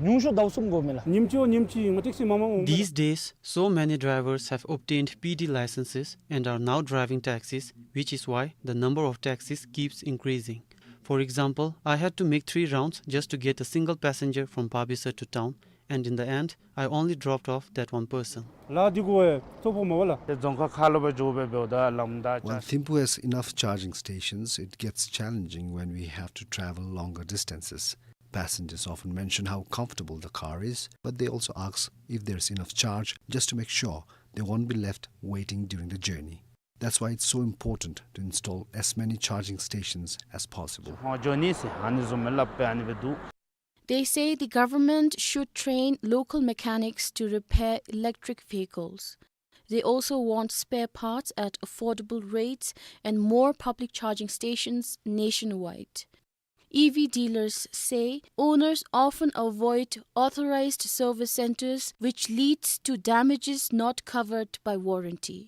ཉུང་ཤོས་ཟླཝ་གསུམ་འགོརཝ་མས་ལགས། ཉིནམ་གཅིག་ཉིནམ་གཅིག་ང་ཊེག་སི་མང་མང་འོང་། These days, so many drivers have obtained P D licenses and are now driving taxis, which is why the number of taxis keeps increasing. For example, I had to make three rounds just to get a single passenger from Babisa to town, and in the end, I only dropped off that one person. ལཱ་འདི་གུ་ཚོགས་ཕོག་མས་པ་ལགས། ཏེ་རྫོང་ཁག་ཁ་ལུ་སྦེ་འགྱོ་སྦེ་འབདཝ་ད་ལམ་བདའ། When Thimphu has enough charging stations, it gets challenging when we have to travel longer distances. Passengers often mention how comfortable the car is, but they also ask if there's enough charge just to make sure they won't be left waiting during the journey. That's why it's so important to install as many charging stations as possible. ཨོ་འགྱོ་ནི་ཟེར་ཨ་ནི་བཟུམ་སྦེ་སླབ་སྦེ་ཨ་ནི་སྦེ་འདུག། They say the government should train local mechanics to repair electric vehicles. They also want spare parts at affordable rates and more public charging stations nationwide. E V dealers say owners often avoid authorized service centers, which leads to damages not covered by warranty.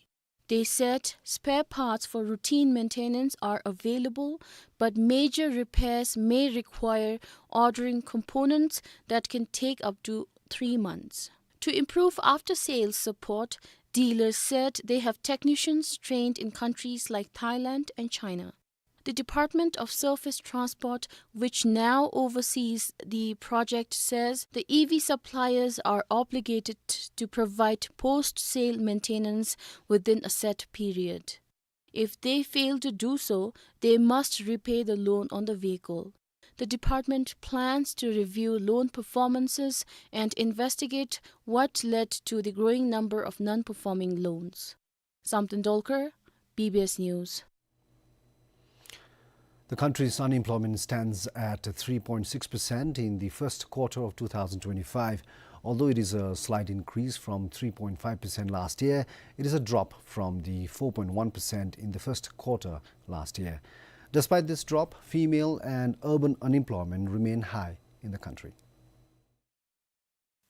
They said spare parts for routine maintenance are available, but major repairs may require ordering components that can take up to three months. To improve after-sales support, dealers said they have technicians trained in countries like Thailand and China. The Department of Surface Transport, which now oversees the project, says the E V suppliers are obligated to provide post-sale maintenance within a set period. If they fail to do so, they must repay the loan on the vehicle. The department plans to review loan performances and investigate what led to the growing number of non-performing loans. Samten Dolkar, B B S News. The country's unemployment stands at three point six percent in the first quarter of two thousand twenty-five. Although it is a slight increase from three point five percent last year, it is a drop from the four point one percent in the first quarter last year. Despite this drop, female and urban unemployment remain high in the country.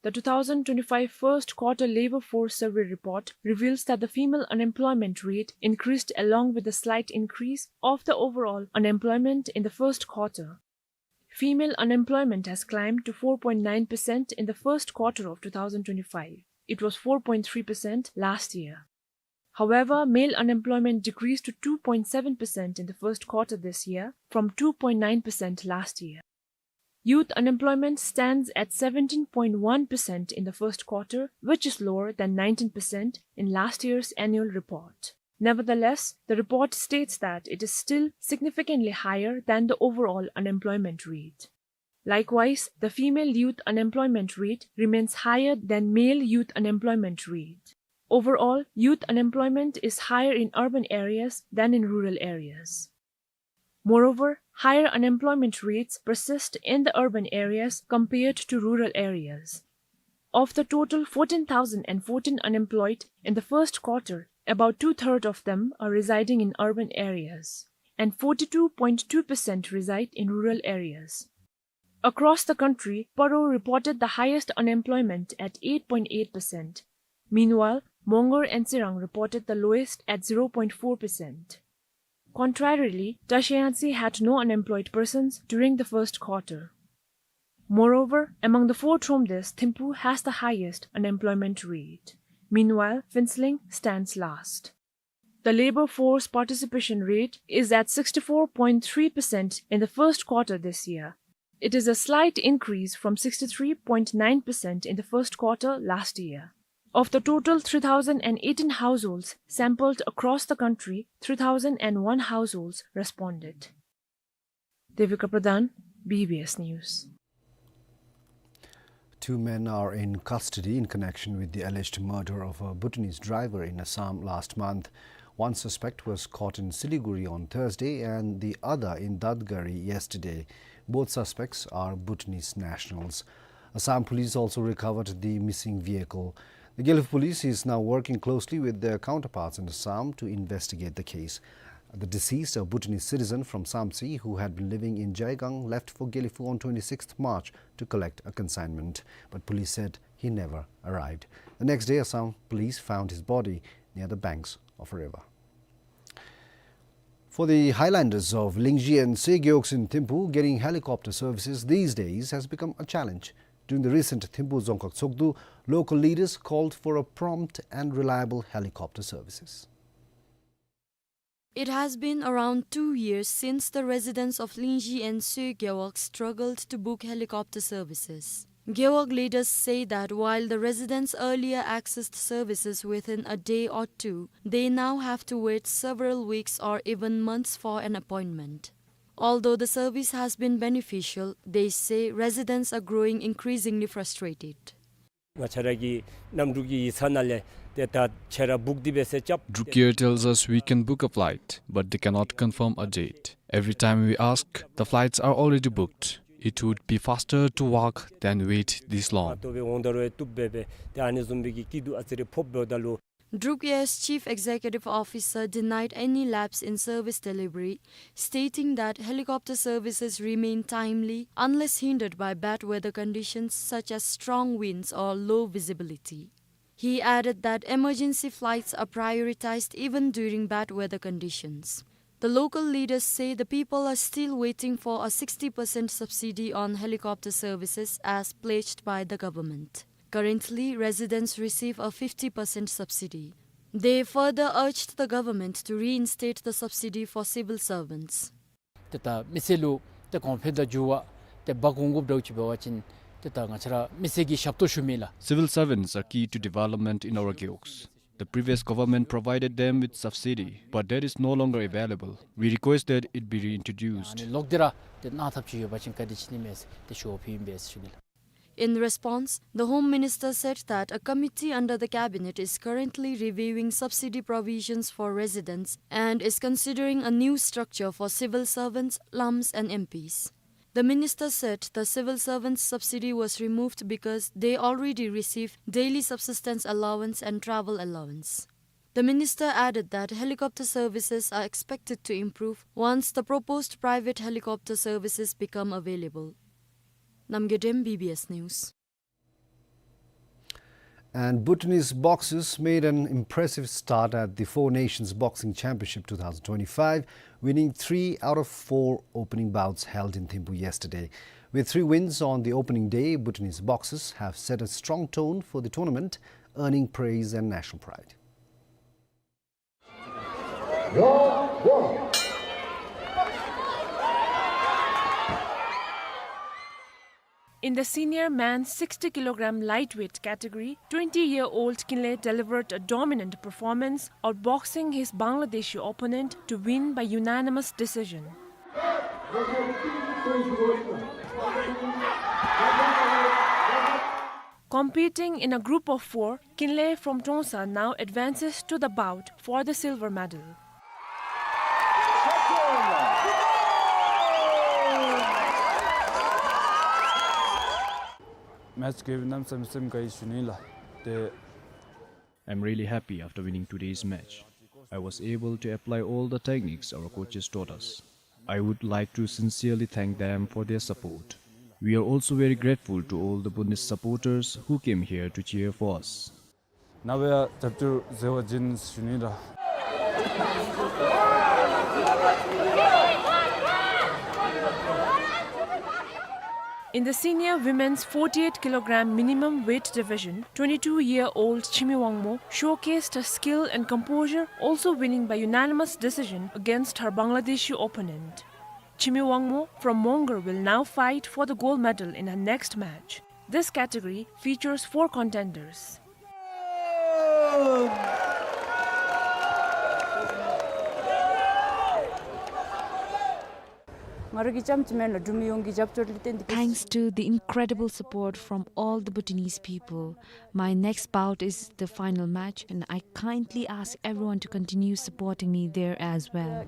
The two thousand twenty-five first quarter labor force survey report reveals that the female unemployment rate increased along with the slight increase of the overall unemployment in the first quarter. Female unemployment has climbed to four point nine percent in the first quarter of two thousand twenty-five. It was four point three percent last year. However, male unemployment decreased to two point seven percent in the first quarter this year from two point nine percent last year. Youth unemployment stands at seventeen point one percent in the first quarter, which is lower than nineteen percent in last year's annual report. Nevertheless, the report states that it is still significantly higher than the overall unemployment rate. Likewise, the female youth unemployment rate remains higher than male youth unemployment rate. Overall, youth unemployment is higher in urban areas than in rural areas. Moreover, higher unemployment rates persist in the urban areas compared to rural areas. Of the total fourteen thousand and fourteen unemployed in the first quarter, about two-thirds of them are residing in urban areas, and forty-two point two percent reside in rural areas. Across the country, Paro reported the highest unemployment at eight point eight percent. Meanwhile, Mongar and Tsirang reported the lowest at zero point four percent. Contrarily, Tasheantsi had no unemployed persons during the first quarter. Moreover, among the four thromdes, Thimphu has the highest unemployment rate. Meanwhile, Phuentsholing stands last. The labor force participation rate is at sixty-four point three percent in the first quarter this year. It is a slight increase from sixty-three point nine percent in the first quarter last year. Of the total three thousand and eighteen households sampled across the country, three thousand and one households responded. Devika Pradhan, B B S News. Two men are in custody in connection with the alleged murder of a Bhutanese driver in Assam last month. One suspect was caught in Siliguri on Thursday and the other in Dadgari yesterday. Both suspects are Bhutanese nationals. Assam police also recovered the missing vehicle. The Gelephu police is now working closely with their counterparts in Assam to investigate the case. The deceased, a Bhutanese citizen from Samtse who had been living in Jaigang, left for Gelephu on twenty-sixth March to collect a consignment, but police said he never arrived. The next day, Assam police found his body near the banks of a river. For the Highlanders of Lingji and Segeoks in Thimphu, getting helicopter services these days has become a challenge. During the recent Thimphu Dzongkhag Tshogdu, local leaders called for a prompt and reliable helicopter services. It has been around two years since the residents of Lingji and Segeoks struggled to book helicopter services. Gewog leaders say that while the residents earlier accessed services within a day or two, they now have to wait several weeks or even months for an appointment. Although the service has been beneficial, they say residents are growing increasingly frustrated. ང་བཅས་ར་གི་གནམ་གྲུ་གི་ཡིག་ཚང་ནང་ལས་ཏེ་ད་ཁྱེད་ར་བུཀ་འདི་སྦེ་ཟེར་རྐྱབ། Druk Air tells us we can book a flight, but they cannot confirm a date. Every time we ask, the flights are already booked. It would be faster to walk than wait this long. ཏོ་སྦེ་འོང་ད་རུང་ཡང་བཏུབ་སྦེ་སྦེ་ཏེ་ཨ་ནི་བཟུམ་སྦེ་གི་སྐྱིད་སྡུག་ཨ་ཙི་རེ་ཕོགཔ་འབདཝ་ད་ལུ། Druk Air's chief executive officer denied any lapse in service delivery, stating that helicopter services remain timely unless hindered by bad weather conditions such as strong winds or low visibility. He added that emergency flights are prioritized even during bad weather conditions. The local leaders say the people are still waiting for a sixty percent subsidy on helicopter services as pledged by the government. Currently, residents receive a fifty percent subsidy. They further urged the government to reinstate the subsidy for civil servants. ཏེ་ད་མི་སེར་ལུ་ཏེ་གོང་འཕེལ་དང་འགྱུར་བ་ཏེ་འབག་འོང་དགོཔ་འདྲཝ་ཅིག་འབད་བ་ཅིན་ཏེ་ད་ང་བཅས་ར་མི་སེར་གྱིས་ཞབས་ཏོག་ཞུ་མི་ལགས། Civil servants are key to development in our Gewog. The previous government provided them with subsidy, but that is no longer available. We request that it be reintroduced. ཨ་ནི་ལོག་སྟེ་ར་ཏེ་གནང་ཐབས་ཅིག་ཡོད་པ་ཅིན་བཀའ་དྲིན་ཆེ་ནི་མས་ཟེར་ཏེ་ཞུ་བ་ཕུལ་ཨིན་པས་ཟེར་ཞུ་ནི་ལགས། In response, the Home Minister said that a committee under the cabinet is currently reviewing subsidy provisions for residents and is considering a new structure for civil servants, lams and M Ps. The minister said the civil servants subsidy was removed because they already receive daily subsistence allowance and travel allowance. The minister added that helicopter services are expected to improve once the proposed private helicopter services become available. Namgay Dem, B B S News. And Bhutanese boxers made an impressive start at the Four Nations Boxing Championship two thousand twenty-five, winning three out of four opening bouts held in Thimphu yesterday. With three wins on the opening day, Bhutanese boxers have set a strong tone for the tournament, earning praise and national pride. In the senior men's sixty kilogram lightweight category, twenty-year-old Kinley delivered a dominant performance, outboxing his Bangladeshi opponent to win by unanimous decision. Competing in a group of four, Kinley from Trongsa now advances to the bout for the silver medal. Match གི་གནམ་མེད་ས་མེད་སེམས་དགའ་ཡི་ཞུ་ནི་ལགས། ཏེ། I'm really happy after winning today's match. I was able to apply all the techniques our coaches taught us. I would like to sincerely thank them for their support. We are also very grateful to all the Bhutanese supporters who came here to cheer for us. ནཱ་བུ་ཡང་རྒྱབ་སྐྱོར་མཛད་པ་བྱིན་ཞུ་ནི་ལགས། In the senior women's forty-eight kilogram minimum weight division, twenty-two-year-old Chimi Wangmo showcased her skill and composure, also winning by unanimous decision against her Bangladeshi opponent. Chimi Wangmo from Mongar will now fight for the gold medal in her next match. This category features four contenders. Thanks to the incredible support from all the Bhutanese people, my next bout is the final match, and I kindly ask everyone to continue supporting me there as well.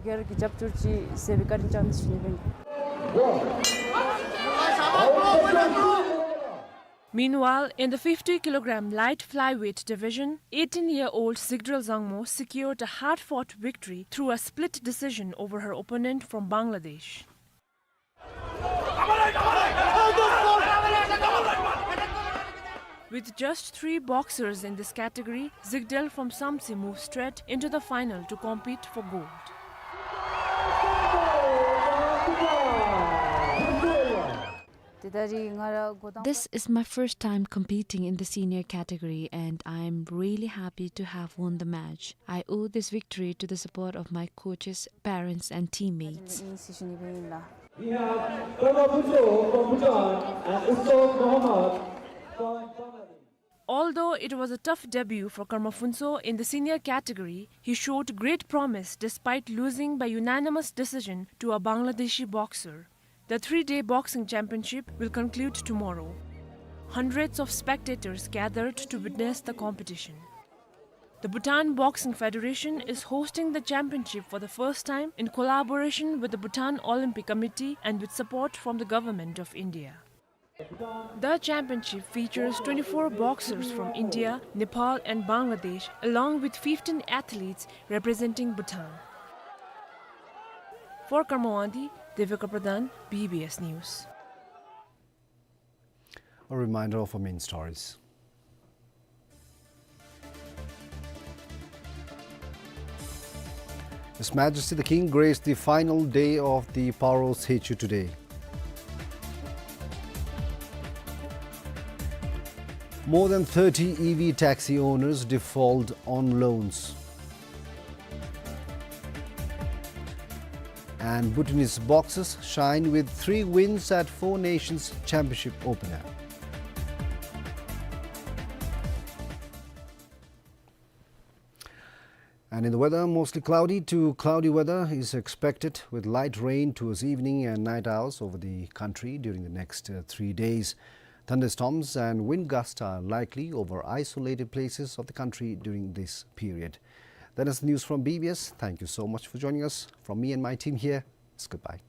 Meanwhile, in the fifty kilogram light flyweight division, eighteen-year-old Zigdrel Zangmo secured a hard-fought victory through a split decision over her opponent from Bangladesh. With just three boxers in this category, Zigdrel from Samtse moves straight into the final to compete for gold. This is my first time competing in the senior category, and I am really happy to have won the match. I owe this victory to the support of my coaches, parents, and teammates. Although it was a tough debut for Karma Phuntsho in the senior category, he showed great promise despite losing by unanimous decision to a Bangladeshi boxer. The three-day boxing championship will conclude tomorrow. Hundreds of spectators gathered to witness the competition. The Bhutan Boxing Federation is hosting the championship for the first time in collaboration with the Bhutan Olympic Committee and with support from the Government of India. The championship features twenty-four boxers from India, Nepal and Bangladesh, along with fifteen athletes representing Bhutan. For Karma Wangdi, Devika Pradhan, B B S News. A reminder of our main stories. His Majesty the King graced the final day of the Paro Sechu today. More than thirty E V taxi owners default on loans. And Bhutanese boxers shine with three wins at Four Nations Championship opener. And in the weather, mostly cloudy to cloudy weather is expected, with light rain towards evening and night hours over the country during the next, uh, three days. Thunderstorms and wind gusts are likely over isolated places of the country during this period. That is the news from B B S. Thank you so much for joining us. From me and my team here, it's goodbye.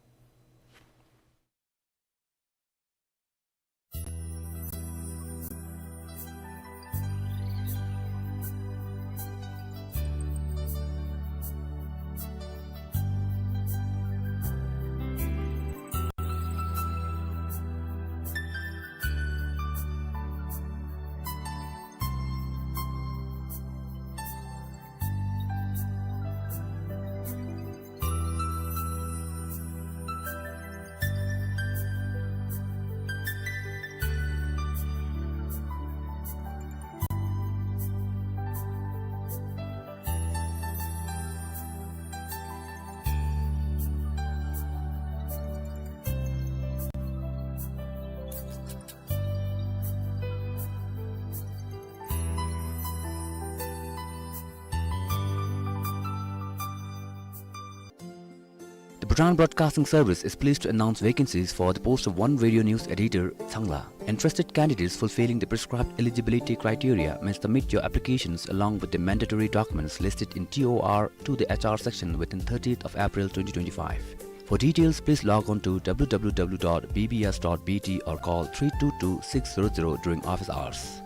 The Bhutan Broadcasting Service is pleased to announce vacancies for the post of one radio news editor, Changla. Interested candidates fulfilling the prescribed eligibility criteria may submit your applications along with the mandatory documents listed in T O R to the H R section within thirtieth of April twenty twenty-five. For details, please log on to W W W dot B B S dot B T or call three two two six zero zero during office hours.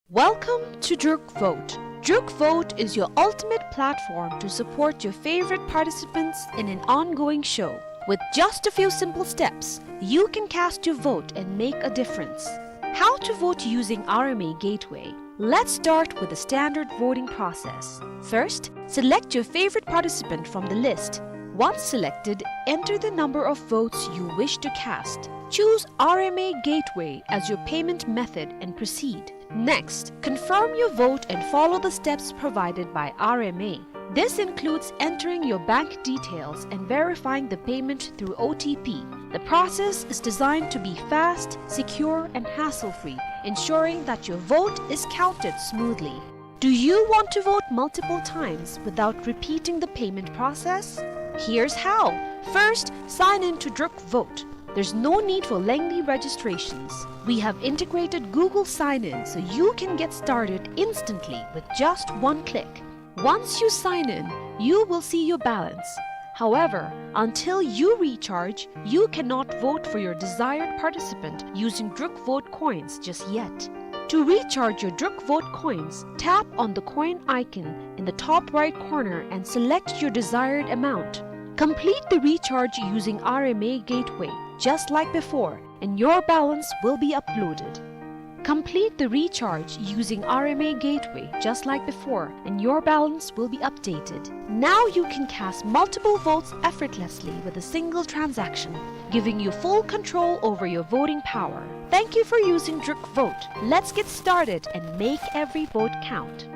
Welcome to Druk Vote. Druk Vote is your ultimate platform to support your favorite participants in an ongoing show. With just a few simple steps, you can cast your vote and make a difference. How to vote using R M A Gateway. Let's start with the standard voting process. First, select your favorite participant from the list. Once selected, enter the number of votes you wish to cast. Choose R M A Gateway as your payment method and proceed. Next, confirm your vote and follow the steps provided by R M A. This includes entering your bank details and verifying the payment through O T P. The process is designed to be fast, secure, and hassle-free, ensuring that your vote is counted smoothly. Do you want to vote multiple times without repeating the payment process? Here's how. First, sign in to Druk Vote. There's no need for lengthy registrations. We have integrated Google Sign-In so you can get started instantly with just one click. Once you sign in, you will see your balance. However, until you recharge, you cannot vote for your desired participant using Druk Vote coins just yet. To recharge your Druk Vote coins, tap on the coin icon in the top right corner and select your desired amount. Complete the recharge using R M A Gateway, just like before, and your balance will be uploaded. Complete the recharge using R M A Gateway, just like before, and your balance will be updated. Now you can cast multiple votes effortlessly with a single transaction, giving you full control over your voting power. Thank you for using Druk Vote. Let's get started and make every vote count.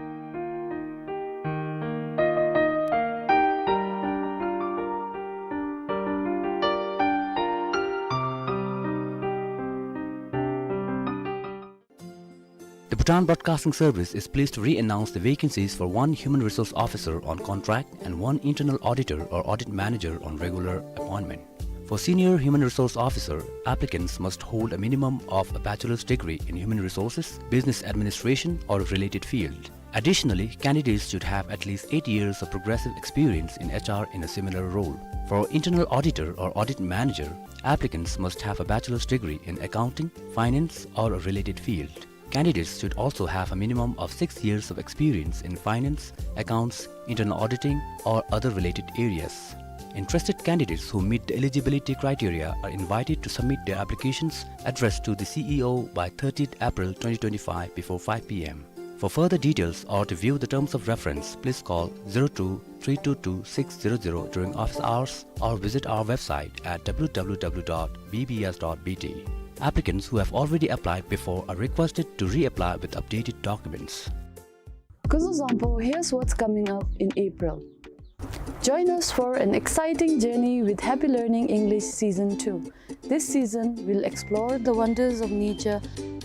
The Bhutan Broadcasting Service is pleased to re-announce the vacancies for one Human Resource Officer on contract and one Internal Auditor or Audit Manager on regular appointment. For Senior Human Resource Officer, applicants must hold a minimum of a bachelor's degree in Human Resources, Business Administration, or a related field. Additionally, candidates should have at least eight years of progressive experience in H R in a similar role. For Internal Auditor or Audit Manager, applicants must have a bachelor's degree in Accounting, Finance, or a related field. Candidates should also have a minimum of six years of experience in finance, accounts, internal auditing, or other related areas. Interested candidates who meet the eligibility criteria are invited to submit their applications addressed to the C E O by thirtieth April twenty twenty-five before five P M. For further details or to view the terms of reference, please call zero two three two two six zero zero during office hours or visit our website at W W W dot B B S dot B T. Applicants who have already applied before are requested to reapply with updated documents. Kuzuzangpo, here's what's coming up in April. Join us for an exciting journey with Happy Learning English Season two. This season, we'll explore the wonders of nature,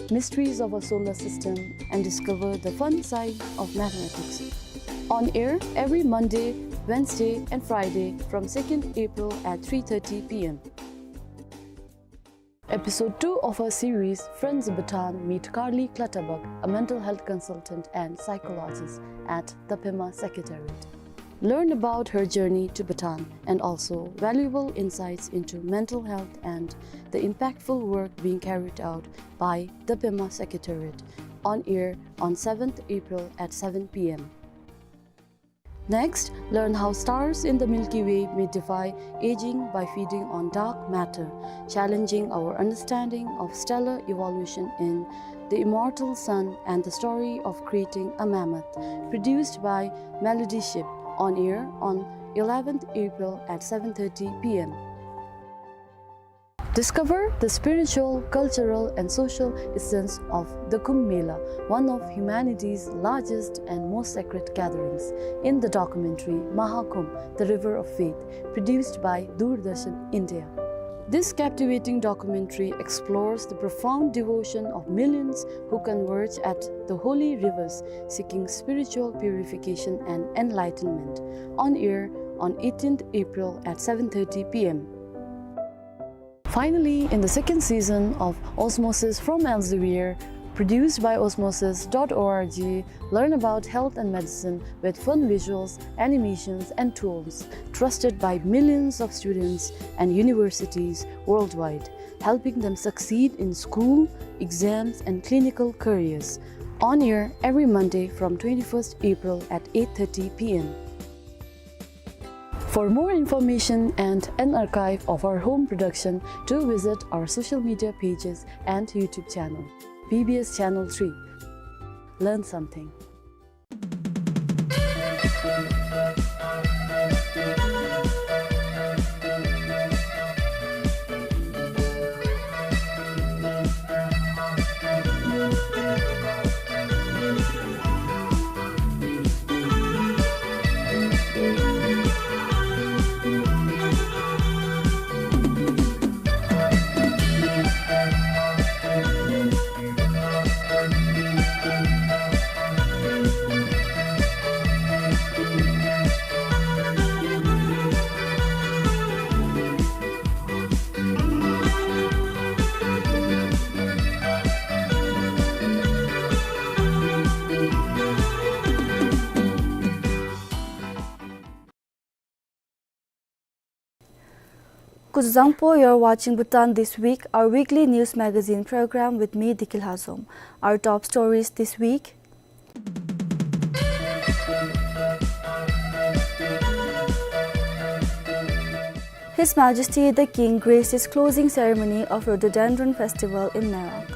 mysteries of our solar system, and discover the fun side of mathematics. On air every Monday, Wednesday, and Friday from second April at three thirty P M. Episode two of our series, Friends of Bhutan meet Karli Clutterbuck, a mental health consultant and psychologist at the Pema Secretariat. Learn about her journey to Bhutan and also valuable insights into mental health and the impactful work being carried out by the Pema Secretariat, on air on seventh April at seven P M. Next, learn how stars in the Milky Way may defy aging by feeding on dark matter, challenging our understanding of stellar evolution in The Immortal Sun and the Story of Creating a Mammoth, produced by Melody Ship, on air on eleventh April at seven thirty P M. Discover the spiritual, cultural, and social essence of the Kumbh Mela, one of humanity's largest and most sacred gatherings, in the documentary Maha Kumbh, The River of Faith, produced by Doordarshan India. This captivating documentary explores the profound devotion of millions who converge at the holy rivers seeking spiritual purification and enlightenment, on air on eighteenth April at seven thirty P M. Finally, in the second season of Osmosis from Elsevier, produced by osmosis dot org, learn about health and medicine with fun visuals, animations, and tools trusted by millions of students and universities worldwide, helping them succeed in school, exams, and clinical careers. On air every Monday from twenty-first April at eight thirty P M. For more information and an archive of our home production, do visit our social media pages and YouTube channel, B B S Channel three. Learn something. Kuzuzangpo, you're watching Bhutan This Week, our weekly news magazine program with me, Dikil Hazom. Our top stories this week. His Majesty the King graced his closing ceremony of Rhododendron Festival in Merak.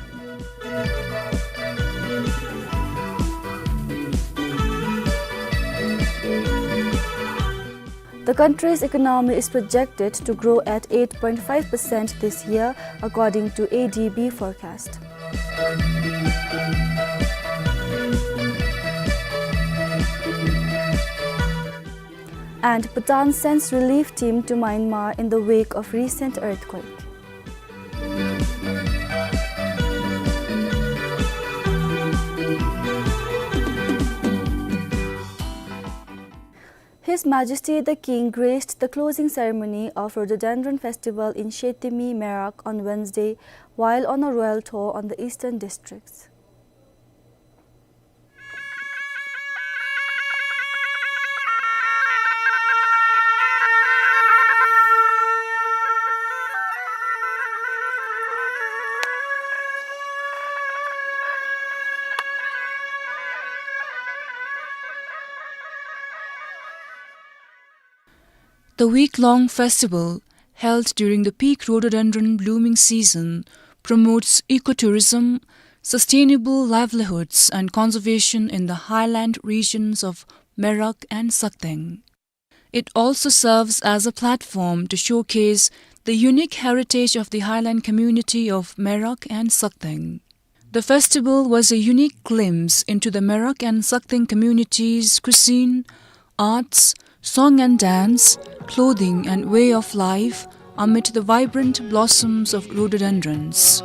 The country's economy is projected to grow at eight point five percent this year, according to A D B forecast. And Bhutan sends relief team to Myanmar in the wake of recent earthquake. His Majesty the King graced the closing ceremony of Rhododendron Festival in Shetiemi, Merak on Wednesday while on a royal tour on the eastern districts. The week-long festival, held during the peak rhododendron blooming season, promotes ecotourism, sustainable livelihoods and conservation in the highland regions of Merak and Sakteng. It also serves as a platform to showcase the unique heritage of the highland community of Merak and Sakteng. The festival was a unique glimpse into the Merak and Sakteng communities' cuisine, arts, song and dance, clothing and way of life amid the vibrant blossoms of rhododendrons.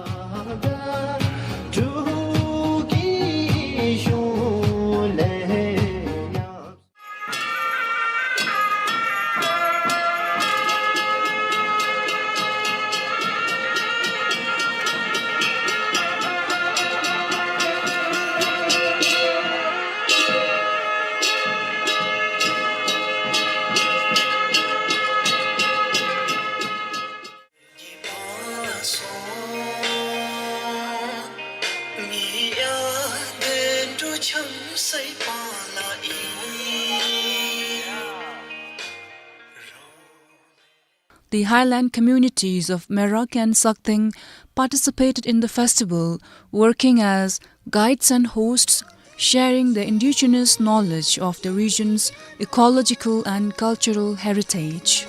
The highland communities of Merak and Sakteng participated in the festival, working as guides and hosts, sharing the indigenous knowledge of the region's ecological and cultural heritage.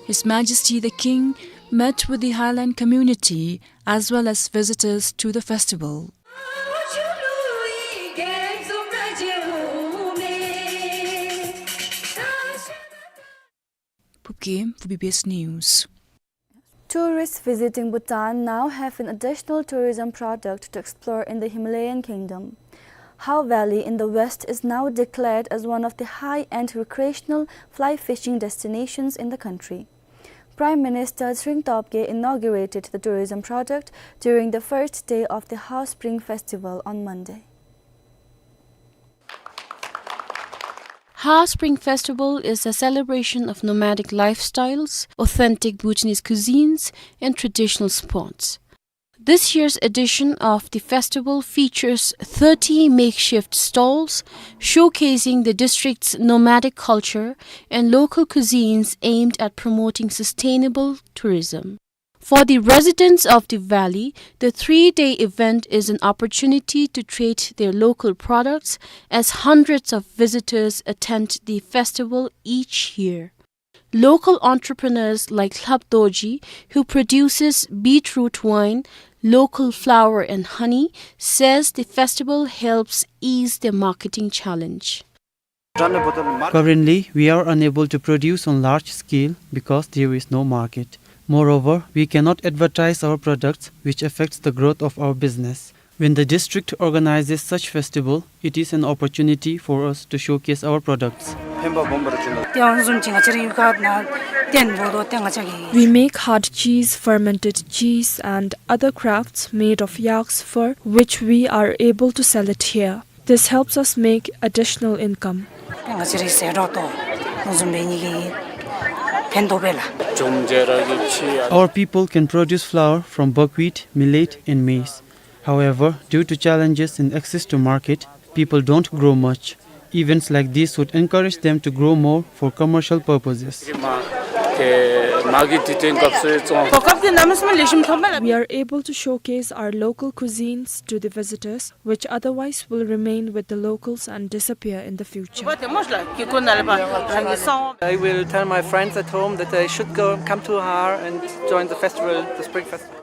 His Majesty the King met with the highland community as well as visitors to the festival. Phubkem for B B S News. Tourists visiting Bhutan now have an additional tourism product to explore in the Himalayan kingdom. Hao Valley in the west is now declared as one of the high-end recreational fly fishing destinations in the country. Prime Minister Tshering Tobgay inaugurated the tourism product during the first day of the Hao Spring Festival on Monday. Hao Spring Festival is a celebration of nomadic lifestyles, authentic Bhutanese cuisines, and traditional sports. This year's edition of the festival features thirty makeshift stalls showcasing the district's nomadic culture and local cuisines aimed at promoting sustainable tourism. For the residents of the valley, the three-day event is an opportunity to trade their local products, as hundreds of visitors attend the festival each year. Local entrepreneurs like Lhap Dorji, who produces beetroot wine, local flour and honey, says the festival helps ease their marketing challenge. Currently, we are unable to produce on large scale because there is no market. Moreover, we cannot advertise our products, which affects the growth of our business. When the district organizes such festival, it is an opportunity for us to showcase our products. We make hard cheese, fermented cheese, and other crafts made of yak's fur, which we are able to sell it here. This helps us make additional income. Our people can produce flour from buckwheat, millet, and maize. However, due to challenges in access to market, people don't grow much. Events like this would encourage them to grow more for commercial purposes. We are able to showcase our local cuisines to the visitors, which otherwise will remain with the locals and disappear in the future. I will tell my friends at home that they should go, come to Hao and join the festival, the Spring Festival.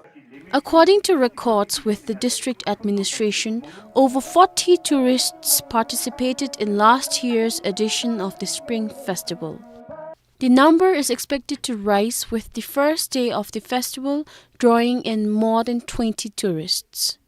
According to records with the district administration, over forty tourists participated in last year's edition of the Spring Festival. The number is expected to rise with the first day of the festival, drawing in more than twenty tourists.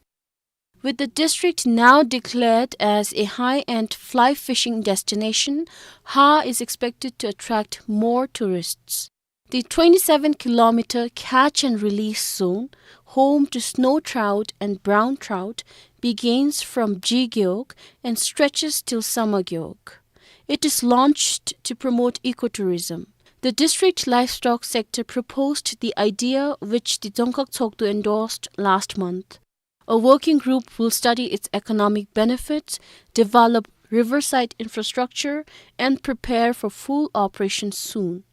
With the district now declared as a high-end fly fishing destination, Hao is expected to attract more tourists. The twenty-seven kilometer catch and release zone, home to snow trout and brown trout, begins from Jigeok and stretches till Samagyeok. It is launched to promote ecotourism. The district livestock sector proposed the idea, which the Dzongkhag Tshogdu endorsed last month. A working group will study its economic benefits, develop riverside infrastructure, and prepare for full operation soon.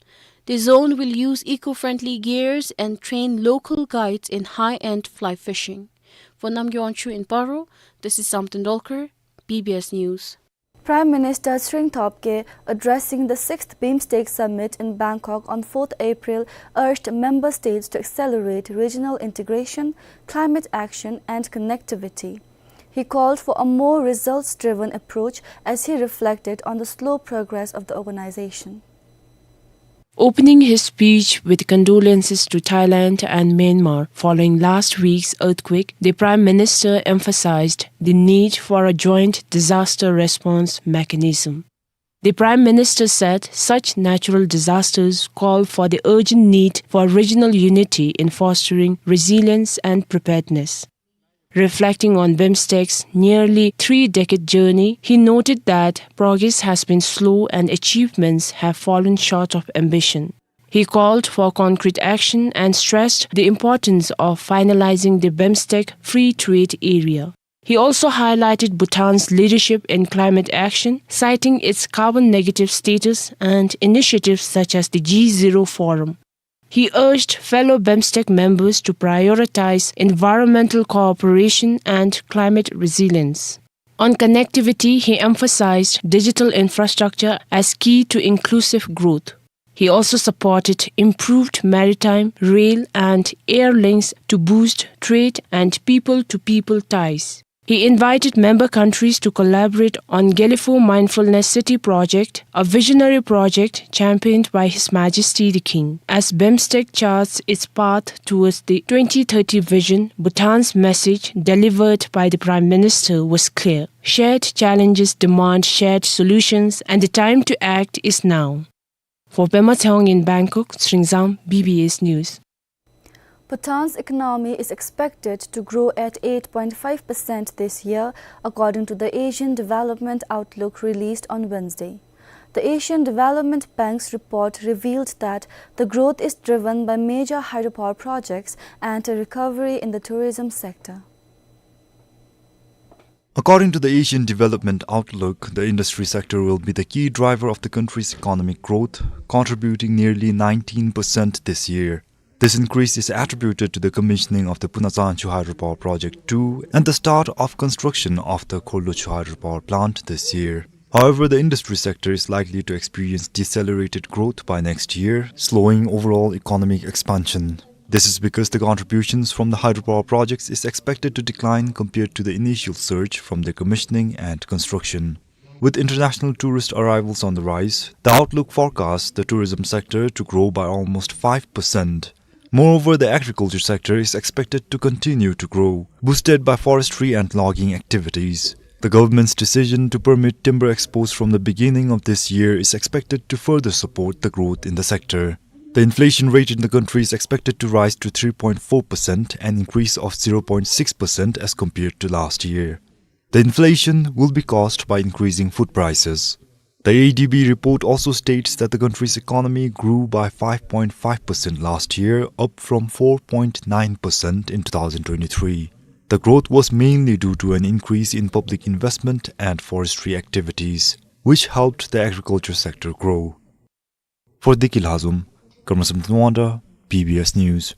The zone will use eco-friendly gears and train local guides in high-end fly fishing. For Namgay Wangchuk in Paro, this is Samten Dolkar, B B S News. Prime Minister Tshering Tobgay addressing the sixth BIMSTEC Summit in Bangkok on fourth April urged member states to accelerate regional integration, climate action and connectivity. He called for a more results-driven approach as he reflected on the slow progress of the organization. Opening his speech with condolences to Thailand and Myanmar following last week's earthquake, the Prime Minister emphasized the need for a joint disaster response mechanism. The Prime Minister said such natural disasters call for the urgent need for regional unity in fostering resilience and preparedness. Reflecting on BIMSTEC's nearly three-decade journey, he noted that progress has been slow and achievements have fallen short of ambition. He called for concrete action and stressed the importance of finalizing the BIMSTEC free trade area. He also highlighted Bhutan's leadership in climate action, citing its carbon negative status and initiatives such as the G zero Forum. He urged fellow BIMSTEC members to prioritize environmental cooperation and climate resilience. On connectivity, he emphasized digital infrastructure as key to inclusive growth. He also supported improved maritime, rail, and air links to boost trade and people-to-people ties. He invited member countries to collaborate on Gelephu Mindfulness City project, a visionary project championed by His Majesty the King. As BIMSTEC charts its path towards the twenty thirty vision, Bhutan's message delivered by the Prime Minister was clear. Shared challenges demand shared solutions, and the time to act is now. For Pema Tshewang in Bangkok, Tshering Zam, B B S News. Bhutan's economy is expected to grow at eight point five percent this year, according to the Asian Development Outlook released on Wednesday. The Asian Development Bank's report revealed that the growth is driven by major hydropower projects and a recovery in the tourism sector. According to the Asian Development Outlook, the industry sector will be the key driver of the country's economic growth, contributing nearly nineteen percent this year. This increase is attributed to the commissioning of the Punatsa Chuhydropower Project two and the start of construction of the Khorlu Chuhydropower Plant this year. However, the industry sector is likely to experience decelerated growth by next year, slowing overall economic expansion. This is because the contributions from the hydropower projects is expected to decline compared to the initial surge from their commissioning and construction. With international tourist arrivals on the rise, the outlook forecasts the tourism sector to grow by almost five percent. Moreover, the agriculture sector is expected to continue to grow, boosted by forestry and logging activities. The government's decision to permit timber exports from the beginning of this year is expected to further support the growth in the sector. The inflation rate in the country is expected to rise to three point four percent, an increase of zero point six percent as compared to last year. The inflation will be caused by increasing food prices. The A D B report also states that the country's economy grew by five point five percent last year, up from four point nine percent in two thousand twenty-three. The growth was mainly due to an increase in public investment and forestry activities, which helped the agriculture sector grow. For Deki Lhazom, Karma Samten Wangda, B B S News.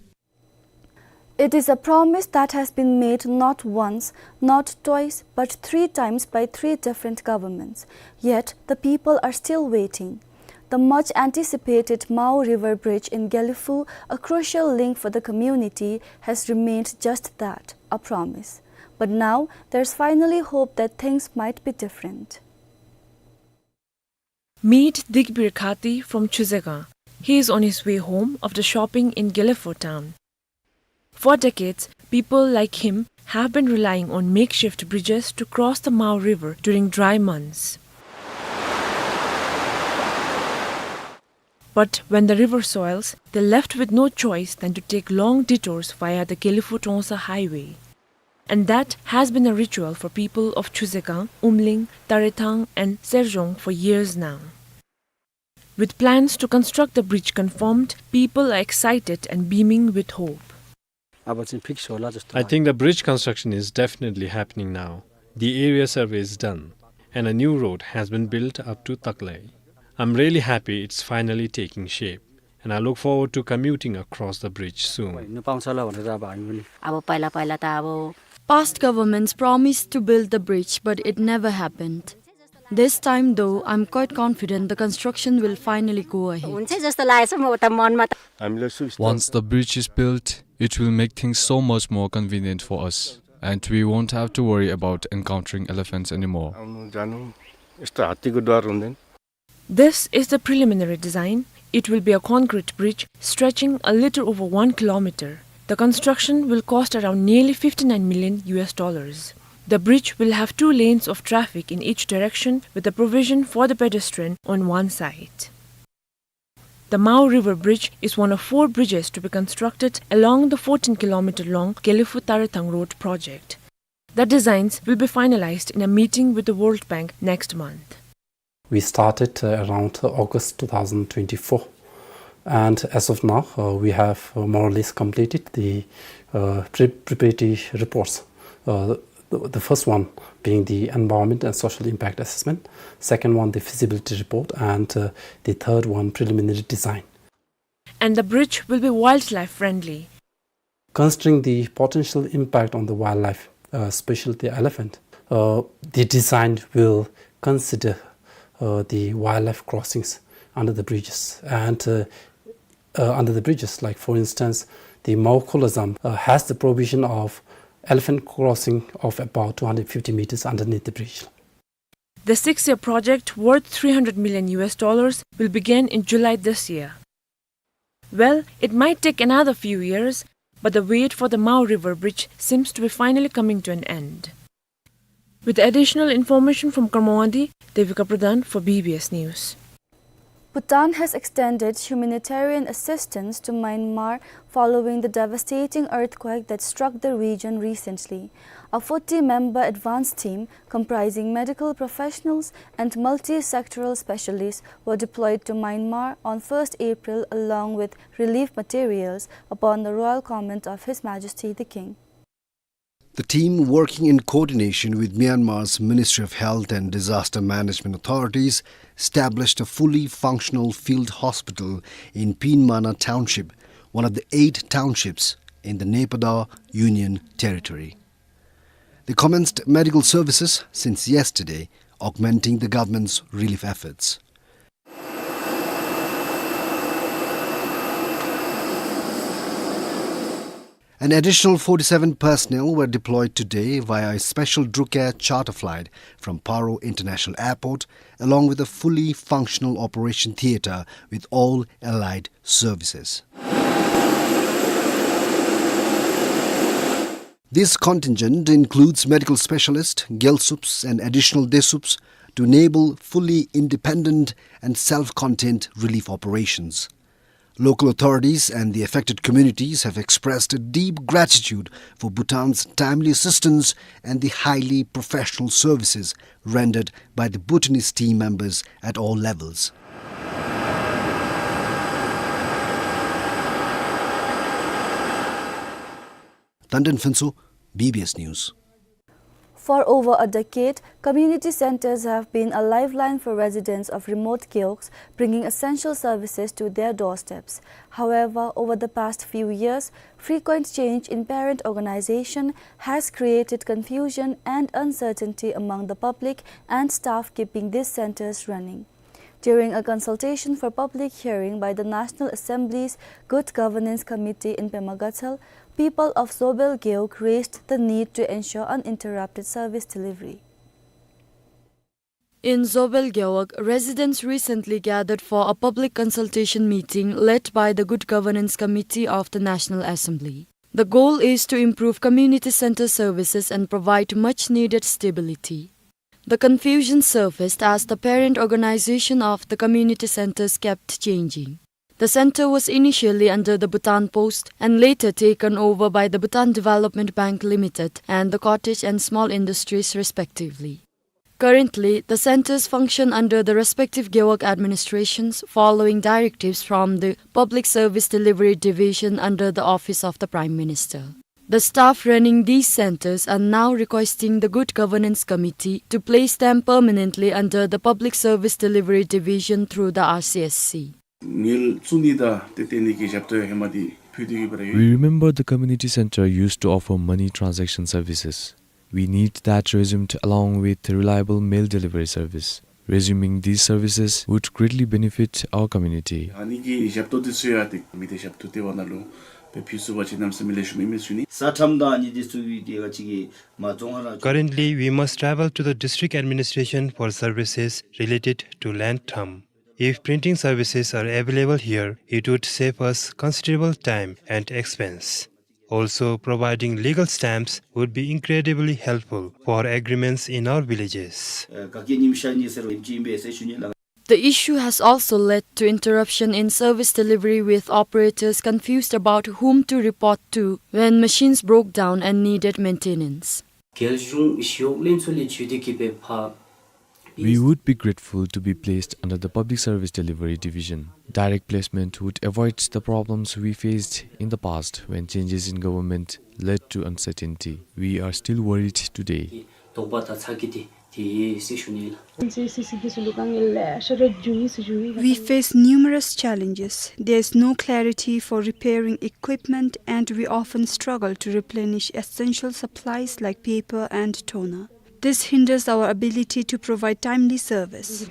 It is a promise that has been made not once, not twice, but three times by three different governments. Yet, the people are still waiting. The much anticipated Mao River Bridge in Gelephu, a crucial link for the community, has remained just that, a promise. But now, there's finally hope that things might be different. Meet Digbir Khati from Chuzagaon. He is on his way home after shopping in Gelephu town. For decades, people like him have been relying on makeshift bridges to cross the Mao River during dry months. But when the river swells, they're left with no choice than to take long detours via the Gelephu Trongsa highway. And that has been a ritual for people of Chuzagaon, Umling, Tarethang and Serjong for years now. With plans to construct the bridge confirmed, people are excited and beaming with hope. I think the bridge construction is definitely happening now. The area survey is done. and a new road has been built up to Taklei. I'm really happy it's finally taking shape, and I look forward to commuting across the bridge soon. अब पहिला पहिला त अब Past governments promised to build the bridge, but it never happened. This time, though, I'm quite confident the construction will finally go ahead. हुन्छ जस्तो लागेको छ म उता मनमा त। हामीलाई सुविस्ता Once the bridge is built, it will make things so much more convenient for us, and we won't have to worry about encountering elephants anymore. आउनु जानु यस्तो हात्तीको डर हुँदैन। This is the preliminary design. It will be a concrete bridge stretching a little over one kilometer. The construction will cost around nearly fifty-nine million U S dollars. The bridge will have two lanes of traffic in each direction, with a provision for the pedestrian on one side. The Mao River Bridge is one of four bridges to be constructed along the fourteen kilometer long Gelephu Tarethang Road project. The designs will be finalized in a meeting with the World Bank next month. We started, uh, around, uh, August two thousand twenty-four, and as of now, uh, we have, uh, more or less completed the, uh, pre-, preparatory reports. Uh, the, the first one being the environment and social impact assessment, second one the feasibility report, and, uh, the third one preliminary design. And the bridge will be wildlife friendly. Considering the potential impact on the wildlife, uh, especially the elephant, uh, the design will consider, uh, the wildlife crossings under the bridges and, uh, uh, under the bridges. Like, for instance, the Mao Kholazam, uh, has the provision of elephant crossing of about two hundred fifty meters underneath the bridge. The six-year project, worth three hundred million U S dollars, will begin in July this year. Well, it might take another few years, but the wait for the Mao River Bridge seems to be finally coming to an end. With additional information from Kurmawadi, Devika Pradhan for B B S News. Bhutan has extended humanitarian assistance to Myanmar following the devastating earthquake that struck the region recently. A forty-member advance team comprising medical professionals and multi-sectoral specialists were deployed to Myanmar on first April along with relief materials upon the royal command of His Majesty the King. The team, working in coordination with Myanmar's Ministry of Health and Disaster Management authorities, established a fully functional field hospital in Pinmana Township, one of the eight townships in the Naypyidaw Union Territory. They commenced medical services since yesterday, augmenting the government's relief efforts. An additional forty-seven personnel were deployed today via a special Drukair charter flight from Paro International Airport, along with a fully functional operation theatre with all allied services. This contingent includes medical specialists, Gyalsups and additional Desups to enable fully independent and self-contained relief operations. Local authorities and the affected communities have expressed a deep gratitude for Bhutan's timely assistance and the highly professional services rendered by the Bhutanese team members at all levels. Thandan Phuntsho, B B S News. For over a decade, community centers have been a lifeline for residents of remote gewogs, bringing essential services to their doorsteps. However, over the past few years, frequent change in parent organization has created confusion and uncertainty among the public and staff keeping these centers running. During a consultation for public hearing by the National Assembly's Good Governance Committee in Pema Gatshel, people of Zobel Gewog raised the need to ensure uninterrupted service delivery. In Zobel Gewog, residents recently gathered for a public consultation meeting led by the Good Governance Committee of the National Assembly. The goal is to improve community center services and provide much needed stability. The confusion surfaced as the parent organization of the community centers kept changing. The center was initially under the Bhutan Post and later taken over by the Bhutan Development Bank Limited and the Cottage and Small Industries respectively. Currently, the centers function under the respective Gewog administrations following directives from the Public Service Delivery Division under the Office of the Prime Minister. The staff running these centers are now requesting the Good Governance Committee to place them permanently under the Public Service Delivery Division through the R C S C. ངལ་བཙུགས་ནི་དང་ཏེ་སྟོན་ནི་གི་ཞབས་ཏོག་ཧེ་མ་འདི་ཕུལ་ཏེ་ཡོད་པ་རེད། We remember the community center used to offer money transaction services. We need that resumed along with reliable mail delivery service. Resuming these services would greatly benefit our community. ཨ་ནི་གི་ཞབས་ཏོག་འདི་ཚུ་ཡང་ཏེ་མི་སྡེ་ཞབས་ཏོག་ལྟེ་བ་ནང་ལུ་ཕུལ་ཚུགས་པ་ཅིན་གནམ་མེད་ས་མེད་ལེགས་ཤོམ་ཨིན་མས་ཟེར་ཞུ་ནི། ས་ཁྲམ་དང་ཨ་ནི་འདི་ཚུ་གི་ཏེ་ག་ཅི་གི་མ་རྫོང་ཁ་ར། Currently, we must travel to the district administration for services related to land tram. If printing services are available here, it would save us considerable time and expense. Also, providing legal stamps would be incredibly helpful for agreements in our villages. ཨ་ག་གི་ཉིམ་ཤར་ནི་ཟེར་རོ་ཨིན་ཅི་ཨིན་པས་ཟེར་ཞུ་ནི་ལགས། The issue has also led to interruption in service delivery, with operators confused about to when machines broke down and needed maintenance. རྒྱལ་གཞུང་ཞི་གཡོག་བློན་ཚོགས་ལས་བརྒྱུད་དེ་གི་སྦེ་ཕར We would be grateful to be placed under the Public Service Delivery Division. Direct placement would avoid the problems we faced in the past when changes in government led to uncertainty. We are still worried today. དོགས་པ་དང་ཚ་གྱང་འདི་ཏེ་ཡོད་ཟེར་ཞུ་ནི་ལགས། We face numerous challenges. There is no clarity for repairing equipment, and we often struggle to replenish essential supplies like paper and toner. This hinders our ability to provide timely service.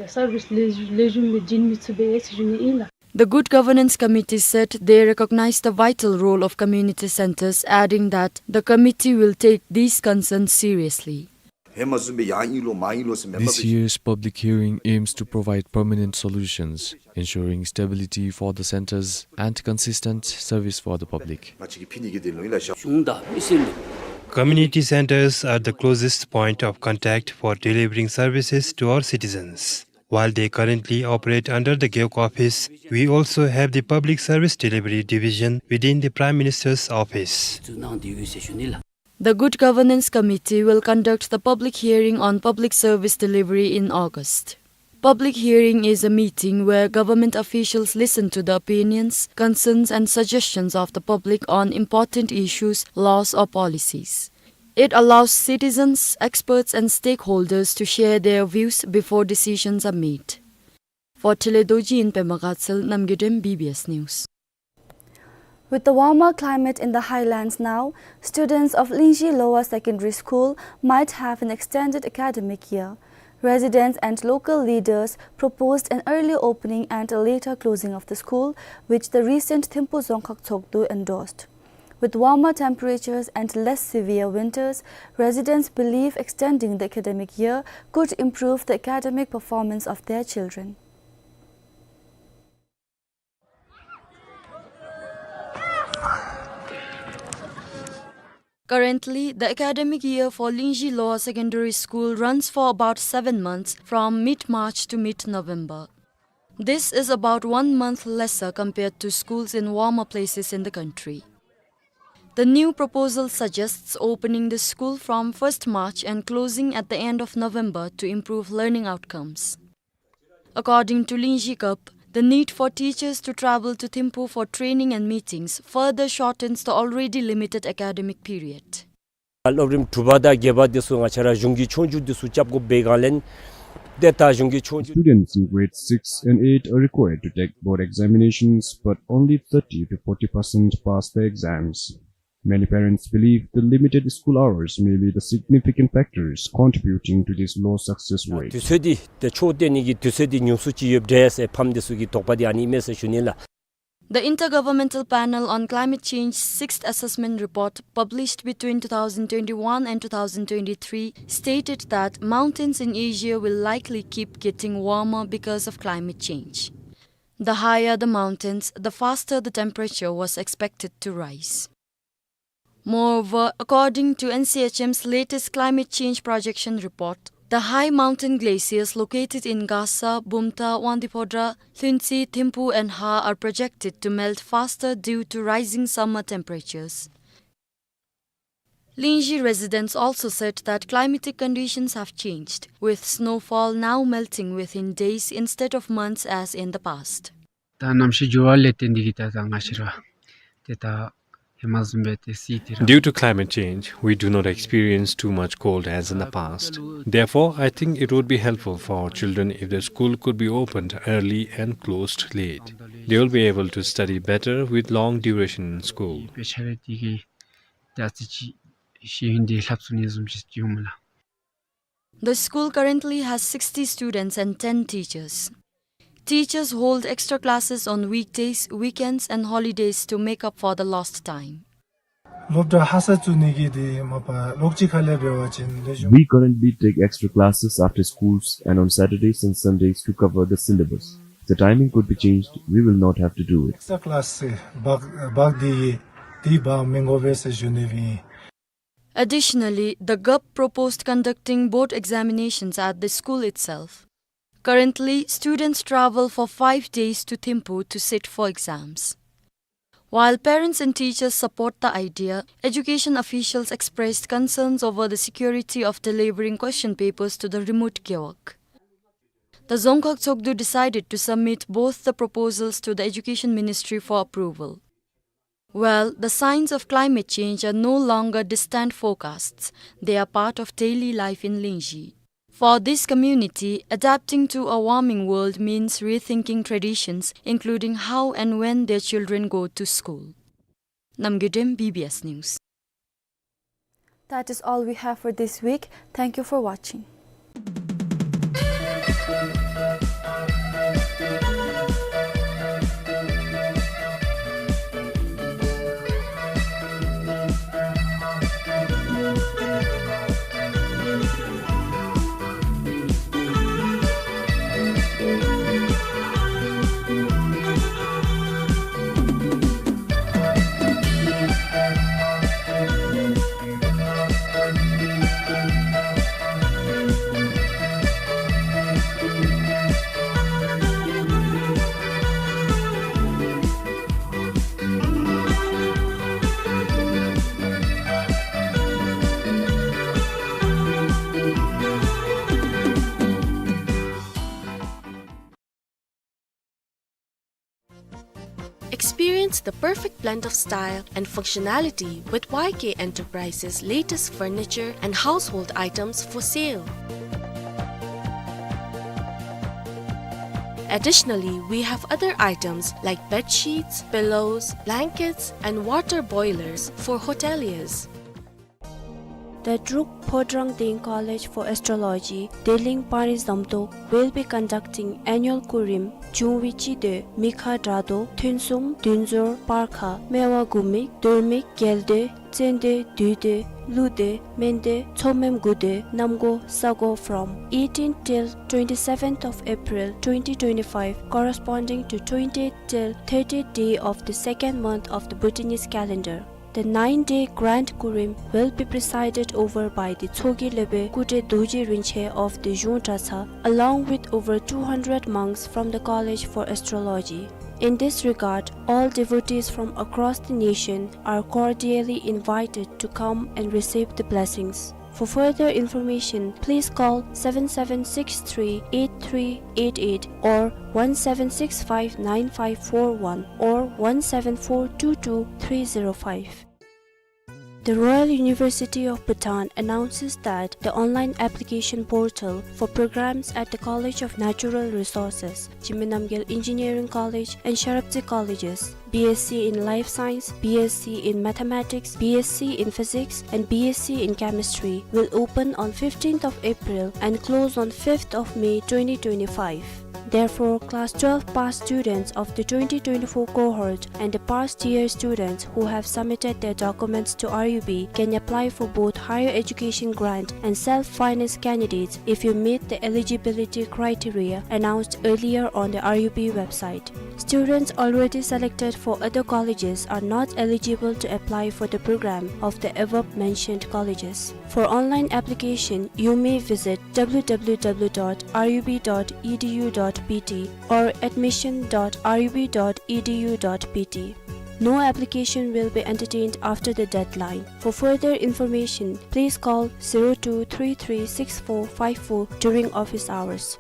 The Good Governance Committee said they recognize the vital role of community centers, adding that the committee will take these concerns seriously. ཧེ་མ་བཟུམ་སྦེ་ཡར་ཨིན་ལོ་མར་ཨིན་ལོ་ཟེར་མེན་པར། This year's public hearing aims to provide permanent solutions, ensuring stability for the centers and consistent service for the public. ང་བཅས་ཀྱིས་ཕུལ་ནི་གི་དོན་ལུ་ཨིན་ལགས། གཞུང་དང་མི་སེར་ལུ། Community centers are the closest point of contact for delivering services to our citizens. While they currently operate under the Gewog office, we also have the Public Service Delivery Division within the Prime Minister's office. བཙུགས་གནང་སྟེ་ཡོད་ཟེར་ཞུ་ནི་ལགས། The Good Governance Committee will conduct the public hearing on public service delivery in August. Public hearing is a meeting where government officials listen to the opinions, concerns, and suggestions of the public on important issues, laws, or policies. It allows citizens, experts, and stakeholders to share their views before decisions are made. For Thelay Dorji in Pema Gatshel, Namgay Dem, B B S News. With the warmer climate in the highlands now, students of Lingzhi Lower Secondary School might have an extended academic year. Residents and local leaders proposed an early opening and a later closing of the school, which the recent Thimphu Dzongkhag Tshogdu endorsed. With warmer temperatures and less severe winters, residents believe extending the academic year could improve the academic performance of their children. Currently, the academic year for Lingzhi Lower Secondary School runs for about seven months, from mid-March to mid-November. This is about one month lesser compared to schools in warmer places in the country. The new proposal suggests opening the school from first March and closing at the end of November to improve learning outcomes. According to Lingzhi Kap, the need for teachers to travel to Thimphu for training and meetings further shortens the already limited academic period. སློབ་རིམ་དྲུག་པ་དང་བརྒྱད་པ་འདི་ཚུ་ང་བཅས་ར་གཞུང་གི་ཆོས་རྒྱུགས་འདི་ཚུ་རྐྱབ་དགོ་པའི་སྒང་ལས་ཏེ་ད་གཞུང་གི་ཆོས་རྒྱུགས། Students in grades six and eight are required to take board examinations, but only thirty to forty percent pass the exams. Many parents believe the limited school hours may be the significant factors contributing to this low success rate. དུས་ཚོད་འདི་ཏེ་ཆོས་སྟོན་ནི་གི་དུས་ཚོད་འདི་ཉུང་སུ་ཅིག་ཡོདཔ་འདྲས་ཟེར་ཕམ་འདི་ཚུ་གི་དོགས་པ་འདི་ཨ་ནི་ཨིན་མས་ཟེར་ཞུ་ནི་ལགས། The Intergovernmental Panel on Climate Change sixth Assessment Report, published between two thousand twenty-one and two thousand twenty-three, stated that mountains in Asia will likely keep getting warmer because of climate change. The higher the mountains, the faster the temperature was expected to rise. Moreover, according to N C H M's latest climate change projection report, the high mountain glaciers located in Gasa, Bumta, Wangdue Phodrang, Lhuentse, Thimphu and Ha are projected to melt faster due to rising summer temperatures. Lingzhi residents also said that climatic conditions have changed, with snowfall now melting within days instead of months as in the past. ད་གནམ་གཤིས་འགྱུར་བ་ལས་བརྟེན་ཏེ་གིས་ད་ད་ང་བཅས་ར་ཏེ་ད་ དེ་མ་བཟུམ་སྦེ་ཏེ་སི་ཊི་ར། Due to climate change, we do not experience too much cold as in the past. Therefore, I think it would be helpful for our children if the school could be opened early and closed late. They will be able to study better with long duration in school. དཔེ་ཆ་རེ་དེ་གིས་ཏེ་ཨ་ཙི་ཅིག་ཤེས་ཡོན་དེ་ལྷབ་ཚུགས་ནི་བཟུམ་ཅིག་འོང་སྨོ་ལགས། The school currently has sixty students and ten teachers. Teachers hold extra classes on weekdays, weekends, and holidays to make up for the lost time. སློབ་གྲྭ་ཧ་སག་བཙུགས་ནི་གི་དེ་མ་པ་ལོགས་ཅིག་ཁ་ལས་འབད་བ་ཅིན་ལེགས་ཤོམ། We currently take extra classes after schools and on Saturdays and Sundays to cover the syllabus. If the timing could be changed, we will not have to do it. ཨེགསི་ཊྲ་ཀི་ལཱསི་བག་བག་དེ་དེ་འབག་མི་དགོ་པས་ཟེར་ཞུ་ནི་ཨིན། Additionally, the G U P proposed conducting board examinations at the school itself. Currently, students travel for five days to Thimphu to sit for exams. While parents and teachers support the idea, education officials expressed concerns over the security of delivering question papers to the remote Gewog. The Dzongkhag Tshogdu decided to submit both the proposals to the Education Ministry for approval. Well, the signs of climate change are no longer distant forecasts. They are part of daily life in Lingzhi. For this community, adapting to a warming world means rethinking traditions, including how and when their children go to school. Namgay Dem, B B S News. That is all we have for this week. Thank you for watching. Experience the perfect blend of style and functionality with Y K Enterprises' latest furniture and household items for sale. Additionally, we have other items like bed sheets, pillows, blankets, and water boilers for hoteliers. The Druk Phodrang Deen College for Astrology, Deleng Pangrezamtok, will be conducting annual Kurim, June བཅུ་བདུན། མི་ཁ་དྲག་དོ་ཐུན་གསུམ་བདུན་ཟོར་སྤར་ཁ་སྨེ་བ་དགུ་མིག་དོལ་མིག་རྒྱལ་སྡེ་བཙན་སྡེ་བདུད་སྡེ་ཀླུ་སྡེ་སྨན་སྡེ་ཚོ་མེམ་དགུ་སྡེ་གནམ་སྒོ་ས་སྒོ། From eighteenth till twenty-seventh of April twenty twenty-five, corresponding to twentieth till thirtieth day of the second month of the Bhutanese calendar. The nine-day grand Kurim will be presided over by the Tshogye Lhebe Kutre Dorji Rinpoche of the Zhung Dratshang, along with over two hundred monks from the College for Astrology. In this regard, all devotees from across the nation are cordially invited to come and receive the blessings. For further information, please call seven seven six three eight three eight eight or one seven six five nine five four one or one seven four two two three zero five. The Royal University of Bhutan announces that the online application portal for programs at the College of Natural Resources, Chime Namgyel Engineering College and Sharaptse Colleges, B S c in Life Science, B S c in Mathematics, B S c in Physics, and B S c in Chemistry will open on fifteenth of April and close on fifth of May twenty twenty-five. Therefore, class twelve pass students of the twenty twenty-four cohort and the past year students who have submitted their documents to R U B can apply for both higher education grant and self-finance candidates if you meet the eligibility criteria announced earlier on the R U B website. Students already selected for other colleges are not eligible to apply for the program of the above mentioned colleges. For online application, you may visit W W W dot R U B dot E D U dot B T or admission dot R U B dot E D U dot B T. No application will be entertained after the deadline. For further information, please call zero two three three six four five four during office hours.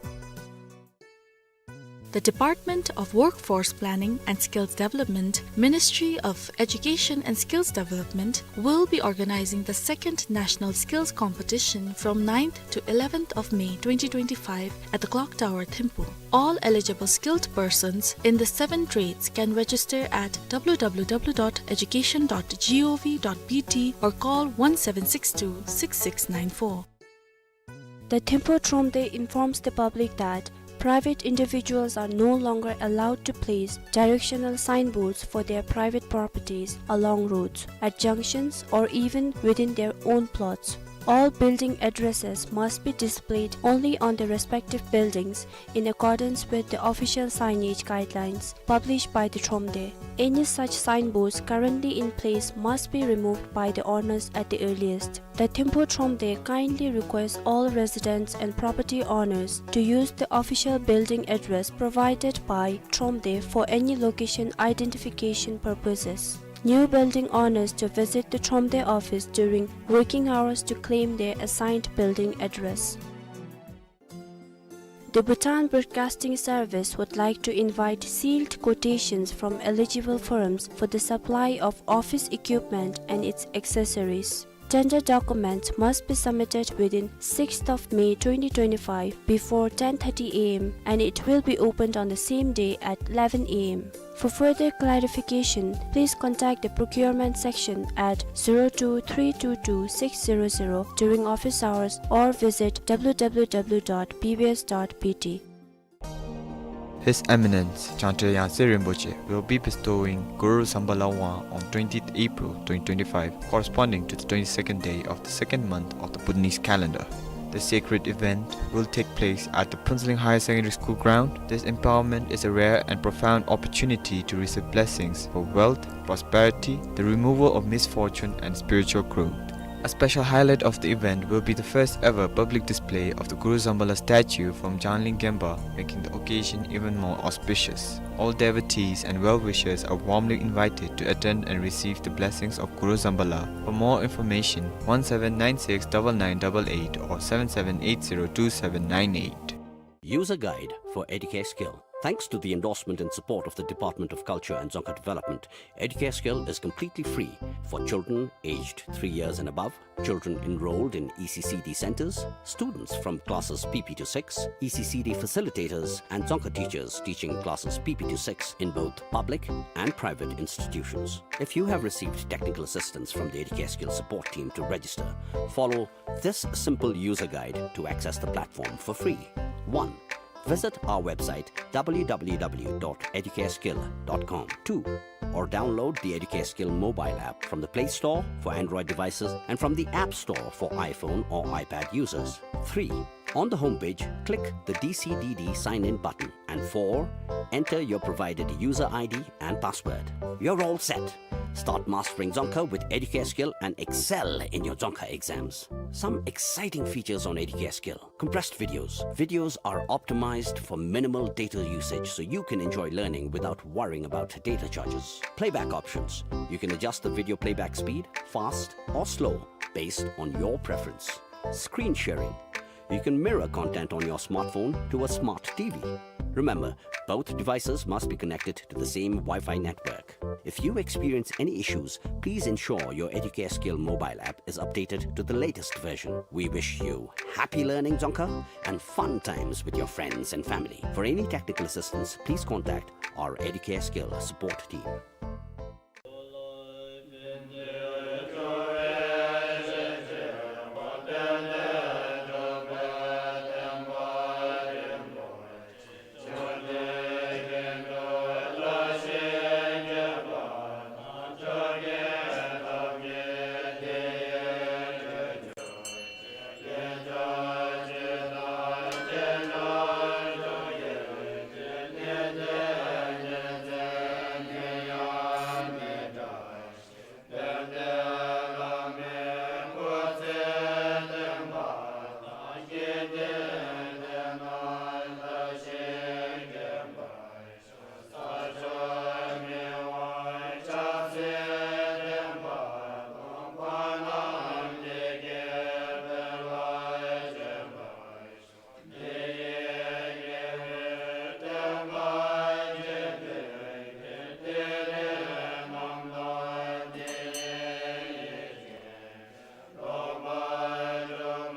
The Department of Workforce Planning and Skills Development, Ministry of Education and Skills Development, will be organizing the second National Skills Competition from ninth to eleventh of May twenty twenty-five at the Clock Tower, Thimphu. All eligible skilled persons in the seven trades can register at w w w dot education dot g o v dot b t or call one seven six two six six nine four. The Thimphu Thromde informs the public that private individuals are no longer allowed to place directional signboards for their private properties along roads, at junctions, or even within their own plots. All building addresses must be displayed only on the respective buildings in accordance with the official signage guidelines published by the Thromde. Any such signboards currently in place must be removed by the owners at the earliest. The Thimphu Thromde kindly requests all residents and property owners to use the official building address provided by Thromde for any location identification purposes. New building owners to visit the Thromde office during working hours to claim their assigned building address. The Bhutan Broadcasting Service would like to invite sealed quotations from eligible firms for the supply of office equipment and its accessories. Tender documents must be submitted within sixth of May twenty twenty-five before ten thirty a m and it will be opened on the same day at eleven a m. For further clarification, please contact the procurement section at zero two three two two six zero zero during office hours or visit w w w dot b b s dot b t. His Eminence Jangtro Yangse Rinpoche will be bestowing Guru Zambala wand on twentieth April twenty twenty-five, corresponding to the twenty-second day of the second month of the Bhutanese calendar. The sacred event will take place at the Phuentsholing Higher Secondary School ground. This empowerment is a rare and profound opportunity to receive blessings for wealth, prosperity, the removal of misfortune, and spiritual growth. A special highlight of the event will be the first ever public display of the Guru Zambala statue from Jangling Gemba, making the occasion even more auspicious. All devotees and well-wishers are warmly invited to attend and receive the blessings of Guru Zambala. For more information, one seven nine six double nine double eight or seven seven eight zero two seven nine eight. User guide for Educare Skill. Thanks to the endorsement and support of the Department of Culture and Dzongkha Development, Educare Skill is completely free for children aged three years and above, children enrolled in E C C D centers, students from classes P P to six, E C C D facilitators, and Dzongkha teachers teaching classes P P to six in both public and private institutions. If you have received technical assistance from the Educare Skill support team to register, follow this simple user guide to access the platform for free. One, visit our website w w w dot educareskill dot com. Two, or download the Educare Skill mobile app from the Play Store for Android devices and from the App Store for iPhone or iPad users. Three, on the homepage, click the D C D D sign-in button. And four, enter your provided user I D and password. You're all set. Start mastering Dzongkha with Educare Skill and excel in your Dzongkha exams. Some exciting features on Educare Skill. Compressed videos. Videos are optimized for minimal data usage so you can enjoy learning without worrying about data charges. Playback options. You can adjust the video playback speed, fast or slow, based on your preference. Screen sharing. You can mirror content on your smartphone to a smart T V. Remember, both devices must be connected to the same Wi-Fi network. If you experience any issues, please ensure your Educare Skill mobile app is updated to the latest version. We wish you happy learning Dzongkha and fun times with your friends and family. For any technical assistance, please contact our Educare Skill support team.